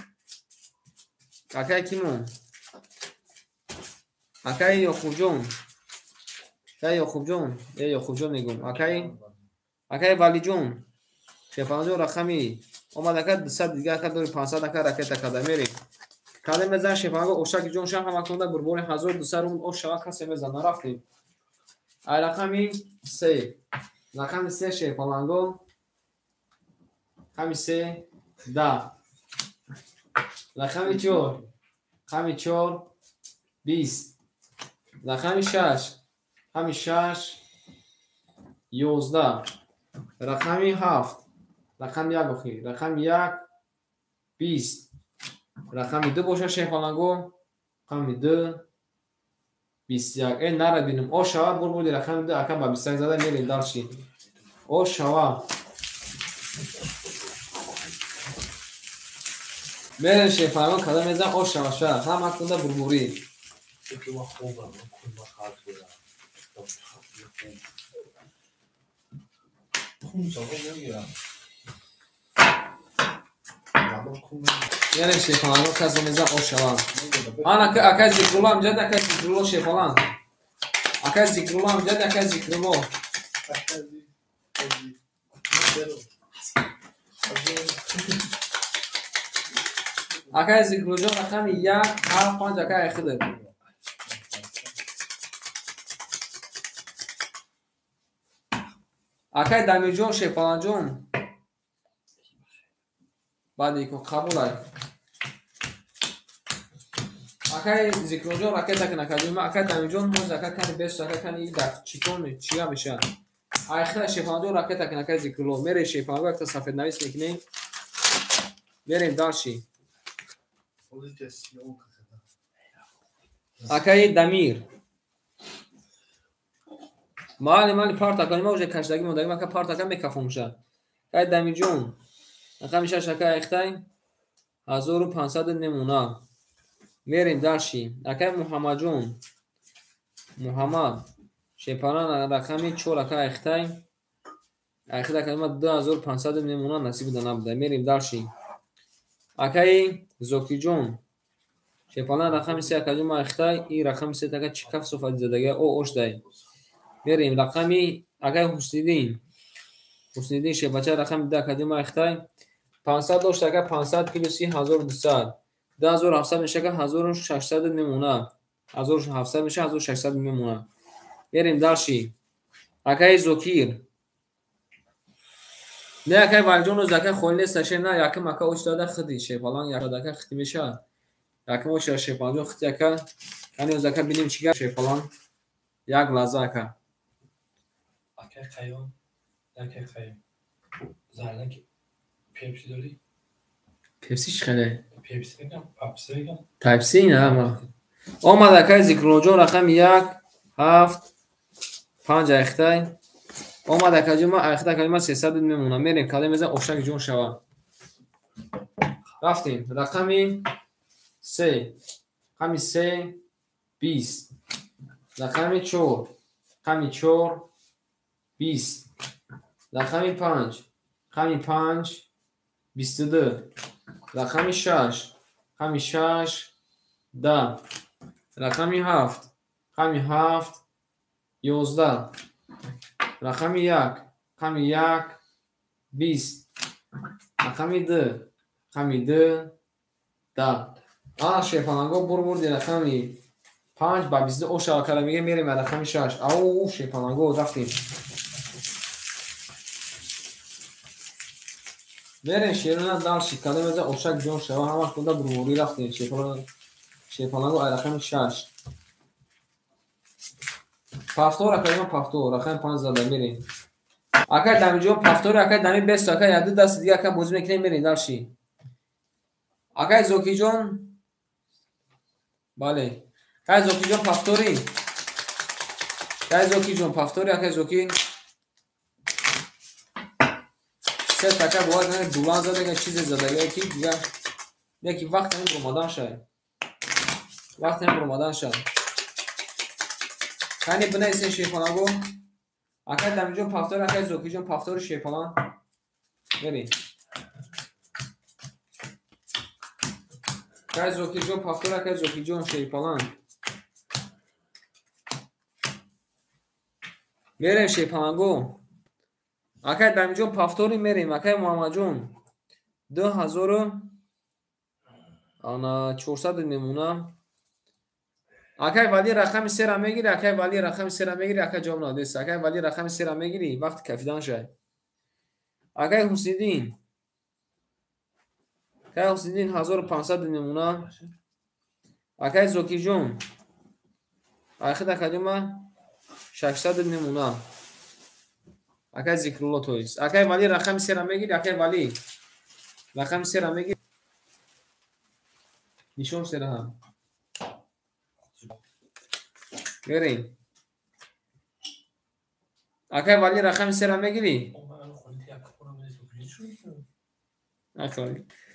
кимон? Акай Ёқубҷон. Акай Ёқубҷон, Ёқубҷон мегӯм. Акай Валиҷон. Шерпаланҷон рақами омад ака 200 дига ака дори 500 ака ракета када мерем. Каде мезан шерпаланго ошаки ҷон ша ҳама кунда бурбори 1200 рубл ош шава касе мезана рафтем. Ай рақами 3. Рақами 3 шерпаланго. Рақами 3 10. Рақами 4. Рақами 4 20. Рақами 6. Рақами 6 11. Рақами 7. Рақами 1 охир. Рақами 1 20. Рақами 2 боша шерпаланго. Рақами 2 21. Нара бинем. О шава бурбуди рақами 2 ака ба 21 зада мерем дарши. О шава. Мерем шерпаланго када мезан о шава ша. Ҳама кунда бурбурӣ. Мерем шерпаланго каса мезан о шава. Ана акай Зикрулло амҷад, акай Зикрулло шерпаланг. Акай Зикрулло амҷад, акай Зикрулло. Акай Зикруллоҷон рақами 1 7 5 акай Айхидр. Акай Дамирҷон шерпаланҷон. Баъди ко қабулай. Акай Зикруллоҷон ракета кун акаҷон. Акай Дамирҷон ҳоз ака кани бес ака кани дар чикон чия меша. Айхира шерпаланҷон ракета кун акай Зикрулло. Мерем шерпаланго якта сафеднавис мекунем. Мерем дарши. Акай Дамир. Мали мали парта кани ма уже кашдаги мондаги мака парта ка мекафомша. Акай Дамирҷон. Рақами 6 акай Айхтай 1500 немона. Мерем дарши. Акай Муҳаммадҷон. Муҳаммад. Шерпалан рақами 4 акай Айхтай. Айхтай акай ма 2500 немона насиб да набуда. Мерем дарши. Акай Зокиҷон. Шерпалан рақами 3 акаҷон ма Айхтай. И рақами 3 ака чӣ каф софади задага о ошдай. Мерем рақами акай Ҳусниддин. Ҳусниддин шербача рақами 2 акаҷон ма Айхтай. 500 дошт ака 500 плюси 1200. 2700 меша ака 1600 мемона. 1700 меша 1600 мемона. Мерем дарши. Акай Зокир. Не акай Валиҷон оз ака холи нест аше на якм ака оч дада хиди шерпалан як ака хити меша. Якм оч шерпаланҷон хити ака. Кани оз ака бинем чӣ гап шерпалан. Як лаҳза ака. Акай Қайём, акай Қайём. Зарнак Пепси дорӣ? Пепси чӣ хеле? Пепси мегам, Пепси мегам. Пепси на ма. Омад акай Зикруллоҷон рақами 1 7 5 Айхтай. Омад акаҷон ма Айхтай акаҷон ма 300 мемонам. Мерем каде мезан ошак ҷон шава. Рафтем. Рақами 3. Рақами 3 20. Рақами 4. Рақами 4 20. Рақами 5. Рақами 5 22. Рақами 6. Рақами 6 10. Рақами 7. Рақами 7 11. Рақами 1. Рақами 1 20. Рақами 2. Рақами 2 10. Ана шерпаланго бурбурди рақами 5 ба 22 ошава кара меге мерем рақами 6. Ау шерпаланго рафтем. Мерем шерона дарши када меза ошак ҷон шава ҳамаш кунда бурбурӣ рафтем. Шерпаланго ай рақами 6. Пафтор акаҷон пафтор рақами 5 зада мерем. Акай Дамирҷон пафтори акай Дамир бест акай як ду даст дига ака бозӣ мекунем мерем дарши. Акай Зокиҷон бале. Акай Зокиҷон пафтори. Акай Зокиҷон пафтори акай Зоки. Се така бояд не дулан задага чизе задага ки дига яки вақт ҳамин ромадан шай. Вақт ҳамин ромадан шай. Кани бинависен шерпаланго. Акай Дамирҷон повтор, акай Зокирҷон повтори шерпалан. Мерем. Акай Зокирҷон повтор, акай Зокирҷон шерпалан. Мерем шерпаланго. Акай Дамирҷон повтори мерем, акай Муҳаммадҷон 2400 мемона. Акай Вали рақами сера мегири, акай Вали рақами сера мегири, акай ҷавоб надест. Акай Вали рақами сера мегири, вақти кафидан шай. Акай Ҳусниддин. Акай Ҳусниддин 1500 мемона. Акай Зокирҷон. Ахид академа 600 мемона. Акай Зикрулло тоист. Акай Вали рақами сера мегири, акай Вали рақами сера мегири. Нишон сера ҳам. Мерем. Акай Вали рақами сера мегири?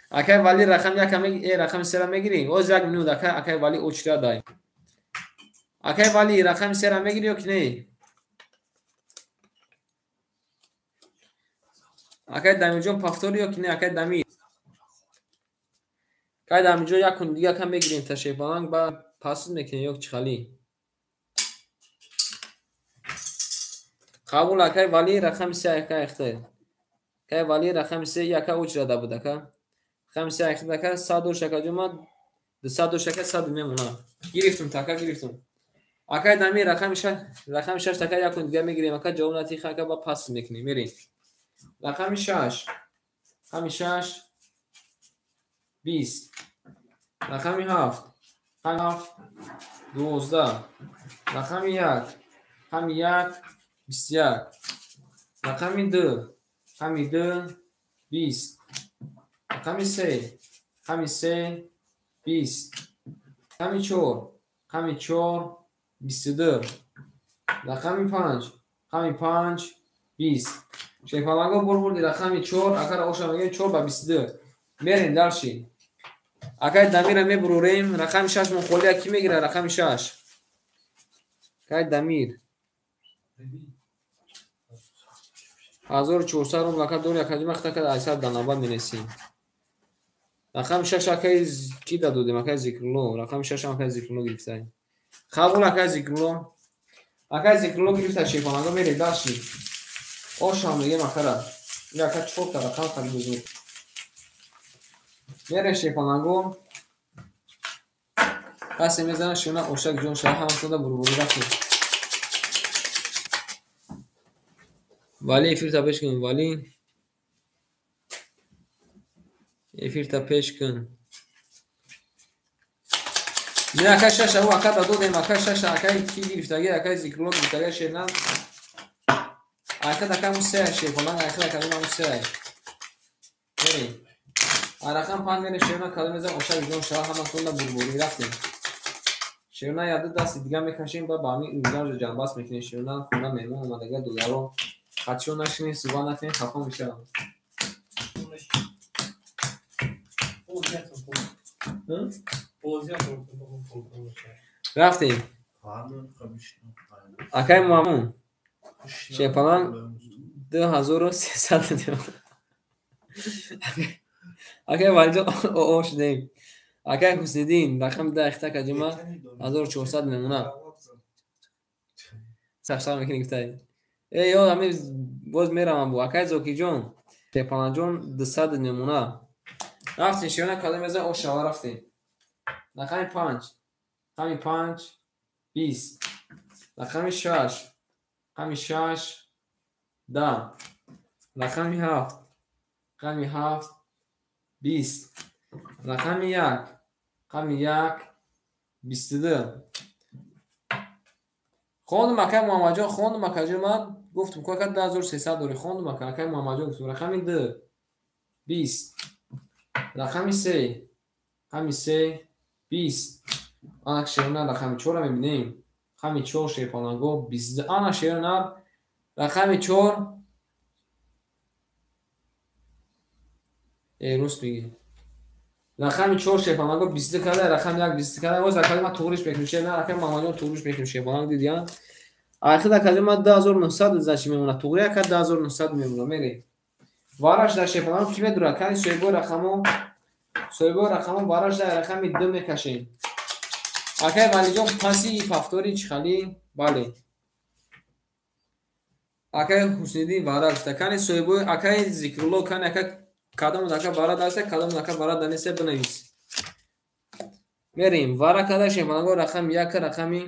Акай Вали рақами яка мегири, рақами сера мегири? Оз як минут акай Вали очра дай. Акай Вали рақами сера мегири ё ки не? Акай Дамирҷон повтори ё ки не? Акай Дамир. Акай Дамирҷон як кун дига кам мегирем та шерпаланг ба пас мекунем ё чӣ хали? Қабул акай Вали рақами се акай ихтир. Акай Вали рақами се яка очрада буд ака. Рақами се ихтир ака 100 шака ҷума 200 шака 100 мемона. Гирифтум така гирифтум. Акай Дамир рақами 6 така як кун дига мегирем ака ҷавоб натиха ака ба пас мекунем. Мерем. Рақами 6. Рақами 6 20. Рақами 7. Рақами 7 12. Рақами 1. Рақами 1 21. Рақами 2. Рақами 2 20. Рақами 3. Рақами 3 20. Рақами 4. Рақами 4 22. Рақами 5. Рақами 5 20. Шерпаланго бурбурди рақами 4, акара оша мегем 4 ба 22. Мерем дальше. Акай Дамира мебурорем, рақами 6 мон холия ки мегира рақами 6. Акай Дамир. 1400 рубл ака дори академия хата кад айсар данаба менесим. Рақами 6 акай ки дадодем, акай Зикрулло, рақами 6 акай Зикрулло гирифтай. Қабул акай Зикрулло. Акай Зикрулло гирифта шерпаланго мерем дальше. Ошам мегем акара. Ин ака чорта рақам қади бузург. Мерем шерпаланго. Касе мезанад шуна ошак ҷон шава ҳаматонда бурбурӣ рафтем. Вали эфирта пеш кун, Вали. Эфирта пеш кун. Не ака шаша ӯ ака дадодем, ака шаша акай ки гирифтаги, акай Зикрулло гирифтаги шернан. Ака дакаму се шерпаланг, ака дакаму се. Мерем. Рақам 5 мерем шерна кадом мезанам ошак ҷон шава ҳаматонда бурбурӣ рафтем. Шерна яду дасти дига мекашем ба ҳамин угзарҷо ҷанбаст мекунем. Шерна хона меҳмон омадага дугаро хатшо нашинем, суҳбат накунем, хафо мешавам. Рафтем. Акай Муҳаммад шерпаланг 2300. Акай Валиҷон оо шудем. Акай Ҳусниддин рақами 10 ихта каҷума 1400 мемона. Сахшар мекунем гуфтай. Э ё ами боз меравам бу. Акай Зокирҷон шерпаланҷон 200 мемона. Рафтем шерна кадом мезан ошава рафтем. Рақами 5. Рақами 5 20. Рақами 6. Рақами 6 10. Рақами 7. Рақами 7 20. Рақами 1. Рақами 1 22. Хондум акай Муҳаммадҷон, хондум акаҷон ман гуфтум ку ака 2300 дорӣ, хондум ака акай Муҳаммадҷон гуфтум рақами 2 20. Рақами 3. Рақами 3 20. Ана шерна рақами 4-ро мебинем. Рақами 4 шерпаланго 22. Ана шерна рақами 4 Рус мегӣ. Рақами 4 шерпаланго 22 карда, рақами 1 22 карда. Боз рақами ман туғриш мекунем. Шерна рақами Муҳаммадҷон туғриш мекунем. Шерпаланг дидиян. Ахир акаҷон ман 2900 значи мемонад. Туғри ака 2900 мемонад. Мерем. Вараш дар шепаланг ки медурад? Кани соҳибои рақамо? Соҳибои рақамо вараш дар рақами 2 мекашем. Акай Валиҷон паси пафтори чихали? Бале. Акай Ҳусниддин вара гуфта. Кани соҳибои акай Зикрулло, кани ака кадом ака вара даста, кадом ака вара данеса бинавис. Мерем. Вара када шепаланго рақами 1 рақами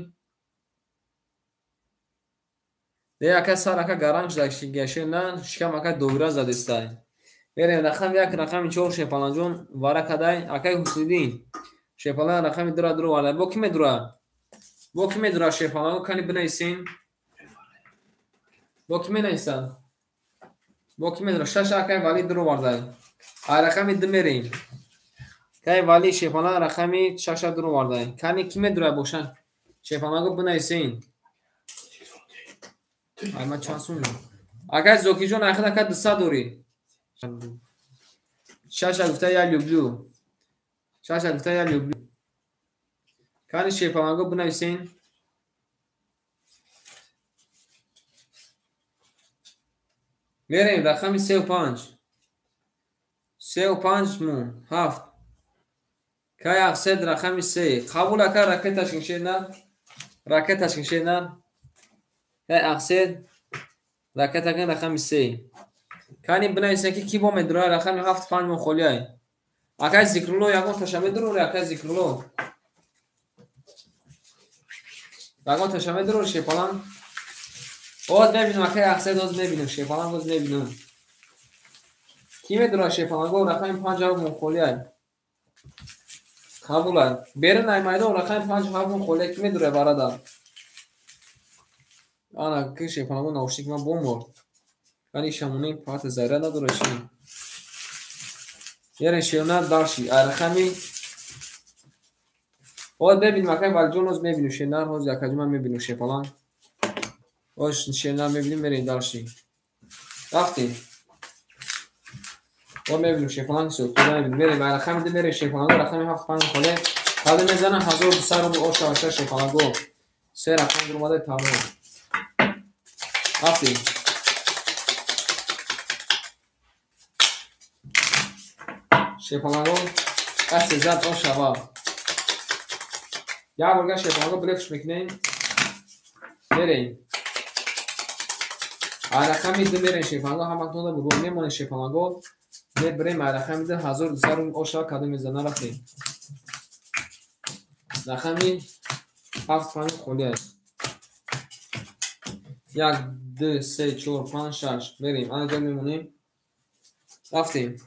Не ака сар ака гаранг шуда на шикам ака доира задистай. Мерем рақами 1 рақами 4 шепаланҷон вара кадай акай Ҳусниддин. Шепалан рақами 2 дуро вардай. Бо ки медура? Бо ки медура шепаланго кани бинависен? Бо ки менависад? Бо ки медура? 6 акай Вали дуро вардай. А рақами 2 мерем. Кай Вали шепалан рақами 6 дуро вардай. Кани ки медура бошад? Шепаланго бинависен. Ай ман чанд сум? Акай Зокиҷон ахир ака 200 дорӣ. 6 гуфта я люблю. 6 гуфта я люблю. Кани шепаланго бинависен. Мерем рақами 3 ва 5. 3 ва 5 мун 7. Кай Ақсед рақами 3. Қабул ака ракеташ киншена. Ракеташ киншена. Кай Ақсед ракета кин рақами 3. Кани бинависен ки ки бо медура рақами 7 5 мун холиай. Акай Зикрулло ягон таша медурори акай Зикрулло. Ягон таша медурори шепалан. Оз мебинам акай Ақсед оз мебинам шепалан оз мебинам. Ки медура шепаланго рақами 5 7 мун холиай. Қабул. Берин ай майдон рақами 5 7 мун холиай ки медура барада. Ана ки шепаланго наушник ман боморд. Кани шамони пат зарра надора чи. Яре шевна дарши. Ай рақами Оз мебинам акай Валиҷон оз мебинам шенар оз якаҷума мебинам шепалан. Оз шенар мебинем мерем дарши. Рафтем. Оз мебинам шепалан сӯ мебинем мерем ай рақами 2 мерем шепаланго рақами 7 5 холе. Қабл мезанам 1200 рубл оша оша шепаланго. Се рақам дурмада тамом. Рафтем. Шепаланго қасд зад ошава. Як борга шепаланго блефш мекунем. Мерем. Ай рақами 2 мерем шепаланго ҳаматонда бурбо мемонем шепаланго. Мебарем ай рақами 2 1200 рубл ошава кадом мезана рафтем. Рақами 7 5 холӣ аст. 1 2 3 4 5 6 мерем. Ана ҷо мемонем. Рафтем.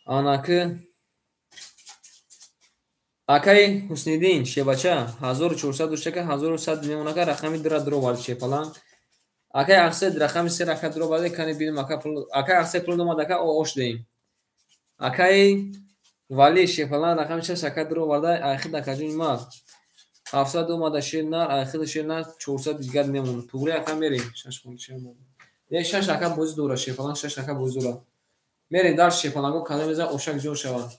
Анаки акай Ҳусниддин шебача 1400 доштака 1100 мемонака рақами 2 дуро вард шепалан. Акай Ақсед рақами 3 рака дуро вард кани бинем ака пул акай Ақсед пул домад ака ош деем. Акай Вали шепалан рақами 6 ака дуро варда ахир акаҷон ма 700 омада шер нар ахир шер нар 400 дигар мемонад. Туғри ака мерем 6 хол шер мон. Не 6 ака бози дора шепалан 6 ака бози дора. Мерем дар шепаланго кадом мезан ошак ҷо шавад.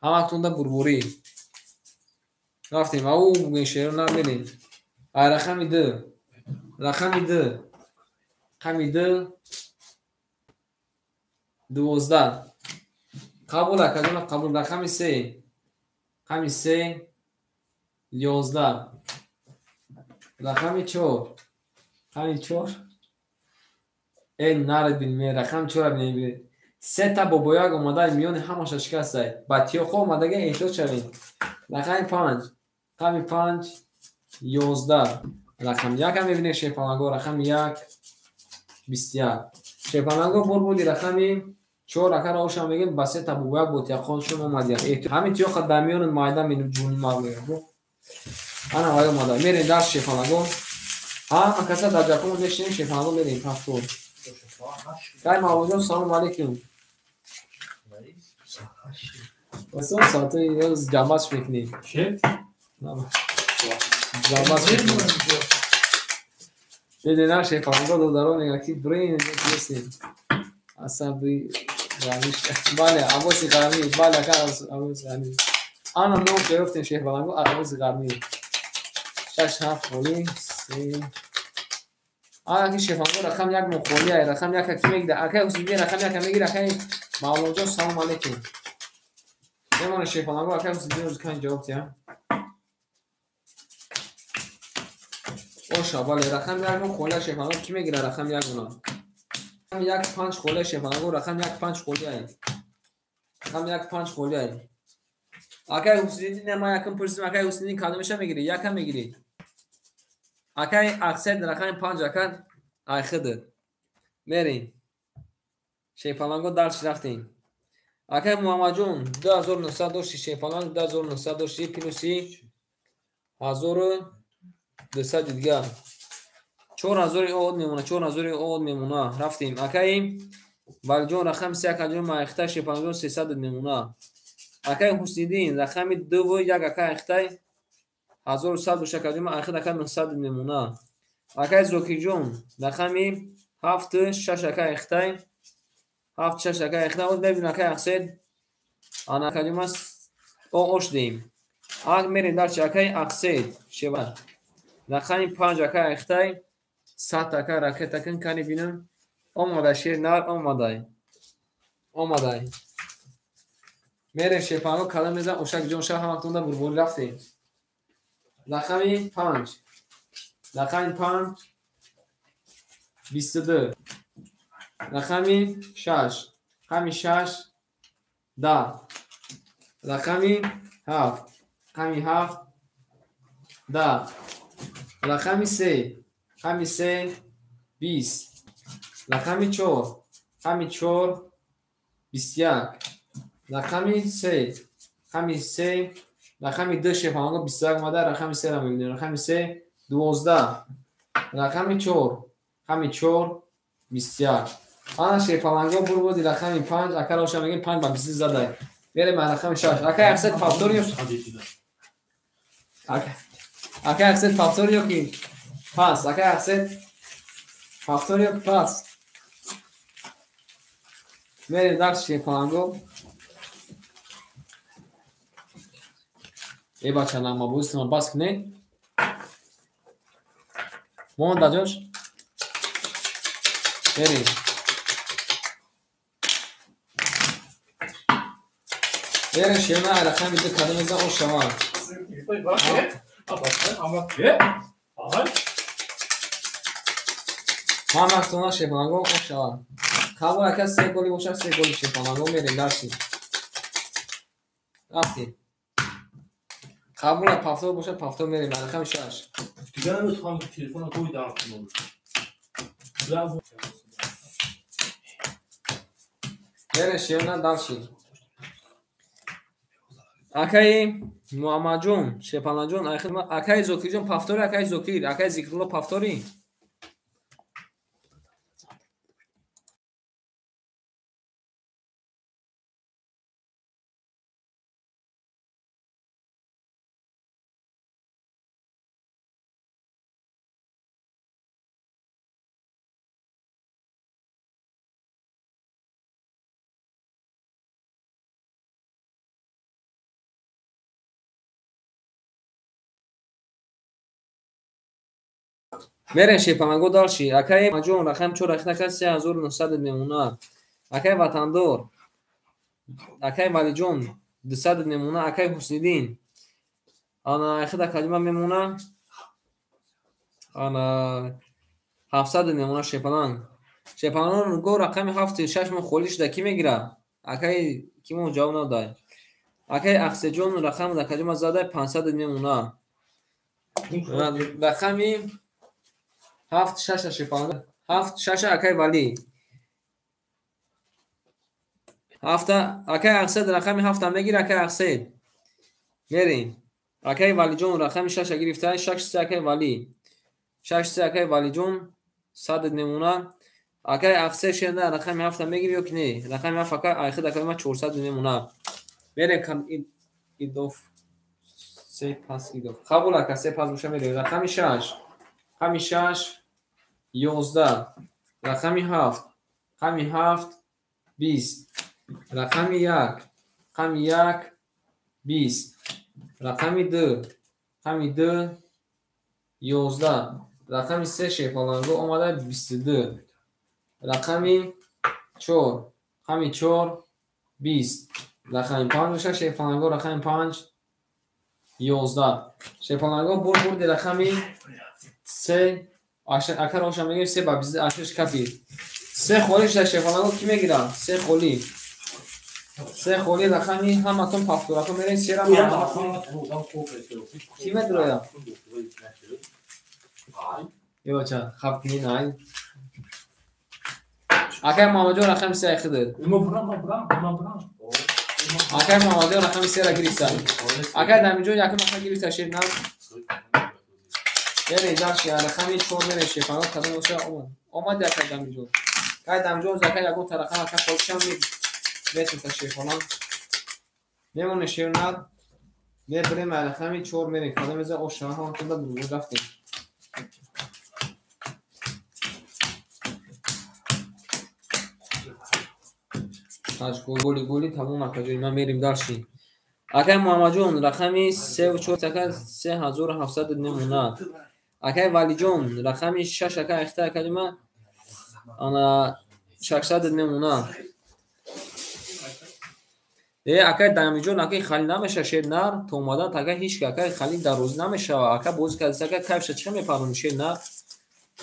Ҳаматонда бурбурӣ. Рафтем ау бугин шеро нар мерем. Ай рақами 2. Рақами 2. Рақами 2 12. Қабул акаҷон қабул рақами 3. Рақами 3 11. Рақами 4. Рақами 4. Эй нарбин ме рақами 4 бинем. Се та бобояк омада миёни ҳамаша шикастай. Ба тиёқо омадага эҳтиёт шавед. Рақами 5. Рақами 5 11. Рақами 1 мебинем шепаланго рақами 1 21. Шепаланго бур буди рақами 4 ракаро ошам мегем ба се та бобояк бо тиёқошон омадиянд. Ҳамин тиёқа дар миёни майда ҷуни мағлӯя. Ана вай омада. Мерем дар шепаланго. Ҳама каса дар ҷакомо мешинем шепаланго мерем пафтор. Кай Мавлоҷон салом алейкум. Васон соатои ёз ҷамбаш мекунӣ. Чи? Ҷамбаш мекунӣ. Бедена шепаланго додаро мегӯяд ки брин нестем. Асаби ғанӣ. Бале, Аббоси Ғармӣ. Бале, ака Аббоси Ғармӣ. Ана ном гирифтем шепаланго Аббоси Ғармӣ. 6 7 холӣ 3. Аки шефанго рақам 1 мо холӣ ай рақам 1 ки мегида? Акай Ҳусниди рақам 1 мегира. Акай Мавлоҷон салом алейкум. Мемона шефанго акай Ҳусниди рӯз кан ҷавоб тия. Оша бале рақам 1 мо холӣ шефанго ки мегира рақам 1 уна? Рақам 1 5 холӣ шефанго рақам 1 5 холӣ ай. Рақам 1 5 холӣ ай. Акай Ҳусниди не ма якм пурсидим акай Ҳусниди кадомеша мегири? Якам мегири. Акай Ақсед рақами 5 ака айхид. Мерем. Шефаланго дарс рафтем. Акай Муҳаммадҷон 2900 дошти шефаланг 2900 дошти плюси 1200 дигар. 4000 од мемона 4000 од мемона. Рафтем. Акай Валиҷон рақами 3 акаҷон майхта шефалангҷон 300 мемона. Акай Ҳусниддин рақами 2 ва 1 акай айхтай 1100 боша акаҷон айхид ака 900 мемона. Акай Зокирҷон рақами 7 6 акай айхтай 7 6 акай айхтай. Оз мебинем акай Ақсед ана акаҷон мас ош дем. Ак мерем дарчи акай Ақсед шева рақами 5 акай айхтай 100 ака ракета кун кани бинам. Омада шер нар омадай. Омадай. Мерем шепанго калам мезан ошак ҷон ша ҳаматонда бурбори рафтем. Рақами 5. Рақами 5 22. Рақами 6. Рақами 6 10. Рақами 7. Рақами 7 10. Рақами 3. Рақами 3 20. Рақами 4. Рақами 4 21. Рақами 3. Рақами 3 рақами 2 шефанго 21 омада рақами 3 ро мебинем. Рақами 3 12. Рақами 4. Рақами 4 21. Ана шефаланго бурбоди рақами 5 ака роша мегем 5 ба 20 задай. Мерем рақами 6. Акай Ақсед повтор ё акай Ақсед повтор ё ки пас. Акай Ақсед повтор ё пас. Мерем дар шефаланго. Э бача намабӯзитон бас кунед. Монда ҷош. Мерем. Мерем шена рақами 2 кадом мезан ош шавад. Ҳаматона шефаланго ош шавад. Қабул ака 3 голи бошад 3 голи шефаланго мерем дарси. Рафтем. Қабул повтор бошад повтор мерем рақами 6. Дигар наметавонам телефонро гӯй дар кунам. Мерем шена дарси. Акай Муҳаммадҷон, Шепаланҷон, акай Зокирҷон повтори, акай Зокир, акай Зикрулло повтори. Мерем шепаланго дарши. Акай Маҷон рақам 4 рақам 3900 мемона. Акай Ватандор. Акай Валиҷон 200 мемона. Акай Ҳусниддин. Ана айхида калима мемона. Ана 700 мемона шепаланг. Шепаланг го рақами 7 6 мо холӣ шуда ки мегира? Акай кимо ҷавоб надай. Акай Ақседҷон рақам да калима задай 500 мемона. Рақами 7 6 шепаланг. 7 6 акай Вали. 7 акай Ақсед рақами 7 мегир акай Ақсед. Мерем. Акай Валиҷон рақами 6 гирифта 6 3 акай Вали. 6 3 акай Валиҷон 100 мемона. Акай Ақсед шенда рақами 7 мегир ё ки не? Рақами 7 акай айхид акай ма 400 мемона. Мерем кам идоф 3 пас идоф. Қабул ака 3 пас боша мерем. Рақами 6. Рақами 6 11. Рақами 7. Рақами 7 20. Рақами 1. Рақами 1 20. Рақами 2. Рақами 2 11. Рақами 3 шерпаланго омада 22. Рақами 4, рақами 4 20. Рақами 5 боша шерпаланго, рақами 5 11. Шерпаланго бурди рақами 3. Акар оша мегирем 3 ба 28 кафи. 3 холӣ шуда шерпаланго ки мегирам? 3 холӣ. 3 холӣ рақами ҳаматон пафтурако мерем сера ки медроя? Ё ча, хаб най. Акай Муҳаммадҷон рақами 3 айхидир. Акай Муҳаммадҷон рақами 3 ра гирифта. Акай Дамиҷон якум ака гирифта шер нам. Мере дальше рақами 4 мере шерпаланго кадом боша омад. Омад акай Дамиҷон. Акай Дамиҷон ака ягон та рақам ака холишам метунта шерпаланг. Мемоне шернад. Мебирем рақами 4 мерем. Кадом меза оша ҳам тунда бурбур рафтем. Голи голи тамом акаҷон, ман мерим дальше. Акай Муҳаммадҷон рақами 3 ва 4 ака 3700 мемонад. Акай Валиҷон рақами 6 ака ихта акаҷон ман ана 600 мемонад. Акай Дамиҷон акай хали намеша шер нар то омадан ака ҳеч ки акай хали дар рӯз намешава. Ака бози кардист ака кайфша чӣ мепарони шер нар?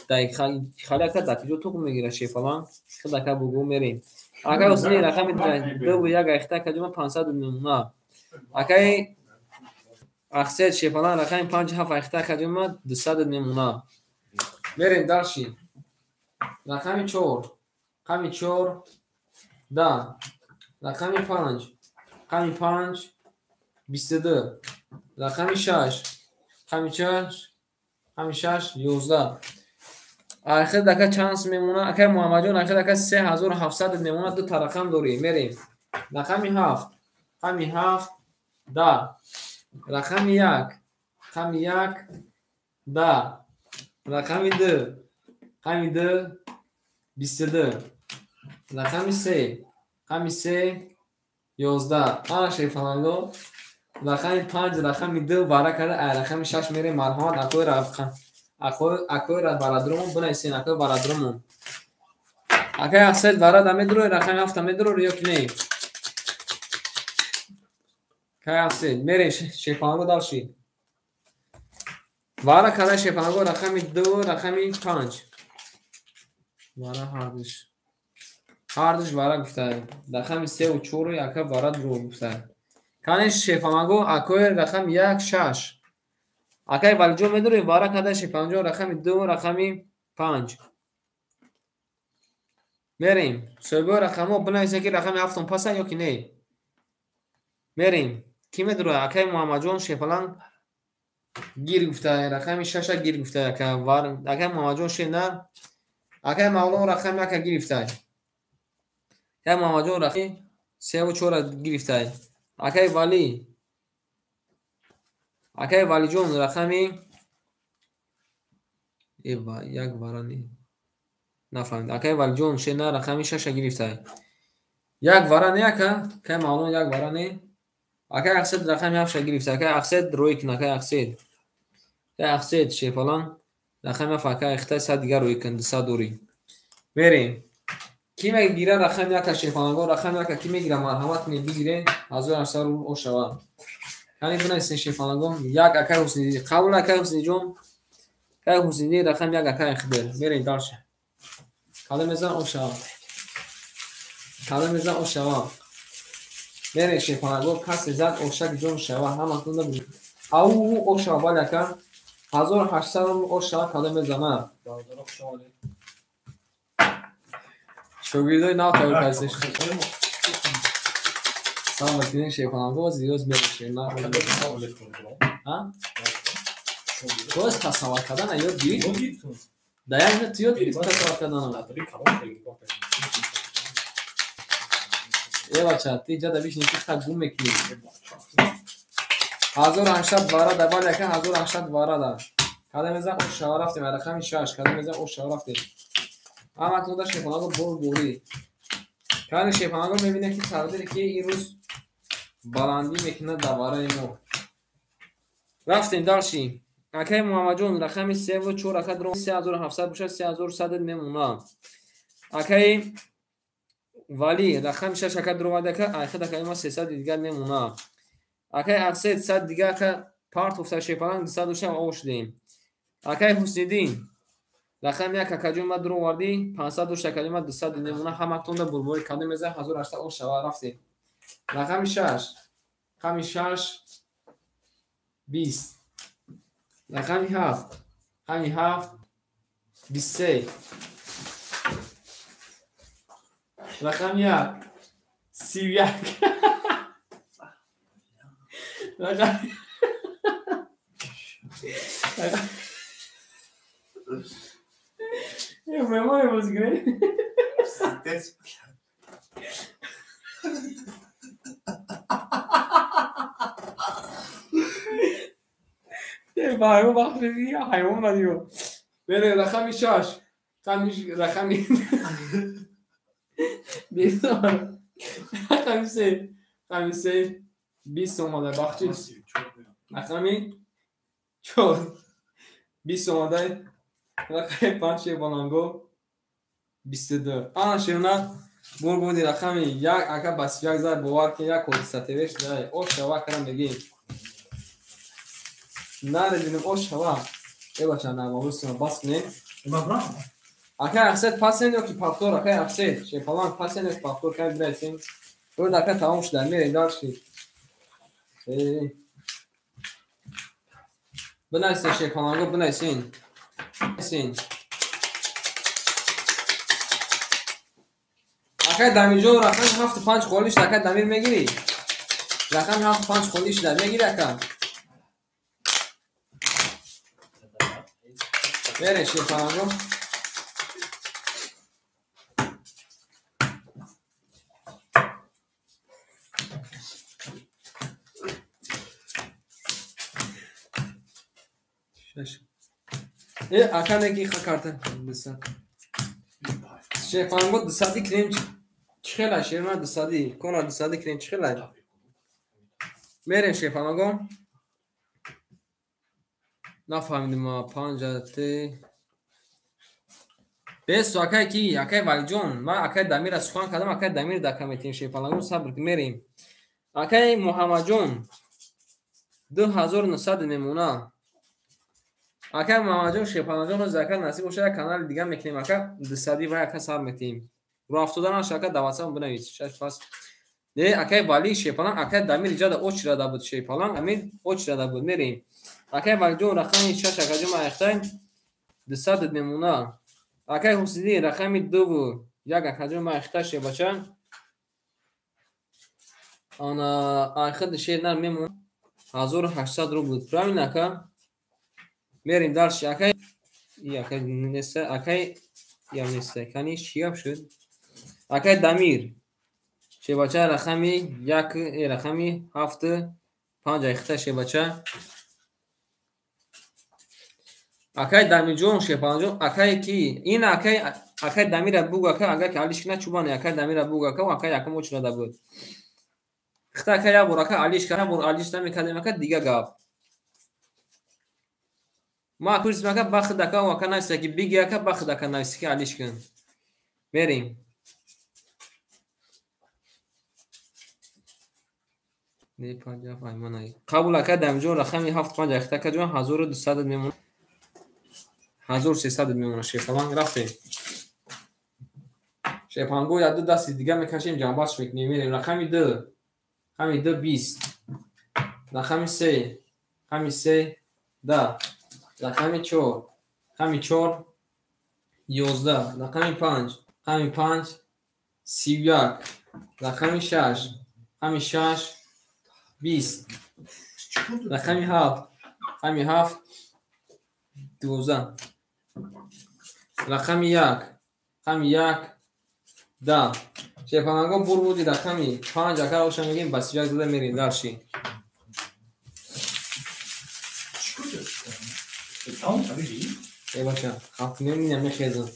Дай хали ака дар куҷо тухм мегирад шерпаланг? Худ ака бугӯ мерем. Акай Ҳусни рақами 2 ва 1 айхта акаҷон ман 500 мемонад. Акай Ахсед шерпаланг рақами 5 7 айхта акаҷон ман 200 мемонад. Мерем дальше. Рақами 4, рақами 4 10. Рақами 5, рақами 5 22. Рақами 6, рақами 6, рақами 6 11. Ахир ака чанд мемонад? Акай Муҳаммадҷон ахир ака 3700 мемонад, ду та рақам дорем. Мерем. Рақами 7, рақами 7 10. Рақами 1, рақами 1 10. Рақами 2, рақами 2 22. Рақами 3, рақами 3 11. Ана шерпаланго рақами 5, рақами 2 бара карда, рақами 6 мерем. Марҳамат акои рақам акои барадрумон бинависен, акои барадрумон. Акай Ахсед варада медурои рақами 7 медурои ё ки не? Акай Ахсед мерем шерпаланго дальше. Вара карда шерпаланго рақами 2, рақами 5. Вара ҳардуш. Ҳардуш вара гуфта. Рақами 3 ва 4 ака вара дур гуфта. Кани шерпаланго акои рақами 1 6. Акай Валиҷон медурои вара карда шерпаланго рақами 2, рақами 5. Мерем. Соҳибои рақамҳо бинависед ки рақами 7 паса ё ки не. Мерем. Ки медурояд? Акай Муҳаммадҷон шерпаланг гир гуфта, рақами 6 гир гуфта ака. Акай Муҳаммадҷон шер нар. Акай Мавлон рақами 1 гирифта. Акай Муҳаммадҷон рақами 3 ва 4 гирифта. Акай Вали. Акай Валиҷон рақами як вара не. Нафаҳмид. Акай Валиҷон шер нар рақами 6 гирифта. Як вара не ака? Акай Мавлон як вара не. Акай Ахсед рақами 7 гирифта. Акай Ахсед рӯй кун, акай Ахсед. Акай Ахсед шерпаланг рақами 7 акай ихта 100 дигар рӯй кун, 200 дорӣ. Мерем. Ки мегира рақами 1 шерпаланго? Рақами 1 ки мегира? Марҳамат кунед бигиред. 1800 рубл ошава. Кани бинависед шерпаланго. 1 акай Ҳусниди. Қабул акай Ҳусниҷон. Акай Ҳусниди рақами 1 акай хидр. Мерем дальше. Кадом мезан ошава. Кадом мезан ошава. Мерем шерпаланго касе зад ошак ҷон шава. Ҳаматонда ау ошава бале ака. 1800 рубл ошава кадом мезана. Шогирдои нав тайёр кардед. Салом алейкум шерпаланго, зиёз мерем шерна. Ҳа? Боз тасаввур кардан ёд гирифт? Да як минут ёд гирифт тасаввур кардан. Э бача, ти ҷада бишини ки та гум мекунӣ. 1800 вара да бале ака 1800 вара да. Кадом мезан ошава рафтем, рақами 6, кадом мезан ошава рафтем. Ҳаматонда шерпаланго бор борӣ. Кани шерпаланго мебинед ки тақдире ки ин рӯз баландӣ мекунад дар вараи мо. Рафтем дальше. Акай Муҳаммадҷон рақами 3 ва 4 ака дрон 3700 бошад, 3100 мемонад. Акай Вали рақами 6 ака дровад ака, айхад акай ма 300 дигар мемонад. Акай Арсед 100 дигар ака партофта шепаланг 200 доша ошдем. Акай Ҳусниддин рақами 1 акаҷон ма дровардӣ 500 дошта акаҷон ма 200 мемонад. Ҳаматонда бурбори кадом меза 1800 ош шава рафтем. Рақами 6, рақами 6 20, рақами 7, рақами 7 23, рақами 1 31, рақами мемоне бозӣ кунем. Ҳайвон вақт ҳайвон надиё. Бере рақами 6, рақами рақами 3, рақами 3 20 омада бахшиш. Рақами 4 20 омада. Рақами 5 шебаланго 22. Ана шерна бурбуди рақами 1 ака ба 31 зад бовар кун як ҳодиса тевеш дай. Ош шава кара мегӣ. Нарединем ош шава. Э бача намавусина бас кунем. Акай Арсед пасен ё ки повтор, акай Арсед шепаланг пасен ё ки повтор кай бирасем. Бурд ака тамом шуда мерем дальше. Бинависен шепаланго бинависен. Бинависен. Акай Дамирҷон рақами 7 5 холӣ шуда, акай Дамир мегирӣ? Рақами 7 5 холӣ шуда, мегирӣ ака? Бере шепаланго. Ака неки ха карта 200. Шепаланго 200 клем чӣ хела шерма 200 кона 200 клем чӣ хела? Мерем шепаланго. Нафаҳмидим 5 те. Бесу акай ки акай Валиҷон, ман акай Дамира сухан кардам, акай Дамир дака метем шепаланго сабр мерем. Акай Муҳаммадҷон 2900 мемона. Акай Муҳаммадҷон шепаланҷон ҳоз ака насиб бошад як канали дигар мекунем ака 200 вай ака сар метем. Рӯ афтода наша ака дар ватсап бинавис. Шаш пас. Не акай Вали шепаланг акай Дамир иҷода очрада буд шепаланг Амир очрада буд мерем. Акай Валиҷон рақами 6 акаҷон ма айхтай 200 мемона. Акай Ҳусниддин рақами 2 1 акаҷон ма айхтай шебача. Ана айхад шер нар мемона 1800 рубл. Правильно ака? Мерем дальше. Акай акай неста, акай ям неста. Кани чӣ гап шуд? Акай Дамир шебача рақами 1 рақами 7 5 айхта шебача. Акай Дамирҷон шепаланҷон акай ки ин акай Дамира буг ака агар ки алиш кина чубане акай Дамира буг ака акай якум очрада буд. Хта акай як бор ака алиш кара бор алиш намекардем ака дига гап. Ма курсим ака бахт ака ака нависа ки биги ака бахт ака нависа ки алиш кун. Мерем. Не 5 аймана. Қабул ака Дамирҷон рақами 7 5 айхта ака ҷон 1200 мемонад. 1300 мемонад шепаланг рафтем. Шепаланго як ду дасти дигар мекашем ҷамъбаст мекунем мерем. Рақами 2, рақами 2 20, рақами 3, рақами 3 10, рақами 4, рақами 4 11, рақами 5, рақами 5 31, рақами 6, рақами 6 20, рақами 7, рақами 7 12, рақами 1, рақами 1 10. Шепаланго бурбуди рақами 5 ака оша мегем ба 31 зада мерем дальше. Э бача, хафт меминам мехезам.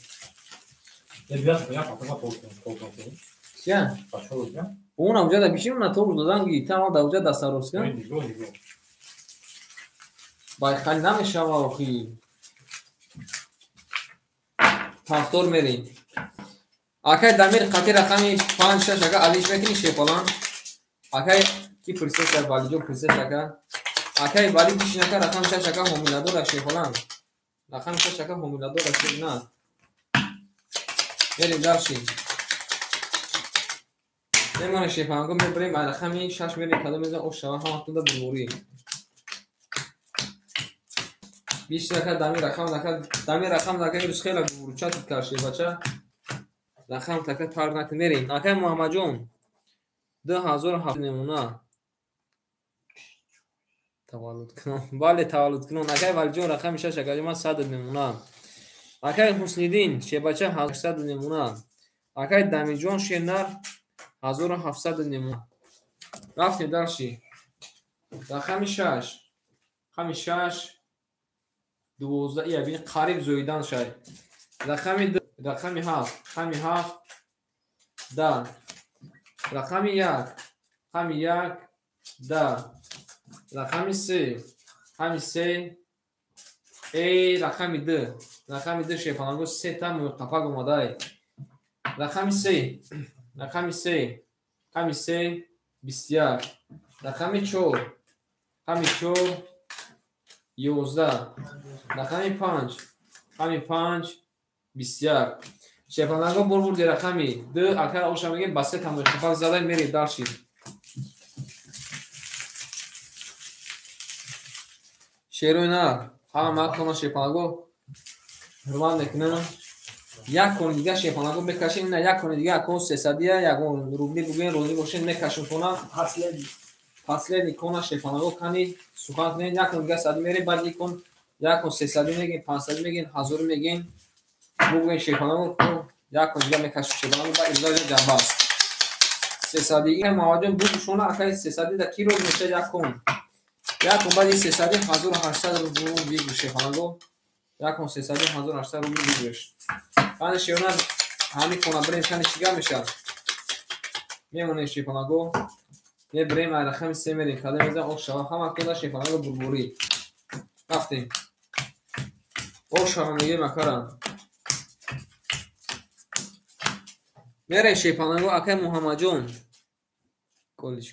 Чия? Она уҷа да бишин, она то додан ги, там да уҷа дастарос кун. Байхали намешава охи. Повтор мерем. Акай Дамир қати рақами 5-6 ака алиш мекунӣ шепалан? Акай ки пурсеса Валиҷон пурсес ака. Акай Вали бишин ака рақами 6 ака ҳомиладора шепалан. Рақами 6 ака ҳомиладора шеп на. Мерем дальше. Мемонем шепаланго мебарем рақами 6 мерем кадом мезан ош шава ҳаматонда биморӣ. Бишин ака Дамир рақам ака Дамир рақам ака имрӯз хеле бурчатид кард шебача. Рақам така тар накун мерем. Акай Муҳаммадҷон 2007 намуна. Таваллуд кунон. Бале таваллуд кунон. Акай Валиҷон рақами 6 акаҷон ман 100 намуна. Акай Ҳусниддин шебача 800 намуна. Акай Дамиҷон шернар 1700 намуна. Рафтем дальше. Рақами 6. Рақами 6 12 ия бин қариб зоидан шай. Рақами 2 рақами 7 рақами 7 10 рақами 1 рақами 1 10 рақами 3 рақами 3 рақами 2 рақами 2 шепаланго 3 та муқафак омадай. Рақами 3 рақами 3 рақами 3 21 рақами 4 рақами 4 11 рақами 5 рақами 5 21. Шепаланго бор бурди рақами 2 акар оша мегем ба 3 та муқафак задай мерем дальше. Шерои нар ҳама кона шепаланго ҳурмат мекунам. Як кон дига шепаланго мекашем, на як кон дига кон 300 ягон рубли бугӯем розӣ бошем мекашем кона. Последний кона шепаланго кани сухан кунем, як кон дига 100 мерем, баъд як кон 300 мегем, 500 мегем, 1000 мегем. Бугӯем шепаланго як кон дига мекашем шепаланго баъд изоҷа ҷамбаст. 300 ин Муҳаммадҷон бугӯшона акай 300 да ки роз мешавад як кон. Як кон баъди 300 1800 рубл бигӯ шепаланго. Як кон 300 1800 рубл бигӯш. Кани шеона ҳамин кона бирем кани чӣ гап мешавад? Мемонем шепаланго. Мебирем ай рақами 3 мерем кадом мезан ок шава ҳама кона шепаланго бурбурӣ. Рафтем. Ок шава мегем акара. Мерем шепаланго акай Муҳаммадҷон. Коллеҷ.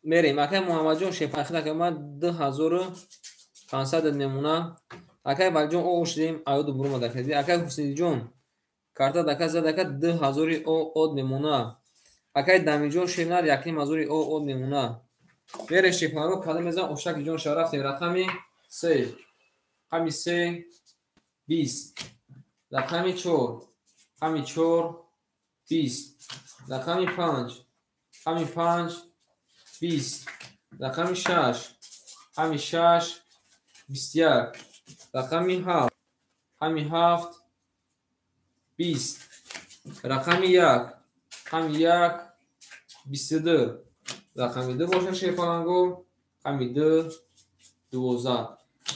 Мерем акай Муҳаммадҷон шепаланго ман 2500 намуна. Акай Валиҷон о шудем аёду бурума дакади. Акай Ҳуснидҷон карта дака зад ака 2000 о од намуна. Акай Дамиҷон шернар 1500 о од намуна. Мерем шепаланго кадом мезан ошаки ҷон ша рафтем рақами 3 рақами 3 20 рақами 4 рақами 4 20 рақами 5 рақами 5 20 рақами 6 рақами 6 21 рақами 7 рақами 7 20 рақами 1 рақами 1 22 рақами 2 бошад шепаланго рақами 2 12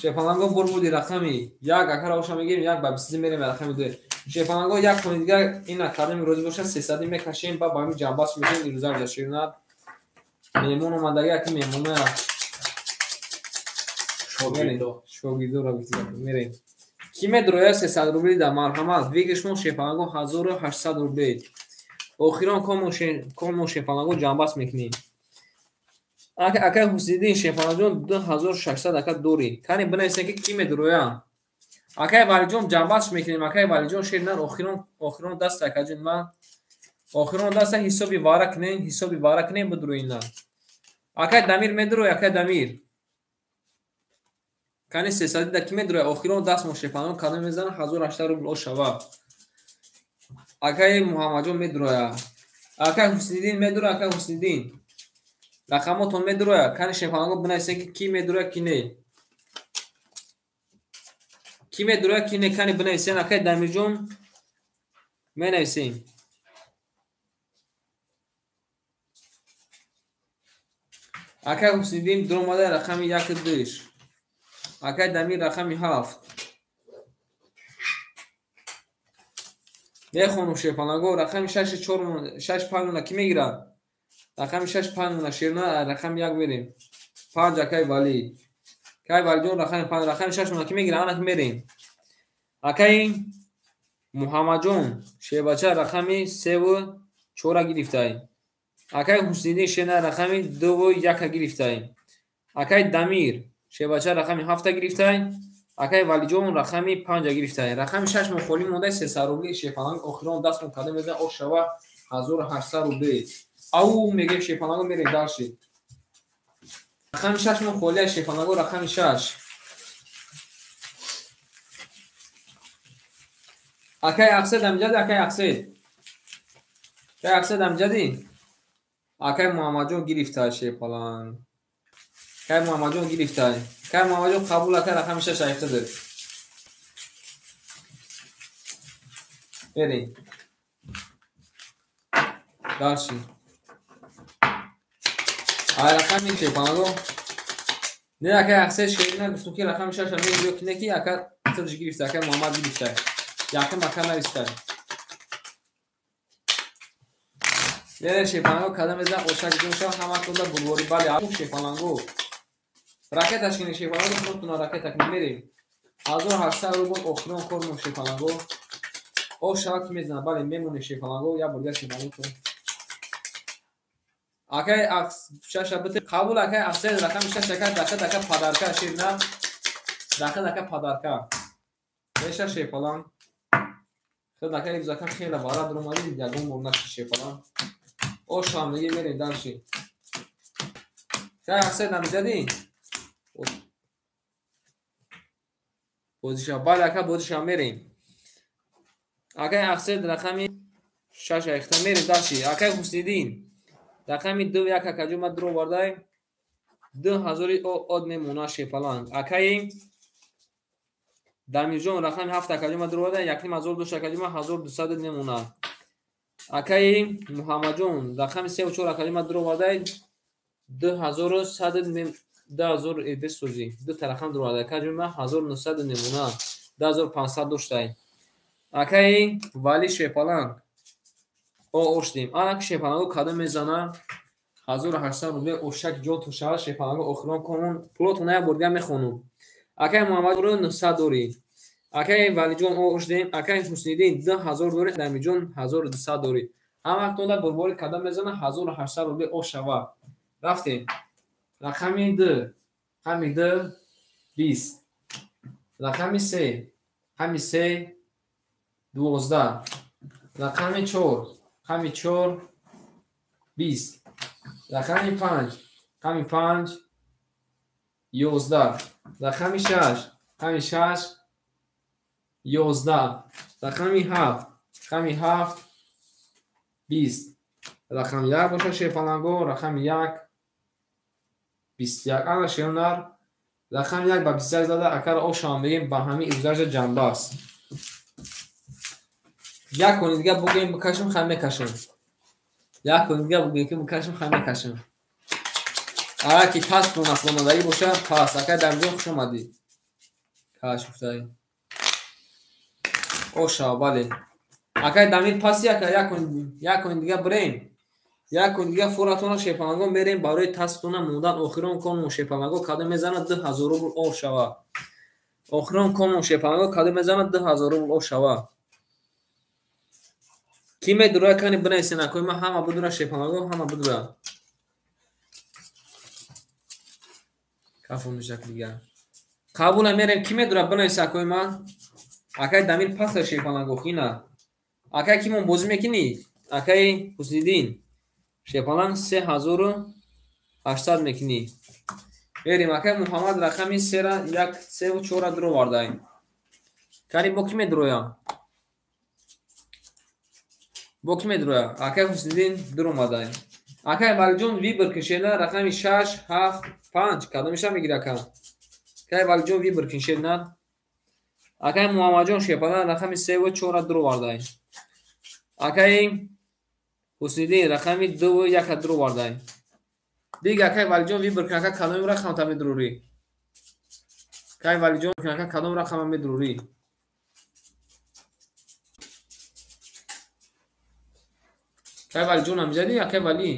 шепаланго бор буди рақами 1 акара оша мегирем 1 ба 22 мерем рақами 2 шепаланго як кони дигар ина кадами розӣ бошад 300 мекашем ба ҳамин ҷамбас мекунем ирӯза рӯза ширнат меҳмон омадаги аки меҳмона шогирдора мерем. Ки медроя 300 рубли да марҳамат вигишмон шепаланго 1800 рубли. Охирон кон шепаланго ҷамбас мекунем. Акай Ҳусниддин шепаланҷон 2600 ака дорӣ. Кани бинависем ки ки медроя. Акай Валиҷон ҷамбас мекунем. Акай Валиҷон шернар охирон даст акаҷон ман охирон даста ҳисоби вара кунем, ҳисоби вара кунем бидроина. Акай Дамир медроя, акай Дамир. Кани 300 да ки медроя охирон даст мо шепаланго кадом мезанад 1800 рубл ошава. Акай Муҳаммадҷон медроя. Акай Ҳусниддин медроя, акай Ҳусниддин. Рақамотон медроя. Кани шепаланго бинависем ки ки медроя ки не. Ки медроя ки не кани бинависем. Акай Дамирҷон менависем. Акай Ҳусниддин дуромада рақами 1 2. Акай Дамир рақами 7. Мехонум шепаланго рақами 6 4 6 5 ки мегирад? Рақами 6 5 шерна рақами 1 мерем. 5 акай Вали. Акай Валиҷон рақами 5, рақами 6 мона ки мегира, ана ки мерем. Акай Муҳаммадҷон шербача рақами 3 4 гирифтай. Акай Ҳусниддин шена рақами 2 1 гирифтай. Акай Дамир шербача рақами 7 гирифтай. Акай Валиҷон рақами 5 гирифтай. Рақами 6 мо холӣ мондай 300 рубли шерпаланг охирон дастмон карда мезанад ош шава 1800 рубли. Ау мегем шерпаланго мерем дальше. Рақами 6 мо холия шерпаланго рақами 6. Акай Ақсед амҷади, акай Ақсед. Акай Ақсед амҷади. Акай Муҳаммадҷон гирифтай шерпаланг. Акай Муҳаммадҷон гирифтай. Акай Муҳаммадҷон қабул акай рақами 6 айқидир. Берин. Дальше. Ай рақами шерпаланго. Не акай Ақсед шерина гуфтум ки рақами 6 мегирӣ ё ки не ки ака тадж гирифтай, акай Муҳаммад гирифтай. Якум ака навистай. Берин шерпаланго кадам мезанад ошак ҷон шава ҳаматонда бурворӣ бале ау шерпаланго. Ракеташ кини шерпаланго худтона ракета кини мерем. 1800 рубл охирон кормон шерпаланго. Ош шава ки мезанад бале мемоне шерпаланго як бор дигар шерпаланго. Акай шаша бите қабул акай Ақсед рақами 6 ака дақиқ ака падарка шерна дақиқ ака падарка. Меша шерпаланг. Худ ака имрӯз ака хеле бара дуромадӣ ягон бор нашид шерпаланг. Ош ҳам мегем мерем дальше. Акай Ақсед намизадӣ? Бозиша бале ака бозиша мерем. Акай Ақсед рақами 6 айхта мерем дальше. Акай Ҳусниддин рақами 2 1 акаҷон ма дуро овардай 2000 од мемона шерпаланг. Акаи Дамирҷон рақами 7 акаҷон ма дуро овардай 1500 дошт акаҷон ма 1200 мемона. Акаи Муҳаммадҷон рақами 3 4 акаҷон ма дуро овардай 2100 2000 бесозӣ ду та рақам дуро овардай акаҷон ма 1900 мемона 2500 доштай. Акаи Вали шерпаланг оштем. Ана ки шерпаланго кадом мезана 1800 рубли ошак ҷон ту шава шерпаланго охирон комон пулотона як бор дигар мехонум. Акаи Муҳаммад 900 дорӣ. Акаи Валиҷон оштем. Акаи Ҳусниддин 2000 дорӣ. Дамирҷон 1200 дорӣ. Ҳамактонда бурбори кадом мезана 1800 рубли ош шава. Рафтем. Рақами 2, рақами 2 20. Рақами 3, рақами 3 12. Рақами 4, рақами 4 20. Рақами 5, рақами 5 11. Рақами 6, рақами 6 11. Рақами 7, рақами 7 20. Рақами 1 боша шерпаланго, рақами 1 21. Ана шернар рақами 1 ба 21 зада акара ошам мегем ба ҳамин ивзаша ҷанба аст. Як кони дигар бугем бикашем хай мекашем. Як кони дигар бугем ки бикашем хай мекашем. Ага ки пас нафломадагӣ боша пас. Акай Дамирҷон хуш омадӣ. Каш гуфтай. Оша бале. Акай Дамир паси ака як кони дигар бирем. Як кони дигар фуратона шерпаланго мерем барои тастона мондан охирон кормон шерпаланго кадом мезанад 2000 рубл ош шава. Охирон кормон шерпаланго кадом мезанад 2000 рубл ош шава. Ки медура кани бинависен акои ман ҳама бидура шерпаланго ҳама бидура. Кафонишак дигар. Қабула мерем ки медура бинавис акои ман. Акай Дамир паса шерпаланго хина. Акай кимон бозӣ мекунӣ? Акай Ҳусниддин. Шерпаланг 3800 мекунӣ. Мерем акай Муҳаммад рақами 3 1 3 4 дуро овардай. Кани бо ки медуроя? Бо ки медуроя? Акай Ҳусниддин дур омадай. Акай Валиҷон вибр кишена рақами 6 7 5 кадомиша мегири ака? Акай Валиҷон вибр кишена. Акай Муҳаммадҷон шерпаланг рақами 3 4 дур овардай. Акай Ҳусниддин рақами 2 1 дур овардай. Диг акай Валиҷон вибр кун ака кадоми рақамта медурурӣ? Акай Валиҷон ака кадом рақама медурурӣ? Акай Валиҷон амҷадӣ? Акай Вали?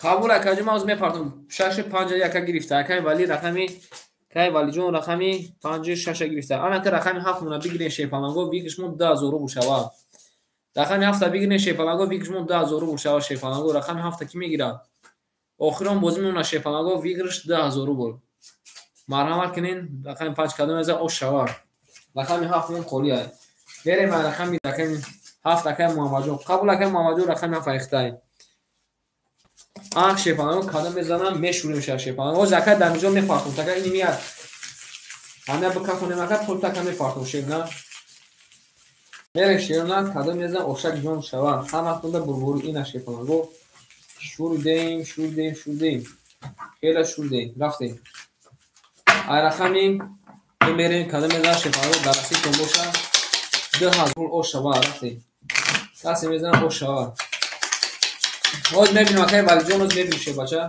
Қабул акаҷон, ман ҳозир мепартом. 6 5 яка гирифта. Акай Вали рақами кай Валиҷон рақами 5 6 гирифта. Ана ки рақами 7 мона бигирен шепаланго, выигрыш мо 2000 рубл шава. Рақами 7 бигирен шепаланго, выигрыш мо 2000 рубл шава шепаланго. Рақами 7 ки мегирад? Охирон бозӣ мемона шепаланго, выигрыш 2000 рубл. Марҳамат кунен, рақами 5 кадом меза ош шава. Рақами 7 мон холӣ ай. Мерем рақами 7 акай Муҳаммадҷон. Қабул акай Муҳаммадҷон, рақами 7 айхтай. Ах шепаланго кадом мезанам, мешурем ша шепаланго. Ҳозир акай Дамирҷон мепартом. Така ини мияд. Ҳамя бикафонем ака, пул така мепартом шерна. Мерем шерна, кадом мезанам, ошак ҷон шава. Ҳаматонда бурбури ина шепаланго. Шуридем, шуридем, шуридем. Хеле шуридем. Рафтем. Ай рақами мерем, кадом мезанам шепаланго, дар расидтон боша. 2000 рубл ош шава, рафтем. Касе мезанам ош шава. Ҳозир мебинем акай Валиҷон, ҳозир мебинем шебача.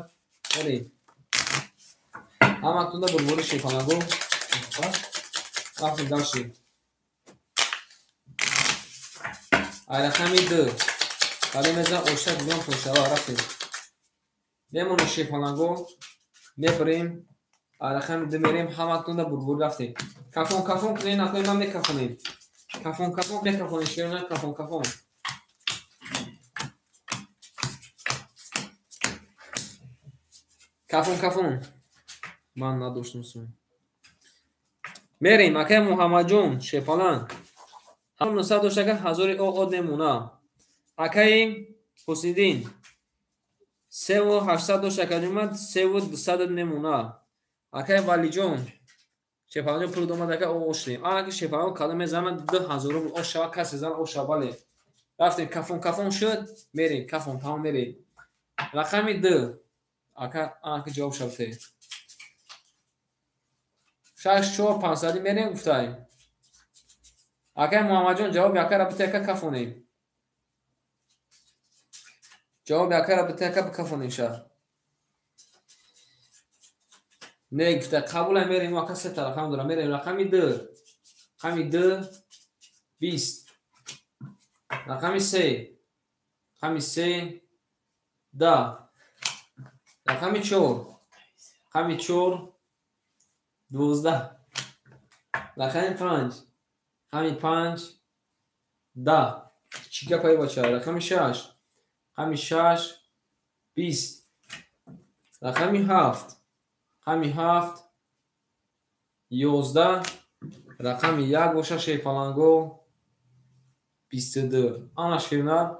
Мерем. Ҳаматонда бурбури шепаланго. Рафтем дальше. Ай рақами 2. Кадом мезанам ошак ҷонтон шава, рафтем. Мемонем шепаланго, мебарем. Ай рақами 2 мерем, ҳаматонда бурбури рафтем. Кафон кафон кунем, акай ман мекафонем. Кафон кафон мекафонем шерона, кафон кафон. Кафон кафон. Ман надоштам сум. Мерем акай Муҳаммадҷон шепаланг. 900 дошт ака, 1000 од мемона. Акай Ҳусиддин 3800 дошт акаҷон, ман 3200 мемона. Акай Валиҷон шепаланг пул домад ака, ошлем. Ана ки шепаланг кадом мезанам 2000 рубл ош шава, касе зан ош шава, бале. Рафтем, кафон кафон шуд, мерем, кафон тамом мерем. Рақами 2. Ака, ана ки ҷавоб шавте. 6 4 500 мерем гуфтаем. Акай Муҳаммадҷон ҷавоби акара бите ака, кафонем. Ҷавоби акара бите ака, бикафонем ша. Не гуфта, қабула мерем, ака се та рақам дора. Мерем рақами 2. Рақами 2 20. Рақами 3. Рақами 3 10. Рақами 4. Рақами 4 12. Рақами 5. Рақами 5 10. Чӣ гапае бача? Рақами 6. Рақами 6 20. Рақами 7. Рақами 7 11. Рақами 1 боша шепаланго 22. Ана шерна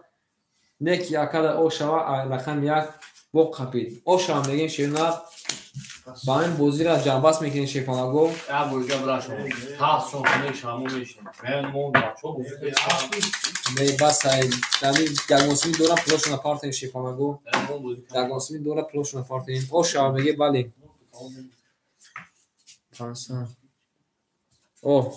неки акада ошава, рақами 1 боқ қапид. Ошава мегем шерна. Ба ин бозиро ҷамъбаст мекунем шепаланго. Я бозига брашон. Ҳафт сон мешам, мешам. Мен мон бачо бозига. Не бас ай, дами ягонсими дора пулошона партем шепаланго. Ягонсими дора пулошона партем. Ошава меге, бале. 500. О.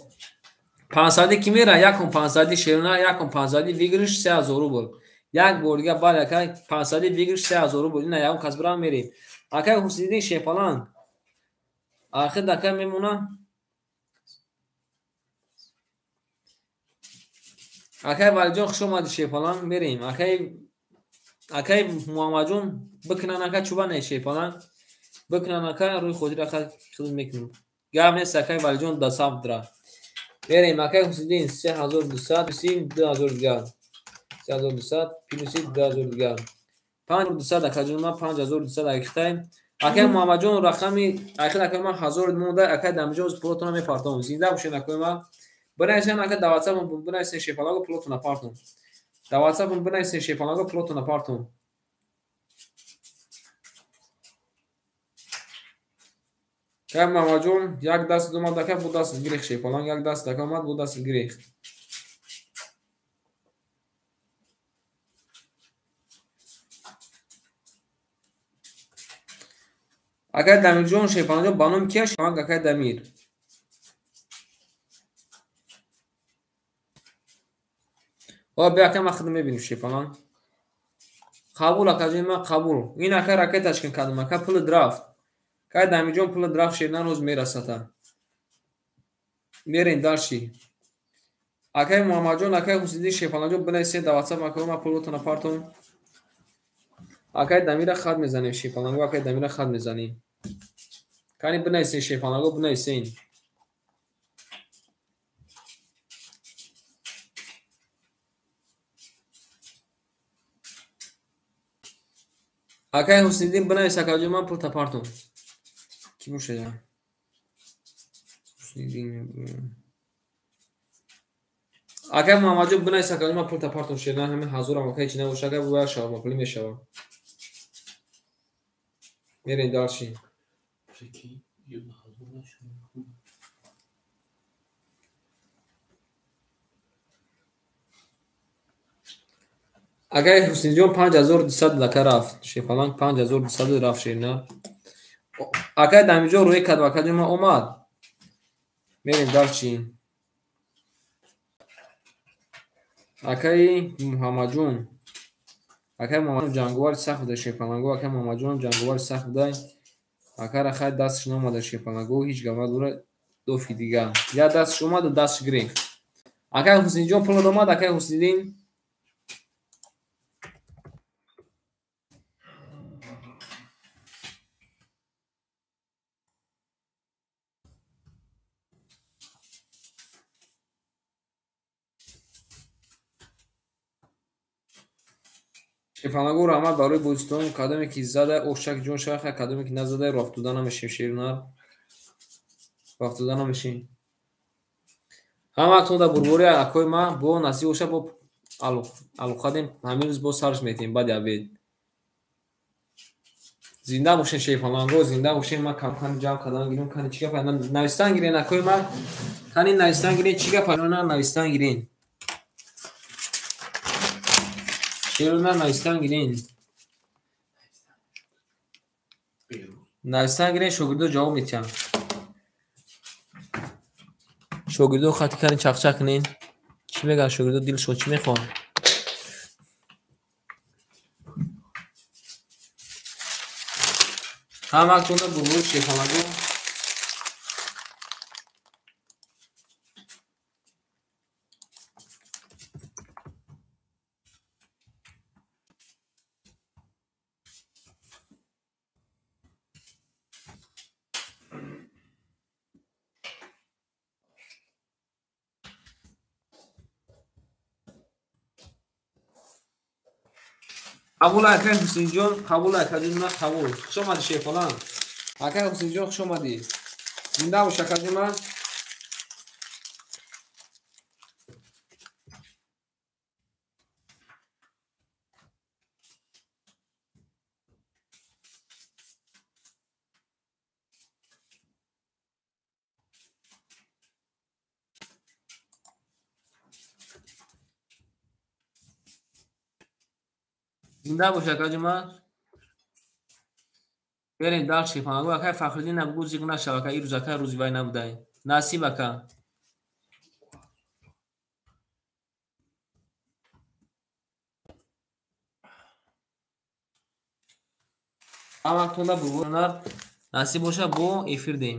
500 ки мера, якум 500 шерна, якум 500 выигрыш 3000 рубл. Як бор дига бале акай 500 выигрыш 3000 рубл. Ина ягон кас брам мерем. Акай Ҳусиддин шепаланг. Ахир акай мемона. Акай Валиҷон хуш омадӣ шепаланг, мерем. Акай Муҳаммадҷон бикунан ака чуба не шепаланг. Бикунан ака рӯи хотир ака хидмат мекунем. Гап нест акай Валиҷон да саб дра. Мерем акай Ҳусиддин 3200 плюси 2000 дигар. 3200 плюси 2000 дигар. 5200 акаҷон, ман 5200 акихтай. Акай Муҳаммадҷон рақами ахир акай ман 1000 монда, акай Дамиҷон пулотона мепартом. Зинда бошед акай ман. Бинависен ака дар WhatsApp бинависен шепаланго пулотона партом. Дар WhatsApp бинависен шепаланго пулотона партом. Акай Муҳаммадҷон як даст омад ака, бу даст гирифт шепаланг, як даст ака омад, бу даст гирифт. Акай Дамирҷон шепаланг ба номи кия шепаланг акай Дамир? О, бия ака ман худам мебинем шепаланг. Қабул акаҷон, ман қабул. Ин ака ракеташ кун кардам, ака пули драфт. Акай Дамирҷон пули драфт шернан рӯз мерасата. Мерем дальше. Акай Муҳаммадҷон, акай Ҳусиддин шепаланҷон бинависед дар WhatsApp акаҳо, ман пулотона партом. Акай Дамира хат мезанем, шепаланго акай Дамира хат мезанем. Кани бинависен шепаланго бинависен. Акай Ҳусниддин бинавис акаҷон ман пул тапартум. Кӣ бошад? Ҳусниддин. Акай Муҳаммадҷон бинавис акаҷон ман пул тапартум шерна ҳамин ҳазорам акай чи набошад акай бояд шавад пулӣ мешавад. Мерем дальше. Акай Ҳуснидҷон 5200 лака рафт. Шефаланг 5200 рафт шерна. Акай Дамиҷон рӯй кард акаҷон ман омад. Мерем дальше. Акаи Муҳаммадҷон. Акаи Муҳаммадҷон ҷанговари сахт буда шефаланго. Акаи Муҳаммадҷон ҷанговари сахт буда. Акара хай дасташ наомада шефаланго ҳеҷ гап надорад дофи дига. Я дасташ омаду дасташ гирифт. Акаи Ҳуснидҷон пул омад, акаи Ҳусниддин. Шефаланго раҳмат барои бозитон. Кадоме ки зада ошак ҷон шаха, кадоме ки назада роҳ дода намешем шернар. Роҳ дода намешем. Ҳамаатон дар бурбори акои ман бо насиб боша бо алоқадем ҳамин рӯз бо сарш метем баъди обед. Зинда бошен шефаланго, зинда бошен. Ман кам ҷамъ кардан гирем. Кани чӣ гап навистан гирен акои ман. Кани навистан гирен чӣ гап навистан гирен. Шерона навистан гирен. Навистан гирен шогирдо ҷавоб метиҳанд. Шогирдо хати кани чақчақ кунен. Чӣ мегӯянд шогирдо дилшон чӣ мехоҳанд? Ҳамаатонда бурбури шефаланго. Қабул акай Ҳусейнҷон, қабул акаҷон ман қабул. Хуш омадӣ шефаланг. Акай Ҳусейнҷон хуш омадӣ. Зинда бош акаҷон ман. Зинда бош акаҷон ман. Берем дальше шефаланго. Акай Фахриддин набгӯ зиқ нашав ака ирӯз ака рӯзи вай набудай. Насиб ака. Ҳамаатонда бурбор насиб боша бо эфир дем.